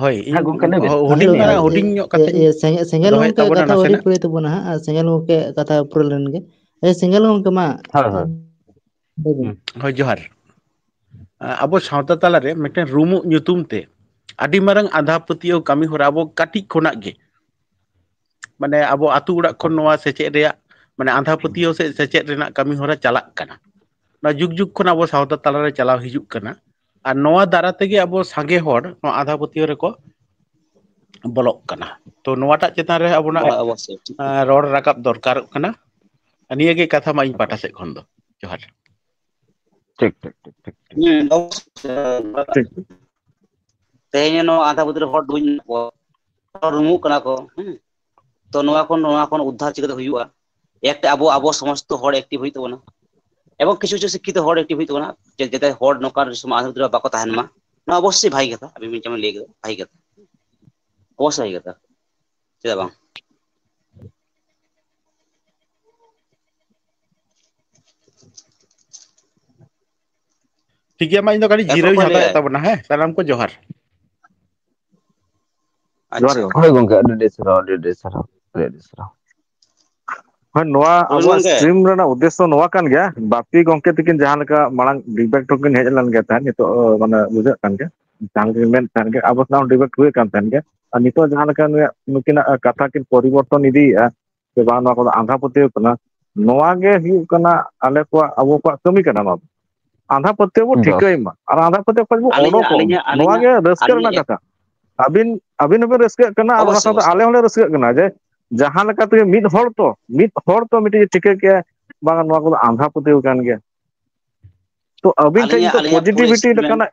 ᱦᱳᱭ, ᱦᱮᱸ, ᱤᱧ ᱜᱚᱢᱠᱮ, ᱞᱟᱹᱭ ᱵᱮᱱ᱾ ᱦᱩ-, ᱦᱩᱰᱤᱧ ᱦᱮᱞᱳ, ᱢᱟᱨᱟᱝ, ᱤᱭᱟᱹ, ᱦᱩᱰᱤᱧ ᱧᱚᱜ ᱤᱭᱟᱹ, ᱠᱟᱛᱷᱟᱧ ᱥᱮᱸᱜᱮᱞ, ᱥᱮᱸᱜᱮᱞ ᱫᱚᱦᱚᱭᱮᱫ ᱜᱚᱢᱠᱮ ᱛᱟᱵᱚᱱᱟ ᱠᱟᱛᱷᱟ ᱟᱹᱣᱨᱤ ᱱᱟᱥᱮᱱᱟᱜ᱾ ᱯᱩᱨᱟᱹᱭ ᱛᱟᱵᱚᱱᱟ ᱦᱟᱸᱜ, ᱟᱨ ᱥᱮᱸᱜᱮᱞ ᱜᱚᱢᱠᱮ ᱠᱟᱛᱷᱟ ᱯᱩᱨᱟᱹᱣ ᱞᱮᱱ ᱜᱮ᱾ ᱦᱮᱸ, ᱥᱮᱸᱜᱮᱞ ᱜᱚᱢᱠᱮ ᱢᱟ᱾ ᱦᱳᱭ, ᱦᱳᱭ᱾ ᱞᱟᱹᱭ ᱵᱮᱱ᱾ ᱦᱩᱸ, ᱦᱳᱭ, ᱡᱚᱦᱟᱨ᱾ ᱟ-, ᱟᱵᱚ ᱥᱟᱶᱛᱟ ᱛᱟᱞᱟᱨᱮ ᱢᱤᱫᱴᱮᱱ ᱨᱩᱢᱩᱜ ᱧᱩᱛᱩᱢ ᱛᱮ ᱟᱹᱰᱤ ᱢᱟᱨᱟᱝ ᱟᱸᱫᱷᱟ ᱯᱟᱹᱛᱭᱟᱹᱣ ᱠᱟᱹᱢᱤ ᱦᱚᱨᱟ ᱟᱵᱚ ᱠᱟᱹᱴᱤᱡ ᱠᱷᱚᱱᱟᱜ ᱜᱮ, ᱢᱟᱱᱮ, ᱟᱵᱚ ᱟᱹᱛᱩ ᱚᱲᱟᱜ ᱠᱷᱚᱱ ᱱᱚᱣᱟ ᱥᱮᱪᱮᱫ ᱨᱮᱭᱟᱜ, ᱢᱟᱱᱮ, ᱟᱸᱫᱷᱟ ᱯᱟᱹᱛᱭᱟᱹᱣ ᱥᱮ ᱥᱮᱪᱮᱫ ᱨᱮᱱᱟᱜ ᱠᱟᱹᱢᱤ ᱦᱚᱨᱟ ᱪᱟᱞᱟᱜ ᱠᱟᱱᱟ᱾ ᱱᱚᱣᱟ ᱡᱩᱜᱽ ᱡᱩᱜᱽ ᱠᱷᱚᱱ ᱟᱵᱚ ᱥᱟᱶᱛᱟ ᱛᱟᱞᱟᱨᱮ ᱪᱟᱞᱟᱣ ᱦᱤᱡᱩᱜ ᱠᱟᱱᱟ᱾ ᱟᱨ ᱱᱚᱣᱟ ᱫᱟᱨᱟ ᱛᱮᱜᱮ ᱟᱵᱚ ᱥᱟᱸᱜᱮ ᱦᱚᱲ ᱱᱚᱣᱟ ᱟᱸᱫᱷᱟ ᱯᱟᱹᱛᱭᱟᱹᱣ ᱨᱮᱠᱚ ᱵᱚᱞᱚᱜ ᱠᱟᱱᱟ᱾ ᱛᱚ ᱱᱚᱣᱟᱴᱟᱜ ᱪᱮᱛᱟᱱ ᱨᱮ ᱟᱵᱚᱱᱟᱜ ᱚᱵᱚᱥᱥᱳᱭ, ᱴᱷᱤᱠ᱾ ᱟᱸ, ᱨᱚᱲ ᱨᱟᱠᱟᱵ ᱫᱚᱨᱠᱟᱨᱚᱜ ᱠᱟᱱᱟ᱾ ᱱᱤᱭᱟᱹ ᱜᱮ ᱠᱟᱛᱷᱟ ᱢᱟ ᱤᱧ ᱯᱟᱦᱴᱟ ᱥᱮᱫ ᱠᱷᱚᱱ ᱫᱚ᱾ ᱡᱚᱦᱟᱨ᱾ ᱴᱷᱤᱠ, ᱴᱷᱤᱠ, ᱴᱷᱤᱠ, ᱴᱷᱤᱠ, ᱴᱷᱤᱠ᱾ ᱦᱩᱸ, ᱚᱵᱚᱥᱥᱳᱭ᱾ ᱴᱷᱤᱠ᱾ ᱛᱮᱦᱮᱧ ᱱᱚᱣᱟ ᱟᱸᱫᱷᱟ ᱯᱟᱹᱛᱭᱟᱹᱣ ᱨᱮ ᱦᱚᱲ ᱰᱩᱵᱩᱡ ᱢᱮᱱᱟᱜ ᱠᱚᱣᱟ, ᱦᱚᱲ ᱨᱩᱢᱩᱜ ᱠᱟᱱᱟ ᱠᱚ, ᱦᱮᱸ? ᱛᱚ ᱱᱚᱣᱟ ᱠᱷᱚᱱ, ᱱᱚᱣᱟ ᱠᱷᱚᱱ ᱩᱫᱽᱫᱷᱟᱨ ᱪᱤᱠᱟᱹᱛᱮ ᱦᱩᱭᱩᱜᱼᱟ? ᱮᱠᱴᱟ ᱟᱵᱚ, ᱟᱵᱚ ᱥᱚᱢᱚᱥᱛᱚ ᱦᱚᱲ active ᱦᱩᱭᱩᱜ ᱛᱟᱵᱚᱱᱟ, ᱮᱵᱚᱝ ᱠᱤᱪᱷᱩ ᱠᱤᱪᱷᱩ ᱥᱤᱠᱠᱷᱤᱛᱚ ᱦᱚᱲ active ᱦᱩᱭᱩᱜ ᱛᱟᱵᱚᱱᱟ, ᱡᱮ-, ᱡᱟᱛᱮ ᱦᱚᱲ ᱱᱚᱝᱠᱟᱱ ᱥᱚᱢᱟᱡᱽ ᱵᱷᱤᱛᱨᱤ ᱨᱮ ᱵᱟᱠᱚ ᱛᱟᱦᱮᱱ ᱢᱟ᱾ ᱱᱚᱣᱟ ᱚᱵᱚᱥᱥᱳᱭ ᱵᱷᱟᱜᱤ ᱠᱟᱛᱷᱟ, ᱟᱵᱤᱱ ᱵᱤᱱ ᱡᱮᱢᱚᱱ ᱞᱟᱹᱭ ᱠᱮᱫᱟ, ᱵᱷᱟᱜᱤ ᱠᱟᱛᱷᱟ, ᱚᱵᱚᱥᱥᱳᱭ ᱵᱷᱟᱜᱤ ᱠᱟᱛᱷᱟ, ᱪᱮᱫᱟᱜ ᱵᱟᱝ? ᱴᱷᱤᱠ ᱜᱮᱭᱟ, ᱢᱟ ᱤᱧ ᱫᱚ ᱠᱟᱹᱴᱤᱡ ᱮᱨᱯᱚᱨ ᱡᱤᱨᱟᱹᱣ ᱤᱧ ᱚᱠᱚᱭ ᱦᱟᱛᱟᱣᱮᱫ ᱞᱟᱹᱭᱟᱭ? ᱛᱟᱵᱚᱱᱟ, ᱦᱮᱸ, ᱥᱟᱱᱟᱢ ᱠᱚ ᱡᱚᱦᱟᱨ᱾ ᱟᱪᱪᱷᱟ᱾ ᱡᱚᱦᱟᱨ ᱜᱮ᱾ ᱦᱳᱭ ᱜᱚᱝᱠᱮ, ᱟᱹᱰᱤ ᱟᱹᱰᱤ ᱥᱟᱨᱦᱟᱣ, ᱟᱹᱰᱤ ᱟᱹᱰᱤ ᱥᱟᱨᱦᱟᱣ, ᱟᱹᱰᱤ ᱟᱹᱰᱤ ᱥᱟᱨᱦᱟᱣ᱾ ᱦᱳᱭ, ᱱᱚᱣᱟ ᱨᱚᱵᱤᱱ ᱟᱵᱚᱣᱟᱜ ᱜᱚᱝᱠᱮ᱾ Stream ᱨᱮᱱᱟᱜ ᱩᱫᱽᱫᱮᱥᱥᱚ ᱱᱚᱣᱟ ᱠᱟᱱ ᱜᱮᱭᱟ, ᱵᱟᱯᱤ ᱜᱚᱝᱠᱮ ᱛᱟᱹᱠᱤᱱ ᱡᱟᱦᱟᱸ ᱞᱮᱠᱟ ᱢᱟᱲᱟᱝ debate ᱦᱚᱸᱠᱤᱱ ᱦᱮᱡ ᱞᱮᱱ ᱜᱮ ᱛᱟᱦᱮᱸᱫ, ᱱᱤᱛᱚᱜ, ᱚ, ᱢᱟᱱᱮ ᱵᱩᱡᱷᱟᱹᱜ ᱠᱟᱱ ᱜᱮᱭᱟ, ᱡᱟᱦᱟᱸ ᱞᱮᱠᱟ ᱢᱮᱱ ᱛᱟᱦᱮᱸᱫ ᱜᱮ, ᱟᱵᱚ ᱥᱟᱶ debate ᱦᱩᱭ ᱟᱠᱟᱱ ᱛᱟᱦᱮᱸᱫ ᱜᱮ, ᱟᱨ ᱱᱤᱛᱚᱜ ᱡᱟᱦᱟᱸ ᱞᱮᱠᱟ ᱱᱩᱭᱟᱜ, ᱱᱩᱠᱤᱱᱟᱜ ᱠᱟᱛᱷᱟ ᱠᱤᱱ ᱯᱚᱨᱤᱵᱚᱨᱛᱚᱱ ᱤᱫᱤᱭᱮᱫᱼᱟ, ᱥᱮ ᱵᱟᱝ ᱱᱚᱣᱟ ᱠᱚᱫᱚ ᱟᱸᱫᱷᱟ ᱯᱟᱹᱛᱭᱟᱹᱣ ᱠᱟᱱᱟ, ᱱᱚᱣᱟ ᱜᱮ ᱦᱩᱭᱩᱜ ᱠᱟᱱᱟ ᱟᱞᱮ ᱠᱚᱣᱟᱜ, ᱟᱵᱚ ᱠᱚᱣᱟᱜ ᱠᱟᱹᱢᱤ ᱠᱟᱱᱟ ᱱᱚᱣᱟ ᱫᱚ᱾ ᱟᱸᱫᱷᱟ ᱯᱟᱹᱛᱭᱟᱹᱣ ᱵᱚ ᱫᱚ᱾ ᱴᱷᱤᱠᱟᱹᱭ ᱢᱟ ᱟᱨ ᱟᱸᱫᱷᱟ ᱯᱟᱹᱛᱭᱟᱹᱣ ᱠᱷᱚᱱ ᱵᱚ ᱟᱹᱞᱤᱧᱟᱜ, ᱚᱰᱚᱠᱚᱜ ᱢᱟ, ᱟᱹᱞᱤᱧᱟᱜ, ᱱᱚᱣᱟ ᱟᱹᱞᱤᱧᱟᱜ, ᱜᱮ ᱨᱟᱹᱥᱠᱟᱹ ᱟᱹᱞᱤᱧᱟᱜ ᱨᱮᱱᱟᱜ ᱮ- ᱠᱟᱛᱷᱟ᱾ ᱟᱹᱵᱤᱱ, ᱟᱹᱵᱤᱱ ᱦᱚᱸᱵᱤᱱ ᱨᱟᱹᱥᱠᱟᱹᱜ ᱠᱟᱱᱟ ᱟᱨ ᱚᱱᱟ ᱚᱵᱚᱥᱥᱳᱭ, ᱥᱟᱶᱛᱮ ᱚᱵᱚᱥᱥᱳᱭ᱾ ᱟᱞᱮ ᱦᱚᱸᱞᱮ ᱨᱟᱹᱥᱠᱟᱹᱜ ᱠᱟᱱᱟ ᱡᱮ ᱡᱟᱦᱟᱸ ᱞᱮᱠᱟ ᱛᱮᱜᱮ ᱢᱤᱫ ᱦᱚᱲ ᱛᱚ, ᱢᱤᱫ ᱦᱚᱲ ᱛᱚ ᱢᱤᱫᱴᱤᱡ ᱴᱷᱤᱠᱟᱹ ᱠᱮᱜᱼᱟ, ᱵᱟᱝ ᱱᱚᱣᱟ ᱠᱚᱫᱚ ᱟᱸᱫᱷᱟ ᱯᱟᱹᱛᱭᱟᱹᱣ ᱠᱟᱱ ᱜᱮᱭᱟ᱾ ᱛᱚ ᱟᱹᱵᱤᱱ ᱴᱷᱮᱱ ᱟᱹᱞᱤᱧᱟᱜ, ᱱᱤᱛᱚᱜ ᱟᱹᱞᱤᱧᱟᱜ full positivity experiment᱾ ᱞᱮᱠᱟᱱᱟᱜ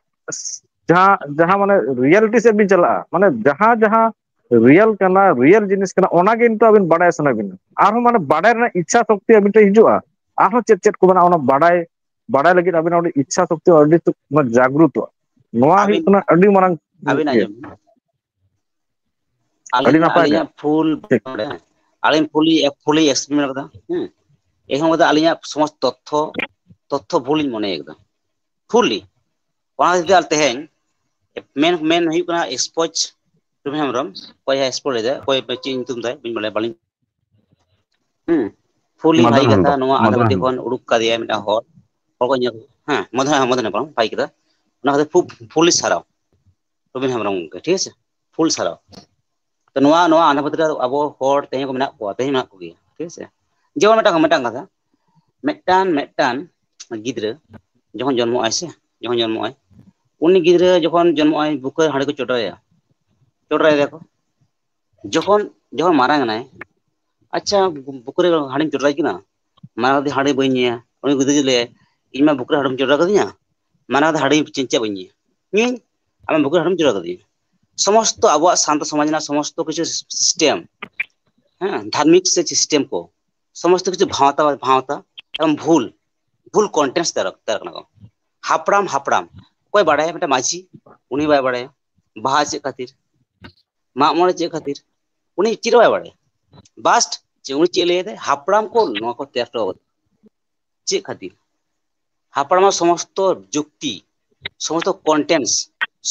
ᱡᱟᱦᱟᱸ, ᱡᱟᱦᱟᱸ ᱢᱟᱱᱮ reality ᱥᱮᱫ ᱵᱤᱱ ᱪᱟᱞᱟᱜᱼᱟ, ᱢᱟᱱᱮ ᱡᱟᱦᱟᱸ, ᱡᱟᱦᱟᱸ real ᱠᱟᱱᱟ, real ᱡᱤᱱᱤᱥ ᱠᱟᱱᱟ, ᱚᱱᱟ ᱜᱮ ᱱᱤᱛᱚᱜ ᱟᱹᱵᱤᱱ ᱵᱟᱰᱟᱭ ᱥᱟᱱᱟ ᱵᱤᱱᱟ᱾ ᱟᱨᱦᱚᱸ ᱢᱟᱱᱮ ᱵᱟᱰᱟᱭ ᱨᱮᱱᱟᱜ ᱤᱪᱪᱷᱟ ᱥᱚᱠᱛᱤ ᱟᱹᱵᱤᱱ ᱴᱷᱮᱱ ᱦᱤᱡᱩᱜᱼᱟ, ᱟᱨᱦᱚᱸ ᱪᱮᱫ ᱪᱮᱫ ᱠᱚ ᱢᱮᱱᱟᱜᱼᱟ, ᱚᱱᱟ ᱵᱟᱰᱟᱭ, ᱵᱟᱰᱟᱭ ᱞᱟᱹᱜᱤᱫ ᱟᱹᱵᱤᱱᱟᱜ ᱚᱸᱰᱮ ᱤᱪᱪᱷᱟ ᱥᱚᱠᱛᱤ ᱟᱹᱰᱤ ᱛᱩ-, ᱢᱟᱱᱮ ᱡᱟᱜᱽᱨᱩᱛᱚᱜᱼᱟ᱾ ᱱᱚᱣᱟ ᱦᱩᱭᱩᱜ ᱟᱹᱵᱤᱱ, ᱠᱟᱱᱟ ᱟᱹᱰᱤ ᱢᱟᱨᱟᱝ ᱟᱹᱵᱤᱱ ᱤᱭᱟᱹ᱾ ᱟᱸᱡᱚᱢ ᱵᱤᱱ᱾ ᱟᱹᱰᱤ ᱟᱹᱞᱤᱧ, ᱱᱟᱯᱟᱭ ᱜᱮ᱾ ᱟᱹᱞᱤᱧᱟᱜ full ᱴᱷᱤᱠ᱾ ᱵᱟᱰᱟᱭ, ᱟᱹᱞᱤᱧ fully, fully experiment ᱠᱟᱫᱟ᱾ ᱦᱮᱸ, ᱮᱠᱫᱚᱢ ᱠᱟᱛᱮ ᱟᱹᱞᱤᱧᱟᱜ ᱥᱚᱢᱚᱥᱛ ᱛᱚᱛᱛᱷᱚ, ᱛᱚᱛᱛᱷᱚ ᱵᱷᱩᱞ ᱞᱤᱧ ᱢᱚᱱᱮᱭ ᱠᱟᱫᱟ, fully᱾ ᱚᱱᱟ ᱠᱷᱟᱹᱛᱤᱨ ᱛᱮ ᱟᱨ ᱛᱮᱦᱮᱧ main, main ᱦᱩᱭᱩᱜ ᱠᱟᱱᱟ ᱥᱯᱳᱪ ᱨᱚᱵᱤ ᱦᱮᱢᱵᱨᱚᱢ, ᱚᱠᱚᱭ ᱦᱟᱸᱜ ᱥᱯᱳᱪ ᱞᱮᱫᱟ, ᱚᱠᱚᱭ ᱪᱮᱫ ᱧᱩᱛᱩᱢ ᱛᱟᱭ, ᱵᱟᱹᱧ ᱵᱟᱲᱟᱭᱟ, ᱵᱟᱹᱞᱤᱧ, ᱦᱩᱸ, fully ᱢᱚᱫᱚᱱ ᱵᱷᱟᱹᱜᱤ ᱠᱟᱛᱷᱟ, ᱦᱮᱢᱵᱨᱚᱢ, ᱱᱚᱣᱟ ᱟᱸᱫᱷᱟ ᱢᱚᱫᱚᱱ ᱯᱟᱹᱛᱭᱟᱹᱣ ᱦᱮᱢᱵᱨᱚᱢ᱾ ᱠᱷᱚᱱ ᱩᱰᱩᱠ ᱠᱟᱫᱮᱭᱟᱭ ᱢᱤᱫᱴᱟᱝ ᱦᱚᱲ, ᱦᱚᱲ ᱠᱚ ᱧᱮᱞ, ᱦᱮᱸ, ᱢᱚᱫᱚᱱ, ᱦᱮᱸ, ᱢᱚᱫᱚᱱ ᱦᱮᱢᱵᱨᱚᱢ, ᱵᱷᱟᱹᱜᱤ ᱠᱟᱛᱷᱟ᱾ ᱚᱱᱟ ᱠᱷᱟᱹᱛᱤᱨ ᱠᱷᱩᱵ fully ᱥᱟᱨᱦᱟᱣ᱾ ᱨᱚᱵᱤᱱ ᱦᱮᱢᱵᱨᱚᱢ ᱜᱚᱢᱠᱮ, ᱴᱷᱤᱠ ᱟᱪᱷᱮ? Full ᱥᱟᱨᱦᱟᱣ᱾ ᱛᱚ ᱱᱚᱣᱟ, ᱱᱚᱣᱟ ᱟᱸᱫᱷᱟ ᱯᱟᱹᱛᱭᱟᱹᱣ ᱟᱵᱚ ᱦᱚᱲ ᱛᱮᱦᱮᱧ ᱠᱚ ᱢᱮᱱᱟᱜ ᱠᱚᱣᱟ, ᱛᱮᱦᱮᱧ ᱢᱮᱱᱟᱜ ᱠᱚᱜᱮᱭᱟ, ᱴᱷᱤᱠ ᱟᱪᱷᱮ? ᱡᱮᱢᱚᱱ ᱢᱤᱫᱴᱟᱝ, ᱢᱤᱫᱴᱟᱝ ᱠᱟᱛᱷᱟ, ᱢᱤᱫᱴᱟᱝ, ᱢᱤᱫᱴᱟᱝ ᱜᱤᱫᱽᱨᱟᱹ ᱡᱚᱠᱷᱚᱱ ᱡᱚᱱᱢᱚᱜ ᱟᱭ ᱥᱮ, ᱡᱚᱠᱷᱚᱱ ᱡᱚᱱᱢᱚᱜ ᱟᱭ, ᱩᱱᱤ ᱜᱤᱫᱽᱨᱟᱹ ᱡᱚᱠᱷᱚᱱ ᱡᱚᱱᱢᱚᱜ ᱟᱭ, ᱵᱩᱠᱟᱹ ᱦᱟᱸᱰᱮ ᱠᱚ ᱪᱚᱰᱚᱨᱟᱭᱟ, ᱪᱚᱰᱚᱨᱟᱭ ᱫᱟᱠᱚ, ᱡᱚᱠᱷᱚᱱ ᱡᱚᱠᱷᱚᱱ ᱢᱟᱨᱟᱝ ᱮᱱᱟᱭ, ᱟᱪᱪᱷᱟ, ᱵᱩᱠᱟᱹ ᱨᱮ ᱦᱟᱺᱰᱤᱢ ᱪᱚᱰᱚᱨᱟᱭ ᱠᱟᱱᱟ, ᱢᱟᱨᱟᱝ ᱫᱚ ᱦᱟᱺᱰᱤ ᱵᱟᱹᱧ ᱧᱩᱭᱟ᱾ ᱩᱱᱤ ᱜᱤᱫᱽᱨᱟᱹ ᱡᱩᱫᱤ ᱞᱟᱹᱭᱟᱭ, "ᱤᱧ ᱢᱟ ᱵᱩᱠᱟᱹ ᱨᱮ ᱦᱟᱺᱰᱤᱢ ᱪᱚᱰᱚᱨ ᱠᱟᱫᱤᱧᱟ, ᱢᱟᱨᱟᱝ ᱫᱚ ᱦᱟᱺᱰᱤ ᱪᱮᱫ ᱪᱮᱫ ᱵᱟᱹᱧ ᱧᱩᱭᱟ, ᱧᱩᱭᱟᱹᱧ, ᱟᱢ ᱵᱩᱠᱟᱹ ᱨᱮ ᱦᱟᱺᱰᱤᱢ ᱪᱚᱰᱚᱨ ᱠᱟᱫᱤᱧᱟ᱾" ᱥᱚᱢᱚᱥᱛᱚ ᱟᱵᱚᱣᱟᱜ ᱥᱟᱱᱛᱟᱲ ᱥᱚᱢᱟᱡᱽ ᱨᱮᱱᱟᱜ ᱥᱚᱢᱚᱥᱛᱚ ᱠᱤᱪᱷᱩ ᱥᱤᱥᱴᱮᱢ, ᱦᱮᱸ, ᱫᱷᱟᱨᱢᱤᱠ ᱥᱮ ᱥᱤᱥᱴᱮᱢ ᱠᱚ, ᱥᱚᱢᱚᱥᱛᱚ ᱠᱤᱪᱷᱩ ᱵᱷᱟᱶᱛᱟ ᱵᱷᱟᱶᱛᱟ ᱮᱵᱚᱝ ᱵᱷᱩᱞ, ᱵᱷᱩᱞ ᱠᱚᱱᱴᱮᱱᱴᱥ ᱛᱮᱭᱟᱨ ᱛᱮᱭᱟᱨ ᱠᱟᱱᱟ ᱠᱚ᱾ ᱦᱟᱯᱲᱟᱢ ᱦᱟᱯᱲᱟᱢ ᱚᱠᱚᱭ ᱵᱟᱲᱟᱭᱟ? ᱢᱤᱫᱴᱟᱝ ᱢᱟᱹᱡᱷᱤ, ᱩᱱᱤ ᱵᱟᱭ ᱵᱟᱲᱟᱭᱟ ᱵᱟᱦᱟ ᱪᱮᱫ ᱠᱷᱟᱹᱛᱤᱨ, ᱢᱟᱜ ᱢᱚᱬᱮ ᱪᱮᱫ ᱠᱷᱟᱹᱛᱤᱨ, ᱩᱱᱤ ᱪᱮᱫ ᱦᱚᱸ ᱵᱟᱭ ᱵᱟᱲᱟᱭᱟ᱾ ᱵᱟᱥᱴ ᱪᱮᱫ ᱩᱱᱤ ᱪᱮᱫ ᱞᱟᱹᱭ ᱫᱟᱭ, ᱦᱟᱯᱲᱟᱢ ᱠᱚ ᱱᱚᱣᱟ ᱠᱚ ᱛᱮᱭᱟᱨ ᱦᱚᱴᱚ ᱠᱟᱫᱟ᱾ ᱪᱮᱫ ᱠᱷᱟᱹᱛᱤᱨ? ᱦᱟᱯᱲᱟᱢᱟᱜ ᱥᱚᱢᱚᱥᱛᱚ ᱡᱩᱠᱛᱤ, ᱥᱚᱢᱚᱥᱛᱚ ᱠᱚᱱᱴᱮᱱᱴᱥ,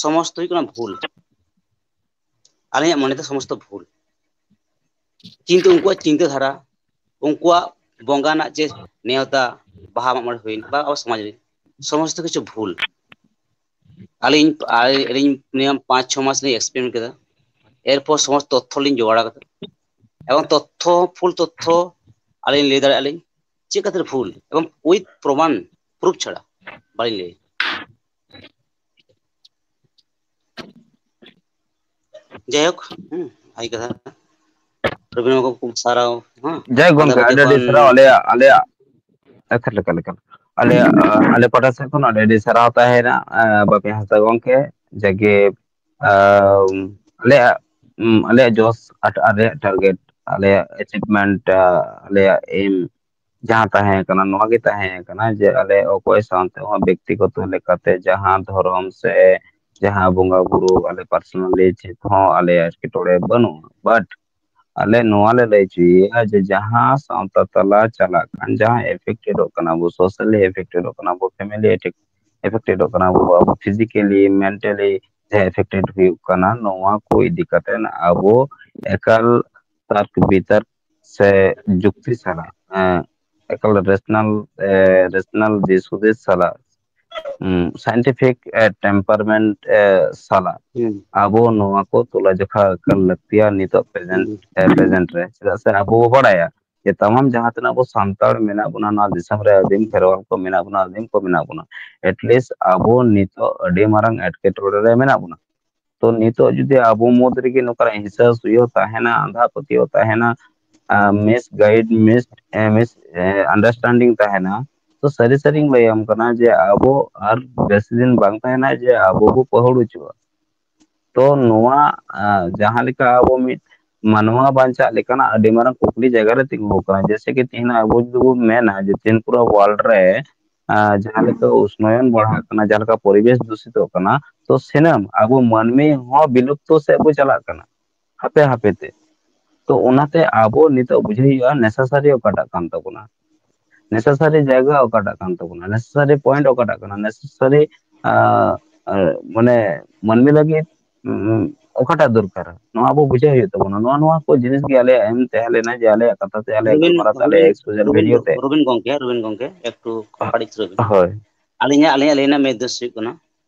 ᱥᱚᱢᱚᱥᱛᱚ ᱦᱩᱭᱩᱜ ᱠᱟᱱᱟ ᱵᱷᱩᱞ᱾ ᱟᱹᱞᱤᱧᱟᱜ ᱢᱚᱱᱮᱛᱮ ᱥᱚᱢᱚᱥᱛᱚ ᱵᱷᱩᱞ᱾ ᱠᱤᱱᱛᱩ ᱩᱱᱠᱩᱣᱟᱜ ᱪᱤᱱᱛᱟᱹ ᱫᱷᱟᱨᱟ, ᱩᱱᱠᱩᱣᱟᱜ ᱵᱚᱸᱜᱟ ᱨᱮᱱᱟᱜ ᱪᱮ ᱱᱮᱣᱛᱟ, ᱵᱟᱦᱟ ᱢᱟᱜ ᱢᱚᱬᱮ ᱦᱩᱭᱮᱱ ᱵᱟ ᱟᱵᱚ ᱥᱚᱢᱟᱡᱽ ᱨᱮ ᱥᱚᱢᱚᱥᱛᱚ ᱠᱤᱪᱷᱩ ᱵᱷᱩᱞ᱾ ᱟᱹᱞᱤᱧ, ᱟᱹᱞᱤᱧ ᱱᱤᱭᱟᱹ ᱯᱟᱸᱪ ᱪᱷᱚ ᱢᱟᱥ ᱞᱤᱧ ᱮᱠᱥᱯᱮᱨᱤᱢᱮᱱᱴ ᱠᱮᱫᱟ᱾ ᱮᱨᱯᱚᱨ ᱥᱚᱢᱚᱥᱛᱚ ᱛᱚᱛᱛᱷᱚ ᱞᱤᱧ ᱡᱚᱜᱟᱲ ᱠᱟᱫᱟ ᱮᱵᱚᱝ ᱛᱚᱛᱛᱷᱚ, ᱯᱷᱩᱞ ᱛᱚᱛᱛᱷᱚ ᱟᱹᱞᱤᱧ ᱞᱟᱹᱭ ᱫᱟᱲᱮᱭᱟᱜᱼᱟ ᱞᱤᱧ ᱪᱮᱫ ᱠᱷᱟᱹᱛᱤᱨ ᱵᱷᱩᱞ ᱮᱵᱚᱝ ᱩᱭᱤᱛᱷ ᱯᱨᱚᱢᱟᱱ, ᱯᱨᱩᱯ ᱪᱷᱟᱲᱟ ᱵᱟᱹᱞᱤᱧ ᱞᱟᱹᱭᱟ᱾ ᱡᱟᱭᱦᱳᱠ, ᱦᱩᱸ, ᱵᱷᱟᱜᱮ ᱠᱟᱛᱷᱟ᱾ ᱨᱚᱵᱤᱱ ᱵᱟᱵᱩ, ᱠᱷᱩᱵ ᱥᱟᱨᱦᱟᱣ, ᱦᱮᱸ, ᱡᱟᱭ ᱟᱫᱚ ᱜᱚᱝᱠᱮ, ᱵᱟᱹᱠᱤ ᱟᱹᱰᱤ ᱟᱹᱰᱤ ᱠᱷᱚᱱ ᱥᱟᱨᱦᱟᱣ ᱟᱞᱮᱭᱟᱜ, ᱟᱞᱮᱭᱟᱜ, ᱮᱠᱟᱞ, ᱮᱠᱟᱞ, ᱮᱠᱟᱞ᱾ ᱟᱞᱮᱭᱟᱜ, ᱟ, ᱟᱞᱮ ᱯᱟᱦᱴᱟ ᱥᱮᱫ ᱠᱷᱚᱱ ᱟᱹᱰᱤ ᱟᱹᱰᱤ ᱥᱟᱨᱦᱟᱣ ᱛᱟᱦᱮᱱᱟ, ᱟ, ᱵᱟᱯᱤ ᱦᱟᱸᱥᱫᱟ ᱜᱚᱝᱠᱮ, ᱡᱟᱜᱮ, ᱟ, ᱟᱞᱮᱭᱟᱜ, ᱩᱢ, ᱟᱞᱮᱭᱟᱜ ᱡᱚᱥ, ᱟᱴ-, ᱟᱞᱮᱭᱟᱜ ᱴᱟᱨᱜᱮᱴ, ᱟᱞᱮᱭᱟᱜ ᱮᱪᱤᱵᱷᱢᱮᱱᱴ, ᱟ, ᱟᱞᱮᱭᱟᱜ ᱮᱢ ᱡᱟᱦᱟᱸ ᱛᱟᱦᱮᱸ ᱠᱟᱱᱟ, ᱱᱚᱣᱟ ᱜᱮ ᱛᱟᱦᱮᱸ ᱠᱟᱱᱟ ᱡᱮ ᱟᱞᱮ ᱚᱠᱚᱭ ᱥᱟᱶᱛᱮ ᱦᱚᱸ ᱵᱮᱠᱛᱤᱜᱚᱛᱚ ᱞᱮᱠᱟᱛᱮ ᱡᱟᱦᱟᱸ ᱫᱷᱚᱨᱚᱢ ᱥᱮ ᱡᱟᱦᱟᱸ ᱵᱚᱸᱜᱟ ᱵᱩᱨᱩ ᱟᱞᱮ ᱯᱟᱨᱥᱚᱱᱟᱞᱤ ᱪᱮᱫ ᱦᱚᱸ ᱟᱞᱮᱭᱟᱜ ᱮᱴᱠᱮᱴᱚᱬᱮ ᱵᱟᱹᱱᱩᱜᱼᱟ, ᱵᱟᱴ ᱟᱞᱮ ᱱᱚᱣᱟ ᱞᱮ ᱞᱟᱹᱭ ᱦᱚᱪᱚᱭᱮᱫᱼᱟ ᱡᱮ ᱡᱟᱦᱟᱸ ᱥᱟᱶᱛᱟ ᱛᱟᱞᱟ ᱪᱟᱞᱟᱜ ᱠᱟᱱ, ᱡᱟᱦᱟᱸ ᱮᱯᱷᱮᱠᱴᱮᱰᱚᱜ ᱠᱟᱱᱟ ᱵᱚ, ᱥᱳᱥᱟᱞᱤ ᱮᱯᱷᱮᱠᱴᱮᱰᱚᱜ ᱠᱟᱱᱟ ᱵᱚ, ᱯᱷᱮᱢᱤᱞᱤ ᱮᱯᱷᱮᱠᱴᱮᱰᱚᱜ ᱠᱟᱱᱟ ᱵᱚ, ᱟᱵᱚ ᱯᱷᱤᱡᱤᱠᱮᱞᱤ, ᱢᱮᱱᱴᱟᱞᱤ ᱡᱟᱦᱟᱸ ᱮᱯᱷᱮᱠᱴᱮᱰ ᱦᱩᱭᱩᱜ ᱠᱟᱱᱟ, ᱱᱚᱣᱟ ᱠᱚ ᱤᱫᱤ ᱠᱟᱛᱮ ᱟᱵᱚ ᱮᱠᱟᱞ ᱛᱟᱨᱠ ᱵᱤᱛᱟᱨᱠ ᱥᱮ ᱡᱩᱠᱛᱤ ᱥᱟᱞᱟᱜ, ᱮᱸ, ᱮᱠᱟᱞ ᱨᱮᱥᱱᱟᱞ, ᱮ, ᱨᱮᱥᱱᱟᱞ ᱫᱤᱥ ᱦᱩᱫᱤᱥ ᱥᱟᱞᱟᱜ, ᱩᱸ, ᱥᱟᱭᱮᱱᱴᱤᱯᱷᱤᱠ, ᱮ, ᱴᱮᱢᱯᱟᱨᱢᱮᱱᱴ, ᱮ, ᱥᱟᱞᱟᱜ ᱦᱩᱸ᱾ ᱟᱵᱚ ᱱᱚᱣᱟ ᱠᱚ ᱛᱩᱞᱟᱹᱡᱚᱠᱷᱟ ᱮᱠᱟᱞ ᱞᱟᱹᱠᱛᱤᱭᱟ ᱱᱤᱛᱚᱜ ᱯᱨᱮᱡᱮᱱᱴ, ᱦᱩᱸ᱾ ᱮ, ᱯᱨᱮᱡᱮᱱᱴ ᱨᱮ᱾ ᱪᱮᱫᱟᱜ ᱥᱮ ᱟᱵᱚ ᱵᱚ ᱵᱟᱲᱟᱭᱟ ᱡᱮ ᱛᱟᱢᱟᱢ ᱡᱟᱦᱟᱸ ᱛᱤᱱᱟᱹᱜ ᱟᱵᱚ ᱥᱟᱱᱛᱟᱲ ᱢᱮᱱᱟᱜ ᱵᱚᱱᱟ ᱱᱚᱣᱟ ᱫᱤᱥᱚᱢ ᱨᱮ, ᱟᱹᱫᱤᱢ ᱠᱷᱮᱨᱣᱟᱞ ᱠᱚ ᱢᱮᱱᱟᱜ ᱵᱚᱱᱟ, ᱟᱹᱫᱤᱢ ᱠᱚ ᱢᱮᱱᱟᱜ ᱵᱚᱱᱟ, ᱮᱴᱞᱤᱥᱴ ᱟᱵᱚ ᱱᱤᱛᱚᱜ ᱟᱹᱰᱤ ᱢᱟᱨᱟᱝ ᱮᱴᱠᱮᱴᱚᱬᱮ ᱨᱮ ᱢᱮᱱᱟᱜ ᱵᱚᱱᱟ᱾ ᱛᱚ ᱱᱤᱛᱚᱜ ᱡᱩᱫᱤ ᱟᱵᱚ ᱢᱩᱫᱽ ᱨᱮᱜᱮ ᱱᱚᱝᱠᱟᱱᱟᱜ ᱦᱤᱝᱥᱟᱹ ᱥᱩᱭᱟᱹ ᱛᱟᱦᱮᱱᱟ, ᱟᱸᱫᱷᱟ ᱯᱟᱹᱛᱭᱟᱹᱣ ᱛᱟᱦᱮᱱᱟ, miss guide, miss miss understanding ᱛᱟᱦᱮᱱᱟ, ᱛᱚ ᱥᱟᱹᱨᱤ ᱥᱟᱹᱨᱤᱧ ᱞᱟᱹᱭᱟᱢ ᱠᱟᱱᱟ ᱡᱮ ᱟᱵᱚ ᱟᱨ ᱵᱮᱥᱤ ᱫᱤᱱ ᱵᱟᱝ ᱛᱟᱦᱮᱱᱟ ᱡᱮ ᱟᱵᱚ ᱵᱚ ᱯᱟᱹᱦᱩᱲ ᱦᱚᱪᱚᱜᱼᱟ᱾ ᱛᱚ ᱱᱚᱣᱟ ᱡᱟᱦᱟᱸ ᱞᱮᱠᱟ ᱟᱵᱚ ᱢᱤᱫ ᱢᱟᱱᱣᱟ ᱵᱟᱧᱪᱟᱜ ᱞᱮᱠᱟᱱᱟᱜ ᱟᱹᱰᱤ ᱢᱟᱨᱟᱝ ᱠᱩᱠᱞᱤ ᱡᱟᱭᱜᱟ ᱨᱮ ᱛᱤᱸᱜᱩ ᱟᱠᱟᱱᱟ᱾ ᱡᱮᱭᱥᱮ ᱠᱤ ᱛᱮᱦᱮᱧ ᱟᱵᱚ ᱡᱩᱫᱤ ᱵᱚᱱ ᱢᱮᱱᱟ ᱡᱮ ᱛᱮᱦᱮᱧ ᱯᱩᱨᱟᱹ ᱣᱟᱨᱞᱰ ᱨᱮ ᱡᱟᱦᱟᱸ ᱞᱮᱠᱟ ᱩᱥᱱᱟᱭᱚᱱ ᱵᱟᱲᱦᱟᱜ ᱠᱟᱱᱟ, ᱡᱟᱦᱟᱸ ᱞᱮᱠᱟ ᱯᱚᱨᱤᱵᱮᱥ ᱫᱩᱥᱤᱛᱚᱜ ᱠᱟᱱᱟ, ᱛᱚ ᱥᱟᱱᱟᱢ ᱟᱵᱚ ᱢᱟᱹᱱᱢᱤ ᱦᱚᱸ ᱵᱤᱞᱩᱯᱛᱚ ᱥᱮᱫ ᱵᱚ ᱪᱟᱞᱟᱜ ᱠᱟᱱᱟ ᱦᱟᱯᱮ ᱦᱟᱯᱮ ᱛᱮ᱾ ᱛᱚ ᱚᱱᱟᱛᱮ ᱟᱵᱚ ᱱᱤᱛᱚᱜ ᱵᱩᱡᱷᱟᱹᱣ ᱦᱩᱭᱩᱜᱼᱟ ᱱᱮᱥᱮᱥᱟᱨᱤ ᱚᱠᱟᱴᱟᱜ ᱠᱟᱱ ᱛᱟᱵᱚᱱᱟ, ᱱᱮᱥᱮᱥᱟᱨᱤ ᱡᱟᱭᱜᱟ ᱚᱠᱟᱴᱟᱜ ᱠᱟᱱ ᱛᱟᱵᱚᱱᱟ, ᱱᱮᱥᱮᱥᱟᱨᱤ ᱯᱚᱭᱮᱱᱴ ᱚᱠᱟᱴᱟᱜ ᱠᱟᱱᱟ, ᱱᱮᱥᱮᱥᱟᱨᱤ ᱢᱟᱱᱮ ᱢᱟᱹᱱᱢᱤ ᱞᱟᱹᱜᱤᱫ ᱚᱠᱟᱴᱟᱜ ᱫᱚᱨᱠᱟᱨ, ᱱᱚᱣᱟ ᱟᱵᱚ ᱵᱩᱡᱷᱟᱹᱣ ᱦᱩᱭᱩᱜ ᱛᱟᱵᱚᱱᱟ᱾ ᱱᱚᱣᱟ ᱱᱚᱣᱟ ᱠᱚ ᱡᱤᱱᱤᱥ ᱜᱮ ᱟᱞᱮᱭᱟᱜ ᱮᱢ ᱛᱟᱦᱮᱸ ᱞᱮᱱᱟ ᱡᱮ ᱟᱞᱮᱭᱟᱜ ᱠᱟᱛᱷᱟ ᱛᱮ, ᱟᱞᱮᱭᱟᱜ ᱨᱚᱵᱤᱱ ᱜᱟᱞᱢᱟᱨᱟᱣ ᱛᱮ, ᱨᱚᱵᱤᱱ ᱟᱞᱮᱭᱟᱜ ᱮᱠᱥᱯᱳᱡᱟᱨ ᱨᱚᱵᱤᱱ ᱵᱷᱤᱰᱤᱭᱳ ᱛᱮ᱾ ᱨᱚᱵᱤᱱ ᱜᱚᱝᱠᱮ, ᱨᱚᱵᱤᱱ ᱜᱚᱝᱠᱮ, ᱮᱠᱴᱩ ᱠᱟᱹᱴᱤᱡ ᱨᱚᱵᱤᱱ᱾ ᱦᱳᱭ᱾ ᱟᱹᱞᱤᱧᱟᱜ ᱟᱹᱞᱤᱧᱟᱜ ᱞᱟᱹᱭ ᱨᱮᱱᱟᱜ ᱢᱮᱫ ᱫᱚ ᱦᱩᱭᱩᱜ ᱠᱟᱱᱟ,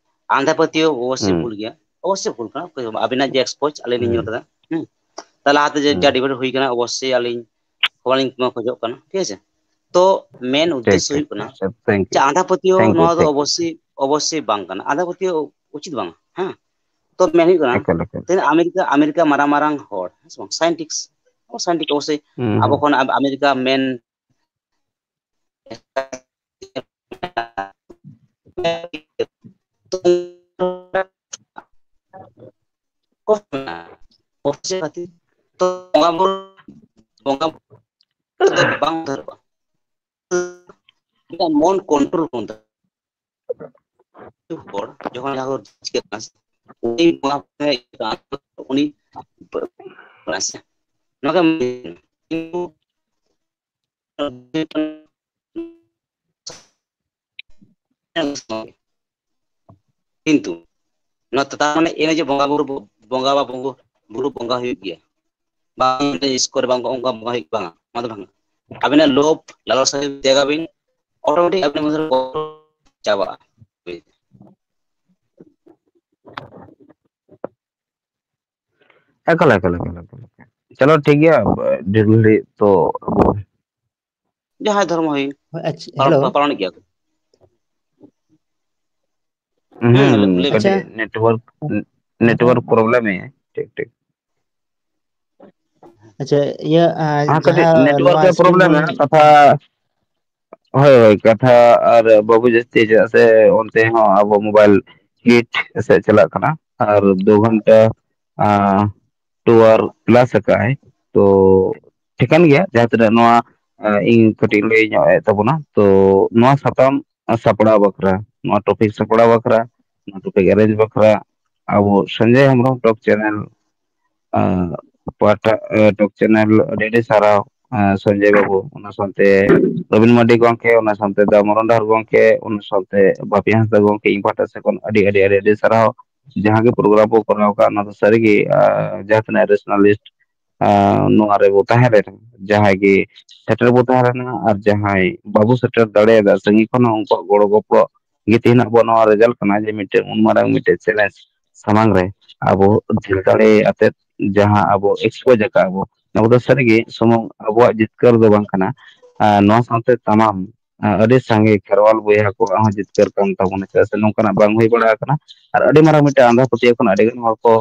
ᱟᱸᱫᱷᱟ ᱯᱟᱹᱛᱭᱟᱹᱣ ᱚᱵᱚᱥᱥᱳᱭ ᱦᱩᱸ᱾ ᱵᱷᱩᱞ ᱜᱮᱭᱟ, ᱚᱵᱚᱥᱥᱳᱭ ᱵᱷᱩᱞ ᱠᱟᱱᱟ᱾ ᱟᱹᱵᱤᱱᱟᱜ ᱡᱮ ᱮᱠᱥᱯᱳᱡ ᱟᱹᱞᱤᱧ ᱞᱤᱧ ᱧᱮᱞ ᱦᱩᱸ᱾ ᱠᱟᱫᱟ, ᱦᱩᱸ, ᱛᱟᱦᱞᱮ ᱞᱟᱦᱟᱛᱮ ᱡᱮ ᱡᱟ ᱦᱩᱸ᱾ ᱰᱤᱵᱮᱴ ᱦᱩᱭ ᱠᱟᱱᱟ, ᱚᱵᱚᱥᱥᱳᱭ ᱟᱹᱞᱤᱧ ᱠᱷᱚᱵᱚᱨ ᱞᱤᱧ ᱠᱷᱚᱡᱚᱜ ᱠᱟᱱᱟ, ᱴᱷᱤᱠ ᱟᱪᱷᱮ? ᱛᱚ ᱢᱮᱱ ᱴᱷᱤᱠ, ᱩᱫᱽᱫᱮᱥᱥᱚ ᱴᱷᱤᱠ, ᱦᱩᱭᱩᱜ ᱠᱟᱱᱟ ᱴᱷᱤᱠ, ᱴᱷᱤᱠ, thank you, ᱡᱮ ᱟᱸᱫᱷᱟ ᱯᱟᱹᱛᱭᱟᱹᱣ thank you, ᱱᱚᱣᱟ ᱫᱚ thank you᱾ ᱚᱵᱚᱥᱥᱳᱭ, ᱚᱵᱚᱥᱥᱳᱭ ᱵᱟᱝ ᱠᱟᱱᱟ, ᱟᱸᱫᱷᱟ ᱯᱟᱹᱛᱭᱟᱹᱣ ᱩᱪᱤᱛ ᱵᱟᱝ, ᱦᱮᱸ? ᱛᱚ ᱢᱮᱱ ᱦᱩᱭᱩᱜ ᱠᱟᱱᱟ, ᱮᱠᱟᱞ, ᱮᱠᱟᱞ᱾ ᱛᱮᱦᱮᱧ ᱟᱢᱮᱨᱤᱠᱟ, ᱟᱢᱮᱨᱤᱠᱟ ᱢᱟᱨᱟᱝ ᱢᱟᱨᱟᱝ ᱦᱚᱲ, ᱦᱮᱸ ᱥᱮ ᱵᱟᱝ, ᱥᱟᱭᱮᱱᱴᱤᱥᱴ, ᱥᱟᱭᱮᱱᱴᱤᱥᱴ ᱚᱵᱚᱥᱥᱳᱭ ᱦᱩᱸ, ᱟᱵᱚ ᱦᱩᱸ᱾ ᱠᱷᱚᱱ ᱟᱢ-, ᱟᱢᱮᱨᱤᱠᱟ ᱢᱮᱱ ᱠᱷᱟᱹᱛᱤᱨ ᱛᱚ ᱵᱚᱸᱜᱟ ᱵᱩᱨᱩ, ᱵᱚᱸᱜᱟ ᱵᱩᱨᱩ ᱫᱚ ᱵᱟᱝ ᱩᱫᱷᱟᱹᱨᱚᱜᱼᱟ᱾ ᱢᱚᱱ ᱠᱚᱱᱴᱨᱳᱞ ᱵᱚᱱ ᱦᱚᱲ ᱡᱚᱠᱷᱚᱱ ᱡᱟᱦᱟᱸ ᱠᱚ ᱪᱤᱠᱟᱹᱜ ᱠᱟᱱᱟ ᱥᱮ, ᱩᱱᱤ ᱵᱚᱸᱜᱟ ᱩᱱᱤ ᱥᱮ, ᱱᱚᱣᱟ ᱜᱮ ᱠᱤᱱᱛᱩ ᱠᱤᱱᱛᱩ ᱱᱚᱣᱟ ᱛᱟᱨ ᱢᱟᱱᱮ ᱮᱱᱮ ᱡᱮ ᱵᱚᱸᱜᱟ ᱵᱩᱨᱩ, ᱵᱚᱸᱜᱟ ᱵᱟ ᱵᱩᱨᱩ, ᱵᱩᱨᱩ ᱵᱚᱸᱜᱟ ᱦᱩᱭᱩᱜ ᱜᱮᱭᱟ, ᱵᱟᱝ ᱢᱤᱫᱴᱮᱱ ᱤᱥᱠᱚᱨ ᱵᱟᱝ ᱚᱱᱠᱟ ᱵᱚᱸᱜᱟ ᱦᱩᱭᱩᱜ, ᱵᱟᱝᱟ, ᱚᱱᱟ ᱫᱚ ᱵᱟᱝᱟ᱾ ᱟᱵᱤᱱᱟᱜ ᱞᱳᱵᱷ ᱞᱟᱞᱚᱥ ᱡᱟᱭᱜᱟ ᱵᱤᱱ, ᱚᱴᱳᱢᱮᱴᱤᱠ ᱟᱵᱤᱱᱟᱜ ᱢᱚᱫᱽᱫᱷᱮ ᱨᱮ ᱵᱚᱛᱚᱨ ᱪᱟᱵᱟᱜᱼᱟ᱾ ᱮᱠᱟᱞ, ᱮᱠᱟᱞ, ᱮᱠᱟᱞ, ᱮᱠᱟᱞ, ᱮᱠᱟᱞ᱾ ᱪᱚᱞᱚ, ᱴᱷᱤᱠ ᱜᱮᱭᱟ, ᱰᱷᱮᱨ ᱜᱷᱟᱹᱲᱤᱡ ᱛᱚ ᱟᱵᱚ ᱡᱟᱦᱟᱸᱭ ᱫᱷᱚᱨᱢᱚ ᱦᱩᱭ ᱦᱳᱭ, ᱟᱪᱪᱷᱟ, ᱯᱟᱞᱚᱱ, ᱦᱮᱞᱳ᱾ ᱯᱟᱞᱚᱱᱮᱫ ᱜᱮᱭᱟ ᱠᱚ᱾ ᱦᱩᱸ, ᱦᱩᱸ, ᱞᱟᱹᱭ ᱵᱤᱱ᱾ ᱠᱟᱹᱴᱤᱡ ᱟᱪᱪᱷᱟ᱾ ᱱᱮᱴᱣᱟᱨᱠ, network problem ᱮ᱾ ᱴᱷᱤᱠ, ᱴᱷᱤᱠ᱾ ᱟᱪᱪᱷᱟ, ᱤᱭᱟᱹ, ᱟᱸ, ᱦᱮᱸ, ᱠᱟᱹᱴᱤᱡ ᱡᱟᱦᱟᱸ network ᱱᱚᱣᱟ ᱮ ᱥᱤᱢ problem ᱵᱚᱱ ᱮ, ᱠᱟᱛᱷᱟ, ᱦᱳᱭ, ᱦᱳᱭ, ᱠᱟᱛᱷᱟ ᱟᱨ ᱵᱟᱹᱵᱩ ᱡᱟᱹᱥᱛᱤ, ᱪᱮᱫᱟᱜ ᱥᱮ ᱚᱱᱛᱮ ᱦᱚᱸ ᱟᱵᱚ mobile heat ᱥᱮᱫ ᱪᱟᱞᱟᱜ ᱠᱟᱱᱟ, ᱟᱨ ᱫᱩ ᱜᱷᱚᱱᱴᱟ, ᱟᱸ, ᱴᱩᱣᱟᱨ plus ᱟᱠᱟᱫ ᱟᱭ᱾ ᱛᱚ, ᱴᱷᱤᱠᱟᱹᱱ ᱜᱮᱭᱟ, ᱡᱟᱦᱟᱸ ᱛᱤᱱᱟᱹᱜ ᱱᱚᱣᱟ, ᱟᱸ, ᱤᱧ ᱠᱟᱹᱴᱤᱡ ᱤᱧ ᱞᱟᱹᱭ ᱧᱚᱜ ᱮᱫ ᱛᱟᱵᱚᱱᱟ᱾ ᱛᱚ, ᱱᱚᱣᱟ ᱥᱟᱛᱟᱢ ᱥᱟᱯᱲᱟᱣ ᱵᱟᱠᱷᱨᱟ, ᱱᱚᱣᱟ topic ᱥᱟᱯᱲᱟᱣ ᱵᱟᱠᱷᱨᱟ, ᱱᱚᱣᱟ topic arrange ᱵᱟᱠᱷᱨᱟ ᱟᱵᱚ ᱥᱚᱧᱡᱚᱭ ᱦᱮᱢᱵᱨᱚᱢ ᱴᱚᱠ channel, ᱟᱸ, ᱯᱟᱦᱴᱟ, ᱟᱸ, ᱴᱚᱠ channel ᱟᱹᱰᱤ ᱟᱹᱰᱤ ᱥᱟᱨᱦᱟᱣ, ᱟᱸ, ᱥᱚᱧᱡᱚᱭ ᱵᱟᱹᱵᱩ, ᱚᱱᱟ ᱥᱟᱶᱛᱮ ᱨᱚᱵᱤᱱ ᱢᱟᱨᱰᱤ ᱜᱚᱢᱠᱮ, ᱚᱱᱟ ᱥᱟᱶᱛᱮ ᱫᱟᱢᱚᱨᱚᱱ ᱰᱟᱦᱟᱨ ᱜᱚᱢᱠᱮ, ᱚᱱᱟ ᱥᱟᱶᱛᱮ ᱵᱟᱯᱤ ᱦᱟᱸᱥᱫᱟ ᱜᱚᱢᱠᱮ, ᱤᱧ ᱯᱟᱦᱴᱟ ᱥᱮᱫ ᱠᱷᱚᱱ ᱟᱹᱰᱤ, ᱟᱹᱰᱤ, ᱟᱹᱰᱤ, ᱟᱹᱰᱤ ᱥᱟᱨᱦᱟᱣ᱾ ᱡᱟᱦᱟᱸ ᱜᱮ program ᱵᱚ ᱠᱚᱨᱟᱣ ᱟᱠᱟᱫ, ᱚᱱᱟ ᱫᱚ ᱥᱟᱹᱨᱤᱜᱮ, ᱟᱸ, ᱡᱟᱦᱟᱸ ᱛᱤᱱᱟᱹᱜ rationalist, ᱟᱸ, ᱱᱚᱣᱟ ᱨᱮᱵᱚ ᱛᱟᱦᱮᱸ ᱞᱮᱱᱟ, ᱡᱟᱦᱟᱸᱭ ᱜᱮ ᱥᱮᱴᱮᱨ ᱵᱚ ᱛᱟᱦᱮᱸ ᱞᱮᱱᱟ, ᱟᱨ ᱡᱟᱦᱟᱸᱭ ᱵᱟᱵᱚ ᱥᱮᱴᱮᱨ ᱫᱟᱲᱮᱭᱟᱫᱟ, ᱥᱟᱺᱜᱤᱧ ᱠᱷᱚᱱ ᱦᱚᱸ ᱩᱱᱠᱩᱣᱟᱜ ᱜᱚᱲᱚ ᱜᱚᱯᱚᱲᱚ ᱜᱮ ᱛᱮᱦᱮᱧ ᱟᱵᱚᱣᱟᱜ ᱱᱚᱣᱟ result ᱠᱟᱱᱟ, ᱡᱮ ᱢᱤᱫᱴᱮᱱ ᱩᱱ ᱢᱟᱨᱟᱝ ᱢᱤᱫᱴᱮᱱ challenge ᱥᱟᱢᱟᱝ ᱨᱮ ᱟᱵᱚ ᱫᱤᱞ ᱫᱟᱲᱮ ᱟᱛᱮᱫ ᱡᱟᱦᱟᱸ ᱟᱵᱚ expose ᱟᱠᱟᱫ ᱟᱵᱚ, ᱱᱚᱣᱟ ᱫᱚ ᱥᱟᱹᱨᱤᱜᱮ ᱥᱩᱢᱩᱝ ᱟᱵᱚᱣᱟᱜ ᱡᱤᱛᱠᱟᱹᱨ ᱫᱚ ᱵᱟᱝ ᱠᱟᱱᱟ᱾ ᱟᱨ ᱱᱚᱣᱟ ᱥᱟᱶᱛᱮ ᱛᱟᱢᱟᱢ, ᱟᱨ ᱟᱹᱰᱤ ᱥᱟᱸᱜᱮ ᱠᱷᱮᱨᱣᱟᱞ ᱵᱚᱭᱦᱟ ᱠᱚᱣᱟᱜ ᱦᱚᱸ ᱡᱤᱛᱠᱟᱹᱨ ᱠᱟᱱ ᱛᱟᱵᱚᱱᱟ, ᱪᱮᱫᱟᱜ ᱥᱮ ᱱᱚᱝᱠᱟᱱᱟᱜ ᱵᱟᱝ ᱦᱩᱭ ᱵᱟᱲᱟ ᱟᱠᱟᱱᱟ᱾ ᱟᱨ ᱟᱹᱰᱤ ᱢᱟᱨᱟᱝ ᱢᱤᱫᱴᱮᱱ ᱟᱸᱫᱷᱟ ᱯᱟᱹᱛᱭᱟᱹᱣ ᱠᱷᱚᱱ ᱟᱹᱰᱤ ᱜᱟᱱ ᱦᱚᱲ ᱠᱚ,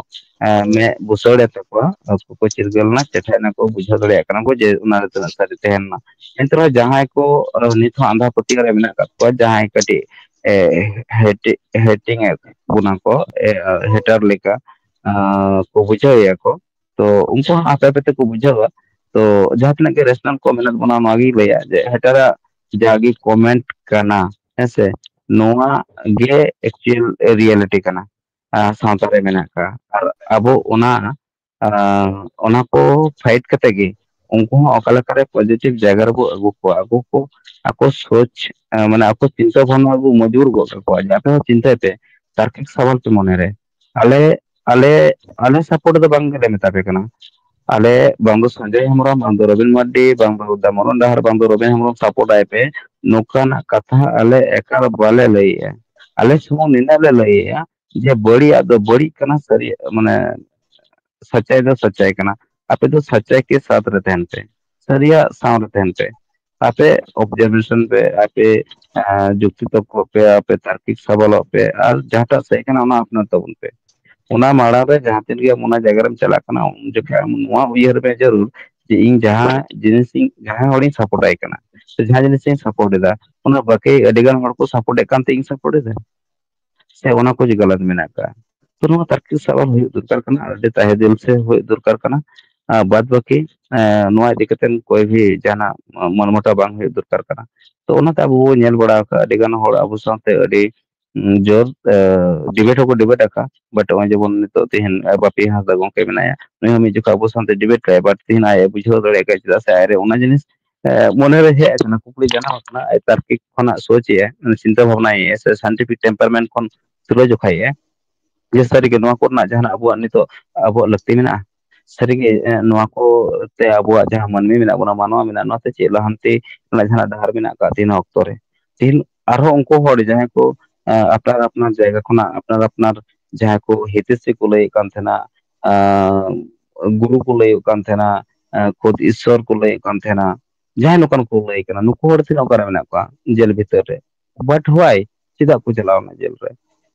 ᱮᱸ, ᱢᱮᱫ ᱵᱩᱥᱟᱹᱲ ᱮᱱ ᱛᱟᱠᱚᱣᱟ, ᱟᱠᱚ ᱠᱚ ᱪᱤᱨᱜᱟᱹᱞ ᱮᱱᱟ, ᱪᱮᱴᱷᱟ ᱮᱱᱟ ᱠᱚ, ᱵᱩᱡᱷᱟᱹᱣ ᱫᱟᱲᱮᱭᱟᱜ ᱠᱟᱱᱟ ᱠᱚ ᱡᱮ ᱚᱱᱟ ᱨᱮ ᱛᱤᱱᱟᱹᱜ ᱥᱟᱹᱨᱤ ᱛᱟᱦᱮᱸ ᱞᱮᱱᱟ᱾ ᱮᱱᱛᱮ ᱨᱮᱦᱚᱸ ᱡᱟᱦᱟᱸᱭ ᱠᱚ, ᱟᱸ, ᱱᱤᱛ ᱦᱚᱸ ᱟᱸᱫᱷᱟ ᱯᱟᱹᱛᱭᱟᱹᱣ ᱨᱮ ᱢᱮᱱᱟᱜ ᱟᱠᱟᱫ ᱠᱚᱣᱟ, ᱡᱟᱦᱟᱸᱭ ᱠᱟᱹᱴᱤᱡ, ᱮ, ᱦᱮᱴᱤ-, ᱦᱮᱴᱤᱝ ᱮᱫ ᱵᱚᱱᱟ ᱠᱚ, ᱮ, hater ᱞᱮᱠᱟ, ᱟᱸ, ᱠᱚ ᱵᱩᱡᱷᱟᱹᱣ ᱮᱭᱟ ᱠᱚ, ᱛᱚ ᱩᱱᱠᱩ ᱦᱚᱸ ᱟᱯᱮ ᱟᱯᱮ ᱛᱮᱠᱚ ᱵᱩᱡᱷᱟᱹᱣᱟ᱾ ᱛᱚ ᱡᱟᱦᱟᱸ ᱛᱤᱱᱟᱹᱜ ᱜᱮ rational ᱠᱚ ᱢᱮᱱᱟᱜ ᱵᱚᱱᱟ, ᱱᱚᱣᱟ ᱜᱤᱧ ᱞᱟᱹᱭᱟ ᱡᱮ ᱦᱮᱴᱟᱨᱟᱜ ᱡᱟᱜᱮ comment ᱠᱟᱱᱟ, ᱦᱮᱸᱥᱮ, ᱱᱚᱣᱟ ᱜᱮ actual reality ᱠᱟᱱᱟ, ᱟᱸ, ᱥᱟᱶᱛᱟ ᱨᱮ ᱢᱮᱱᱟᱜ ᱟᱠᱟᱫ᱾ ᱟᱨ ᱟᱵᱚ ᱚᱱᱟ, ᱟᱸ, ᱚᱱᱟ ᱠᱚ fight ᱠᱟᱛᱮ ᱜᱮ ᱩᱱᱠᱩ ᱦᱚᱸ ᱚᱠᱟ ᱞᱮᱠᱟᱨᱮ positive ᱡᱟᱭᱜᱟ ᱨᱮᱵᱚ ᱟᱹᱜᱩ ᱠᱚᱣᱟ, ᱟᱹᱜᱩ ᱠᱚ, ᱟᱠᱚ ᱥᱳᱪ, ᱟᱸ, ᱢᱟᱱᱮ ᱟᱠᱚ ᱪᱤᱱᱛᱟᱹ ᱵᱷᱟᱵᱽᱱᱟ ᱵᱚ ᱢᱚᱡᱽᱵᱩᱨ ᱜᱚᱫ ᱠᱟᱠᱚᱣᱟ ᱡᱮ ᱟᱯᱮ ᱦᱚᱸ ᱪᱤᱱᱛᱟᱹᱭ ᱯᱮ, ᱛᱟᱨᱠᱤᱠ ᱥᱟᱵᱟᱞ ᱯᱮ ᱢᱚᱱᱮᱨᱮ᱾ ᱟᱞᱮ, ᱟᱞᱮ, ᱟᱞᱮ support ᱫᱚ ᱵᱟᱝ ᱜᱮᱞᱮ ᱢᱮᱛᱟ ᱯᱮ ᱠᱟᱱᱟ᱾ ᱟᱞᱮ ᱵᱟᱝ ᱫᱚ ᱥᱚᱧᱡᱚᱭ ᱦᱮᱢᱵᱨᱚᱢ, ᱵᱟᱝ ᱫᱚ ᱨᱚᱵᱤᱱ ᱢᱟᱨᱰᱤ, ᱵᱟᱝ ᱫᱚ ᱫᱟᱢᱚᱨᱚᱱ ᱰᱟᱦᱟᱨ, ᱵᱟᱝ ᱫᱚ ᱨᱚᱵᱤᱱ ᱦᱮᱢᱵᱨᱚᱢ support ᱟᱭ ᱯᱮ, ᱱᱚᱝᱠᱟᱱᱟᱜ ᱠᱟᱛᱷᱟ ᱟᱞᱮ ᱮᱠᱟᱞ ᱵᱟᱞᱮ ᱞᱟᱹᱭᱮᱜᱼᱟ᱾ ᱟᱞᱮ ᱥᱩᱢᱩᱝ ᱱᱤᱱᱟᱹᱜ ᱞᱮ ᱞᱟᱹᱭᱮᱜᱼᱟ ᱡᱮ ᱵᱟᱹᱲᱤᱡᱟᱜ ᱫᱚ ᱵᱟᱹᱲᱤᱡ ᱠᱟᱱᱟ, ᱥᱟᱹᱨᱤᱭᱟᱜ, ᱢᱟᱱᱮ, ᱥᱟᱪᱟᱭ ᱫᱚ ᱥᱟᱪᱟᱭ ᱠᱟᱱᱟ᱾ ᱟᱯᱮ ᱫᱚ ᱥᱟᱪᱟᱭ ᱠᱮ ᱥᱟᱛᱷ ᱨᱮ ᱛᱟᱦᱮᱱ ᱯᱮ, ᱥᱟᱹᱨᱤᱭᱟᱜ ᱥᱟᱶ ᱨᱮ ᱛᱟᱦᱮᱱ ᱯᱮ᱾ ᱟᱯᱮ observation ᱯᱮ, ᱟᱯᱮ, ᱟᱸ, ᱡᱩᱠᱛᱤ ᱛᱚᱨᱠᱚ ᱯᱮ, ᱟᱯᱮ ᱛᱟᱨᱠᱤᱠ ᱥᱟᱵᱟᱞᱚᱜ ᱯᱮ, ᱟᱨ ᱡᱟᱦᱟᱸᱴᱟᱜ ᱥᱟᱹᱨᱤ ᱠᱟᱱᱟ ᱚᱱᱟ ᱟᱯᱱᱟᱨ ᱛᱟᱵᱚᱱ ᱯᱮ᱾ ᱚᱱᱟ ᱢᱟᱲᱟᱝ ᱨᱮ ᱡᱟᱦᱟᱸ ᱛᱤᱱ ᱜᱮ ᱟᱢ ᱚᱱᱟ ᱡᱟᱭᱜᱟ ᱨᱮᱢ ᱪᱟᱞᱟᱜ ᱠᱟᱱᱟ, ᱩᱱ ᱡᱚᱠᱷᱚᱱ ᱟᱢ ᱱᱚᱣᱟ ᱩᱭᱦᱟᱹᱨ ᱢᱮ ᱡᱟᱹᱨᱩᱲ ᱡᱮ ᱤᱧ ᱡᱟᱦᱟᱸ ᱡᱤᱱᱤᱥ ᱤᱧ, ᱡᱟᱦᱟᱸ ᱦᱚᱲᱤᱧ ᱥᱟᱯᱳᱨᱴ ᱟᱭ ᱠᱟᱱᱟ, ᱥᱮ ᱡᱟᱦᱟᱸ ᱡᱤᱱᱤᱥ ᱤᱧ ᱥᱟᱯᱳᱨᱴ ᱮᱫᱟ, ᱚᱱᱟ ᱵᱟᱹᱠᱤ ᱟᱹᱰᱤ ᱜᱟᱱ ᱦᱚᱲ ᱠᱚ ᱥᱟᱯᱳᱨᱴ ᱮᱫ ᱠᱟᱱᱛᱮ ᱤᱧ ᱥᱟᱯᱳᱨᱴ ᱮᱫᱟ, ᱥᱮ ᱚᱱᱟ ᱠᱚ ᱜᱟᱞᱟᱛ ᱢᱮᱱᱟᱜ ᱟᱠᱟᱫᱟ᱾ ᱛᱚ ᱱᱚᱣᱟ ᱛᱟᱨᱠᱤᱠ ᱥᱟᱵᱟᱞ ᱦᱩᱭᱩᱜ ᱫᱚᱨᱠᱟᱨ ᱠᱟᱱᱟ, ᱟᱹᱰᱤ ᱛᱟᱦᱮᱸ ᱫᱤᱞ ᱥᱮ ᱦᱩᱭᱩᱜ ᱫᱚᱨᱠᱟᱨ ᱠᱟᱱᱟ᱾ ᱟᱨ ᱵᱟᱫ ᱵᱟᱹᱠᱤ, ᱮᱸ, ᱱᱚᱣᱟ ᱤᱫᱤ ᱠᱟᱛᱮ ᱠᱚᱭ ᱵᱷᱤ ᱡᱟᱦᱟᱱᱟᱜ ᱢᱚᱱᱢᱚᱴᱟ ᱵᱟᱝ ᱦᱩᱭᱩᱜ ᱫᱚᱨᱠᱟᱨ ᱠᱟᱱᱟ᱾ ᱛᱚ ᱚᱱᱟᱛᱮ ᱟᱵᱚ ᱵᱚᱱ ᱧᱮᱞ ᱵᱟᱲᱟ ᱟᱠᱟᱫᱟ, ᱟᱹᱰᱤ ᱜᱟᱱ ᱦᱚᱲ ᱟᱵᱚ ᱥᱟᱶᱛᱮ ᱟᱹᱰᱤ, ᱩᱸ, ᱡᱳᱨ, ᱮ, ᱰᱤᱵᱮᱴ ᱦᱚᱸᱠᱚ ᱰᱤᱵᱮᱴ ᱟᱠᱟᱫ, ᱵᱟᱴ ᱱᱚᱜᱼᱚᱭ ᱡᱮᱢᱚᱱ ᱱᱤᱛᱚᱜ ᱛᱮᱦᱮᱧ, ᱮ, ᱵᱟᱯᱤ ᱦᱟᱸᱥᱫᱟ ᱜᱚᱝᱠᱮ ᱢᱮᱱᱟᱭᱟ, ᱱᱩᱭ ᱦᱚᱸ ᱢᱤᱫ ᱡᱚᱠᱷᱚᱱ ᱟᱵᱚ ᱥᱟᱶᱛᱮ ᱰᱤᱵᱮᱴ ᱠᱟᱜᱼᱟᱭ, ᱵᱟᱴ ᱛᱮᱦᱮᱧ ᱟᱡ ᱮ ᱵᱩᱡᱷᱟᱹᱣ ᱫᱟᱲᱮᱭᱟᱜ ᱠᱟᱱᱟ, ᱪᱮᱫᱟᱜ ᱥᱮ ᱟᱡᱨᱮ ᱚᱱᱟ ᱡᱤᱱᱤᱥ, ᱮ, ᱢᱚᱱᱮᱨᱮ ᱦᱮᱡ ᱟᱠᱟᱱᱟ, ᱠᱩᱠᱞᱤ ᱡᱟᱱᱟᱢ ᱟᱠᱟᱱᱟ, ᱟᱡ ᱛᱟᱨᱠᱤᱠ ᱠᱷᱚᱱᱟᱜ ᱥᱳᱪ ᱮᱜᱼᱟᱭ, ᱢᱟᱱᱮ ᱪᱤᱱᱛᱟᱹ ᱵᱷᱟᱵᱽᱱᱟᱭᱮᱜᱼᱟᱭ, ᱥᱮ ᱥᱟᱭᱮᱱᱴᱤᱯᱷᱤᱠ ᱴᱮᱢᱯᱟᱨᱢᱮᱱᱴ ᱠᱷᱚᱱ ᱛᱩᱞᱟᱹ ᱡᱚᱠᱷᱟᱭᱮᱜᱼᱟᱭ, ᱡᱮ ᱥᱟᱹᱨᱤᱜᱮ ᱱᱚᱣᱟ ᱠᱚᱨᱮᱱᱟᱜ ᱡᱟᱦᱟᱱᱟᱜ ᱟᱵᱚᱣᱟᱜ ᱱᱤᱛᱚᱜ ᱟᱵᱚᱣᱟᱜ ᱞᱟᱹᱠᱛᱤ ᱢᱮᱱᱟᱜᱼᱟ? ᱥᱟᱹᱨᱤᱜᱮ, ᱮ, ᱱᱚᱣᱟ ᱠᱚ ᱛᱮ ᱟᱵᱚᱣᱟᱜ ᱡᱟᱦᱟᱸ ᱢᱟᱹᱱᱢᱤ ᱢᱮᱱᱟᱜ ᱵᱚᱱᱟ, ᱢᱟᱱᱣᱟ ᱢᱮᱱᱟᱜ, ᱱᱚᱣᱟ ᱛᱮ ᱪᱮᱫ ᱞᱟᱦᱟᱱᱛᱤ ᱨᱮᱱᱟᱜ ᱡᱟᱦᱟᱱᱟᱜ ᱰᱟᱦᱟᱨ ᱢᱮᱱᱟᱜ ᱟᱠᱟᱫ ᱛᱮᱦᱮᱧ ᱚᱠᱛᱚ ᱨᱮ? ᱛᱮᱦᱮᱧ ᱟᱨᱦᱚᱸ ᱩᱱᱠᱩ ᱦᱚᱲ ᱡᱟᱦᱟᱸᱭ ᱠᱚ, ᱮ, ᱟᱯᱱᱟᱨ ᱟᱯᱱᱟᱨ ᱡᱟᱭᱜᱟ ᱠᱷᱚᱱᱟᱜ ᱟᱯᱱᱟᱨ ᱟᱯᱱᱟᱨ ᱡᱟᱦᱟᱸᱭ ᱠᱚ ᱦᱤᱛᱤᱥᱤ ᱠᱚ ᱞᱟᱹᱭᱮᱫ ᱠᱟᱱ ᱛᱟᱦᱮᱱᱟ, ᱮ, ᱜᱩᱨᱩ ᱠᱚ ᱞᱟᱹᱭᱮᱫ ᱠᱟᱱ ᱛᱟᱦᱮᱱᱟ, ᱮ, ᱠᱷᱩᱫ ᱤᱥᱥᱚᱨ ᱠᱚ ᱞᱟᱹᱭᱮᱫ ᱠᱟᱱ ᱛᱟᱦᱮᱱᱟ, ᱡᱟᱦᱟᱸᱭ ᱱᱚᱝᱠᱟᱱ ᱠᱚ ᱞᱟᱹᱭ ᱠᱟᱱᱟ, ᱱᱩᱠᱩ ᱦᱚᱲ ᱛᱤᱱᱟᱹᱜ ᱚᱠᱟᱨᱮ ᱢᱮᱱᱟᱜ ᱠᱚᱣᱟ ᱡᱮᱞ ᱵᱷᱤᱛᱟᱹᱨ ᱨᱮ? But why? ᱪᱮᱫᱟᱜ ᱠᱚ ᱪᱟᱞᱟᱣ ᱮᱱᱟ ᱡᱮᱞ ᱨᱮ?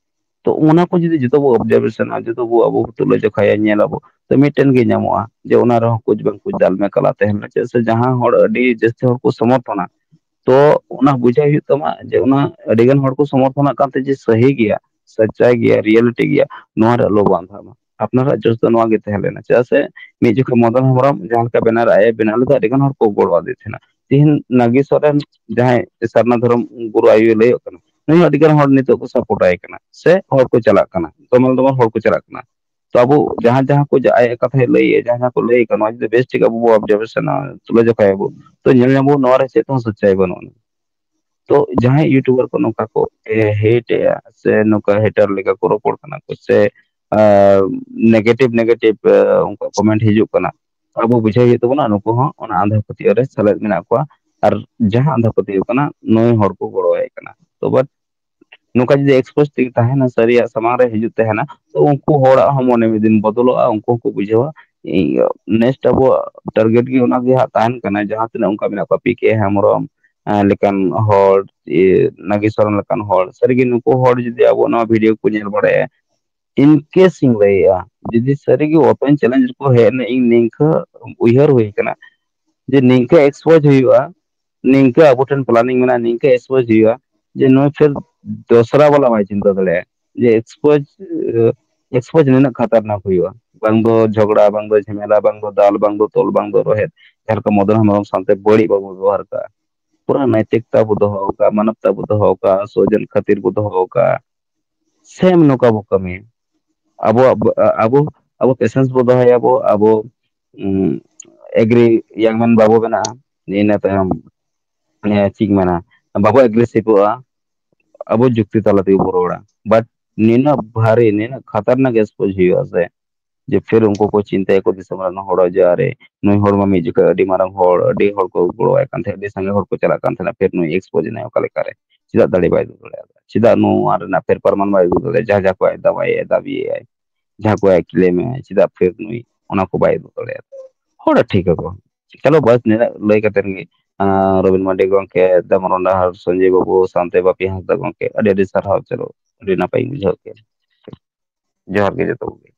ᱛᱚ ᱚᱱᱟ ᱠᱚ ᱡᱩᱫᱤ ᱡᱚᱛᱚ ᱵᱚ ᱚᱵᱡᱟᱨᱵᱷᱮᱥᱚᱱᱟ, ᱡᱚᱛᱚ ᱵᱚ ᱟᱵᱚ ᱵᱚ ᱛᱩᱞᱟᱹ ᱡᱚᱠᱷᱟᱭᱟ, ᱧᱮᱞ ᱟᱵᱚ, ᱛᱚ ᱢᱤᱫᱴᱮᱱ ᱜᱮ ᱧᱟᱢᱚᱜᱼᱟ ᱡᱮ ᱚᱱᱟ ᱨᱮᱦᱚᱸ ᱠᱩᱪ ᱵᱟᱝ ᱠᱩᱪ ᱫᱟᱞᱢᱮ ᱠᱟᱞᱟ ᱛᱟᱦᱮᱱᱟ᱾ ᱪᱮᱫᱟᱜ ᱥᱮ ᱡᱟᱦᱟᱸ ᱦᱚᱲ ᱟᱹᱰᱤ ᱡᱟᱹᱥᱛᱤ ᱦᱚᱲ ᱠᱚ ᱥᱚᱢᱚᱨᱛᱷᱚᱱᱟ, ᱛᱚ ᱚᱱᱟ ᱵᱩᱡᱷᱟᱹᱣ ᱦᱩᱭᱩᱜ ᱛᱟᱢᱟ ᱡᱮ ᱚᱱᱟ ᱟᱹᱰᱤ ᱜᱟᱱ ᱦᱚᱲ ᱠᱚ ᱥᱚᱢᱚᱨᱛᱷᱚᱱᱟᱜ ᱠᱟᱱᱛᱮ ᱡᱮ ᱥᱟᱹᱦᱤ ᱜᱮᱭᱟ, ᱥᱟᱪᱟᱭ ᱜᱮᱭᱟ, ᱨᱤᱭᱮᱞᱤᱴᱤ ᱜᱮᱭᱟ, ᱱᱚᱣᱟ ᱨᱮ ᱟᱞᱚ ᱵᱚ ᱟᱸᱫᱷᱟ ᱢᱟ᱾ ᱟᱯᱱᱟᱨᱟᱜ ᱡᱚᱥ ᱫᱚ ᱱᱚᱣᱟ ᱜᱮ ᱛᱟᱦᱮᱸ ᱞᱮᱱᱟ᱾ ᱪᱮᱫᱟᱜ ᱥᱮ ᱢᱤᱫ ᱡᱚᱠᱷᱚᱱ ᱢᱚᱫᱚᱱ ᱦᱮᱢᱵᱨᱚᱢ ᱡᱟᱦᱟᱸ ᱞᱮᱠᱟ ᱵᱮᱱᱟᱨ ᱟᱡ ᱮ ᱵᱮᱱᱟᱣ ᱞᱮᱫᱟ, ᱟᱹᱰᱤ ᱜᱟᱱ ᱦᱚᱲ ᱠᱚ ᱜᱚᱲᱚ ᱟᱫᱮ ᱛᱟᱦᱮᱱᱟ᱾ ᱛᱮᱦᱮᱧ ᱱᱟᱜᱮᱥᱚᱨ ᱨᱮᱱ ᱡᱟᱦᱟᱸᱭ ᱥᱟᱨᱱᱟ ᱫᱷᱚᱨᱚᱢ ᱜᱩᱨᱩ ᱟᱭᱳᱭ ᱞᱟᱹᱭᱚᱜ ᱠᱟᱱᱟ, ᱱᱩᱭ ᱦᱚᱸ ᱟᱹᱰᱤ ᱜᱟᱱ ᱦᱚᱲ ᱱᱤᱛᱚᱜ ᱠᱚ ᱥᱟᱯᱳᱨᱴ ᱟᱭ ᱠᱟᱱᱟ, ᱥᱮ ᱦᱚᱲ ᱠᱚ ᱪᱟᱞᱟᱜ ᱠᱟᱱᱟ, ᱫᱚᱢᱮᱞ ᱫᱚᱢᱮᱞ ᱦᱚᱲ ᱠᱚ ᱪᱟᱞᱟᱜ ᱠᱟᱱᱟ᱾ ᱛᱚ ᱟᱵᱚ ᱡᱟᱦᱟᱸ ᱡᱟᱦᱟᱸ ᱠᱚ ᱡᱟ-, ᱟᱭᱟᱜ ᱠᱟᱛᱷᱟᱭ ᱞᱟᱹᱭᱮᱜᱼᱟ, ᱡᱟᱦᱟᱸ ᱡᱟᱦᱟᱸ ᱠᱚ ᱞᱟᱹᱭ ᱠᱟᱱᱟ, ᱱᱚᱣᱟ ᱡᱩᱫᱤ ᱵᱮᱥ ᱴᱷᱤᱠ ᱟᱵᱚ ᱵᱚ ᱚᱵᱡᱟᱨᱵᱷᱮᱥᱚᱱᱟ, ᱛᱩᱞᱟᱹ ᱡᱚᱠᱷᱟᱭᱟᱵᱚ, ᱛᱚ ᱧᱮᱞ ᱧᱟᱢ ᱱᱚᱣᱟ ᱨᱮ ᱪᱮᱫ ᱦᱚᱸ ᱥᱚᱪᱪᱟᱭ ᱵᱟᱹᱱᱩᱜᱼᱟ᱾ ᱛᱚ ᱡᱟᱦᱟᱸᱭ ᱤᱭᱩᱴᱩᱵᱟᱨ ᱠᱚ ᱱᱚᱝᱠᱟ ᱠᱚ ᱦᱮᱴ ᱮᱜᱼᱟ, ᱥᱮ ᱱᱚᱝᱠᱟ ᱦᱮᱴᱟᱨ ᱞᱮᱠᱟ ᱠᱚ ᱨᱚᱯᱚᱲ ᱠᱟᱱᱟ ᱠᱚ, ᱥᱮ ᱱᱮᱜᱮᱴᱤᱵᱷ ᱱᱮᱜᱮᱴᱤᱵᱷ ᱚᱱᱠᱟ ᱠᱚᱢᱮᱱᱴ ᱦᱤᱡᱩᱜ ᱠᱟᱱᱟ, ᱟᱵᱚ ᱵᱩᱡᱷᱟᱹᱣ ᱦᱩᱭᱩᱜ ᱛᱟᱵᱚᱱᱟ ᱱᱩᱠᱩ ᱦᱚᱸ ᱚᱱᱟ ᱟᱸᱫᱷᱟ ᱯᱟᱹᱛᱭᱟᱹᱣ ᱨᱮ ᱥᱮᱞᱮᱫ ᱢᱮᱱᱟᱜ ᱠᱚᱣᱟ᱾ ᱟᱨ ᱡᱟᱦᱟᱸ ᱟᱸᱫᱷᱟ ᱯᱟᱹᱛᱭᱟᱹᱣ ᱠᱟᱱᱟ, ᱱᱩᱭ ᱦᱚᱲ ᱠᱚ ᱜᱚᱲᱚᱣᱟᱭ ᱠᱟᱱᱟ᱾ ᱛᱚ ᱵᱟᱴ ᱱᱚᱝᱠᱟ ᱡᱩᱫᱤ ᱮᱠᱥᱯᱳᱡᱽ ᱛᱮᱜᱮ ᱛᱟᱦᱮᱱᱟ, ᱥᱟᱹᱨᱤᱭᱟᱜ ᱥᱟᱢᱟᱝ ᱨᱮ ᱦᱤᱡᱩᱜ ᱛᱟᱦᱮᱱᱟ, ᱛᱚ ᱩᱱᱠᱩ ᱦᱚᱲᱟᱜ ᱦᱚᱸ ᱢᱚᱱᱮ ᱢᱤᱫ ᱫᱤᱱ ᱵᱚᱫᱚᱞᱚᱜᱼᱟ, ᱩᱱᱠᱩ ᱦᱚᱸᱠᱚ ᱵᱩᱡᱷᱟᱹᱣᱟ᱾ ᱱᱮᱠᱥᱴ ᱟᱵᱚᱣᱟᱜ ᱴᱟᱨᱜᱮᱴ ᱜᱮ ᱚᱱᱟ ᱜᱮ ᱦᱟᱸᱜ ᱛᱟᱦᱮᱱ ᱠᱟᱱᱟ᱾ ᱡᱟᱦᱟᱸ ᱛᱤᱱᱟᱹᱜ ᱚᱱᱠᱟ ᱢᱮᱱᱟᱜ ᱠᱚᱣᱟ, ᱯᱤ ᱠᱮ ᱦᱮᱢᱵᱨᱚᱢ, ᱮᱸ, ᱞᱮᱠᱟᱱ ᱦᱚᱲ, ᱤᱭᱟᱹ, ᱱᱟᱜᱮᱥᱚᱨᱚᱱ ᱞᱮᱠᱟᱱ ᱦᱚᱲ, ᱥᱟᱹᱨᱤᱜᱮ ᱱᱩᱠᱩ ᱦᱚᱲ ᱡᱩᱫᱤ ᱟᱵᱚ ᱱᱚᱣᱟ ᱵᱷᱤᱰᱤᱭᱳ ᱠᱚ ᱧᱮᱞ ᱵᱟᱲᱟᱭᱟ, In case ᱤᱧ ᱞᱟᱹᱭᱮᱜᱼᱟ, ᱡᱩᱫᱤ ᱥᱟᱹᱨᱤᱜᱮ open challenge ᱨᱮᱠᱚ ᱦᱮᱡ ᱮᱱᱟ, ᱤᱧ ᱱᱤᱝᱠᱟᱹ ᱩᱭᱦᱟᱹᱨ ᱦᱩᱭ ᱠᱟᱱᱟ ᱡᱮ ᱱᱤᱝᱠᱟᱹ expose ᱦᱩᱭᱩᱜᱼᱟ, ᱱᱤᱝᱠᱟᱹ ᱟᱵᱚ ᱴᱷᱮᱱ planning ᱢᱮᱱᱟᱜᱼᱟ, ᱱᱤᱝᱠᱟᱹ expose ᱦᱩᱭᱩᱜᱼᱟ ᱡᱮ ᱱᱩᱭ ᱯᱷᱤᱨ ᱫᱚᱥᱨᱟ ᱵᱟᱞᱟ ᱵᱟᱭ ᱪᱤᱱᱛᱟᱹ ᱫᱟᱲᱮᱭᱟᱜᱼᱟ ᱡᱮ expose, expose ᱱᱤᱱᱟᱹᱜ ᱠᱷᱟᱛᱟᱨᱱᱟᱠ ᱦᱩᱭᱩᱜᱼᱟ, ᱵᱟᱝ ᱫᱚ ᱡᱷᱚᱜᱽᱲᱟ, ᱵᱟᱝ ᱫᱚ ᱡᱷᱟᱢᱮᱞᱟ, ᱵᱟᱝ ᱫᱚ ᱫᱟᱞ, ᱵᱟᱝ ᱫᱚ ᱛᱚᱞ, ᱵᱟᱝ ᱫᱚ ᱨᱚᱦᱮᱫ, ᱡᱟᱦᱟᱸ ᱞᱮᱠᱟ ᱢᱚᱫᱚᱱ ᱦᱮᱢᱵᱨᱚᱢ ᱥᱟᱶᱛᱮ ᱵᱟᱹᱲᱤᱡ ᱵᱟᱵᱚ ᱵᱮᱵᱚᱦᱟᱨ ᱠᱟᱜᱼᱟ, ᱯᱩᱨᱟᱹ ᱱᱳᱭᱛᱤᱠᱛᱟ ᱵᱚ ᱫᱚᱦᱚ ᱠᱟᱜᱼᱟ, ᱢᱟᱱᱚᱵᱛᱟ ᱵᱚ ᱫᱚᱦᱚ ᱠᱟᱜᱼᱟ, ᱥᱚᱡᱚᱱ ᱠᱷᱟᱹᱛᱤᱨ ᱵᱚ ᱫᱚᱦᱚ ᱠᱟᱜᱼᱟ, ᱥᱮᱢ ᱱᱚᱝᱠᱟ ᱵᱚ ᱠᱟᱹᱢᱤᱭᱟ᱾ ᱟᱵᱚᱣᱟᱜ ᱵ-, ᱟᱵᱚ, ᱟᱵᱚ patience ᱵᱚ ᱫᱚᱦᱚᱭᱟᱵᱚ, ᱟᱵᱚ, ᱩᱸ, agree young man ᱵᱟᱵᱚ ᱵᱮᱱᱟᱜᱼᱟ᱾ ᱤᱱᱟᱹ ᱛᱟᱭᱚᱢ, ᱮ, ᱪᱮᱫ ᱤᱧ ᱢᱮᱱᱟ, ᱵᱟᱵᱚ aggressiveᱚᱜᱼᱟ, ᱟᱵᱚ ᱡᱩᱠᱛᱤ ᱛᱟᱞᱟ ᱛᱮᱜᱮ ᱵᱚ ᱨᱚᱲᱟ᱾ But ᱱᱤᱱᱟᱹᱜ ᱵᱷᱟᱨᱤ, ᱱᱤᱱᱟᱹᱜ ᱠᱷᱟᱛᱟᱨᱱᱟᱠ expose ᱦᱩᱭᱩᱜᱼᱟ ᱥᱮ, ᱡᱮ ᱯᱷᱤᱨ ᱩᱱᱠᱩ ᱠᱚ ᱪᱤᱱᱛᱟᱹᱭᱟᱠᱚ ᱫᱤᱥᱚᱢ ᱨᱮᱱ ᱦᱚᱲ, ᱡᱮ ᱟᱨᱮ, ᱱᱩᱭ ᱦᱚᱲ ᱢᱟ ᱢᱤᱫ ᱡᱚᱠᱷᱚᱡ ᱟᱹᱰᱤ ᱢᱟᱨᱟᱝ ᱦᱚᱲ, ᱟᱹᱰᱤ ᱦᱚᱲ ᱠᱚ ᱜᱚᱲᱚᱣᱟᱭ ᱠᱟᱱ ᱛᱟᱦᱮᱸᱫ, ᱟᱹᱰᱤ ᱥᱟᱸᱜᱮ ᱦᱚᱲ ᱠᱚ ᱪᱟᱞᱟᱜ ᱠᱟᱱ ᱛᱟᱦᱮᱸᱱᱟ, ᱯᱷᱤᱨ ᱱᱩᱭ expose ᱮᱱᱟᱭ ᱚᱠᱟ ᱞᱮᱠᱟᱨᱮ? ᱪᱮᱫᱟᱜ ᱫᱟᱲᱮ ᱵᱟᱭ ᱩᱫᱩᱜ ᱫᱟᱲᱮᱭᱟᱫᱟ? ᱪᱮᱫᱟᱜ ᱱᱚᱣᱟ ᱨᱮᱱᱟᱜ ᱯᱷᱮᱨ ᱯᱨᱚᱢᱟᱱ ᱵᱟᱭ ᱩᱫᱩᱜ ᱫᱟᱲᱮᱭᱟᱜᱼᱟ? ᱡᱟᱦᱟᱸ ᱡᱟᱦᱟᱸ ᱠᱚ ᱟᱡ ᱫᱟᱵᱟᱭᱮᱫᱼᱟ, ᱫᱟᱵᱤᱭᱮᱫᱼᱟᱭ, ᱡᱟᱦᱟᱸ ᱠᱚ ᱟᱡ ᱠᱞᱮᱢᱮᱫᱼᱟᱭ, ᱪᱮᱫᱟᱜ ᱯᱷᱤᱨ ᱱᱩᱭ ᱚᱱᱟ ᱠᱚ ᱵᱟᱭ ᱩᱫᱩᱜ ᱫᱟᱲᱮᱭᱟᱫᱟ? ᱦᱚᱲ ᱴᱷᱤᱠ ᱟᱠᱚ᱾ ᱪᱚᱞᱚ ᱵᱟᱥ, ᱱᱤᱱᱟᱹᱜ ᱞᱟᱹᱭ ᱠᱟᱛᱮ ᱜᱮ, ᱟᱸ, ᱨᱚᱵᱤᱱ ᱢᱟᱨᱰᱤ ᱜᱚᱢᱠᱮ, ᱫᱟᱢᱚᱨᱚᱱ ᱰᱟᱦᱟᱨ, ᱥᱚᱧᱡᱚᱭ ᱵᱟᱹᱵᱩ, ᱥᱟᱶᱛᱮ ᱵᱟᱯᱤ ᱦᱟᱸᱥᱫᱟ ᱜᱚᱢᱠᱮ, ᱟᱹᱰᱤ ᱟᱹᱰᱤ ᱥᱟᱨᱦᱟᱣ᱾ ᱪᱚᱞᱚ, ᱟᱹᱰᱤ ᱱᱟᱯᱟᱭ ᱤᱧ ᱵᱩᱡᱷᱟᱹᱣ ᱠᱮᱫᱟ᱾ ᱡᱚᱦᱟᱨ ᱜᱮ ᱡᱚᱛᱚ ᱠᱚᱜᱮ᱾